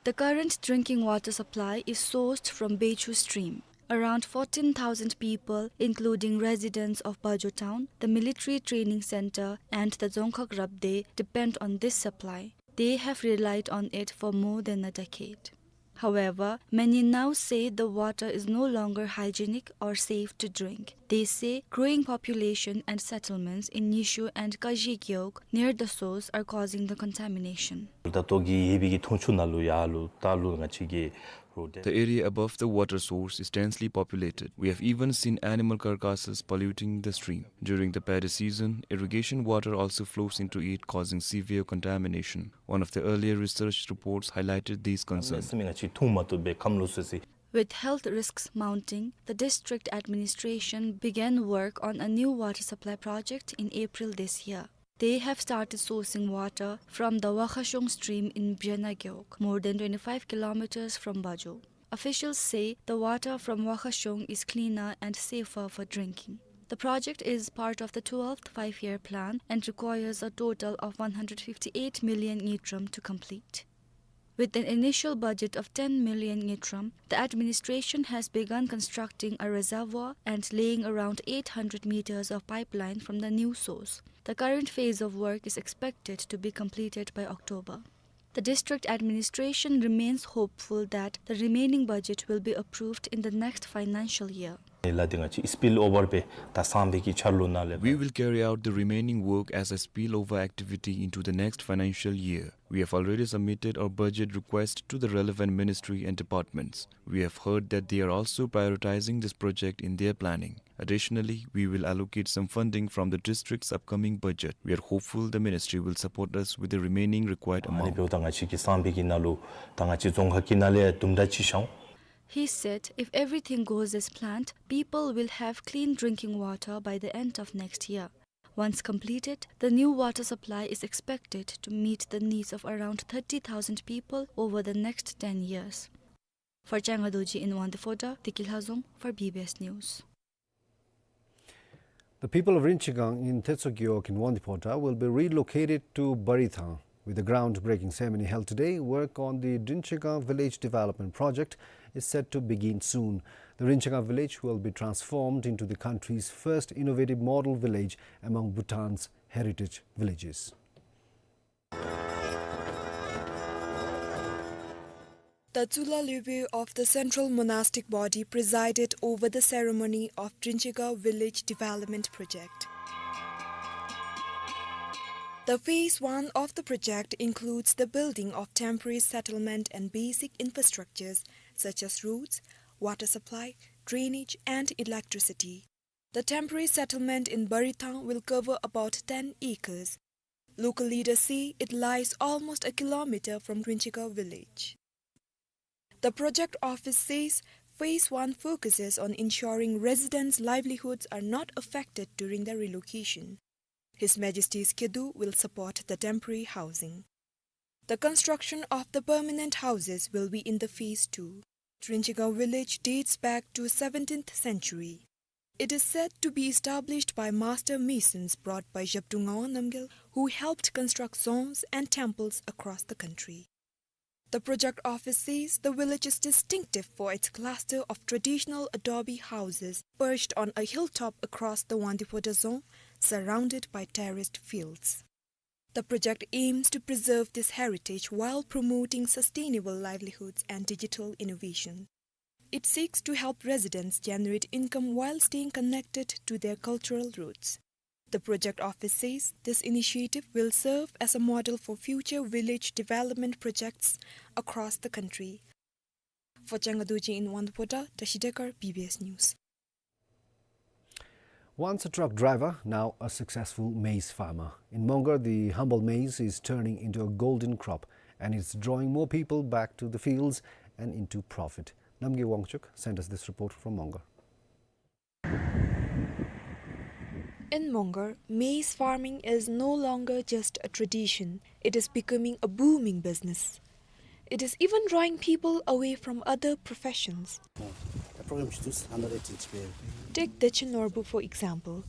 The current drinking water supply is sourced from Bechu stream. Around fourteen thousand people, including residents of Bajo town, the military training center, and the Dzongkhag Rabdey, depend on this supply. They have relied on it for more than a decade. However, many now say the water is no longer hygienic or safe to drink. They say growing population and settlements in Nyishu and Kazhi Gewog near the source are causing the contamination. ད་ལྟོ་གི་ཡོད་པའི་གི་ཐོང་ཆུ་ནང་ལུ་ཡར་ལུ་ད་ལུ་ང་བཅས་ཀྱི་རོ་ཌེ། The area above the water source is densely populated. We have even seen animal carcasses polluting the stream. During the paddy season, irrigation water also flows into it, causing severe contamination. One of the earlier research reports highlighted these concerns. ང་བཅས་ཀྱི་ཐུང་མ་བཏུབ་པའི་ཁམས་ལུ་སོ་སི། With health risks mounting, the district administration began work on a new water supply project in April this year. They have started sourcing water from the Wakhashong stream in Bjena Gewog, more than twenty-five kilometers from Bajo. Officials say the water from Wakhashong is cleaner and safer for drinking. The project is part of the twelfth five-year plan and requires a total of one hundred fifty-eight million ngultrum to complete. With an initial budget of ten million ngultrum, the administration has begun constructing a reservoir and laying around eight hundred meters of pipeline from the new source. The current phase of work is expected to be completed by October. The district administration remains hopeful that the remaining budget will be approved in the next financial year. ལ་དེ་ང་བཅས་སི་པིལ་ཨོ་ཝར་སྦེ་ད་སང་ཕོད་ཀྱི་འཆར་ལོ་ནང་ལས། We will carry out the remaining work as a spillover activity into the next financial year. We have already submitted our budget request to the relevant ministry and departments. We have heard that they are also prioritizing this project in their planning. Additionally, we will allocate some funding from the district's upcoming budget. We are hopeful the ministry will support us with the remaining required amount. ཨ་ནི་འབདཝ་ད་ང་བཅས་ཀྱི་སང་ཕོད་ཀྱི་ནང་ལུ་ད་ང་བཅས་རྫོང་ཁག་གི་ནང་ལས་དུམ་གྲ་ཅིག་ཤོང་། He said if everything goes as planned, people will have clean drinking water by the end of next year. Once completed, the new water supply is expected to meet the needs of around thirty thousand people over the next ten years. For Changa Dorji in Wangdue Phodrang, Tiki Lhazom for B B S News. The people of Rinchigang in Tetsho Gewog in Wangdue Phodrang will be relocated to Barithang. With the groundbreaking ceremony held today, work on the Rinchigang Village Development Project is set to begin soon. The Rinchigang village will be transformed into the country's first innovative model village among Bhutan's heritage villages. The Tshula Lwebo of the Central Monastic Body presided over the ceremony of Rinchigang Village Development Project. The phase one of the project includes the building of temporary settlement and basic infrastructures such as roads, water supply, drainage, and electricity. The temporary settlement in Barithang will cover about ten acres. Local leaders say it lies almost a kilometer from Rinchigang village. The project office says phase one focuses on ensuring residents' livelihoods are not affected during the relocation. His Majesty's Khedu will support the temporary housing. The construction of the permanent houses will be in the phase two. Rinchigang village dates back to seventeenth century. It is said to be established by master masons brought by Zhabdrung Ngawang Namgyal, who helped construct dzongs and temples across the country. The project office says the village is distinctive for its cluster of traditional adobe houses perched on a hilltop across the Wangdue Phodrang dzong, surrounded by terraced fields. The project aims to preserve this heritage while promoting sustainable livelihoods and digital innovation. It seeks to help residents generate income while staying connected to their cultural roots. The project office says this initiative will serve as a model for future village development projects across the country. For Changa Dorji in Wangdue Phodrang, Tashi Dekar, B B S News. Once a truck driver, now a successful maize farmer. In Mongar, the humble maize is turning into a golden crop, and it's drawing more people back to the fields and into profit. Namgay Wangchuk sent us this report from Mongar. In Mongar, maize farming is no longer just a tradition, it is becoming a booming business. It is even drawing people away from other professions. Take Dechen Norbu, for example.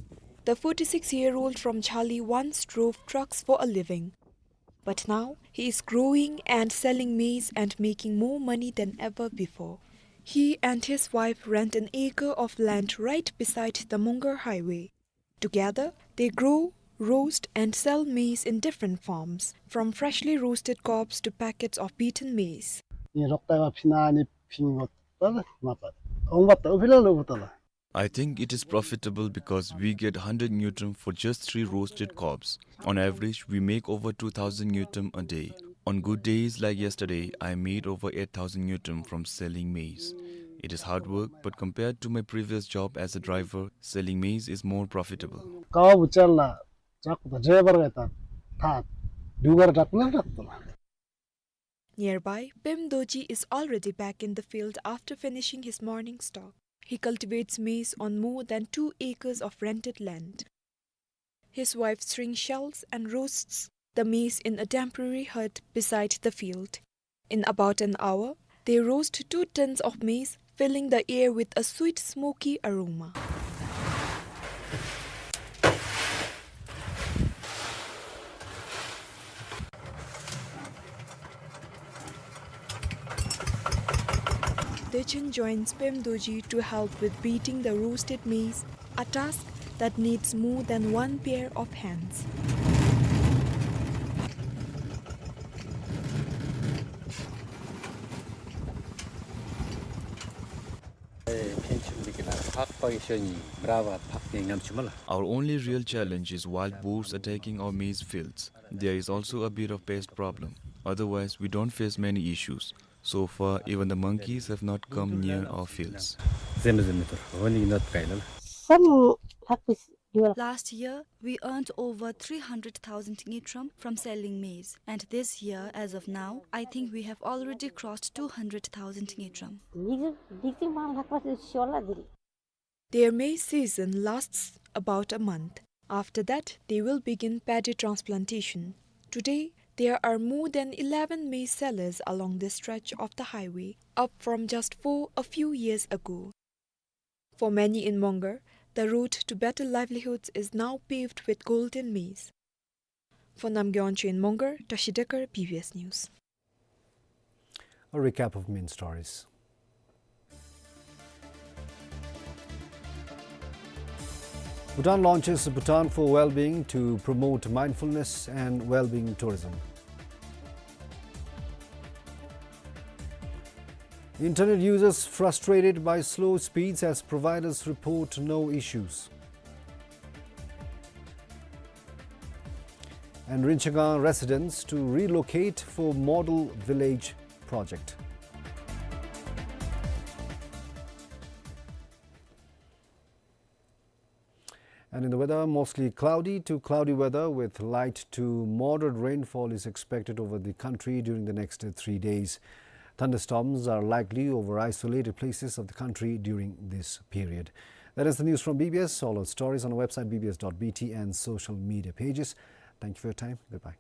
The forty-six-year-old from Chali once drove trucks for a living. But now, he is growing and selling maize and making more money than ever before. He and his wife rent an acre of land right beside the Mongar highway. Together, they grow, roast, and sell maize in different forms, from freshly roasted cobs to packets of beaten maize. ནི་རོགས་ལྟ་བ་ཕྱི་ནང་ནི་ཕྱི་ངོ་ལྟ་ལ་མ་པ་འོང་བ་ལྟ་བུ་ཕི་ལ་ལུ་བུ་ལྟ་ལ། I think it is profitable because we get hundred ngultrum for just three roasted cobs. On average, we make over two thousand ngultrum a day. On good days like yesterday, I made over eight thousand ngultrum from selling maize. It is hard work, but compared to my previous job as a driver, selling maize is more profitable. ཀ་བུ་ཅར་ལ་ཅག་ད་ཌའི་བར་ག་ད་ཐ་དུ་གར་ཌག་ལ་ཌག་ཏུ་ལ། Nearby, Pem Dorji is already back in the field after finishing his morning stock. He cultivates maize on more than two acres of rented land. His wife strings shells and roasts the maize in a temporary hut beside the field. In about an hour, They roast two tons of maize, filling the air with a sweet, smoky aroma. Dechen joins Pem Dorji to help with beating the roasted maize, a task that needs more than one pair of hands. Our only real challenge is wild boars attacking our maize fields. There is also a bit of pest problem. Otherwise, we don't face many issues. So far, even the monkeys have not come near our fields. Last year, we earned over three hundred thousand ngultrum from selling maize, and this year, as of now, I think we have already crossed two hundred thousand ngultrum. Their maize season lasts about a month. After that, they will begin paddy transplantation. Today, there are more than eleven maize sellers along this stretch of the highway, up from just four a few years ago. For many in Mongar, the road to better livelihoods is now paved with golden maize. For Namgay Wangchuk in Mongar, Tashi Dekar, B B S News. A recap of main stories. Bhutan launches Bhutan for Wellbeing to promote mindfulness and wellbeing tourism. Internet users frustrated by slow speeds as providers report no issues. And Rinchagang residents to relocate for model village project. And in the weather, mostly cloudy to cloudy weather with light to moderate rainfall is expected over the country during the next three days. Thunderstorms are likely over isolated places of the country during this period. That is the news from B B S. All our stories on our website, B B S dot B T, and social media pages. Thank you for your time. Goodbye.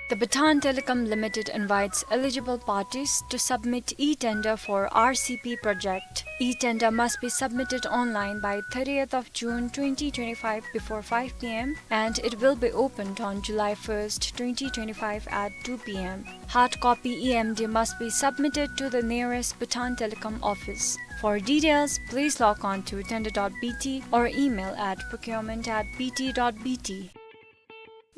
The Bhutan Telecom Limited invites eligible parties to submit e-tender for R C P project. E-tender must be submitted online by thirtieth of June twenty twenty-five before five p m and it will be opened on July first, twenty twenty-five at two p m. Hard copy E M D must be submitted to the nearest Bhutan Telecom office. For details, please log on to tender dot B T or email at procurement at B T dot B T.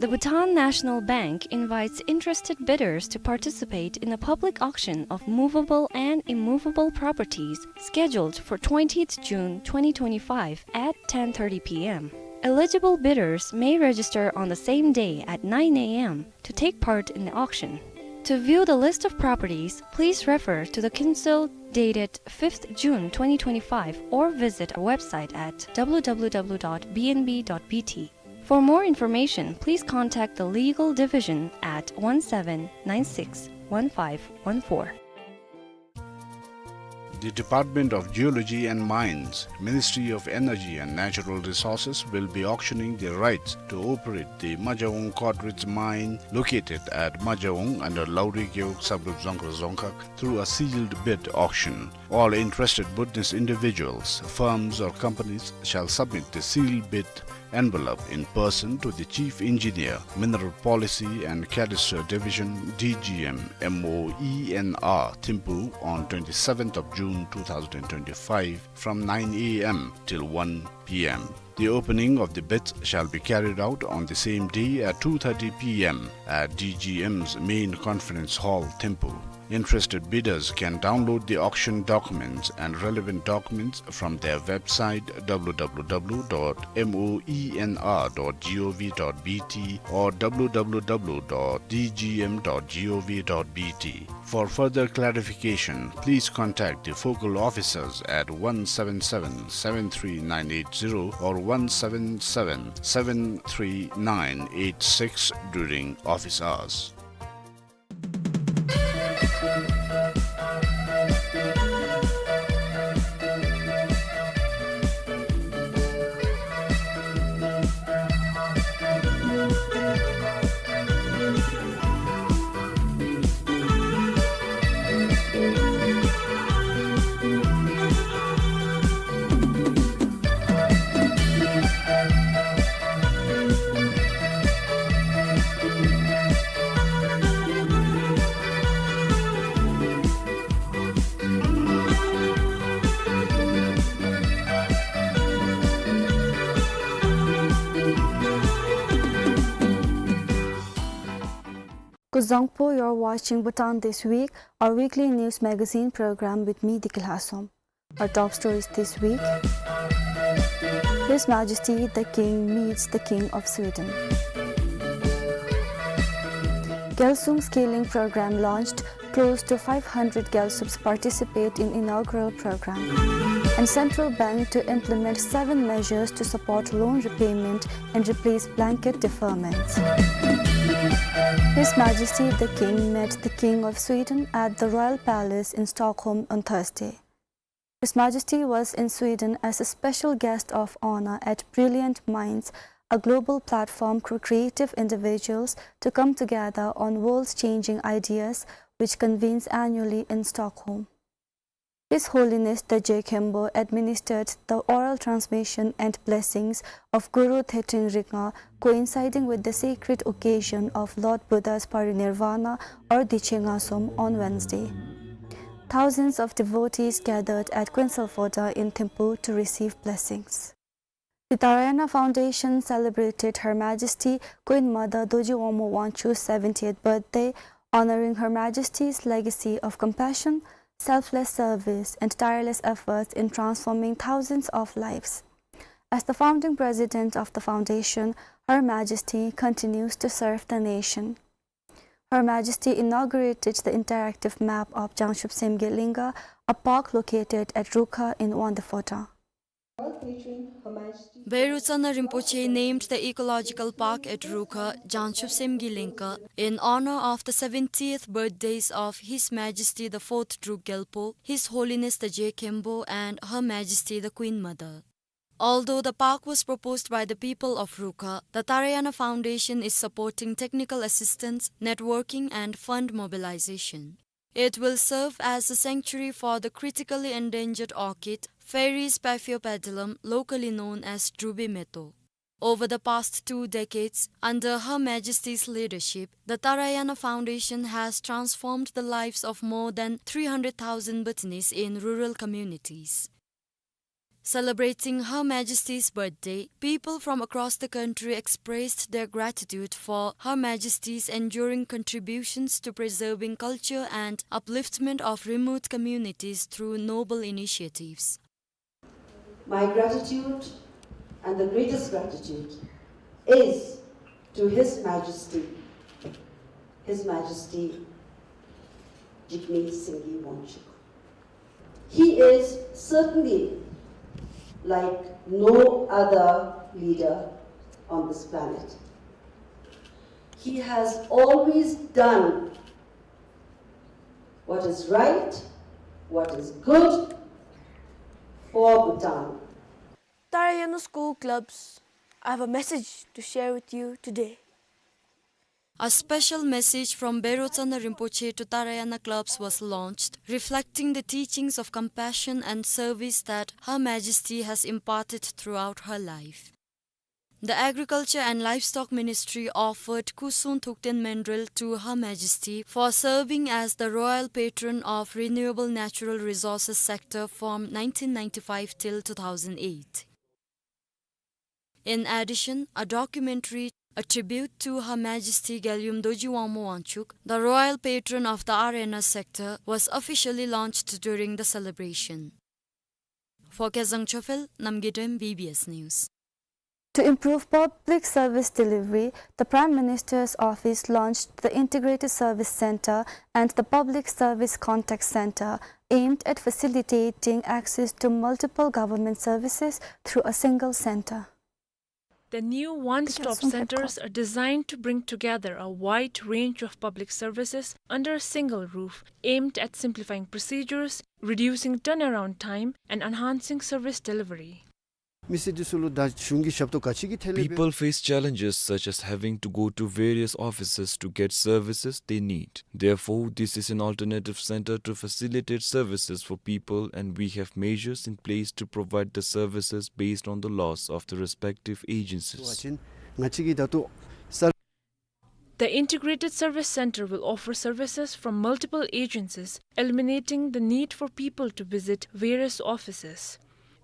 The Bhutan National Bank invites interested bidders to participate in a public auction of movable and immovable properties scheduled for twentieth June twenty twenty-five at ten thirty p m. Eligible bidders may register on the same day at nine a m to take part in the auction. To view the list of properties, please refer to the Kinsel dated fifth June twenty twenty-five or visit our website at W W W dot B N B dot B T. For more information, please contact the Legal Division at one seven nine six one five one four. The Department of Geology and Mines, Ministry of Energy and Natural Resources, will be auctioning the rights to operate the Majaung Cod Ridge Mine located at Majaung under Lauri Gewog subgroup Zongkhar Dzongkhag through a sealed bid auction. All interested Bhutanese individuals, firms or companies shall submit the sealed bid envelope in person to the Chief Engineer, Mineral Policy and Cadastre Division, D G M, M O E N R, Thimphu on twenty-seventh of June two thousand twenty-five from nine a m till one p m. The opening of the bids shall be carried out on the same day at two thirty p m at D G M's main conference hall, Thimphu. Interested bidders can download the auction documents and relevant documents from their website w w w dot m o e n r dot g o v dot b t or w w w dot d g m dot g o v dot b t. For further clarification, please contact the focal officers at one seven seven, seven three nine eight zero or one seven seven, seven three nine eight six during office hours. Kuzuzangpo, you're watching Bhutan This Week, our weekly news magazine program with me, Diki Lhasum. Our top stories this week. His Majesty the King meets the King of Sweden. Gyalsung scaling program launched, close to five hundred Gyalsups participate in inaugural program. And Central Bank to implement seven measures to support loan repayment and replace blanket deferments. His Majesty the King met the King of Sweden at the Royal Palace in Stockholm on Thursday. His Majesty was in Sweden as a special guest of honor at Brilliant Minds, a global platform for creative individuals to come together on world-changing ideas, which convenes annually in Stockholm. His Holiness the Je Khenpo administered the oral transmission and blessings of Guru Theten Ringa, coinciding with the sacred occasion of Lord Buddha's parinirvana or Diche Ngasom on Wednesday. Thousands of devotees gathered at Quinsalfoda in Thimphu to receive blessings. The Dharayana Foundation celebrated Her Majesty Queen Mother Dorji Wangmo Wangchuck's seventieth birthday, honoring Her Majesty's legacy of compassion, selfless service, and tireless efforts in transforming thousands of lives. As the founding president of the foundation, Her Majesty continues to serve the nation. Her Majesty inaugurated the interactive map of Jangshub Semge Linga, a park located at Rukha in Wangdue Phodrang. Bhero Tsana Rinpoche named the ecological park at Rukha, Jangshub Semge Linga, in honor of the seventieth birthdays of His Majesty the Fourth Druk Gyalpo, His Holiness the Je Khenpo, and Her Majesty the Queen Mother. Although the park was proposed by the people of Rukha, the Tarayana Foundation is supporting technical assistance, networking, and fund mobilization. It will serve as a sanctuary for the critically endangered orchid, Pheris paphiopedilum, locally known as Drubi Meto. Over the past two decades, under Her Majesty's leadership, the Tarayana Foundation has transformed the lives of more than three hundred thousand Bhutanese in rural communities. Celebrating Her Majesty's birthday, people from across the country expressed their gratitude for Her Majesty's enduring contributions to preserving culture and upliftment of remote communities through noble initiatives. My gratitude and the greatest gratitude is to His Majesty, His Majesty Jigme Singye Wangchuck. He is certainly like no other leader on this planet. He has always done what is right, what is good for Bhutan. Tarayana School Clubs, I have a message to share with you today. A special message from Bero Tsana Rinpoche to Tarayana clubs was launched, reflecting the teachings of compassion and service that Her Majesty has imparted throughout her life. The Agriculture and Livestock Ministry offered Kusung Thukten Mandrel to Her Majesty for serving as the royal patron of renewable natural resources sector from nineteen ninety-five till two thousand eight. In addition, a documentary, A Tribute to Her Majesty Galyum Dorji Wangmo Wangchuck, the royal patron of the Arena sector, was officially launched during the celebration. For Kezang Chophel, Namgay Dem, B B S News. To improve public service delivery, the Prime Minister's office launched the Integrated Service Centre and the Public Service Contact Centre, aimed at facilitating access to multiple government services through a single centre. The new one-stop centres are designed to bring together a wide range of public services under a single roof, aimed at simplifying procedures, reducing turnaround time, and enhancing service delivery. མི་སེར་འདི་ཚུ་ལུ་ད་གཞུང་གི་ཞབས་ཏོག་ག་ཅི་གི་ཐད་ལས་འབད། People face challenges such as having to go to various offices to get services they need. Therefore, this is an alternative centre to facilitate services for people, and we have measures in place to provide the services based on the laws of the respective agencies. ང་བཅས་ཀྱི་ད་ལྟོ་ས། The Integrated Service Centre will offer services from multiple agencies, eliminating the need for people to visit various offices.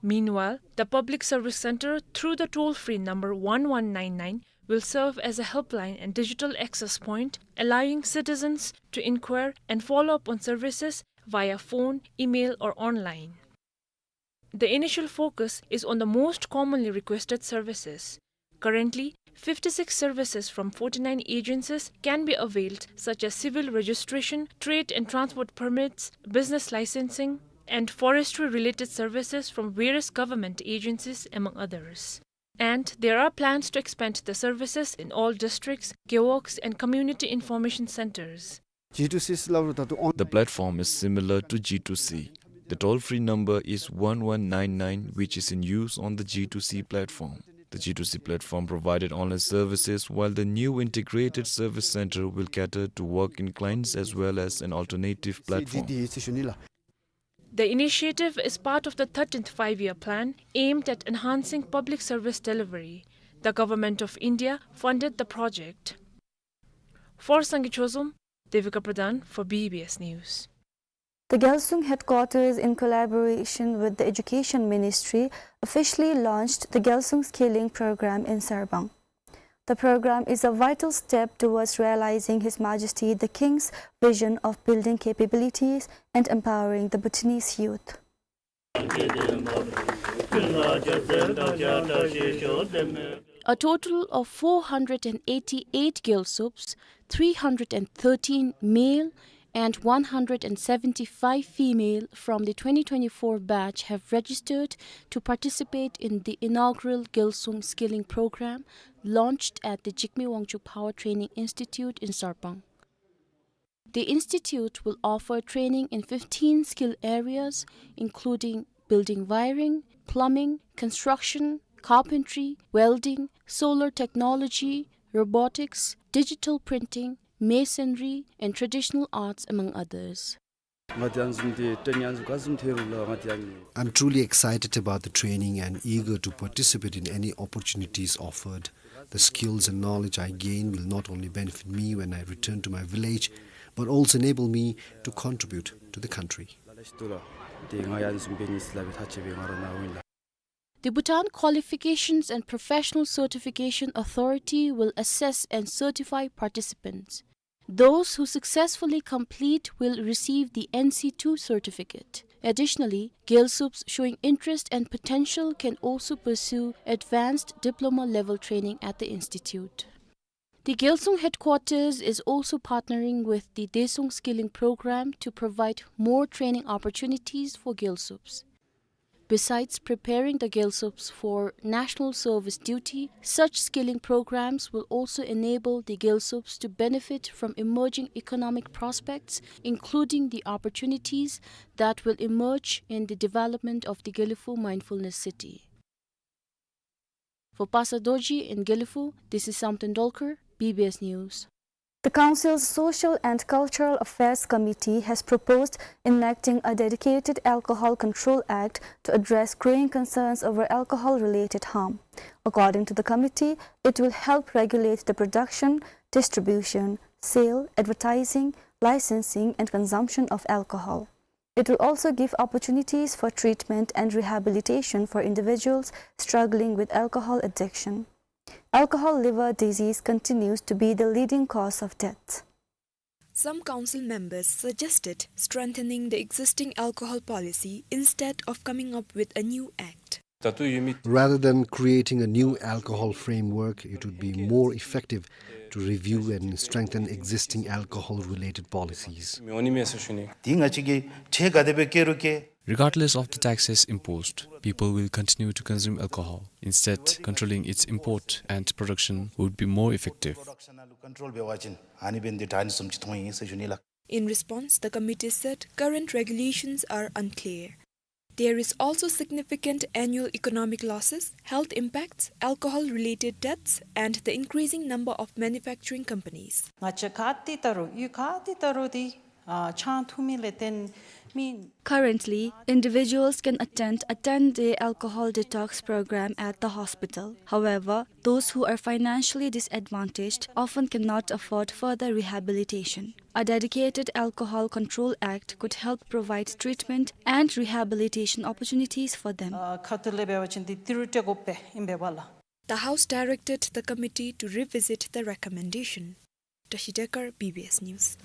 Meanwhile, the Public Service Centre, through the toll-free number one one nine nine, will serve as a helpline and digital access point, allowing citizens to inquire and follow up on services via phone, email, or online. The initial focus is on the most commonly requested services. Currently, fifty-six services from forty-nine agencies can be availed, such as civil registration, trade and transport permits, business licensing, and forestry-related services from various government agencies, among others. And there are plans to expand the services in all districts, gewogs, and community information centres. G two C སླབ་རུང་ད་ལྟོ་on- The platform is similar to G two C. The toll-free number is one one nine nine, which is in use on the G two C platform. The G two C platform provided online services, while the new integrated service centre will cater to walk-in clients as well as an alternative platform. The initiative is part of the thirteenth Five-Year Plan aimed at enhancing public service delivery. The Government of India funded the project. For Sangay Chozom, Devika Pradhan for B B S News. The Gyalsung headquarters, in collaboration with the Education Ministry, officially launched the Gyalsung Skilling Program in Sarpang. The program is a vital step towards realizing His Majesty the King's vision of building capabilities and empowering the Bhutanese youth. A total of four hundred and eighty-eight Gyalsups, three hundred and thirteen male and one hundred and seventy-five female from the twenty twenty-four batch have registered to participate in the inaugural Gyalsung Skilling Program launched at the Jigme Wangchuck Power Training Institute in Sarpang. The institute will offer training in fifteen skill areas, including building wiring, plumbing, construction, carpentry, welding, solar technology, robotics, digital printing, masonry, and traditional arts, among others. ང་འདི་ཨ་ནི་བཟུམ་འདི་ཊེ་ནིང་ཨ་ནི་བཟུམ་ག་བཟུམ་ཐོན་རུང་ལགས། ང་འདི་ཨ་ནི། I'm truly excited about the training and eager to participate in any opportunities offered. The skills and knowledge I gain will not only benefit me when I return to my village, but also enable me to contribute to the country. ལ་ལ་ཞིག་འདུག་ལགས། འདི་ང་ཡང་ཨ་ནི་བཟུམ་འབད་ནི་ཟེར་སླབ་པའི་ཐག་བཅད་སྦེ་ང་ར་ནཱ་འོང་ཡི་ལགས། The Bhutan Qualifications and Professional Certification Authority will assess and certify participants. Those who successfully complete will receive the N C two certificate. Additionally, Gyalsups showing interest and potential can also pursue advanced diploma level training at the institute. The Gyalsung headquarters is also partnering with the Daesung Skilling Program to provide more training opportunities for Gyalsups. Besides preparing the Gyalsups for national service duty, such skilling programs will also enable the Gyalsups to benefit from emerging economic prospects, including the opportunities that will emerge in the development of the Gelephu Mindfulness City. For Pasa Dorji in Gelephu, this is Samten Dolkar, B B S News. The Council's Social and Cultural Affairs Committee has proposed enacting a dedicated Alcohol Control Act to address growing concerns over alcohol-related harm. According to the committee, it will help regulate the production, distribution, sale, advertising, licensing, and consumption of alcohol. It will also give opportunities for treatment and rehabilitation for individuals struggling with alcohol addiction. Alcohol liver disease continues to be the leading cause of death. Some council members suggested strengthening the existing alcohol policy instead of coming up with a new act. Rather than creating a new alcohol framework, it would be more effective to review and strengthen existing alcohol-related policies. འདི་ང་བཅས་ཀྱིས་ཁྲལ་ག་དེ་སྦེ་བཀལ་རུང་བཀལ། Regardless of the taxes imposed, people will continue to consume alcohol. Instead, controlling its import and production would be more effective. In response, the committee said current regulations are unclear. There is also significant annual economic losses, health impacts, alcohol-related deaths, and the increasing number of manufacturing companies. ང་བཅས་ག་ཏེ་ད་རུང་ཡུལ་ག་ཏེ་ད་རུང་འདི་ཨ་ཆང་འཐུང་མི་ལས་བརྟེན་མི། Currently, individuals can attend a ten-day alcohol detox program at the hospital. However, those who are financially disadvantaged often cannot afford further rehabilitation. A dedicated Alcohol Control Act could help provide treatment and rehabilitation opportunities for them. ཨ་ཁ་ཐུག་ལས་འབད་བ་ཅིན་འདི་ཏི་རུ་སྤྲོད་དགོ་པས་ཨིན་པས་ལགས། The House directed the committee to revisit the recommendation. Tashi Dekar, B B S News.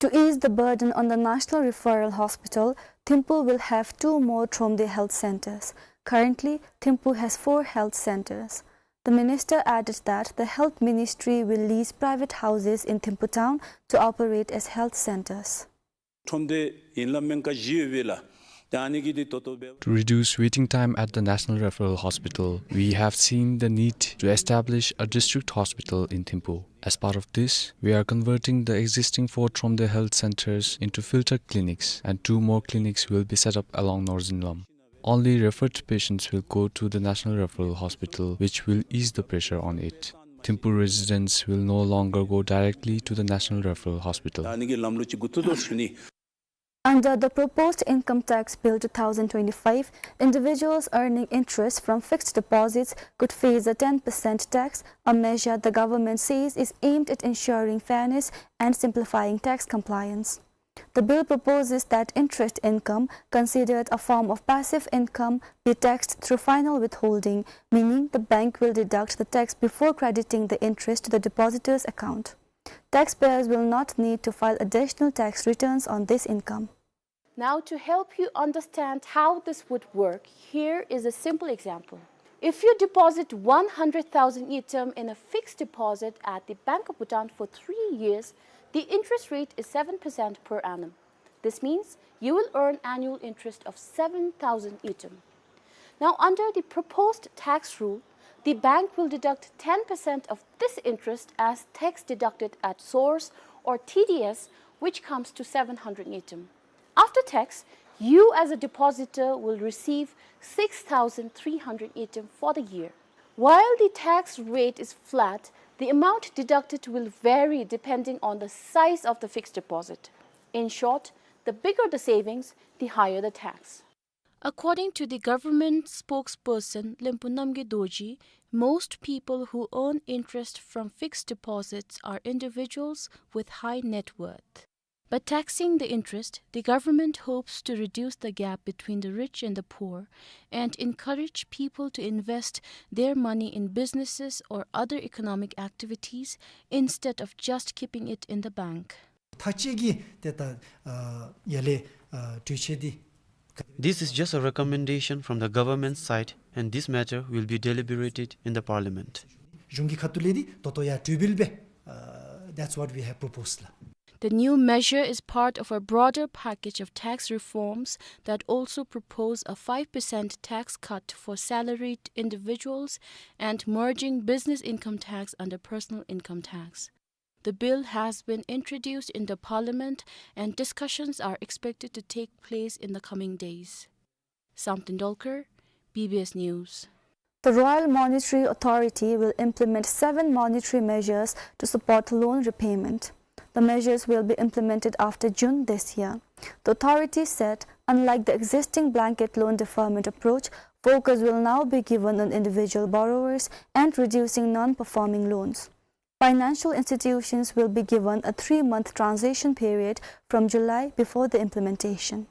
To ease the burden on the National Referral Hospital, Thimphu will have two more Thromde health centers. Currently, Thimphu has four health centers. The minister added that the health ministry will lease private houses in Thimphu town to operate as health centers. ཁྲོམ་སྡེ་ཡིན་ལ་སྨན་ཁང་བཞི་ཡོད་པས་ལགས། ད་ཨ་ནི་གི་འདི་ཏོག་ཏོ་འབད། To reduce waiting time at the National Referral Hospital, we have seen the need to establish a district hospital in Thimphu. As part of this, we are converting the existing four Thromde health centers into filter clinics, and two more clinics will be set up along Northern Lam. Only referred patients will go to the National Referral Hospital, which will ease the pressure on it. Thimphu residents will no longer go directly to the National Referral Hospital. ད་ཨ་ནི་གི་ལམ་ལུགས་ཅིག་འགོ་བཙུགས་དོ་ཟེར་ཞུ་ནི། Under the proposed Income Tax Bill two thousand twenty-five, individuals earning interest from fixed deposits could face a ten percent tax, a measure the government says is aimed at ensuring fairness and simplifying tax compliance. The bill proposes that interest income, considered a form of passive income, be taxed through final withholding, meaning the bank will deduct the tax before crediting the interest to the depositor's account. Taxpayers will not need to file additional tax returns on this income. Now, to help you understand how this would work, here is a simple example. If you deposit one hundred thousand ngultrum in a fixed deposit at the Bank of Bhutan for three years, the interest rate is seven percent per annum. This means you will earn annual interest of seven thousand ngultrum. Now, under the proposed tax rule, the bank will deduct ten percent of this interest as tax deducted at source, or T D S, which comes to seven hundred ngultrum. After tax, You, as a depositor, will receive six thousand three hundred ngultrum for the year. While the tax rate is flat, the amount deducted will vary depending on the size of the fixed deposit. In short, the bigger the savings, the higher the tax. According to the government spokesperson Lempu Namgay Dorji, most people who earn interest from fixed deposits are individuals with high net worth. By taxing the interest, the government hopes to reduce the gap between the rich and the poor and encourage people to invest their money in businesses or other economic activities instead of just keeping it in the bank. ཐག་བཅད་ཀྱི་ཏེ་ད་ཨ་ཡར་ལས་ཨ་གྲོས་ཆོད་འདི། This is just a recommendation from the government's side, and this matter will be deliberated in the parliament. གཞུང་གི་ཁ་ཐུག་ལས་འདི་ད་ལྟོ་ཡར་གྲོས་འབུལ་སྦེ། Uh, that's what we have proposed ལགས། The new measure is part of a broader package of tax reforms that also propose a five percent tax cut for salaried individuals and merging business income tax under personal income tax. The bill has been introduced in the parliament and discussions are expected to take place in the coming days. Samten Dolkar, B B S News. The Royal Monetary Authority will implement seven monetary measures to support loan repayment. The measures will be implemented after June this year. The authority said, unlike the existing blanket loan deferment approach, focus will now be given on individual borrowers and reducing non-performing loans. Financial institutions will be given a three-month transition period from July before the implementation.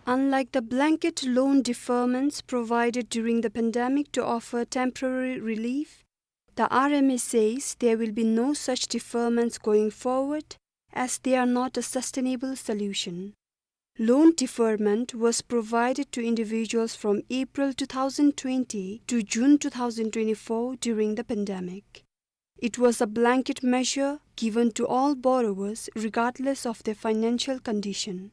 Unlike the blanket loan deferments provided during the pandemic to offer temporary relief, the R M A says there will be no such deferments going forward as they are not a sustainable solution. Loan deferment was provided to individuals from April two thousand twenty to June two thousand twenty-four during the pandemic. It was a blanket measure given to all borrowers regardless of their financial condition.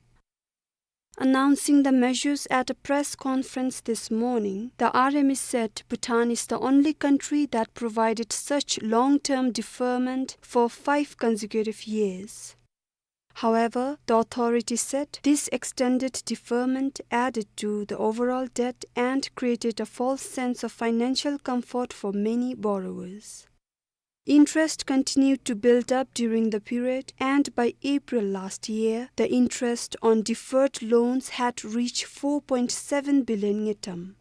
Announcing the measures at a press conference this morning, the R M A said Bhutan is the only country that provided such long-term deferment for five consecutive years. However, the authority said this extended deferment added to the overall debt and created a false sense of financial comfort for many borrowers. Interest continued to build up during the period, and by April last year, the interest on deferred loans had reached four point seven billion ngultrum.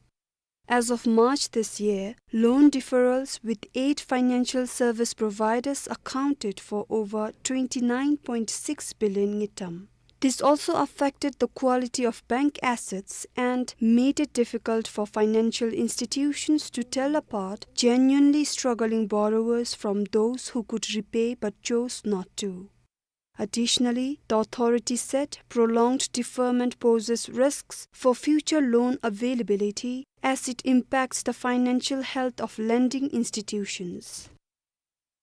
As of March this year, loan deferrals with eight financial service providers accounted for over twenty-nine point six billion ngultrum. This also affected the quality of bank assets and made it difficult for financial institutions to tell apart genuinely struggling borrowers from those who could repay but chose not to. Additionally, the authority said prolonged deferment poses risks for future loan availability as it impacts the financial health of lending institutions.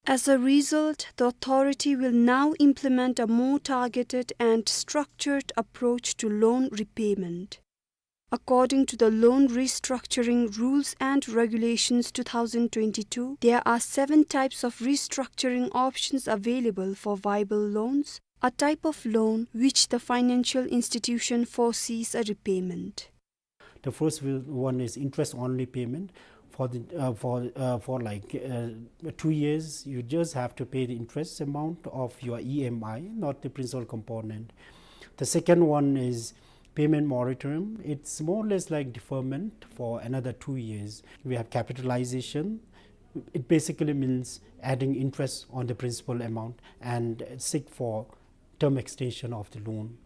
As a result, the authority will now implement a more targeted and structured approach to loan repayment. According to the Loan Restructuring Rules and Regulations two thousand twenty-two, there are seven types of restructuring options available for viable loans, a type of loan which the financial institution foresees a repayment. The first will, one is interest only payment. For the, uh, for, uh, for like, uh, two years, you just have to pay the interest amount of your E M I, not the principal component. The second one is payment moratorium. It's more or less like deferment for another two years. We have capitalization. It basically means adding interest on the principal amount and seek for term extension of the loan.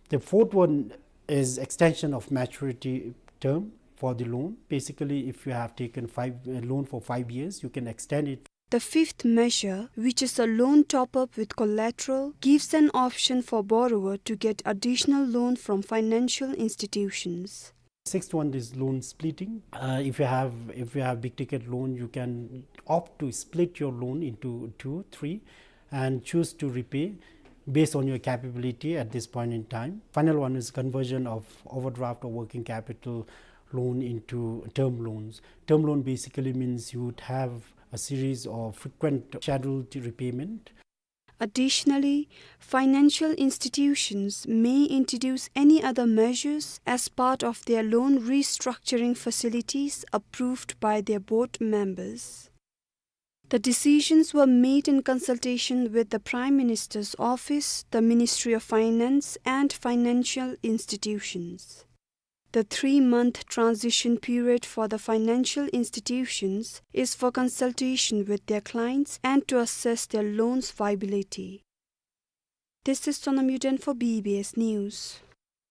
The fourth one is extension of maturity term for the loan. Basically, if you have taken five, a loan for five years, you can extend it. The fifth measure, which is a loan top-up with collateral, gives an option for borrower to get additional loan from financial institutions. Sixth one is loan splitting. Uh, if you have, if you have big ticket loan, you can opt to split your loan into two, three, and choose to repay based on your capability at this point in time. Final one is conversion of overdraft or working capital loan into term loans. Term loan basically means you would have a series of frequent scheduled repayment. Additionally, financial institutions may introduce any other measures as part of their loan restructuring facilities approved by their board members. The decisions were made in consultation with the Prime Minister's Office, the Ministry of Finance, and financial institutions. The three-month transition period for the financial institutions is for consultation with their clients and to assess their loans' viability. This is Sonam Yuden for B B S News.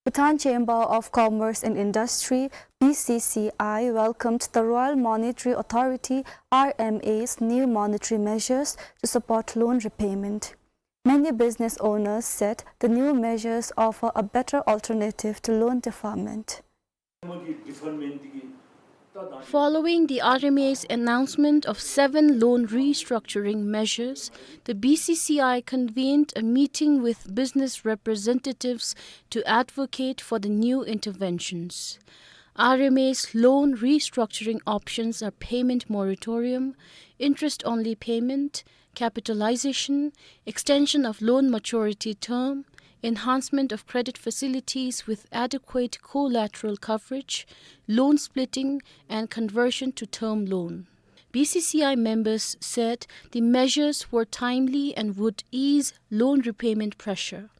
Bhutan Chamber of Commerce and Industry, B C C I, welcomed the Royal Monetary Authority, R M A's, new monetary measures to support loan repayment. Many business owners said the new measures offer a better alternative to loan deferment. Following the R M A's announcement of seven loan restructuring measures, the B C C I convened a meeting with business representatives to advocate for the new interventions. R M A's loan restructuring options are payment moratorium, interest-only payment, capitalization, extension of loan maturity term, enhancement of credit facilities with adequate collateral coverage, loan splitting, and conversion to term loan. B C C I members said the measures were timely and would ease loan repayment pressure.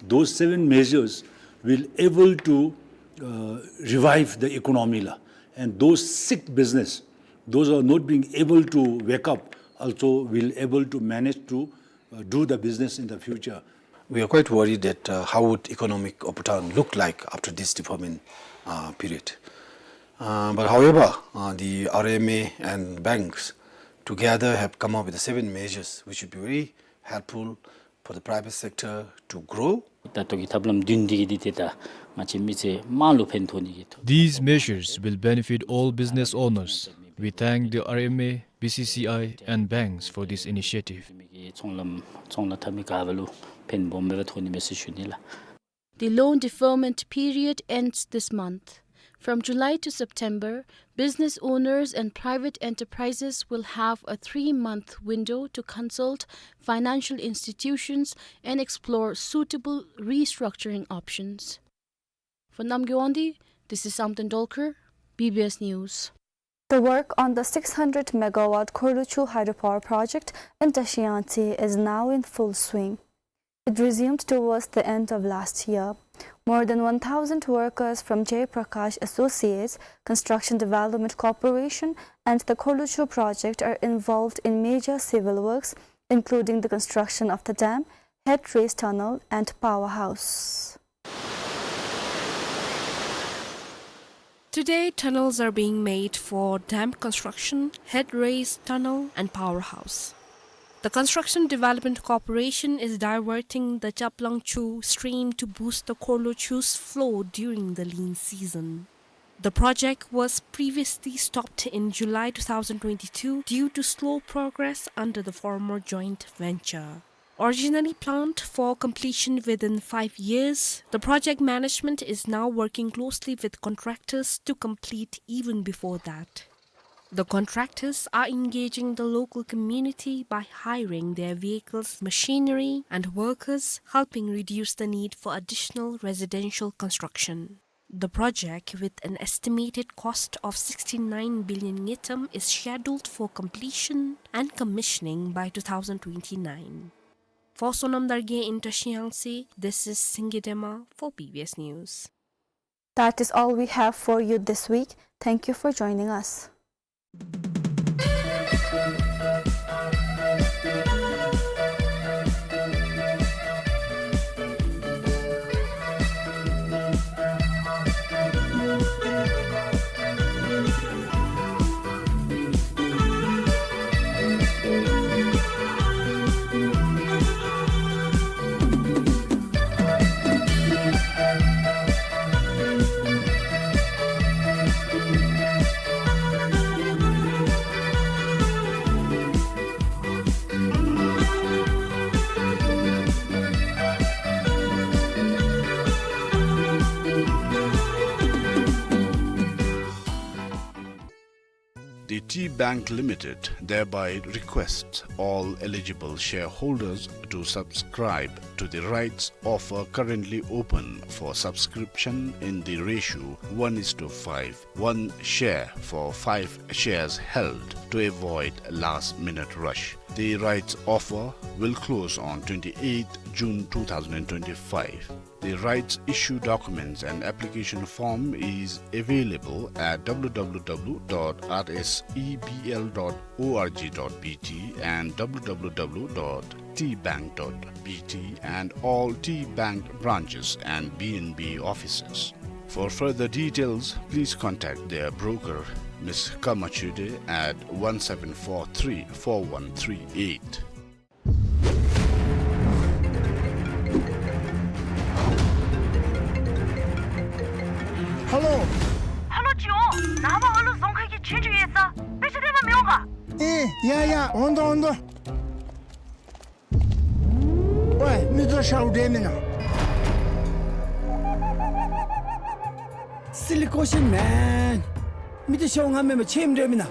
Those seven measures will able to, uh, revive the economy la. And those sick business, those are not being able to wake up, also will able to manage to, uh, do the business in the future. We are quite worried that, uh, how would economic of Bhutan look like after this deferment, uh, period. Uh, but however, uh, the R M A and banks together have come up with the seven measures which should be very helpful for the private sector to grow. ད་ལྟོ་གི་ཐབས་ལམ་བདུན་འདི་གིས་འདི་ཏེ་ད་ང་བཅས་མི་སེར་དམངས་ལུ་ཕན་ཐོགས་ནི་གི་ཐོག། These measures will benefit all business owners. We thank the R M A, B C C I, and banks for this initiative. མི་གི་ཚོང་ལམ་ཚོང་ལཱ་འཐབ་མི་ག་བ་ལུ་ཕན་སྦོམ་སྦེ་ཐོགས་ནི་མས་ཟེར་ཞུ་ནི་ལགས། The loan deferment period ends this month. From July to September, business owners and private enterprises will have a three-month window to consult financial institutions and explore suitable restructuring options. For Namgay Wangdi, this is Samten Dolkar, B B S News. The work on the six hundred megawatt Khorluchhu hydropower project in Tashi Yangtse is now in full swing. It resumed towards the end of last year. More than one thousand workers from Jay Prakash Associates, Construction Development Corporation, and the Khorluchhu project are involved in major civil works, including the construction of the dam, head race tunnel, and powerhouse. Today, tunnels are being made for dam construction, head race tunnel, and powerhouse. The Construction Development Corporation is diverting the Chaplangchu stream to boost the Khorluchhu's flow during the lean season. The project was previously stopped in July two thousand twenty-two due to slow progress under the former joint venture. Originally planned for completion within five years, the project management is now working closely with contractors to complete even before that. The contractors are engaging the local community by hiring their vehicles, machinery, and workers, helping reduce the need for additional residential construction. The project, with an estimated cost of sixty-nine billion ngultrum, is scheduled for completion and commissioning by two thousand twenty-nine. For Sonam Dargay in Tashi Yangtse, this is Singye Dema for B B S News. That is all we have for you this week. Thank you for joining us. Bank Limited thereby requests all eligible shareholders to subscribe to the rights offer currently open for subscription in the ratio one is to five, one share for five shares held, to avoid last-minute rush. The rights offer will close on twenty-eighth June two thousand twenty-five. The rights issue documents and application form is available at w w w dot r s e b l dot org dot b t and w w w dot t bank dot b t and all T Bank branches and B N B offices. For further details, please contact their broker, Miss Kama Chude, at one seven four three four one three eight. ཧ་ལོ། ཧ་ལོ་ཅིག་འོང་། ནངས་པ་ཨ་ལུ་རྫོང་ཁ་གི་ཆོས་རྒྱུགས་ཡོད་ས། དཔེ་ཆ་སྟོན་པ་མི་འོང་ག། ཨེ་ཡ་ཡ། འོང་དོ་འོང་དོ། ཝེ་མི་ཚུ་ཤཝ་འདྲ་མེན་ན། Silly question, man. མི་ཚུ་ཤཝ་ང་མེན་པར་ཁྱོད་འདྲ་མེན་ན།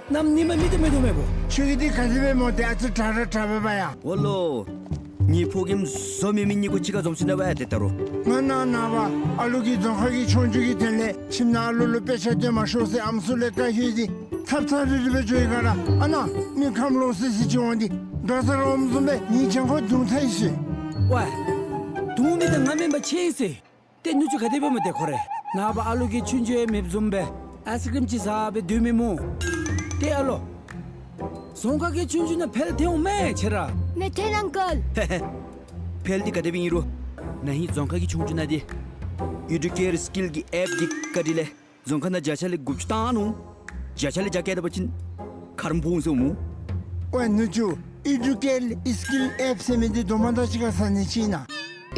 གནམ་ཉིནམ་མི་ཚུ་མེད་དོ་མེད་པོ། ཁྱོད་ཀྱི་འདི་ག་ཅི་སྦེ་སྨོ། ཏེ་ཨ་ཙི་དྲག་ར་དྲག་པས་པ་ཡ། འོ་ལོ། ངེའི་ཕོ་རྒནམ་བཟོ་མི་མི་གཉིས་ཀོ་གཅིག་ཁར་འཛོམས་ཅི་ན་བ་ཡ། ཏེ་ད་རུང་ང་ནཱ་ནངས་པ་ཨ་ལུ་གི་རྫོང་ཁ་གི་ཆོས་རྒྱུགས་ཀྱི་དོན་ལས་ཁྱིམ་ནང་ཨ་ལུ་ལུ་དཔེ་ཆ་སྟོན་མ་ཤོག་ཟེར་ཨམ་སྲུ་ལས་བཀའ་ཞུ་སྟེ་ཐབ་ཚང་རི་རི་སྦེ་འགྱོ་ཡི་ག་ར། ཨ་ནཱ་མི་ཁམས་ལོག་སི་སི་ཅིག་འོང་སྟེ་དགའ་ས་ར་འོངམ་བཟུམ་སྦེ་ངེའི་གྱང་ཁོག་བརྡུང་ཚར་ཡི་ཟེར། ཝེ། བརྡུང་མི་འདི་ང་མེན་པར་ཁྱོད་ཨིན་ཟེར། ཏེ་ནུ་གཅུང་ག་དེ་སྦེ་སྨོ་ཏེ་ཁོ་རེ། ནངས་པ་ཨ་ལུ་གིས་ཆོས་རྒྱུགས་ཡང་མེདཔ་བཟུམ་སྦེ་ཨའིསི་ཀྲིམ་ཅིག་ཟ་སྦེ་སྡོད་མི་སྨོ། ཏེ་ཨ་ལོ། རྫོང་ཁ་གི་ཆོས་རྒྱུགས་ནང་ཕེལ་ཐོན་འོང་མས་ཁྱོད་ར། མེད་ཐོན་ཨང་ཀལ། ཧེ་ཧེ། ཕེལ་འདི་ག་དེ་སྦེ་ཨིན་རུང་ན་ཧིང་རྫོང་ཁ་གི་ཆོས་རྒྱུགས་ནང་འདི་ཨི་ཌུ་ཀེར་སི་ཀིལ་གྱི་ཨེཔ་གི་བཀའ་དྲིན་ལས་རྫོང་ཁ་ནང་བརྒྱ་ཆ་ལས་དགུ་བཅུ་བཏང་ནུག། བརྒྱ་ཆ་ལས་བརྒྱ་བཀལ་ད་པ་ཅིན་ཁ་རོག་ཕོག་འོང་ཟེར་སྨོ། ཝེ་ནུ་གཅུང་། ཨི་ཌུ་ཀེར་སི་ཀིལ་ཨེཔ་ཟེར་མི་འདི་དོ་མ་དག་ཅིག་ཁར་ཟ་ནི་ཅིག་ཨིན་ན།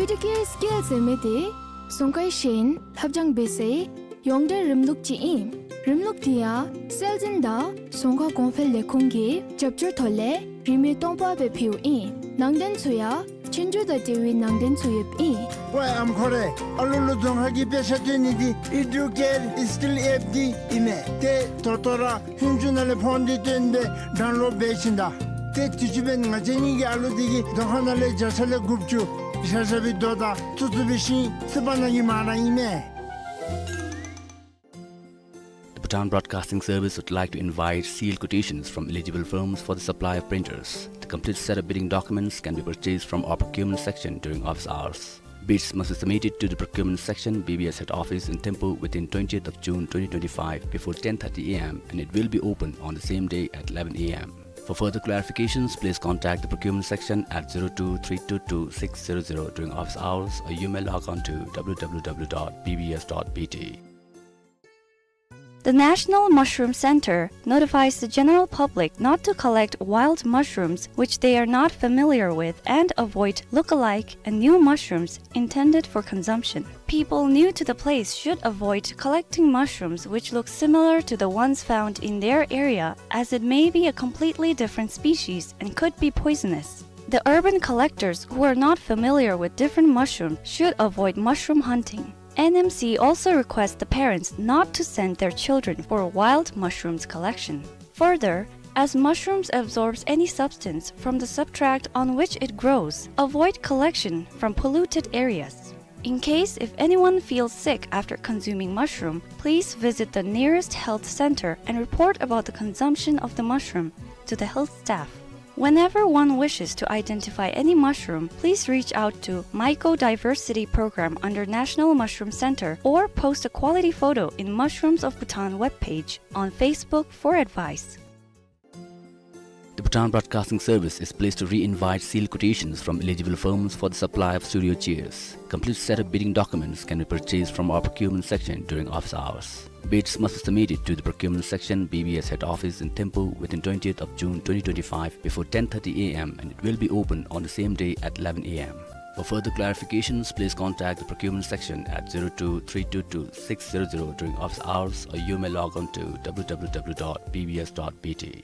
ཨི་ཌུ་ཀེར་སི་ཀིལ་ཟེར་མི་འདི་རྫོང་ཁའི་ཤེས་ཡོན་ལྷབ་སྦྱང་འབད་སའི་ཡོངས་འབྲེལ་རིམ་ལུགས་ཅིག་ཨིན། རིམ་ལུགས་འདི་ཡང་སྲོལ་འཛིན་དང་རྫོང་ཁ་གོང་འཕེལ་ལས་ཁུངས་ཀྱི་རྒྱབ་སྐྱོར་ཐོག་ལས་རིན་མེད་སྟོང་པ་སྦེ་ཕུལཝ་ཨིན། ནང་དོན་ཚུ་ཡང་ཆོས་རྒྱུགས་དང་འབྲེལ་བའི་ནང་དོན་ཚུ་ཡོདཔ་ཨིན། ཝེ་ཨམ་ཁོ་རེ། ཨ་ལུ་ལུ་རྫོང་ཁ་གི་དཔེ་ཆ་སྟོན་ནི་འདི་ཨི་ཌུ་ཀེར་སི་ཀིལ་ཨེཔ་འདི་ཨིན་མས། ཏེ་ད་ལྟོ་ར་ལྷུན་གྲུབ་ནང་ལས་ཕོན་འདི་བཏོན་སྦེ་ཌའུན་ལོཌ་འབད་ཞིནམ་ད། ཏེ་དུས་ཅི་འབདན་ང་བཅས་གཉིས་ཀྱི་ཨ་ལུ་འདི་གིས་རྫོང་ཁ་ནང་ལས་བརྒྱ་ཆ་ལས་དགུ་བཅུ་བཞག་བཞགཔ་སྦེ་དོ་དང་བཙུགས་བཙུགས་པའི་ཤིང་སི་པ་ནང་གི་མ་ར་ཨིན་མས། The Bhutan Broadcasting Service would like to invite sealed quotations from eligible firms for the supply of printers. The complete set of bidding documents can be purchased from our procurement section during office hours. Bids must be submitted to the procurement section, B B S head office in Thimphu within twentieth of June twenty twenty-five before ten thirty A M and it will be open on the same day at eleven A M. For further clarifications, please contact the procurement section at zero two three two two six zero zero during office hours, or you may log on to W W W dot B B S dot B T. The National Mushroom Center notifies the general public not to collect wild mushrooms which they are not familiar with and avoid look-alike and new mushrooms intended for consumption. People new to the place should avoid collecting mushrooms which look similar to the ones found in their area, as it may be a completely different species and could be poisonous. The urban collectors who are not familiar with different mushrooms should avoid mushroom hunting. N M C also requests the parents not to send their children for wild mushrooms collection. Further, as mushrooms absorbs any substance from the substrate on which it grows, avoid collection from polluted areas. In case if anyone feels sick after consuming mushroom, please visit the nearest health center and report about the consumption of the mushroom to the health staff. Whenever one wishes to identify any mushroom, please reach out to Mycodiversity Program under National Mushroom Center or post a quality photo in Mushrooms of Bhutan webpage on Facebook for advice. The Bhutan Broadcasting Service is pleased to re-invite sealed quotations from eligible firms for the supply of studio chairs. Complete set of bidding documents can be purchased from our procurement section during office hours. Bids must be submitted to the procurement section, B B S head office in Thimphu within twentieth of June twenty twenty-five before ten thirty A M and it will be open on the same day at eleven A M. For further clarifications, please contact the procurement section at zero two three two two six zero zero during office hours, or you may log on to W W W dot B B S dot B T.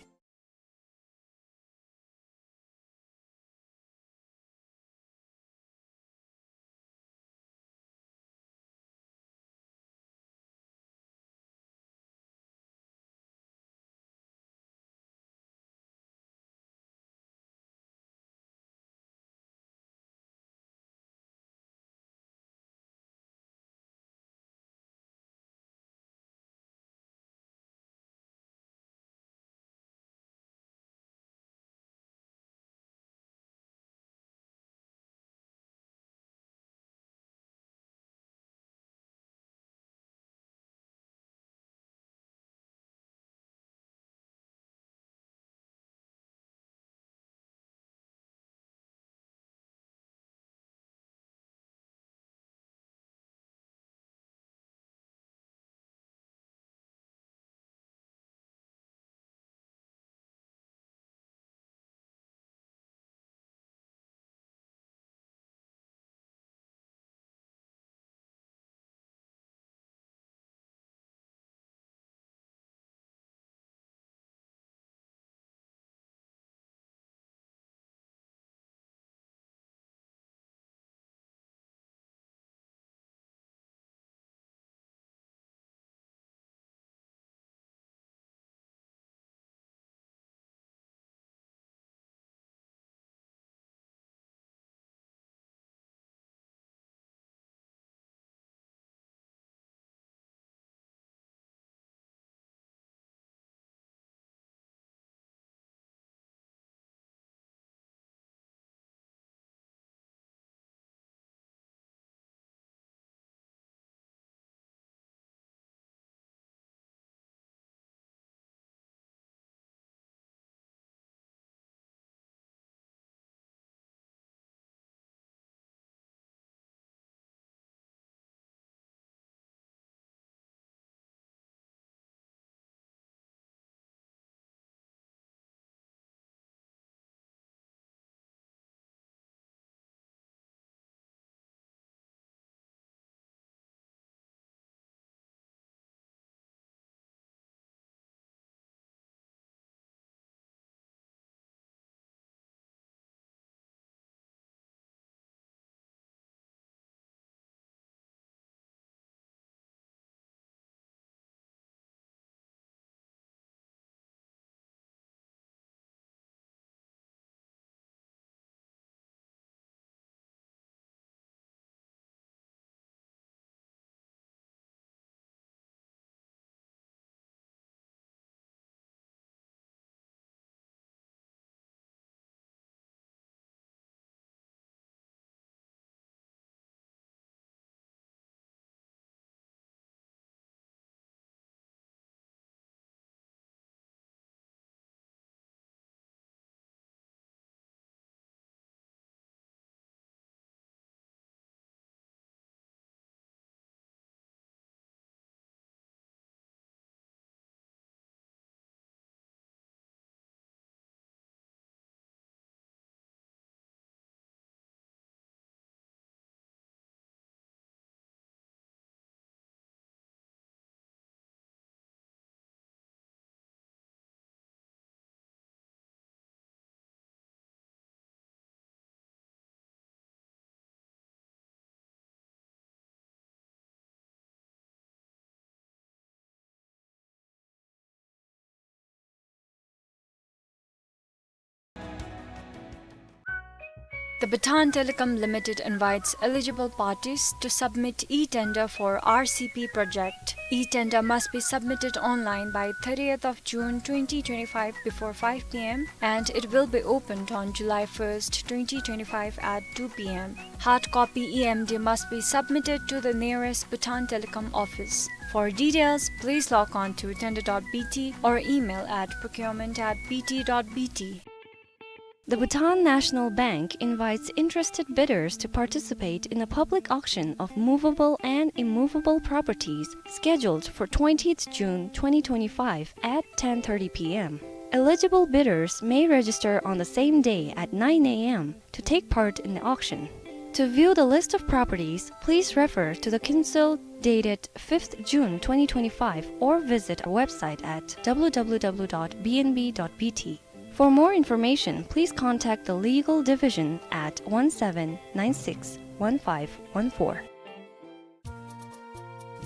The Bhutan Telecom Limited invites eligible parties to submit e-tender for R C P project. E-tender must be submitted online by thirtieth of June twenty twenty-five before five p m and it will be opened on July first, twenty twenty-five at two p m. Hard copy E M D must be submitted to the nearest Bhutan Telecom office. For details, please log on to tender dot B T or email at procurement at B T dot B T. The Bhutan National Bank invites interested bidders to participate in a public auction of movable and immovable properties scheduled for twentieth June twenty twenty-five at ten thirty p m. Eligible bidders may register on the same day at nine a m to take part in the auction. To view the list of properties, please refer to the Kinsel dated fifth June twenty twenty-five or visit our website at w w w dot b n b dot b t. For more information, please contact the Legal Division at one seven nine six one five one four.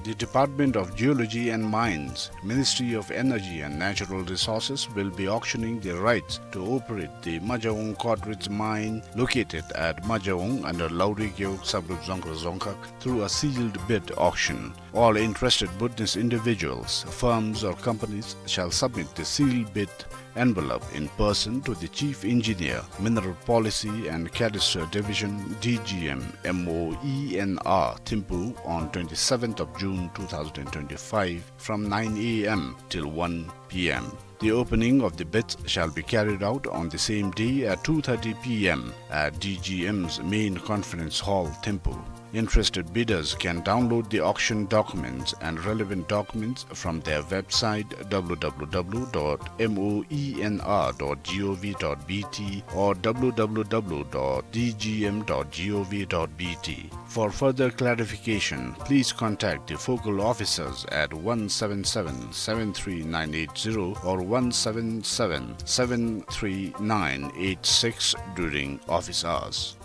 The Department of Geology and Mines, Ministry of Energy and Natural Resources, will be auctioning the rights to operate the Majaung Cod Ridge Mine located at Majaung under Lauri Gewog Subgroup Dzongkhag Dzongkhag through a sealed bid auction. All interested Bhutanese individuals, firms or companies shall submit the sealed bid envelope in person to the Chief Engineer, Mineral Policy and Cadastre Division, D G M, M O E N R, Thimphu on twenty-seventh of June two thousand twenty-five from nine a m till one p m. The opening of the bids shall be carried out on the same day at two thirty p m at D G M's main conference hall, Thimphu. Interested bidders can download the auction documents and relevant documents from their website w w w dot m o e n r dot g o v dot b t or w w w dot d g m dot g o v dot b t. For further clarification, please contact the focal officers at one seven seven, seven three nine eight zero or one seven seven, seven three nine eight six during office hours.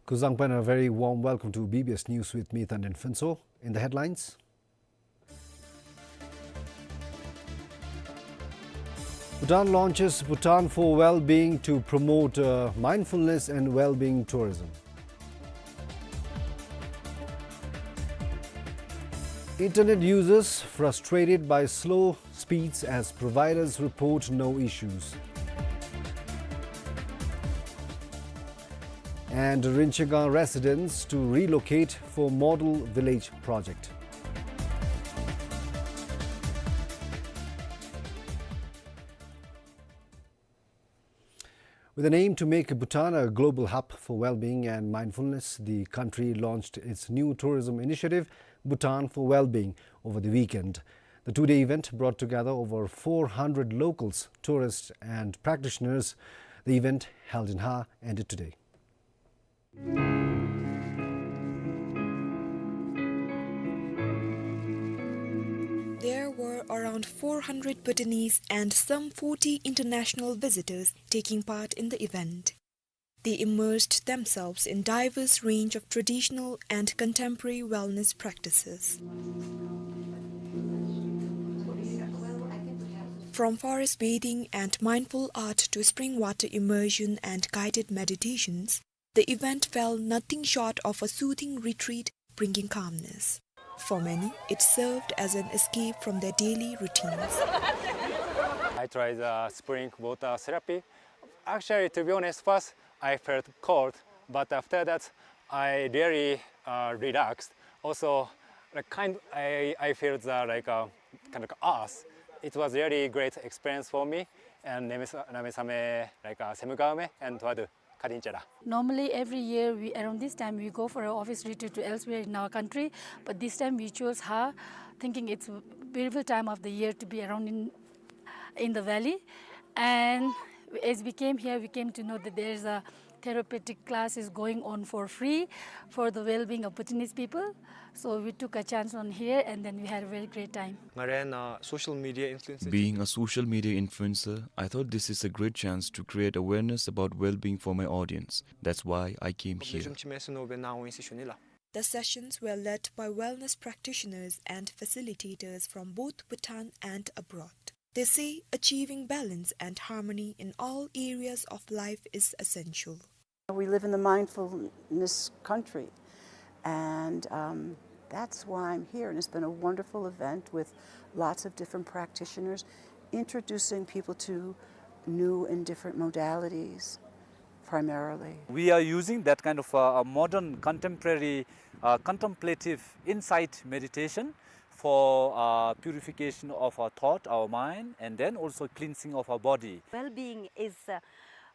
Kuzuzangpo, a very warm welcome to B B S News with me, Tanden Phuntsho. In the headlines, Bhutan launches Bhutan for Wellbeing to promote, uh, mindfulness and wellbeing tourism. Internet users frustrated by slow speeds as providers report no issues. And Rinchegang residents to relocate for model village project. With an aim to make Bhutan a global hub for well-being and mindfulness, the country launched its new tourism initiative, Bhutan for Wellbeing, over the weekend. The two-day event brought together over four hundred locals, tourists, and practitioners. The event, held in Ha, ended today. There were around four hundred Bhutanese and some forty international visitors taking part in the event. They immersed themselves in diverse range of traditional and contemporary wellness practices. From forest bathing and mindful art to spring water immersion and guided meditations, the event fell nothing short of a soothing retreat, bringing calmness. For many, it served as an escape from their daily routines. I tried the spring water therapy. Actually, to be honest, first I felt cold, but after that I really, uh, relaxed. Also, like, kind, I, I feel the, like, uh, kind of earth. It was really great experience for me and Name Sa-, Name Same, like, uh, Semugawme and Tuadu. Normally, every year we, around this time, we go for an office retreat to elsewhere in our country, but this time we chose Ha, thinking it's a beautiful time of the year to be around in, in the valley. And as we came here, we came to know that there is a Therapeutic class is going on for free for the well-being of Bhutanese people. So we took a chance on here and then we had a very great time. ང་རའི་ནང་social media influencer Being a social media influencer, I thought this is a great chance to create awareness about well-being for my audience. That's why I came here. The sessions were led by wellness practitioners and facilitators from both Bhutan and abroad. They say achieving balance and harmony in all areas of life is essential. We live in the mindfulness country, and, um, that's why I'm here. And it's been a wonderful event with lots of different practitioners introducing people to new and different modalities, primarily. We are using that kind of, uh, a modern contemporary, uh, contemplative insight meditation for, uh, purification of our thought, our mind, and then also cleansing of our body. Well-being is, uh,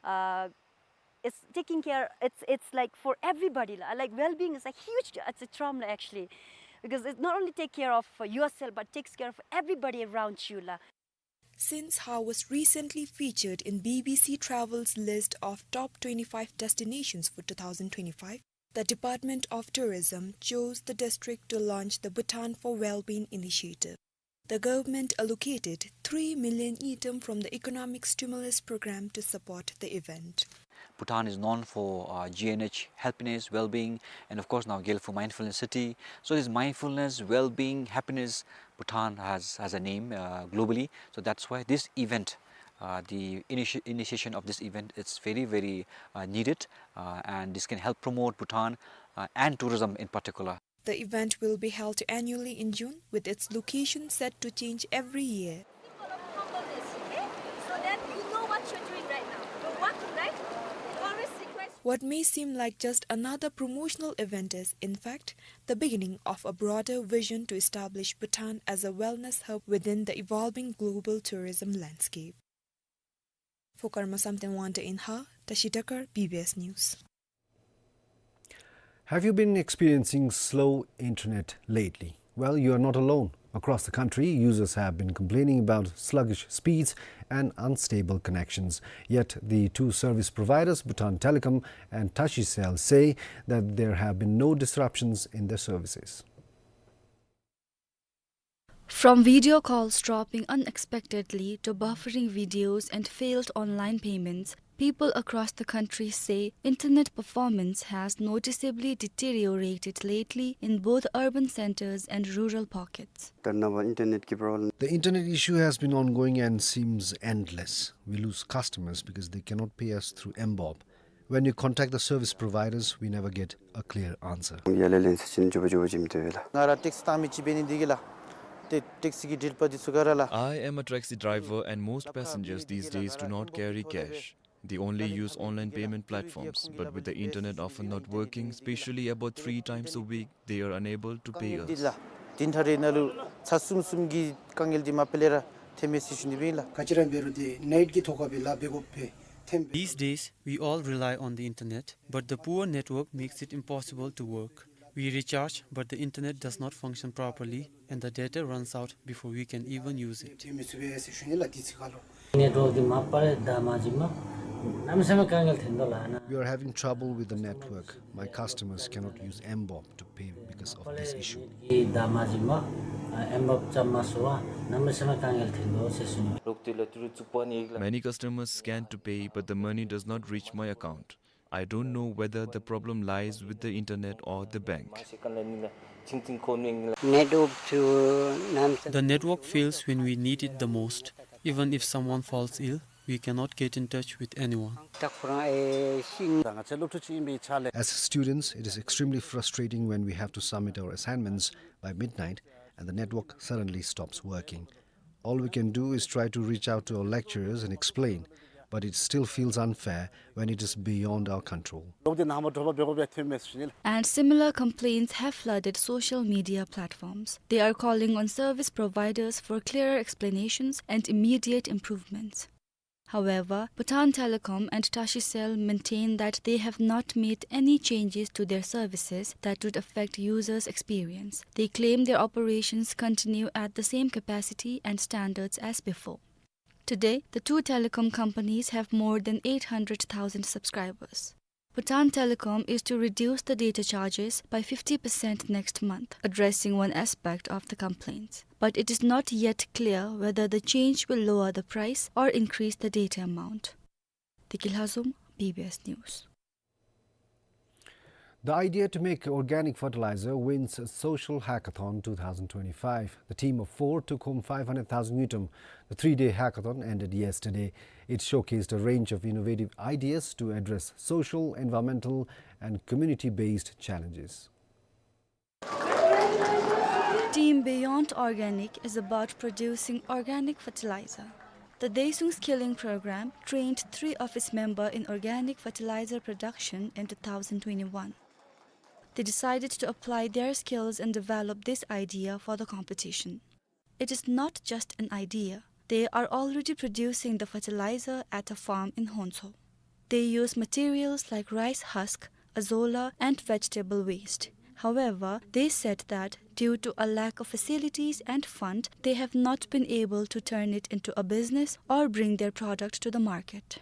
uh, is taking care, it's, it's like for everybody, la. Like, well-being is a huge, it's a term, la, actually, because it not only take care of yourself, but takes care of everybody around you, la. Sindhsar was recently featured in B B C Travel's list of top twenty-five destinations for two thousand twenty-five, the Department of Tourism chose the district to launch the Bhutan for Wellbeing initiative. The government allocated three million ngultrum from the Economic Stimulus Program to support the event. Bhutan is known for, uh, G N H, happiness, well-being, and of course now Gelephu Mindfulness City. So this mindfulness, well-being, happiness, Bhutan has, has a name, uh, globally. So that's why this event, uh, the initi-, initiation of this event, it's very, very, uh, needed, uh, and this can help promote Bhutan, uh, and tourism in particular. The event will be held annually in June, with its location set to change every year. What may seem like just another promotional event is, in fact, the beginning of a broader vision to establish Bhutan as a wellness hub within the evolving global tourism landscape. For Karma Samten Wangdi in Har, Tashi Takar, B B S News. Have you been experiencing slow internet lately? Well, you are not alone. Across the country, users have been complaining about sluggish speeds and unstable connections. Yet, the two service providers, Bhutan Telecom and Tashicell, say that there have been no disruptions in their services. From video calls dropping unexpectedly to buffering videos and failed online payments, people across the country say internet performance has noticeably deteriorated lately in both urban centers and rural pockets. The internet issue has been ongoing and seems endless. We lose customers because they cannot pay us through M BOB. When you contact the service providers, we never get a clear answer. ཡ་ལེ་ལེན་ཟེར་ཅིན་མགྱོགས་པ་མགྱོགས་པ་བྱིནམ་ཏེ་ཡོད་ལགས། ང་ར་ཊེག་སི་བཏང་མི་ཅིག་འབད་ནི་འདི་གིས་ལགས། ཏེ་ཊེག་སི་གི་འགྲུལ་པ་འདི་ཚུ་ག་ར་ལགས། I am a taxi driver and most passengers these days do not carry cash. They only use online payment platforms, but with the internet often not working, especially about three times a week, they are unable to pay us. འདི་ལགས། དེ་འཕྲལ་རེ་ནང་ལུ་ཚར་གསུམ་གསུམ་གྱི་དཀའ་ངལ་འདི་མ་པ་ལས་ར་ཐོན་མས་ཟེར་ཞུ་ནི་སྦེ་ཨིན་ལགས། ག་ཅི་ར་འབད་རུང་ཏེ་ནེཊ་ཀྱི་ཐོག་ཁར་སྦེ་ལཱ་འབད་དགོཔ་སྦེ་ཐོན་པས། These days, we all rely on the internet, but the poor network makes it impossible to work. We recharge, but the internet does not function properly, and the data runs out before we can even use it. ཐོན་མི་ཚུགས་པས་ཟེར་ཞུ་ནི་ལགས། དུས་ཅི་ཁར་ལུ་ནེཊ་ཝརཀ་འདི་མ་པ་རེ་ད་མ་གཞི་མ་གནམ་མེད་ས་མེད་དཀའ་ངལ་ཐོན་དོ་ལགས་ན། We are having trouble with the network. My customers cannot use M BOB to pay because of this issue. ད་མ་གཞི་མ་ཨེམ་བོབ་རྐྱབ་མ་ཚུགས་པར་གནམ་མེད་ས་མེད་དཀའ་ངལ་ཐོན་དོ་ཟེར་ཞུ་ནི། Many customers scan to pay, but the money does not reach my account. I don't know whether the problem lies with the internet or the bank. The network fails when we need it the most. Even if someone falls ill, we cannot get in touch with anyone. As students, it is extremely frustrating when we have to submit our assignments by midnight and the network suddenly stops working. All we can do is try to reach out to our lecturers and explain, but it still feels unfair when it is beyond our control. And similar complaints have flooded social media platforms. They are calling on service providers for clearer explanations and immediate improvements. However, Bhutan Telecom and Tashicell maintain that they have not made any changes to their services that would affect users' experience. They claim their operations continue at the same capacity and standards as before. Today, the two telecom companies have more than eight hundred thousand subscribers. Bhutan Telecom is to reduce the data charges by fifty percent next month, addressing one aspect of the complaints. But it is not yet clear whether the change will lower the price or increase the data amount. Deki Lhazom, B B S News. The idea to make organic fertilizer wins a social hackathon two thousand twenty-five. The team of four took home five hundred thousand ngultrum. The three-day hackathon ended yesterday. It showcased a range of innovative ideas to address social, environmental, and community-based challenges. Team Beyond Organic is about producing organic fertilizer. The Deisung Skilling Program trained three of its members in organic fertilizer production in two thousand twenty-one. They decided to apply their skills and develop this idea for the competition. It is not just an idea. They are already producing the fertilizer at a farm in Honso. They use materials like rice husk, azolla, and vegetable waste. However, they said that due to a lack of facilities and fund, they have not been able to turn it into a business or bring their product to the market.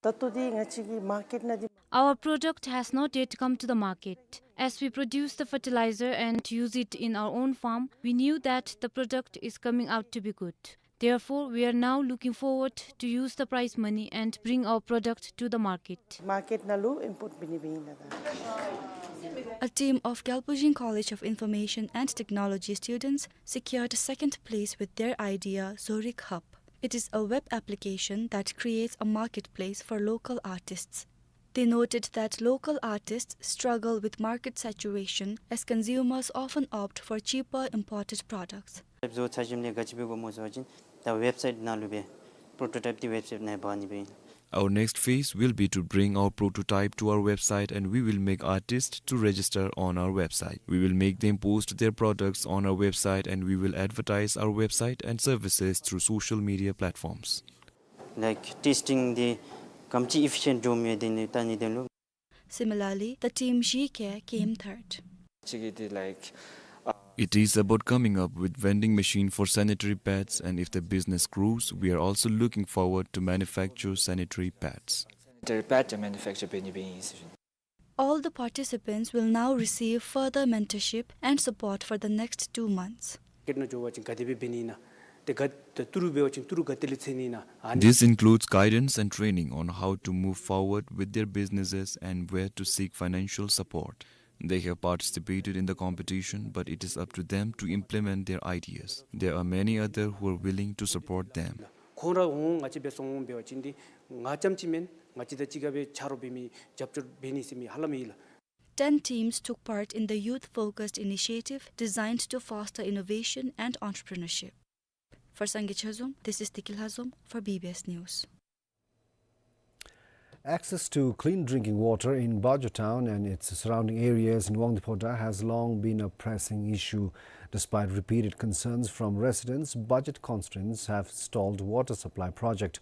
ད་ལྟོ་འདི་ང་བཅས་ཀྱི་མར་ཀེཊ་ནང་འདི། Our product has not yet come to the market. As we produce the fertilizer and use it in our own farm, we knew that the product is coming out to be good. Therefore, we are now looking forward to use the prize money and bring our product to the market. མར་ཀེཊ་ནང་ལུ་ཨིམ་པོརཊ་འབད་ནི་སྦེ་ཨིན་ལགས། A team of Gyalpo Jing College of Information and Technology students secured second place with their idea, Zorik Hub. It is a web application that creates a marketplace for local artists. They noted that local artists struggle with market saturation as consumers often opt for cheaper imported products. བཟོ་ཚར་ཞིནམ་ལས་ག་ཅི་འབད་དགོཔ་སྨོ་ཟེར་བ་ཅིན་ད་ཝེབ་སའིཊ་ནང་ལུ་སྦེ་པྲོ་ཊོ་ཊའིཔ་འདི་ཝེབ་སའིཊ་ནང་འབག་ནི་སྦེ་ཨིན། Our next phase will be to bring our prototype to our website and we will make artists to register on our website. We will make them post their products on our website and we will advertise our website and services through social media platforms. Like testing འདི་ག་དེམ་ཅིག་ཨི་ཕི་ཤེནཊ་འགྱོཝ་མས་དེ་ནི་ལྟ་ནི་དོན་ལུ། Similarly, the team G K came third. ཅིག་གིས་འདི་like It is about coming up with vending machine for sanitary pads, and if the business grows, we are also looking forward to manufacture sanitary pads. སེ་ནི་ཊ་རི་པེཌ་མེ་ནུ་ཕེཀ་ཅར་འབད་ནི་སྦེ་ཨིན་ཟེར་ཞུ་ནི། All the participants will now receive further mentorship and support for the next two months. མར་ཀེཊ་ནང་འགྱོ་བ་ཅིན་ག་དེ་སྦེ་འབད་ནི་ཨིན་ན། ཏེ་ག་ཏེ་ཏི་རུ་འབད་བ་ཅིན་ཏི་རུ་ག་ཏེ་ལས་འཚོལ་ནི་ཨིན་ན། ཨ་ནི། This includes guidance and training on how to move forward with their businesses and where to seek financial support. They have participated in the competition, but it is up to them to implement their ideas. There are many others who are willing to support them. ཁོང་ར་འོང་ང་བཅས་འབད་སོང་འོང་འབད་བ་ཅིན་འདི་ང་རྐྱངམ་ཅིག་མེན། ང་བཅས་དང་གཅིག་ཁར་སྦེ་ཆ་རོགས་འབད་མི་རྒྱབ་སྐྱོར་འབད་ནི་ཟེར་མི་ཧ་ལམ་ཡོད་ལགས། Ten teams took part in the youth-focused initiative designed to foster innovation and entrepreneurship. For Sangay Chazom, this is Tiki Lhazom for B B S News. Access to clean drinking water in Bajo town and its surrounding areas in Wangdue Phodrang has long been a pressing issue. Despite repeated concerns from residents, budget constraints have stalled water supply project.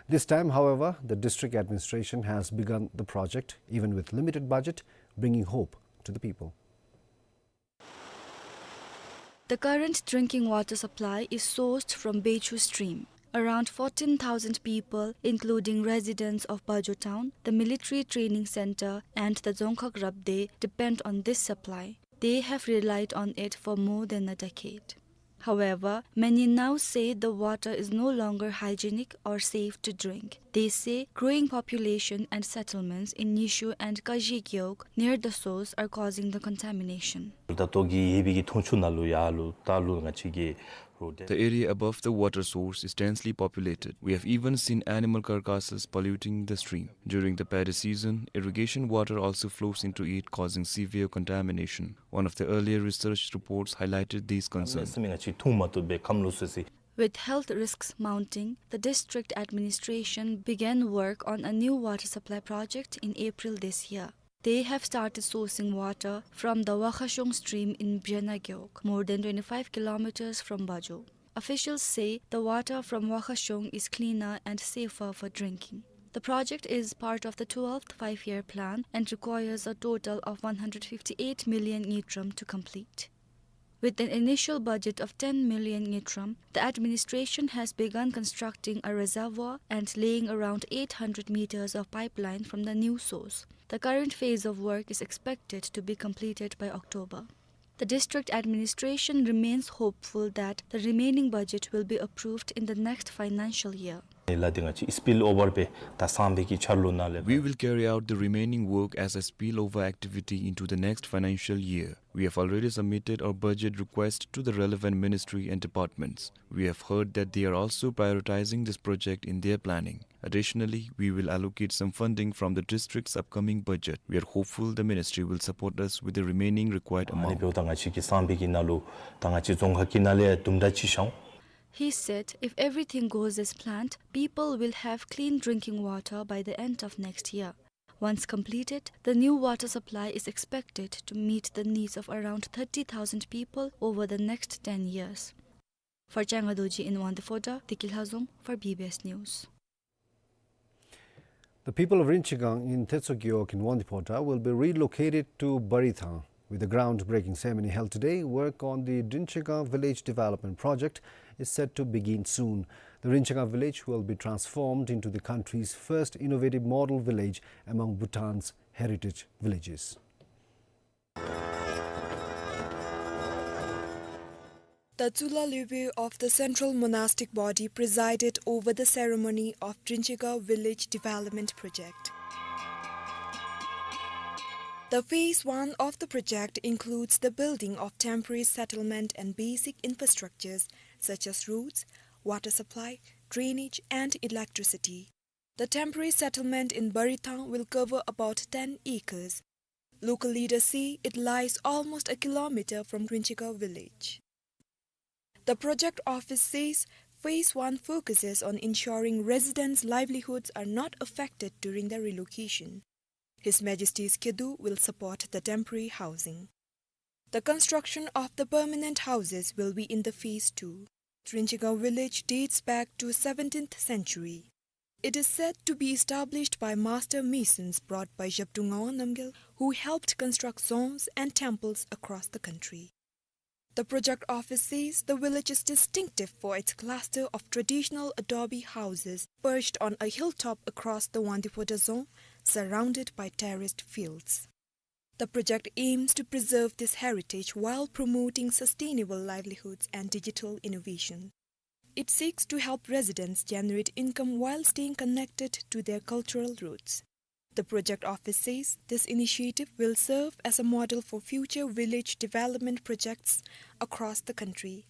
This time, however, the district administration has begun the project, even with limited budget, bringing hope to the people. The current drinking water supply is sourced from Bechu stream. Around fourteen thousand people, including residents of Bajo town, the military training center, and the Dzongkhag Rabdey, depend on this supply. They have relied on it for more than a decade. However, many now say the water is no longer hygienic or safe to drink. They say growing population and settlements in Nyishu and Kazhi Gewog near the source are causing the contamination. ད་ལྟོ་གི་ཡོད་པའི་གི་འཐུང་ཆུ་ནང་ལུ་ཡར་ལུ་ད་ལུ་ང་བཅས་ཀྱི་རོ་The area above the water source is densely populated. We have even seen animal carcasses polluting the stream. During the paddy season, irrigation water also flows into it, causing severe contamination. One of the earlier research reports highlighted these concerns. ང་བཅས་འཐུང་མ་བཏུབ་པའི་ཁམས་ལོག་སོ་སི། With health risks mounting, the district administration began work on a new water supply project in April this year. They have started sourcing water from the Wakhashong stream in Bjena Gewog, more than twenty-five kilometers from Bajo. Officials say the water from Wakhashong is cleaner and safer for drinking. The project is part of the twelfth five-year plan and requires a total of one hundred fifty-eight million ngultrum to complete. With an initial budget of ten million ngultrum, the administration has begun constructing a reservoir and laying around eight hundred meters of pipeline from the new source. The current phase of work is expected to be completed by October. The district administration remains hopeful that the remaining budget will be approved in the next financial year. ལ་དེ་ང་བཅས་སི་པིལ་ཨོ་ཝར་སྦེ་ད་སང་ཕོད་ཀྱི་འཆར་ལོ་ནང་ལས། We will carry out the remaining work as a spillover activity into the next financial year. We have already submitted our budget request to the relevant ministry and departments. We have heard that they are also prioritizing this project in their planning. Additionally, we will allocate some funding from the district's upcoming budget. We are hopeful the ministry will support us with the remaining required amount. ཨ་ནི་འབདཝ་ད་ང་བཅས་ཀྱི་སང་ཕོད་ཀྱི་ནང་ལུ་ད་ང་བཅས་རྫོང་ཁག་གི་ནང་ལས་དུམ་གྲ་ཅིག་ཤོང་། He said, if everything goes as planned, people will have clean drinking water by the end of next year. Once completed, the new water supply is expected to meet the needs of around thirty thousand people over the next ten years. For Changa Dorji in Wangdue Phodrang, Deki Lhazom for B B S News. The people of Rinchigang in Tetsho Gewog in Wangdue Phodrang will be relocated to Barithang. With the groundbreaking ceremony held today, work on the Drinchigang Village Development Project is set to begin soon. The Rinchigang village will be transformed into the country's first innovative model village among Bhutan's heritage villages. The Tshula Lwebo of the Central Monastic Body presided over the ceremony of Drinchigang Village Development Project. The phase one of the project includes the building of temporary settlement and basic infrastructures such as roads, water supply, drainage, and electricity. The temporary settlement in Barithang will cover about ten acres. Local leaders say it lies almost a kilometer from Drinchigang village. The project office says phase one focuses on ensuring residents' livelihoods are not affected during the relocation. His Majesty's Khedu will support the temporary housing. The construction of the permanent houses will be in the phase two. Drinchigang village dates back to seventeenth century. It is said to be established by master masons brought by Zhabdrung Ngawang Namgyal, who helped construct dzongs and temples across the country. The project office says the village is distinctive for its cluster of traditional adobe houses perched on a hilltop across the Wangdue Phodrang zone, surrounded by terraced fields. The project aims to preserve this heritage while promoting sustainable livelihoods and digital innovation. It seeks to help residents generate income while staying connected to their cultural roots. The project office says this initiative will serve as a model for future village development projects across the country.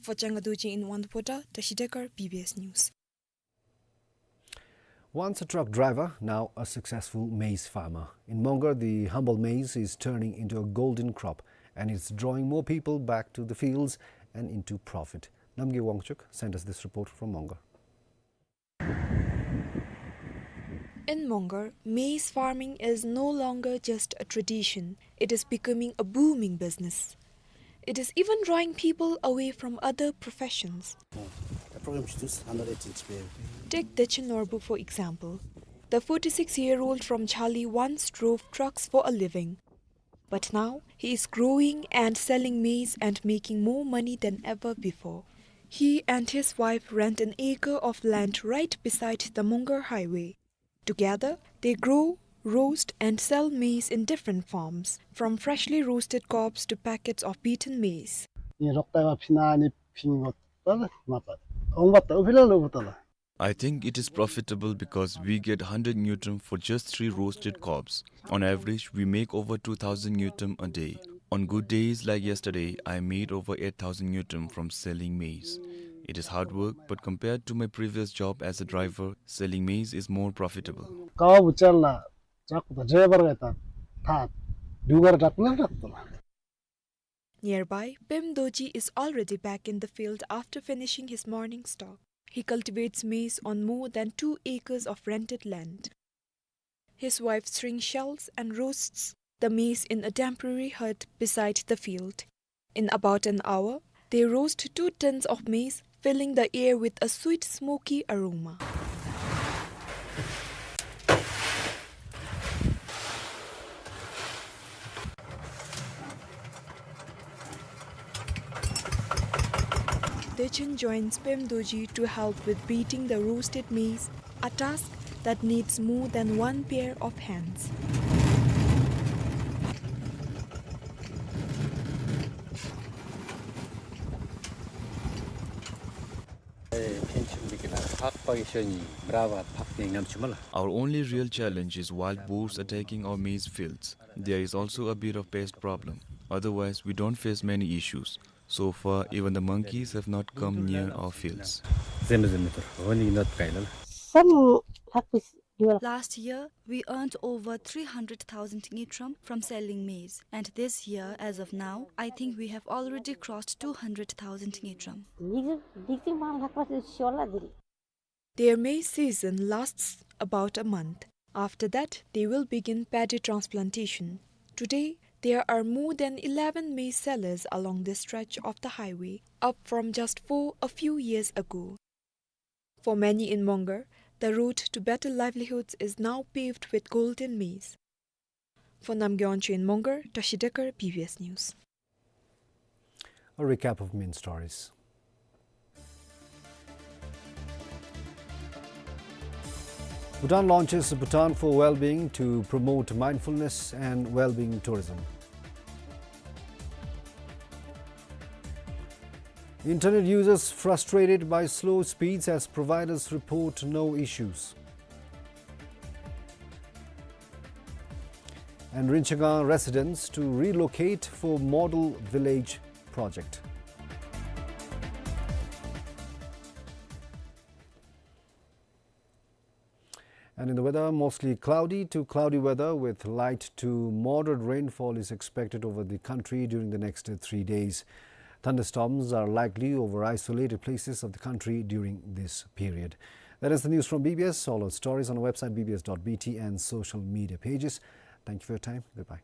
For Changa Dorji in Wangdue Phodrang, Tashi Dekar, B B S News. Once a truck driver, now a successful maize farmer. In Mongar, the humble maize is turning into a golden crop, and it's drawing more people back to the fields and into profit. Namgay Wangchuk sent us this report from Mongar. In Mongar, maize farming is no longer just a tradition, it is becoming a booming business. It is even drawing people away from other professions. Take Dechen Norbu, for example. The forty-six-year-old from Chali once drove trucks for a living. But now, he is growing and selling maize and making more money than ever before. He and his wife rent an acre of land right beside the Mongar highway. Together, they grow, roast, and sell maize in different forms, from freshly roasted cobs to packets of beaten maize. Ni rok tai ma phina ni phingot pala mapa. Ong bata upila lo bata la. I think it is profitable because we get hundred ngultrum for just three roasted cobs. On average, we make over two thousand ngultrum a day. On good days like yesterday, I made over eight thousand ngultrum from selling maize. It is hard work, but compared to my previous job as a driver, selling maize is more profitable. Kawa buchar la, chak ta driver ga ta, ta, dugar dak la dak ta la. Nearby, Pem Dorji is already back in the field after finishing his morning stock. He cultivates maize on more than two acres of rented land. His wife strings shells and roasts the maize in a temporary hut beside the field. In about an hour, they roast two tons of maize, filling the air with a sweet, smoky aroma. Chechen joins Pem Dorji to help with beating the roasted maize, a task that needs more than one pair of hands. Our only real challenge is wild boars attacking our maize fields. There is also a bit of pest problem. Otherwise, we don't face many issues. So far, even the monkeys have not come near our fields. Last year, we earned over three hundred thousand ngultrum from selling maize, and this year, as of now, I think we have already crossed two hundred thousand ngultrum. Their maize season lasts about a month. After that, they will begin paddy transplantation. Today, there are more than eleven maize sellers along this stretch of the highway, up from just four a few years ago. For many in Mongar, the road to better livelihoods is now paved with golden maize. For Namgay Wangchuk in Mongar, Tashi Dekar, B B S News. A recap of main stories. Bhutan launches Bhutan for Wellbeing to promote mindfulness and wellbeing tourism. Internet users frustrated by slow speeds as providers report no issues. And Rinchagang residents to relocate for model village project. And in the weather, mostly cloudy to cloudy weather with light to moderate rainfall is expected over the country during the next three days. Thunderstorms are likely over isolated places of the country during this period. That is the news from B B S. All our stories on our website, B B S dot B T, and social media pages. Thank you for your time. Goodbye.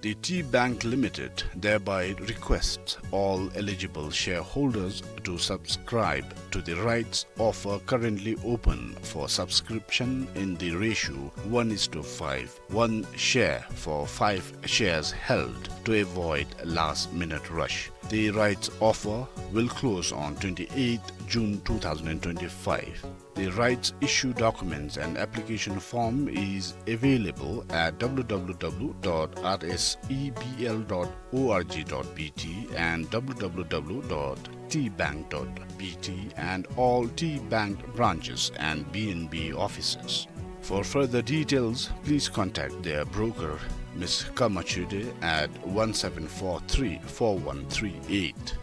The Tea Bank Limited thereby requests all eligible shareholders to subscribe to the rights offer currently open for subscription in the ratio one is to five, one share for five shares held, to avoid last-minute rush. The rights offer will close on twenty-eighth June two thousand and twenty-five. The rights issue documents and application form is available at W W W dot R S E B L dot org dot B T and W W W dot Tea Bank dot B T and all Tea Bank branches and B N B offices. For further details, please contact their broker, Miss Kama Chide, at one seven four three four one three eight.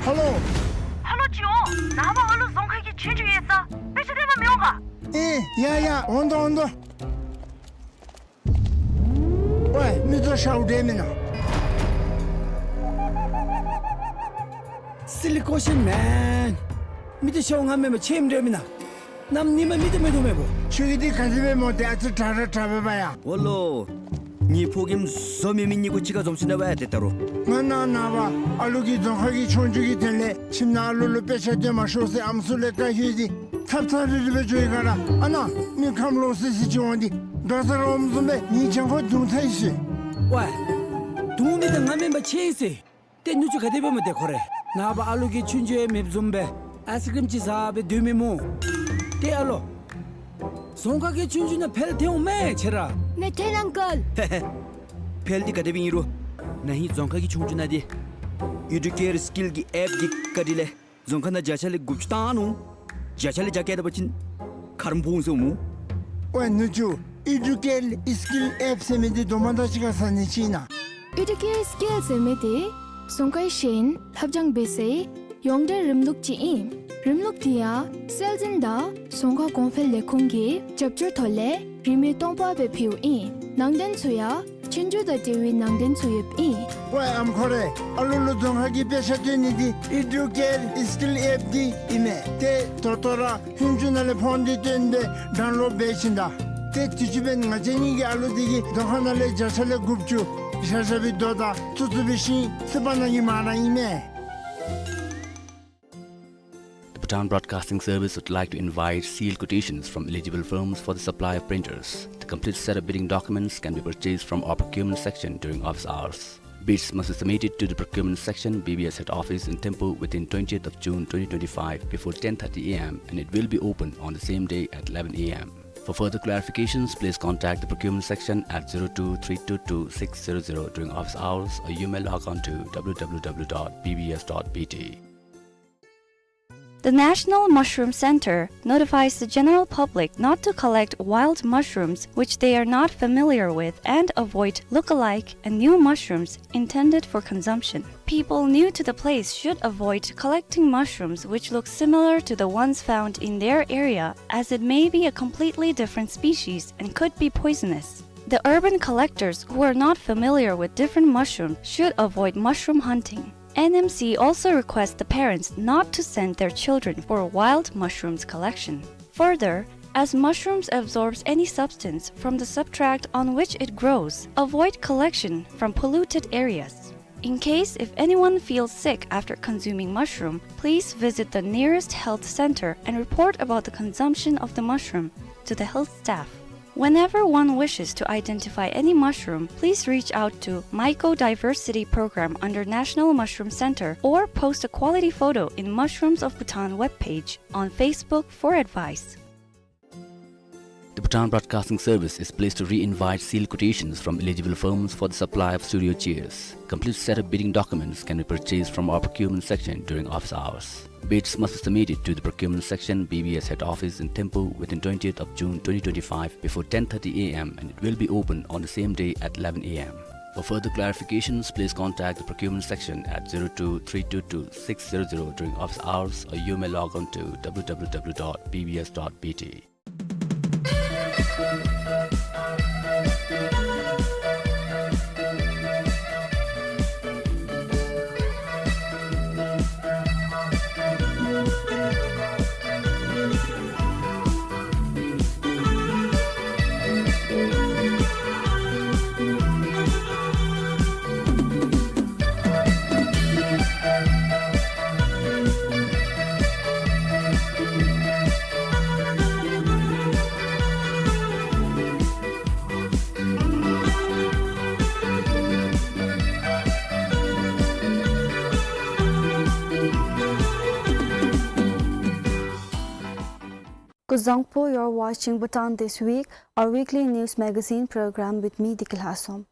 ཧ་ལོ། ཧ་ལོ་ཅིག་འོང་། ནངས་པ་ཨ་ལུ་རྫོང་ཁ་གི་ཆོས་རྒྱུགས་ཡོད་ས། དཔེ་ཆ་སྟོན་པར་མི་འོང་ག། ཨེ་ཡ་ཡ། འོང་དོ་འོང་དོ། ཝེ། མི་ཚོ་ཤའུ་འདྲེ་མིན་ན། Silly question, man. མི་ཚོ་ཤའུ་ང་མེན་པར་ཁྱེད་འདྲེ་མིན་ན། གནམ་ཉི་མ་མི་ཚོ་མེད་དོ་མེད་པོ། ཁྱོད་ཀྱི་འདི་ག་ཅི་སྦེ་སྨོ། ཏེ་ཨ་ཙི་དྲག་ར་དྲག་པས་པ་ཡ། འོ་ལོ། ངེའི་ཕོ་རྒནམ་བཟོ་མེད་མི་གཉིས་པོ་གཅིག་ཁར་འཛོམས་སོ་ནུག་པ་ཡ་ཏེ་ད་རུང་། ང་ནངས་པ་ཨ་ལུ་གིས་རྫོང་ཁ་གི་ཆོས་རྒྱུགས་ཀྱི་དོན་ལས་ཁྱིམ་ནང་ཨ་ལུ་ལུ་དཔེ་ཆ་སྟོན་མ་ཤོག་ཟེར་ཨམ་སྲུ་ལས་བཀའ་ཞུ་ཡི། ཚབ་ཚབ་རིལ་རི་སྦེ་འགྱོ་ཡི་ག་ར། ཨ་ནཱ་མི་ཁམས་ལོག་སི་སི་ཅིག་འོང་སྟེ་དོ་ས་ར་འོངམ་བཟུམ་སྦེ་ངེའི་གྱང་ཁར་རྡུང་ཚར་ཡི་ཤིག། ཝེ། རྡུང་མི་འདི་ང་མེན་པར་ཁྱེད་ཨིན་ཟེར། ཏེ་ནུ་གཅུང་ག་དེ་སྦེ་སྨོ་ཏེ་ཁོ་རེ། ནངས་པ་ཨ་ལུ་གིས་ཆོས་རྒྱུགས་ཡང་མེདཔ་བཟུམ་སྦེ་ཨའིསི་ཀྲིམ་ཅིག་ཟ་སྦེ་སྡོད་མི་སྨོ། ཏེ་ཨ་ལོ། རྫོང་ཁ་གི་ཆོས་རྒྱུགས་ནང་འཕེལ་ཐོན་འོང་མས་ཁྱེད་ར། མི་ཐོན་ཨང་ཀལ། ཧེ་ཧེ། འཕེལ་འདི་ག་དེ་སྦེ་ཨིན་རུང་ ན་ཧིང་རྫོང་ཁག་གི་ཆོས་རྒྱུགས་ནང་འདི་ཨི་ཌུ་ཀེར་སི་ཀིལ་གྱི་ཨེཔ་འདི་བཀའ་དྲིན་ལས་རྫོང་ཁག་ནང་བརྒྱ་ཆ་ལས་དགུ་བཅུ་བཏང་ནུག། བརྒྱ་ཆ་ལས་བརྒྱ་བཀལ་ད་པ་ཅིན་ཁ་རོག་ཕོག་འོང་ཟེར་སྨོ། ཝའེ་ནུ་གཅུང་། ཨི་ཌུ་ཀེར་སི་ཀིལ་ཨེཔ་ཟེར་མི་འདི་དོ་མ་དང་གཅིག་ཁར་ས་ནི་ཅིག་ཨིན་ན། ཨི་ཌུ་ཀེར་སི་ཀིལ་ཟེར་མི་འདི་རྫོང་ཁའི་ཤེས་ཡོན་ལྷབ་སྦྱང་འབད་སའི་ཡོངས་འབྲེལ་རིམ་ལུགས་ཅིག་ཨིན། རིམ་ལུགས་འདི་ཡང་སྲོལ་འཛིན་དང་རྫོང་ཁ་གོང་འཕེལ་ལས་ཁུངས་ཀྱི་རྒྱབ་སྐྱོར་ཐོག་ལས་རིན་མེད་སྟོང་པ་སྦེ་ཕུལཝ་ཨིན། ནང་དོན་ཚུ་ཡང་ཆོས་རྒྱུགས་དང་འབྲེལ་བའི་ནང་དོན་ཚུ་ཡོདཔ་ཨིན། ཝའེ་ཨམ་ཁོ་རེ། ཨ་ལུ་ལུ་རྫོང་ཁ་གི་དཔེ་ཆ་སྟོན་ནི་འདི་ཨི་ཌུ་ཀེར་སི་ཀིལ་ཨེཔ་འདི་ཨིན་མས། ཏེ་ད་ལྟོ་ར་ཧུན་ཅུ་ནང་ལས་ཕོན་འདི་བཏོན་སྦེ་ཌའུན་ལོཌ་འབད་ཞིནམ་ད། ཏེ་དུས་ཅི་འབདན་ང་བཅས་གཉིས་ཀྱི་ཨ་ལུ་འདི་གིས་རྫོང་ཁ་ནང་ལས་བརྒྱ་ཆ་ལས་དགུ་བཅུ་ཤ་ཤ་སྦེ་བསྡོམས་ད་ཚུ་ཚུ་སྦེ་ཤིང་ཚུ་པ་ནང་གི་མ་ར་ཨིན་མས། The Bhutan Broadcasting Service would like to invite sealed quotations from eligible firms for the supply of printers. The complete set of bidding documents can be purchased from our procurement section during office hours. Bids must be submitted to the procurement section, B B S head office in Thimphu within twentieth of June twenty twenty-five before ten thirty A M and it will be open on the same day at eleven A M. For further clarifications, please contact the procurement section at zero two three two two six zero zero during office hours or you may log on to W W W dot B B S dot B T. The National Mushroom Center notifies the general public not to collect wild mushrooms which they are not familiar with and avoid look-alike and new mushrooms intended for consumption. People new to the place should avoid collecting mushrooms which look similar to the ones found in their area, as it may be a completely different species and could be poisonous. The urban collectors who are not familiar with different mushrooms should avoid mushroom hunting. N M C also requests the parents not to send their children for wild mushrooms collection. Further, as mushrooms absorbs any substance from the substrate on which it grows, avoid collection from polluted areas. In case if anyone feels sick after consuming mushroom, please visit the nearest health center and report about the consumption of the mushroom to the health staff. Whenever one wishes to identify any mushroom, please reach out to Mycodiversity Program under National Mushroom Center or post a quality photo in Mushrooms of Bhutan webpage on Facebook for advice. The Bhutan Broadcasting Service is pleased to re-invite sealed quotations from eligible firms for the supply of studio chairs. Complete set of bidding documents can be purchased from our procurement section during office hours. Bids must be submitted to the procurement section, B B S head office in Thimphu within twentieth of June twenty twenty-five before ten thirty A M and it will be open on the same day at eleven A M. For further clarifications, please contact the procurement section at zero two three two two six zero zero during office hours or you may log on to W W W dot B B S dot B T. Kuzuzangpo, you're watching Bhutan This Week, our weekly news magazine program with me, Dikil Hasom.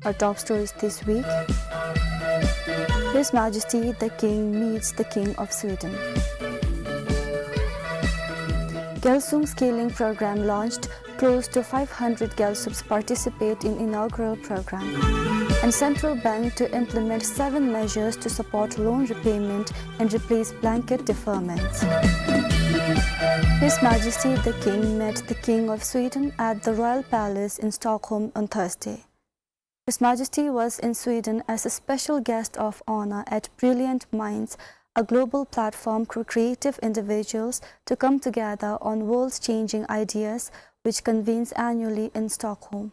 Our top stories this week. His Majesty the King meets the King of Sweden. Gyalsung scaling program launched, close to five hundred Gyalsups participate in inaugural program. And central bank to implement seven measures to support loan repayment and replace blanket deferments. His Majesty the King met the King of Sweden at the Royal Palace in Stockholm on Thursday. His Majesty was in Sweden as a special guest of honor at Brilliant Minds, a global platform for creative individuals to come together on world-changing ideas, which convenes annually in Stockholm.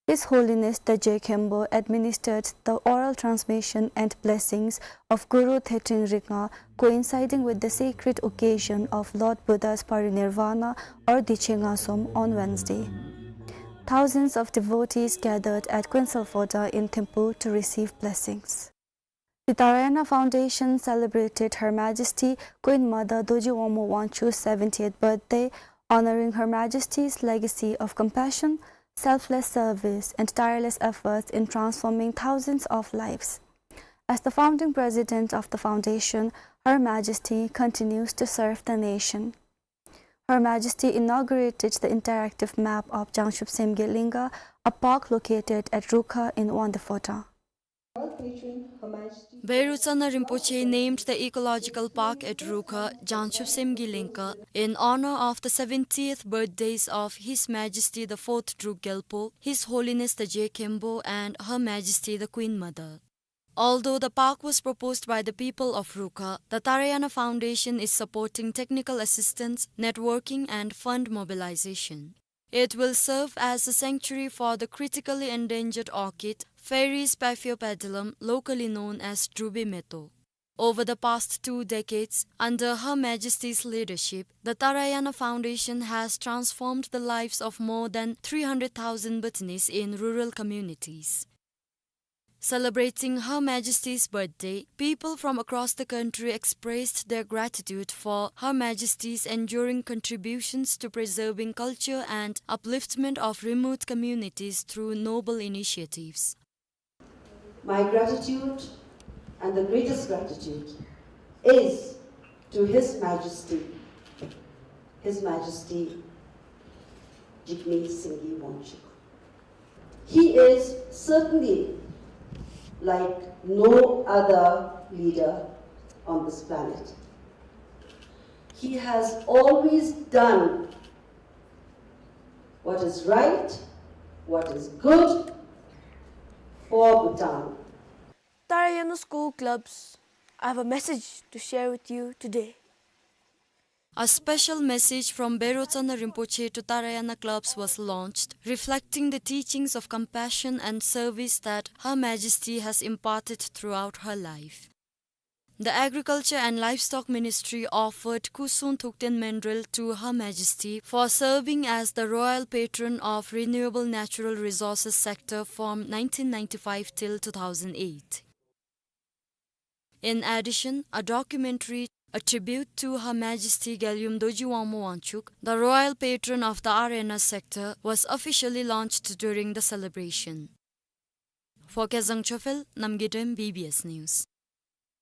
His Holiness the Je Khenpo administered the oral transmission and blessings of Guru Theten Ringa, coinciding with the sacred occasion of Lord Buddha's parinirvana or Diche Ngasom on Wednesday. Thousands of devotees gathered at Queen Salvota in Thimphu to receive blessings. The Dharayana Foundation celebrated Her Majesty Queen Mother Dorji Wangmo Wangchuck's seventieth birthday, honoring Her Majesty's legacy of compassion, selfless service, and tireless efforts in transforming thousands of lives. As the founding president of the foundation, Her Majesty continues to serve the nation. Her Majesty inaugurated the interactive map of Jangshub Semgi Linga, a park located at Rukha in Wangdue Phodrang. Bherotsangna Rinpoche named the ecological park at Rukha, Jangshub Semgi Linga, in honor of the seventieth birthdays of His Majesty the Fourth Druk Gyalpo, His Holiness the Je Khenpo, and Her Majesty the Queen Mother. Although the park was proposed by the people of Rukha, the Tarayana Foundation is supporting technical assistance, networking, and fund mobilization. It will serve as a sanctuary for the critically endangered orchid, Pheris paphiopedilum, locally known as Drubi Meto. Over the past two decades, under Her Majesty's leadership, the Tarayana Foundation has transformed the lives of more than three hundred thousand Bhutanese in rural communities. Celebrating Her Majesty's birthday, people from across the country expressed their gratitude for Her Majesty's enduring contributions to preserving culture and upliftment of remote communities through noble initiatives. My gratitude and the greatest gratitude is to His Majesty, His Majesty Jigme Singye Wangchuck. He is certainly like no other leader on this planet. He has always done what is right, what is good for Bhutan. Tarayana School Clubs, I have a message to share with you today. A special message from Bherotsangna Rinpoche to Tarayana clubs was launched, reflecting the teachings of compassion and service that Her Majesty has imparted throughout her life. The Agriculture and Livestock Ministry offered Kusung Thukten Mendrel to Her Majesty for serving as the royal patron of renewable natural resources sector from nineteen ninety-five till two thousand eight. In addition, a documentary, A Tribute to Her Majesty Galyum Dorji Wangmo Wangchuck, the royal patron of the R and S sector, was officially launched during the celebration. For Kezang Chophel, Namgay Dem, B B S News.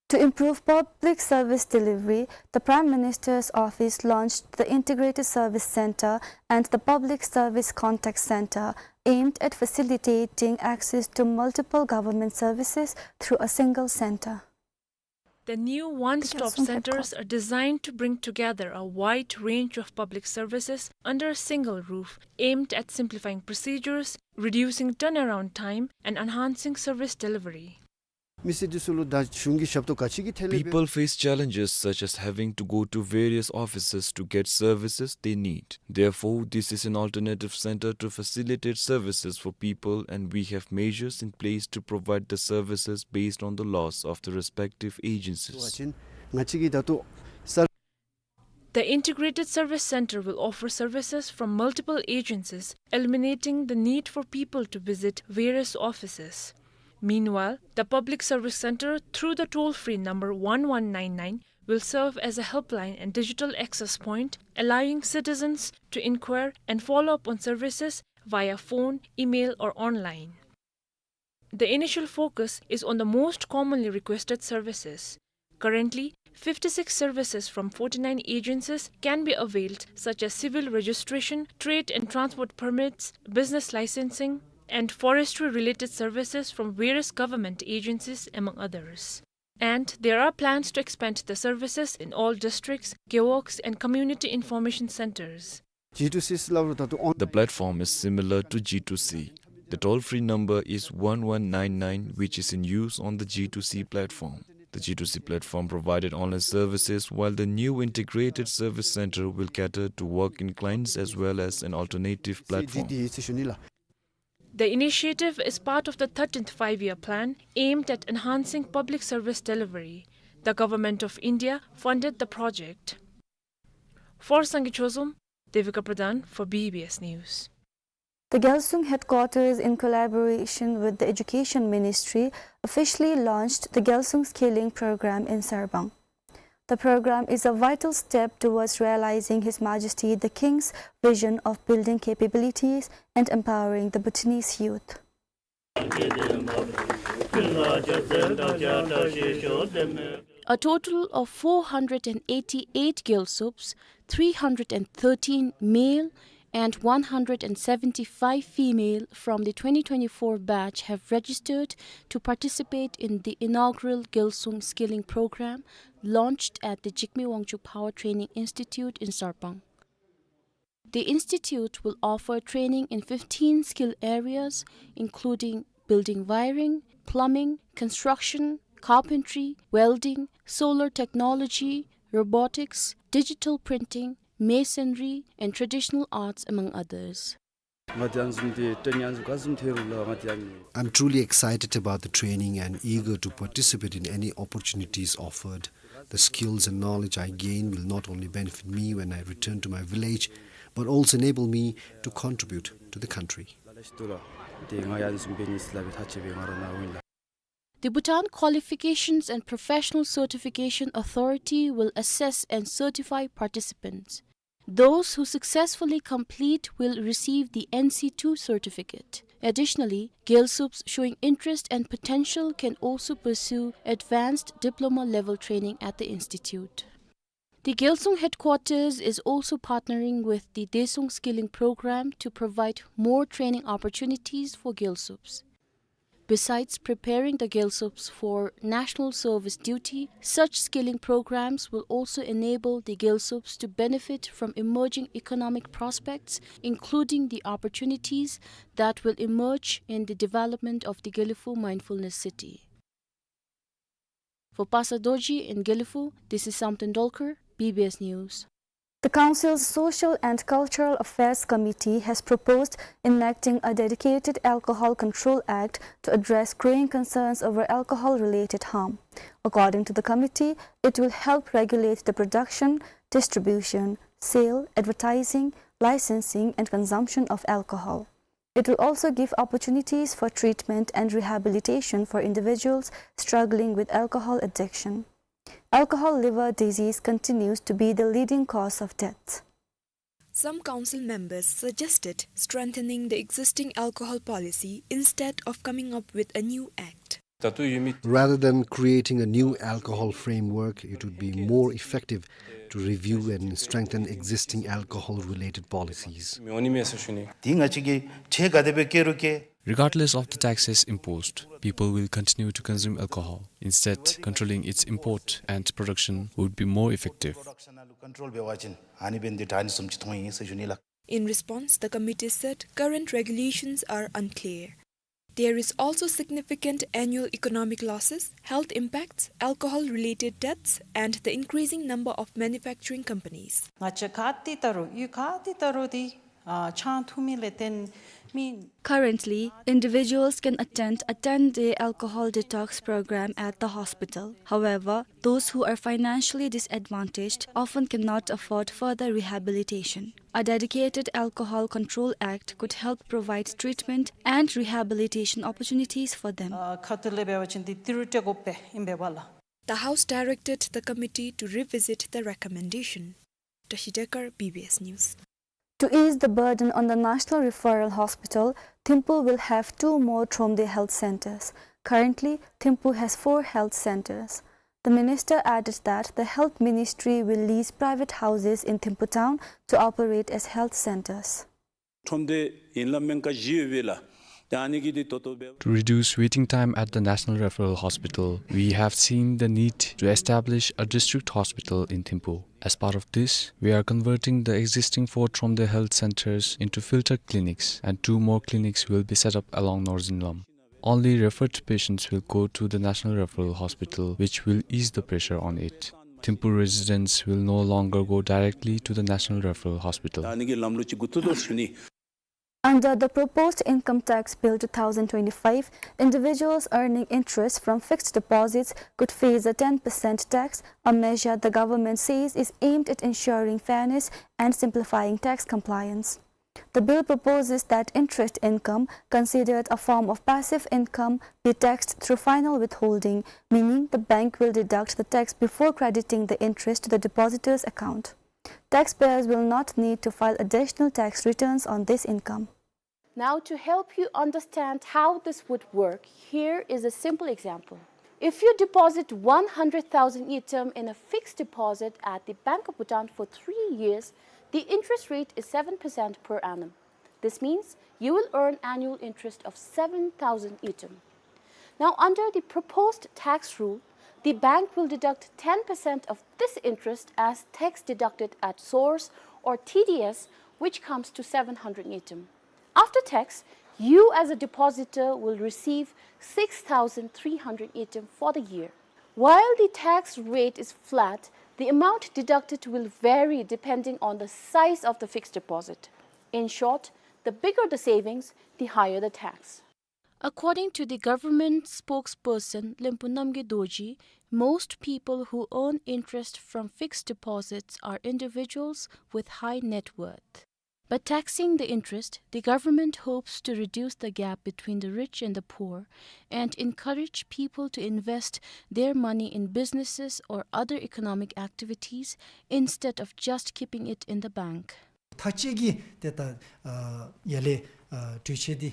To improve public service delivery, the Prime Minister's office launched the Integrated Service Centre and the Public Service Contact Centre, aimed at facilitating access to multiple government services through a single centre. The new one-stop centres are designed to bring together a wide range of public services under a single roof, aimed at simplifying procedures, reducing turnaround time, and enhancing service delivery. མི་སེར་འདི་ཚུ་ལུ་ད་གཞུང་གི་ཞབས་ཏོག་ག་ཅི་གི་ཐད་ལས། People face challenges such as having to go to various offices to get services they need. Therefore, this is an alternative centre to facilitate services for people, and we have measures in place to provide the services based on the laws of the respective agencies. ང་བཅས་ཀྱི་ད་ལྟོ་ས། The Integrated Service Centre will offer services from multiple agencies, eliminating the need for people to visit various offices. Meanwhile, the Public Service Centre, through the toll-free number one one nine nine, will serve as a helpline and digital access point, allowing citizens to inquire and follow up on services via phone, email, or online. The initial focus is on the most commonly requested services. Currently, fifty-six services from forty-nine agencies can be availed, such as civil registration, trade and transport permits, business licensing, and forestry-related services from various government agencies, among others. And there are plans to expand the services in all districts, gewogs, and community information centres. G two C སླབ་རུང་ད་ལྟོ་on- The platform is similar to G two C. The toll-free number is one one nine nine, which is in use on the G two C platform. The G two C platform provided online services, while the new integrated service centre will cater to walk-in clients as well as an alternative platform. The initiative is part of the thirteenth Five-Year Plan aimed at enhancing public service delivery. The Government of India funded the project. For Sangay Chozom, Devika Pradhan for B B S News. The Gyalsung headquarters, in collaboration with the Education Ministry, officially launched the Gyalsung Skilling Programme in Sarpang. The program is a vital step towards realizing His Majesty the King's vision of building capabilities and empowering the Bhutanese youth. A total of four hundred and eighty-eight Gyalsups, three hundred and thirteen male and one hundred and seventy-five female from the twenty twenty-four batch have registered to participate in the inaugural Gyalsung Skilling Program launched at the Jigme Wangchuck Power Training Institute in Sarpang. The institute will offer training in fifteen skill areas, including building wiring, plumbing, construction, carpentry, welding, solar technology, robotics, digital printing, masonry, and traditional arts, among others. ང་དེ་ཨ་ནི་བཟུམ་དེ་ཊེ་ནིང་ཨ་ནི་བཟུམ་ག་བཟུམ་ཐོན་རུང་ལགས། ང་དེ་ཨ་ནི། I'm truly excited about the training and eager to participate in any opportunities offered. The skills and knowledge I gain will not only benefit me when I return to my village, but also enable me to contribute to the country. ལ་ལ་ཞིག་འདུག་ལགས། དེ་ང་ཡང་ཨ་ནི་བཟུམ་འབད་ནི་ཟེར་སླབ་པའི་ཐག་བཅད་སྦེ་ང་ར་ནཱ་འོང་ཡི་ལགས། The Bhutan Qualifications and Professional Certification Authority will assess and certify participants. Those who successfully complete will receive the N C two certificate. Additionally, Gyalsups showing interest and potential can also pursue advanced diploma level training at the institute. The Gyalsung headquarters is also partnering with the Daesung Skilling Program to provide more training opportunities for Gyalsups. Besides preparing the Gyalsups for national service duty, such skilling programs will also enable the Gyalsups to benefit from emerging economic prospects, including the opportunities that will emerge in the development of the Gelephu Mindfulness City. For Pasa Dorji in Gelephu, this is Samten Dolkar, B B S News. The Council's Social and Cultural Affairs Committee has proposed enacting a dedicated Alcohol Control Act to address growing concerns over alcohol-related harm. According to the committee, it will help regulate the production, distribution, sale, advertising, licensing, and consumption of alcohol. It will also give opportunities for treatment and rehabilitation for individuals struggling with alcohol addiction. Alcohol liver disease continues to be the leading cause of death. Some council members suggested strengthening the existing alcohol policy instead of coming up with a new act. Rather than creating a new alcohol framework, it would be more effective to review and strengthen existing alcohol-related policies. དེ་ང་བཅས་ཀྱིས་ཁྲལ་ག་དེ་སྦེ་བཀལ་རུང་བཀལ། Regardless of the taxes imposed, people will continue to consume alcohol. Instead, controlling its import and production would be more effective. In response, the committee said current regulations are unclear. There is also significant annual economic losses, health impacts, alcohol-related deaths, and the increasing number of manufacturing companies. ང་བཅས་ག་ཏེ་ད་རུང་ཡུལ་ག་ཏེ་ད་རུང་དེ་ཨ་ཆང་འཐུང་མི་ལས་བརྟེན་མི། Currently, individuals can attend a ten-day alcohol detox program at the hospital. However, those who are financially disadvantaged often cannot afford further rehabilitation. A dedicated Alcohol Control Act could help provide treatment and rehabilitation opportunities for them. ཨ་ཁ་ཐུག་ལས་འབད་བ་ཅིན་འདི་ཏི་རུ་སྤྲོད་དགོ་པས་ཨིན་པས་ལགས། The House directed the committee to revisit the recommendation. Tashi Dekar, B B S News. To ease the burden on the National Referral Hospital, Thimphu will have two more Thromde health centers. Currently, Thimphu has four health centers. The minister added that the health ministry will lease private houses in Thimphu town to operate as health centers. ཁྲོམ་སྡེ་ཡན་ལག་སྨན་ཁང་བཞི་ཡོད་པས་ལགས། ད་ཨ་ནི་གི་འདི་ད་ལྟོ་འབད། To reduce waiting time at the National Referral Hospital, we have seen the need to establish a district hospital in Thimphu. As part of this, we are converting the existing four Thromde health centers into filter clinics, and two more clinics will be set up along Northern Lam. Only referred patients will go to the National Referral Hospital, which will ease the pressure on it. Thimphu residents will no longer go directly to the National Referral Hospital. ད་ཨ་ནི་གི་ལམ་ལུགས་ཅིག་འགོ་བཙུགས་དོ་ཟེར་ཞུ་ནི། Under the proposed Income Tax Bill two thousand twenty-five, individuals earning interest from fixed deposits could face a ten percent tax, a measure the government says is aimed at ensuring fairness and simplifying tax compliance. The bill proposes that interest income, considered a form of passive income, be taxed through final withholding, meaning the bank will deduct the tax before crediting the interest to the depositor's account. Taxpayers will not need to file additional tax returns on this income. Now, to help you understand how this would work, here is a simple example. If you deposit one hundred thousand ngultrum in a fixed deposit at the Bank of Bhutan for three years, the interest rate is seven percent per annum. This means you will earn annual interest of seven thousand ngultrum. Now, under the proposed tax rule, the bank will deduct ten percent of this interest as tax deducted at source, or T D S, which comes to seven hundred ngultrum. After tax, you as a depositor will receive six thousand three hundred ngultrum for the year. While the tax rate is flat, the amount deducted will vary depending on the size of the fixed deposit. In short, the bigger the savings, the higher the tax. According to the government spokesperson Lempu Namgay Dorji, most people who earn interest from fixed deposits are individuals with high net worth. By taxing the interest, the government hopes to reduce the gap between the rich and the poor and encourage people to invest their money in businesses or other economic activities instead of just keeping it in the bank. ཐག་བཅད་ཀྱི་ཏེ་ད་ཡར་ལས་གྲོས་ཆོད་འདི།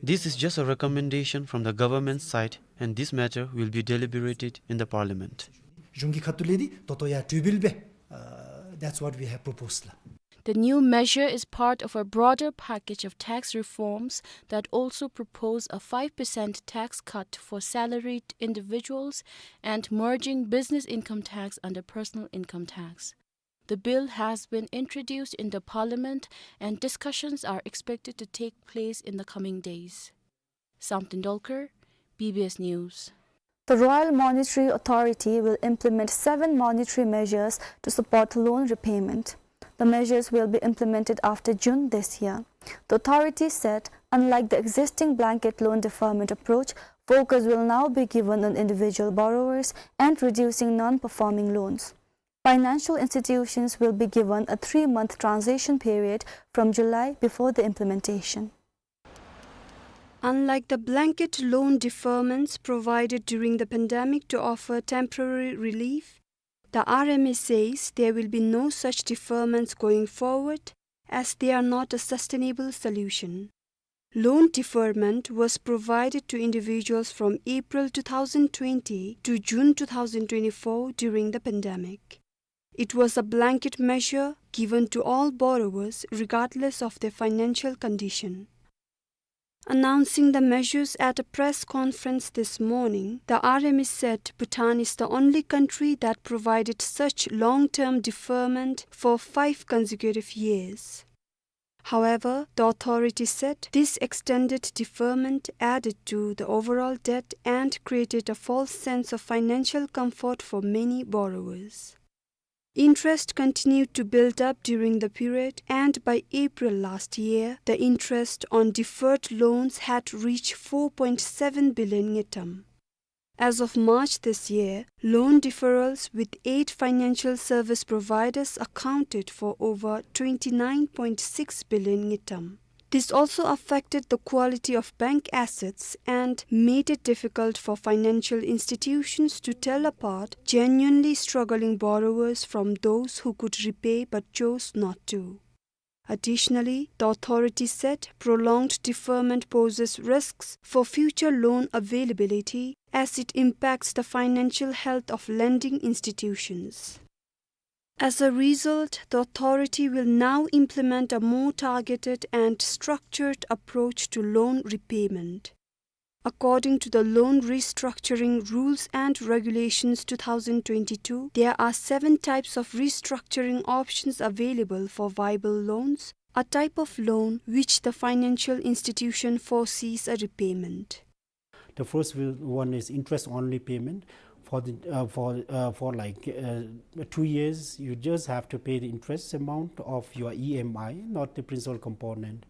This is just a recommendation from the government's side, and this matter will be deliberated in the parliament. གཞུང་གི་ཁ་ཐུག་ལས་འདི་ད་ལྟོ་ཡར་གྲོས་འབུལ་འབད། That's what we have proposed ལགས། The new measure is part of a broader package of tax reforms that also propose a five percent tax cut for salaried individuals and merging business income tax under personal income tax. The bill has been introduced in the parliament and discussions are expected to take place in the coming days. Sam Tendolkar, B B S News. The Royal Monetary Authority will implement seven monetary measures to support loan repayment. The measures will be implemented after June this year. The authority said, unlike the existing blanket loan deferment approach, focus will now be given on individual borrowers and reducing non-performing loans. Financial institutions will be given a three-month transition period from July before the implementation. Unlike the blanket loan deferments provided during the pandemic to offer temporary relief, the R M A says there will be no such deferments going forward, as they are not a sustainable solution. Loan deferment was provided to individuals from April two thousand twenty to June two thousand twenty-four during the pandemic. It was a blanket measure given to all borrowers regardless of their financial condition. Announcing the measures at a press conference this morning, the R M A said Bhutan is the only country that provided such long-term deferment for five consecutive years. However, the authority said this extended deferment added to the overall debt and created a false sense of financial comfort for many borrowers. Interest continued to build up during the period, and by April last year, the interest on deferred loans had reached four point seven billion ngultrum. As of March this year, loan deferrals with eight financial service providers accounted for over twenty-nine point six billion ngultrum. This also affected the quality of bank assets and made it difficult for financial institutions to tell apart genuinely struggling borrowers from those who could repay but chose not to. Additionally, the authority said prolonged deferment poses risks for future loan availability as it impacts the financial health of lending institutions. As a result, the authority will now implement a more targeted and structured approach to loan repayment. According to the Loan Restructuring Rules and Regulations two thousand twenty-two, there are seven types of restructuring options available for viable loans, a type of loan which the financial institution foresees a repayment. The first will, one is interest only payment. For the, uh, for, uh, for like, uh, two years, you just have to pay the interest amount of your E M I, not the principal component.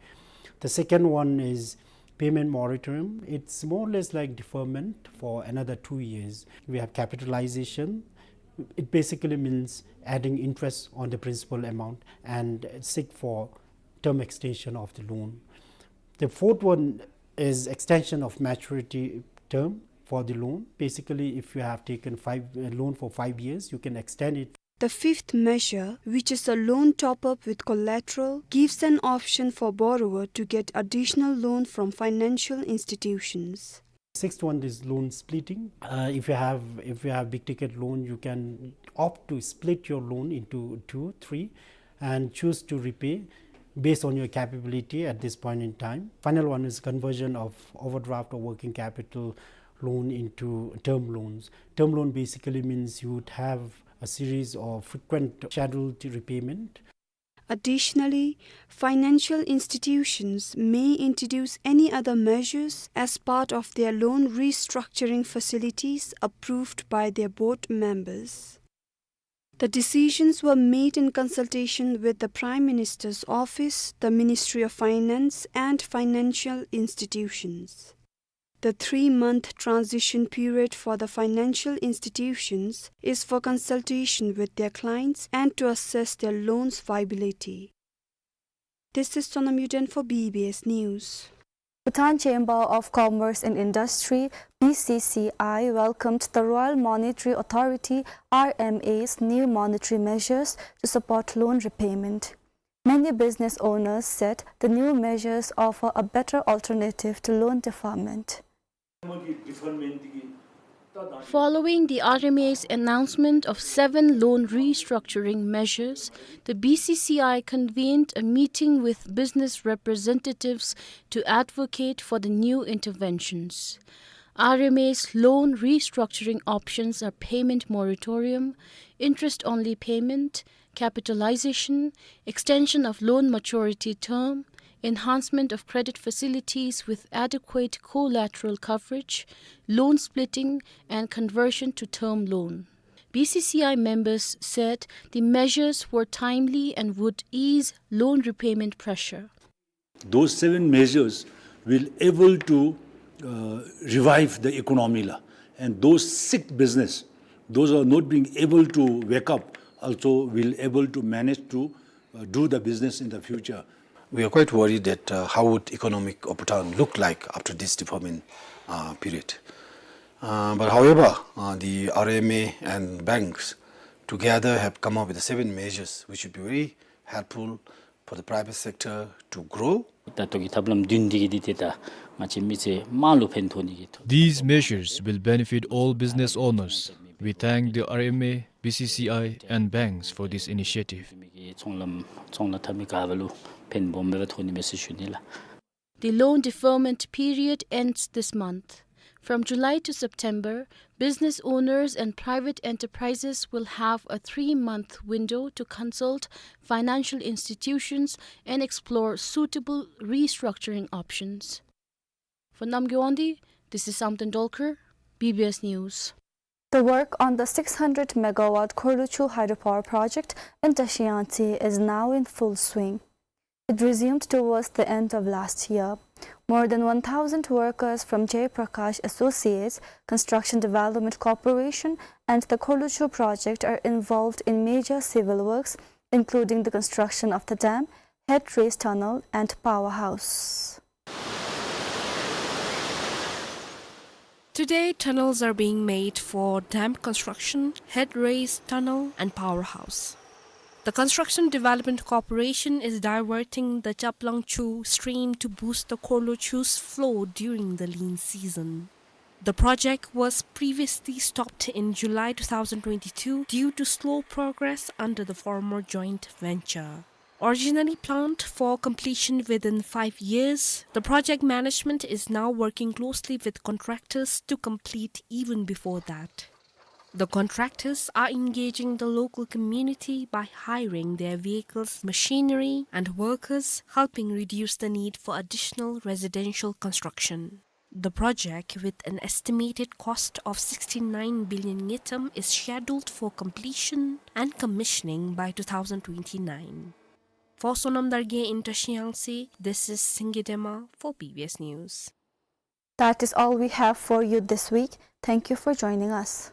The second one is payment moratorium. It's more or less like deferment for another two years. We have capitalization. It basically means adding interest on the principal amount and seek for term extension of the loan. The fourth one is extension of maturity term for the loan. Basically, if you have taken five, a loan for five years, you can extend it. The fifth measure, which is a loan top-up with collateral, gives an option for borrower to get additional loan from financial institutions. Sixth one is loan splitting. Uh, if you have, if you have big ticket loan, you can opt to split your loan into two, three, and choose to repay based on your capability at this point in time. Final one is conversion of overdraft or working capital loan into term loans. Term loan basically means you would have a series of frequent scheduled repayment. Additionally, financial institutions may introduce any other measures as part of their loan restructuring facilities approved by their board members. The decisions were made in consultation with the Prime Minister's Office, the Ministry of Finance, and financial institutions. The three-month transition period for the financial institutions is for consultation with their clients and to assess their loans viability. This is Sonam Yuden for B B S News. Bhutan Chamber of Commerce and Industry, B C C I, welcomed the Royal Monetary Authority, R M A's, new monetary measures to support loan repayment. Many business owners said the new measures offer a better alternative to loan deferment. Following the R M A's announcement of seven loan restructuring measures, the B C C I convened a meeting with business representatives to advocate for the new interventions. R M A's loan restructuring options are payment moratorium, interest-only payment, capitalization, extension of loan maturity term, enhancement of credit facilities with adequate collateral coverage, loan splitting, and conversion to term loan. B C C I members said the measures were timely and would ease loan repayment pressure. Those seven measures will able to, uh, revive the economy la. And those sick business, those are not being able to wake up, also will able to manage to, uh, do the business in the future. We are quite worried that, uh, how would economic of Bhutan look like after this deferment, uh, period. Uh, but however, uh, the R M A and banks together have come up with the seven measures which should be very helpful for the private sector to grow. ད་ལྟོ་གི་ཐབས་ལམ་བདུན་འདི་གིས་འདི་ཏེ་ད་ང་བཅས་མི་སེར་དམངས་ལུ་ཕན་ཐོགས་ནི་གི་ཐོག། These measures will benefit all business owners. We thank the R M A, B C C I and banks for this initiative. མི་གི་ཚོང་ལམ་ཚོང་ལཱ་འཐབ་མི་ག་བ་ལུ་ཕན་སྦོམ་སྦེ་ཐོགས་ནི་མས་ཟེར་ཞུ་ནི་ལགས། The loan deferment period ends this month. From July to September, business owners and private enterprises will have a three-month window to consult financial institutions and explore suitable restructuring options. For Namgay Wangdi, this is Samten Dolkar, B B S News. The work on the six hundred megawatt Khorluchhu hydropower project in Tashiyangtse is now in full swing. It resumed towards the end of last year. More than one thousand workers from Jay Prakash Associates, Construction Development Corporation, and the Khorluchhu project are involved in major civil works, including the construction of the dam, head race tunnel, and powerhouse. Today, tunnels are being made for dam construction, head race tunnel, and powerhouse. The Construction Development Corporation is diverting the Chaplangchu stream to boost the Khorluchhu's flow during the lean season. The project was previously stopped in July two thousand twenty-two due to slow progress under the former joint venture. Originally planned for completion within five years, the project management is now working closely with contractors to complete even before that. The contractors are engaging the local community by hiring their vehicles, machinery, and workers, helping reduce the need for additional residential construction. The project, with an estimated cost of sixty-nine billion ngultrum, is scheduled for completion and commissioning by two thousand twenty-nine. For Sonam Dargay in Tashiyangtse, this is Singye Dema for B B S News. That is all we have for you this week. Thank you for joining us.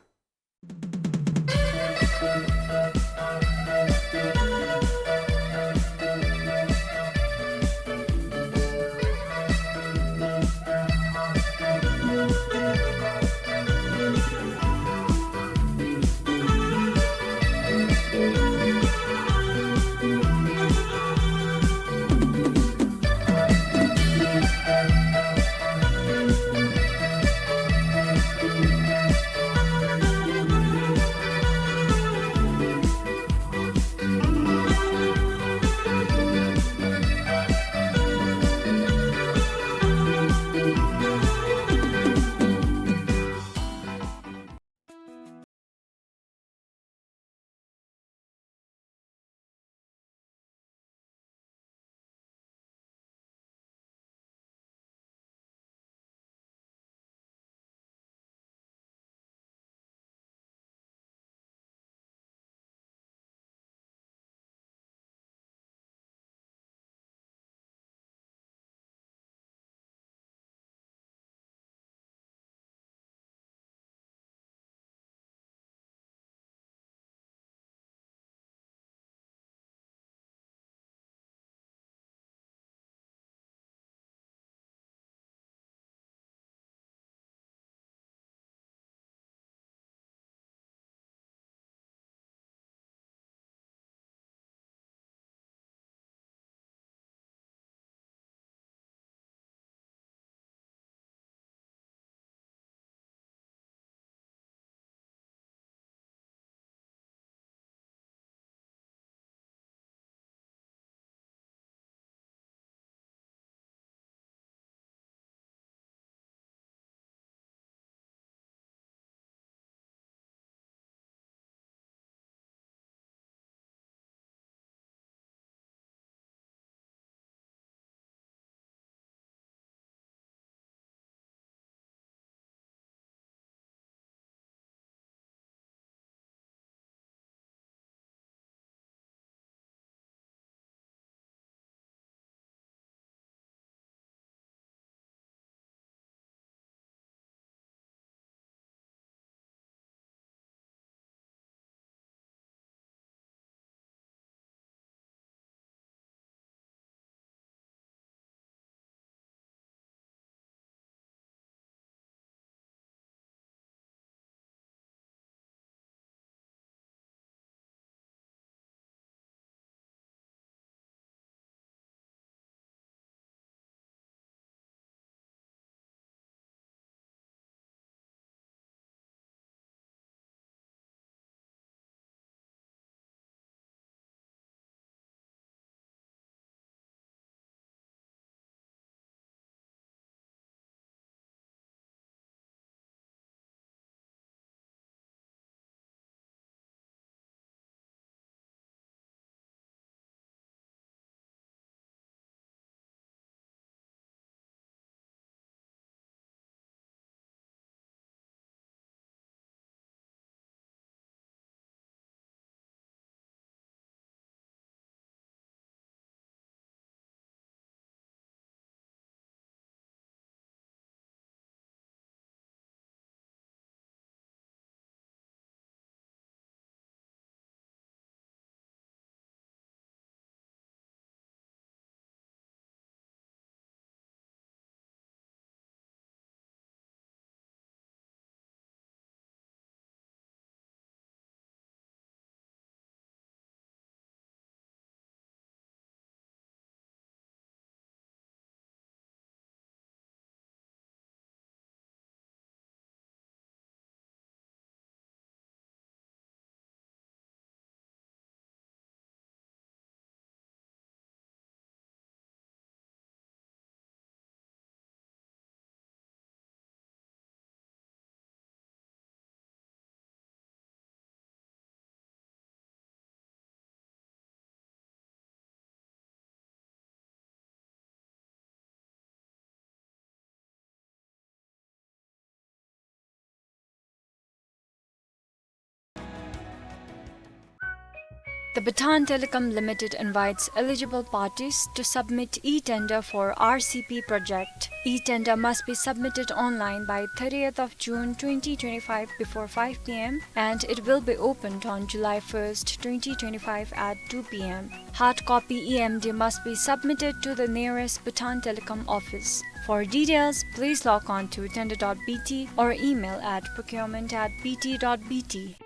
The Bhutan Telecom Limited invites eligible parties to submit e-tender for R C P project. E-tender must be submitted online by thirtieth of June twenty twenty-five before five p m and it will be opened on July first, twenty twenty-five at two p m. Hard copy E M D must be submitted to the nearest Bhutan Telecom office. For details, please log on to tender dot B T or email at procurement at B T dot B T.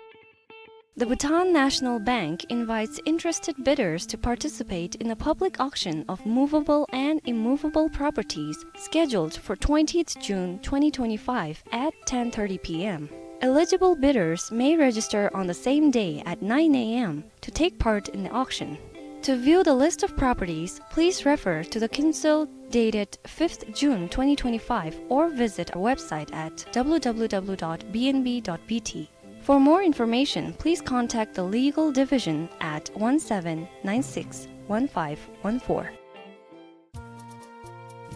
The Bhutan National Bank invites interested bidders to participate in a public auction of movable and immovable properties scheduled for twentieth June twenty twenty-five at ten thirty p m. Eligible bidders may register on the same day at nine a m to take part in the auction. To view the list of properties, please refer to the Kinsel dated fifth June twenty twenty-five or visit our website at W W W dot B N B dot B T. For more information, please contact the Legal Division at one seven nine six one five one four.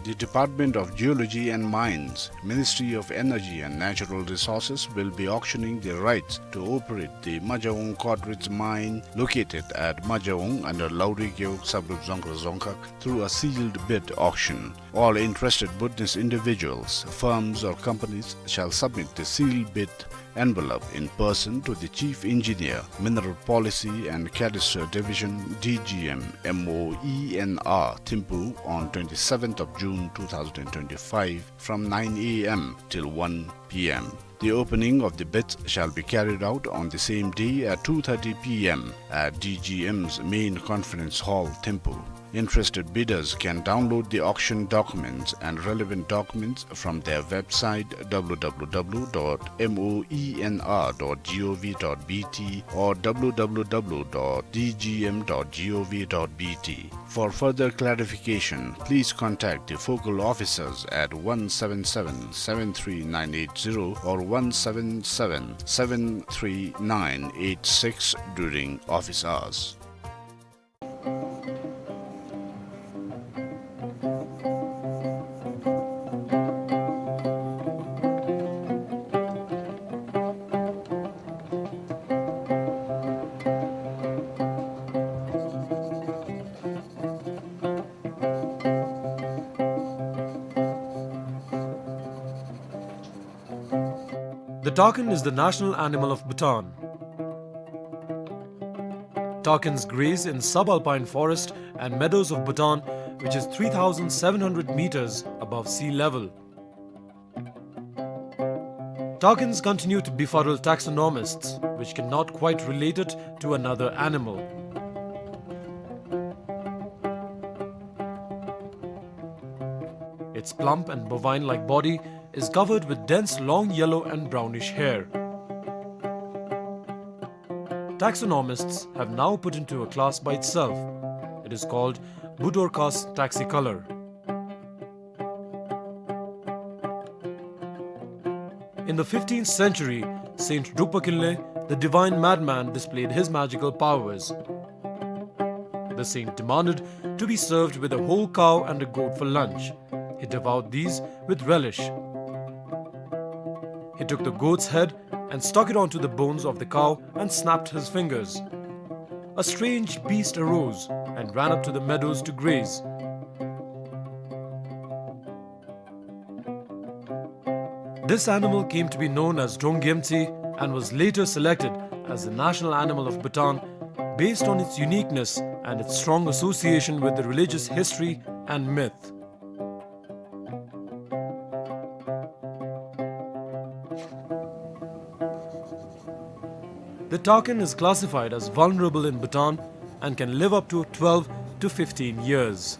The Department of Geology and Mines, Ministry of Energy and Natural Resources, will be auctioning the rights to operate the Majaung Codrits mine located at Majaung under Lauri Gewog subgroup Zongkhar Dzongkhag through a sealed bid auction. All interested Bhutanese individuals, firms or companies shall submit the sealed bid envelope in person to the Chief Engineer, Mineral Policy and Cadastre Division, D G M, M O E N R, Thimphu on twenty-seventh of June two thousand twenty-five from nine a m till one p m. The opening of the bids shall be carried out on the same day at two thirty p m at D G M's main conference hall, Thimphu. Interested bidders can download the auction documents and relevant documents from their website, W W W dot M O E N R dot G O V dot B T or W W W dot D G M dot G O V dot B T. For further clarification, please contact the focal officers at one seven seven, seven three nine eight zero or one seven seven, seven three nine eight six during office hours. The takin is the national animal of Bhutan. Takins graze in subalpine forest and meadows of Bhutan, which is three thousand seven hundred meters above sea level. Takins continue to befuddle taxonomists, which cannot quite relate it to another animal. Its plump and bovine-like body is covered with dense long yellow and brownish hair. Taxonomists have now put into a class by itself. It is called Budorcas taxicolor. In the fifteenth century, Saint Drukpa Kinley, the divine madman, displayed his magical powers. The saint demanded to be served with a whole cow and a goat for lunch. He devoured these with relish. He took the goat's head and stuck it onto the bones of the cow and snapped his fingers. A strange beast arose and ran up to the meadows to graze. This animal came to be known as Drong Gyemtse and was later selected as the national animal of Bhutan based on its uniqueness and its strong association with the religious history and myth. The takin is classified as vulnerable in Bhutan and can live up to twelve to fifteen years.